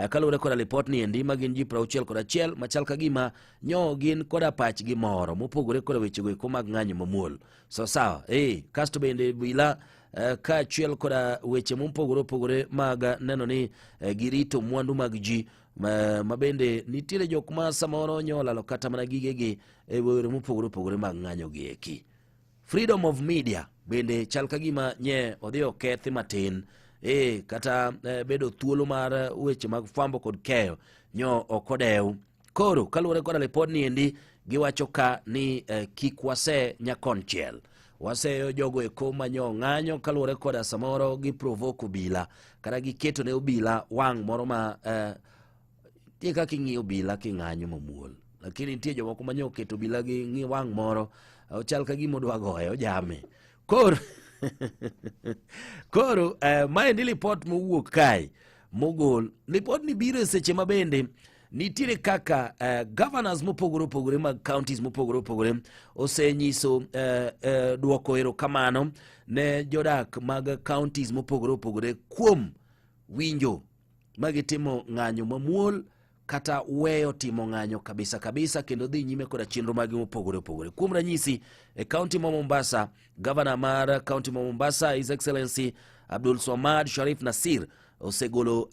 Kaluwore koda lipot ni endi ma gin ji 61 machal ka gima nyo gin koda pachgi moro mopogore koda wechego eko mag ng'anyo mamuol. So sawa, kasto bende obila kaachiel koda weche mopogore opogore mag neno ni girito mwandu mag ji ma bende nitiere jok ma samoro nyo olalo kata mana gigegi e yore mopogore opogore mag ng'anyo gi eki. Freedom of media bende chal ka gima nye odhi okethi matin kata bedo thuolo mar weche mag fwambo kod keyo nyo ok odew. Koro kaluwore koda lipodni endi giwacho ka ni kik wase nyakonchiel, waseyo jogo eko manyo ng'anyo kaluwore koda samoro gi provoke obila kata giketo ne obila wang' moro ma nitie kaka ing'iyo obila king'anyo mamuol, lakini nitie jomoko manyo oketo obila gi ng'i wang' moro ochal ka gima odwa goye ojame. Koro koro maendi lipot mowuok kae mogol. Lipodni biro e seche ma bende nitiere kaka governors mopogore opogore mag counties mopogore opogore osenyiso duoko erokamano ne jodak mag counties mopogore opogore kuom winjo magitimo ng'anyo mamuol kata weyo timo ng'anyo kabisa kabisa kendo dhi nyime koda chenro magi mopogore opogore. Kuom ranyisi, e kaunti ma Mombasa, gavana mar kaunti ma Mombasa His Excellency Abdul Swamad Sharif Nasir osegolo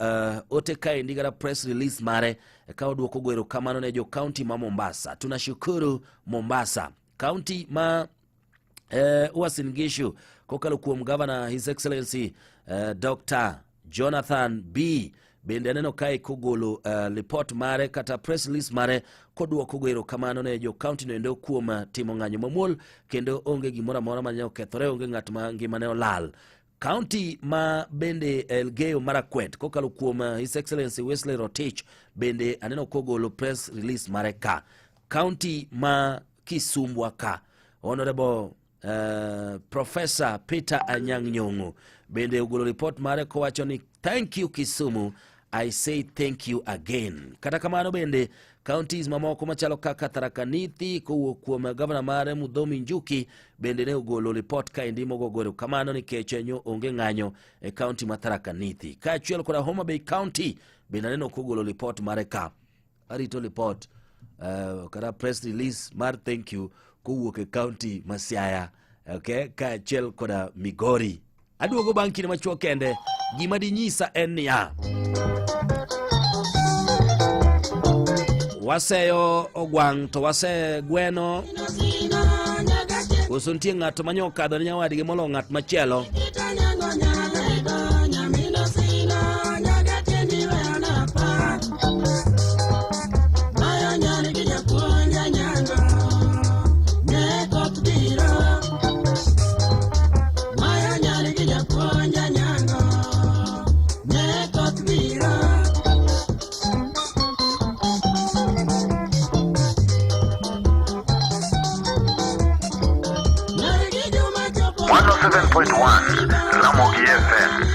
ote kaendi kata press release mare ka oduoko go erokamano ne jo kaunti ma Mombasa. Tunashukuru Mombasa, kaunti ma Uasin Gishu kokalo kuom gavana His Excellency Dr. Jonathan B bende aneno kae kogolo lipot mare kata press release mare koduoko go erokamano ne jo kaunti no endo kuom timo ng'anyo mamuol kendo onge gimoro amora mane okethore, onge ng'at ma ngimane olal. Kaunti ma bende Elgeyo Marakwet kokalo kuom His Excellency Wesley Rotich bende aneno kogolo press release mare ka. Kaunti ma Kisumbwa ka Honorable Professor Peter Anyang' Nyong'o bende ogolo report mare kowacho ni thank you Kisumu, I say thank you again. Kata kamano bende counties mamoko machalo kaka Tharaka Nithi kowuok kuom gavana mare Muthomi Njuki bende ne ogolo report kaendi mogogo erokamano nikech nyo onge ng'anyo e county ma Tharaka Nithi. Kaachiel koda Homa Bay County bende aneno kogolo report mare ka. Arito report kata press release mar thank you kowuok e county ma Siaya, okay, kaachiel koda Migori. Aduogo bang' kinde machuok kende. Gima dinyisa en niya, waseyo ogwang' to wasegweno, koso nitie ng'ato manyo okadho ne nyawadgi molo ng'at machielo? Ramogi FM.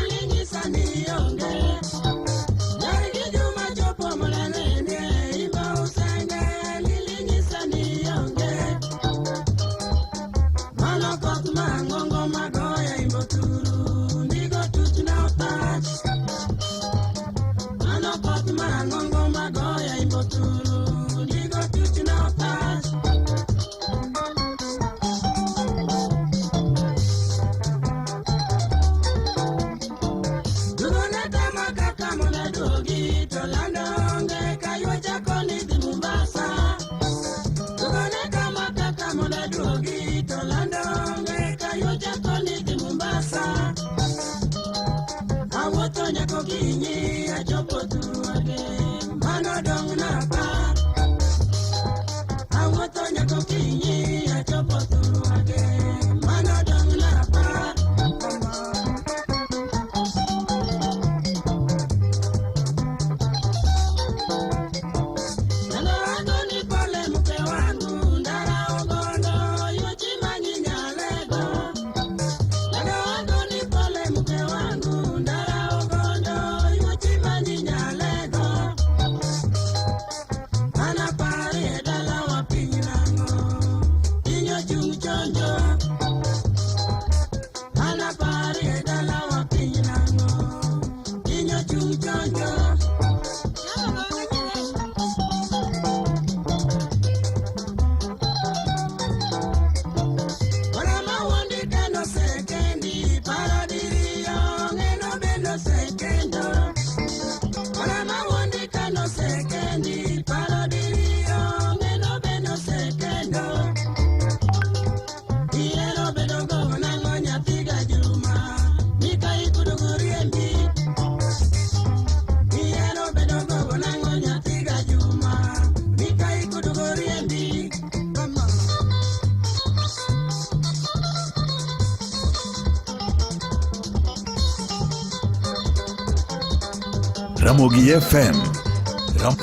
Ramogi FM.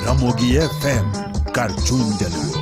Ramogi FM kar chuny jaluo.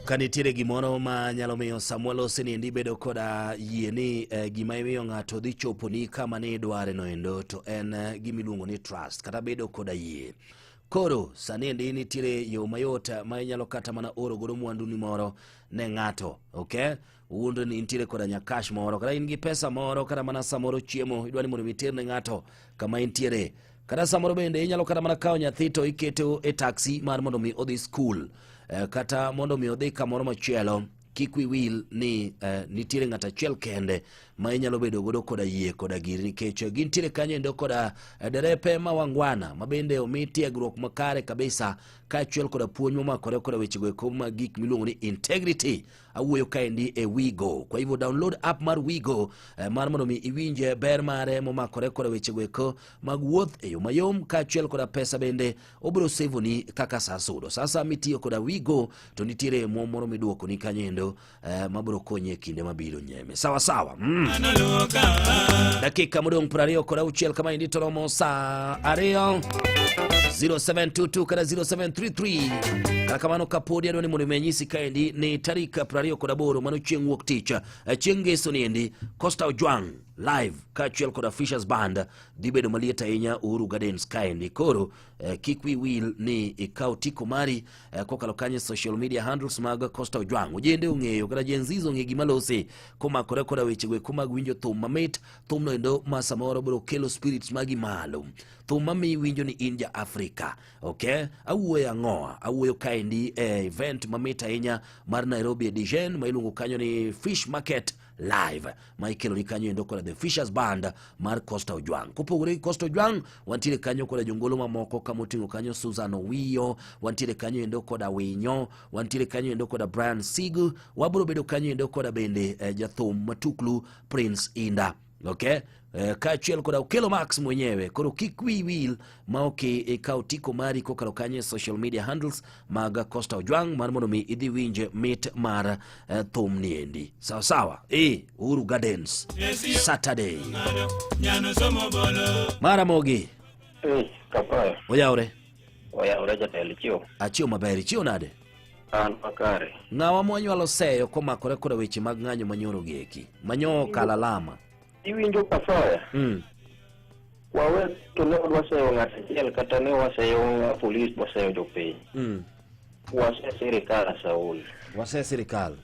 Ka nitiere gimoro ma nyalo miyo Samuel oseniendi bedo koda yie ni gima imiyo ng'ato dhi choponi kama ne idware no endo to en gima iluongo ni trust kata bedo koda yie. Koro sani endi nitiere yo mayot ma inyalo kata mana oro godo mwandu ni moro ne ng'ato, okay? Wuondre ni intiere koda nyakash moro kata in gi pesa moro kata mana samoro chiemo idwa ni mondo iter ne ng'ato kama intiere. Kata samoro bende inyalo kata mana kawo nyathi to iketo e taxi mar mondo mi odhi skul, kata mondo mi odhi kamoro machielo. Kik wi wil ni nitiere ng'at achiel kende ma inyalo bedo godo koda yie koda giri, nikech gintiere kanyo endo koda derepe ma wangwana ma bende omi tiegruok makare kabisa kaachiel koda puonj momakore koda wechego eko mag gik miluongo ni integrity. Awuoyo kaendi e Wigo. Kwa hivyo download app mar Wigo mar mondo mi iwinje ber mare momakore koda wechego eko mag wuoth e yo mayom kaachiel koda pesa bende obiro sevoni kaka sa sudo. Sasa mitiyo koda Wigo to nitiere omuom moro miduokoni kanyo endo mabiro konyi e kinde mabiro nyime. Sawa sawa. Dakika modong' 26 kama endi to romo saa 2 0722 kata 0733. Kata kamano kapodi adwa ni mondo mi anyisi kaendi ni tarik 28 mano chieng' wuok tich, chieng' ngeso ni endi Costa Ojwang' live kaachiel koda Fishers Band dhi bedo maliet ahinya Uhuru Gardens kaendi. Koro kik wi wil ni ikaw tiko mari kokalo kanyo e social media handles mag Costa Ojwang'. Ojende ong'eyo kata Gen Zs ong'eyo gima lose komakore koda wechego eko mag winjo thum mamit, thumno endo ma samoro biro kelo spirits magi malo, thum mamiyi winjo ni in ja Afrika. Okay, awuoyo ang'oa? Awuoyo kaendi e event mamit ahinya mar Nairobi Edition ma iluongo kanyo ni Fish Market Live ma ikelo ni kanyo endo koda The Fishers Band mar Costa Ojwang'. Kopogore gi Costa Ojwang', wantiere kanyo koda jongolo mamoko kama oting'o kanyo Susan Owiyo, wantiere kanyo endo koda Winyo, wantiere kanyo endo koda Brian Sigu, wabiro bedo kanyo endo koda bende jathum matuklu Prince Inda. Okay? Kaachiel koda Okello Max mwenyewe. Koro kik wiyi wil ma ok ikaw tiko mari kokalo kanyo e social media handles mag Costa Ojwang' mar mondo mi idhi winj mit mar thum ni endi. Sawa sawa. Uhuru Gardens Saturday. Maramogi. Kapaya. Oyawre. Oyawre jatelo, ichiew. Achiew maber, ichiew nade? An makare. Ng'awa mwanywalo seyo komakore koda weche mag ng'anyo manyoro gi eki. Manyo kalalama. Iwinjo Kasoya? Wawe to ne wadwa seyo ng'at achiel kata ne waseyo polis waseyo jopiny. Wase sirikal Saul. Wase sirikal.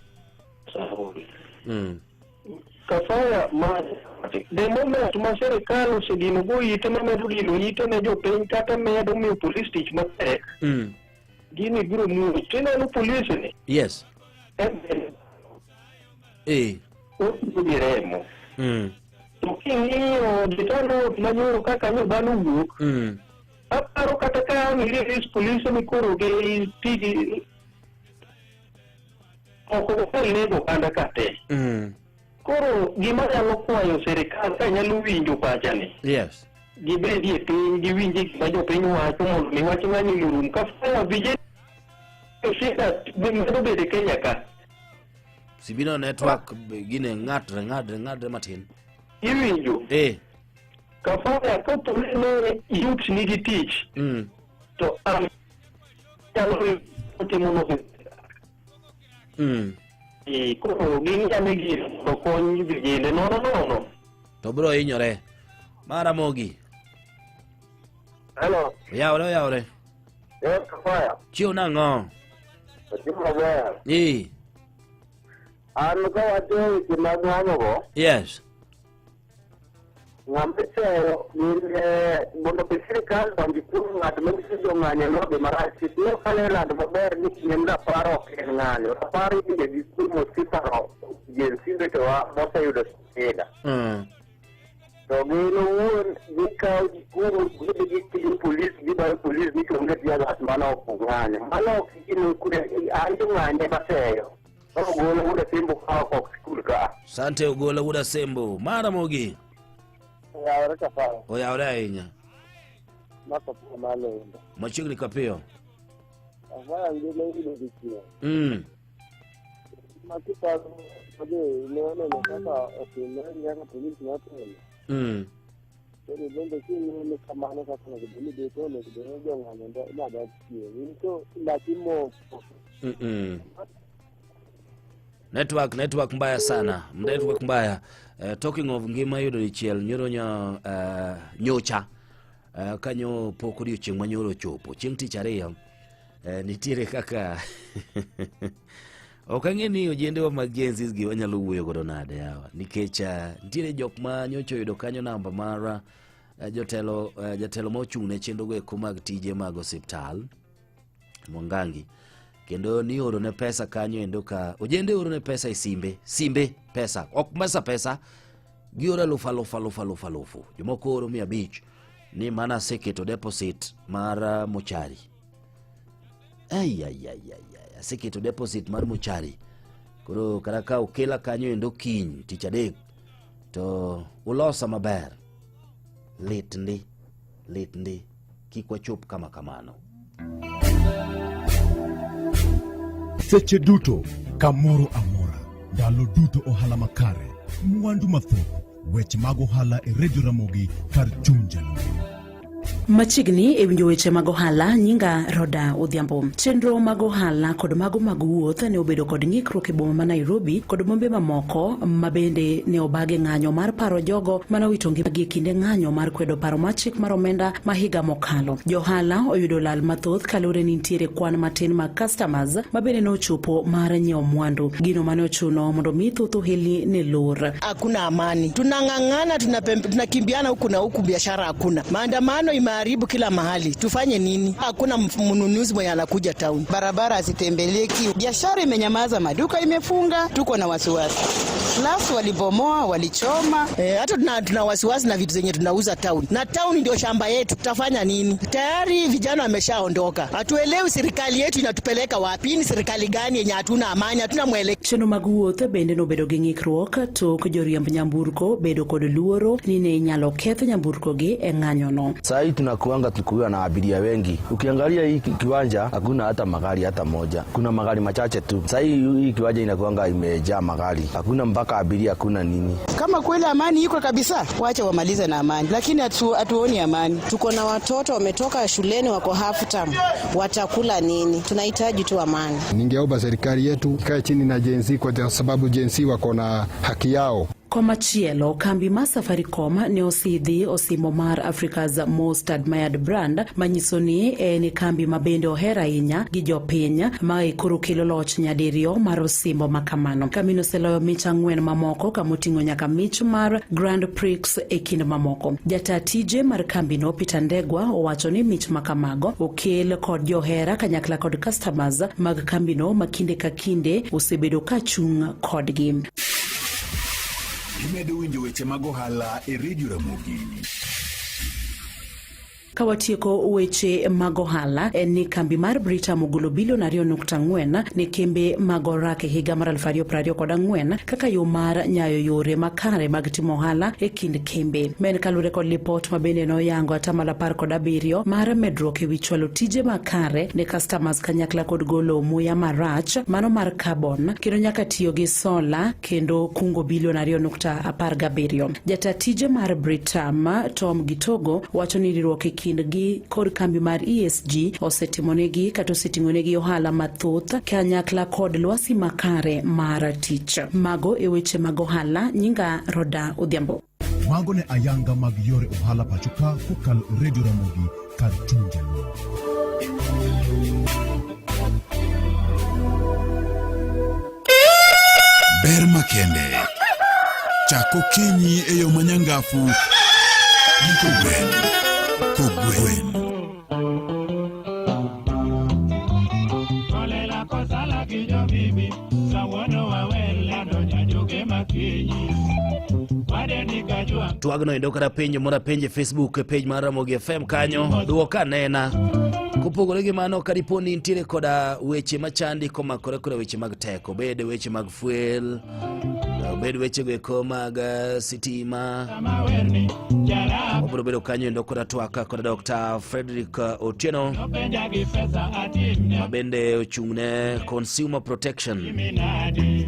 Saul. Kafaya ma the moment ma sirikal osedino go ite mamedo dino ite ne jopiny kata medo miyo polis tich matek, gini biro muoch. Tineno polis ni Yes. en bende otiyo gi remo. To king'iyo jatelo manyoro kaka nyo dhano wuok, aparo kata ka ang' iris polise ni koro gi tiji ok onyal nego oganda ka te. Koro gima anyalo kwayo sirikal ka nyalo winjo pachani, Yes. gibedie piny giwinje gima jopiny wacho mondo mi wach ng'anyo ni orum. Kafaya vijana shida medo bedo e Kenya ka. Sibino network gine ng'adre ng'adre ng'adre matin. Iwinjo? Kafaya kapo ni youth nigi tich, to an nyalo timo no. Koro ging'ane gino mondo okony vijende nono nono. To bro hinyore. Maramogi. Hello. Oyawre oyawre. Yes, Kafaya. Chiew nang'o? Ochiemo maber. An kawacho weche mag ng'anyogo, Yes. ng'ama iseyo gin mondo mi sirikal donji kuom ng'at manyiso jong'anyo no gima rach. Kik ne ok lando maber ni kinde rapar ok en ng'anyo. Rapar iwinjo gi kuom osiparo Gen Z wetewa moseyudo shida. To gin owuon gikawo ji kuom gidhi gitiyo polis gibayo polis ni onge tear gas mano ok ng'anyo. Mano ok gino kure an jong'anyo ema seyo. Koro Ogola wuod Asembo ka ok skul ka. Sante Ogola wuod Asembo. Maramogi. Oyawore Kafaya. Oyawore ahinya. Mako pia malo endo. Machiegni kapiyo. Kafaya ngima yudo dichiel. Ma kiparo ode ne waneno kaka otimore gi kaka polis notimo. Koro bende kineno kamano kaka onego bed ni bet onego bed ni jong'anyo madok chien. In to laki moko. Network, network mbaya sana. Network mbaya. Talking of ngima yudo dichiel nyoro nyo nyocha. Kanyo pok odiochieng' ma nyoro ochopo. Chieng' tich ariyo nitiere kaka ok ang'e ni ojendewa mag Gen Z gi wanyalo wuoyo godo nade yawa, nikech nitiere jok ma nyocha oyudo kanyo namba mar jotelo jatelo ma ochung' ne chenro go eko mag tije mag osiptal Mwangangi, kendo nioro ne pesa kanyo endo ka ojende oro ne pesa e simbe, simbe pesa ok pesa pesa gioro alufu alufu alufu alufu alufu, jomoko oro 500 ni mana aseketo deposit mar mochari. Ai, ai, ai, ai, ai, aseketo deposit mar mochari koro kata ka okela kanyo endo kiny tich adek to ulosa maber. Lit ndi, lit ndi, kik wachop kama kamano. Seche duto, kamoro amora, ndalo duto ohala makare, mwandu mathoth, weche mag ohala e Radio Ramogi kar chuny Jaluo. Machiegni e winjo weche mag ohala, nyinga Roda Odhiambo. Chenro mag ohala kod mago mag wuoth ne obedo kod ng'ikruok e boma ma Nairobi kod bombe mamoko ma bende ne obag e ng'anyo mar paro jogo mane owito ngimagi e kinde ng'anyo mar kwedo paro mar chik mar omenda ma higa mokalo. Jo ohala oyudo lal mathoth kaluwore ni nitiere kwan matin mag customers ma bende ne ochopo mar nyiewo mwandu. Gino mane ochuno mondo mi thoth ohelni ne lor. Hakuna amani, tunang'ang'ana, tunakimbiana huku na huku, biashara hakuna, maandamano imeharibu kila mahali. Tufanye nini? Hakuna mnunuzi mwenye anakuja town, barabara hazitembeleki, biashara imenyamaza, maduka imefunga, tuko na wasiwasi. Last walibomoa, walichoma. Hata tuna wasiwasi na vitu zenye tunauza town, na town ndio shamba yetu, tutafanya nini? Tayari vijana wameshaondoka, hatuelewi serikali yetu inatupeleka wapi. Hii ni serikali gani yenye hatuna amani, hatuna mwelekeo? Chenro mag wuoth bende nobedo gi ng'ikruok tok joriemb nyamburko bedo kod luoro ni ne inyalo keth nyamburko gi e ng'anyono. Saa hii tunakuanga tukiwa na abiria wengi. Ukiangalia hii kiwanja hakuna hata magari hata moja, kuna magari machache tu. Saa hii hii kiwanja inakuanga imejaa magari, hakuna mpaka abiria, hakuna nini. Kama kweli amani iko kabisa, wacha wamalize na amani, lakini hatuoni amani. Tuko na watoto wametoka shuleni wako half term, watakula nini? Tunahitaji tu amani. Ningeomba serikali yetu ikae chini na Gen Z kwa sababu Gen Z wako na haki yao. Komachielo, kambi mar Safaricom ne osidhi osimo mar Africa's Most Admired Brand, manyiso ni en kambi ma bende oher ahinya gi jopiny, mae koro kelo loch nyadiriyo mar osimbo ma kamano. Kambino oseloyo mich ang'wen mamoko kamoting'o nyaka mich mar Grand Prix e kind mamoko. Jata tije mar kambino Peter Ndegwa owacho ni mich ma kamago okel kod johera kanyakla kod customers mag kambino ma kinde ka kinde osebedo ka chung' kodgi. Imedo winjo weche mag ohala e Radio Ramogi. Ka watieko weche mag ohala en ni kambi mar Britam ogolo bilion 2.4 ne kembe mag orak e higa mar 2024 kaka yo mar nyayo yore makare mag timo ohala e kind kembe. Ma en kaluwore kod lipot ma bende noyango atamalo 17 mar medruok e wi chwalo tije makare ne customers kanyakla kod golo muya marach mano mar carbon kendo nyaka tiyo gi sola kendo kungo bilion 2.17. Jata tije mar Britam Tom Gitogo wacho ni riwruok e kindgi kod kambi mar ESG osetimonegi kata oseting'onegi ohala mathoth kanyakla kod lwasi makare mar tich. Mago e weche mag ohala. Nyinga Roda Odhiambo. Mago ne ayanga mag yore ohala pacho ka kokalo e Radio Ramogi kar chuny jaluo. Ber makende. Chak okinyi e yo manyangafu gi kogwen. Kogwen. Kolela kosala gi jobibi, sawuono wawel lando nyajoge makinyi. Wadeni kajwa Twagno endo kata penjo moro apenjo e Facebook e page mar Ramogi FM kanyo duok anena. Kopogore gi mano ka dipo ni nitiere koda weche machandi komakore koda weche mag teko, obed weche mag fuel, obed wechego eko mag sitima, wabiro bedo kanyo endo koda twak koda Dr. Frederick Otieno penja gi pesa atimne ma bende ochung'ne Consumer Protection minadi.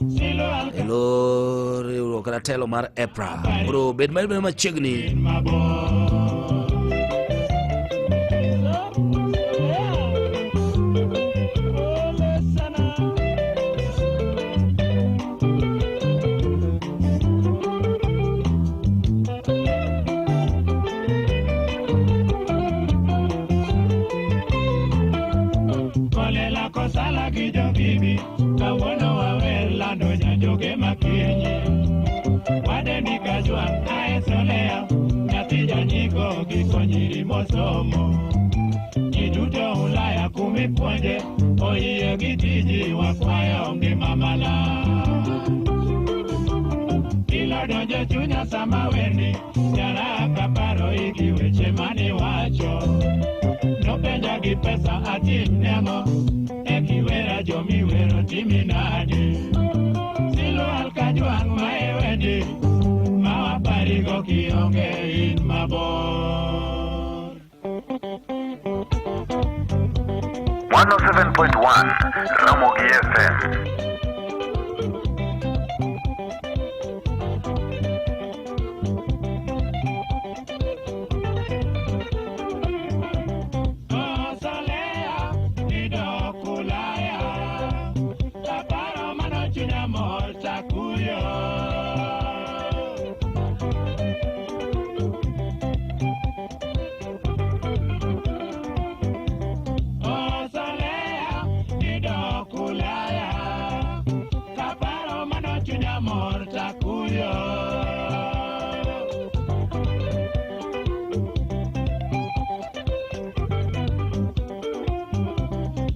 Silo alka e lo riwruok kata telo mar EPRA. Koro bed machiegni. Kolela kosala gi jobibi, kawuono wawer lando nyajoge makinyi. Wadendi kajwa ae solea, nyathi janyiko gi konyiri mosomo. Ji duto Ulaya kumipuonje, oyie gi tiji wakwayo ngima malang'. Ilo donjo chunya sama werni, jaraka paro igi weche maniwacho. Nopenja gi pesa atim nang'o, ekiwera jomiwero timi nade. Silo alkajwang' ma e wendi, ma waparigo kionge in mabor. 107.1 Ramogi FM. Osolea, idok Ulaya, kaparo mano chunya mor takuyo. Osolea, idok Ulaya, kaparo mano chunya mor takuyo.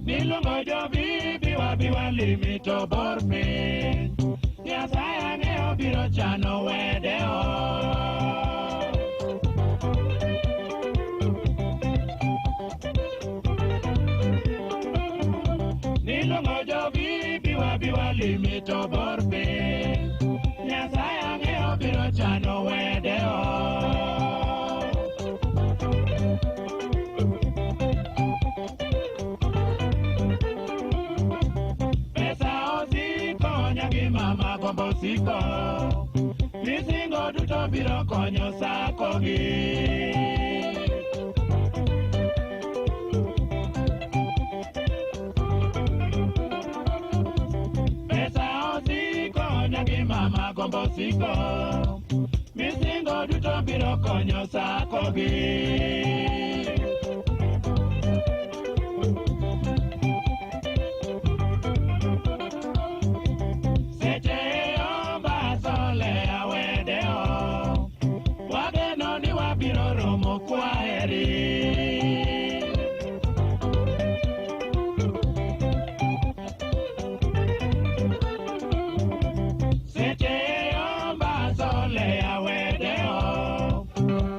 Niluongo jobibi wabi walimi to bor piny. Nyasaye ang'eyo biro chano wedewa. Niluongo jobibi wabi walimi to bor piny. Nyasaye ang'eyo biro chano wedewa. Pesa osiko nyagi mama gombo siko. Misingo duto biro konyo sako gi. Pesa osiko nyagi mama gombo siko. Misingo duto biro konyo sakogi. Seche ombasole awedeo, wageno ni wabiro romo kwaheri. Seche ombasole awedeo,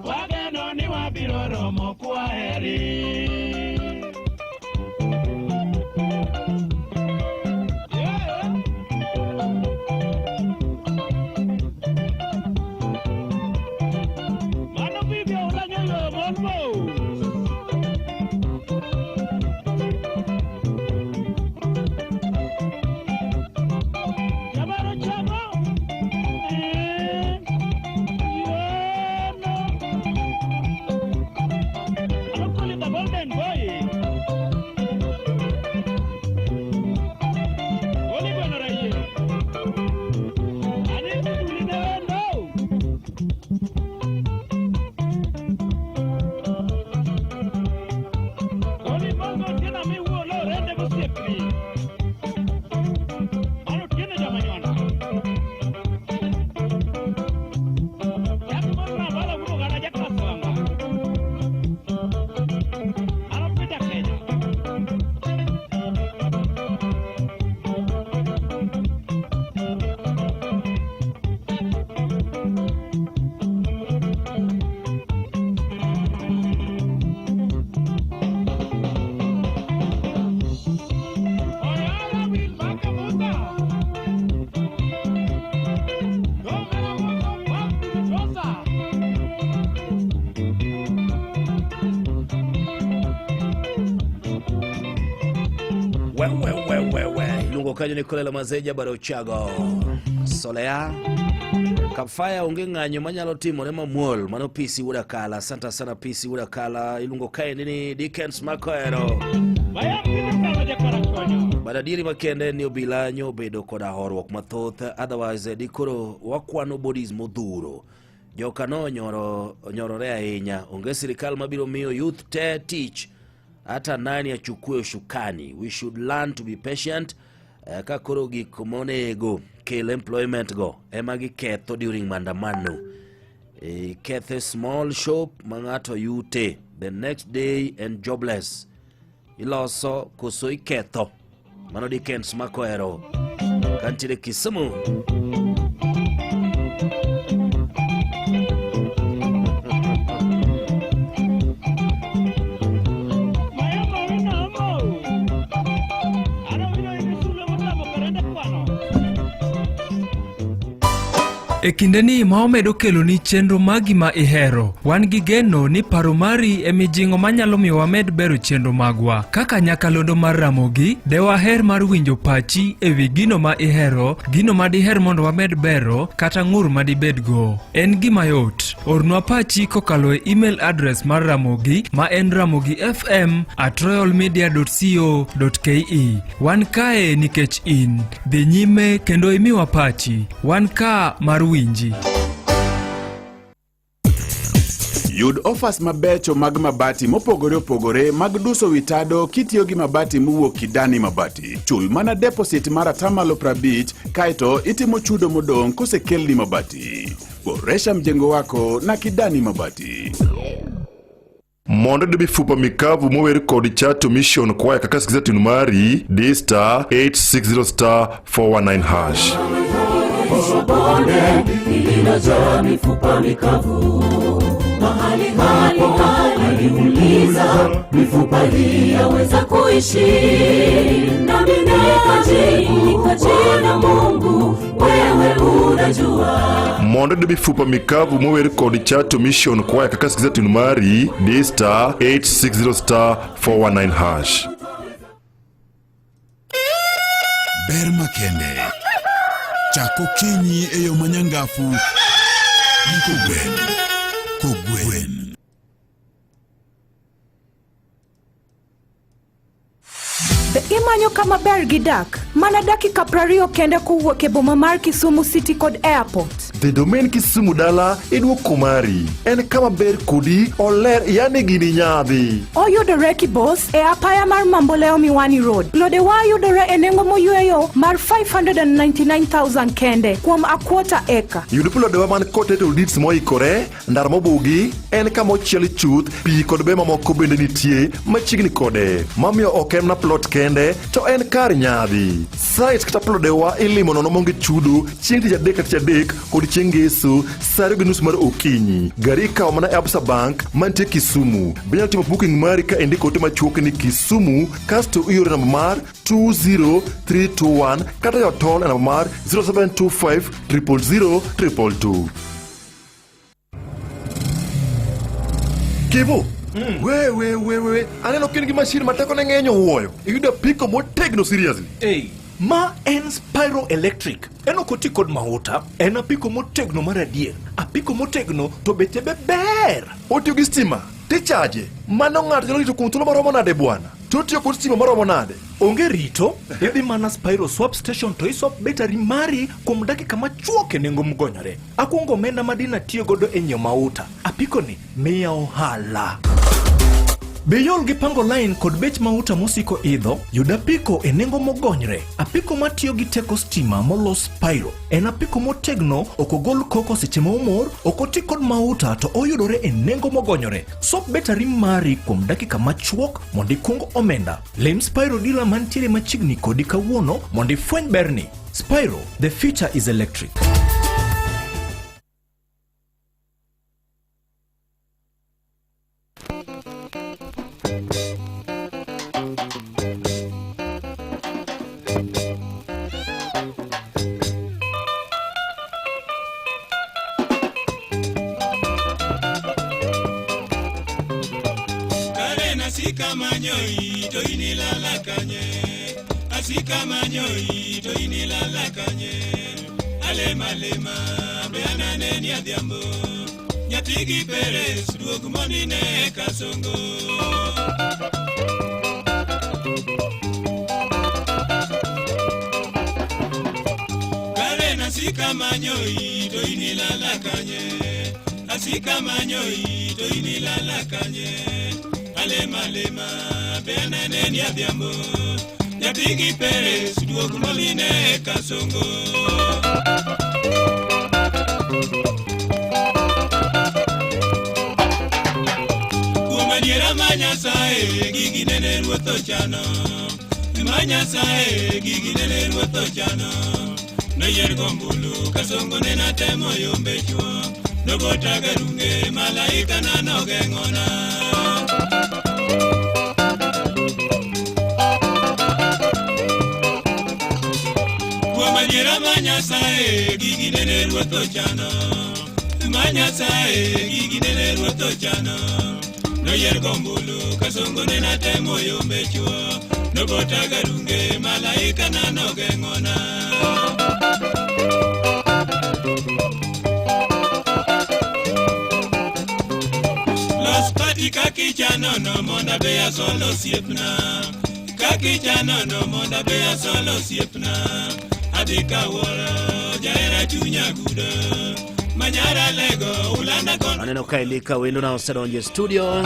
wageno ni wabiro romo kwaheri. Mano bibi olanyo yo mon mo. Jabaro chamo. Yono. Ano kuli the golden boy. Oli bueno raye. Ani kuli ne no. Oli mongo tiena mi wuo lo rende mosiepni. Mano tiene jamanyona. Jack mosna bala wuo gana Jack Kaswanga. Mano Peter Kenya. Oyala wil makamuta. Gomera moto papu chosa. Wewewewewe iluongo kanyo ni Kolela Mazeja Barochago Solea Kapfaya onge ng'anyo manyalo timore mamuol. Mano PC Wuod Akala. Asante sana PC Wuod Akala. Iluongo kaendi ni Dickens Makoero. But adieri makende ni obila nyobedo koda horuok mathoth, otherwise dikoro wakwano bodies modhuro. Joka no onyorore ahinya. Onge sirikal mabiro miyo youth te tich hata nani achukue ushukani. We should learn to be patient. Ka koro gik monego kel employment go ema giketho during maandamano. Kethe small shop ma ng'ato yute the next day and jobless. Iloso koso iketho. Mano Dickens Makoero kantiere Kisumu. E kindeni ma wamedo keloni chenro magi ma ihero, wan gi geno ni paro mari e mijing'o manyalo miyo wamed bero chenro magwa. Kaka nyakalondo mar Ramogi, de waher mar winjo pachi e wi gino ma ihero, gino ma diher mondo wamed bero, kata ng'ur ma dibedgo. En gima yot. Ornwa pachi kokalo e email address mar Ramogi ma en ramogifm@royalmedia.co.ke. Wan kae nikech in. Dhi nyime kendo imiwa pachi. Wan ka mar winji. Yud offers mabecho mag mabati mopogore opogore mag duso wi tado kitiyo gi mabati mowuok Kidani Mabati. Chul mana deposit mar 50% kaeto itimo chudo modong' kosekelni mabati. Boresha mjengo wako na Kidani Mabati. Mondo yudo mifupa mikavu mower kod Chato Mission Choir kaka sikiza tune mari di star 860 star 419 hash. Bonde lililojaa mifupa mikavu, mahali hapo aliuliza, mifupa hii yaweza kuishi? Nami nikajibu, Bwana Mungu, wewe unajua. Mondo yudo mifupa mikavu mower kod Chato Mission Choir kaka sikiza tune mari di star 860 star 419 hash. Ber makende. Chak okinyi e yo manyangafu gi kogwen. Kogwen. The Imanyo kama ber gi dak? Mana dakika 20 kende kowuok e boma mar Kisumu City kod airport. The Domain Kisumu dala iduoko mari. En kama ber kodi, oler yani gini nyadhi. Oyudore Kibos e apaya mar Mamboleo Miwani Road. Lodewa yudore e nengo moyweyo mar 599,000 kende kuom a quarter acre. Yud plodewa man kod title deeds moikore, ndara mobugi, en kama ochiel chuth, pi kod be mamoko bende nitie machiegni kode. Mamiyo ok en mana plot kende, to en kar nyadhi. Site kata plodewa ilimo nono maonge chudo chieng' tich adek ka tich adek kod chieng' ngeso saa ariyo gi nus mar okinyi. Gari ikawo mana e Absa Bank mantie Kisumu. Be inyalo timo booking mari ka indiko ote machuok ni Kisumu kasto ioro namba mar 20321 kata jotol e namba mar 0725 000 222. Kivu. We we we we aneno ka in gi mashin ma tekone ng'eny owuoyo. Iyudo apiko motegno seriously. Ei, ma en Spyro Electric. En ok oti kod mahuta, en apiko motegno mar adier. Apiko motegno to beche be ber. Otiyo gi stima, tichaje. Mano ng'ato nyalo rito kuom thuolo maromo nade bwana? To otiyo kod stima maromo nade? Onge rito, idhi mana Spyro Swap Station to iswap betari mari kuom dakika machuok e nengo mogonyore. Akungo omenda ma dina tiyo godo e nyiewo mauta. Apiko ni miya ohala. Be iol gi pango line kod bech mauta mosiko idho? Yud apiko e nengo mogonyre. Apiko matiyo gi teko stima molos Spyro. En apiko motegno, ok ogol koko seche ma omor, ok oti kod mauta to oyudore e nengo mogonyore. Swap betari mari kuom dakika machuok mondo ikung omenda. Lim Spyro dealer mantiere machiegni kodi kawuono mondo ifweny berni. Spyro, the future is electric. Karen asika manyoi to inilala kanye asika manyoi to inilala kanye alema lema be ananeni adhiambo nyathigi Peres duog mondine kasongo Karen asika manyoi to inilala kanye asika manyoi to inilala kanye alema lema be ananeni adhiambo nyathigi Peres duog mondine kasongo Kuom adiera ma Nyasaye gigi nene ruoth ochano ma Nyasaye gigi nene ruoth ochano noyier gombulu kasongo nene atemo yombe chuo nobota garunge malaika na nogeng'ona Kuom adiera ma Nyasaye gigi nene ruoth ochano ma Nyasaye gigi nene ruoth ochano noyier gombulu kasongo nene atemo yombe chuo nobota garunge malaika na nogeng'ona Los pati kakichanono mondo abe asol osiepna kakichanono mondo abe asol osiepna adhi kawuoro jahera chunya gudo manyara lego ulanda kon Aneno ka Elika wendo na osedonjo e studio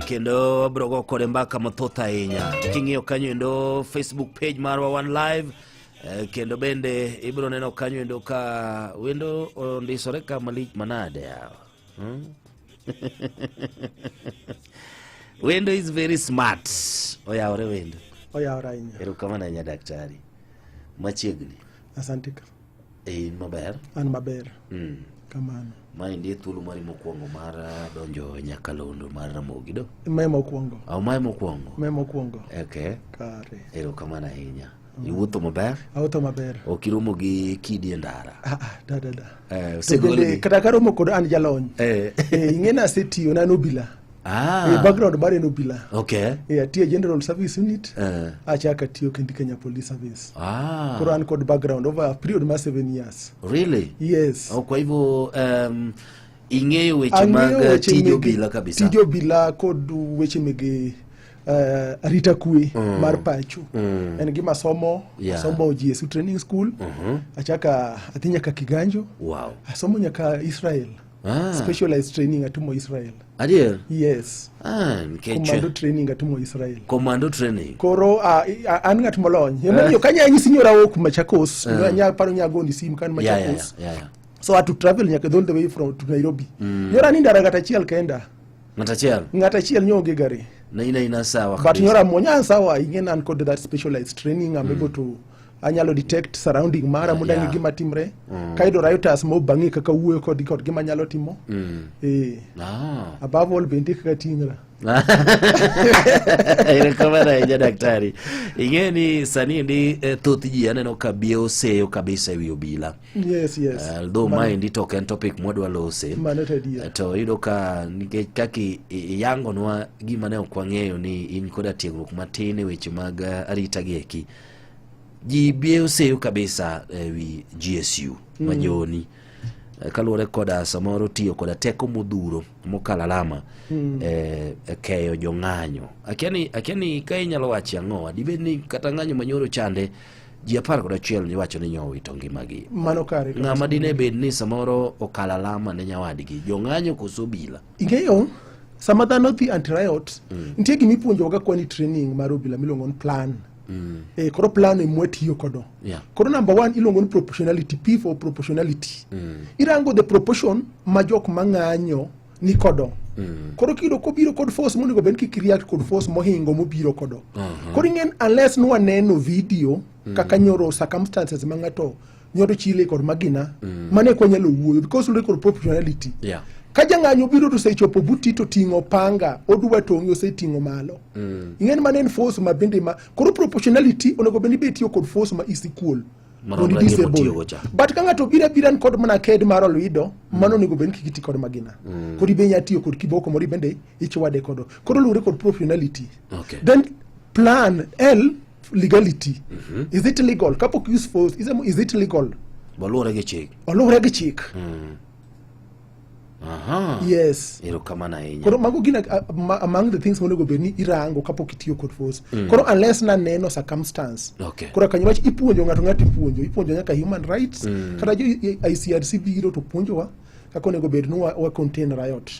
kendo wabiro go kode mbaka mathoth ahinya. King'iyo kanyo endo Facebook page marwa One Live kendo bende ibiro neno kanyo endo ka wendo ondisore ka malich manade yawa. Wendo is very smart. Oyawore wendo. Oyawore ahinya. Erokamano ahinya daktari. Machiegni. Asante. In maber? An maber. Kamano. Maendi e thuolo mari mokwongo mar donjo e nyakalondo mar Ramogi do? Mae mokwongo. Oh, mae mokwongo. Mae mokwongo. Okay. Kare. Erokamano ahinya. Iwuotho maber? Awuotho maber. Ok iromo gi kidi e ndara? Ah, ah, da da da. Eh, To osegolgi? bende kata karomo kod an jalony. Eh. Ing'e ni asetiyo ne an obila. Ah. Background mare en obila. Okay. Atiyo e General Service Unit. Achako atiyo kendo Kenya Police Service. Koro an kod background over a period mar 7 years. Really? Yes. Oh, kwa hivyo ing'eyo weche mag Ang'eyo weche tij mege obila kabisa. Tij obila kod weche mege arita kwe Mm. mar pacho Mm. en gima somo Yeah. asomo GSU training school Mhm. achaka adhi nyaka Kiganjo Wow. asomo nyaka Israel Ah. specialized training atimo Israel Adier? yes Ah, nikech commando training atimo Israel commando training. koro an ng'at molony emomiyo kanya anyisi nyora awuok Machakos Eh. nya paro nya goni sim kan Yeah, yeah, Machakos yeah, yeah, yeah. so I had to travel nyaka all the way from to Nairobi Mm. nyora ni ndara ng'at achiel kenda Ng'at achiel? ng'at achiel nyoonge gari Na ina ina sawa but kabisa. nyora muonya sawa ing'e an kod that specialized training I'm able to anyalo detect surrounding mara mondo ang'e Yeah. gima timre Mm. kayudo rioters mobang'e kaka wuoyo kodgi kod gima anyalo timo Mm. eh Ah. above all bende kaka ting'ra Erokamano ahinya daktari. Ing'e ni sani endi thoth ji aneno ka biewo seyo kabisa ewi obila. yes yes Although Mano- maendi to ok en topic mwadwa lose. mano to adier To iyudo ka nikech kaka iyangonwa gima ne ok wang'eyo ni in koda tiegruok matin e weche mag arita gi eki. Ji biewo seyo kabisa ewi GSU majoni. Kaluwore koda samoro tiyo koda teko modhuro mokalo alama e keyo jong'anyo. Akia ni ka inyalo wacho ang'owa, dibed ni kata ng'anyo manyoro chande ji 11 iwacho ni nyowito ngimagi. Mano kare kabisa. Ng'ama dine bed ni samoro okalo alama ne nyawadgi, jong'anyo koso obila? Ing'eyo sama dhano dhi anti riot nitie gima ipuonjowaga kwani training mar obila miluongo ni plan. Koro plan ema watiyo kodo. Koro number 1 iluongo ni proportionality, P for proportionality. Irango the proportion ma jok mang'anyo ni kodo. Koro kiyudo kobiro kod force monego bed ni kik react kod force mohingo mobiro kodo. Koro ing'en unless nwaneno video kaka nyoro circumstances ma ng'ato nyoro chile kod magina mano eka wanyalo wuoyo because luwore kod proportionality. Ka jang'anyo obiro to osechopo buti to ting'o panga odwa tong'i oseting'o malo. Ing'en mano en force ma bende ma koro proportionality onego bed ni be itiyo kod force ma is equal. Maromre Mondo gi disable. motiyogo cha. But ka ng'ato obiro abira kod mana ked mar olwido, mano onego bed ni kik iti kod magina. Koro ibe inya tiyo kod kiboko moro bende ichwade kodo. Koro luwore kod proportionality. Then plan L legality. Is it legal? Kapok use force, is it legal? Oluwore gi chik. Oluwore gi chik. Aha. Yes. Erokamano ahinya. Koro mago gin among the things monego bed ni irango kapok itiyo kod force. Koro unless naneno circumstance. Koro kanyo wach ipuonjo ng'ato ng'ato ipuonjo nyaka human rights. Kata jo ICRC biro to puonjowa kaka onego bed ni wa contain riot.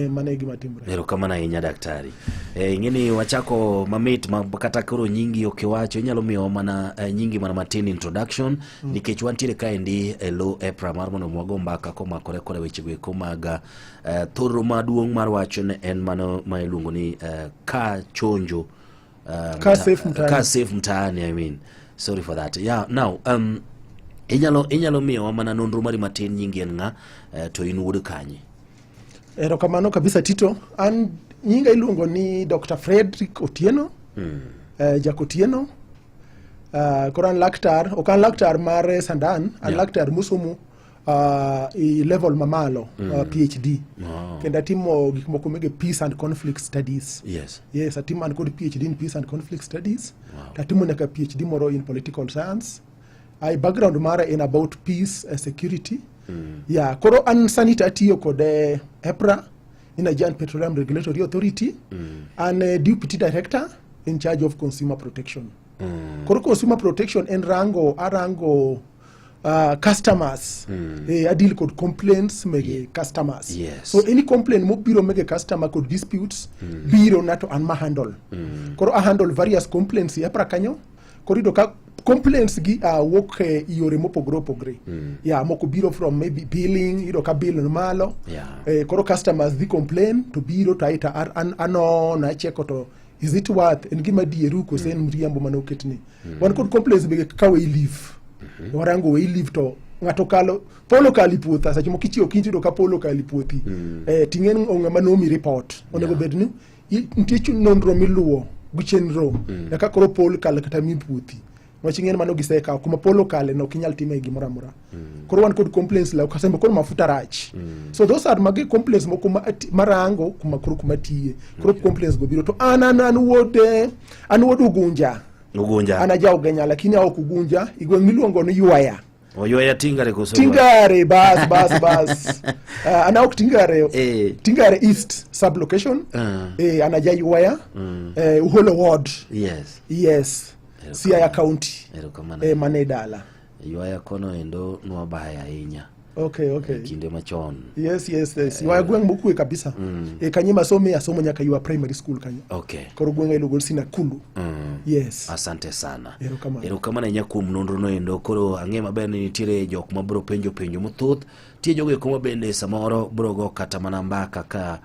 Mano e gima timore. Erokamano ahinya daktari. Ing'e ni wachako mamit ma kata koro nyingi ok iwacho, inyalo miyowa mana nyingi mana matin introduction nikech wantiere kaendi e lo EPRA mar mondo wago mbaka komakore koda weche go eko mag thoro maduong' mar wacho ne en mano ma iluongo ni ka chonjo Ka safe mtaani. Ka safe mtaani, I mean. Sorry for that. Yeah, now inyalo miyowa mana nonro mari matin, nyingi en ng'a, to in wuod kanye? Erokamano kabisa Tito. An nyinga iluongo ni Dr. Frederick Otieno. Jack Otieno. Koro an laktar, ok an laktar mar Sandan, an laktar mosomo e level mamalo, PhD. Kendo atimo gik moko mege Peace and Conflict Studies. Yes, atimo an kod PhD in Peace and Conflict Studies. Atimo nyaka PhD moro in Political Science. I background mara in about peace and security. Yeah, koro an sani to atiyo kod EPRA, Nigerian Petroleum Regulatory Authority. An deputy director in charge of consumer protection. Koro consumer protection en rango arango customers. Adeal kod complaints mege customers. So any complaint mobiro mege customer kod disputes biro na to an ma handle. Koro a handle various complaints e EPRA kanyo. Koro iyudo ka complaints gi wuok e yore mopogore opogore. Yeah, moko biro from maybe billing, iyudo ka bill ni malo. Koro customers dhi complain to biro to aita anono acheko to is it worth en gima dieru kose en mriambo mane oketni. Wan kod complaints be kaka way leave. Warango way leave to ng'ato kalo polo kali puotha seche moko ichiewo kinyi tiyudo ka polo kali puothi. Ting'e ng'ama nomi report. Onego bed ni nitie nonro miluwo gi chenro nyaka koro pol kal kata mi puothi. Wach ing'e ni mano gisekawo kuma polo kale no ok inyal time gimoro amora. Koro wan kod complaints la kasema koro mafuta rach. So those are magi complaints moko marango kuma koro kuma tiye. Koro complaints go biro to an wuod Ugunja. Ugunja. An aja Ugenya lakini aok Ugunja, i gweng' miluongo ni Ywaya. Oywaya Tingare koso? Tingare, bas bas bas. An awuok Tingare. Tingare East sub location. An aja Ywaya. Uholo ward. Yes. Yes. Siaya County. Erokamano. Mane dala. Ywaya kono endo nwabaye ahinya. Okay. Kinde machon. Yes. Ywaya gweng' mokwe kabisa. Kanyo masome asomo nyaka Ywa Primary School kanyo. Koro gweng' iluongo ni Sinakulu. Yes. Asante sana. Erokamano. Erokamano ahinya kuom nonro no endo. Koro ang'e maber ni nitiere jok ma bro penjo penjo mathoth. Nitie jogo eko ma bende samoro bro go kata mana mbaka ka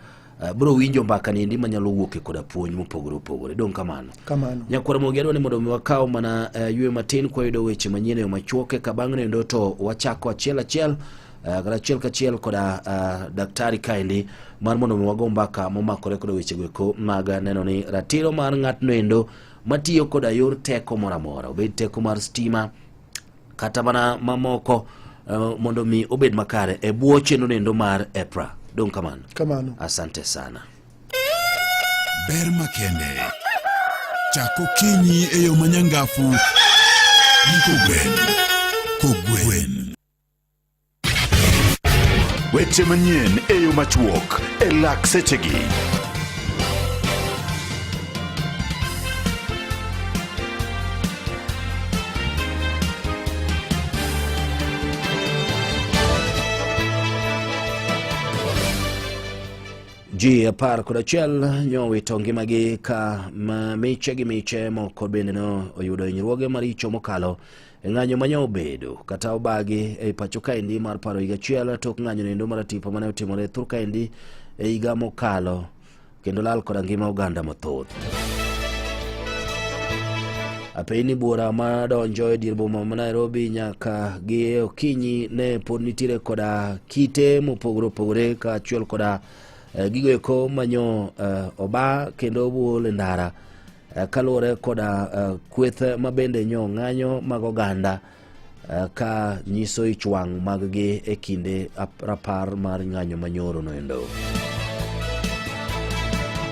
bro winjo mbaka ni endi manyalo wuok e koda puonj mopogore opogore. Dong' kamano. Kamano. Nyakwar Ramogi adwa ni mondo mi wakaw mana yweyo matin kwayudo weche manyien e yo machuok eka bang' endo to wachako achiel achiel kata achiel kachiel koda daktari kaendi mar mondo mi wago mbaka momakore koda weche go eko mag neno ni ratiro mar ng'atno endo matiyo koda yor teko moro amora, obed teko mar stima kata mana mamoko, mondo mi obed makare e bwo chenro nendo mar EPRA. Dong' kamano. Kamano. Asante sana. Ber makende. Chak okinyi e yo manyangafu gi Kogwen. Kogwen. Weche manyien e yo machuok e lak sechegi. Ji 11 nyowito ngimagi ka miche gi miche moko bende no oyudo hinyruoge maricho mokalo e ng'anyo ma nyo obedo kata obagi e pacho kaendi mar paro higa achiel tok ng'anyo nendo mar tipo mane otimore thur kaendi e higa mokalo kendo lal koda ngima oganda mathoth. Apeyni buora madonjo e dier boma ma Nairobi nyaka gi okinyi ne pod nitiere koda kite mopogore opogore kaachiel koda gigo eko manyo oba kendo obuol e ndara kaluwore koda kweth ma bende nyo ng'anyo mag oganda ka nyiso ich wang' mag gi e kinde rapar mar ng'anyo manyoro no endo.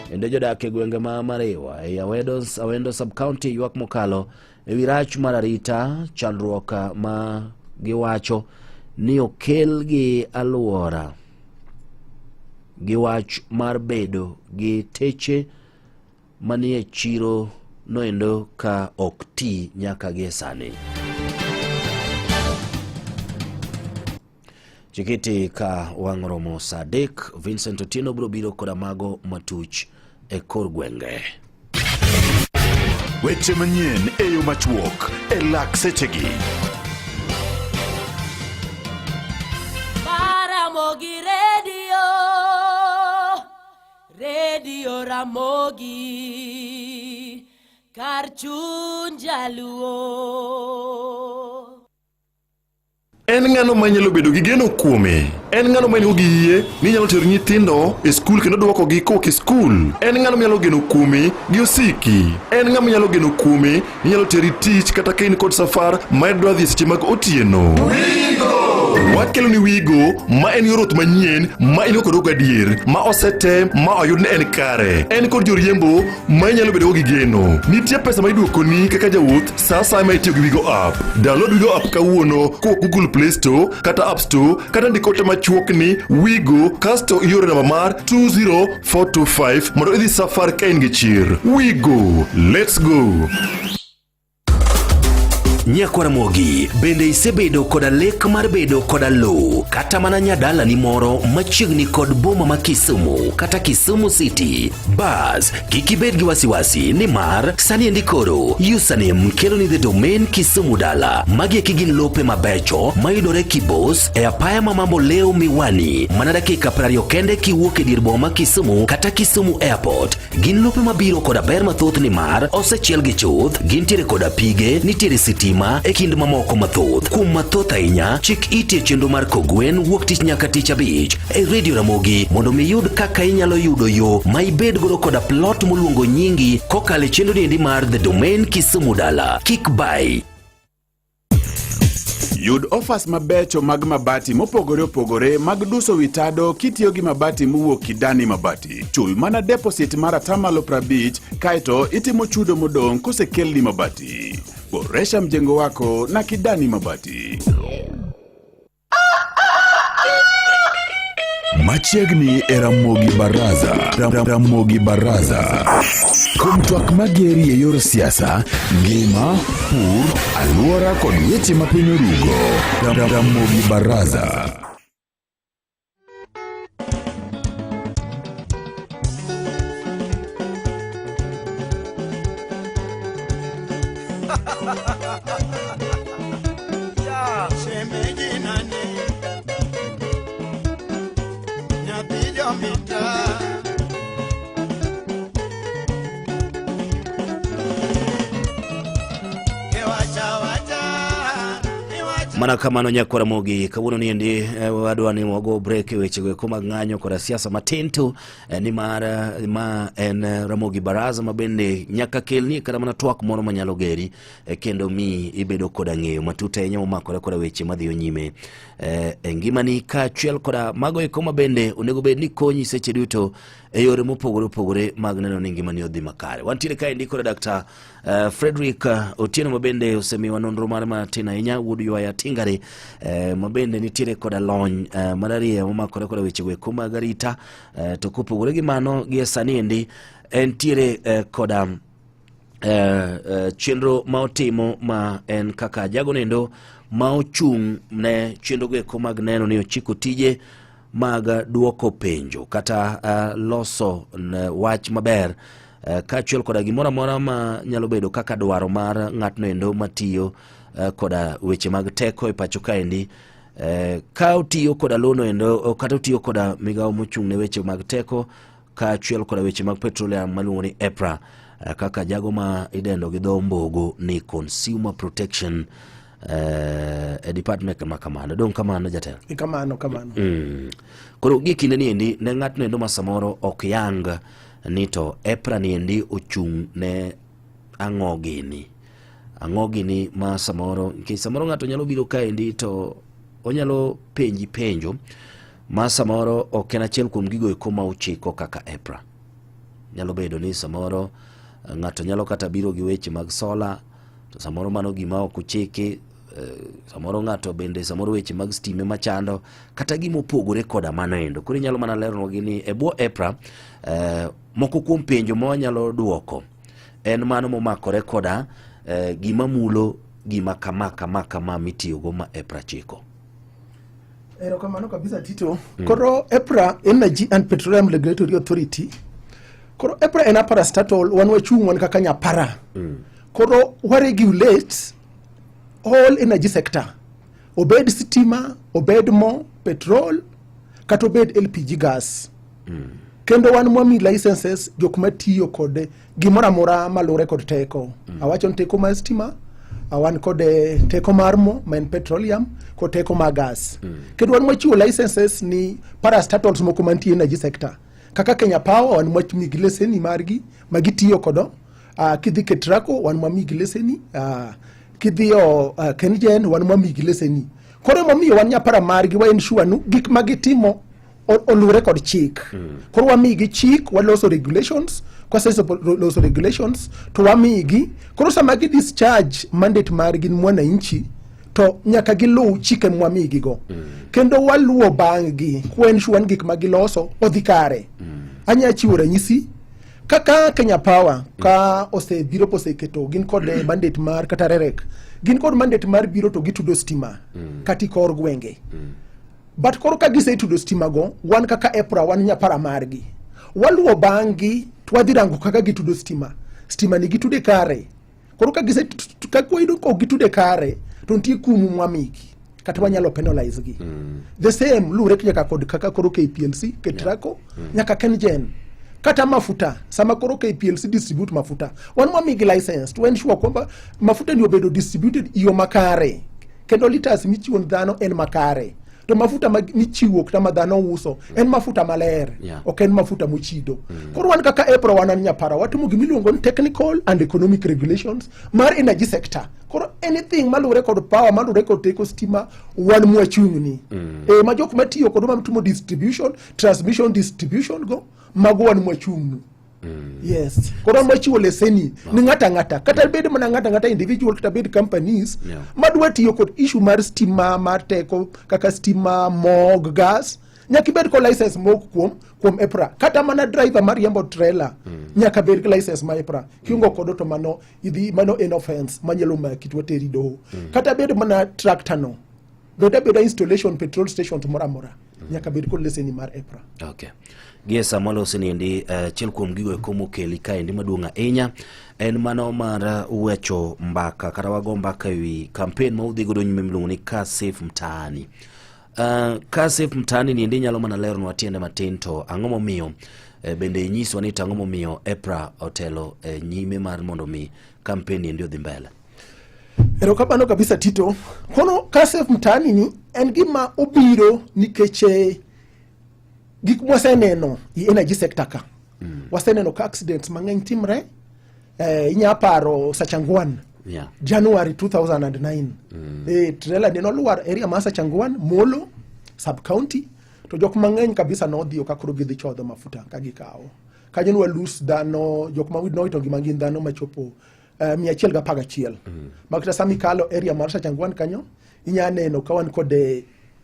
Kendo jodak e gwenge ma Mariwa ei Awendo sub-county ywak mokalo e wi rach mar arita, chandruok ma giwacho ni okel gi alwora gi wach mar bedo gi teche manie chiro noendo ka ok ti nyaka gie sani. Chikiti ka wang' romo saa 3, Vincent Otieno biro biro koda mago matuch e kor gwenge. Weche manyien e yo machuok e lak sechegi. Ramogi Radio, Radio Ramogi, kar chuny jaluo. En ng'ano manyalo bedo gi geno kuome? En ng'ano ma in gi yie ni nyalo tero nyithindo e skul kendo duokogi kowuok e skul? En ng'ano manyalo geno kuome gi osiki? En ng'ama nyalo geno kuome ni nyalo teri tich kata ka in kod safar ma idwa dhi e seche mag otieno? Wakelo ni Wigo ma en yor wuoth manyien ma in go kod gadier ma osetem ma oyud ni en kare. En kod joriembo ma inyalo bedo go gi geno. Nitie pesa ma iduokoni kaka jawuoth sa asaya ma itiyo gi Wigo app. Download Wigo app kawuono kowuok Google Play Store kata App Store kata ndik ote machuok ni Wigo kasto ioro namba mar 20425 mondo idhi safar ka in gi chir. Wigo, let's go! Nyakwar Ramogi, bende isebedo koda lek mar bedo koda lowo kata mana nyadalani moro machiegni kod boma ma Kisumu kata Kisumu City? Bas, kik ibed gi wasiwasi nimar sani endi koro Username kelo ni The Domain Kisumu Dala. Magi eki gin lope mabecho mayudore Kibos e apaya ma Mambo Leo Miwani, mana dakika 20 kende kiwuok e dier boma ma Kisumu kata Kisumu Airport. Gin lope mabiro koda ber mathoth nimar osechielgi chuth, gintiere koda pige, nitiere sitima e kind mamoko mathoth. Kuom mathoth ahinya, chik iti e chenro mar Kogwen wuok tich nyaka tich abich e Radio Ramogi mondo mi iyud kaka inyalo yudo yo ma ibed godo koda plot moluongo nyingi kokalo e chenro niendi mar The Domain Kisumu Dala. Kik bai. Yud offers mabecho mag mabati mopogore opogore mag duso wi tado kitiyo gi mabati mowuok Kidani Mabati. Chul mana deposit mar 50% kaeto itimo chudo modong' kosekelni mabati. Boresha mjengo wako na Kidani Mabati. Machiegni e Ramogi Baraza. Ramogi Baraza. Kuom twak mageri e yor siasa, ngima, pur, alwora kod weche ma piny orugo. Ramogi Baraza. Shemeji nani? Nyathi jomita. Kewacha wacha. Mana kamano nyakwara Ramogi, kawuono ni endi wadwa ni wago break e wechego eko mag ng'anyo koda siasa matin to nimar ma en Ramogi Baraza ma bende nyaka kelni kata mana twak moro manyalo geri kendo mi ibedo koda ng'eyo matut ahinya momakore koda weche madhiyo nyime e ngimani kaachiel koda mago eko ma bende onego bed ni konyi seche duto e yore mopogore opogore mag neno ni ngimani odhi makare. Wantiere kaendi koda Dr. Frederick Otieno ma bende osemiwa nonro mare matin ahinya wuod Ywaya Tingare ma bende nitiere koda lony mararieya momakore koda wechego eko mag arita to kopogore gi mano gie sani endi entiere koda chenro ma otimo ma en kaka jago nendo ma ochung' ne chenro go eko mag neno ni ochiko tije mag duoko penjo kata loso wach maber kaachiel koda gimoro amora ma nyalo bedo kaka dwaro mar ng'atno endo matiyo koda weche mag teko e pacho kaendi ka otiyo koda lono endo kata otiyo koda migawo mochung' ne weche mag teko kaachiel koda weche mag petroleum maluongo ni EPRA kaka jago ma idendo gi dho mbogo ni Consumer Protection e department ma kamano. Dong' kamano jatelo. Kamano kamano. Koro gie kinde ni endi ne ng'atno endo ma samoro ok yang ni to EPRA ni endi ochung' ne ang'o gini. Ang'o gini ma samoro nikech samoro ng'ato nyalo biro kaendi to onyalo penji penjo ma samoro ok en achiel kuom gigo eko ma uchiko kaka EPRA. Nyalo bedo ni samoro ng'ato nyalo kata biro gi weche mag sola to samoro mano gima ok uchiki samoro ng'ato bende samoro weche mag stime machando kata gima opogore koda mano endo. Koro inyalo mana leronwa ni e bwo EPRA moko kuom penjo ma wanyalo duoko en mano momakore koda gima mulo gima kama kama kama mitiyogo ma EPRA chiko. Erokamano kabisa Tito. Koro EPRA, Energy and Petroleum Regulatory Authority. Koro EPRA en a parastatal, wan wachung' wan kaka nyapara. Koro wa regulate all energy sector. Obed sitima, obed mo, petrol, kata obed LPG gas. Kendo wan mwami licenses jok matiyo kod gimoro amora malure kod teko. Awacho ni teko mar stima, wan kod teko mar mo ma en petroleum kod teko mar gas. Kendo wan mwachiwo licenses ni parastatals moko mantie energy sector. Kaka Kenya Power wan mwamigi leseni margi ma gitiyo kodo. Kidhi Ketraco wan mwamigi leseni. Kidhiyo Kengen wan mwamigi leseni. Koro emomiyo wan nyapara margi wa ensure nu gik ma gitimo oluwore kod chik. Koro wamigi chik, waloso regulations, kwaseloso regulations to wamigi. Koro sama gi discharge mandate margi ni mwananchi to nyaka giluw chike mwamigi go. Kendo waluwo bang'-gi kwa ensure ni gik ma giloso odhi kare. Anya chiwo ranyisi kaka Kenya Power ka osebiro koseketo gin kod mandate mar kata REREC gin kod mandate mar biro to gitudo stima kata kor gwenge. But koro ka gisetudo stima go, wan kaka EPRA wan nyapara margi. Waluwo bang'-gi to wadhi rango kaka gitudo stima. Stima ni gitude kare. Koro ka gise ka wayudo ka ok gitude kare to nitie kum mwamigi kata wanyalo penalize gi. The same luwre nyaka kod kaka koro KPLC, Ketraco, nyaka KenGen. Kata mafuta, sama koro KPLC distribute mafuta, wan mwamigi license to ensure kwamba mafuta ni obedo distributed iyo makare. Kendo liters michiwo ni dhano en makare. To mafuta ma michiwo kata ma dhano uso en mafuta maler, ok en mafuta mochido. Koro wan kaka EPRA wan an nyapara watimo gimiluongo ni technical and economic regulations mar energy sector. Koro anything maluwore kod power, maluwore kod teko stima wan mwachung'ni. Ma jok matiyo kod matimo distribution, transmission distribution go mago wan mwachung'nu. Yes, koro machiwo leseni ni ng'ata ang'ata, kata bed mana ng'ata ang'ata individual, kata bed companies madwa tiyo kod issue mar stima, mar teko kaka stima, mog gas, nyaka ibed kod license mok kuom EPRA. Kata mana driver mar riembo trailer nyaka bed gi license ma EPRA. Kiongo kodo to mano idhi, mano en offense manyalo maki to wateri doho. Kata bed mana tractor no, bed abeda installation petrol station moro amora, nyaka bed kod leseni mar EPRA. Okay. Gie sama walose ni endi, achiel kuom gigo eko mokeli kaendi maduong' ahinya en mano mar wecho mbaka kata wago mbaka ewi campaign ma udhi godo nyime miluongo ni Car Safe Mtaani. Car Safe Mtaani ni endi nyalo mana leronwa tiende matin to ang'o momiyo bende inyiswa ni to ang'o momiyo EPRA otelo nyime mar mondo mi campaign ni endi odhi mbele. Erokamano kabisa Tito. Kono Car Safe Mtaani ni en gima obiro nikech gik mwaseneno i energy sector ka. Waseneno ka accidents mang'eny timre. Inya paro Sachangwan. January 2009. Trailer ne nolwar area mar Sachangwan, Molo sub county, to jok mang'eny kabisa nodhi ka koro gidhi chodho mafuta ka gikawo. Kanyo ne walose dhano, jok ma nowito ngima gin dhano machopo 111. Ma kata sama ikalo area mar Sachangwan kanyo, inya neno ka wan kod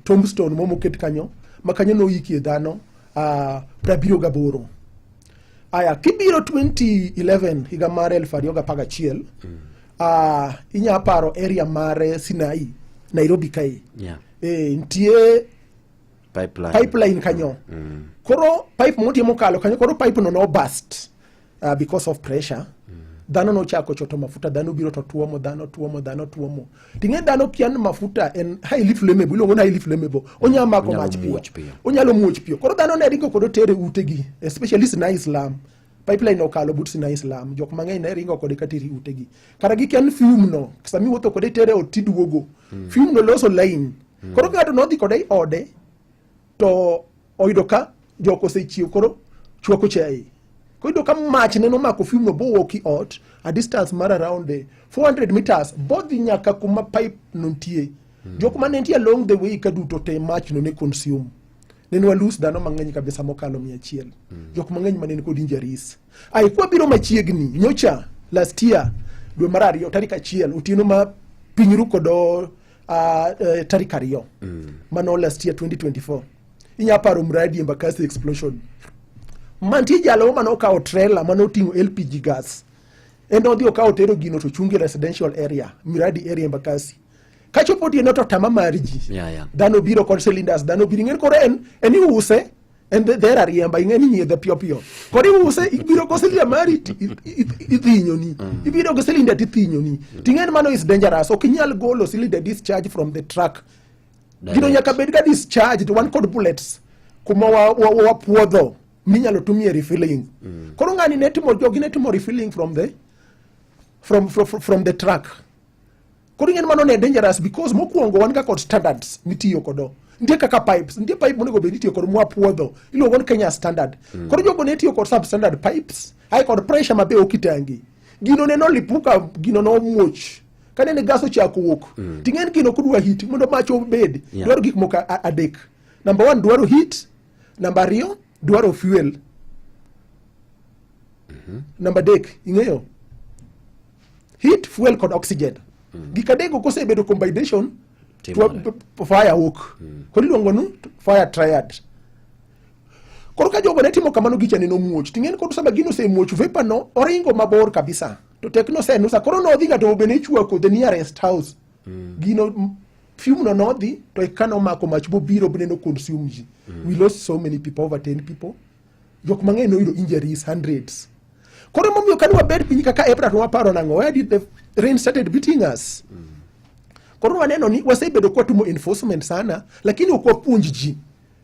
tombstone mo moket kanyo, ma kanyo noikie dhano 78. Aya, kibiro 2011, higa mar 2011, inya paro area mar Sinai, Nairobi kae. Nitie pipeline, pipeline kanyo. Koro pipe motie mokalo kanyo, koro pipe no no burst because of pressure. Dhano nochako choto mafuta, dhano biro to tuomo, dhano tuomo, dhano tuomo. Ting'e dhano kia ni mafuta en highly flammable, iluongo ni highly flammable. Onyalo mako Onyalo mach piyo. muoch piyo. Onyalo muoch piyo. Koro dhano ne ringo kod otere utegi, especially Sinai Slum. Pipeline okalo but Sinai Slum. Jok mang'eny ne ringo kode kateri utegi. Kara gikia ni fume no, sama iwuotho kode itere ot tiduogo. Fume no loso line. Koro ng'ato nodhi kode e ode, to oyudo ka jok osechiew koro chwako chai. Koro iyudo ka mach ne nomako fume no bowuok i ot a distance mar around 400 meters bodhi nyaka kuma pipe no nitie. Jok mane nitie along the way ka duto te mach no ne consume. Nene walose dhano mang'eny kabisa mokalo 100. Jok mang'eny mane nikod injuries. Ai kwa biro machiegni nyocha last year dwe mar ariyo tarik 1 otieno ma piny ru kod tarik 2. Mano last year 2024. Inya paro mradi Embakasi explosion. Mantie jalo mane okawo trailer mane oting'o LPG gas. En odhi okawo tero gino to chungi residential area, Miradi area Embakasi. Kachopo otieno to tama mar ji. Dhano biro kod cylinders, dhano biro ing'e koro en iuse en dher ariemba ing'e ni nyiedhe piyo piyo. Koro iuse ibiro go cylinder mari ithinyoni. Ibiro go cylinder tithinyoni. Ting'e ni mano is dangerous. Ok inyal golo cylinder discharge from the truck. Gino nyaka bed ga discharged, wan kod bullets kuma wapuodho minyalo tumie refilling. Koro ng'ani ne timo, jogi ne timo refilling from the truck. Koro ing'e ni mano ne dangerous because mokwongo wan ga kod standards mitiyo kodo. Nitie kaka pipes, nitie pipe monego bed itiyo kod mwapuodho, iluongo ni Kenya standard. Koro jogo ne tiyo kod substandard pipes, ai kod pressure mabe ok itangi. Gino ne nolipuka, gino nomuoch. Kane ne gas ochako wuok, ting'e ni gino kudwa heat mondo mach obed, dwaro gik moko adek. Number 1 dwaro heat, number 2 dwaro fuel. Number 3 ing'eyo heat, fuel kod oxygen. Gik adek kosebedo combination fire wuok. Koro iluongo ni fire triad. Koro ka jogo ne timo kamano gicha ne nomuoch. Ting'e ni koro sama gino osemuoch vapor no oringo mabor kabisa. To tek nosenusa. Koro nodhi ga to be ne chwako the nearest house. Gino fume no nodhi to eka nomako mach bobiro boneno consume ji. We lost so many people, over 10 people. Jok mang'eny noyudo injuries, hundreds. Koro emomiyo kane wabed piny kaka EPRA to waparo nang'o, where did the rain started beating us? Koro waneno ni wasebedo kwatimo enforcement sana, lakini ok wapuonj ji.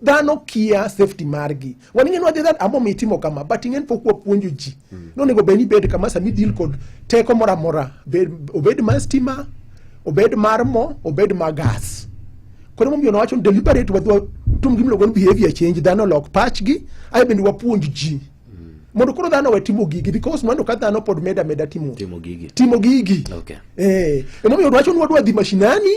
Dhano kia safety margi. Wan ing'e ni wadhi that amo mitimo kama, but ing'e ni pok wapuonjo ji. Nonego bed ni bed kama sama deal kod teko moro amora, obed mar stima, obed mar mo, obed mar gas. Koro emomiyo nawacho ni deliberate wadhi watim gima iluongo ni behavior change, dhano olok pachgi, ae bende wapuonj ji. Mondo koro dhano owe timo gigi, because mano ka dhano pod meda meda timo gigi. Timo gigi. Emomiyo wacho ni wadwa dhi mashinani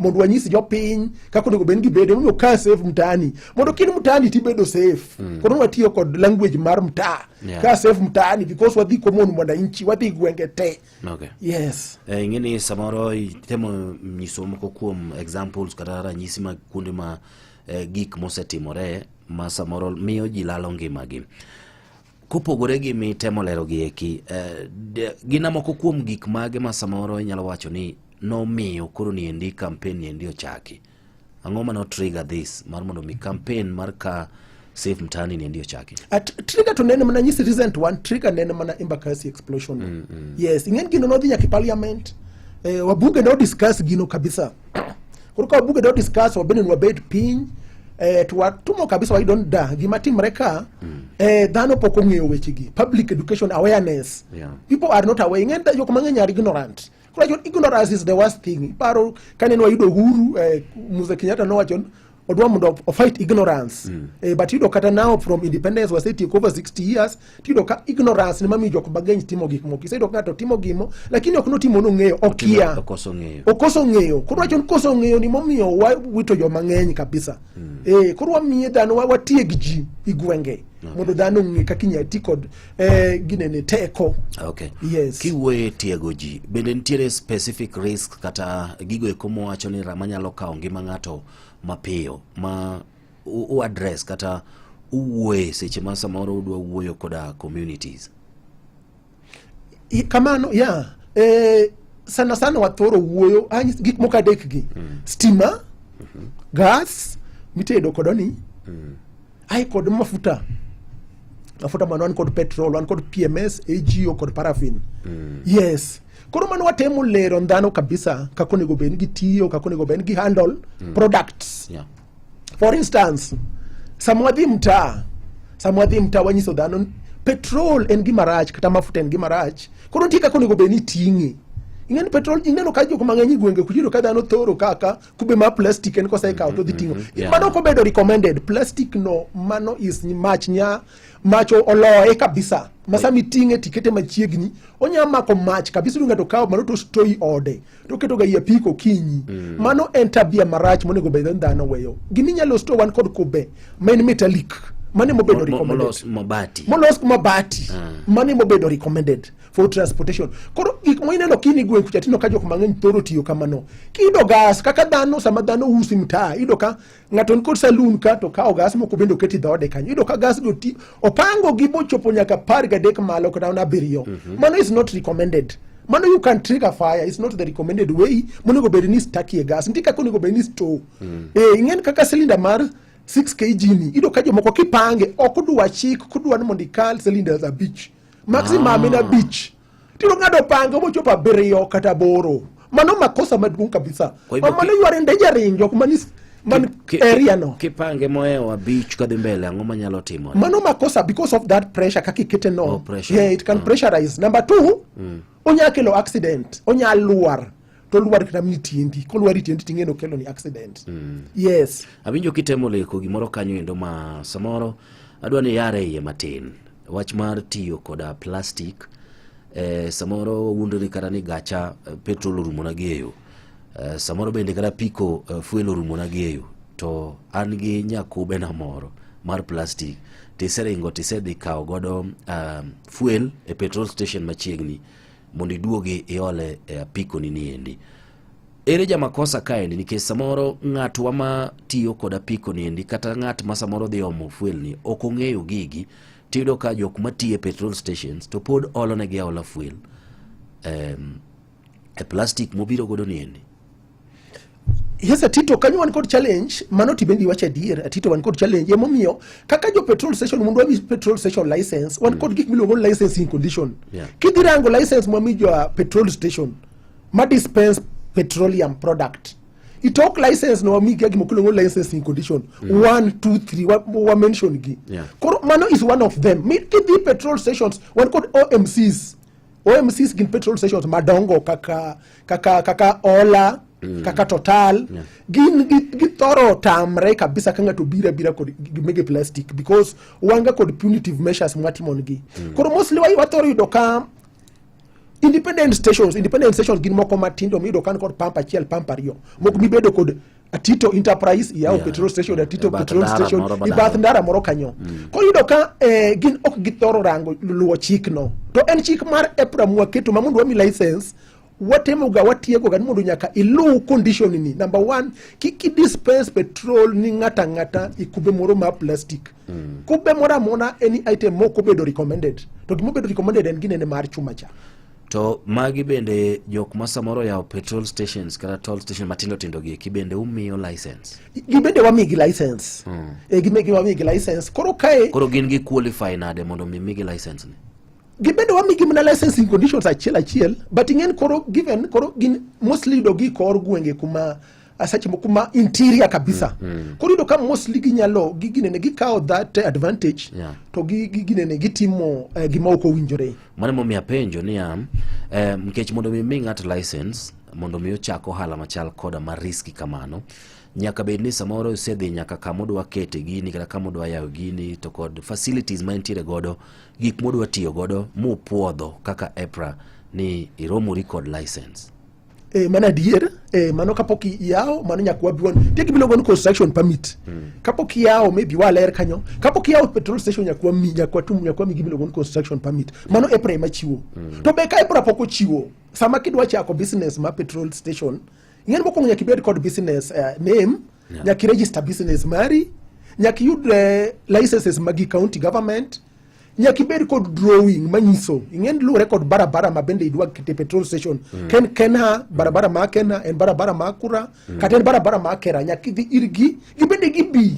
mondo wanyis jopiny kaka onego bed ni gibedo emomiyo ka safe mtaani mondo kin mtaani tibedo safe koro watiyo kod language mar mtaa ka safe mtaani because wadhi common mwananchi wadhi gwenge te yes Eh, ing'e ni samoro itemo nyiso moko kuom examples kata ranyisi mag kuonde ma eh, gik mosetimore ma samoro miyo ji lalo ngimagi kopogore gi mitemo lero gi eki eh, gin moko kuom gik mage ma samoro inyalo wacho ni nomiyo koro niendi campaign niendi ochaki ang'o mane trigger this mar mondo mi campaign mar ka safe mtaani niendi ochaki At, trigger to nene mana nyisi recent one trigger nene mana Embakasi explosion yes ing'en gino nodhi nyaka e parliament eh, wabunge no discuss gino kabisa koro ka wabunge no discuss wabende nwabed piny eh, to watumo kabisa wayudo ni da gima timre ka eh, dhano pok ong'eyo wechegi public education awareness people are not aware ing'en jok mang'eny are ignorant koro wacho ignorance is the worst thing iparo kane nwayudo uhuru eh, Mzee Kenyatta nowacho odwa mondo o fight ignorance eh, but yudo kata now from independence wasetieko over 60 years tiyudo ka ignorance ni mamiyo jok mang'eny timo gik moko iseyudo ka ng'ato timo gimo lakini ok notimo nong'eyo okia okoso ng'eyo okoso ng'eyo koro wacho ni koso ng'eyo ni momiyo wawito joma ng'eny kabisa eh, koro wamiye dhano watieg ji i gwenge mondo dhano ong'e kaka inyalo ti kod eh, ginene teko Yes. Kiwuoyo e tiego ji, bende nitiere specific risk kata gigo eko mowacho ni rama nyalo kawo ngima ng'ato mapiyo ma u address kata uwuoye seche ma samoro udwa wuoyo koda communities? Kamano ya eh, sana sana wathoro wuoyo anyis gik moko adek gi stima gas mitedo kodoni ai kod mafuta mafuta mano wan kod petrol wan kod pms ago kod paraffin yes koro mano watemo lero dhano kabisa kaka onego bed ni gitiyo kaka onego bed ni gi handle products for instance sama wadhi mtaa sama wadhi mtaa wanyiso dhano ni petrol en gima rach kata mafuta en gima rach koro nitie kaka onego bed ni iting'e ing'e ni petrol ineno ka jok mang'eny e gwenge kucho iyudo ka dhano thoro kaka kube mar plastic en kosekawo to dhi ting'o mano ok obedo recommended plastic no mano is mach nya mach oloye kabisa ma sama iting'e tikete machiegni onya mako mach kabisa iyudo ng'ato kawo mano to stoi ode to oketo ga i apiko okinyi mano en tabia marach monego bed ni dhano weyo giminyalo store wan kod kube ma en metallic mano emobedo recommended Molos mabati. molos mabati mano emobedo recommended for transportation koro gik ma ineno kini gweng' kucha tineno ka jok mang'eny thoro tiyo kamano kiyudo gas kaka dhano sama dhano usi mtaa iyudo ka ng'ato nikod saloon ka to kawo gas moko bende oketo e dhoode kanyo iyudo ka gas go ti opango gi bochopo nyaka 13 malo kata mana abiriyo mano is not recommended mano you can trigger fire is not the recommended way monego bed ni stakie gas nitie kaka onego bed ni store eh ing'en kaka cylinder mar 6 kg ni iyudo ka jomoko kipange ok odwa chik kodwa ni mondo ikal cylinders abich maximum en abich tiro ng'ado pange mochopo abiriyo kata aboro mano makosa maduong' kabisa Kwa hivyo mano you are endangering jok mani man area no Kipange mohewo abich kadhi mbele ang'o manyalo timore? mano makosa because of that pressure kaka ikete no Oh, pressure. yeah, it can pressurize number two onya kelo accident onya lwar to lwar kata mni tiendi kolwar e tiendi ting'e nokelo ni accident yes Awinjo kitemo leko gimoro kanyo endo ma samoro adwa ni yare iye matin. Wach mar tiyo koda plastic eh, samoro wawuondore kata ni gacha eh, petrol orumona gi e yo eh, samoro bende kata piko eh, fuel orumona gi e yo to an gi nyakube na moro mar plastic tiseringo tisedhi kawo godo fuel e petrol station machiegni mondo iduogi iole e apiko ni niendi ere jamakosa kaendi nikech samoro ng'atwa ma tiyo kod apiko niendi kata ng'at ma samoro dhi omo fuel ni ok ong'eyo gigi tiyudo ka jok matiyo e petrol stations to pod olo negi aola fuel e plastic mobiro godo niendi yes atito kanyo wan kod challenge mano tibendi iwacho adier atito wan kod challenge emomiyo kaka jo petrol station mondo wami petrol station license wan kod gik miluongo ni licensing condition kidhi rango license mwami jo petrol station ma dispense petroleum product itok license no wami gima iluongo ni licensing condition 1 2 3 wa mention gi koro mano is one of them Mi, kidhi petrol stations wan kod OMCs OMCs gin petrol stations madongo kaka kaka kaka Ola kaka Total gin githoro tamre kabisa ka ng'ato biro abira kod gimege plastic because wan ga kod punitive measures mwatimo negi koro mostly wathoro yudo ka Independent stations, independent stations gin moko matindo miyudo kan kod pump achiel, pump ariyo. Moko mibedo kod Atito Enterprise, iyawo petrol station, Atito E bath petrol ndara station, moro i badala. bath ndara moro kanyo. Koro iyudo ka eh, gin ok githoro rango luwo chikno. To en chik mar EPRA mwaketo ma mondo wami license watemoga watiegoga ni mondo nyaka iluw condition ni. Number one, kik i dispense petrol ni ng'ata ang'ata i kube moro mar plastic. Kube moro amora any item mok obedo recommended. To gimobedo recommended en ginene mar chuma cha. To magi bende jok ma samoro oyawo petrol stations kata toll station matindo tindo gi eki bende umiyo license. Gibende wamigi license. E, gibende wamigi license. Koro kae Koro gin gi qualify nade mondo mi migi license ni? gibende wamigi mana licensing conditions achiel achiel but ing'en koro given koro gin mostly yudo gi kor gwenge kuma seche moko kuma interior kabisa koro yudo ka mostly ginyalo gi ginene gikawo that advantage to gi gi- ginene gitimo eh, gima ok owinjore Mano emomiyo apenjo niya, eh, nikech mondo mi mi ng'ato license mondo mi ochak ohala machal koda ma riski kamano, nyaka bed ni samoro isedhi nyaka kama odwa kete gini kata kama odwa yawo gini to kod facilities ma entiere godo, gik modwa tiyo godo mupuodho kaka EPRA ni iromori kod license. Eh, mano adier eh, mano kapok iyawo mano nyaka wabi wan nitie gima iluongo ni construction permit kapok iyawo maybe waler kanyo kapok iyawo petrol station nyaka wami nyaka watum nyaka wami gima iluongo ni construction permit mano EPRA ema chiwo to be ka EPRA pok ochiwo sama kidwa chako business mar petrol station ing'eni mokwongo nyaka ibed kod business name nyaka i register business mari nyaka iyud licenses magi county government nyaka ibed kod drawing manyiso ing'eni luwore kod barabara ma bende idwa kete petrol station ken kenha barabara ma kenha en barabara ma kura kata en barabara ma kera nyaka idhi irgi gibende gibi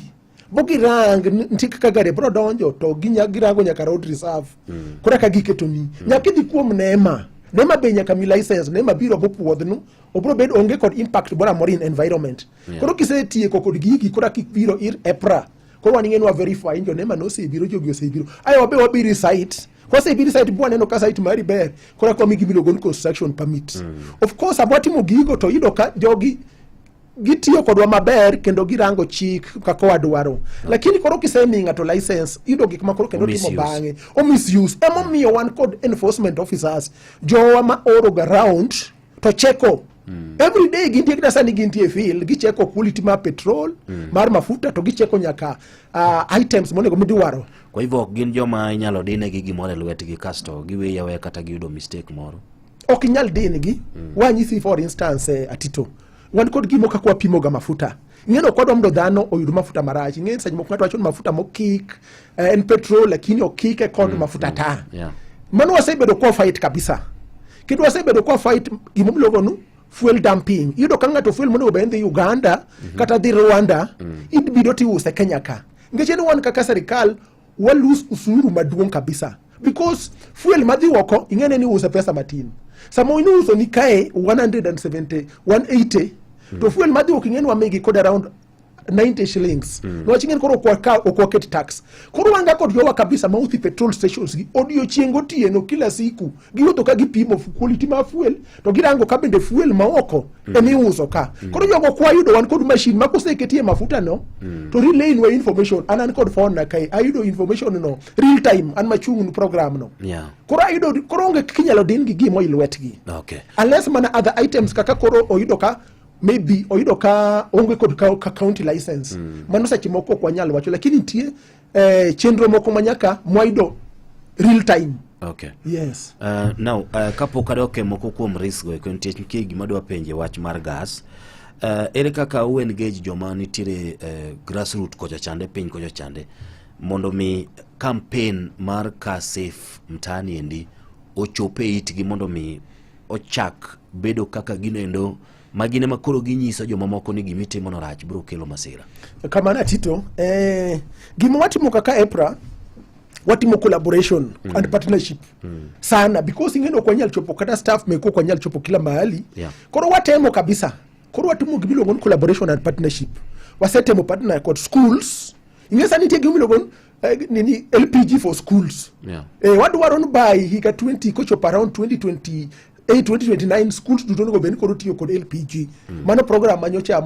bo girang ni- nitie kaka gari bro donjo to ginya girango nyaka road reserve koro ka giketoni nyaka idhi kuom nema nema be nyaka mi license nema biro bopuodhnu obro bedo onge kod impact moro amora in environment koro kisetieko kod gigi koro kibiro ir EPRA koro wan ing'e wa verify ni jonema nosebiro jogi osebiro ayo wabe wabiro e site kwasebiro e site bwaneno ka site mari ber koro eka wamiyi gimiluongo ni construction permit of course sama watimo gigo to iyudo ka jogi gitiyo kodwa maber kendo girango chik kaka wadwaro lakini koro kisemiyo ng'ato license iyudo gik ma koro kendo timo Misuse. bang'e o misuse emomiyo wan kod enforcement officers jowa ma oro ga round to cheko every day gintie kata sani gintie e field gicheko quality mar petrol mar mafuta to gicheko nyaka items monego midwaro Kwa hivyo ok gin joma inyalo dinegi gimoro e lwetgi kasto giweyi aweya kata giyudo mistake moro. ok inyal din gi wanyisi for instance eh, atito wan kod gimo kaka wapimo ga mafuta ing'e ni ok wadwa mondo dhano oyud mafuta marach ing'e seche moko ng'ato wacho ni mafuta mokik eh, en petrol lakini okike kod mafuta taa mano wasebedo kwa fight kabisa kendo wasebedo kwa fight gima iluongo ni fuel dumping iyudo ka ng'ato fuel monego bed ni dhi Uganda kata dhi Rwanda ibiro tiuse Kenya ka nikech en wan kaka serikal wa lose usuru maduong' kabisa because fuel madhi oko ing'ene ni use pesa matin sama iuso ni kae 170 180 to fuel madhi oko ing'eni wamigi kod around 90 shillings mm. Niwach ing'eni koro ok ok waket tax koro wan ga kod jowa kabisa ma uthi petrol stations gi odiochieng' gotieno kila siku giwuotho ka gipimo quality mar fuel to girango ka bende fuel ma oko ema iuso ka koro jogo kwayudo wan kod machine ma koseketie mafuta no to relay nwa information an an kod phone na kae ayudo information no real time an machung' program no koro ayudo koro onge kaka inyalo din gi gimo i lwetgi unless mana other items kaka koro oyudo ka maybe oyudo ka onge kod ka, ka county license mano seche moko ok wanyal wacho lakini nitie eh, chenro moko ma nyaka mwayudo real time yes Now kapok adok e moko kuom risk go eko nitie nitie gima adwa penje wach mar gas ere kaka u engage joma nitiere grassroot kocha chande piny kocha chande mondo mi campaign mar car safe mtaani endi ochop e itgi mondo mi ochak bedo kaka gino ma gin ema koro ginyiso jomamoko ni gimitimo no rach biro kelo masira. Kamano Atito, eh, gima watimo kaka EPRA watimo collaboration and partnership sana because ing'e ni ok wanyal chopo kata staff meko ok wanyal chopo kila mahali koro watemo kabisa koro watimo gima iluongo ni collaboration and partnership wasetemo partner kod schools ing'e sani nitie gima iluongo ni eh, nini LPG for schools eh, wadwaro ni by higa 20 kochopo around 2028 2029 schools duto onego bed ni koro tiyo kod LPG mano program manyocha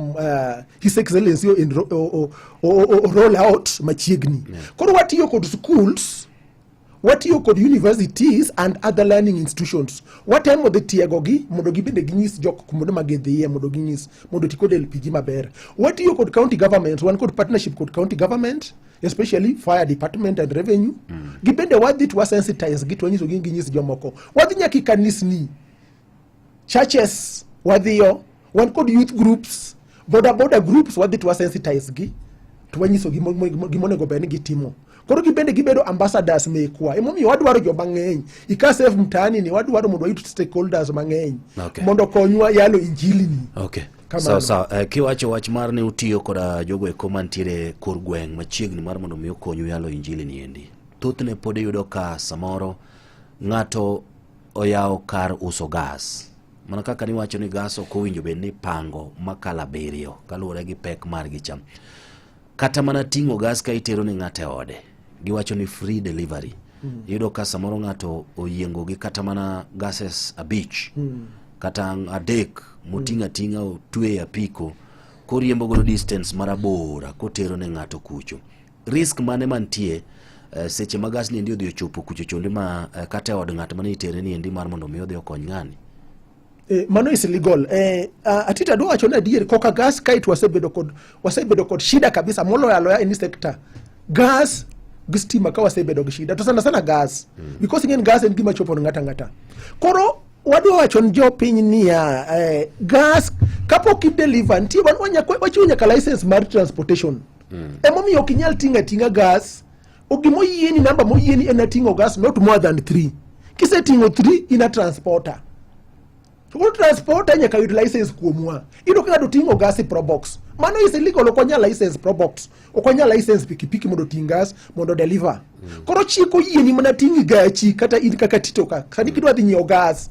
His Excellency o, o, o, o, o, o roll out machiegni koro watiyo kod schools Watiyo kod universities and other learning institutions. Watemo dhi tiegogi mondo gibende ginyis jok kuonde ma gidhiye mondo ginyis mondo ti kod LPG maber. Watiyo kod county governments, wan kod partnership kod county government especially fire department and revenue. Gibende wadhi to wasensitize gi to wanyisogi ni ginyis jomoko. Wadhi nyaka e kanisni churches wadhiyo wan kod youth groups boda boda groups wadhi to wasensitize gi to wanyisogi gimonego bed ni gitimo koro gibende gibedo ambassadors mekwa emomiyo wadwaro joma ng'eny ikasef mtaani ni wadwaro mondo wayud stakeholders mang'eny Okay. mondo okonywa yalo injili ni Okay. Kamano. Sawa sawa. Kiwacho wach mar ni utiyo koda jogo eko mantiere kor gweng' machiegni mar mondo mi okonyu yalo injili ni endi. Thothne pod iyudo ka samoro ng'ato oyawo kar uso gas. Mana kaka niwacho ni gas ok owinjo bed ni ipango makalo abiriyo kaluwore gi pek margi cha. Kata mana ting'o gas ka itero ne ng'ato e ode, giwacho ni free delivery. Iyudo ka samoro ng'ato oyiengo gi kata mana gases abich kata adek moting'o ating'a otwe e apiko koriembo godo distance marabora kotero ne ng'ato kucho. Risk mane mantie seche ma gas ni endi odhi ochopo kucho chonde ma kata e od ng'at mane itere ni endi mar mondo mi odhi okony ng'ani? Mano is legal. Atita adwa wacho ni adier koka gas kae to wasebedo kod shida kabisa moloyo aloya any sector. Gas gi stima ka wasebedo gi shida to sana sana gas. Because ing'e ni gas en gima chopo ne ng'ato ang'ata. Koro wadwa wacho ni jopiny niya gas kapok i deliver nitie wachiwo nyaka license mar transportation. Emomiyo ok inyal ting'o ating'a gas. Gimoyieni, namba moyieni en ating'o gas not more than 3. Kiseting'o 3 in a transporter. To koro transporter nyaka yud license kuomwa. Iyudo ka ng'ato ting'o gas e probox. Mano is illegal, ok wanyal license probox. Ok wanyal license pikipiki mondo oting' gas mondo deliver. Koro chik oyieni mana ting'i gachi kata in kaka Tito ka. Sani kidwa dhi nyiewo gas.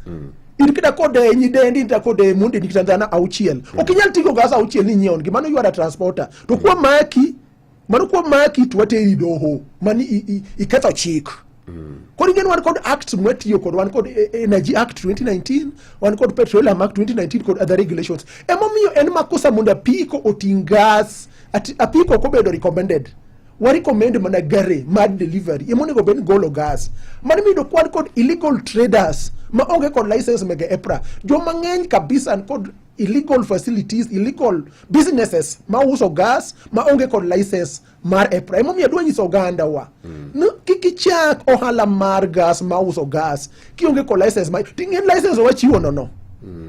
In kata kod nyidendi, in kata kod mondeni kata dhano auchiel. Ok inyal ting'o gas auchiel ni inyiewo negi. Mano you are a transporter. To kwa maki, mano kwa maki to wateri doho. Mani iketho chik. Koro ing'e ni wan kod acts mwatiyo kod wan kod Energy Act 2019, wan kod Petroleum Act 2019 kod other regulations. Emomiyo en makosa mondo apiko oting' gas. Apiko ok obedo recommended. Wa recommend mana gari mar delivery. Emonego bed ni golo gas. Mano miyudo kwan kod illegal traders ma onge kod license mege EPRA. Joma ng'eny kabisa kod illegal facilities, illegal businesses ma uso gas ma onge kod license mar EPRA. Emomiyo adwa nyiso oganda wa ni kik ichak ohala mar gas ma uso gas kionge kod license ma ting'e license wachiwo nono.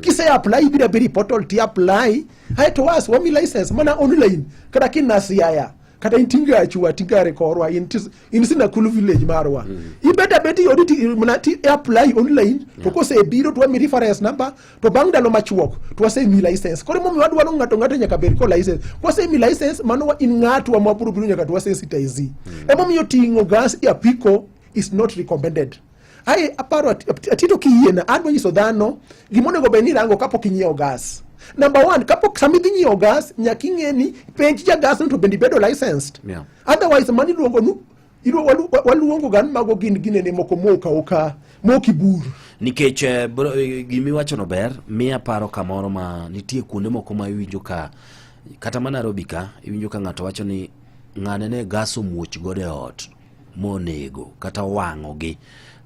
Kise apply ibiro abiro e portal ti apply aeto was wami license mana online kata kina Siaya kata in Tingachwa Tingare korwa in in Sinakulu village marwa. Ibet abet i odi ti mana ti apply online to kosebiro to wami reference number to bang' ndalo machuok to wasemi license. Koro emomiyo wadwaro ng'ato ng'ato nyaka bed kod license. Kwasemi license mano in ng'atwa ma wabiro biro nyaka to wasensitize. Emomiyo ting'o gas e apiko is not recommended. Ae aparo atito kiyiena adwa nyiso dhano gimonego bed ni irango kapok inyiewo gas. Number one, kapok sama idhi nyiewo gas nyaka ing'e ni penj ja gas no to bende ibedo licensed. Otherwise mano iluongo nu waluongo ga ni mago gin ginene moko moka mokibur. Nikech gimiwachono ber, miya paro kamoro ma nitie kuonde moko ma iwinjo ka kata mana Nairobi ka iwinjo ka ng'ato wacho ni ng'ane ne gas omuoch godo e ot monego kata owang'ogi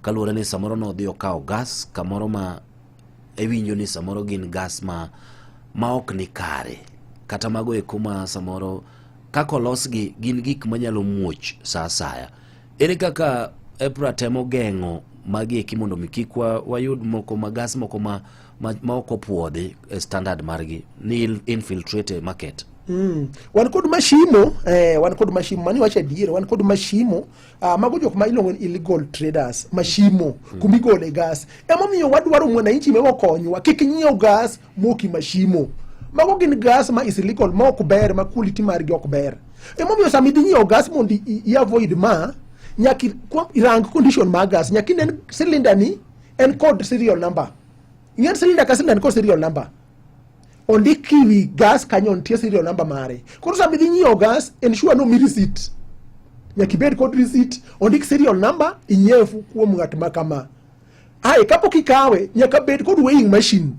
kaluwore ni samoro nodhi okawo gas kamoro ma iwinjo ni samoro gin gas ma ok ni kare kata mago eko ma samoro kaka olosgi gin gik manyalo muoch sa asaya. Ere kaka EPRA temo geng'o magi eki mondo mi kik wayud moko ma gas moko ma ok opuodhi e standard margi ni infiltrate e market? Wan kod mashimo, wan kod mashimo, mani wacho adier, wan kod mashimo, mago jok ma iluongo ni illegal traders, mashimo, kuma igole gas. Emomiyo wadwaro mwananchi mewa okonywa, kik nyiew gas moki mashimo. Mago gin gas ma is illegal, ma ok ber, ma quality margi ok ber. Emomiyo sama idhi nyiewo gas mondo i avoid ma, nyaka irang condition mar gas, nyaka inen cylinder ni en kod serial number. Ing'e cylinder ka cylinder ni kod serial number. Ondik wi gas kanyo nitie serial number mare. Koro sama idhi nyiewo gas, ensure ni omi receipt. Nyaka ibed kod receipt, ondik serial number, inyiew kuom ng'at ma kama. Ae, kapok ikawe, nyaka bed kod weighing machine.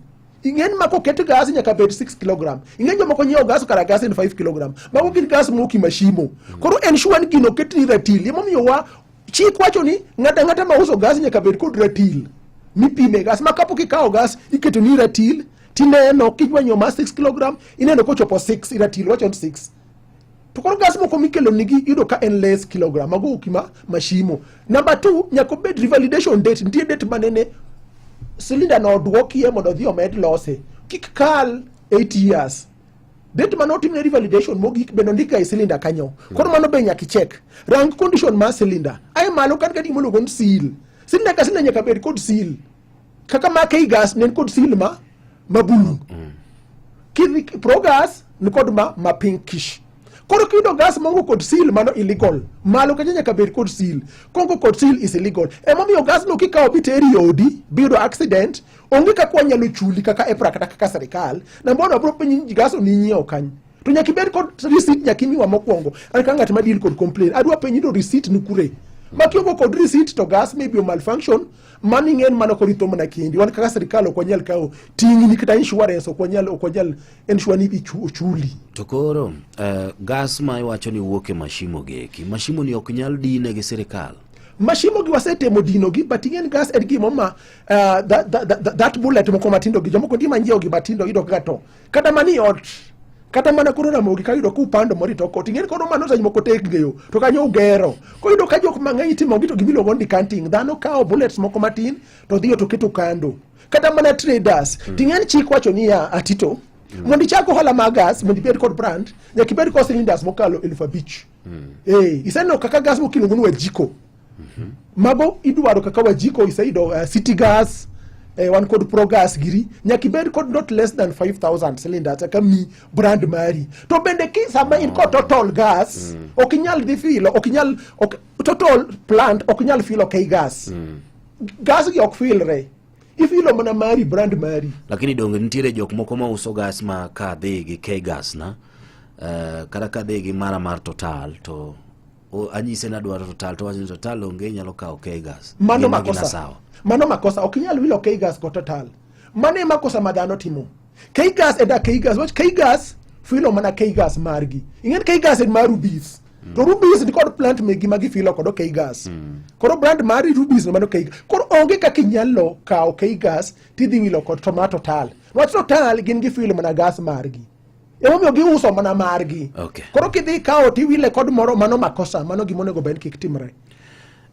Ing'e ni ma koket gas nyaka bed 6 kilogram. Ing'e jomoko nyiewo gas kara gas en 5 kilogram. Mago gin gas moki mashimo. Koro ensure ni gino oketni ratil. Emomiyo wa Chik wacho ni ng'ato ang'ata ma uso gas nyaka bed kod ratil mipime gas ma kapok ikawo gas iketo ni ratil tineno kidwa ma 6 kilogram ineno kochopo 6 iratil wacho ni 6 to koro gas moko mikelo nigi iyudo ka en less kilogram mago ok ma mashimo number 2 nyaka obed revalidation date nitie date manene cylinder no oduokie mondo odhi omed lose kik kal 8 years date mane otimne revalidation mogik bende ondik ga e cylinder kanyo koro mano be nyaka icheck rang condition mar cylinder ae malo kan ka gima iluongo ni seal cylinder ka cylinder nyaka bed kod seal kaka ma K-gas ne kod seal ma ma blue kidhi Progas ni kod ma ma pinkish koro kiyudo gas mongo kod seal mano illegal malo kacha nyaka bed kod seal kongo kod seal is illegal emomiyo gas no kikawo biteri e odi biyudo accident onge kaka wanyalo chuli kaka EPRA kata kaka sirikal namba one wabro penji ni gas no ninyiewo kany to nyaka ibed kod receipt nyaka imiwa mokwongo an ka ng'at ma deal kod complain adwa penji to receipt ni kure ma kiongo kod receipt to gas maybe o malfunction mano ing'en mano koro itho mana kendi wan kaka sirikal ok wanyal kawo ting'ni kata insurance ok wanyal ok wanyal ensure ni ochuli To koro gas ma iwacho ni wuok e mashimo gi eki, mashimo ni ok nyal dine gi sirikal. Mashimo gi wasetemo dino gi but ing'en gas en gimo ma that bullet moko matindo gi jomoko nitie manyiewo gi matindo iyudo kaka to kata mani ot kata mana koro Ramogi ka yudo kupando moro itoko ot ing'en koro mano seche moko tek ng'eyo to kanyo ugero koro iyudo ka jok mang'eny itimo gi to gimiluongo ni decanting dhano kawo bullets moko matin to dhiyo to keto kando kata mana traders ting'en chik wacho niya atito mondo ichak ohala mar gas mondo ibed kod brand nyaka ibed kod cylinders mokalo 5,000 iseneno kaka gas moko iluongo ni wajiko mago idwaro kaka wajiko iseyudo city gas wan kod progas giri nyaka ibed kod not less than 5000 cylinders eka mi brand mari to bende ki sama in kod total gas ok inyal dhi filo ok inyal ok, total plant ok inyal filo k gas gas gi ok filre ifilo mana mari brand mari Lakini donge nitiere jok moko ma uso gas ma ka dhi gi K gas na kata ka dhi gi mara mar Total to anyise ni adwaro Total to wacho ni Total onge inyalo kawo K gas. Mano Gin magina makosa. sawa. Mano makosa ok inyal wilo K gas kod Total. Mano e makosa ma dhano timo. K gas eda K gas wach K gas filo mana K gas margi. Ing'en K gas en mar Rubis. To Rubis ni kod plant megi ma gifilo kod K gas. Koro brand mari Rubis no mano K gas. Koro onge kaka inyalo kawo K gas tidhi wilo kod tomato Total. Wach Total gin gifilo mana gas margi. Emomiyo giuso mana margi. Koro kidhi ikawo tiwile kod moro mano makosa, mano gima onego bed kik timre.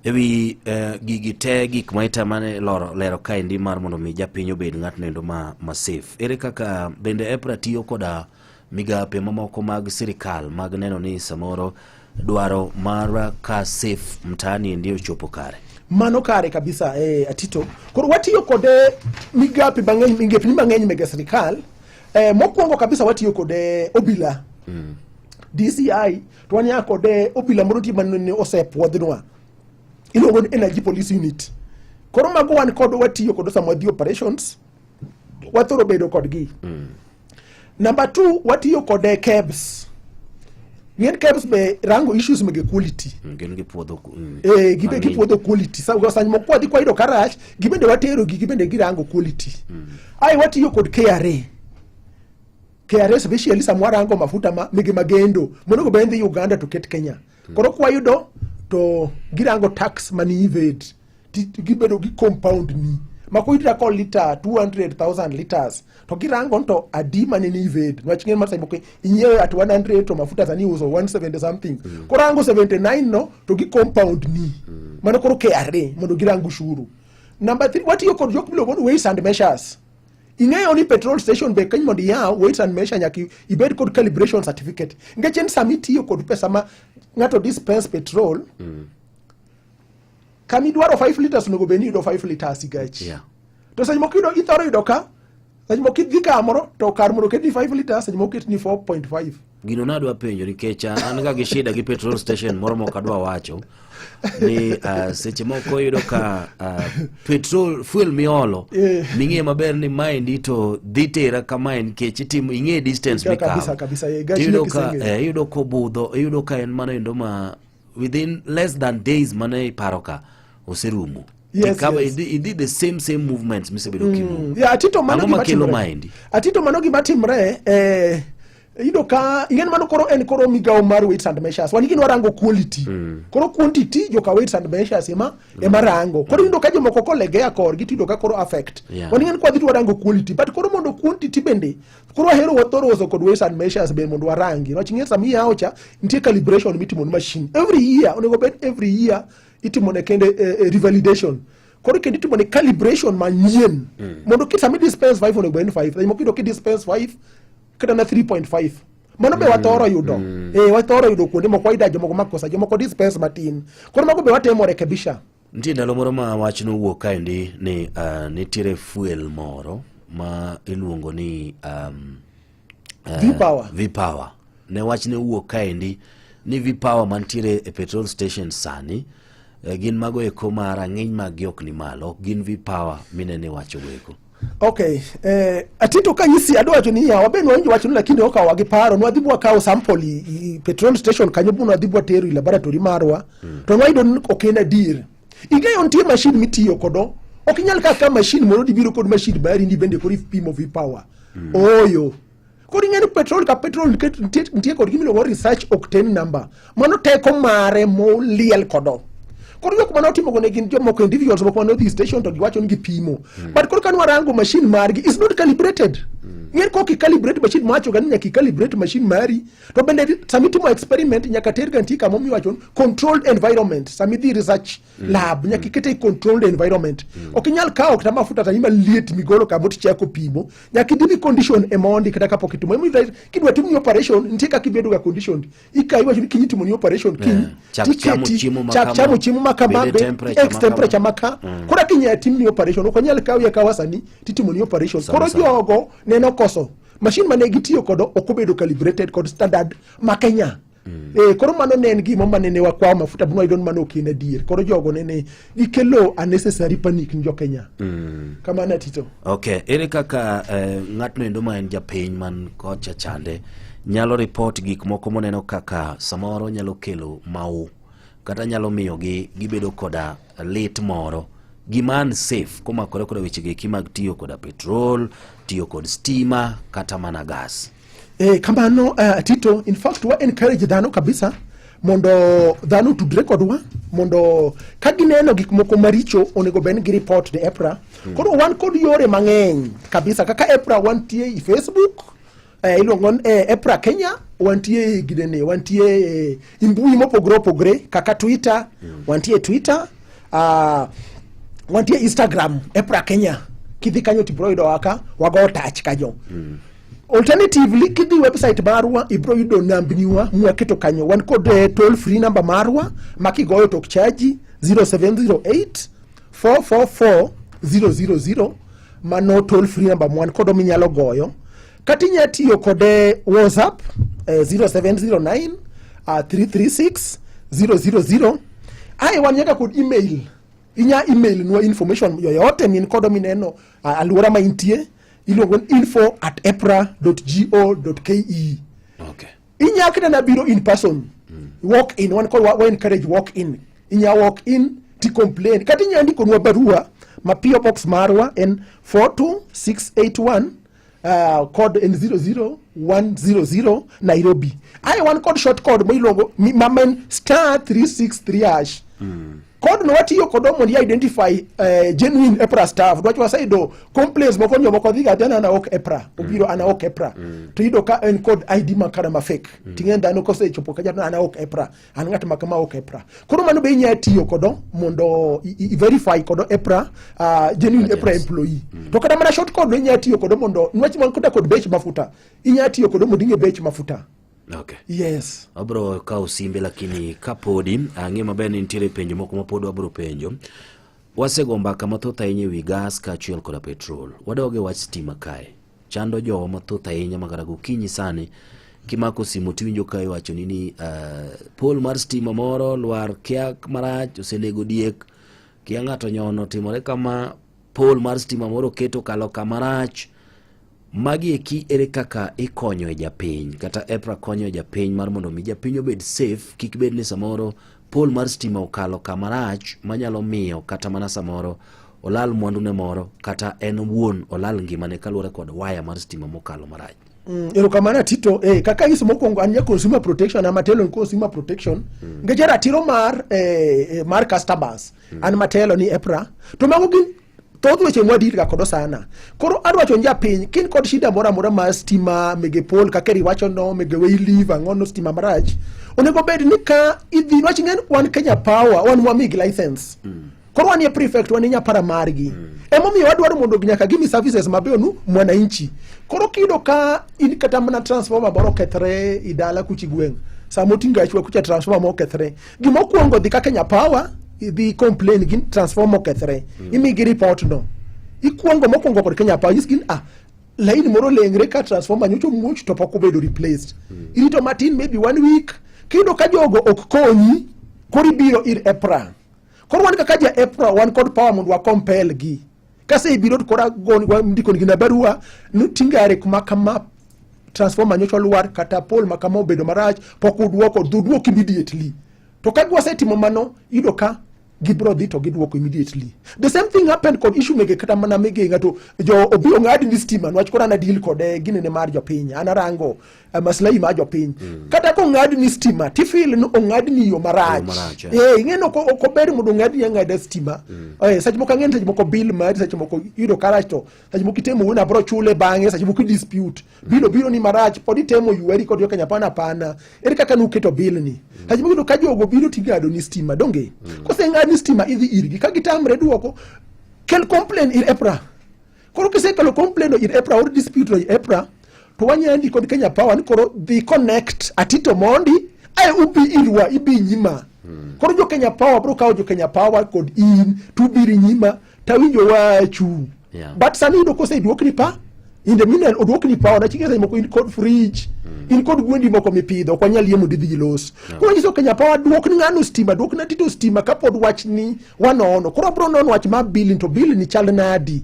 Ewi gigi te gik ma itamane loro lero kaendi mar mondo mi japiny obed ng'atno endo ma safe. Ere kaka bende EPRA tiyo koda migape mamoko mag sirikal mag neno ni samoro dwaro mar ka safe mtaani endi ochopo kare? Mano kare kabisa Atito. Koro watiyo kode migape mang'eny, migepni mang'eny mege sirikal. Mokwongo kabisa watiyo kode obila. DCI to wan nyaka kode obila moro nitie mane osepuodhnwa iluongo ni Energy Police Unit. Koro mago wan kod watiyo kod sama wadhi operations wathoro bedo kodgi. Number 2 watiyo kode KEBS. Ng'en KEBS be rango issues mege quality. Gin gipuodho Gibe mang'eny. gipuodho quality. Sa sani moko wadhi kwayudo karach, gibende watero gi gibende girango quality. Ai watiyo kod KRA. KRA especially sama warango mafuta ma mege magendo monego bed ni dhi Uganda to ket Kenya. Koro kwayudo to girango tax mani evade gibedo gi compound ni ma koyudra ko lita 200,000 liters to girango to adi mane ni evade niwach ng'en mar moko inyiewe at 100 to mafuta sani iuso 170 something koro rango 79 no to gi compound ni mano koro KRA mondo girang ushuru. Number 3 watiyo kod jok miluongo ni weights and measures. Ing'eyo ni petrol station be kany mondo iyaw weights and measure nyaka ibed kod calibration certificate. Nikech en sama itiyo kod pesa ma ng'ato dispense petrol kama idwaro 5 liters onego bed ni iyudo 5 liters i gachi. To seche moko ithoro yudo ka seche moko idhi kamoro to kar mondo oketni 5 liters seche moko oketni 4.5. Gino nadwa penjo nikech an ga gi shida gi petrol station moro mok adwa wacho ni seche moko iyudo ka petrol fuel miolo ming'e maber ni maendi to dhi tera kamae nikech itimo ing'e distance mikawo. Kabisa, kabisa, gachi Iyudo ne ka, kiseng'eyo. iyudo kobudho, iyudo ka en mano endo ma within less than days mane iparo ka oserumo. Ikaba, idhi the same movements misebedo kimu. Yeah, Atito mano Ang'o gima makelo timre. maendi? Atito mano gima timre Iyudo ka ing'eni mano koro en koro migawo mar weights and measures. Wan gin warango quality. Koro quantity joka weights and measures ema ema rango. Koro iyudo ka jomoko kolegea korgi to iyudo ka koro affect. Wan ing'eni kwadhi to warango quality but koro mondo quantity bende koro wahero wathoro uso kod weights and measures bende mondo warangi. Niwach ing'e sama iyawo cha nitie calibration mitimo ne machine. Every year onego bed every year itimo ne kende revalidation. Koro kendo itimo ne calibration manyien. Mondo ki sama i dispense 5 onego bed ni 5. Moko iyudo ki dispense 5 kata na 3.5 mano be wathoro yudo wathoro yudo kuonde moko wayudo jomoko makosa jomoko dispense matin koro mago be watemo rekebisha Nitie ndalo moro ma wach nowuok kaendi ni nitiere fuel moro ma iluongo ni V-Power. V-Power. Ne wach ne owuok kaendi ni V-Power mantiere e petrol station sani gin mago eko ma rang'iny maggi ok ni malo, ok gin V-Power minene iwacho go eko. Okay, atito kanyisi adwa wacho ni yawa be nwawinjo wachno lakini okawa gi paro nwadhi bwakawo sample i petrol station kanyo bu nwadhi bwatero i laboratory marwa to nwayudo ni ok en adier. Ing'eyo nitie machine mitiyo kodo ok inyal kaka machine moro dibiro kod machine mari ni bende koro ipimo V-Power. Ooyo. Koro ing'e ni petrol ka petrol nitie kod gima iluongo ni research octane number. Mano teko mare moliel kodo. Koro jok mane otimogo ne gin jomoko individuals moko mane odhi station to giwacho ni gipimo. But koro ka nwarango machine margi is not calibrated. Ing'e kok i calibrate machine mawacho ga ni nyaka i calibrate machine mari to bende sama itimo experiment nyaka ter ga nitie kama miwacho ni controlled environment sama idhi research lab nyaka ikete e controlled environment. Ok inyal kawo kata mafuta tani maliet migolo kamo tichako pimo nyaka idhi gi condition e mondi kata kapok itimo. Emomiyo kidwa timni operation nitie kaka ibedo ga conditioned. Ikawi iwacho ni kiny itimo ni operation kiny Chak chamo chiemo ma chak kama, chamo chiemo ma kama, bed e bed temperature ex ma temperature kama. ma ka. Koro kinya timni operation ok onyal kawi akawa sani titimo ni operation. Sawa, Koro sawa. jogo neno koso machine mane gitiyo kodo ok obedo calibrated kod standard ma Kenya. Koro mano ne en gima manene wakwawo mafuta but wayudo ni mano ok en adier. Koro jogo nene gikelo unnecessary panic ni jo Kenya. Kamano Atito. Okay, ere kaka ng'atno endo ma en japiny man kocha chande nyalo report gik moko moneno kaka samoro nyalo kelo mau kata nyalo miyo gi gibedo koda lit moro gima unsafe komakore koda weche gi mag tiyo koda petrol, tiyo kod stima kata mana gas. Kamano Tito, in fact wa encourage dhano kabisa mondo dhano otudre kodwa mondo ka gineno gik moko maricho onego bed ni gi report ne EPRA. Koro wan kod yore mang'eny kabisa kaka EPRA wantie i Facebook, iluongo ni EPRA Kenya, wantie ginene, wantie i mbui mopogore opogore kaka Twitter, wantie Twitter, wantie Instagram EPRA Kenya. Kidhi kanyo tibro yudo waka wago touch kanyo. Alternatively, kidhi website marwa ibro yudo nambniwa mwaketo kanyo. Wan kod toll free number marwa ma kigoyo to ok charge 0708 444 000. Mano toll free number mwan kodo minyalo goyo. Kata inya tiyo kode WhatsApp 0709 336 000. Ae wan nyaka kod email. Inya email nwa information yoyote min kodo mineno alwora ma intie iluongo ni info@epra.go.ke. Inya kata na biro in person. Walk in, wan kod wa encourage walk in. Inya walk in ti complain. Kata inya ndiko nwa barua ma PO box marwa en 42681 code en 00100 Nairobi. Ae wan kod short code ma iluongo ma en star 363 hash. Code no watiyo kodo mondo i identify genuine EPRA staff. Dwach waseyudo complaints moko ni jomoko dhi ga adhiya ana ok EPRA, obiro ana ok EPRA. To iyudo ka en kod ID ma kara ma fake. Ting'e dhano kosechopo kacha to ana ok EPRA, an ng'at ma kama ok EPRA. Koro mano be inya tiyo kodo mondo i verify kodo EPRA, genuine EPRA employee. To kata mana short code no inya tiyo kodo mondo nwach man kota kod bech mafuta. Inya tiyo kodo mondo ing'e bech mafuta. Yes. Abro kawo simbe lakini kapodi ang'e maber ni nitiere penjo moko ma pod wabro penjo. Wasego mbaka mathoth ahinya ewi gas kaachiel koda petrol. Wadog e wach stima kae. Chando jowa mathoth ahinya ma kata gokinyi sani kimako simu tiwinjo ka iwacho ni ni pol mar stima moro lwar kia marach osenego diek, kia ng'ato nyono timore kama, pol mar stima moro oketo kalo kama rach. Magi eki ere kaka ikonyo e japiny kata EPRA konyo e japiny mar mondo mi japiny obed safe, kik bed ni samoro pol mar stima okalo kama rach manyalo miyo kata mana samoro olal mwandune moro kata en owuon olal ngimane kaluwore kod waya mar stima mokalo marach. Erokamano Tito. Kaka nyiso mokwongo an ja consumer protection, an matelo ni consumer protection. Nikech ratiro mar mar customers an matelo ni EPRA. To mago gin thoth weche mwadil ga kodo sana. Koro adwa wacho ni japiny kin kod shida moro amora mar stima, mege pol kaka eri wacho no, mege wayleave, ang'o no stima marach. Onego bed ni ka idhi wach ng'en wan Kenya Power, wan mwamigi license. Koro wan e prefect, wan e nyapara margi. Emomiyo wadwaro mondo nyaka gimi services mabeyo nu mwananchi. Koro kiyudo ka in kata mana transformer moro okethre i dala kuchi gweng', sama oting'o gachwa kucha transformer mo okethre, gimokwongo dhi ka Kenya Power, idhi complain gi transformer okethre, imigi report no. Ikwongo mokwongo kod Kenya Power, nyisgi ni ah, laini moro olengre ka transformer nyocha omuoch to pok obedo replaced. Irito matin maybe one week, kiyudo ka jogo ok konyi, koro ibiro ir EPRA. Koro wan kaka ja EPRA wan kod power mondo wa compel gi. Kase ibiro to koro agoni wandiko nigi na barua ni tingare kuma kama transformer nyocha olwar kata pole ma kama obedo marach pok uduoko dhi uduok immediately. To ka wasetimo mano iyudo ka gibro dhi to giduoko immediately. The same thing happened kod issue mege kata mana mege ng'ato jo obi ong'ad ni stima nwach koro an adil kode ginene mar jopiny an arango maslahi mar jopiny. Kata kong'ad ni stima tifeel ni ong'ad ni yo marach. Yo marach, eh. Ing'e ni ok ober mondo ong'ad ni ang'ada stima. Seche moko ang'e ni seche moko bill mari seche moko iyudo karach to seche moko itemo wuon abro chule bang'e seche moko i dispute. Bill obiro ni marach pod itemo ywari kod jo Kenya pana pana. Ere kaka nuketo bill ni? Seche moko iyudo ka jogo biro ting'ado ni stima donge? Koseng'ad ni stima idhi irgi ka gitamre duoko kel complain ir EPRA. Koro kisekelo complain ir EPRA or dispute ir EPRA to wanyalo ndiko kod Kenya Power ni koro dhi connect atito mondi ae ubi irwa ibi nyima. Koro jo Kenya Power bro kawo jo Kenya Power kod in tubiri nyima tawinjo wachu. But sani iyudo koseduokni pa in the meanwhile oduokni power na chike moko in kod fridge in kod gwendi moko mipidho ok wanyal yie mondo idhi ilos. Koro nyiso Kenya Power duok ni ng'ano stima duok na Tito stima kapod wach ni wanono. Koro abro nono wach mar billing to bill ni chal nadi.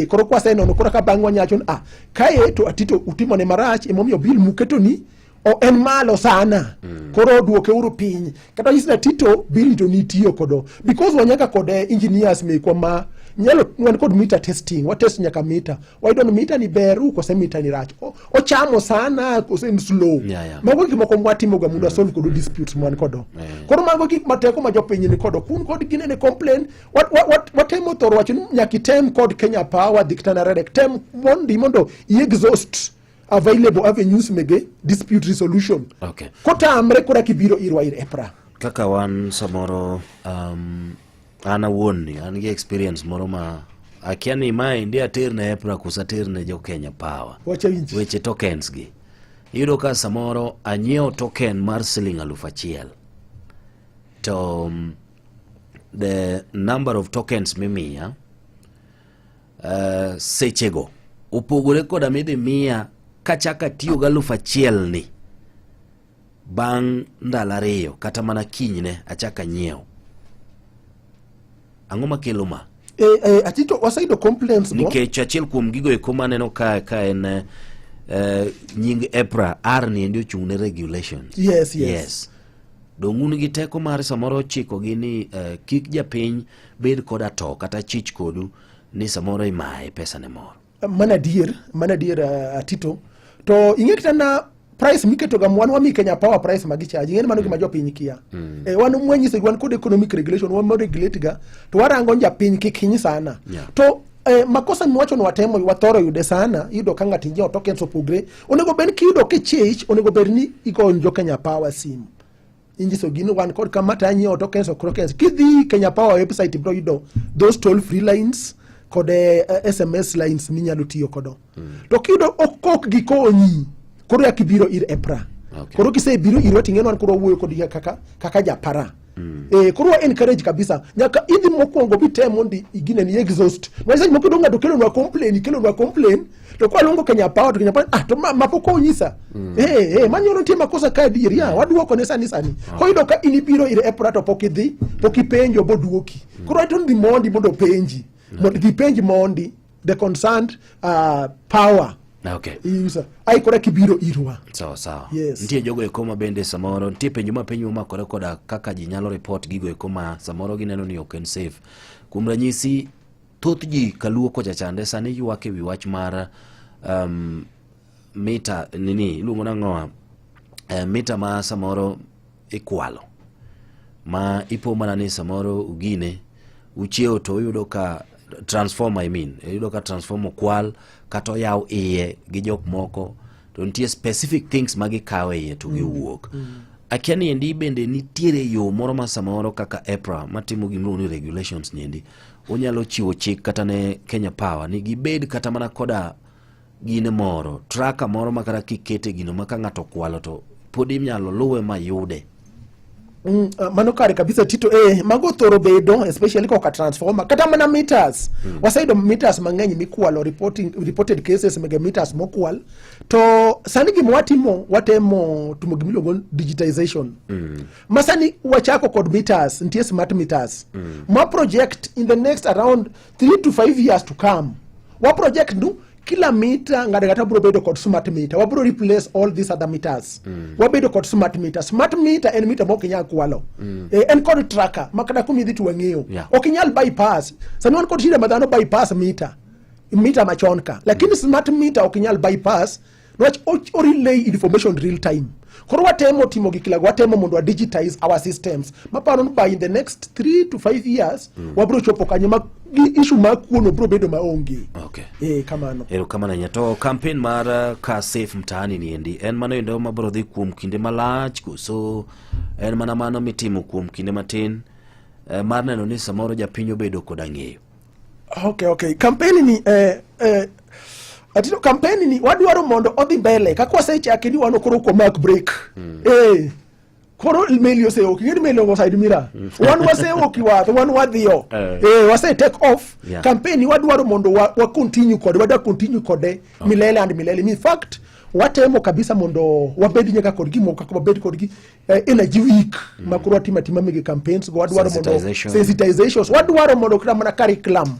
Koro kwasenono koro ka bang'e wanyalo wacho ni ah kae to Atito utimone marach emomiyo bill muketo ni o en malo sana. Koro duoke uru piny. Kata nyisi na Tito bill to nitiyo kodo because wanyaka kod engineers mekwa ma nyalo wan kod meter testing wa test nyaka meter wayudo ni meter ni ber u kose meter ni rach ochamo sana kose en slow. Mago gik moko mwatimoga mondo wasolve kodo disputes mwan kodo. Koro mago gik mateko ma jopiny ni kodo kun kod ginene complain watemo thoro wacho ni nyaka item kod Kenya Power dhi kata na REDEC tem mondi mondo i exhaust available avenues mege dispute resolution. Kotamre koro kibiro irwa ir EPRA. Kaka wan samoro an awuon ni an gi experience moro ma akia ni maendi aterne EPRA koso aterne jo Kenya Power. Wacha winji. Weche tokens gi. Iyudo ka samoro anyiewo token mar siling 1000 to the number of tokens mimiya sechego opogore koda midhi miya kachako atiyo gi 1000 ni bang' ndalo 2 kata mana kinyne achako anyiewo. Ang'o makelo ma? Atito waseyudo complaints go. Nikech achiel kuom gigo eko maneno ka en nying EPRA R ni endi ochung' ne regulations. Yes. Yes. Dong' un gi teko mar samoro chiko gi ni kik japiny bed koda to kata chich kodu ni samoro imaye pesa ne moro. Mana adier Atito. To ing'e kata na price miketo ga wan wami Kenya Power price ma gicharge. Ing'e ni mano gima jopiny kia. Wan mwanyiso wan kod economic regulation wan ma regulate ga to warango japiny kik hiny sana. To makosa miwacho ni watemo wathoro yude sana iyudo ka ng'ato nyiewo tokens opogre. Onego bed ni kiyudo kichich onego bed ni igoyo jo Kenya Power simu. Inyiso gi ni wan kod kama to anyiewo tokens ok tokens. Kidhi Kenya Power website ibiro yudo those toll free lines kod SMS lines minyalo tiyo kodo. To kiyudo ok ok gikonyi koro eka ibiro ir EPRA. Koro kisebiro irwa ting'e ni wan koro wawuoyo kodi kaka japara. Koro wa encourage kabisa nyaka idhi mokwongo bitem mondo igine ni exhaust. Seche moko iyudo ng'ato kelonwa complain, kelonwa complain to kwa luongo Kenya Power to Kenya Power ah to ma pok onyisa. Manyoro nitie makosa ka adier ya waduoko ne sani sani. Koyudo ka in ibiro ir EPRA to pok idhi, pok ipenjo boduoki. Koro ito dhi mondi mondo openji. Mondo gipenj mondi the concerned power. User. Ai koro kibiro irwa. Sawa sawa. Yes. Nitie jogo eko ma bende samoro nitie penjo ma penjo momakore koda kaka ji nyalo report gigo eko ma samoro gineno ni ok en safe. Kuom ranyisi thoth ji kaluo kocha chande sani ywak e wi wach mar mita nini iluongo nang'owa mita ma samoro ikwalo ma ipo mana ni samoro ugine uchiewo to uyudo ka transformer, I mean, iyudo ka transformer okwal kata oyaw iye gi jok moko to nitie specific things ma gikawo e iye to giwuok. Akia ni endi bende nitiere yo moro ma samoro kaka EPRA matimo gimiluongo ni regulations ni endi unyalo chiwo chik kata ne Kenya Power ni gibed kata mana koda gine moro tracker moro ma kata kikete gino ma ka ng'ato okwalo to pod inyalo luwe mayude. Mano kare kabisa, Tito. Mago thoro bedo especially koka transformer kata mana meters. Waseyudo meters mang'eny mikwalo, reported cases mege meters mokwal. To sani gima watimo, watemo timo gimiluongo ni digitization. Ma sani wachako kod meters, nitie smart meters. Ma project in the next around 3 to 5 years to come. Wa project nu kila mita ng'ato ng'ato biro bedo kod smart meter. Wabiro replace all these other meters. Wabedo kod smart meter. Smart meter en meter ma ok inyal kwalo. En kod tracker ma kata kumidhi to wang'eyo. Ok inyal bypass. Sani wan kod shida ma dhano bypass meter. Meter machon ka. Lakini smart meter ok inyal bypass niwach o relay information real time. Koro watemo timo gik lago, watemo mondo wa digitize our systems. Maparo ni by in the next 3 to 5 years wabiro chopo kanyo ma gi issue mar kuono biro bedo maonge. Kamano. Erokamano ahinya. To campaign mar Kaa Safe Mtaani ni endi en mano endo mabiro dhi kuom kinde malach koso en mana mano mitimo kuom kinde matin mar neno ni samoro japiny obedo koda ng'eyo? Okay. Campaign ni atino campaign ni wadwaro mondo odhi mbele kaka wasechake ni wan koro ok wamak break. Koro meli oseok, ing'e ni meli ongo side mirror. Wan waseok wath, wan wadhiyo. Wase take off. Campaign ni wadwaro mondo wa continue kode, wadwa continue kode milele and milele. In fact, watemo kabisa mondo wabed nyaka kod gimoko kaka wabed kod gi energy week ma koro watimo atima mege campaigns go, wadwaro mondo Sensitization. Sensitizations, wadwaro mondo kata mana curriculum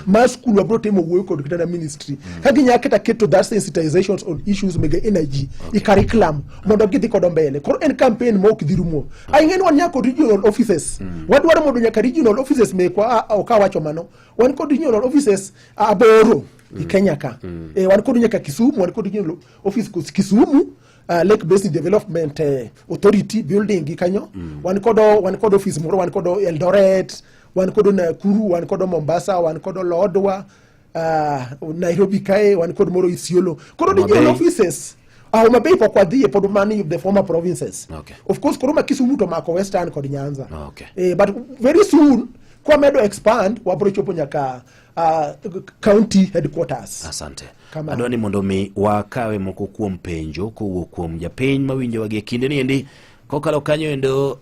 mar school wabro temo wuoyo kod kata na ministry ka ginya kata keto that sensitizations on issues mege energy i curriculum mondo gidhi kodo mbele. Koro en campaign ma ok dhi rumo. Aing'e ni wan nyaka kod regional offices. Wadwaro mondo nyaka regional offices mekwa ok awacho mano, wan kod regional offices aboro i Kenya ka. Wan kod nyaka Kisumu, wan kod regional office Kisumu, Lake Basin Development Authority building gi kanyo. Wan kod office moro, wan kod Eldoret, wan kod Nakuru, wan kod Mombasa, wan kod Lodwar, Nairobi kae, wan kod moro Isiolo. Koro Homa regional Bay. offices, Homa Bay pok wadhiye, pod mani the former provinces. Of course, koro ma Kisumu to mako Western kod Nyanza. But very soon kwamedo expand wabro chopo nyaka county headquarters. Asante. Kamano. Adwa ni mondo mi wakawe moko kuom penjo kowuok kuom japiny mawinjowa gi e kinde ni endi kokalo kanyo endo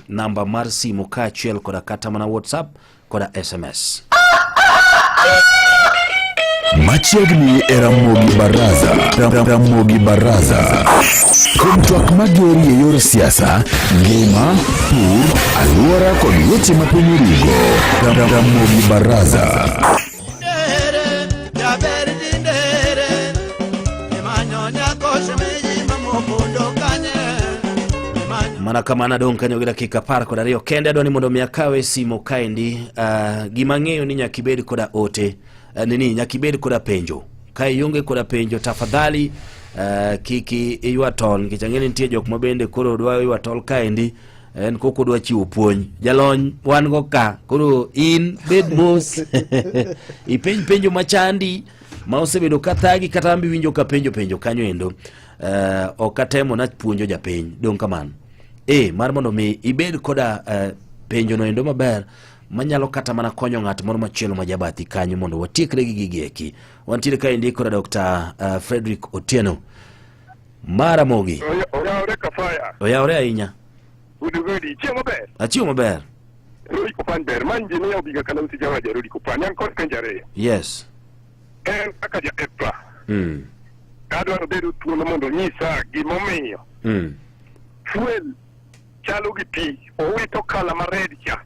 namba mar simu kaachiel koda kata mana WhatsApp koda SMS. Machiegni e Ramogi Baraza. Ramogi Baraza. Kuom twak mageri e yor siasa, ngima, pur, alwora kod weche ma piny orugo. Ramogi Baraza. Jaber dindere imanyo nyako shemeji mamokondo kanye. Mana kamano, adong' kanyo gi dakika 12 kende. Adwa ni mondo mi akawe simo kaendi. Gima ang'eyo ni nyaka ibed koda ote, nini, nyaka ibed koda penjo. Ka ionge koda penjo, tafadhali kik iywa tol, nikech ang'e ni nitie jok ma bende koro dwa ywa tol kaendi en koko dwa chiwo puonj. Jalony wan go ka, koro in bed mos, ipenj penjo machandi ma osebedo ka thagi kata ambi winjo ka penjo penjo kanyo endo. Ok atemo na puonjo japiny dong' kamano mar mondo mi ibed koda penjo no endo maber manyalo kata mana konyo ng'at moro machielo ma jabathi kanyo mondo watiekre gi gigi eki. Wantiere kaendi koda Dr. Frederick Otieno Maramogi. Oyawre Kafaya. Oyawre ahinya. Udugodi, chiemo maber. Achiemo maber. Rodi Kopan ber. Ma engineer Obiga Kalausi Jawa Jarodi Kopan. An kod penjo ariyo. En kaka ja EPRA. Adwaro bedo thuolo mondo onyisa gimomiyo fuel chalo gi pi, owito kala ma red cha.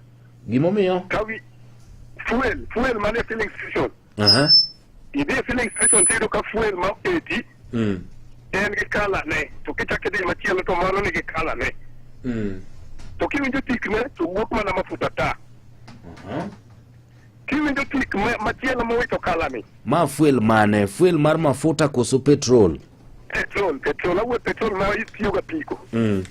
Gimomiyo? Kawi fuel mane filling station. Idhi e filling station tiyudo ka fuel ma oketi en gi kala ne, to kichako idhi machielo to mano nigi kala ne. To kiwinjo tikne to wuok mana mafuta ta. Kiwinjo tik machielo mowito kala ni. Ma fuel mane? Fuel mar mafuta koso petrol? Petrol, petrol, awuoyo petrol ma itiyo ga piko. Eh,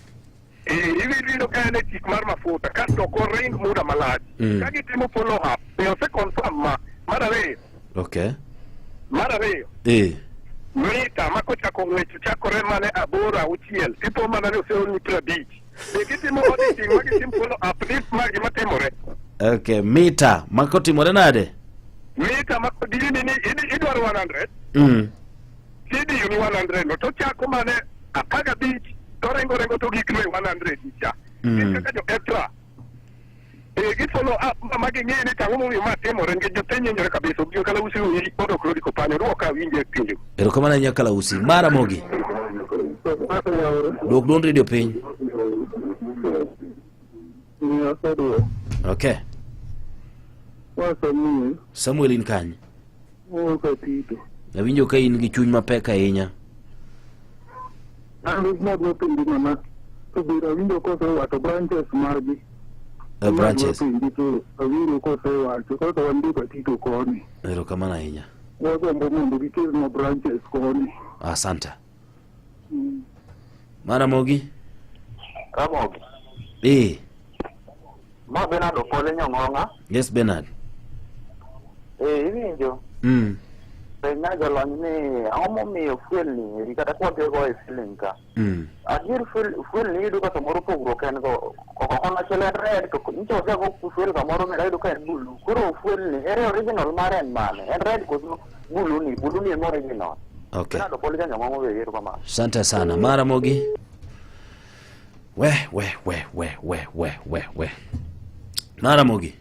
iwinjo ka en e tik mar mafuta kasto ok oring muda malach. Ka gitimo follow up, be ose confirm ma. Mar ariyo, mar ariyo, mita ma kochako ng'wech chakore mane aboro auchiel tipo mana ni oseolni 50. Be gitimo auditing ma gitim follow up ni ma gima timore. Okay, mita ma kotimore nade? Mita ma kodini ni idwaro 100 tidiyo ni 100 no to chako mane 15 to ringo ringo to gik e 100 cha. Kaka jo EPRA e gi follow up ma ging'e ni tang'o momiyo ma timore nikech jopiny hinyore kabisa obiro kalausi owinji pod ok lodi kopanyo duoka awinje e penjo. Erokamano ahinya Kalausi. Mar Ramogi. Duok duond redio piny. Okay. Samuel in kanye? Awinjo ka in gi chuny mapek ahinya. An madwa penji mana to bende awinjo kosewacho branches margi. Branches. Penji to awinjo kosewacho kaka wan joka Tito koni. Erokamano ahinya. Wagombo mondo gikelnwa branches koni. Asante. Mar Ramogi. Ramogi. Ma Bernard Opole Nyong'ong'a. Yes, Bernard. Eh, iwinjo. Penj jolony ni ang'o momiyo fuel ni eri kata kwadhigo e filling ka. Adier fuel ni iyudo ka samoro pogruok en go. Konachiel en red to nyicha wasego fuel kamoro med ayudo ka en blue. Koro fuel ni ere original mare en mane? En red koso blue ni? Blue ni ema original. Okay. Bernard Opole Nyong'ong'a owe erokamano. Asante sana. Mar Ramogi. We we we we we we we we. Mar Ramogi.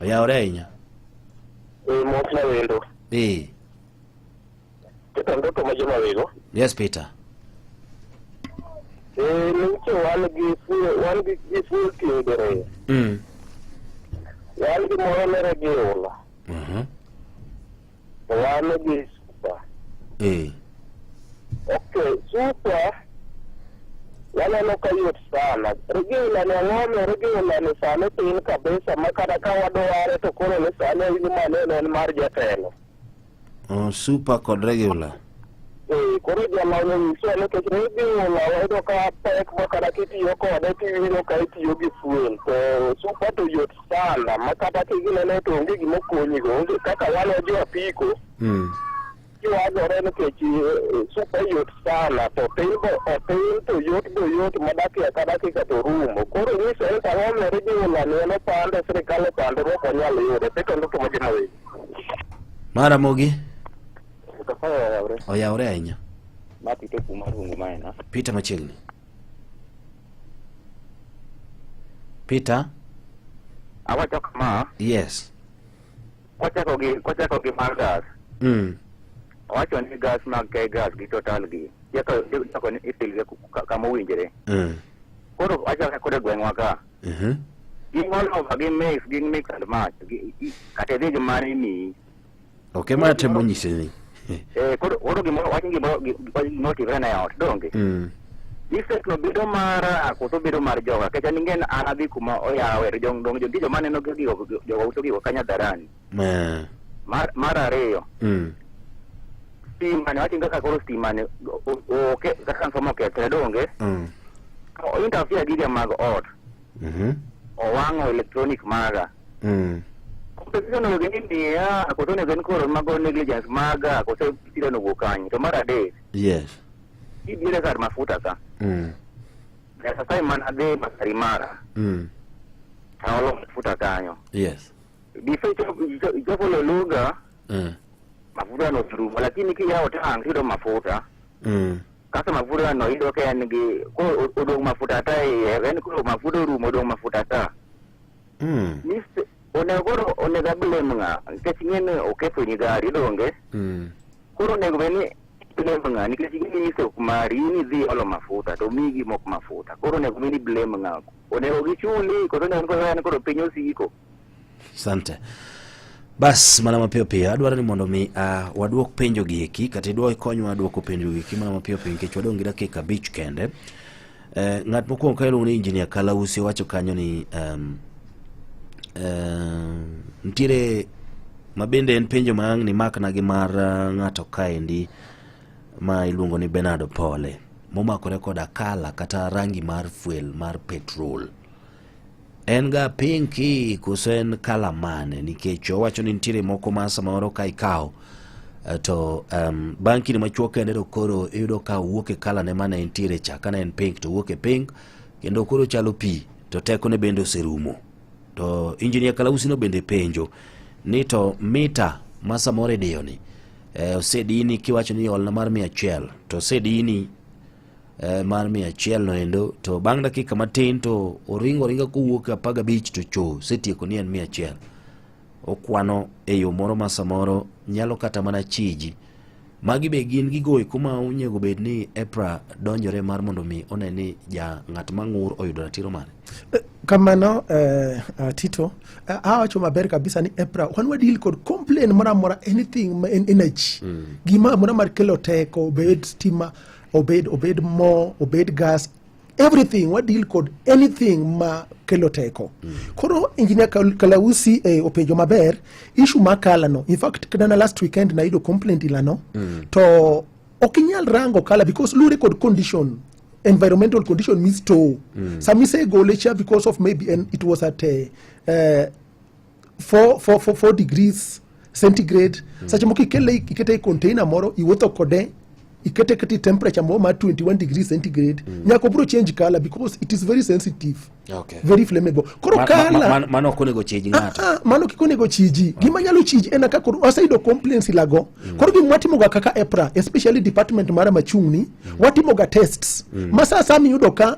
Oyawore ahinya. Mos na wendo. Peter Ndoto ma joma wego. Yes, Peter. Eh, nitie wan gi fuel, wan gi fuel ting diriyo. Wan gi moro ne regular. To wan gi super. Okay, super waneno ka yot sana. Regular ni ang'o mi regular ni sani tin kabisa ma kata ka wadware to koro ni sani awinjo maneno en mar jatelo. Oh, super kod regular. Eh, koro jalony onyiswa nikech regular wayudo ka pek ma kata kitiyo kode tiwinjo ka itiyo gi fuel to super to yot sana ma kata kiginene to onge gima okonyigo onge kaka wan jo apiko kiwagore nikech super yot sana to tin bo otin to yot bo yot ma dakika ka dakika to rumo koro nyiso ni tang'o omiyo regular ni en opande sirikal opande mok onyal yude Peter Ndoto ma joma wego. Mar Ramogi. Oyawre. Oyawore ahinya. Ma Peter kuma rungu maena. Peter machiegni. Peter. Awacho kama. Yes. Kochako gi mar gas. Owacho ni gas mag K gas gi Total gi. Chako ni ifill gi kama owinjore. Koro achako kod e gweng'wa ka. Gin all over, gin mix, gin mix and match. Kata idhi gi mane imiyi. Okay, ma temo nyise ni. Eh, koro gimoro wach gimoro gimoro timre na e ot donge. Mistake no bedo mara koso bedo mar joga kech an ing'e ni an adhi kuma oyawe to jong dong nitie joma neno gigo jogo uso gigo kanyo hadharani. Mar ariyo stima ni wach kaka koro stima ni oke kaka transformer okethre donge. O interfere giga mag ot. Owang'o electronic maga. Compensation onego ni miya koso onego en koro mago negligence maga koso sida onego kanyo. To mar adek. Yes. Ibiro kar mafuta ka. Nyaka sai man adhi Masai Mara. Aolo mafuta kanyo. Yes. Before ichopo Loluga, mafuta no oserumo, lakini kiyawo tank tiyudo mafuta. Kasto mafuta no iyudo ka en gi koro odong' mafuta ta iye, en koro mafuta orumo odong' mafuta ta. Onego koro onego ablame ng'a nikech ing'e ni okethoni gari donge. Koro onego bed ni blame ng'a nikech ing'e ni mistake mari in idhi olo mafuta to miyi gimok mafuta. Koro onego bed ni blame ng'a. Onego gichuli koso onego koro en koro piny osiko. Asante. Bas mana mapiyo piyo adwaro ni mondo mi waduok penjo gi eki kata idwa ikonywa duoko penjo gi eki mana mapiyo piyo nikech wadong' gi dakika 5 kende. Ng'at mokwongo ka iluongo ni Engineer Kalausi wacho kanyo ni nitiere ma bende en penjo ma ang' ni makna gi mar ng'ato kaendi. ma iluongo ni Bernard Opole momakore koda kala kata rangi mar fuel mar petrol. En ga pinki koso en kala mane? Nikech owacho ni nitiere moko ma samoro ka ikawo eh, to um, bang' kinde machuok kende to koro iyudo ka owuok e kala ne mane entiere cha kane en pink to owuok e pink kendo koro chalo pi to tekone bende oserumo. To injinia Kalausi no bende penjo ni to mita ma samoro idiyo ni eh, osedini kiwacho ni olna mar 100 to osedini eh, mar 100 no endo to bang' dakika matin to oringo ringa kowuok e 15 to cho osetieko ni en 100 okwano e yo moro ma samoro nyalo kata mana chiji magi be gin gigo eko ma onego bed ni EPRA donjore mar mondo mi one ni ja ng'at ma ng'ur oyudo ratiro mare Kamano eh, Tito eh, awacho maber kabisa ni EPRA wan wadeal kod complain moro amora anything ma en energy gima amora mar kelo teko obed stima obed obed mo obed gas everything wadeal kod anything ma kelo teko koro engineer Kalausi eh, openjo maber issue mar kala no in fact kata last weekend nayudo complaint ilano to ok inyal rango kala because luwore kod condition environmental condition mi store sama isegole cha because of maybe and it was at 4 degrees centigrade seche moko ikele ikete e container moro iwuotho kode ikete kete temperature moro mar 21 degrees centigrade nyaka obiro change color because it is very sensitive Okay. very flammable koro kala Mano ok onego chij ng'ato. Ah, mano kik onego chiji gima nyalo chiji en kaka koro waseyudo complaints ilago koro gima watimoga kaka EPRA especially department mara machung'ni watimoga tests ma sa asaya miyudo ka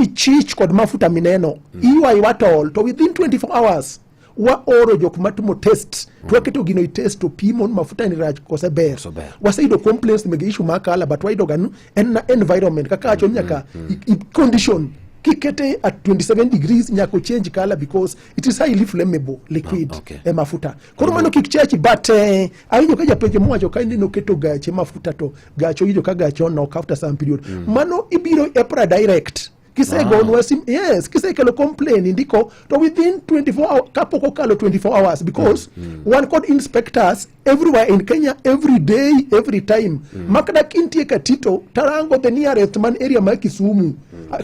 ichich kod mafuta mineno iywa ywa tol to within 24 hours waoro jok matimo test to waketo gino i test to pimo ni mafuta ni rach kose ber waseyudo complaints mege issue mar kala but wayudo ga ni en na environment kaka wacho ni nyaka condition kikete at 27 degrees nyaka change color because it is highly flammable liquid e mafuta koro mano kik chachi but awinjo ka japenjo mowacho ka ni noketo gache mafuta to gache owinjo ka gache onok after some period mano ibiro EPRA direct kisegonwa sim yes kisekelo complain indiko to within 24 hours kapok okalo 24 hours because wan kod inspectors everywhere in Kenya every day every time makata kintie Katito tarango the nearest man area mar Kisumu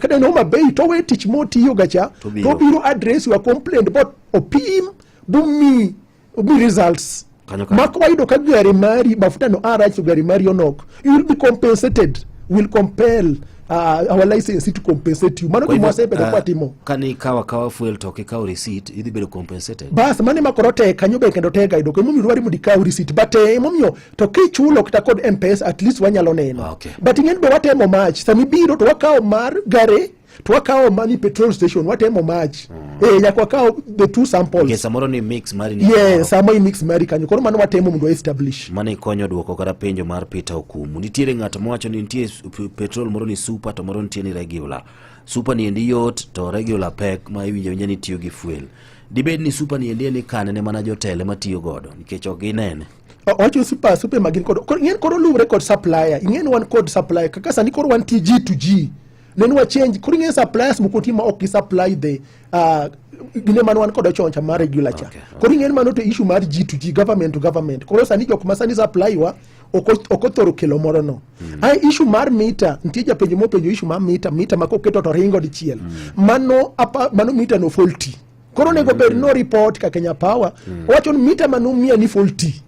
kata en Homa Bay to we tich motiyo gacha To biro. to biro address your complaint but opim bumi omi results Kanyo kanyo. mak wayudo ka gari mari mafuta no a rach to gari mari onok you will be compensated will compel our licensee to compensate you mano Kwa gima hivyo, wasebedo kwatimo Kane ikawo akawa fuel to ok ikawo receipt idhi bedo compensated. bas mano ema koro tek kanyo be kendo tek yudo emomiyo dwari mondo ikaw receipt but emomiyo to kichulo kata kod mpesa at least wanyalo neno but ing'eni be watemo mach sama ibiro to wakawo mar gari to wakawo mani petrol station watemo mach eh nyaka wakaw the two samples Nikech samoro ni mix mari ni yes sama i mix mari kanyo koro mano watemo mondo wa establish mano ikonyo duoko kata penjo mar Peter Okumu. Nitiere ng'at mowacho ni nitie petrol moro ni super to moro nitie ni regular. Super ni endi yot to regular pek ma iwinjo awinja ni tiyo gi fuel. Dibed ni super ni endi en ikane ne mana jotelo ema tiyo godo nikech ok ginene. Owacho super super ma gin kod koro ing'eni koro luwore kod supplier ing'eni wan kod supplier kaka sani koro wan G to G neno wa change koro ing'eni suppliers moko nitie ma ok gi supply the gine mane wan kod chon cha mar regular cha koro ing'eni mano to issue mar G to G government to government koro sani jok ma sani supply wa ok othoro kelo moro no ai issue mar mita nitie japenjo mopenjo issue mar mita mita ma koketo to ringo dichiel mano apa, mano mita no faulty koro onego bed no report ka Kenya Power owacho ni mita manumiya ni faulty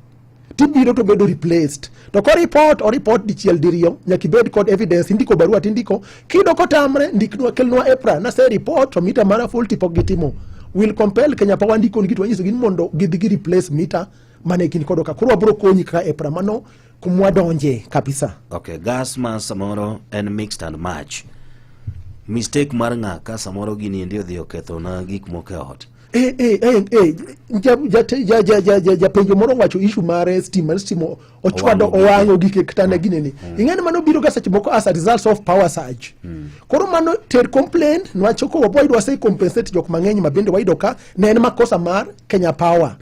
tibiro to bedo replaced to ko report o report dichiel diriyo nyaka ibed kod evidence indiko barua tindiko kiyudo kotamre ndiknwa kelnwa EPRA nase report to mita mara faulty pok gitimo will compel Kenya Power ndiko nigi to wanyisogi ni mondo gidhi gi replace mita mane gin kodo ka koro wabro konyi kaka EPRA mano kumwadonje kabisa Okay, gas ma samoro en mixed and match. Mistake mar ng'a ka samoro gini endi odhi oketho na gik moko e ot. Japenjo moro owacho issue mar stima stima ochwado Owang'o owang'o gike kata ne ginene ing'eni mano biro ga seche moko as a result of power surge koro mano ter complaint nwachoko wabo wayudo wase compensate jok mang'eny ma bende wayudo ka ne en makosa mar Kenya Power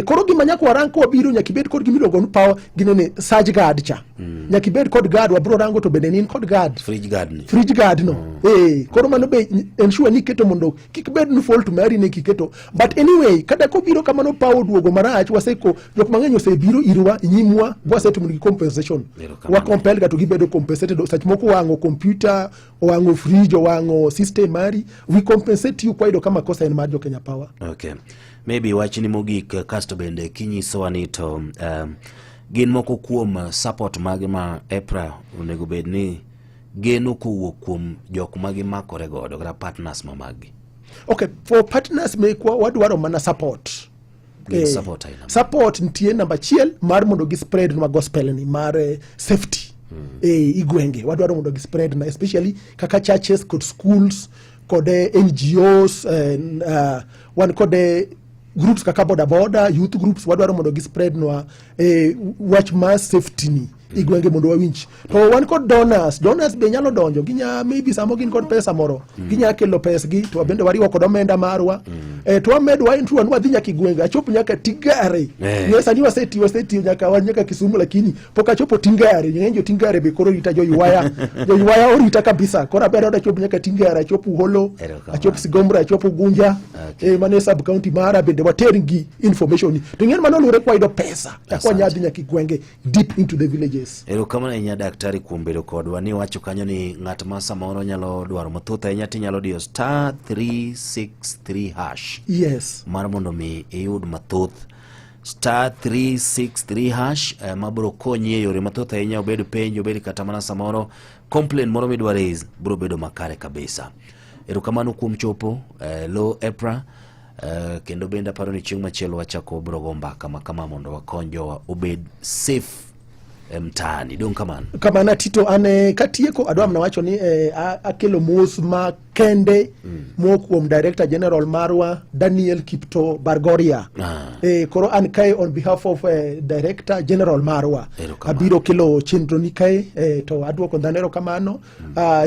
koro gima nyaka warang ka wabiro nyaka ibed kod gimiluongo ni power ginene surge guard cha nyaka ibed kod guard wabro rango to bende ni in kod guard Fridge guard ni. fridge guard no koro mano be ensure ni iketo mondo kik bed ni fault mari ne kiketo waseketo but anyway kata kobiro kamano pawo oduogo marach waseko jok mang'eny osebiro irwa nyimwa wasetimo negi compensation wa compel ga to gibedo compensated sach moko wang'o computer owang'o fridge owang'o system mari we compensate you kwayudo ka makosa en mar jo Kenya Power okay maybe wachni mogik eh, kasto bende kinyisowa ni to gin moko kuom support mage ma EPRA onego bed ni geno kowuok kuom jok ma gimakore godo kata partners ma maggi okay for partners mekwa wadwaro mana support Gin Eh, support aina support nitie namba achiel mar mondo gi spread nwa gospel ni mar safety igwenge wadwaro mondo gi spread na especially kaka churches kod schools kod NGOs wan kod groups kaka boda boda youth groups wadwaro mondo gi spread nwa wach mar safety ni igwenge mondo wawinj to wan kod donors donors be nyalo donjo ginya maybe samo gin kod pesa moro ginya kelo pesgi to bende wariwo kod omenda marwa to wamed wa intruan wadhi nyaka igwenge achop nyaka Tigare Ng'e sani wasetiyo wasetiyo nyaka wan nyaka Kisumu lakini pok achopo Tingare ng'eny jo Tingare be koro orita joywaya joywaya orita kabisa koro aber oda achop nyaka Tingare achop Uholo achop Sigomra achop Ugunja mane sub county mara bende water gi information ni to ing'en mano luwore kwa yudo pesa eka wanyalo dhi nyaka igwenge deep into the villages. Erokamano ahinya daktari kuom bedo kodwa. Ni wacho kanyo ni ng'at ma samoro nyalo dwaro mathoth ahinya tinyalo diyo star 363 hash. Yes. Mar mondo mi iyud mathoth star 363 hash mabiro konyi e yore mathoth ahinya, obed penjo, obed kata mana samoro complaint moro midwa raise biro bedo makare kabisa. Erokamano kuom chopo lo EPRA. Kendo bende aparo ni chieng' machielo wachako wabiro go mbaka ma kama mondo wakony jowa obed safe e mtaani. Dong' kamano. Kamano Tito, an katieko adwa mana wacho ni akelo mos ma kende mowuok kuom Director General marwa Daniel Kipto Bargoria. Koro an kae on behalf of Director General marwa abiro kelo chenro ni kae to aduoko dhano erokamano.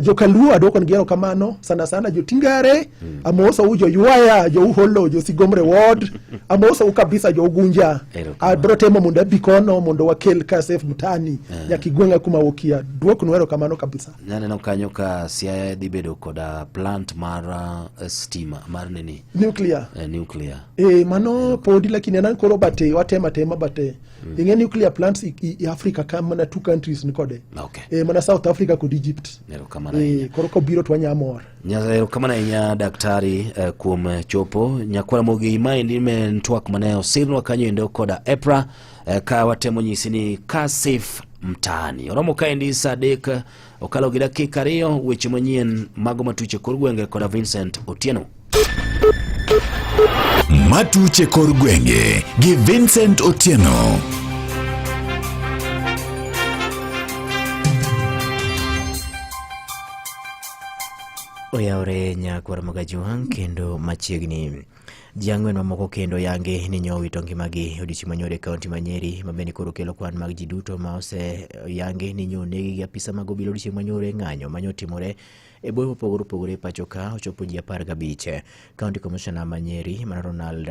Jokaluo aduoko nigi erokamano sana sana jotingare amosou joywaya jouholo josigomre ward amosou kabisa jougunja abiro temo mondo abi kono mondo wakel ka safe mtaani nyaka igweng'a kuma wuokia duoknu erokamano kabisa. Naneno kanyo ka Siaya dhi bedo koda plant mar stima mar nini nuclear nuclear mano podi lakini anan koro bate watema tema bate ing'e nuclear plants i Africa ka mana 2 countries ni kode mana South Africa kod Egypt. Koro kobiro to wanya mor. Erokamano ahinya daktari kuom chopo nyakwara Mogi. Maendi ne en twak mane osirnwa kanyo endo koda EPRA ka watemo nyisi ni ka safe mtaani. Oromo kaendi saa 3 okalo gi dakika 2 weche manyien mago matuche kor gwenge koda Vincent Otieno. Matuche kor gwenge gi Vincent Otieno. Oyawre nyakwar Magajuang' kendo machiegni. Ji ang'wen mamoko kendo yangi ni nyo owito ngimagi odiochieng' manyoro e kaunti ma Nyeri, ma bende koro kelo kwan mag ji duto ma oseyangi ni nyo onegi gi apisa mag obila odiochieng' manyoro e ng'anyo ma nyo otimore e bombe mopogore opogore e pacho ka ochopo ji 15. County Commissioner ma Nyeri ma Ronald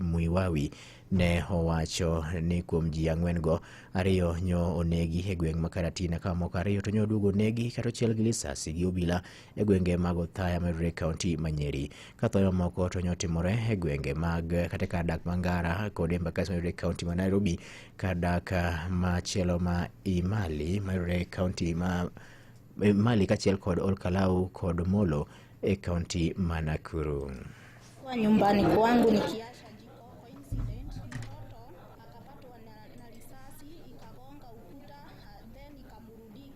Muiwawi ne owacho ni kuom ji ang'wen go, 2 nyo onegi e gweng' ma Karatina ka moko 2 to nyo oduogo onegi kata ochiel gi lisasi gi obila e gwenge mag Othaya mayudore e kaunti ma Nyeri. Ka thoe mamoko to nyo otimore e gwenge mag kata kar dak ma Ngara kod Embakasi mayudore e kaunti ma Nairobi, kar dak machielo ma Imali mayudore e kaunti ma Mali kaachiel kod Olkalau kod Molo e kaunti ma Nakuru. Kwa nyumbani kwangu nikiasha jiko kwa incident mtoto akapatwa na risasi ikagonga ukuta then ikamrudi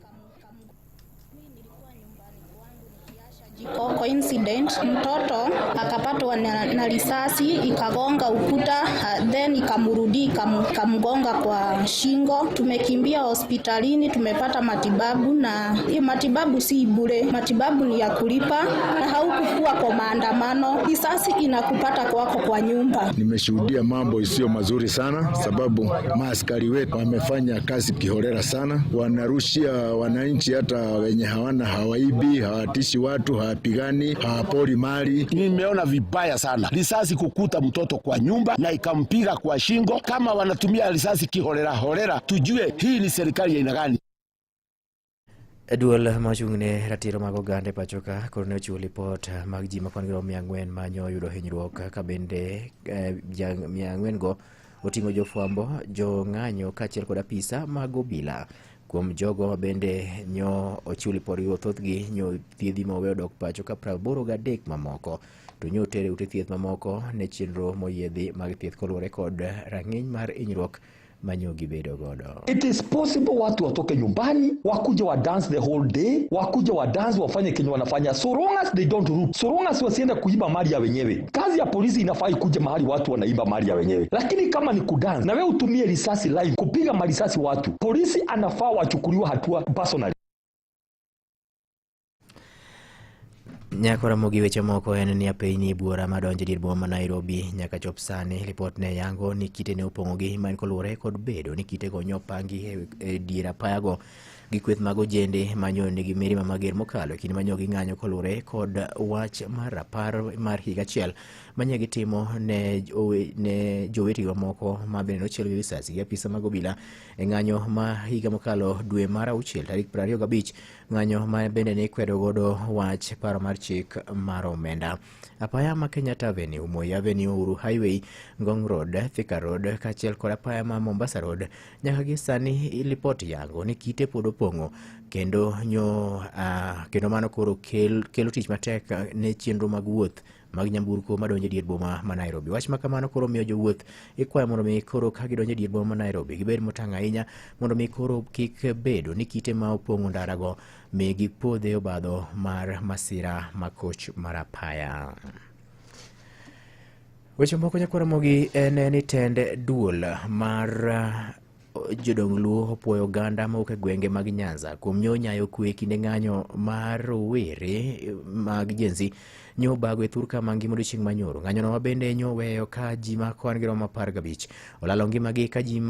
mimi nilikuwa nyumbani kwangu nikiasha jiko kwa incident mtoto akapatwa na risasi ikagonga ukuta then ikamrudi ikamgonga kwa shingo. Tumekimbia hospitalini, tumepata matibabu na hiyo matibabu si bure, matibabu ni ya kulipa na haukukuwa kwa maandamano. Risasi inakupata kwako kwa nyumba. Nimeshuhudia mambo isiyo mazuri sana, sababu maaskari wetu wamefanya kazi kiholela sana, wanarushia wananchi hata wenye hawana, hawaibi, hawatishi watu, hawapigani, hawapori mali. Nimeona vibaya sana risasi kukuta mtoto kwa nyumba na ikampiga kwa shingo. Kama wanatumia risasi kiholela holela, tujue hii ni serikali ya aina gani. Duol ma ochung' ne ratiro mag oganda e pacho ka koro ne ochiwo lipot mag ji makwan gi romo 400 ma nyo oyudo hinyruok ka bende 400 go oting'o jofwambo, jong'anyo kaachiel kod apisa mag obila. Kuom jogo ma bende nyo ochiw lipodgigo, thothgi nyo thiedhi ma owe odok pacho ka 83 mamoko to nyo oter e ute thieth mamoko ne chenro moyiedhi mag thieth koluwore kod rang'iny mar hinyruok manyo gibedo godo. It is possible watu watoke nyumbani wakuje wa dance the whole day, wakuje wa dance wafanye kenye wanafanya, so long as they don't root, so long as wasiende kuiba mali ya wenyewe. Kazi ya polisi inafaa ikuje mahali watu wanaiba mali ya wenyewe, lakini kama ni kudance na wewe utumie risasi live kupiga marisasi watu, polisi anafaa wachukuliwe hatua personally. Nyako Ramogi weche moko en ni apeyni buora madonjo e dier boma ma Nairobi nyaka chop sani lipot ne yango ni kite ne opong'ogi ma en koluwore kod bedo ni kitego nyopangi e dier apayago gi kweth mag ojende manyo nigi mirima mager mokalo e kinde manyo ging'anyo koluwore kod wach mar rapar mar higa achiel manye gitimo ne ne jowetegi mamoko ma bende nochiel gi risasi gi apisa mag obila e ng'anyo ma higa mokalo dwe mar auchiel tarik 25 ng'anyo ma bende ne ikwedo godo wach paro mar chik mar omenda. Apaya ma Kenyatta Avenue, Moi Avenue, Uhuru Highway, Ngong Road, Thika Road kaachiel kod apaya ma Mombasa Road nyaka gi sani lipot yango ni kite pod opong'o kendo nyo kendo mano koro kelo tich matek ne chenro mag wuoth mag nyamburko madonjo e dier boma ma Nairobi. Wach ma kamano koro miyo jowuoth ikwayo mondo mi koro ka gidonjo e dier boma ma Nairobi gibed motang' ahinya mondo mi koro kik bedo ni kite ma opong'o ndarago mi gipodhe e obadho mar masira makoch mar apaya. Weche moko nyakwara mogi en ni tend duol mar jodong Luo opuoyo oganda mawuok e gwenge mag Nyanza kuom nyo nyayo kwe kinde ng'anyo mar rowere mag Gen Z nyo bago e thur kama ngima odiochieng' manyoro. Ng'anyono ma bende nyo weyo ka ji ma kwan gi romo 15 olalo ngimagi ka ji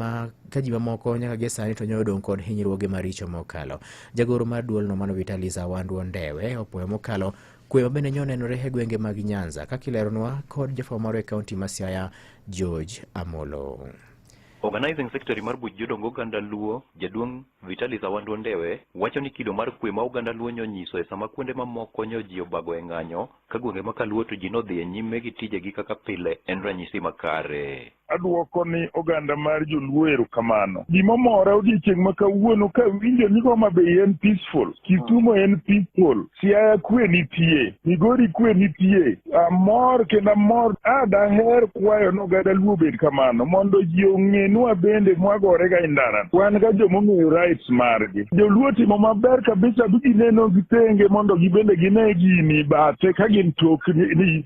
mamoko nyaka gie sani to nyo odong' kod hinyruoge maricho mokalo. Jagoro mar duolno mano Vitalis Awandwa Ndewe opuoyo mokalo kwe ma bende nyo nenore e gwenge mag Nyanza kaka ileronwa kod jafwambo marwa e kaunti ma Siaya George Amolo. Organizing Secretary mar buch jodong oganda Luo, jaduong' Vitalis Awandwa Ndewe, wacho ni kido mar kwe ma oganda Luo nyonyiso e sama kuonde mamoko nyo ji obago e ng'anyo, ka gwenge ma kaluo to ji nodhi e nyime gi tijegi kaka pile en ranyisi makare. Aduoko ni oganda mar joluo erokamano. Gimomora odiochieng' ma kawuono kawinjo ni Homa Bay en peaceful, Kisumu en peaceful, Siaya kwe nitie, Migori kwe nitie. Amor kendo amor, daher kwayo ni oganda Luo obed kamano mondo ji ong'e ni wabende mwagore ga e ndara. Wan ga jomong'eyo rights margi. Joluo timo maber kabisa bi gineno gi tenge mondo gibende gine gini bathe ka gin tok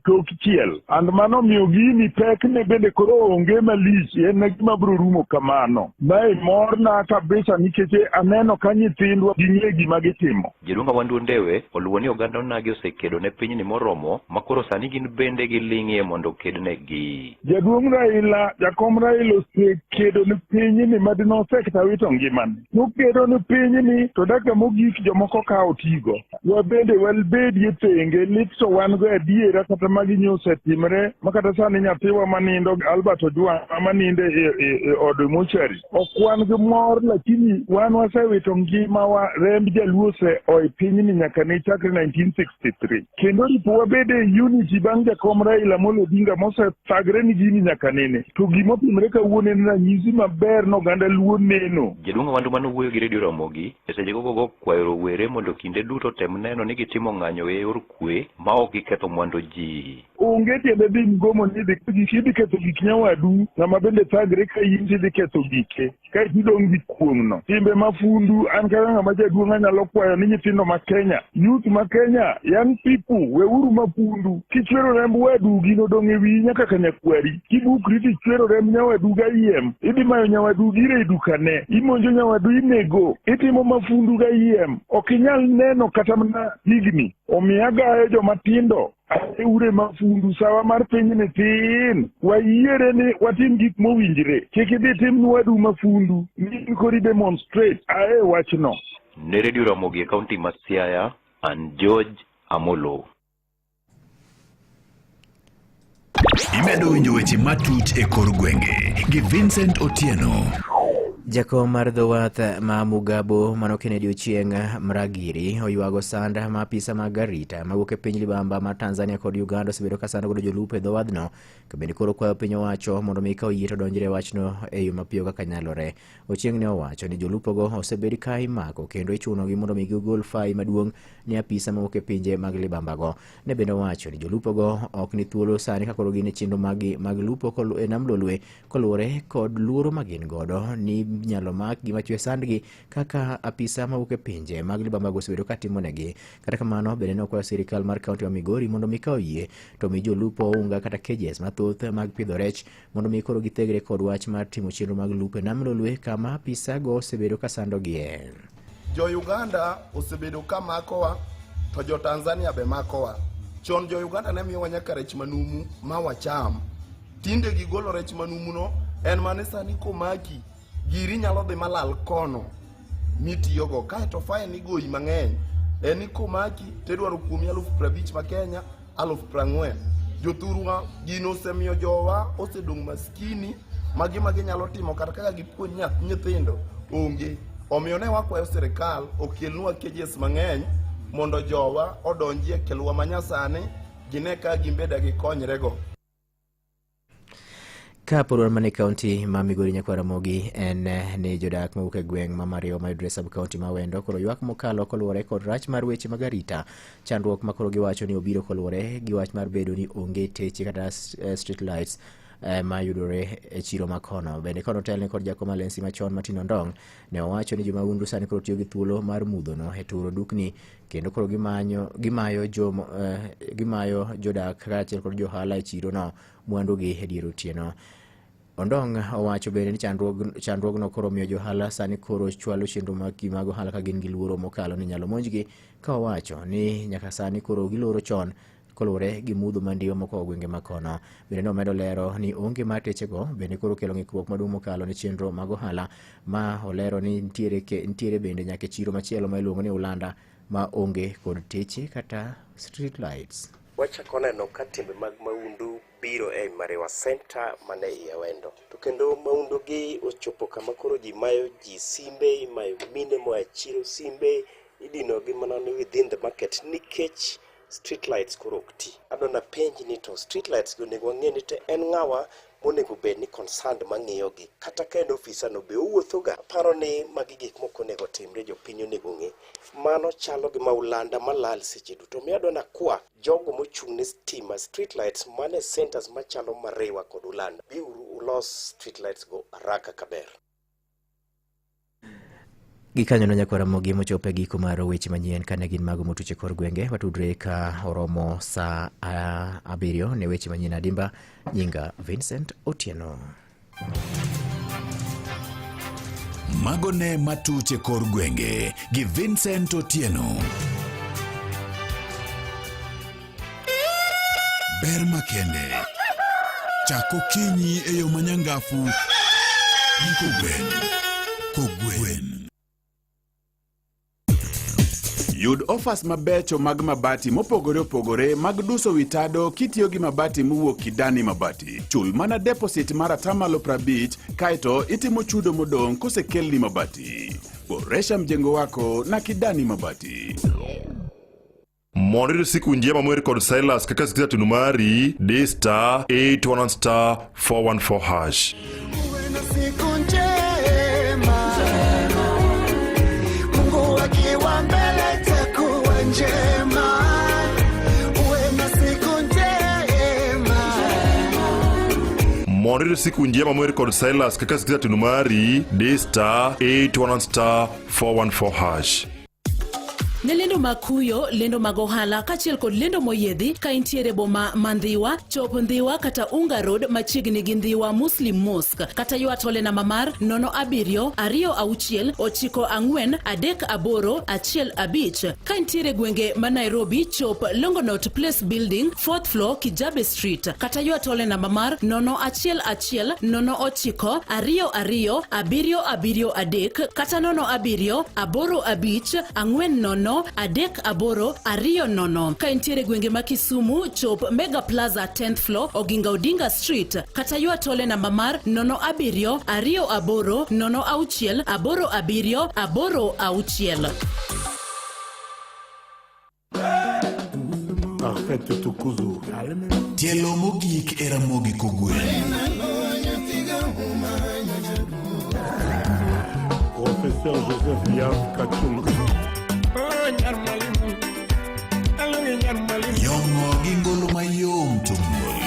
tok chiel. And mano miyo gini pekne bende koro onge malich, en gima biro rumo kamano. Mae morna kabisa nikech aneno ka nyithindwa ging'e gima gitimo. Jaduong' Awandwa Ndewe oluwo ni oganda onagi osekedo ne pinyni moromo ma koro sani gin bende giling'ie mondo okednegi. Jaduong' Raila, jakom Raila osekedo ne pinyni ma dinosekta wito ngimane. Nokedo ne pinyni to dakika mogik jomoko kawo tigo. Wabende wabedie tenge lit to wan go adiera kata magi nyo osetimre ma kata sani nyathiwa manindo Albert Ojwang manindo e od mochari. Ok wan gi mor lakini wan wasewito ngimawa remb jaluo ose pinyni nyaka ne chakre 1963. Kendo ripo wabede e unity bang' jakom Raila Amolo Odinga mosethagre ni gini nyaka nene. To gimotimre kawuono en ranyisi maber no oganda Luo neno. Jaduong' Awandwa manowuoyo gi Radio Ramogi e seche gogogo kwayo rowere mondo kinde duto tem neno ni gitimo ng'anyo e yor kwe ma ok giketho mwandu ji. Onge tiende dhi mgomo ni idhi ketho gik nyawadu, ng'ama bende thagre ka in tidhi ketho gike, kaeto idong' gi kuong'no. Timbe mafundu, an kaka ng'ama jaduong' anyalo kwayo ni nyithindo ma Kenya, youth ma Kenya, young people, weuru mafundu. Kichwero remb wadu gino dong' e wiyi nyaka ka nyakwari. Kibukri tichwero remb nyawadu gayiem, idhi mayo nyawadu gire e dukane, imonjo nyawadu inego, itimo mafundu gayiem. Ok inyal neno kata mana higni. Omiyo agayo joma tindo ure mafundu sawa mar pinyni tin wayiere ni watim gik mowinjre kik idhi tim wadu mafundu ni kori demonstrate ae wachno. Ne Radio Ramogi e kaunti ma Siaya, an George Amolo. Imedo winjo weche matut e kor gwenge gi Vincent Otieno. Jakom mar dho wath ma Mugabo mano Kennedy Ochieng Mragiri oywago sand ma apisa mag arita mawuok e piny libamba mar Tanzania kod Uganda osebedo ka sando godo jolupo e dho wadhno to bende koro kwayo piny owacho mondo mi ka oyie to donjre e wachno e yo mapiyo kaka nyalore. Ochieng ne owacho ni jolupogo osebed ka imako kendo ichunogi mondo mi gigol fai maduong' ne apisa mawuok e pinje mag libambago. Ne bende owacho ni jolupogo ok ni thuolo sani ka koro gin e chenro maggi mag lupo e nam Lolwe koluwore kod luoro ma gin godo ni nyalo makgi machwe sandgi kaka apisa mawuok e pinje mag libambago osebedo ka timonegi. Kata kamano bende ne okwayo sirikal mar kaunti ma Migori mondo mi ka oyie to mi jolupo unga kata cages mathoth mag pidho rech mondo mi koro githegre kod wach mar timo chenro mag lupo e nam Lolwe kama apisago osebedo ka sandogie. Jo Uganda osebedo ka makowa to jo Tanzania be makowa. Chon jo Uganda ne miyowa nyaka rech manumu ma wacham. Tinde gigolo rech manumuno en mane sani komaki giri nyalo dhi malal kono mitiyogo kaeto fine igoyi mang'eny en ni komaki tidwaro kuomi 50,000 ma Kenya 40,000 jothurwa gino osemiyo jowa osedong' maskini ma gima ginyalo timo kata kaka gipuonj nyithindo onge omiyo ne wakwayo sirikal okelnwa cages mang'eny mondo jowa odonjie kelwa manyasani gine ka gimbeda gikonyrego. Ka pod wan mana e kaunti ma Migori nyakwar Ramogi en ni jodak mawuok e gweng' ma Mariwa mayudore e sub kaunti ma Awendo koro ywak mokalo koluwore kod rach mar weche mag arita. Chandruok ma koro giwacho ni obiro koluwore gi wach mar bedo ni onge teche kata street lights mayudore e chiro ma kono. Bende kono otelne kod jakom Alensi machon Martin Ondong' ne owacho ni jomahundu sani koro tiyo gi thuolo mar mudhono e turo dukni kendo koro gimayo jodak kaachiel kod johala e chirono mwandugi e dier otieno. Ondong' owacho bende ni chandruogno koro miyo johala sani koro chwalo chenro maggi mag ohala ka gin gi luoro mokalo ni nyalo monjgi, ka owacho ni nyaka sani koro giloro chon koluwore gi mudho mandiwa mokowo gwenge ma kono. Bende nomedo lero ni onge mar techego bende koro kelo ng'ikruok maduong' mokalo ne chenro mag ohala, ma olero ni nitiere bende nyaka e chiro machielo ma iluongo ni Ulanda ma onge kod teche kata street lights. Wachako neno ka timbe mag mahundu biro e Mariwa Center mane iye Awendo. To kendo mahundu gi ochopo kama koro ji mayo ji simbe, imayo mine moa e chiro simbe, idino gi mana ni within the market nikech street lights koro ok ti. Adwa napenj ni to street lights gi onego wang'e ni to en ng'awa monego bed ni concerned mang'iyo gi. Kata ka en ofisa no be owuotho ga. Aparo ni magi gik moko onego timre, jopiny onego ng'e. Mano chalo gi maulanda malal seche duto. Omiyo adwa nakwa jogo mochung' ne stima, street lights mane centers machalo Mariwa kod Ulanda, biuru ulos street lights go haraka kaber. Gikanyono nyakwar Ramogi mochopo e giko mar weche manyien kane gin mago motuch e kor gwenge. Watudre ka oromo saa 7 ne weche manyien adimba. Nyinga Vincent Otieno. Mago ne matuch e kor gwenge gi Vincent Otieno. Ber makende. Chak okinyi e yo manyangafu gi kogwen. Kogwen. Yud offers mabecho mag mabati mopogore opogore mag duso wi tado kitiyo gi mabati mowuok Kidani Mabati. Chul mana deposit mar atamalo 50 kaeto itimo chudo modong' kosekelni mabati. Boresha mjengo wako na Kidani Mabati. Mondo iyud siku njema mower kod Silas kaka sikiza tunu mari, di star 811 star 414 hash. Siku njema, Mungu akiwa mbele takuwa njema. Uwe na siku njema. Mondo iyud siku njema mower kod Silas kaka sikiza tunu mari, di star 811 star 414 hash. Ne lendo mag kuyo, lendo mag ohala kaachiel kod lendo moyiedhi ka intiere boma ma Ndhiwa, chop Ndhiwa kata Unga Road machiegni gi Ndhiwa Muslim Mosque kata ywa tole namba mar 07 26 94 38 15. Ka intiere gwenge ma Nairobi, chop Longonot Place Building, 4th floor, Kijabe Street kata ywa tole namba mar 0 1 1 0 9 2 2 7 7 3 kata 0 7 8 5 4 0 0 3 8 2 0. Ka intiere gwenge ma Kisumu, chop Mega Plaza 10th floor, Oginga Odinga Street, kata ywa tole namba mar 0 7 2 8 0 6 8 7 8 6. Parfait Tukuzu. Tielo mogik e Ramogi Kogwen. Professeur Joseph Yav Kachung. Yong'o gi ngolo mayom to muol.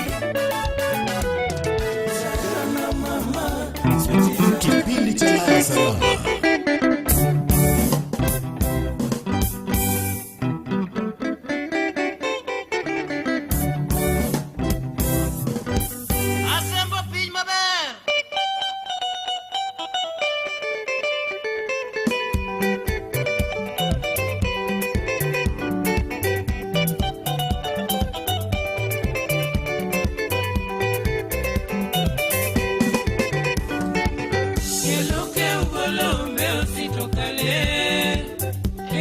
Kipindi cha Lala Salama. Asembo piny maber. Eloke ugolombe usitokale,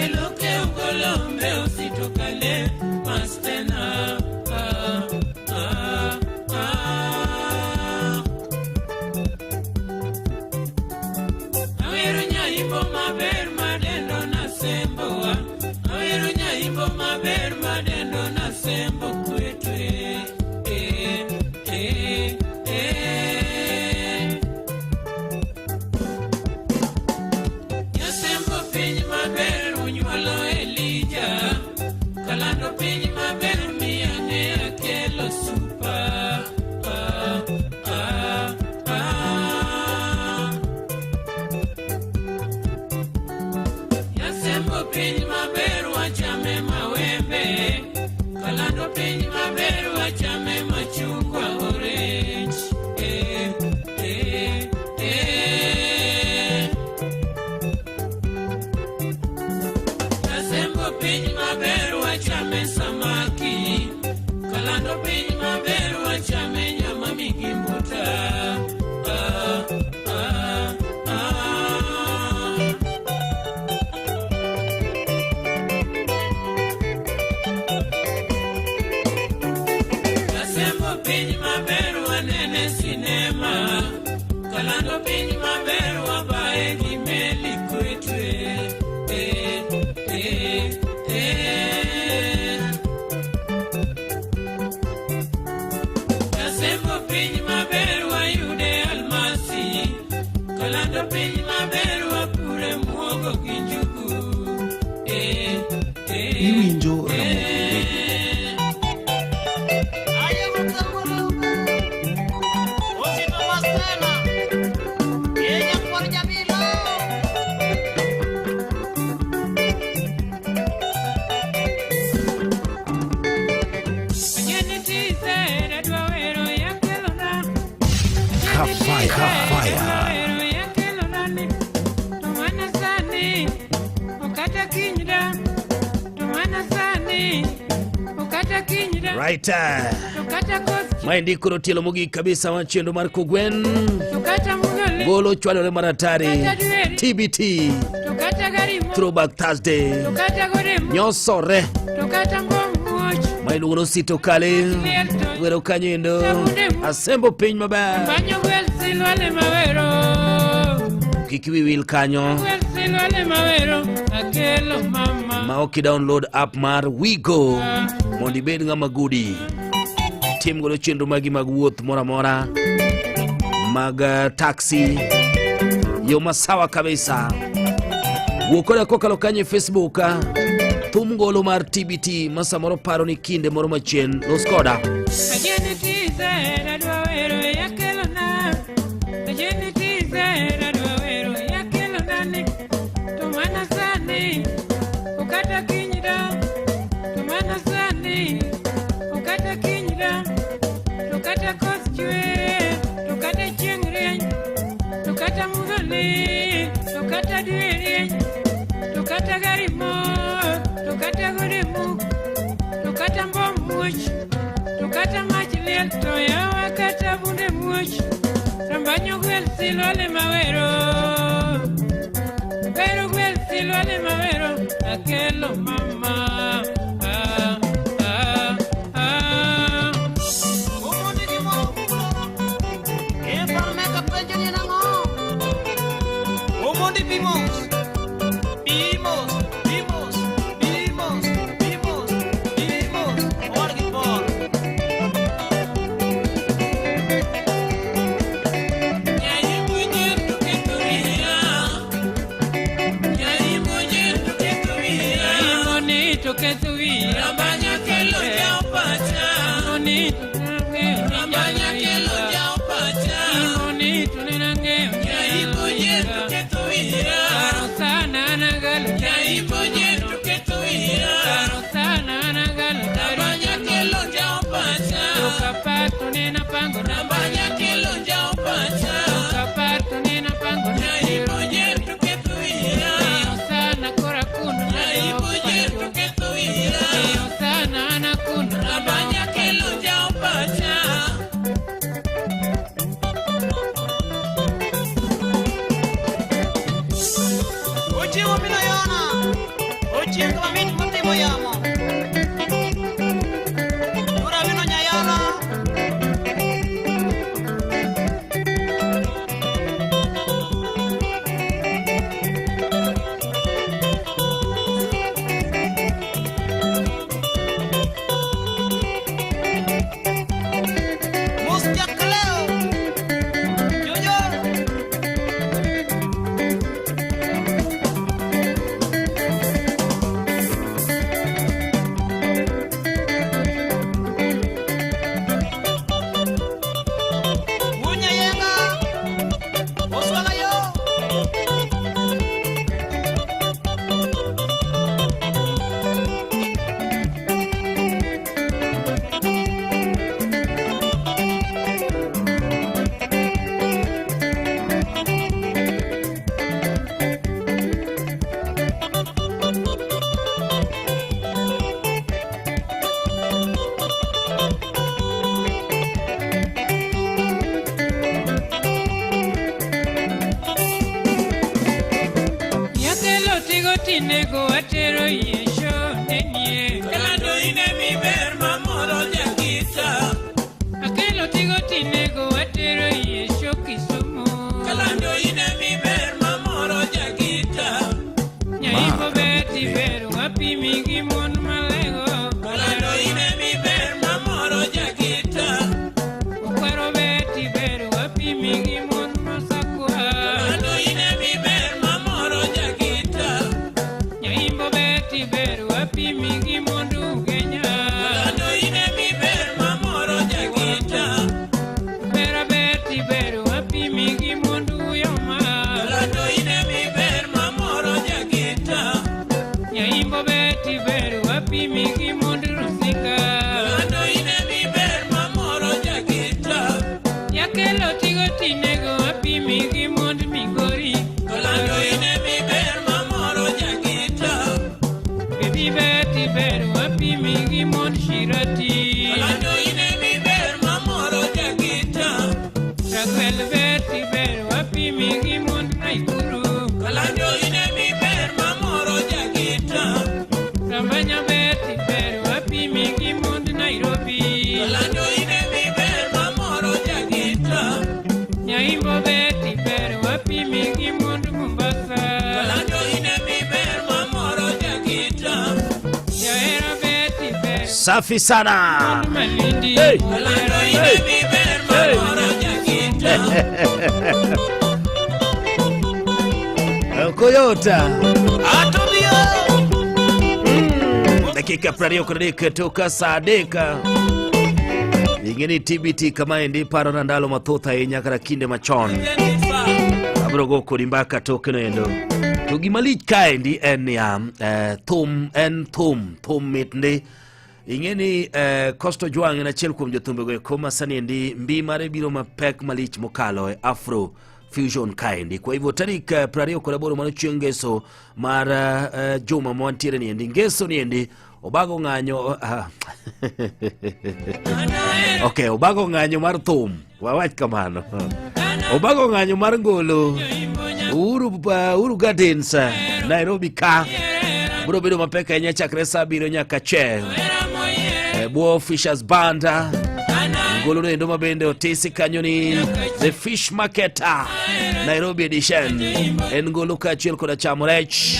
eloke ugolombe usitokale, mastena. Ah, ah, ah. Awero nyaimbo maber madendo nasembowa, awero nyaimbo maber madendo nasembo kwetwe. Eh, eh, eh. Nyasembo piny maber unywolo Elija, kalando piny maber miya ne akelo supa. Ah, ah, ah. Nyasembo piny maber wachame mawembe, kalando piny maber wachame machungwa orange. Eh, eh, eh. Asembo piny maber wachame samaki, kalando piny maber wachame nyama migimbuta. Ah, ah, ah. Asembo piny maber wanene sinema, kalando piny maber wabaye gi meli kwetwe. Eh, eh, eh. Asembo piny maber wayude almasi, kalando piny maber wapure muogo gi njugu. Eh, eh, Iwinjo eh. Ramogi Radio. Kafaya. Kafaya. Right. Maendi koro tielo mogik kabisa mar chenro mar Kogwen. Golo chwalore mar hatari. TBT. Throwback Thursday. Nyosore. Ma iluongo ni Osito Kale. Wero kanyo endo. Asembo piny maber. Kik iwi wil kanyo. Ma ok i-download app mar Wigo mondo ibed ng'ama gudi. Tim godo chenro magi mag wuoth moro amora mag taxi yo masawa kabisa. Wuo koda kokalo kanyo e Facebook thum ngolo mar TBT ma samoro paro ni kinde moro machien los koda. Kata mach liel to yawa kata bunde muoch Rambanyo gwel silwale mawero Wero gwel silwale mawero Akelo mama. Ah, ah, ah. Omondi gi mo. E farme ka penjo ni nang'o? Omondi bimos. Bimos, bimos, bimos, bimos, bimos. Owadgi Paul. Bonito que tu vida. Rabanya kelo jao pacha. Bonito Rabanya kelo jao pacha. Bonito ninangeo. Nyaibo yetu ketuira. Karosana nagalo. Nyaibo yetu ketuira. Karosana nagalo. Rabanya kelo jao pacha. Tukapato nina pango. Rabanya kelo jao pacha. Tukapato nina pango. Nyaibo yetu ketuira. Sana kora kuno. Nyaibo yetu ketuira. Sana na kuno. Rabanya kelo jao pacha. Ochiwo mino Yona. Ochieng mamit motimo yamo. Ura mino Nyayala. Mus Jakleo. Jojo. Wunya yenga. Oswaga yo. Nyakelo tigo tinego atero yesho nenie. Kalando ine miber mamoro jakita. Akelo tigo tinego atero yesho Kisumu. Kalando ine miber mamoro jakita. Nyaimbo beti beru wapimi gi mon malego. Kalando ine miber mamoro jakita. Okwero beti beru wapimi gi mon masakwa. Kalando ine miber mamoro jakita. Nyaimbo beti beru wapimi gi mond Ugenya. Kalando ine miber mamoro jakita. Bera beti beru wapimi gi mond Uyoma. Kalando ine miber mamoro jakita. Nyaimbo beti beru wapimi gi mond Rusinga. Kalando ine miber mamoro jakita. Yakelo tigo tinego wapimi gi mond Migori. Kalando ine miber mamoro jakita. Baby beti beru wapimi gi mond Shirati. Kalando ine miber mamoro jakita. Raguel beti beru wapimi gi mond Naikuru. Kalando ine miber mamoro jakita. Rambanya beti beru wapimi gi mond Nairobi. Kalando ine miber mamoro jakita. Nyaimbo beti beru wapimi gi mond Mombasa. Kalando ine miber mamoro jakita. Jahera beti beru Safi sana. Malindi. Hey. Kalando ine miber mamoro jakita. Koyota. Atobio. Dakika 23 toka saa adek. Ing'e ni TBT kamaendi paro na ndalo mathoth ahinya kata kinde machon. Abiro go kodi mbaka tokeno endo. To gima lich kaendi en niya, thum en thum, thum mit ndi. Ing'e ni Costo Jwang' en achiel kuom jothumbe eko ma sani endi mbi mare biro mapek malich mokalo e Afro Fusion kaendi. Kwa hivyo tarik 28 mano chieng' ngeso mar juma ma wantiere ni endi, ngeso ni endi obago ng'anyo ok, obago ng'anyo mar thum, wawach kamano. Obago ng'anyo mar ngolo Uhuru Gardens, Nairobi ka. Biro bedo mapek ahinya chakre saa abiriyo nyaka che. E bwo Fishers Band ngolo endo ma bende otisi kanyo ni The Fish Marketer Nairobi edition. En ngolo kaachiel koda chamo rech.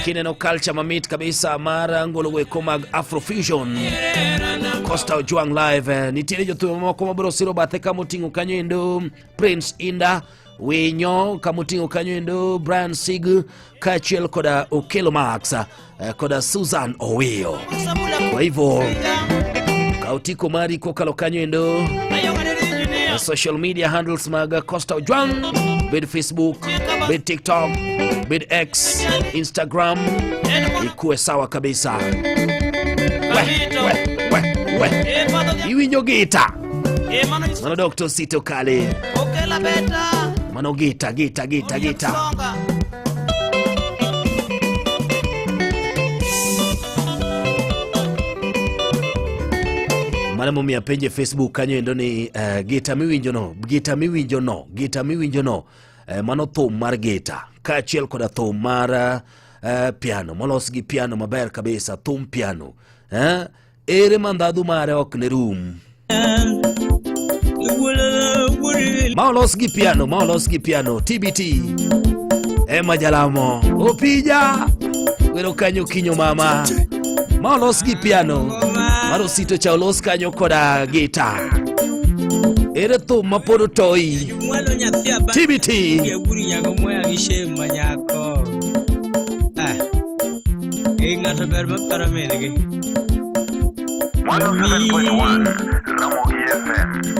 Kineno culture mamit kabisa mar ngolo go eko mag Afrofusion. Costa Ojwang live nitiere jothum mamoko mabiro siro bathe kamoting'o kanyo endo Prince Inda Winyo kamoting'o kanyo endo Brian Sig kaachiel koda Okelo Max koda Susan Owiyo. Kwa hivyo kaw tiko mari kokalo kanyo endo social media handles mag Costa Ojwang, bed Facebook, bed TikTok, bed X, Instagram, ikuwe sawa kabisa. We, we, we, we. Iwinjo gita mano Dr. Sito Kale mano gita gita gita gita mano momiyo apenje Facebook kanyo endo ni gita miwinjo no gita miwinjo no gita miwinjo no mano thum mar gita kaachiel koda thum mar piano molos gi piano maber kabisa thum piano ere ma ndhadhu mare ok ne rum ma olos gi piano ma olos gi piano TBT ema jalamo opija wero kanyo kinyo mama ma olos gi piano mar osito cha olos kanyo koda gita ere thum ma pod otoyi TBT Ng'ato ber maparo min gi. 107.1 Ramogi FM.